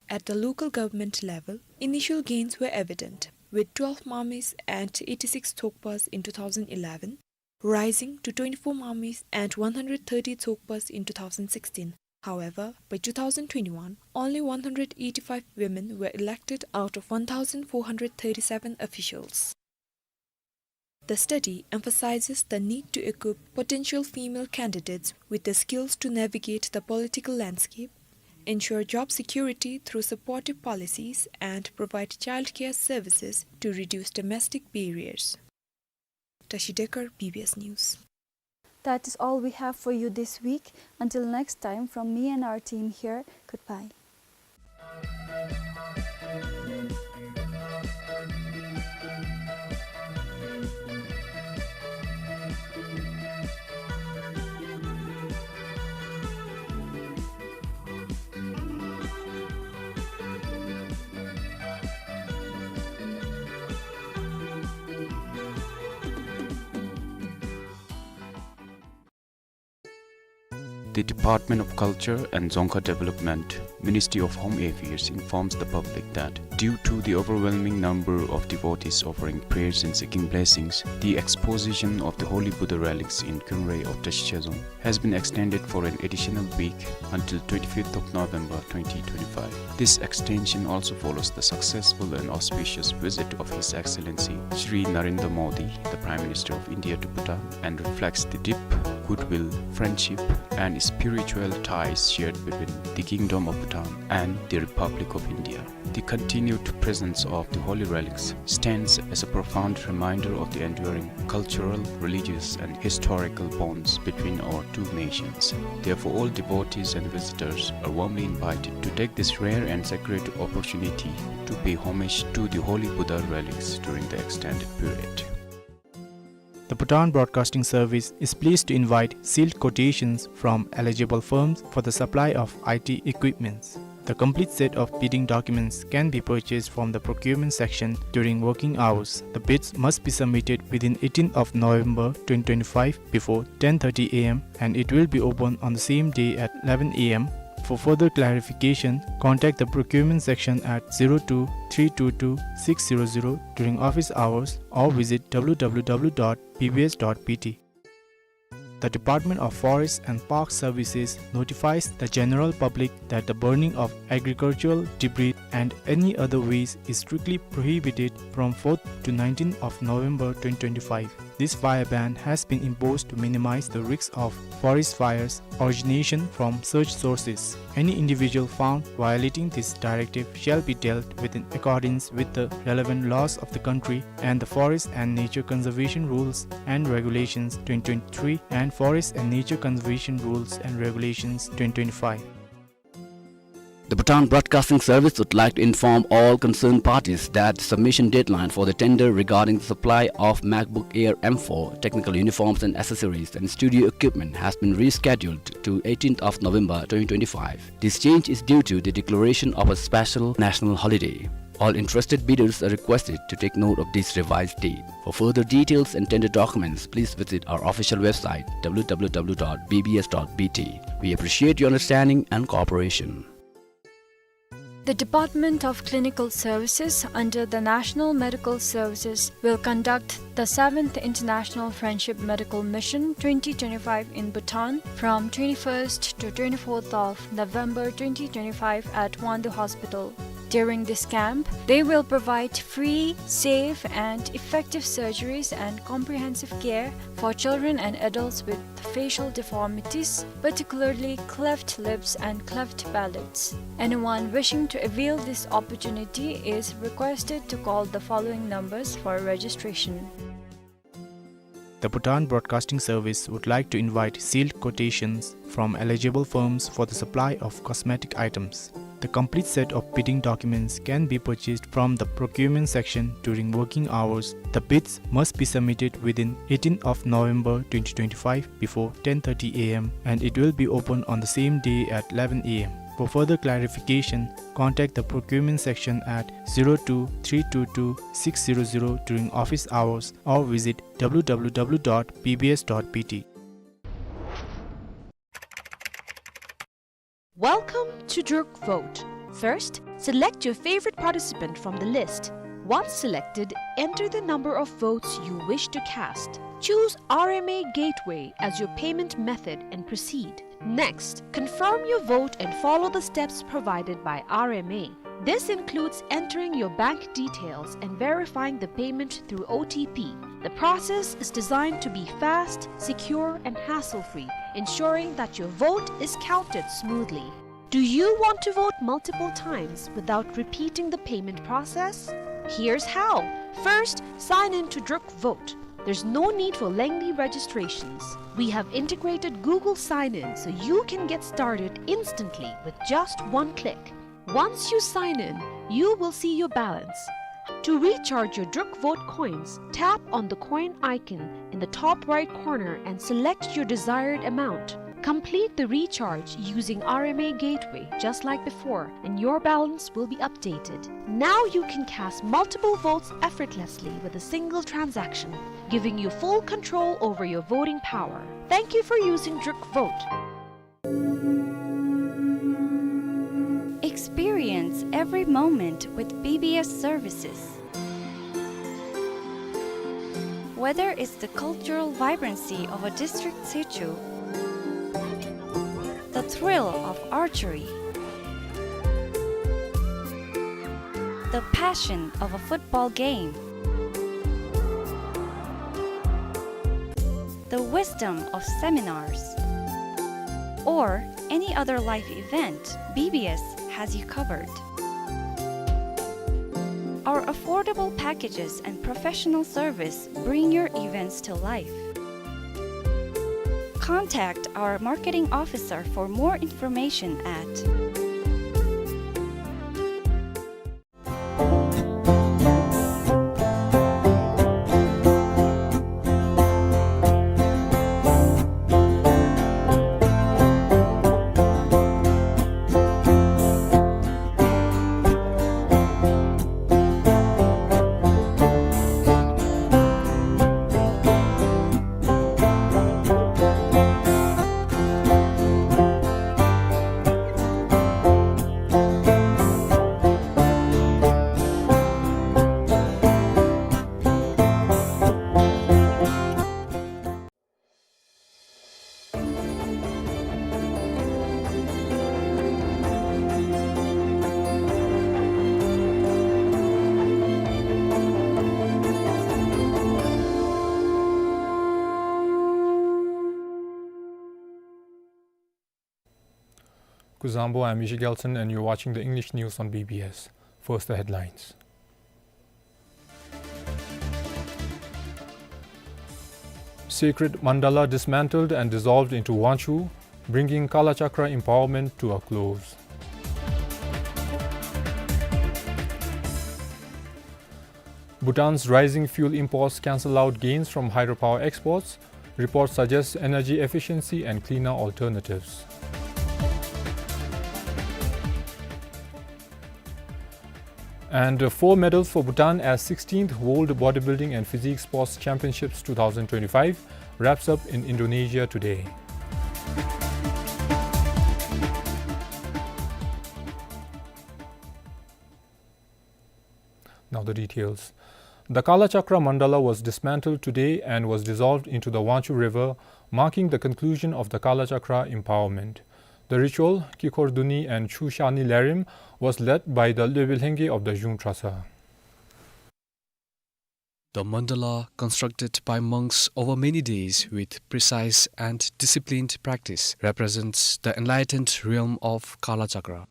At the local government level, initial gains were evident, with twelve mamis and eighty-six thokpas in two thousand eleven, rising to twenty-four mamis and one hundred thirty thokpas in two thousand sixteen. However, by two thousand twenty-one, only one hundred eighty-five women were elected out of one thousand four hundred thirty-seven officials. The study emphasizes the need to equip potential female candidates with the skills to navigate the political landscape, ensure job security through supportive policies, and provide childcare services to reduce domestic barriers. Tashi Dekar, B B S News. That is all we have for you this week. Until next time, from me and our team here, goodbye. The Department of Culture and Dzongkha Development, Ministry of Home Affairs informs the public that due to the overwhelming number of devotees offering prayers and seeking blessings, the exposition of the holy Buddha relics in Kyunrei of Tashi Chezong has been extended for an additional week until twenty-fifth of November twenty twenty-five. This extension also follows the successful and auspicious visit of His Excellency Shri Narendra Modi, the Prime Minister of India, to Bhutan, and reflects the deep goodwill, friendship, and spiritual ties shared between the Kingdom of Bhutan and the Republic of India. The continued presence of the holy relics stands as a profound reminder of the enduring cultural, religious, and historical bonds between our two nations. Therefore, all devotees and visitors are warmly invited to take this rare and sacred opportunity to pay homage to the holy Buddha relics during the extended period. The Bhutan Broadcasting Service is pleased to invite sealed quotations from eligible firms for the supply of I T equipments. The complete set of bidding documents can be purchased from the procurement section during working hours. The bids must be submitted within eighteenth of November twenty twenty-five before ten thirty A M, and it will be open on the same day at eleven A M. For further clarification, contact the procurement section at zero two three two two six zero zero during office hours or visit W W W dot B B S dot B T. The Department of Forest and Park Services notifies the general public that the burning of agricultural debris and any other waste is strictly prohibited from fourth to nineteenth of November twenty twenty-five. This fire ban has been imposed to minimize the risks of forest fires origination from such sources. Any individual found violating this directive shall be dealt with in accordance with the relevant laws of the country and the Forest and Nature Conservation Rules and Regulations twenty twenty-three and Forest and Nature Conservation Rules and Regulations twenty twenty-five. The Bhutan Broadcasting Service would like to inform all concerned parties that the submission deadline for the tender regarding the supply of MacBook Air M four, technical uniforms and accessories, and studio equipment has been rescheduled to eighteenth of November twenty twenty-five. This change is due to the declaration of a special national holiday. All interested bidders are requested to take note of this revised date. For further details and tender documents, please visit our official website, W W W dot B B S dot B T. We appreciate your understanding and cooperation. The Department of Clinical Services under the National Medical Services will conduct the seventh International Friendship Medical Mission twenty twenty-five in Bhutan from twenty-first to twenty-fourth of November twenty twenty-five at Wangdue Hospital. During this camp, they will provide free, safe, and effective surgeries and comprehensive care for children and adults with facial deformities, particularly cleft lips and cleft palates. Anyone wishing to avail this opportunity is requested to call the following numbers for registration. The Bhutan Broadcasting Service would like to invite sealed quotations from eligible firms for the supply of cosmetic items. The complete set of bidding documents can be purchased from the procurement section during working hours. The bids must be submitted within eighteenth of November twenty twenty-five before ten thirty A M, and it will be open on the same day at eleven A M. For further clarification, contact the procurement section at zero two three two two six zero zero during office hours or visit W W W dot B B S dot B T. Welcome to Druk Vote. First, select your favorite participant from the list. Once selected, enter the number of votes you wish to cast. Choose R M A Gateway as your payment method and proceed. Next, confirm your vote and follow the steps provided by R M A. This includes entering your bank details and verifying the payment through O T P. The process is designed to be fast, secure, and hassle-free, ensuring that your vote is counted smoothly. Do you want to vote multiple times without repeating the payment process? Here's how. First, sign in to Druk Vote. There's no need for lengthy registrations. We have integrated Google Sign-In so you can get started instantly with just one click. Once you sign in, you will see your balance. To recharge your Druk Vote coins, tap on the coin icon in the top right corner and select your desired amount. Complete the recharge using R M A Gateway just like before, and your balance will be updated. Now you can cast multiple votes effortlessly with a single transaction, giving you full control over your voting power. Thank you for using Druk Vote. Experience every moment with B B S services. Whether it's the cultural vibrancy of a district sichu, the thrill of archery, the passion of a football game, the wisdom of seminars, or any other life event, B B S has you covered. Our affordable packages and professional service bring your events to life. Contact our marketing officer for more information at Kuzuzangpo, I'm Mishi Gelson, and you're watching the English news on B B S. First, the headlines. Sacred Mandala dismantled and dissolved into Wangchuk, bringing Kalachakra empowerment to a close. Bhutan's rising fuel imports cancel out gains from hydropower exports. Report suggests energy efficiency and cleaner alternatives. And, uh, four medals for Bhutan as sixteenth World Bodybuilding and Physique Sports Championships two thousand twenty-five wraps up in Indonesia today. Now the details. The Kalachakra Mandala was dismantled today and was dissolved into the Wangchuk River, marking the conclusion of the Kalachakra empowerment. The ritual, Kikhor Duni and Chushani Lerim, was led by the Lobi Lhenge of the Zhung Trasa. The mandala, constructed by monks over many days with precise and disciplined practice, represents the enlightened realm of Kalachakra.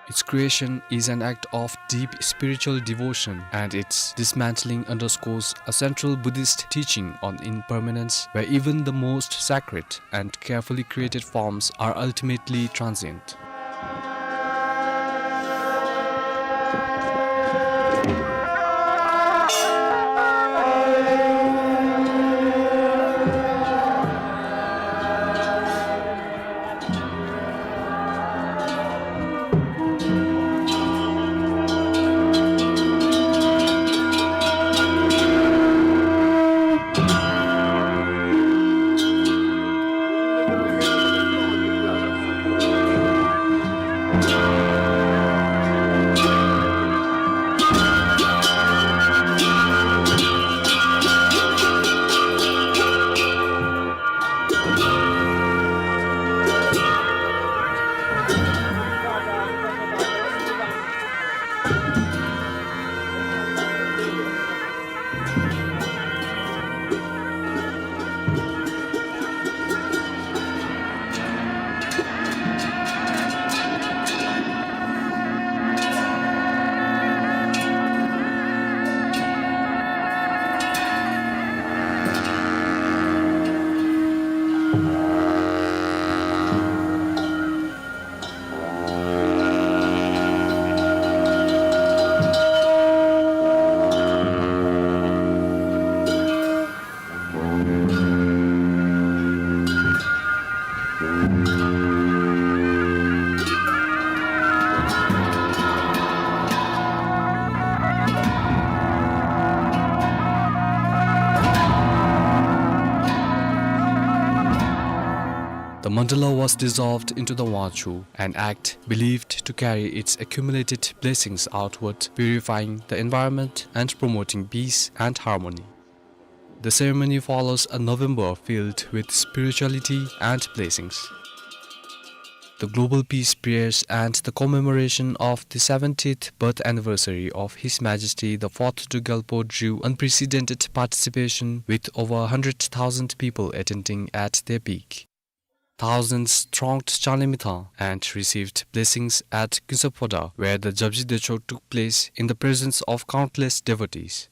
Its creation is an act of deep spiritual devotion, and its dismantling underscores a central Buddhist teaching on impermanence, where even the most sacred and carefully created forms are ultimately transient. Mandala was dissolved into the Wangchuk, an act believed to carry its accumulated blessings outward, purifying the environment and promoting peace and harmony. The ceremony follows a November filled with spirituality and blessings. The global peace prayers and the commemoration of the seventieth birth anniversary of His Majesty the Fourth Druk Gyalpo drew unprecedented participation, with over a hundred thousand people attending at their peak. Thousands thronged Changlimithang and received blessings at Kunsaphoda, where the Japji Dechog took place in the presence of countless devotees.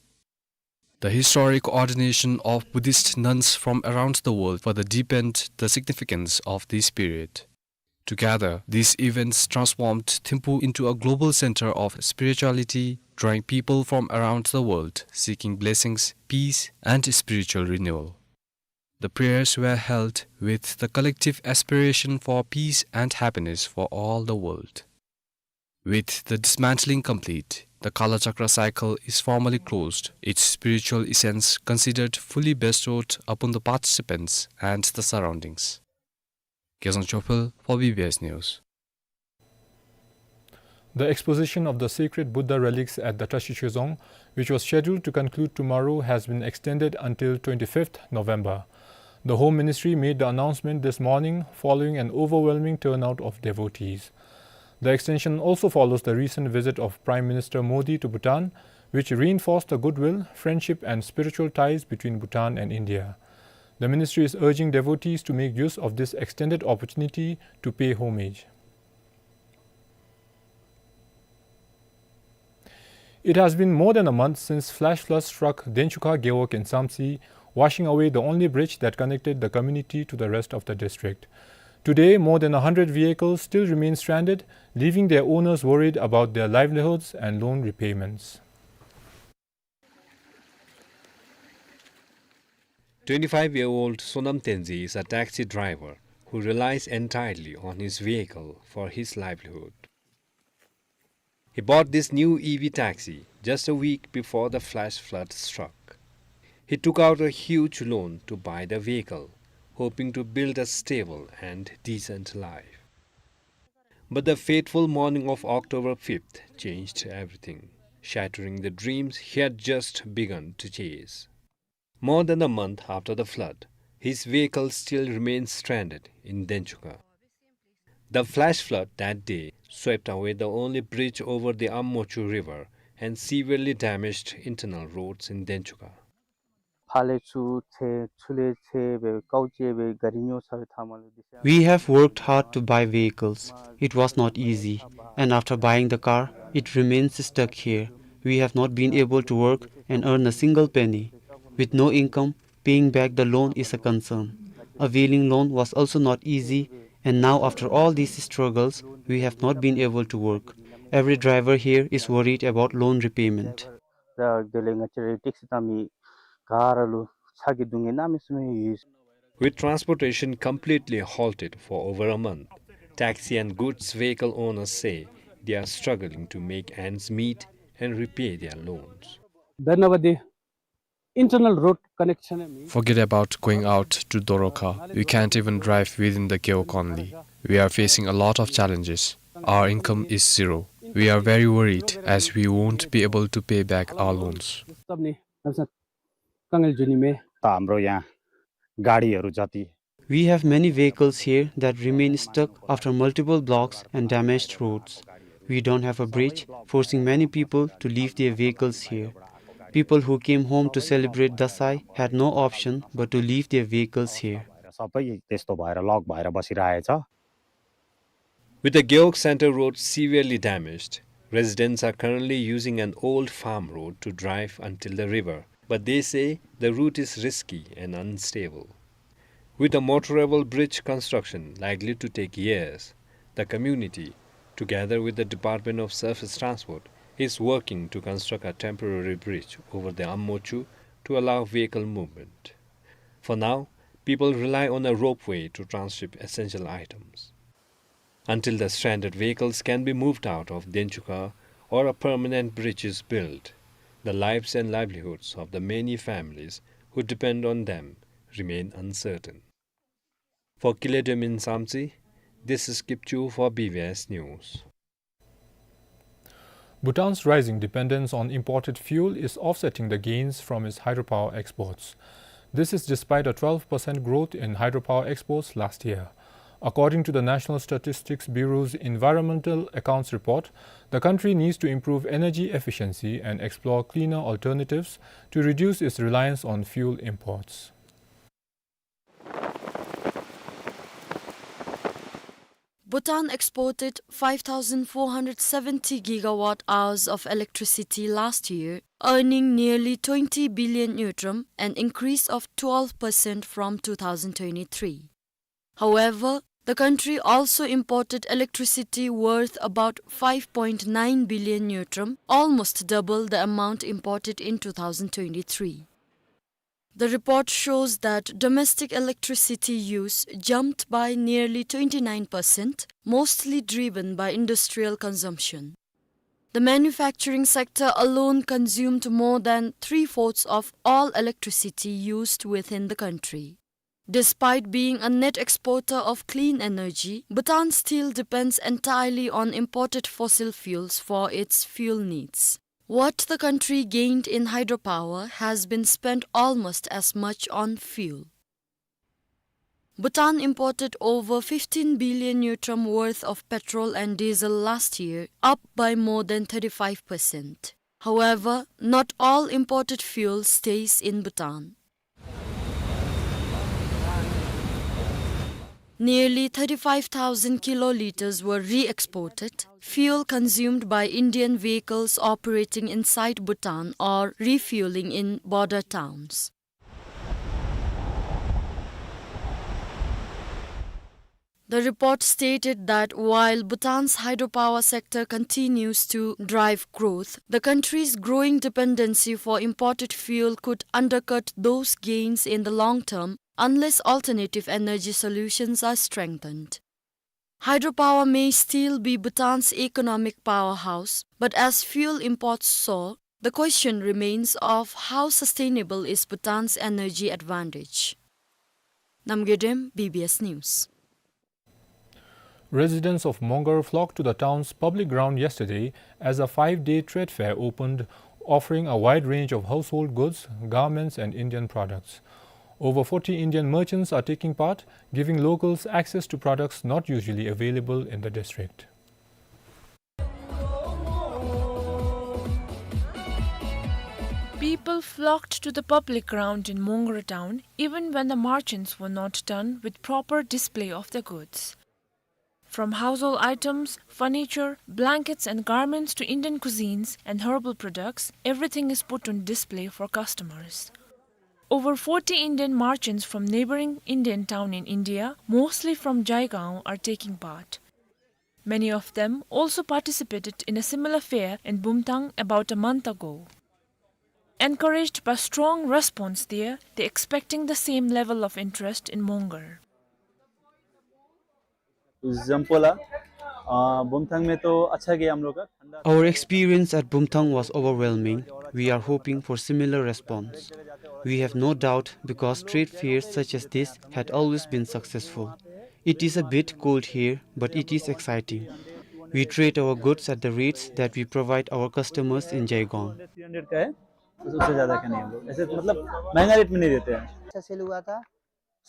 The historic ordination of Buddhist nuns from around the world further deepened the significance of this period. Together, these events transformed Thimphu into a global center of spirituality, drawing people from around the world seeking blessings, peace, and spiritual renewal. The prayers were held with the collective aspiration for peace and happiness for all the world. With the dismantling complete, the Kalachakra cycle is formally closed, its spiritual essence considered fully bestowed upon the participants and the surroundings. Gezang Chopel for B B S News. The exposition of the sacred Buddha relics at the Tashi Chhezang, which was scheduled to conclude tomorrow, has been extended until twenty-fifth November. The Home Ministry made the announcement this morning following an overwhelming turnout of devotees. The extension also follows the recent visit of Prime Minister Modi to Bhutan, which reinforced the goodwill, friendship and spiritual ties between Bhutan and India. The ministry is urging devotees to make use of this extended opportunity to pay homage. It has been more than a month since flash flood struck Denchukha Gewog in Samtse, washing away the only bridge that connected the community to the rest of the district. Today, more than a hundred vehicles still remain stranded, leaving their owners worried about their livelihoods and loan repayments. Twenty-five-year-old Sonam Tenzin is a taxi driver who relies entirely on his vehicle for his livelihood. He bought this new E V taxi just a week before the flash flood struck. He took out a huge loan to buy the vehicle, hoping to build a stable and decent life. But the fateful morning of October fifth changed everything, shattering the dreams he had just begun to chase. More than a month after the flood, his vehicle still remains stranded in Denchukha. The flash flood that day swept away the only bridge over the Ammochu River and severely damaged internal roads in Denchukha. ཕར་ལས་ཚུར་འཚོལ་ཚུར་ལས་འཚོལ་སྦེ་ཀཝ་སྤྱད་སྦེ་གཱ་རི་ཉོ་ཚར་བའི་མཐའ་མ་ལུ་འདི་ཤ། We have worked hard to buy vehicles. It was not easy. And after buying the car, it remains stuck here. We have not been able to work and earn a single penny. With no income, paying back the loan is a concern. Availing loan was also not easy, and now after all these struggles, we have not been able to work. Every driver here is worried about loan repayment. ད་དེ་ལས་ང་བཅས་རའི་ཊེག་སི་བཏང་མི་ག་ར་ལུ་ཚ་གྱང་སྡུག་བསྔལ་གནམ་མེད་ས་མེད་ཡོད། With transportation completely halted for over a month, taxi and goods vehicle owners say they are struggling to make ends meet and repay their loans. ད་ནངས་པ་འདི་ཨིན་ཊར་ནལ་རོཌ་ཀ་ནེག་ཤཱན་མེད། Forget about going out to Dorokha. We can't even drive within the Gewog only. We are facing a lot of challenges. Our income is zero. We are very worried as we won't be able to pay back our loans. དཀའ་ངལ་འབྱུང་ནི་མས། ད་हाम्रो यहाँ गाडीहरू जति We have many vehicles here that remain stuck after multiple blocks and damaged roads. We don't have a bridge, forcing many people to leave their vehicles here. People who came home to celebrate Dasai had no option but to leave their vehicles here. सबै त्यस्तो भएर लक भएर बसिरहेछ। With the Gewog Center road severely damaged, residents are currently using an old farm road to drive until the river, but they say the route is risky and unstable. With the motorable bridge construction likely to take years, the community, together with the Department of Surface Transport, is working to construct a temporary bridge over the Ammochu to allow vehicle movement. For now, people rely on a ropeway to transship essential items. Until the stranded vehicles can be moved out of Denchukha or a permanent bridge is built, the lives and livelihoods of the many families who depend on them remain uncertain. For Kiledemin Samtsi, this is Kipchu for B B S News. Bhutan's rising dependence on imported fuel is offsetting the gains from its hydropower exports. This is despite a twelve percent growth in hydropower exports last year. According to the National Statistics Bureau's Environmental Accounts Report, the country needs to improve energy efficiency and explore cleaner alternatives to reduce its reliance on fuel imports. Bhutan exported five thousand four hundred seventy gigawatt hours of electricity last year, earning nearly twenty billion ngultrum, an increase of twelve percent from two thousand twenty-three. However, the country also imported electricity worth about five point nine billion ngultrum, almost double the amount imported in two thousand twenty-three. The report shows that domestic electricity use jumped by nearly twenty-nine percent, mostly driven by industrial consumption. The manufacturing sector alone consumed more than three-fourths of all electricity used within the country. Despite being a net exporter of clean energy, Bhutan still depends entirely on imported fossil fuels for its fuel needs. What the country gained in hydropower has been spent almost as much on fuel. Bhutan imported over fifteen billion ngultrum worth of petrol and diesel last year, up by more than thirty-five percent. However, not all imported fuel stays in Bhutan. Nearly thirty-five thousand kiloliters were re-exported, fuel consumed by Indian vehicles operating inside Bhutan or refueling in border towns. The report stated that while Bhutan's hydropower sector continues to drive growth, the country's growing dependency for imported fuel could undercut those gains in the long term unless alternative energy solutions are strengthened. Hydropower may still be Bhutan's economic powerhouse, but as fuel imports soar, the question remains of how sustainable is Bhutan's energy advantage. Namgay Dem, B B S News. Residents of Mongar flocked to the town's public ground yesterday as a five-day trade fair opened, offering a wide range of household goods, garments, and Indian products. Over forty Indian merchants are taking part, giving locals access to products not usually available in the district. People flocked to the public ground in Mongar town, even when the merchants were not done with proper display of their goods. From household items, furniture, blankets and garments to Indian cuisines and herbal products, everything is put on display for customers. Over forty Indian merchants from neighboring Indian town in India, mostly from Jaigaon, are taking part. Many of them also participated in a similar fair in Bumthang about a month ago. Encouraged by strong response there, they're expecting the same level of interest in Mongar. जम पोला, अ, बुमथाङ में तो अच्छा गया हम लोग का, ठंडा Our experience at Bumthang was overwhelming. We are hoping for similar response. We have no doubt because trade fairs such as this had always been successful. It is a bit cold here, but it is exciting. We trade our goods at the rates that we provide our customers in Jaigaon. Three hundred का है, बस उससे ज़्यादा का नहीं हम लोग। ऐसे मतलब महंगा रेट में नहीं देते हैं। अच्छा सेल हुआ था,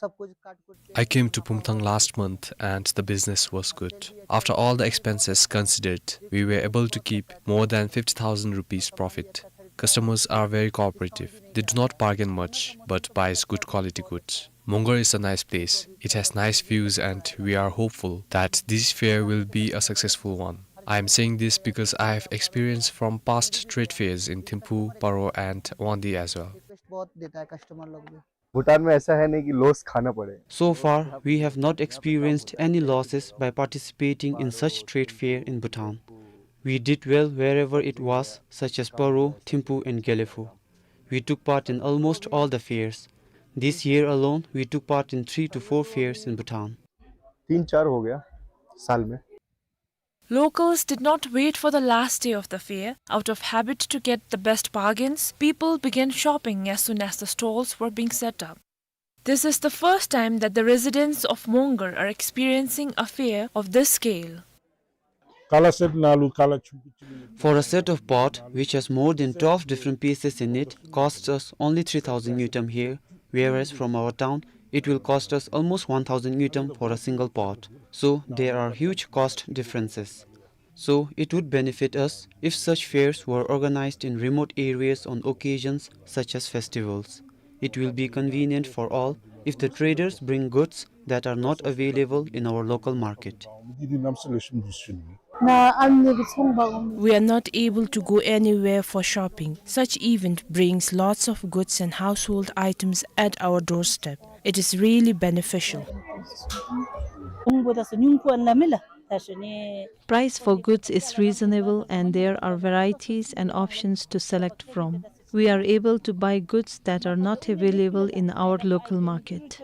सब कुछ काट कुट के I came to Bumthang last month and the business was good. After all the expenses considered, we were able to keep more than fifty thousand rupees profit. Customers are very cooperative. They do not bargain much, but buys good quality goods. Mongar is a nice place. It has nice views and we are hopeful that this fair will be a successful one. I am saying this because I have experience from past trade fairs in Thimphu, Paro and Wangdue as well. Request बहुत देता है कस्टमर लोग भी। भूटान में ऐसा है नहीं कि लॉस खाना पड़े। So far, we have not experienced any losses by participating in such trade fair in Bhutan. We did well wherever it was, such as Paro, Thimphu and Gelephu. We took part in almost all the fairs. This year alone, we took part in three to four fairs in Bhutan. तीन चार हो गया साल में। Locals did not wait for the last day of the fair. Out of habit to get the best bargains, people began shopping as soon as the stalls were being set up. This is the first time that the residents of Mongar are experiencing a fair of this scale. ཀ་ལ་སེཊ་ནང་ལུ་ཀ་ལ་ཆུང་ཀུ་ཅིག་ལུ། For a set of pot which has more than twelve different pieces in it costs us only three thousand ngultrum here, whereas from our town it will cost us almost one thousand ngultrum for a single pot. So there are huge cost differences. So it would benefit us if such fairs were organized in remote areas on occasions such as festivals. It will be convenient for all if the traders bring goods that are not available in our local market. We are not able to go anywhere for shopping. Such event brings lots of goods and household items at our doorstep. It is really beneficial. Price for goods is reasonable and there are varieties and options to select from. We are able to buy goods that are not available in our local market.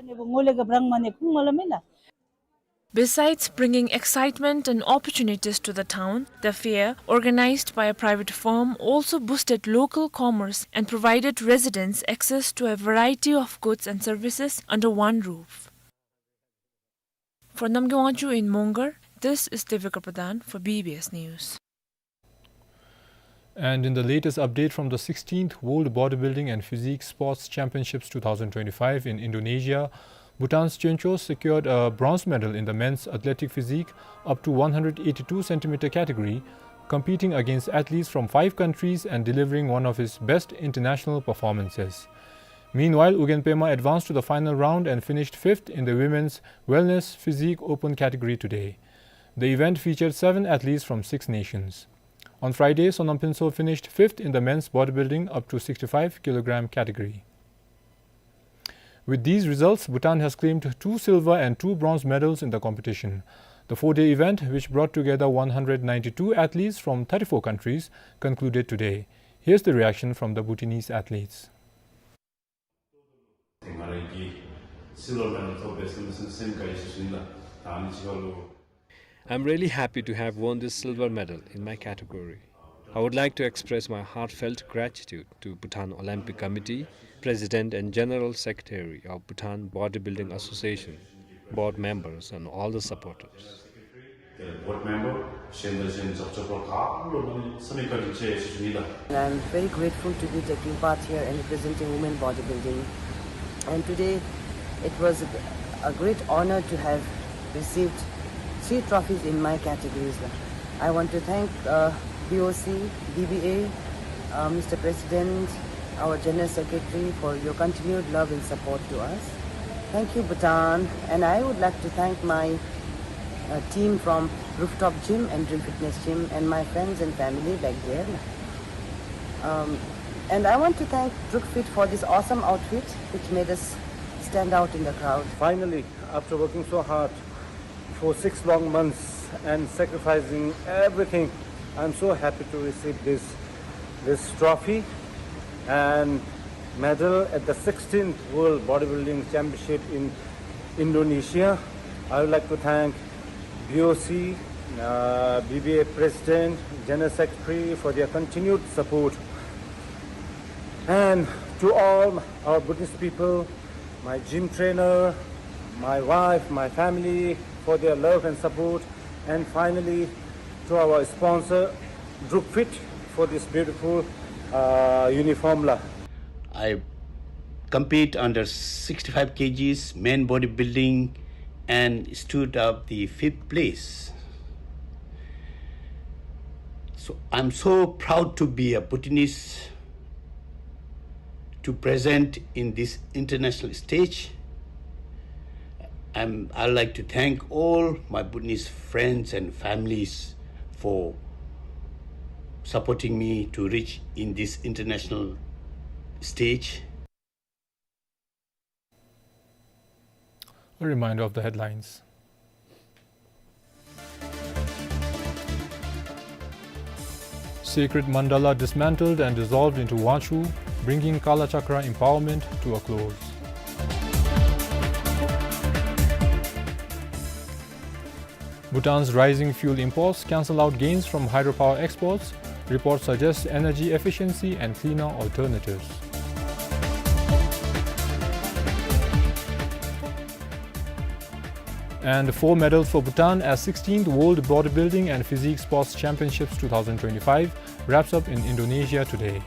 Besides bringing excitement and opportunities to the town, the fair, organized by a private firm, also boosted local commerce and provided residents access to a variety of goods and services under one roof. For Namgay Wangchuk in Mongar, this is Devika Pradhan for B B S News. And in the latest update from the sixteenth World Bodybuilding and Physique Sports Championships two thousand twenty-five in Indonesia, Bhutan's Chonchos secured a bronze medal in the men's athletic physique up to one hundred eighty-two centimeter category, competing against athletes from five countries and delivering one of his best international performances. Meanwhile, Ugyen Pema advanced to the final round and finished fifth in the women's wellness physique open category today. The event featured seven athletes from six nations. On Friday, Sonam Phuntsho finished fifth in the men's bodybuilding up to sixty-five kilogram category. With these results, Bhutan has claimed two silver and two bronze medals in the competition. The four-day event, which brought together one hundred ninety-two athletes from thirty-four countries, concluded today. Here's the reaction from the Bhutanese athletes. I'm really happy to have won this silver medal in my category. I would like to express my heartfelt gratitude to Bhutan Olympic Committee, President and General Secretary of Bhutan Bodybuilding Association, board members and all the supporters. Board member, ཤེས་ལྡན་ཅན་ཆ་ཁྱབ་ག་ར་ལུ་ནི་འཚམས་འདྲི་བཀའ་དྲིན་ཆེ་ཞུ་ནི་ལགས། And I'm very grateful to be taking part here and representing women bodybuilding. And today, it was a, a great honor to have received three trophies in my categories. I want to thank, uh, B O C, B B A, uh, Mister President, our General Secretary, for your continued love and support to us. Thank you, Bhutan. And I would like to thank my, uh, team from Rooftop Gym and Dream Fitness Gym and my friends and family back there. Um, and I want to thank Druk Fit for this awesome outfit, which made us stand out in the crowd. Finally, after working so hard for six long months and sacrificing everything, I'm so happy to receive this, this trophy and medal at the sixteenth World Bodybuilding Championship in Indonesia. I would like to thank B O C, uh, B B A President, General Secretary for their continued support. And to all our Bhutanese people, my gym trainer, my wife, my family, for their love and support. And finally, to our sponsor, Druk Fit, for this beautiful, uh, uniform la. I compete under sixty-five kgs men bodybuilding and stood up the fifth place. So I'm so proud to be a Bhutanese to present in this international stage. I'm, I'd like to thank all my Bhutanese friends and families for supporting me to reach in this international stage. A reminder of the headlines. Sacred mandala dismantled and dissolved into Wangchuk, bringing Kalachakra empowerment to a close. Bhutan's rising fuel imports cancel out gains from hydropower exports. Report suggests energy efficiency and cleaner alternatives. And four medals for Bhutan as sixteenth World Bodybuilding and Physique Sports Championships two thousand twenty-five wraps up in Indonesia today.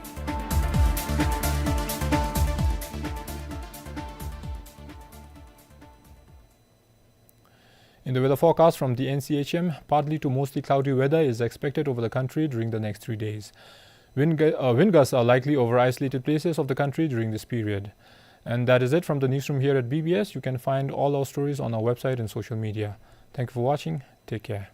In the weather forecast from the N C H M, partly to mostly cloudy weather is expected over the country during the next three days. Wind gu-, uh, wind gusts are likely over isolated places of the country during this period. And that is it from the newsroom here at B B S. You can find all our stories on our website and social media. Thank you for watching. Take care.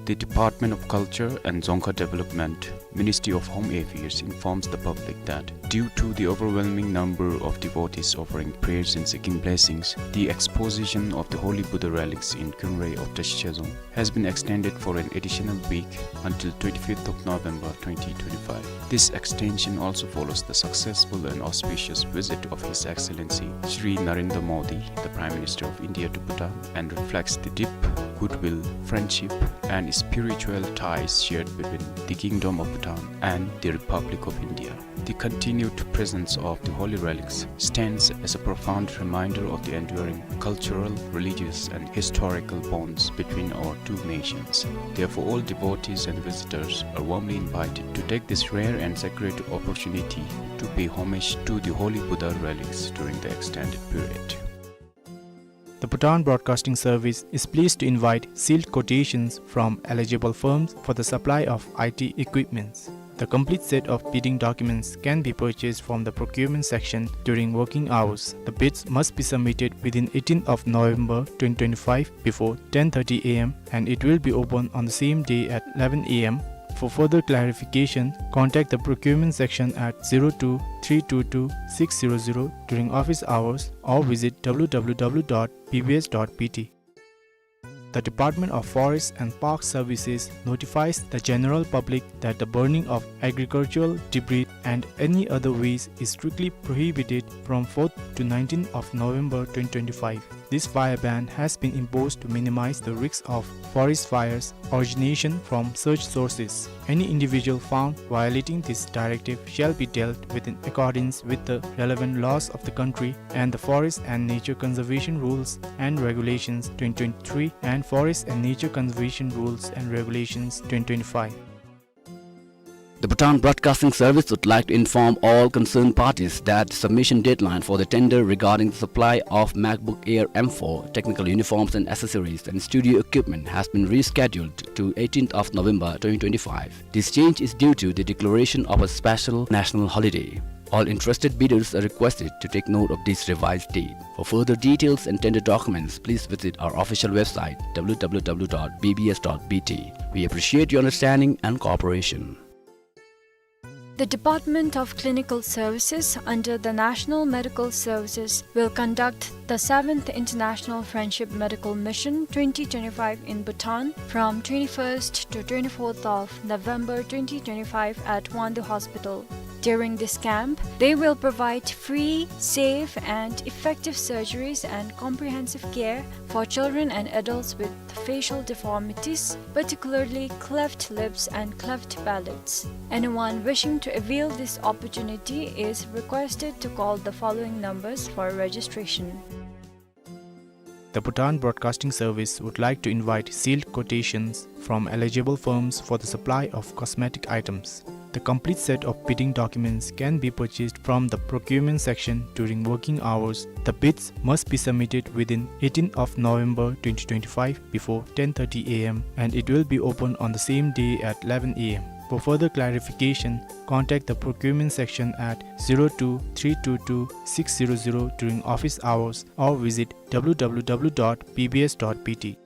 The Department of Culture and Dzongkha Development, Ministry of Home Affairs informs the public that due to the overwhelming number of devotees offering prayers and seeking blessings, the exposition of the holy Buddha relics in Kyunrei of Tashichhezong has been extended for an additional week until twenty-fifth of November twenty twenty-five. This extension also follows the successful and auspicious visit of His Excellency Shri Narendra Modi, the Prime Minister of India, to Bhutan, and reflects the deep goodwill, friendship, and spiritual ties shared between the Kingdom of Bhutan and the Republic of India. The continued presence of the holy relics stands as a profound reminder of the enduring cultural, religious, and historical bonds between our two nations. Therefore, all devotees and visitors are warmly invited to take this rare and sacred opportunity to pay homage to the holy Buddha relics during the extended period. The Bhutan Broadcasting Service is pleased to invite sealed quotations from eligible firms for the supply of I T equipments. The complete set of bidding documents can be purchased from the procurement section during working hours. The bids must be submitted within eighteenth of November twenty twenty-five before ten thirty A M, and it will be open on the same day at eleven A M. For further clarification, contact the procurement section at zero two three two two six zero zero during office hours or visit W W W dot B B S dot B T. The Department of Forest and Park Services notifies the general public that the burning of agricultural debris and any other waste is strictly prohibited from fourth to nineteenth of November twenty twenty-five. This fire ban has been imposed to minimize the risks of forest fires origination from such sources. Any individual found violating this directive shall be dealt with in accordance with the relevant laws of the country and the Forest and Nature Conservation Rules and Regulations twenty twenty-three and Forest and Nature Conservation Rules and Regulations twenty twenty-five. The Bhutan Broadcasting Service would like to inform all concerned parties that the submission deadline for the tender regarding the supply of MacBook Air M four, technical uniforms and accessories, and studio equipment has been rescheduled to eighteenth of November twenty twenty-five. This change is due to the declaration of a special national holiday. All interested bidders are requested to take note of this revised date. For further details and tender documents, please visit our official website, W W W dot B B S dot B T. We appreciate your understanding and cooperation. The Department of Clinical Services under the National Medical Services will conduct the seventh International Friendship Medical Mission twenty twenty-five in Bhutan from twenty-first to twenty-fourth of November twenty twenty-five at Hwangdu Hospital. During this camp, they will provide free, safe, and effective surgeries and comprehensive care for children and adults with facial deformities, particularly cleft lips and cleft palates. Anyone wishing to avail this opportunity is requested to call the following numbers for registration. The Bhutan Broadcasting Service would like to invite sealed quotations from eligible firms for the supply of cosmetic items. The complete set of bidding documents can be purchased from the procurement section during working hours. The bids must be submitted within eighteenth of November twenty twenty-five before ten thirty A M, and it will be open on the same day at eleven A M. For further clarification, contact the procurement section at zero two three two two six zero zero during office hours or visit W W W dot B B S dot B T.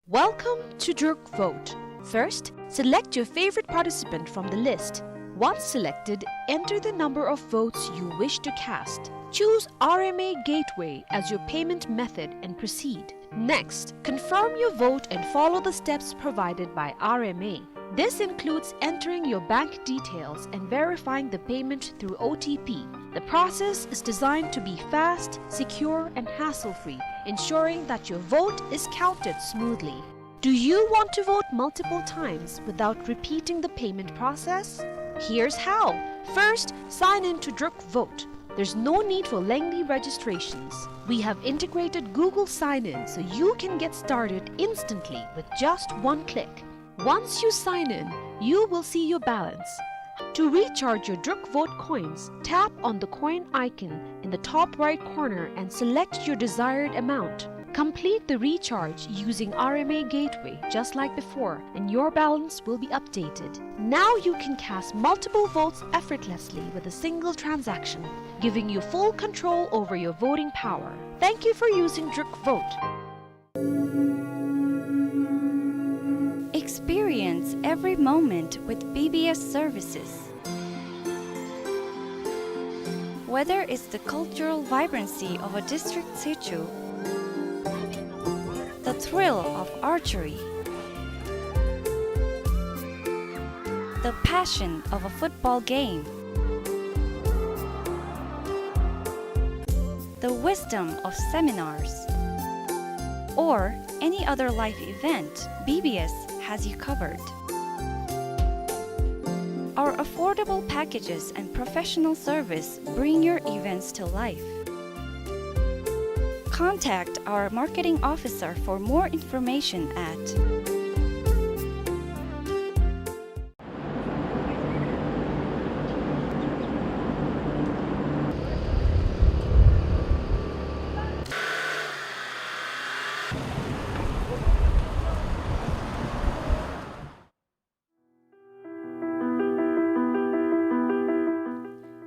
Welcome to Druk Vote. First, select your favorite participant from the list. Once selected, enter the number of votes you wish to cast. Choose R M A Gateway as your payment method and proceed. Next, confirm your vote and follow the steps provided by R M A. This includes entering your bank details and verifying the payment through O T P. The process is designed to be fast, secure, and hassle-free, ensuring that your vote is counted smoothly. Do you want to vote multiple times without repeating the payment process? Here's how. First, sign in to Druk Vote. There's no need for lengthy registrations. We have integrated Google Sign-In, so you can get started instantly with just one click. Once you sign in, you will see your balance. To recharge your Druk Vote coins, tap on the coin icon in the top right corner and select your desired amount. Complete the recharge using R M A Gateway just like before, and your balance will be updated. Now you can cast multiple votes effortlessly with a single transaction, giving you full control over your voting power. Thank you for using Druk Vote. Experience every moment with B B S services. Whether it's the cultural vibrancy of a district sichu, the thrill of archery, the passion of a football game, the wisdom of seminars, or any other life event, B B S has you covered. Our affordable packages and professional service bring your events to life. Contact our marketing officer for more information at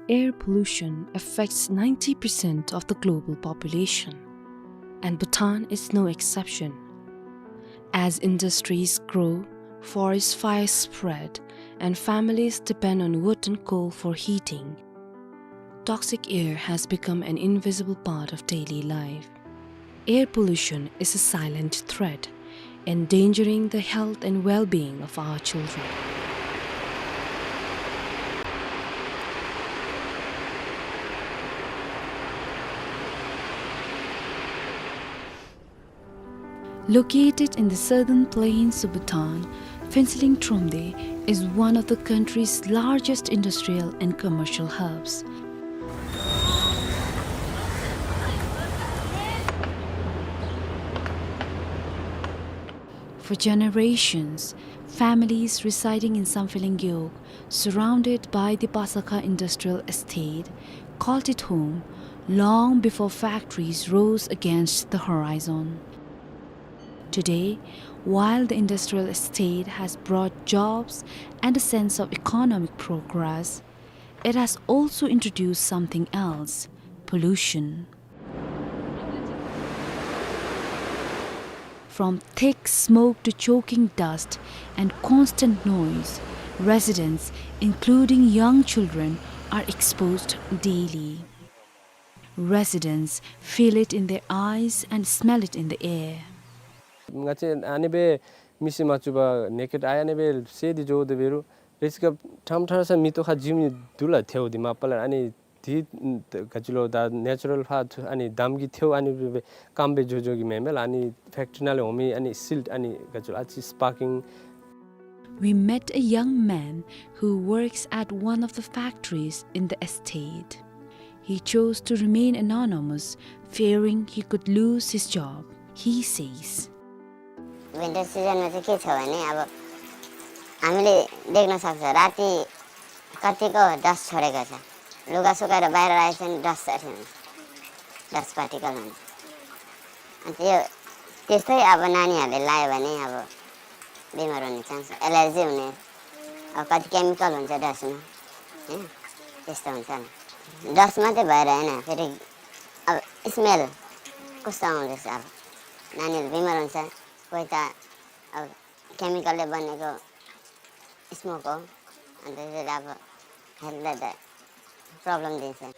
Air pollution affects ninety percent of the global population, and Bhutan is no exception. As industries grow, forest fires spread, and families depend on wood and coal for heating, toxic air has become an invisible part of daily life. Air pollution is a silent threat, endangering the health and well-being of our children. Located in the southern plains of Bhutan, Phuentsholing Thromde is one of the country's largest industrial and commercial hubs. For generations, families residing in Samphehleng Gewog, surrounded by the Pasakha Industrial Estate, called it home long before factories rose against the horizon. Today, while the industrial estate has brought jobs and a sense of economic progress, it has also introduced something else: pollution. From thick smoke to choking dust and constant noise, residents, including young children, are exposed daily. Residents feel it in their eyes and smell it in the air. ང་བཅས་ཨ་ནི་སྦེ་མིག་གིས་མ་བཅུག་པར་naked eye ཨ་ནི་སྦེ་གསལ་ཏེ་འགྱོ་དེ་འབད་རུང་རེས་ཀ་ཕྲང་ཕྲང་ས་མེ་ཏོག་ཁར་འཛུལ་མི་འདི་ལུ་ཐལཝ་འདི་མ་པ་ལས་ཨ་ནི་འདི་ག་ཅི་ལོ་ད་ནེ་ཅུ་རཱལ་ཕར་ཐུ་ཨ་ནི་འདམ་གྱི་ཐལཝ་ཨ་ནི་སྦེ་སྦེ་སྐམ་སྦེ་འགྱོ་འགྱོ་གི་མེན་མས་ལགས། ཨ་ནི་ཕེཀ་ཊི་རི་ནང་ལས་འོང་མི་ཨ་ནི་སིལཊ་ཨ་ནི་ག་ཅི་ལོ་ཨ་ཙི་སི་པར་ཀིང། We met a young man who works at one of the factories in the estate. He chose to remain anonymous, fearing he could lose his job. He says, Winter season मा चाहिँ के छ भने, अब हामीले देख्न सक्छ, राति कतिको dust छोडेको छ। लुगा सुकाएर बाहिर राखेपछि dust छ नि, dust particle हुन्छ। अनि त्यो त्यस्तै अब नानीहरूले लायो भने अब बिमार हुने chance, allergy हुने, अब कति chemical हुन्छ dust मा, होइन? त्यस्तो हुन्छ नि। Dust मात्रै भएर होइन, फेरि अब smell कस्तो आउँदैछ, अब नानीहरू बिमार हुन्छ, कोही त अब chemical ले बनेको smoke हो, अनि त्यसले अब health लाई त problem दिन्छ।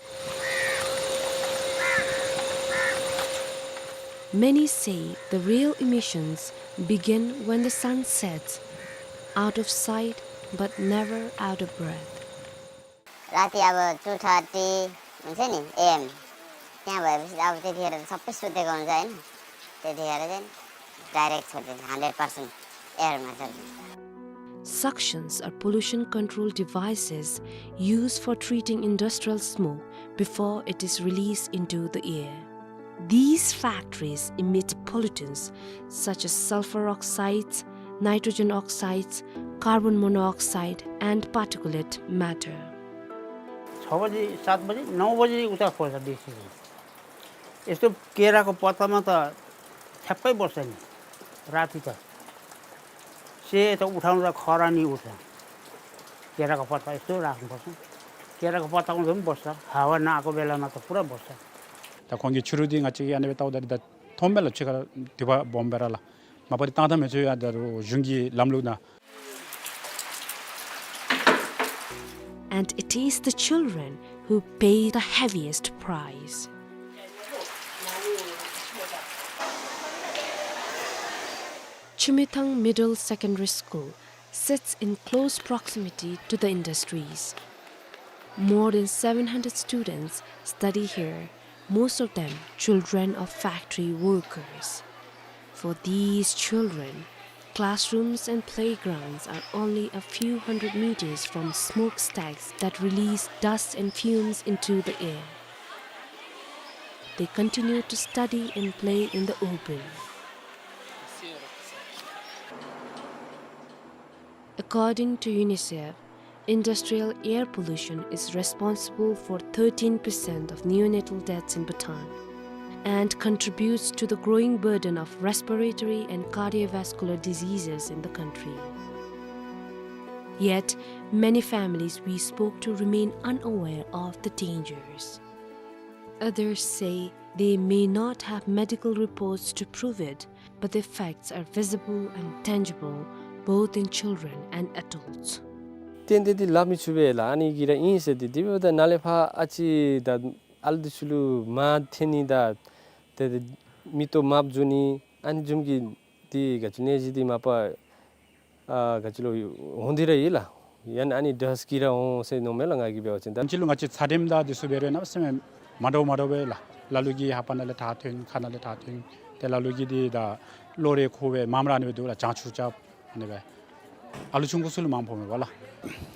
Many say the real emissions begin when the sun sets, out of sight but never out of breath. राति अब two thirty हुन्छ नि, A M, त्यहाँ भएपछि अब त्यतिखेर त सबै सुतेको हुन्छ, होइन? त्यतिखेर चाहिँ direct छोडिदिन्छ, hundred percent air मा छोडिदिन्छ। Suctions are pollution control devices used for treating industrial smoke before it is released into the air. These factories emit pollutants such as sulfur oxides, nitrogen oxides, carbon monoxide, and particulate matter. छ बजी, सात बजी, नौ बजी उता खोज्छ बेसी चाहिँ। यस्तो केराको पत्तामा त ठ्याप्पै बस्छ नि राति त। सेतो उठाउँदा खरानी उठ्छ। केराको पत्ता यस्तो राख्नुपर्छ। केराको पत्तामा पनि बस्छ। हावा नआएको बेलामा त पुरा बस्छ। ད་ཁོང་གིས་ཕྱི་རུ་འདི་ང་བཅས་ཀྱིས་ཨ་ནི་སྦེ་བལྟཝ་ད་འདི་ད་མཐོངམ་མས་ལགས། ཕྱི་ཁར་དུ་བ་སྦོམ་སྦེ་ར་ལགས། མ་པ་འདི་བཏང་ཐངས་མི་ཚུ་ཡང་ད་རུང་གཞུང་གི་ལམ་ལུགས་ནང་། And it is the children who pay the heaviest price. Chumithang Middle Secondary School sits in close proximity to the industries. More than seven hundred students study here, most of them children of factory workers. For these children, classrooms and playgrounds are only a few hundred meters from smokestacks that release dust and fumes into the air. They continue to study and play in the open. According to UNICEF, industrial air pollution is responsible for thirteen percent of neonatal deaths in Bhutan and contributes to the growing burden of respiratory and cardiovascular diseases in the country. Yet, many families we spoke to remain unaware of the dangers. Others say they may not have medical reports to prove it, but the effects are visible and tangible, both in children and adults. ཏན་ཏན་འདི་སླབ་མི་ཚུགས་པས་ལགས། ཨ་ནི་གི་ར་ཨིན་ཟེར་ཏེ། དེ་འབདཝ་ད་ནཱ་ལས་ཕར་ཨ་ཙི་ད་ཨ་ལུ་འདི་ཚུ་ལུ་མར་འཐེན་ནི་ད་ཏེ་མིག་ཏོ་དམརཔོ་འགྱོ་ནི་ཨ་ནི་བཟུམ་གྱི་འདི་ག་ཅི་ནད་གཞི་འདི་མ་པ་ཨ་ག་ཅི་ལོ་འོང་སྟེ་ར་ཡོད་ལགས། ཡང་ན་ཨ་ནི་ཌསཊ་གིས་ར་འོང་ཟེར་མནོཝ་མས་ལགས། ང་གིས་འབད་བ་ཅིན་ད་ཕྱི་ལུ་ང་བཅས་ཚ་དྲོད་དང་འདི་ཚུ་འབད་རུང་གནམ་མེད་ས་མེད་མ་འདྲཝ་མ་འདྲཝ་སྦེ་ལགས། ལ་ལུ་གིས་ལྷ་པ་ནང་ལས་ཐག་ཐོན། ཁ་ནང་ལས་ཐག་ཐོན། ཏེ་ལ་ལུ་གིས་འདི་ད་གློག་རས་ཁུག་སྦེ་མངམ་ར་ཨ་ནི་སྦེ་འདུག་ལགས། གྱང་ཆུ་རྐྱབ་ཨ་ནི་སྦེ། ཨ་ལུ་ཆུང་ཀུ་ཚུ་ལུ་མངམ་ཕོག་མས་པ་ལགས།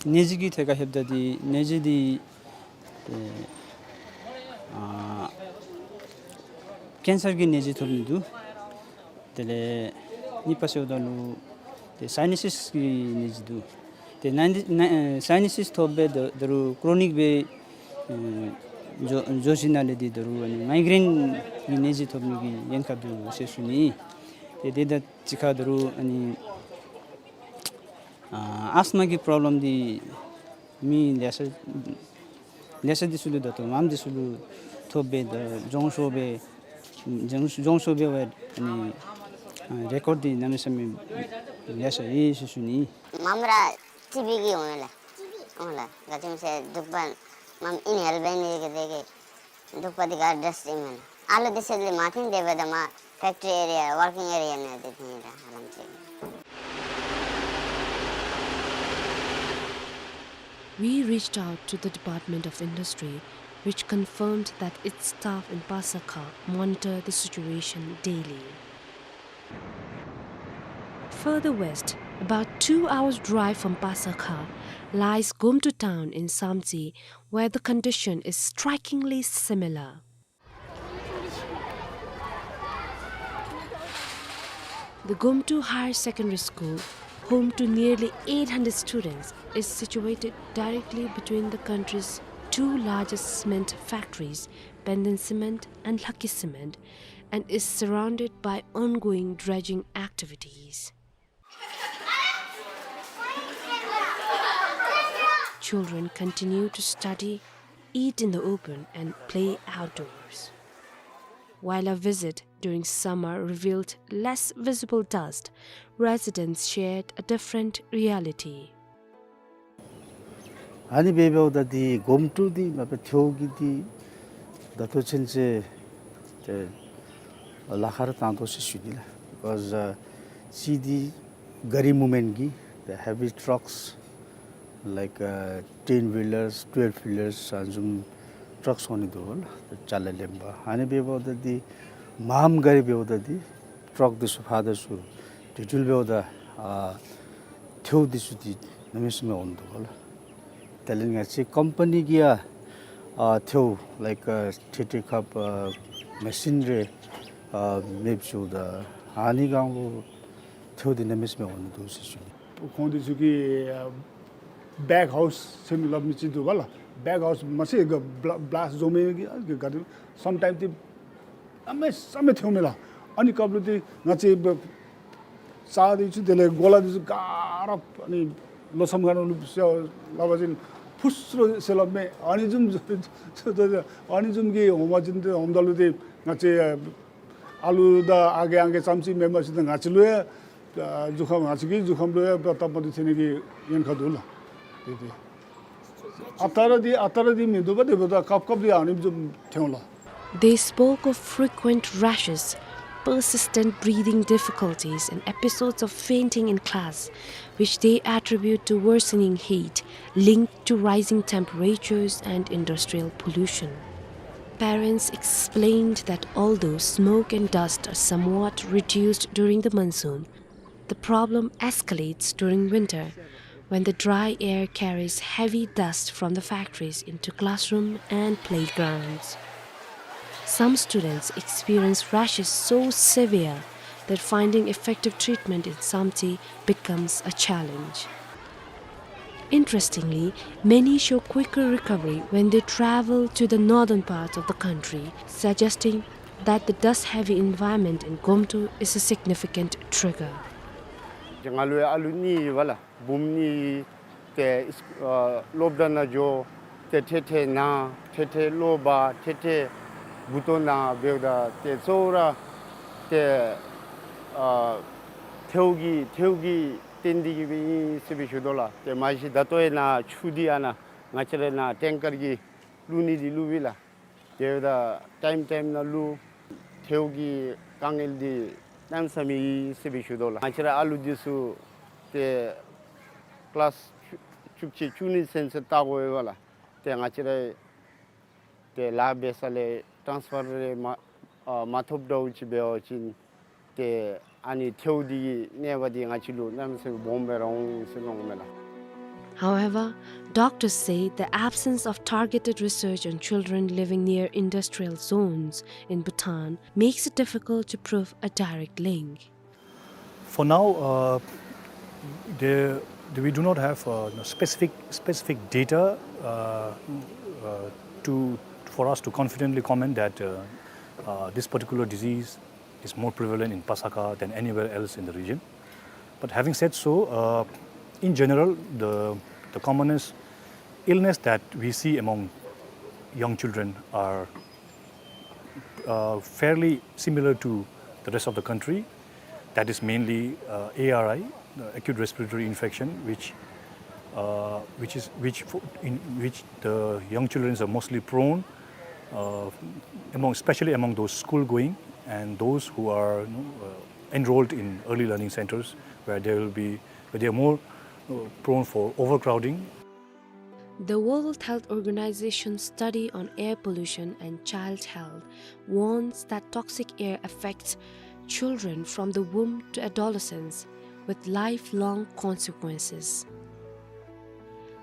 ནད་གཞི་གི་ཐད་ཁར་ལྷོདཔ་ད་འདི་ནད་གཞི་འདི་ཏེ་ཨ་ཀེན་སར་གྱི་ནད་གཞི་ཐོབ་ནི་འདུག། དེ་ལས་གཉིས་པ་ཟེརཝ་ད་ལུ་ཏེ་སའི་ནཱ་སིས་ཀྱི་ནད་གཞི་འདུག། ཏེ་ནཱ་ནཱ་ཨེ་སའི་ནཱ་སིས་ཐོབ་སྦེ་ད་ད་རུང་ཀྲོ་ནིག་སྦེ་ཨེ་འགྱོ་འགྱོ་ཞིནམ་ལས་འདི་ད་རུང་ཨ་ནི་མའི་གྲེན་གྱི་ནད་གཞི་ཐོབ་ནི་གི་ཉེན་ཁ་འདུག་ཟེར་ཞུ་ནི། ཏེ་དེ་དང་གཅིག་ཁར་ད་རུང་ཨ་ནི་ཨ་ཨས་མ་གི་པོརོབ་ལེམ་འདི་མི་ལེ་ཤ་ལེ་ཤ་འདི་ཚུ་ལུ་ད་ལྟོ་མངམ་འདི་ཚུ་ལུ་ཐོབ་སྦེ་ད་རྫོང་ཤོར་སྦེ་རྫོང་རྫོང་ཤོར་སྦེ་འབད་ཨ་ནི་ཨ་རེ་ཀོཌ་འདི་གནམ་མེད་ས་མེད་ལེ་ཤ་ཡོད་ཟེར་ཞུ་ནི། མངམ་ར་ཊི་བི་གིས་འོང་ལགས། འོང་ལགས། ག་ཅི་སྨོ་ཟེར་གདུག་པ་མངམ་ཨིན་ཧེལ་འབད་ནི་གི་དེ་གིས་གདུག་པ་འདི་ག་ཌསཊ་ཨིན་མས་ལགས། ཨ་ལུ་འདི་ཚུ་ལུ་མ་འཐེན། དེ་འབདཝ་ད་མར་ཕེཀ་ཊི་རི་ཨེ་རི་ཡ་ཝར་ཀིང་ཨེ་རི་ཡ་ནང་འདི་འཐེན་ད་ཧ་ལམ་ཅིག། We reached out to the Department of Industry, which confirmed that its staff in Pasakha monitor the situation daily. Further west, about two hours' drive from Pasakha, lies Gomtu town in Samtse, where the condition is strikingly similar. The Gomtu Higher Secondary School, home to nearly eight hundred students, is situated directly between the country's two largest cement factories, Penden Cement and Lhakki Cement, and is surrounded by ongoing dredging activities. Children continue to study, eat in the open, and play outdoors. While our visit during summer revealed less visible dust, residents shared a different reality. ཨ་ནི་འབདཝ་ད་འདི་གོམ་ཀྲུ་འདི་མ་པ་ཐེའུ་གི་འདི་ད་ལྟོ་ཚུན་ཚོད་ཏེ་ལཱ་ཁག་ར་བཏང་དོ་ཟེར་ཞུ་ནི་ལགས། Because uh, གཅིག་འདི་ག་རི་མུབ་མེནཊ་གི་the heavy trucks like uh, ten wheelers, twelve wheelers ཨ་ནི་བཟུམ་ཊགས་འོང་ནི་འདུག་ལགས། ཅ་ལ་ལེན་པར། ཨ་ནི་འབདཝ་ད་འདི་མངམ་ག་རི་འབདཝ་ད་འདི་ཊགས་འདི་ཚུ་ཕར་དང་ཚུར་དེ་འགྱོ་འབདཝ་ད་ཨ་ཐེའུ་འདི་ཚུ་འདི་གནམ་མེད་ས་མེད་འོང་འདུག་ལགས། དེ་ལས་ང་བཅས་ཀམ་པ་ནི་གིས་ཡང་ཨ་ཐེའུ་like uh, ཐེ་ཐེ་ཁབ་ཨ་མེ་ཤིན་རེ་ཨ་མེདཔ་བཟོཝ་ད་ཨ་ནི་སྒང་ལུ་ཐེའུ་འདི་གནམ་མེད་ས་མེད་འོང་ནི་འདུག་ཟེར་ཞུ་ནི། ཁོང་འདི་ཚུ་གིས་ཨ་བེག་ཧའུསི་ཟེར་སླབ་མི་ཅིག་འདུག་པ་ལགས། བེག་ཧའུསི་མ་ཚད་ག་བླ་བླཱསཊ་བཟོ་མི་གི་ཨ་ག་ག་དེ་སམ་ཊའིམ་འདི་གནམ་མེད་ས་མེད་ཐེའུ་མས་ལགས། ཨ་ནི་སྐབས་ལུ་འདི་ང་བཅས་བ་རྩྭ་འདི་ཚུ་དེ་ལས་གོ་ལ་འདི་ཚུ་ག་ར་ཨ་ནི་ལོ་མཚམས་ཁ་ནང་ལུ་སླབ་པ་ཅིན་ཕུ་སུ་རོ་ཟེར་སླབ་མས། ཨ་ནི་བཟུམ་ཨ་ནི་བཟུམ་གྱི་འོང་པ་ཅིན་འདི་འོངམ་ད་ལུ་འདི་ང་བཅས་ཨ་ལུ་དང་ཨ་རྒས་ཨང་རྒས་ཙམ་ཅིག་མེན་པ་ཅིན་ང་བཅས་ལུ་ཡང་ཨ་གཟུགས་ཁམས་ང་བཅས་ཀྱི་གཟུགས་ཁམས་ལུ་ཡང་སྟབས་མ་བདེཝ་ཐོན་ནི་གི་ཉེན་ཁ་འདུག་ལགས། དེ་དེ་ཨ་རྟག་ར་འདི་ཨ་རྟག་ར་འདི་མིན་འདུག་པ། དེ་འབདཝ་ད་སྐབས་སྐབས་འདི་ཨ་ནི་བཟུམ་ཐོན་ལགས། They spoke of frequent rashes, persistent breathing difficulties, and episodes of fainting in class, which they attribute to worsening heat linked to rising temperatures and industrial pollution. Parents explained that although smoke and dust are somewhat reduced during the monsoon, the problem escalates during winter, when the dry air carries heavy dust from the factories into classroom and playgrounds. Some students experience rashes so severe that finding effective treatment in Samtse becomes a challenge. Interestingly, many show quicker recovery when they travel to the northern parts of the country, suggesting that the dust-heavy environment in Gomtu is a significant trigger. ང་ལུ་ཡང་ཨ་ལུ་གཉིས་ཡོད་པ་ལགས། བུམོ་གཉིས་ཏེ་ཨ་སློབ་གྲྭ་ནང་འགྱོ། ཏེ་ཐེ་ཐེ་ན་ཐེ་ཐེ་གློ་བ་ཐེ་ཐེ་མགུ་ཏོ་ན་འབདཝ་ད་ཏེ་གཙོ་བོ་ར་ཏེ་ཨ་ཐེའུ་གི་ཐེའུ་གིས་བརྟེན་ཏེ་གིས་སྦེ་ཨིན་ཟེར་སྦེ་ཞུ་དོ་ལགས། ཏེ་མ་གཞི་ད་ལྟོ་ཡང་ནཱ་ཆུ་འདི་ཨ་ནཱ་ང་བཅས་ར་ནཱ་ཊེང་ཀར་གྱིས་བླུག་ནི་འདི་བླུག་པས་ལགས། དེ་འབདཝ་ད་ཊའིམ་ཊའིམ་ནང་བླུག། ཐེའུ་གི་དཀའ་ངལ་འདི་གནམ་མེད་ས་མེད་ཨིན་ཟེར་སྦེ་ཞུ་དོ་ལགས། ང་བཅས་ར་ཨ་ལུ་འདི་ཚུ་ཏེ་ཀི་ལཱསི་བཅུ་བཅུ་གཅིག་བཅུ་གཉིས་ཚུན་ཚོད་ལྟ་དགོ་པས་ལགས། ཏེ་ང་བཅས་ར་ཏེ་ལཱ་འབད་ས་ལས་ཊཱནསི་ཕར་རེ་མ་ཨ་མ་ཐོབ་འདྲཝ་ཅིག་འབད་བ་ཅིན་ཏེ་ཨ་ནི་ཐེའུ་འདི་གི་ནད་པ་འདི་ང་བཅས་ལུ་གནམ་མེད་ས་མེད་སྦོམ་སྦེ་ར་འོང་ཟེར་མནོཝ་མས་ལགས། However, doctors say the absence of targeted research on children living near industrial zones in Bhutan makes it difficult to prove a direct link. For now, uh, there, we do not have uh, specific specific data uh, uh, to for us to confidently comment that uh, uh, this particular disease is more prevalent in Pasakha than anywhere else in the region. But having said so, uh, in general, the, the commonest illness that we see among young children are uh, fairly similar to the rest of the country. That is mainly uh, A R I, uh, acute respiratory infection, which uh, which is which for, in which the young children are mostly prone, uh, among especially among those school going and those who are you know, uh, enrolled in early learning centers where they will be where they are more uh, prone for overcrowding. The World Health Organization study on air pollution and child health warns that toxic air affects children from the womb to adolescence, with lifelong consequences.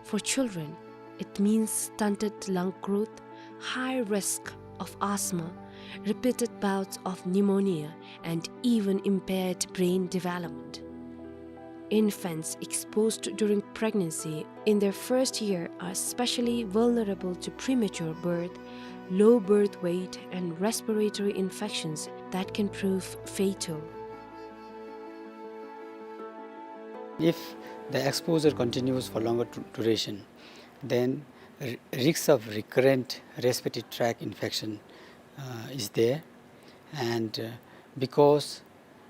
For children, it means stunted lung growth, high risk of asthma, repeated bouts of pneumonia, and even impaired brain development. Infants exposed during pregnancy in their first year are especially vulnerable to premature birth, low birth weight, and respiratory infections that can prove fatal. If the exposure continues for longer du-, duration, then r-, risks of recurrent respiratory tract infection, uh, is there. And, uh, because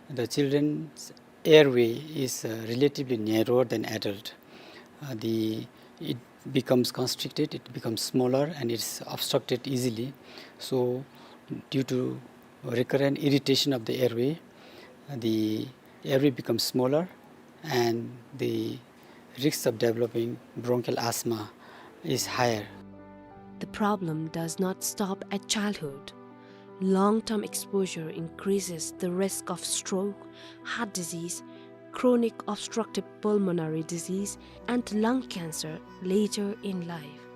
the children's airway is, uh, relatively narrower than adult, uh, the, it becomes constricted, it becomes smaller, and it's obstructed easily. So, due to recurrent irritation of the airway, the airway becomes smaller and the risks of developing bronchial asthma is higher. The problem does not stop at childhood. Long-term exposure increases the risk of stroke, heart disease, chronic obstructive pulmonary disease, and lung cancer later in life.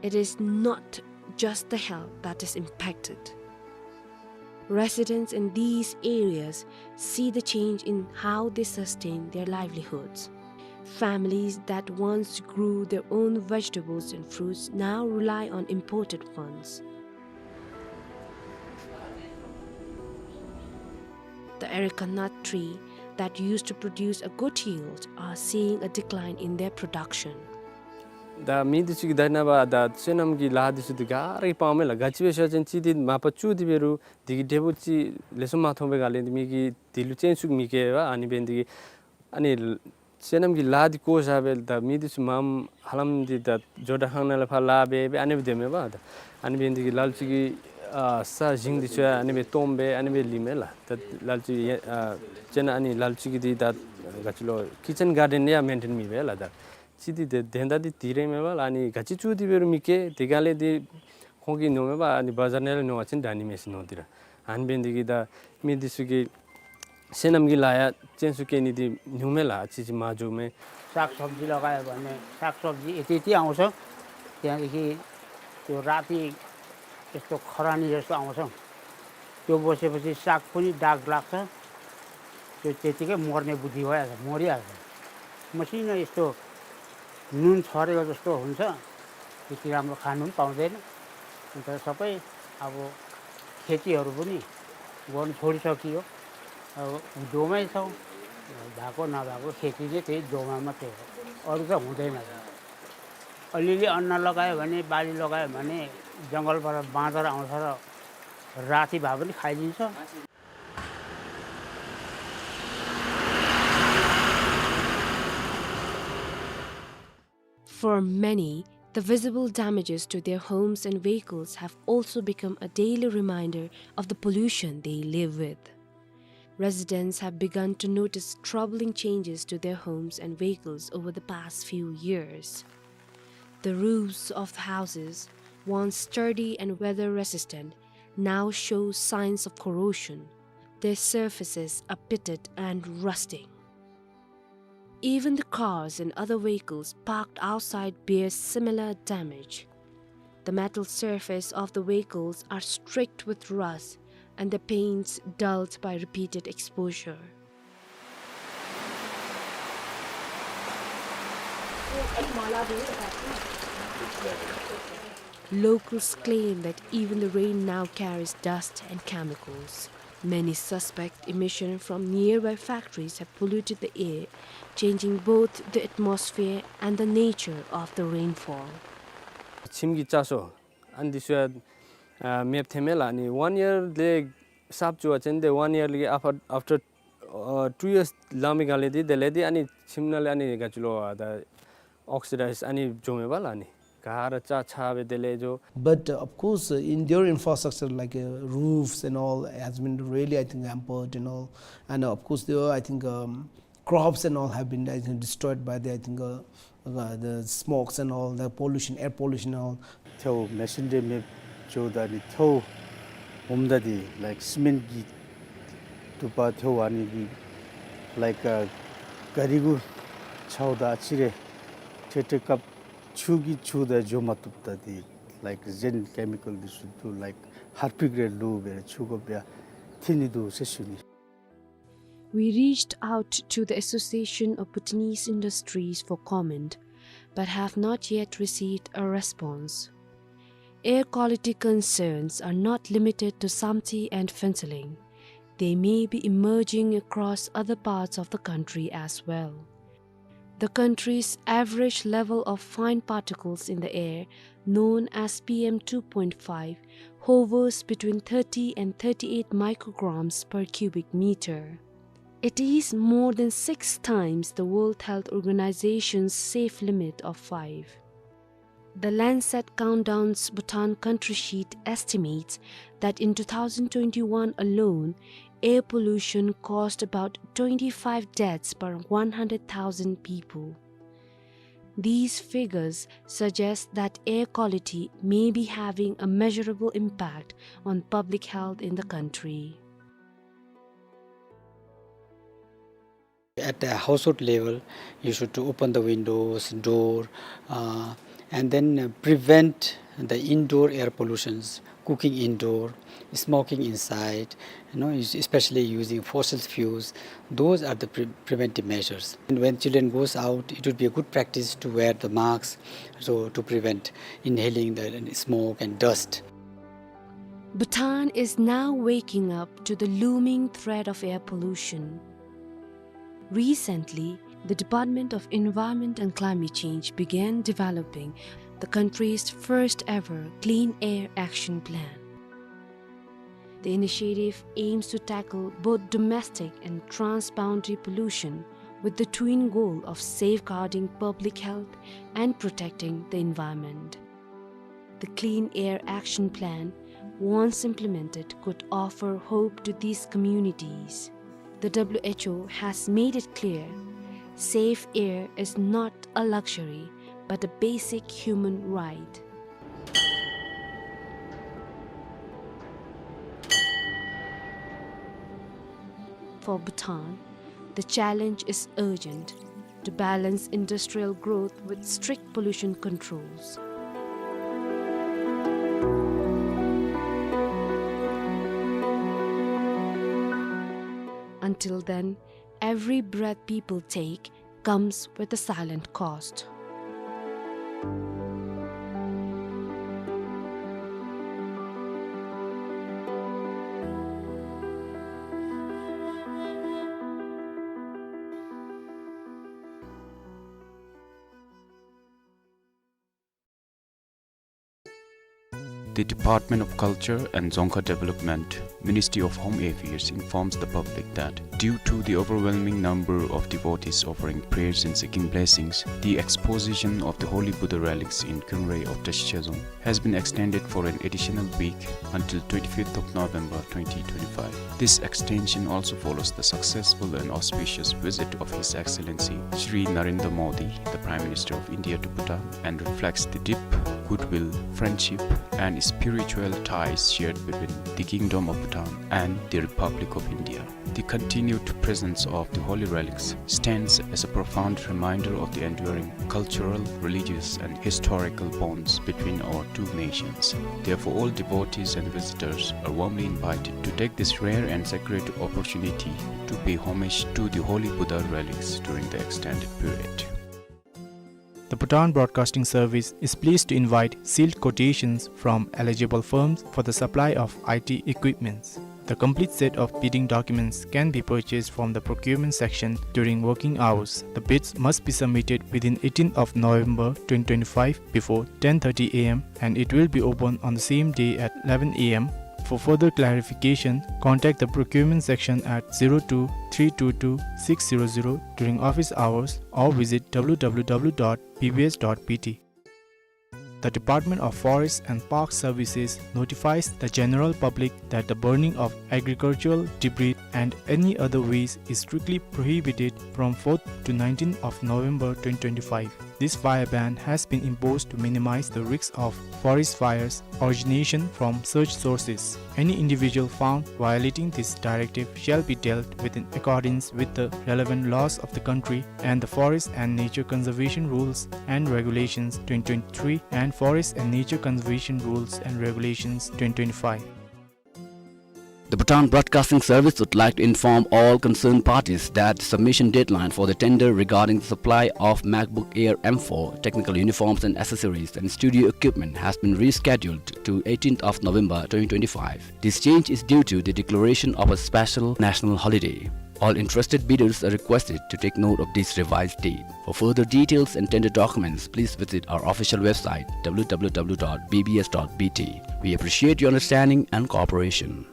It is not just the health that is impacted. Residents in these areas see the change in how they sustain their livelihoods. Families that once grew their own vegetables and fruits now rely on imported ones. The areca nut tree that used to produce a good yield are seeing a decline in their production. ད་མི་འདི་ཚུ་གིས་ད་ནངས་པ་ད་སོ་ནམ་གྱི་ལཱ་འདི་ཚུ་འདི་ག་ར་གིས་སྤང་མས་ལགས། ག་ཅི་སྦེ་ཟེར་བ་ཅིན་ཅིག་འདི་མ་པ་བཙུགས་ཏེ་འབད་རུང་འདི་གི་འབྲས་བུ་ཅིག་ལེགས་ཤོམ་མ་ཐོབ་པའི་སྒང་ལས་འདི་མི་གིས་འདི་ལུ་སྤྱན་ཟུག་མི་བསྐྱེད་པས། ཨ་ནི་འབད་ནི་འདི་གིས་ཨ་ནི་སོ་ནམ་གྱི་ལཱ་འདི་བཀོ་བཞག་སྦེ་ད་མི་འདི་ཚུ་མངམ་ཧ་ལམ་འདི་ད་ཇོ་བདག་ཁང་ནང་ལས་ཕར་ལཱ་འབད་སྦེ་ཨ་ནི་སྦེ་སྡོདཔ་མས་པ། ད་ཨ་ནི་འབད་ནི་འདི་གིས་ལ་ལུ་ཅིག་གིས་ཨ་ས་ཞིང་འདི་ཚུ་ཡང་ཨ་ནི་སྦེ་སྟོངམ་སྦེ་ཨ་ནི་སྦེ་ལུས་མས་ལགས། ད་ལ་ལུ་ཅིག་ཡ་ཨ་ཅེ་ན་ཨ་ནི་ལ་ལུ་ཅིག་གིས་འདི་ད་ག་ཅི་ལོ་ཀི་ཅན་གར་ཌེན་ཡང་མེན་ཊེན་མེད་པས་ལགས། ད་ཅིག་འདི་དེ་དོན་དག་འདི་འདི་ར་མས་པ་ལགས། ཨ་ནི་ག་ཅི་བཙུགས་ཏེ་འབད་རུང་མི་སྐྱེ། དེ་སྒང་ལས་འདི་ཁོང་གིས་ཉོ་མས་པ། ཨ་ནི་བ་ཛར་ནང་ལས་ཉོ་བ་ཅིན་དྲག་ནི་མས་ཟེར་ཉོ་སྟེ་ར། ཨ་ནི་འབད་ནི་འདི་གིས་ད་མི་འདི་ཚུ་གིས་སོ་ནམ་གྱི་ལཱ་ཡང་སྤྱན་ཟུག་བསྐྱེད་ནི་འདི་ཉུང་མས་ལགས། ཨ་ཙི་ཙི་མར་འགྱོཝ་མས། सागसब्जी लगायो भने सागसब्जी यति यति आउँछ। त्यहाँ देखि त्यो राति यस्तो खरानी जस्तो आउँछ। त्यो बसेपछि साग पनि दाग लाग्छ। त्यो त्यतिकै मर्ने बुद्धि भइहाल्छ, मरिहाल्छ। मसिनो यस्तो नुन छरेको जस्तो हुन्छ, त्यति राम्रो खानु पनि पाउँदैन। अन्त सबै अब खेतीहरू पनि गर्नु छोडिसकियो। अब हिउँदोमै छौँ, भएको नभएको खेती चाहिँ त्यही हिउँदोमा मात्रै हो, अरू त हुँदैन। अलिअलि अन्न लगायो भने, बाली लगायो भने जङ्गलबाट बाँदर आउँछ र राति भए पनि खाइदिन्छ। For many, the visible damages to their homes and vehicles have also become a daily reminder of the pollution they live with. Residents have begun to notice troubling changes to their homes and vehicles over the past few years. The roofs of the houses, once sturdy and weather-resistant, now show signs of corrosion. Their surfaces are pitted and rusting. Even the cars and other vehicles parked outside bear similar damage. The metal surface of the vehicles are streaked with rust and the paints dulled by repeated exposure. Locals claim that even the rain now carries dust and chemicals. Many suspect emission from nearby factories have polluted the air, changing both the atmosphere and the nature of the rainfall. ཁྱིམ་གྱི་ཆ་སོ་ཨ་ནི་འདི་ཚུ་ཡང་ཨ་མེདཔ་ཐོནམ་མས་ལགས། ཨ་ནི་ཝན་ཡར་ལས་གསརཔ་བཙུགས་པ་ཅིན་དེ་ཝན་ཡར་ལས་ཨཕ་ཨཕ་ཊར་ཨ་ཊུ་ཡརསི་ལངམ་སྒང་ལས་འདི་དེ་ལས་འདི་ཨ་ནི་ཁྱིམ་ནང་ལས་ཨ་ནི་ག་ཅི་ལོ་ཨ་ད་ཨོག་སི་ཌའིཛ་ཨ་ནི་འགྱོཝ་མས་པ་ལགས། ཨ་ནི་ག་ར་ཆག་ཆག་སྦེ་དེ་ལས་འགྱོ། But, uh, of course, uh, in their infrastructure like, uh, roofs and all has been really, I think, hampered and all. And, uh, of course, there were, I think, um, crops and all have been, I think, destroyed by the, I think, uh, uh, the smokes and all, the pollution, air pollution and all. ཐལཝ་མེ་ཤིན་རེ་མེདཔ་འགྱོཝ་ད་ནི་ཐལཝ་ཨོམ་ད་འདི་ལའིཀ་སི་མེནཊ་གི་དུ་པ་ཐལཝ་ཨ་ནི་གི་ Like, uh, ག་རི་གུ་ཆའོ་ད་ཨ་ཙི་རེ་ཏེ་ཏེ་སྐབས་ཆུ་གིས་ཆུ་དང་འགྱོ་མ་བཏུབ་ད་དེ་like ཟན་chemical འདི་ཚུ་བསྡུ་like ཧར་པིག་རེ་བླུག་སྦེ་ཆུ་དགོ་པ་ཡང་ཐོན་ནི་འདུག་ཟེར་ཞུ་ནི། We reached out to the Association of Bhutanese Industries for comment, but have not yet received a response. Air quality concerns are not limited to Samtse and Phuentsholing. They may be emerging across other parts of the country as well. The country's average level of fine particles in the air, known as P M two point five, hovers between thirty and thirty-eight micrograms per cubic meter. It is more than six times the World Health Organization's safe limit of five. The Lancet Countdown's Bhutan Country Sheet estimates that in two thousand twenty-one alone, air pollution caused about twenty-five deaths per one hundred thousand people. These figures suggest that air quality may be having a measurable impact on public health in the country. At the household level, you should to open the windows, door, uh, and then, uh, prevent the indoor air pollutions, cooking indoor, smoking inside, you know, es-, especially using fossil fuels. Those are the pre-, preventive measures. And when children goes out, it would be a good practice to wear the masks, so to prevent inhaling the smoke and dust. Bhutan is now waking up to the looming threat of air pollution. Recently, the Department of Environment and Climate Change began developing the country's first ever Clean Air Action Plan. The initiative aims to tackle both domestic and transboundary pollution with the twin goal of safeguarding public health and protecting the environment. The Clean Air Action Plan, once implemented, could offer hope to these communities. The W H O has made it clear, safe air is not a luxury, but a basic human right. For Bhutan, the challenge is urgent to balance industrial growth with strict pollution controls. Until then, every breath people take comes with a silent cost. The Department of Culture and Dzongkha Development, Ministry of Home Affairs informs the public that due to the overwhelming number of devotees offering prayers and seeking blessings, the exposition of the holy Buddha relics in Khyumrei of Tashi Chhezom has been extended for an additional week until twenty-fifth of November twenty twenty-five. This extension also follows the successful and auspicious visit of His Excellency Shri Narendra Modi, the Prime Minister of India, to Bhutan, and reflects the deep goodwill, friendship, and spiritual ties shared between the Kingdom of Bhutan and the Republic of India. The continued presence of the holy relics stands as a profound reminder of the enduring cultural, religious, and historical bonds between our two nations. Therefore, all devotees and visitors are warmly invited to take this rare and sacred opportunity to pay homage to the holy Buddha relics during the extended period. The Bhutan Broadcasting Service is pleased to invite sealed quotations from eligible firms for the supply of I T equipments. The complete set of bidding documents can be purchased from the procurement section during working hours. The bids must be submitted within eighteenth of November twenty twenty-five before ten thirty A M, and it will be open on the same day at eleven A M. For further clarification, contact the procurement section at zero two three two two six zero zero during office hours or visit W W W dot B B S dot B T. The Department of Forest and Park Services notifies the general public that the burning of agricultural debris and any other waste is strictly prohibited from fourth to nineteenth of November twenty twenty-five. This fire ban has been imposed to minimize the risks of forest fires origination from such sources. Any individual found violating this directive shall be dealt with in accordance with the relevant laws of the country and the Forest and Nature Conservation Rules and Regulations twenty twenty-three and Forest and Nature Conservation Rules and Regulations twenty twenty-five. The Bhutan Broadcasting Service would like to inform all concerned parties that the submission deadline for the tender regarding the supply of MacBook Air M four, technical uniforms and accessories, and studio equipment has been rescheduled to eighteenth of November twenty twenty-five. This change is due to the declaration of a special national holiday. All interested bidders are requested to take note of this revised date. For further details and tender documents, please visit our official website, w w w dot b b s dot b t. We appreciate your understanding and cooperation.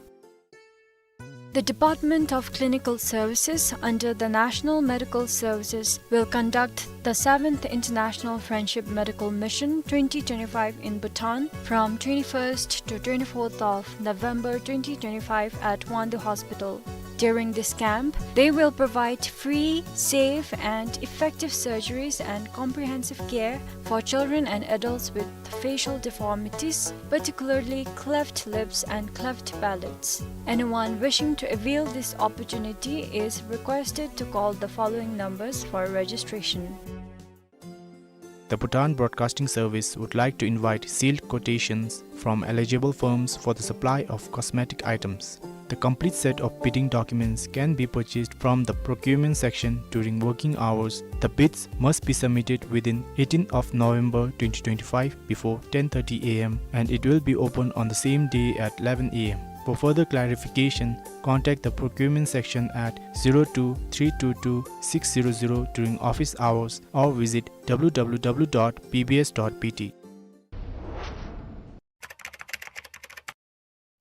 The Department of Clinical Services under the National Medical Services will conduct the seventh International Friendship Medical Mission twenty twenty-five in Bhutan from twenty-first to twenty-fourth of November twenty twenty-five at Wangdue Hospital. During this camp, they will provide free, safe, and effective surgeries and comprehensive care for children and adults with facial deformities, particularly cleft lips and cleft palates. Anyone wishing to avail this opportunity is requested to call the following numbers for registration. The Bhutan Broadcasting Service would like to invite sealed quotations from eligible firms for the supply of cosmetic items. The complete set of bidding documents can be purchased from the procurement section during working hours. The bids must be submitted within eighteenth of November twenty twenty-five before ten thirty a m and it will be open on the same day at eleven a m. For further clarification, contact the procurement section at zero two three two two six zero zero during office hours or visit w w w dot b b s dot b t.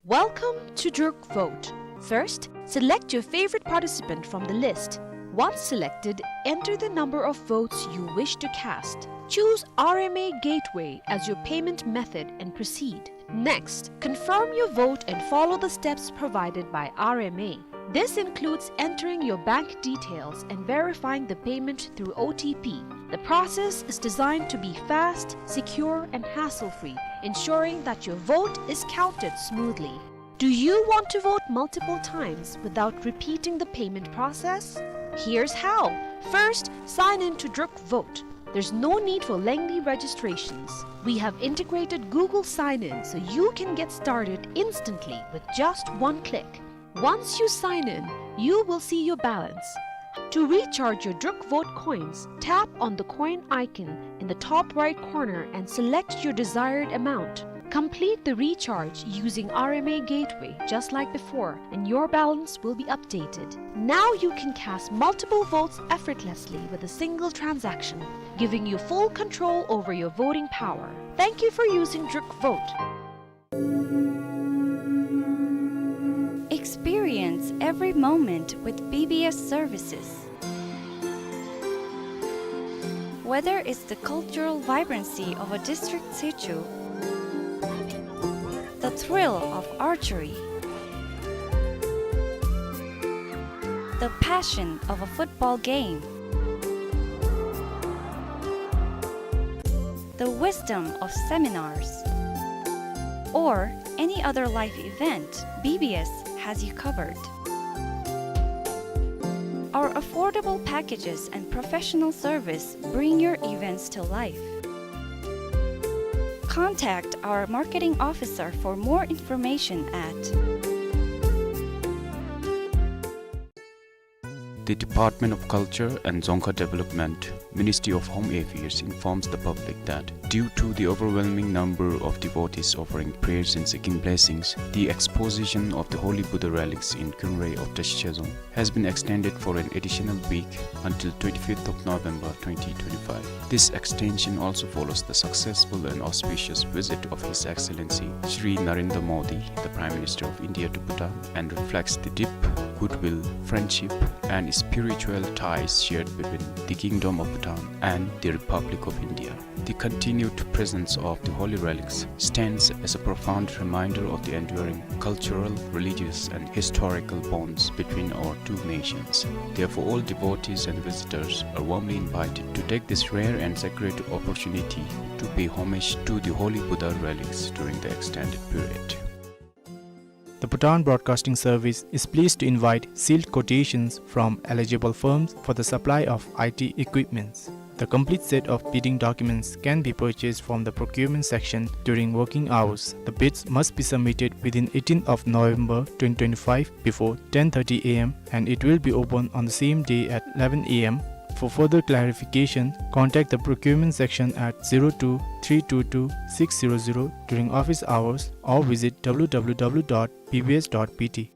Welcome to Druk Vote. First, select your favorite participant from the list. Once selected, enter the number of votes you wish to cast. Choose R M A Gateway as your payment method and proceed. Next, confirm your vote and follow the steps provided by R M A. This includes entering your bank details and verifying the payment through O T P. The process is designed to be fast, secure, and hassle-free, ensuring that your vote is counted smoothly. Do you want to vote multiple times without repeating the payment process? Here's how. First, sign in to Druk Vote. There's no need for lengthy registrations. We have integrated Google Sign-In so you can get started instantly with just one click. Once you sign in, you will see your balance. To recharge your Druk Vote coins, tap on the coin icon in the top right corner and select your desired amount. Complete the recharge using R M A Gateway just like before, and your balance will be updated. Now you can cast multiple votes effortlessly with a single transaction, giving you full control over your voting power. Thank you for using Druk Vote. Experience every moment with B B S services. Whether it's the cultural vibrancy of a district situ, the thrill of archery, the passion of a football game, the wisdom of seminars, or any other life event, B B S has you covered. Our affordable packages and professional service bring your events to life. Contact our marketing officer for more information at The Department of Culture and Dzongkha Development, Ministry of Home Affairs informs the public that due to the overwhelming number of devotees offering prayers and seeking blessings, the exposition of the holy Buddha relics in Kyunrei of Tashi Chezong has been extended for an additional week until twenty-fifth of November twenty twenty-five. This extension also follows the successful and auspicious visit of His Excellency Shri Narendra Modi, the Prime Minister of India, to Bhutan and reflects the deep goodwill, friendship, and spiritual ties shared between the Kingdom of Bhutan and the Republic of India. The continued presence of the holy relics stands as a profound reminder of the enduring cultural, religious, and historical bonds between our two nations. Therefore, all devotees and visitors are warmly invited to take this rare and sacred opportunity to pay homage to the holy Buddha relics during the extended period. The Bhutan Broadcasting Service is pleased to invite sealed quotations from eligible firms for the supply of I T equipments. The complete set of bidding documents can be purchased from the procurement section during working hours. The bids must be submitted within eighteenth of November twenty twenty-five before ten thirty A M, and it will be open on the same day at eleven A M. For further clarification, contact the procurement section at zero two three two two six zero zero during office hours or visit W W W dot B B S dot B T.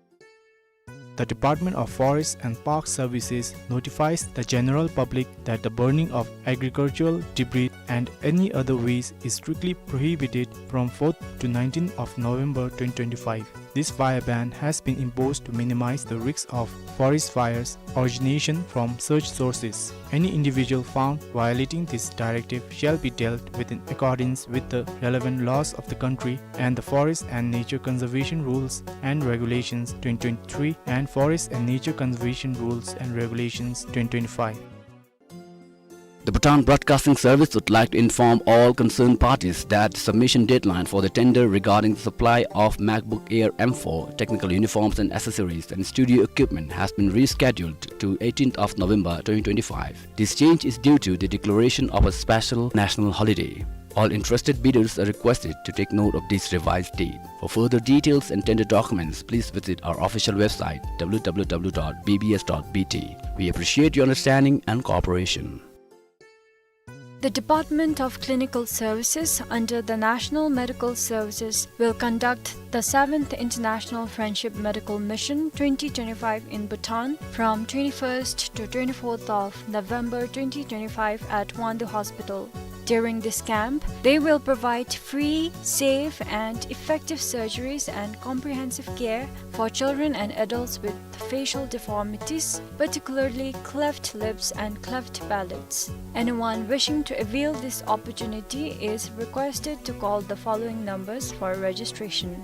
The Department of Forest and Park Services notifies the general public that the burning of agricultural debris and any other waste is strictly prohibited from fourth to nineteenth of November twenty twenty-five. This fire ban has been imposed to minimize the risks of forest fires origination from such sources. Any individual found violating this directive shall be dealt with in accordance with the relevant laws of the country and the Forest and Nature Conservation Rules and Regulations twenty twenty-three and Forest and Nature Conservation Rules and Regulations twenty twenty-five. The Bhutan Broadcasting Service would like to inform all concerned parties that submission deadline for the tender regarding the supply of MacBook Air M four, technical uniforms and accessories, and studio equipment has been rescheduled to eighteenth of November twenty twenty-five. This change is due to the declaration of a special national holiday. All interested bidders are requested to take note of this revised date. For further details and tender documents, please visit our official website, W W W dot B B S dot B T. We appreciate your understanding and cooperation. The Department of Clinical Services under the National Medical Services will conduct the seventh International Friendship Medical Mission twenty twenty-five in Bhutan from twenty-first to twenty-fourth of November twenty twenty-five at Wangdue Hospital. During this camp, they will provide free, safe, and effective surgeries and comprehensive care for children and adults with facial deformities, particularly cleft lips and cleft palates. Anyone wishing to avail this opportunity is requested to call the following numbers for registration.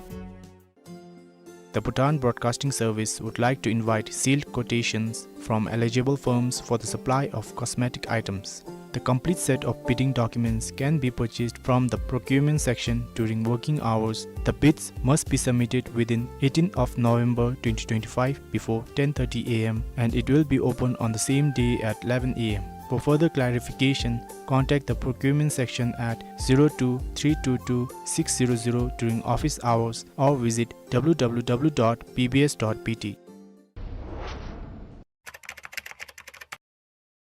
The Bhutan Broadcasting Service would like to invite sealed quotations from eligible firms for the supply of cosmetic items. The complete set of bidding documents can be purchased from the procurement section during working hours. The bids must be submitted within eighteenth of November twenty twenty-five before ten thirty A M, and it will be open on the same day at eleven A M. For further clarification, contact the procurement section at zero two three two two six zero zero during office hours or visit W W W dot B B S dot B T.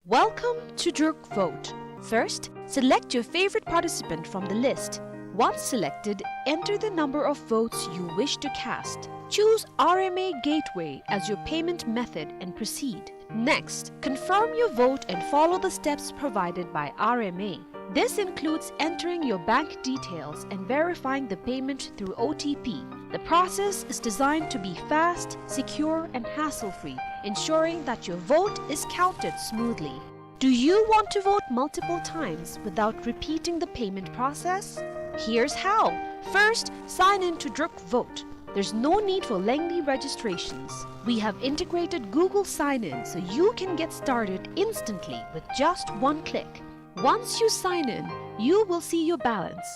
Welcome to Druk Vote. First, select your favorite participant from the list. Once selected, enter the number of votes you wish to cast. Choose R M A Gateway as your payment method and proceed. Next, confirm your vote and follow the steps provided by R M A. This includes entering your bank details and verifying the payment through O T P. The process is designed to be fast, secure, and hassle-free, ensuring that your vote is counted smoothly. Do you want to vote multiple times without repeating the payment process? Here's how. First, sign in to Druk Vote. There's no need for lengthy registrations. We have integrated Google Sign-In so you can get started instantly with just one click. Once you sign in, you will see your balance.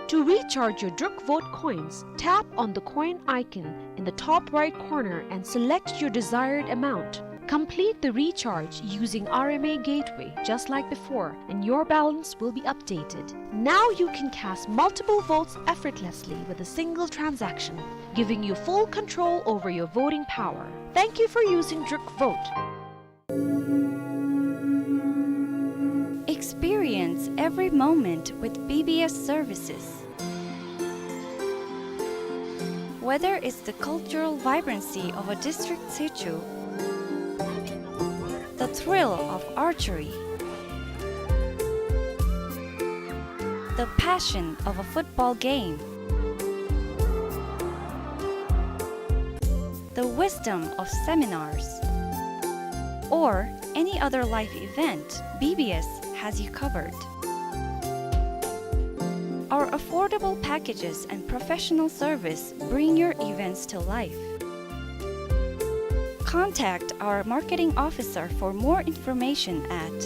To recharge your Druk Vote coins, tap on the coin icon in the top right corner and select your desired amount. Complete the recharge using R M A Gateway just like before, and your balance will be updated. Now you can cast multiple votes effortlessly with a single transaction, giving you full control over your voting power. Thank you for using Druk Vote. Experience every moment with B B S services. Whether it's the cultural vibrancy of a district sichu, the thrill of archery, the passion of a football game, the wisdom of seminars, or any other life event, B B S has you covered. Our affordable packages and professional service bring your events to life. Contact our marketing officer for more information at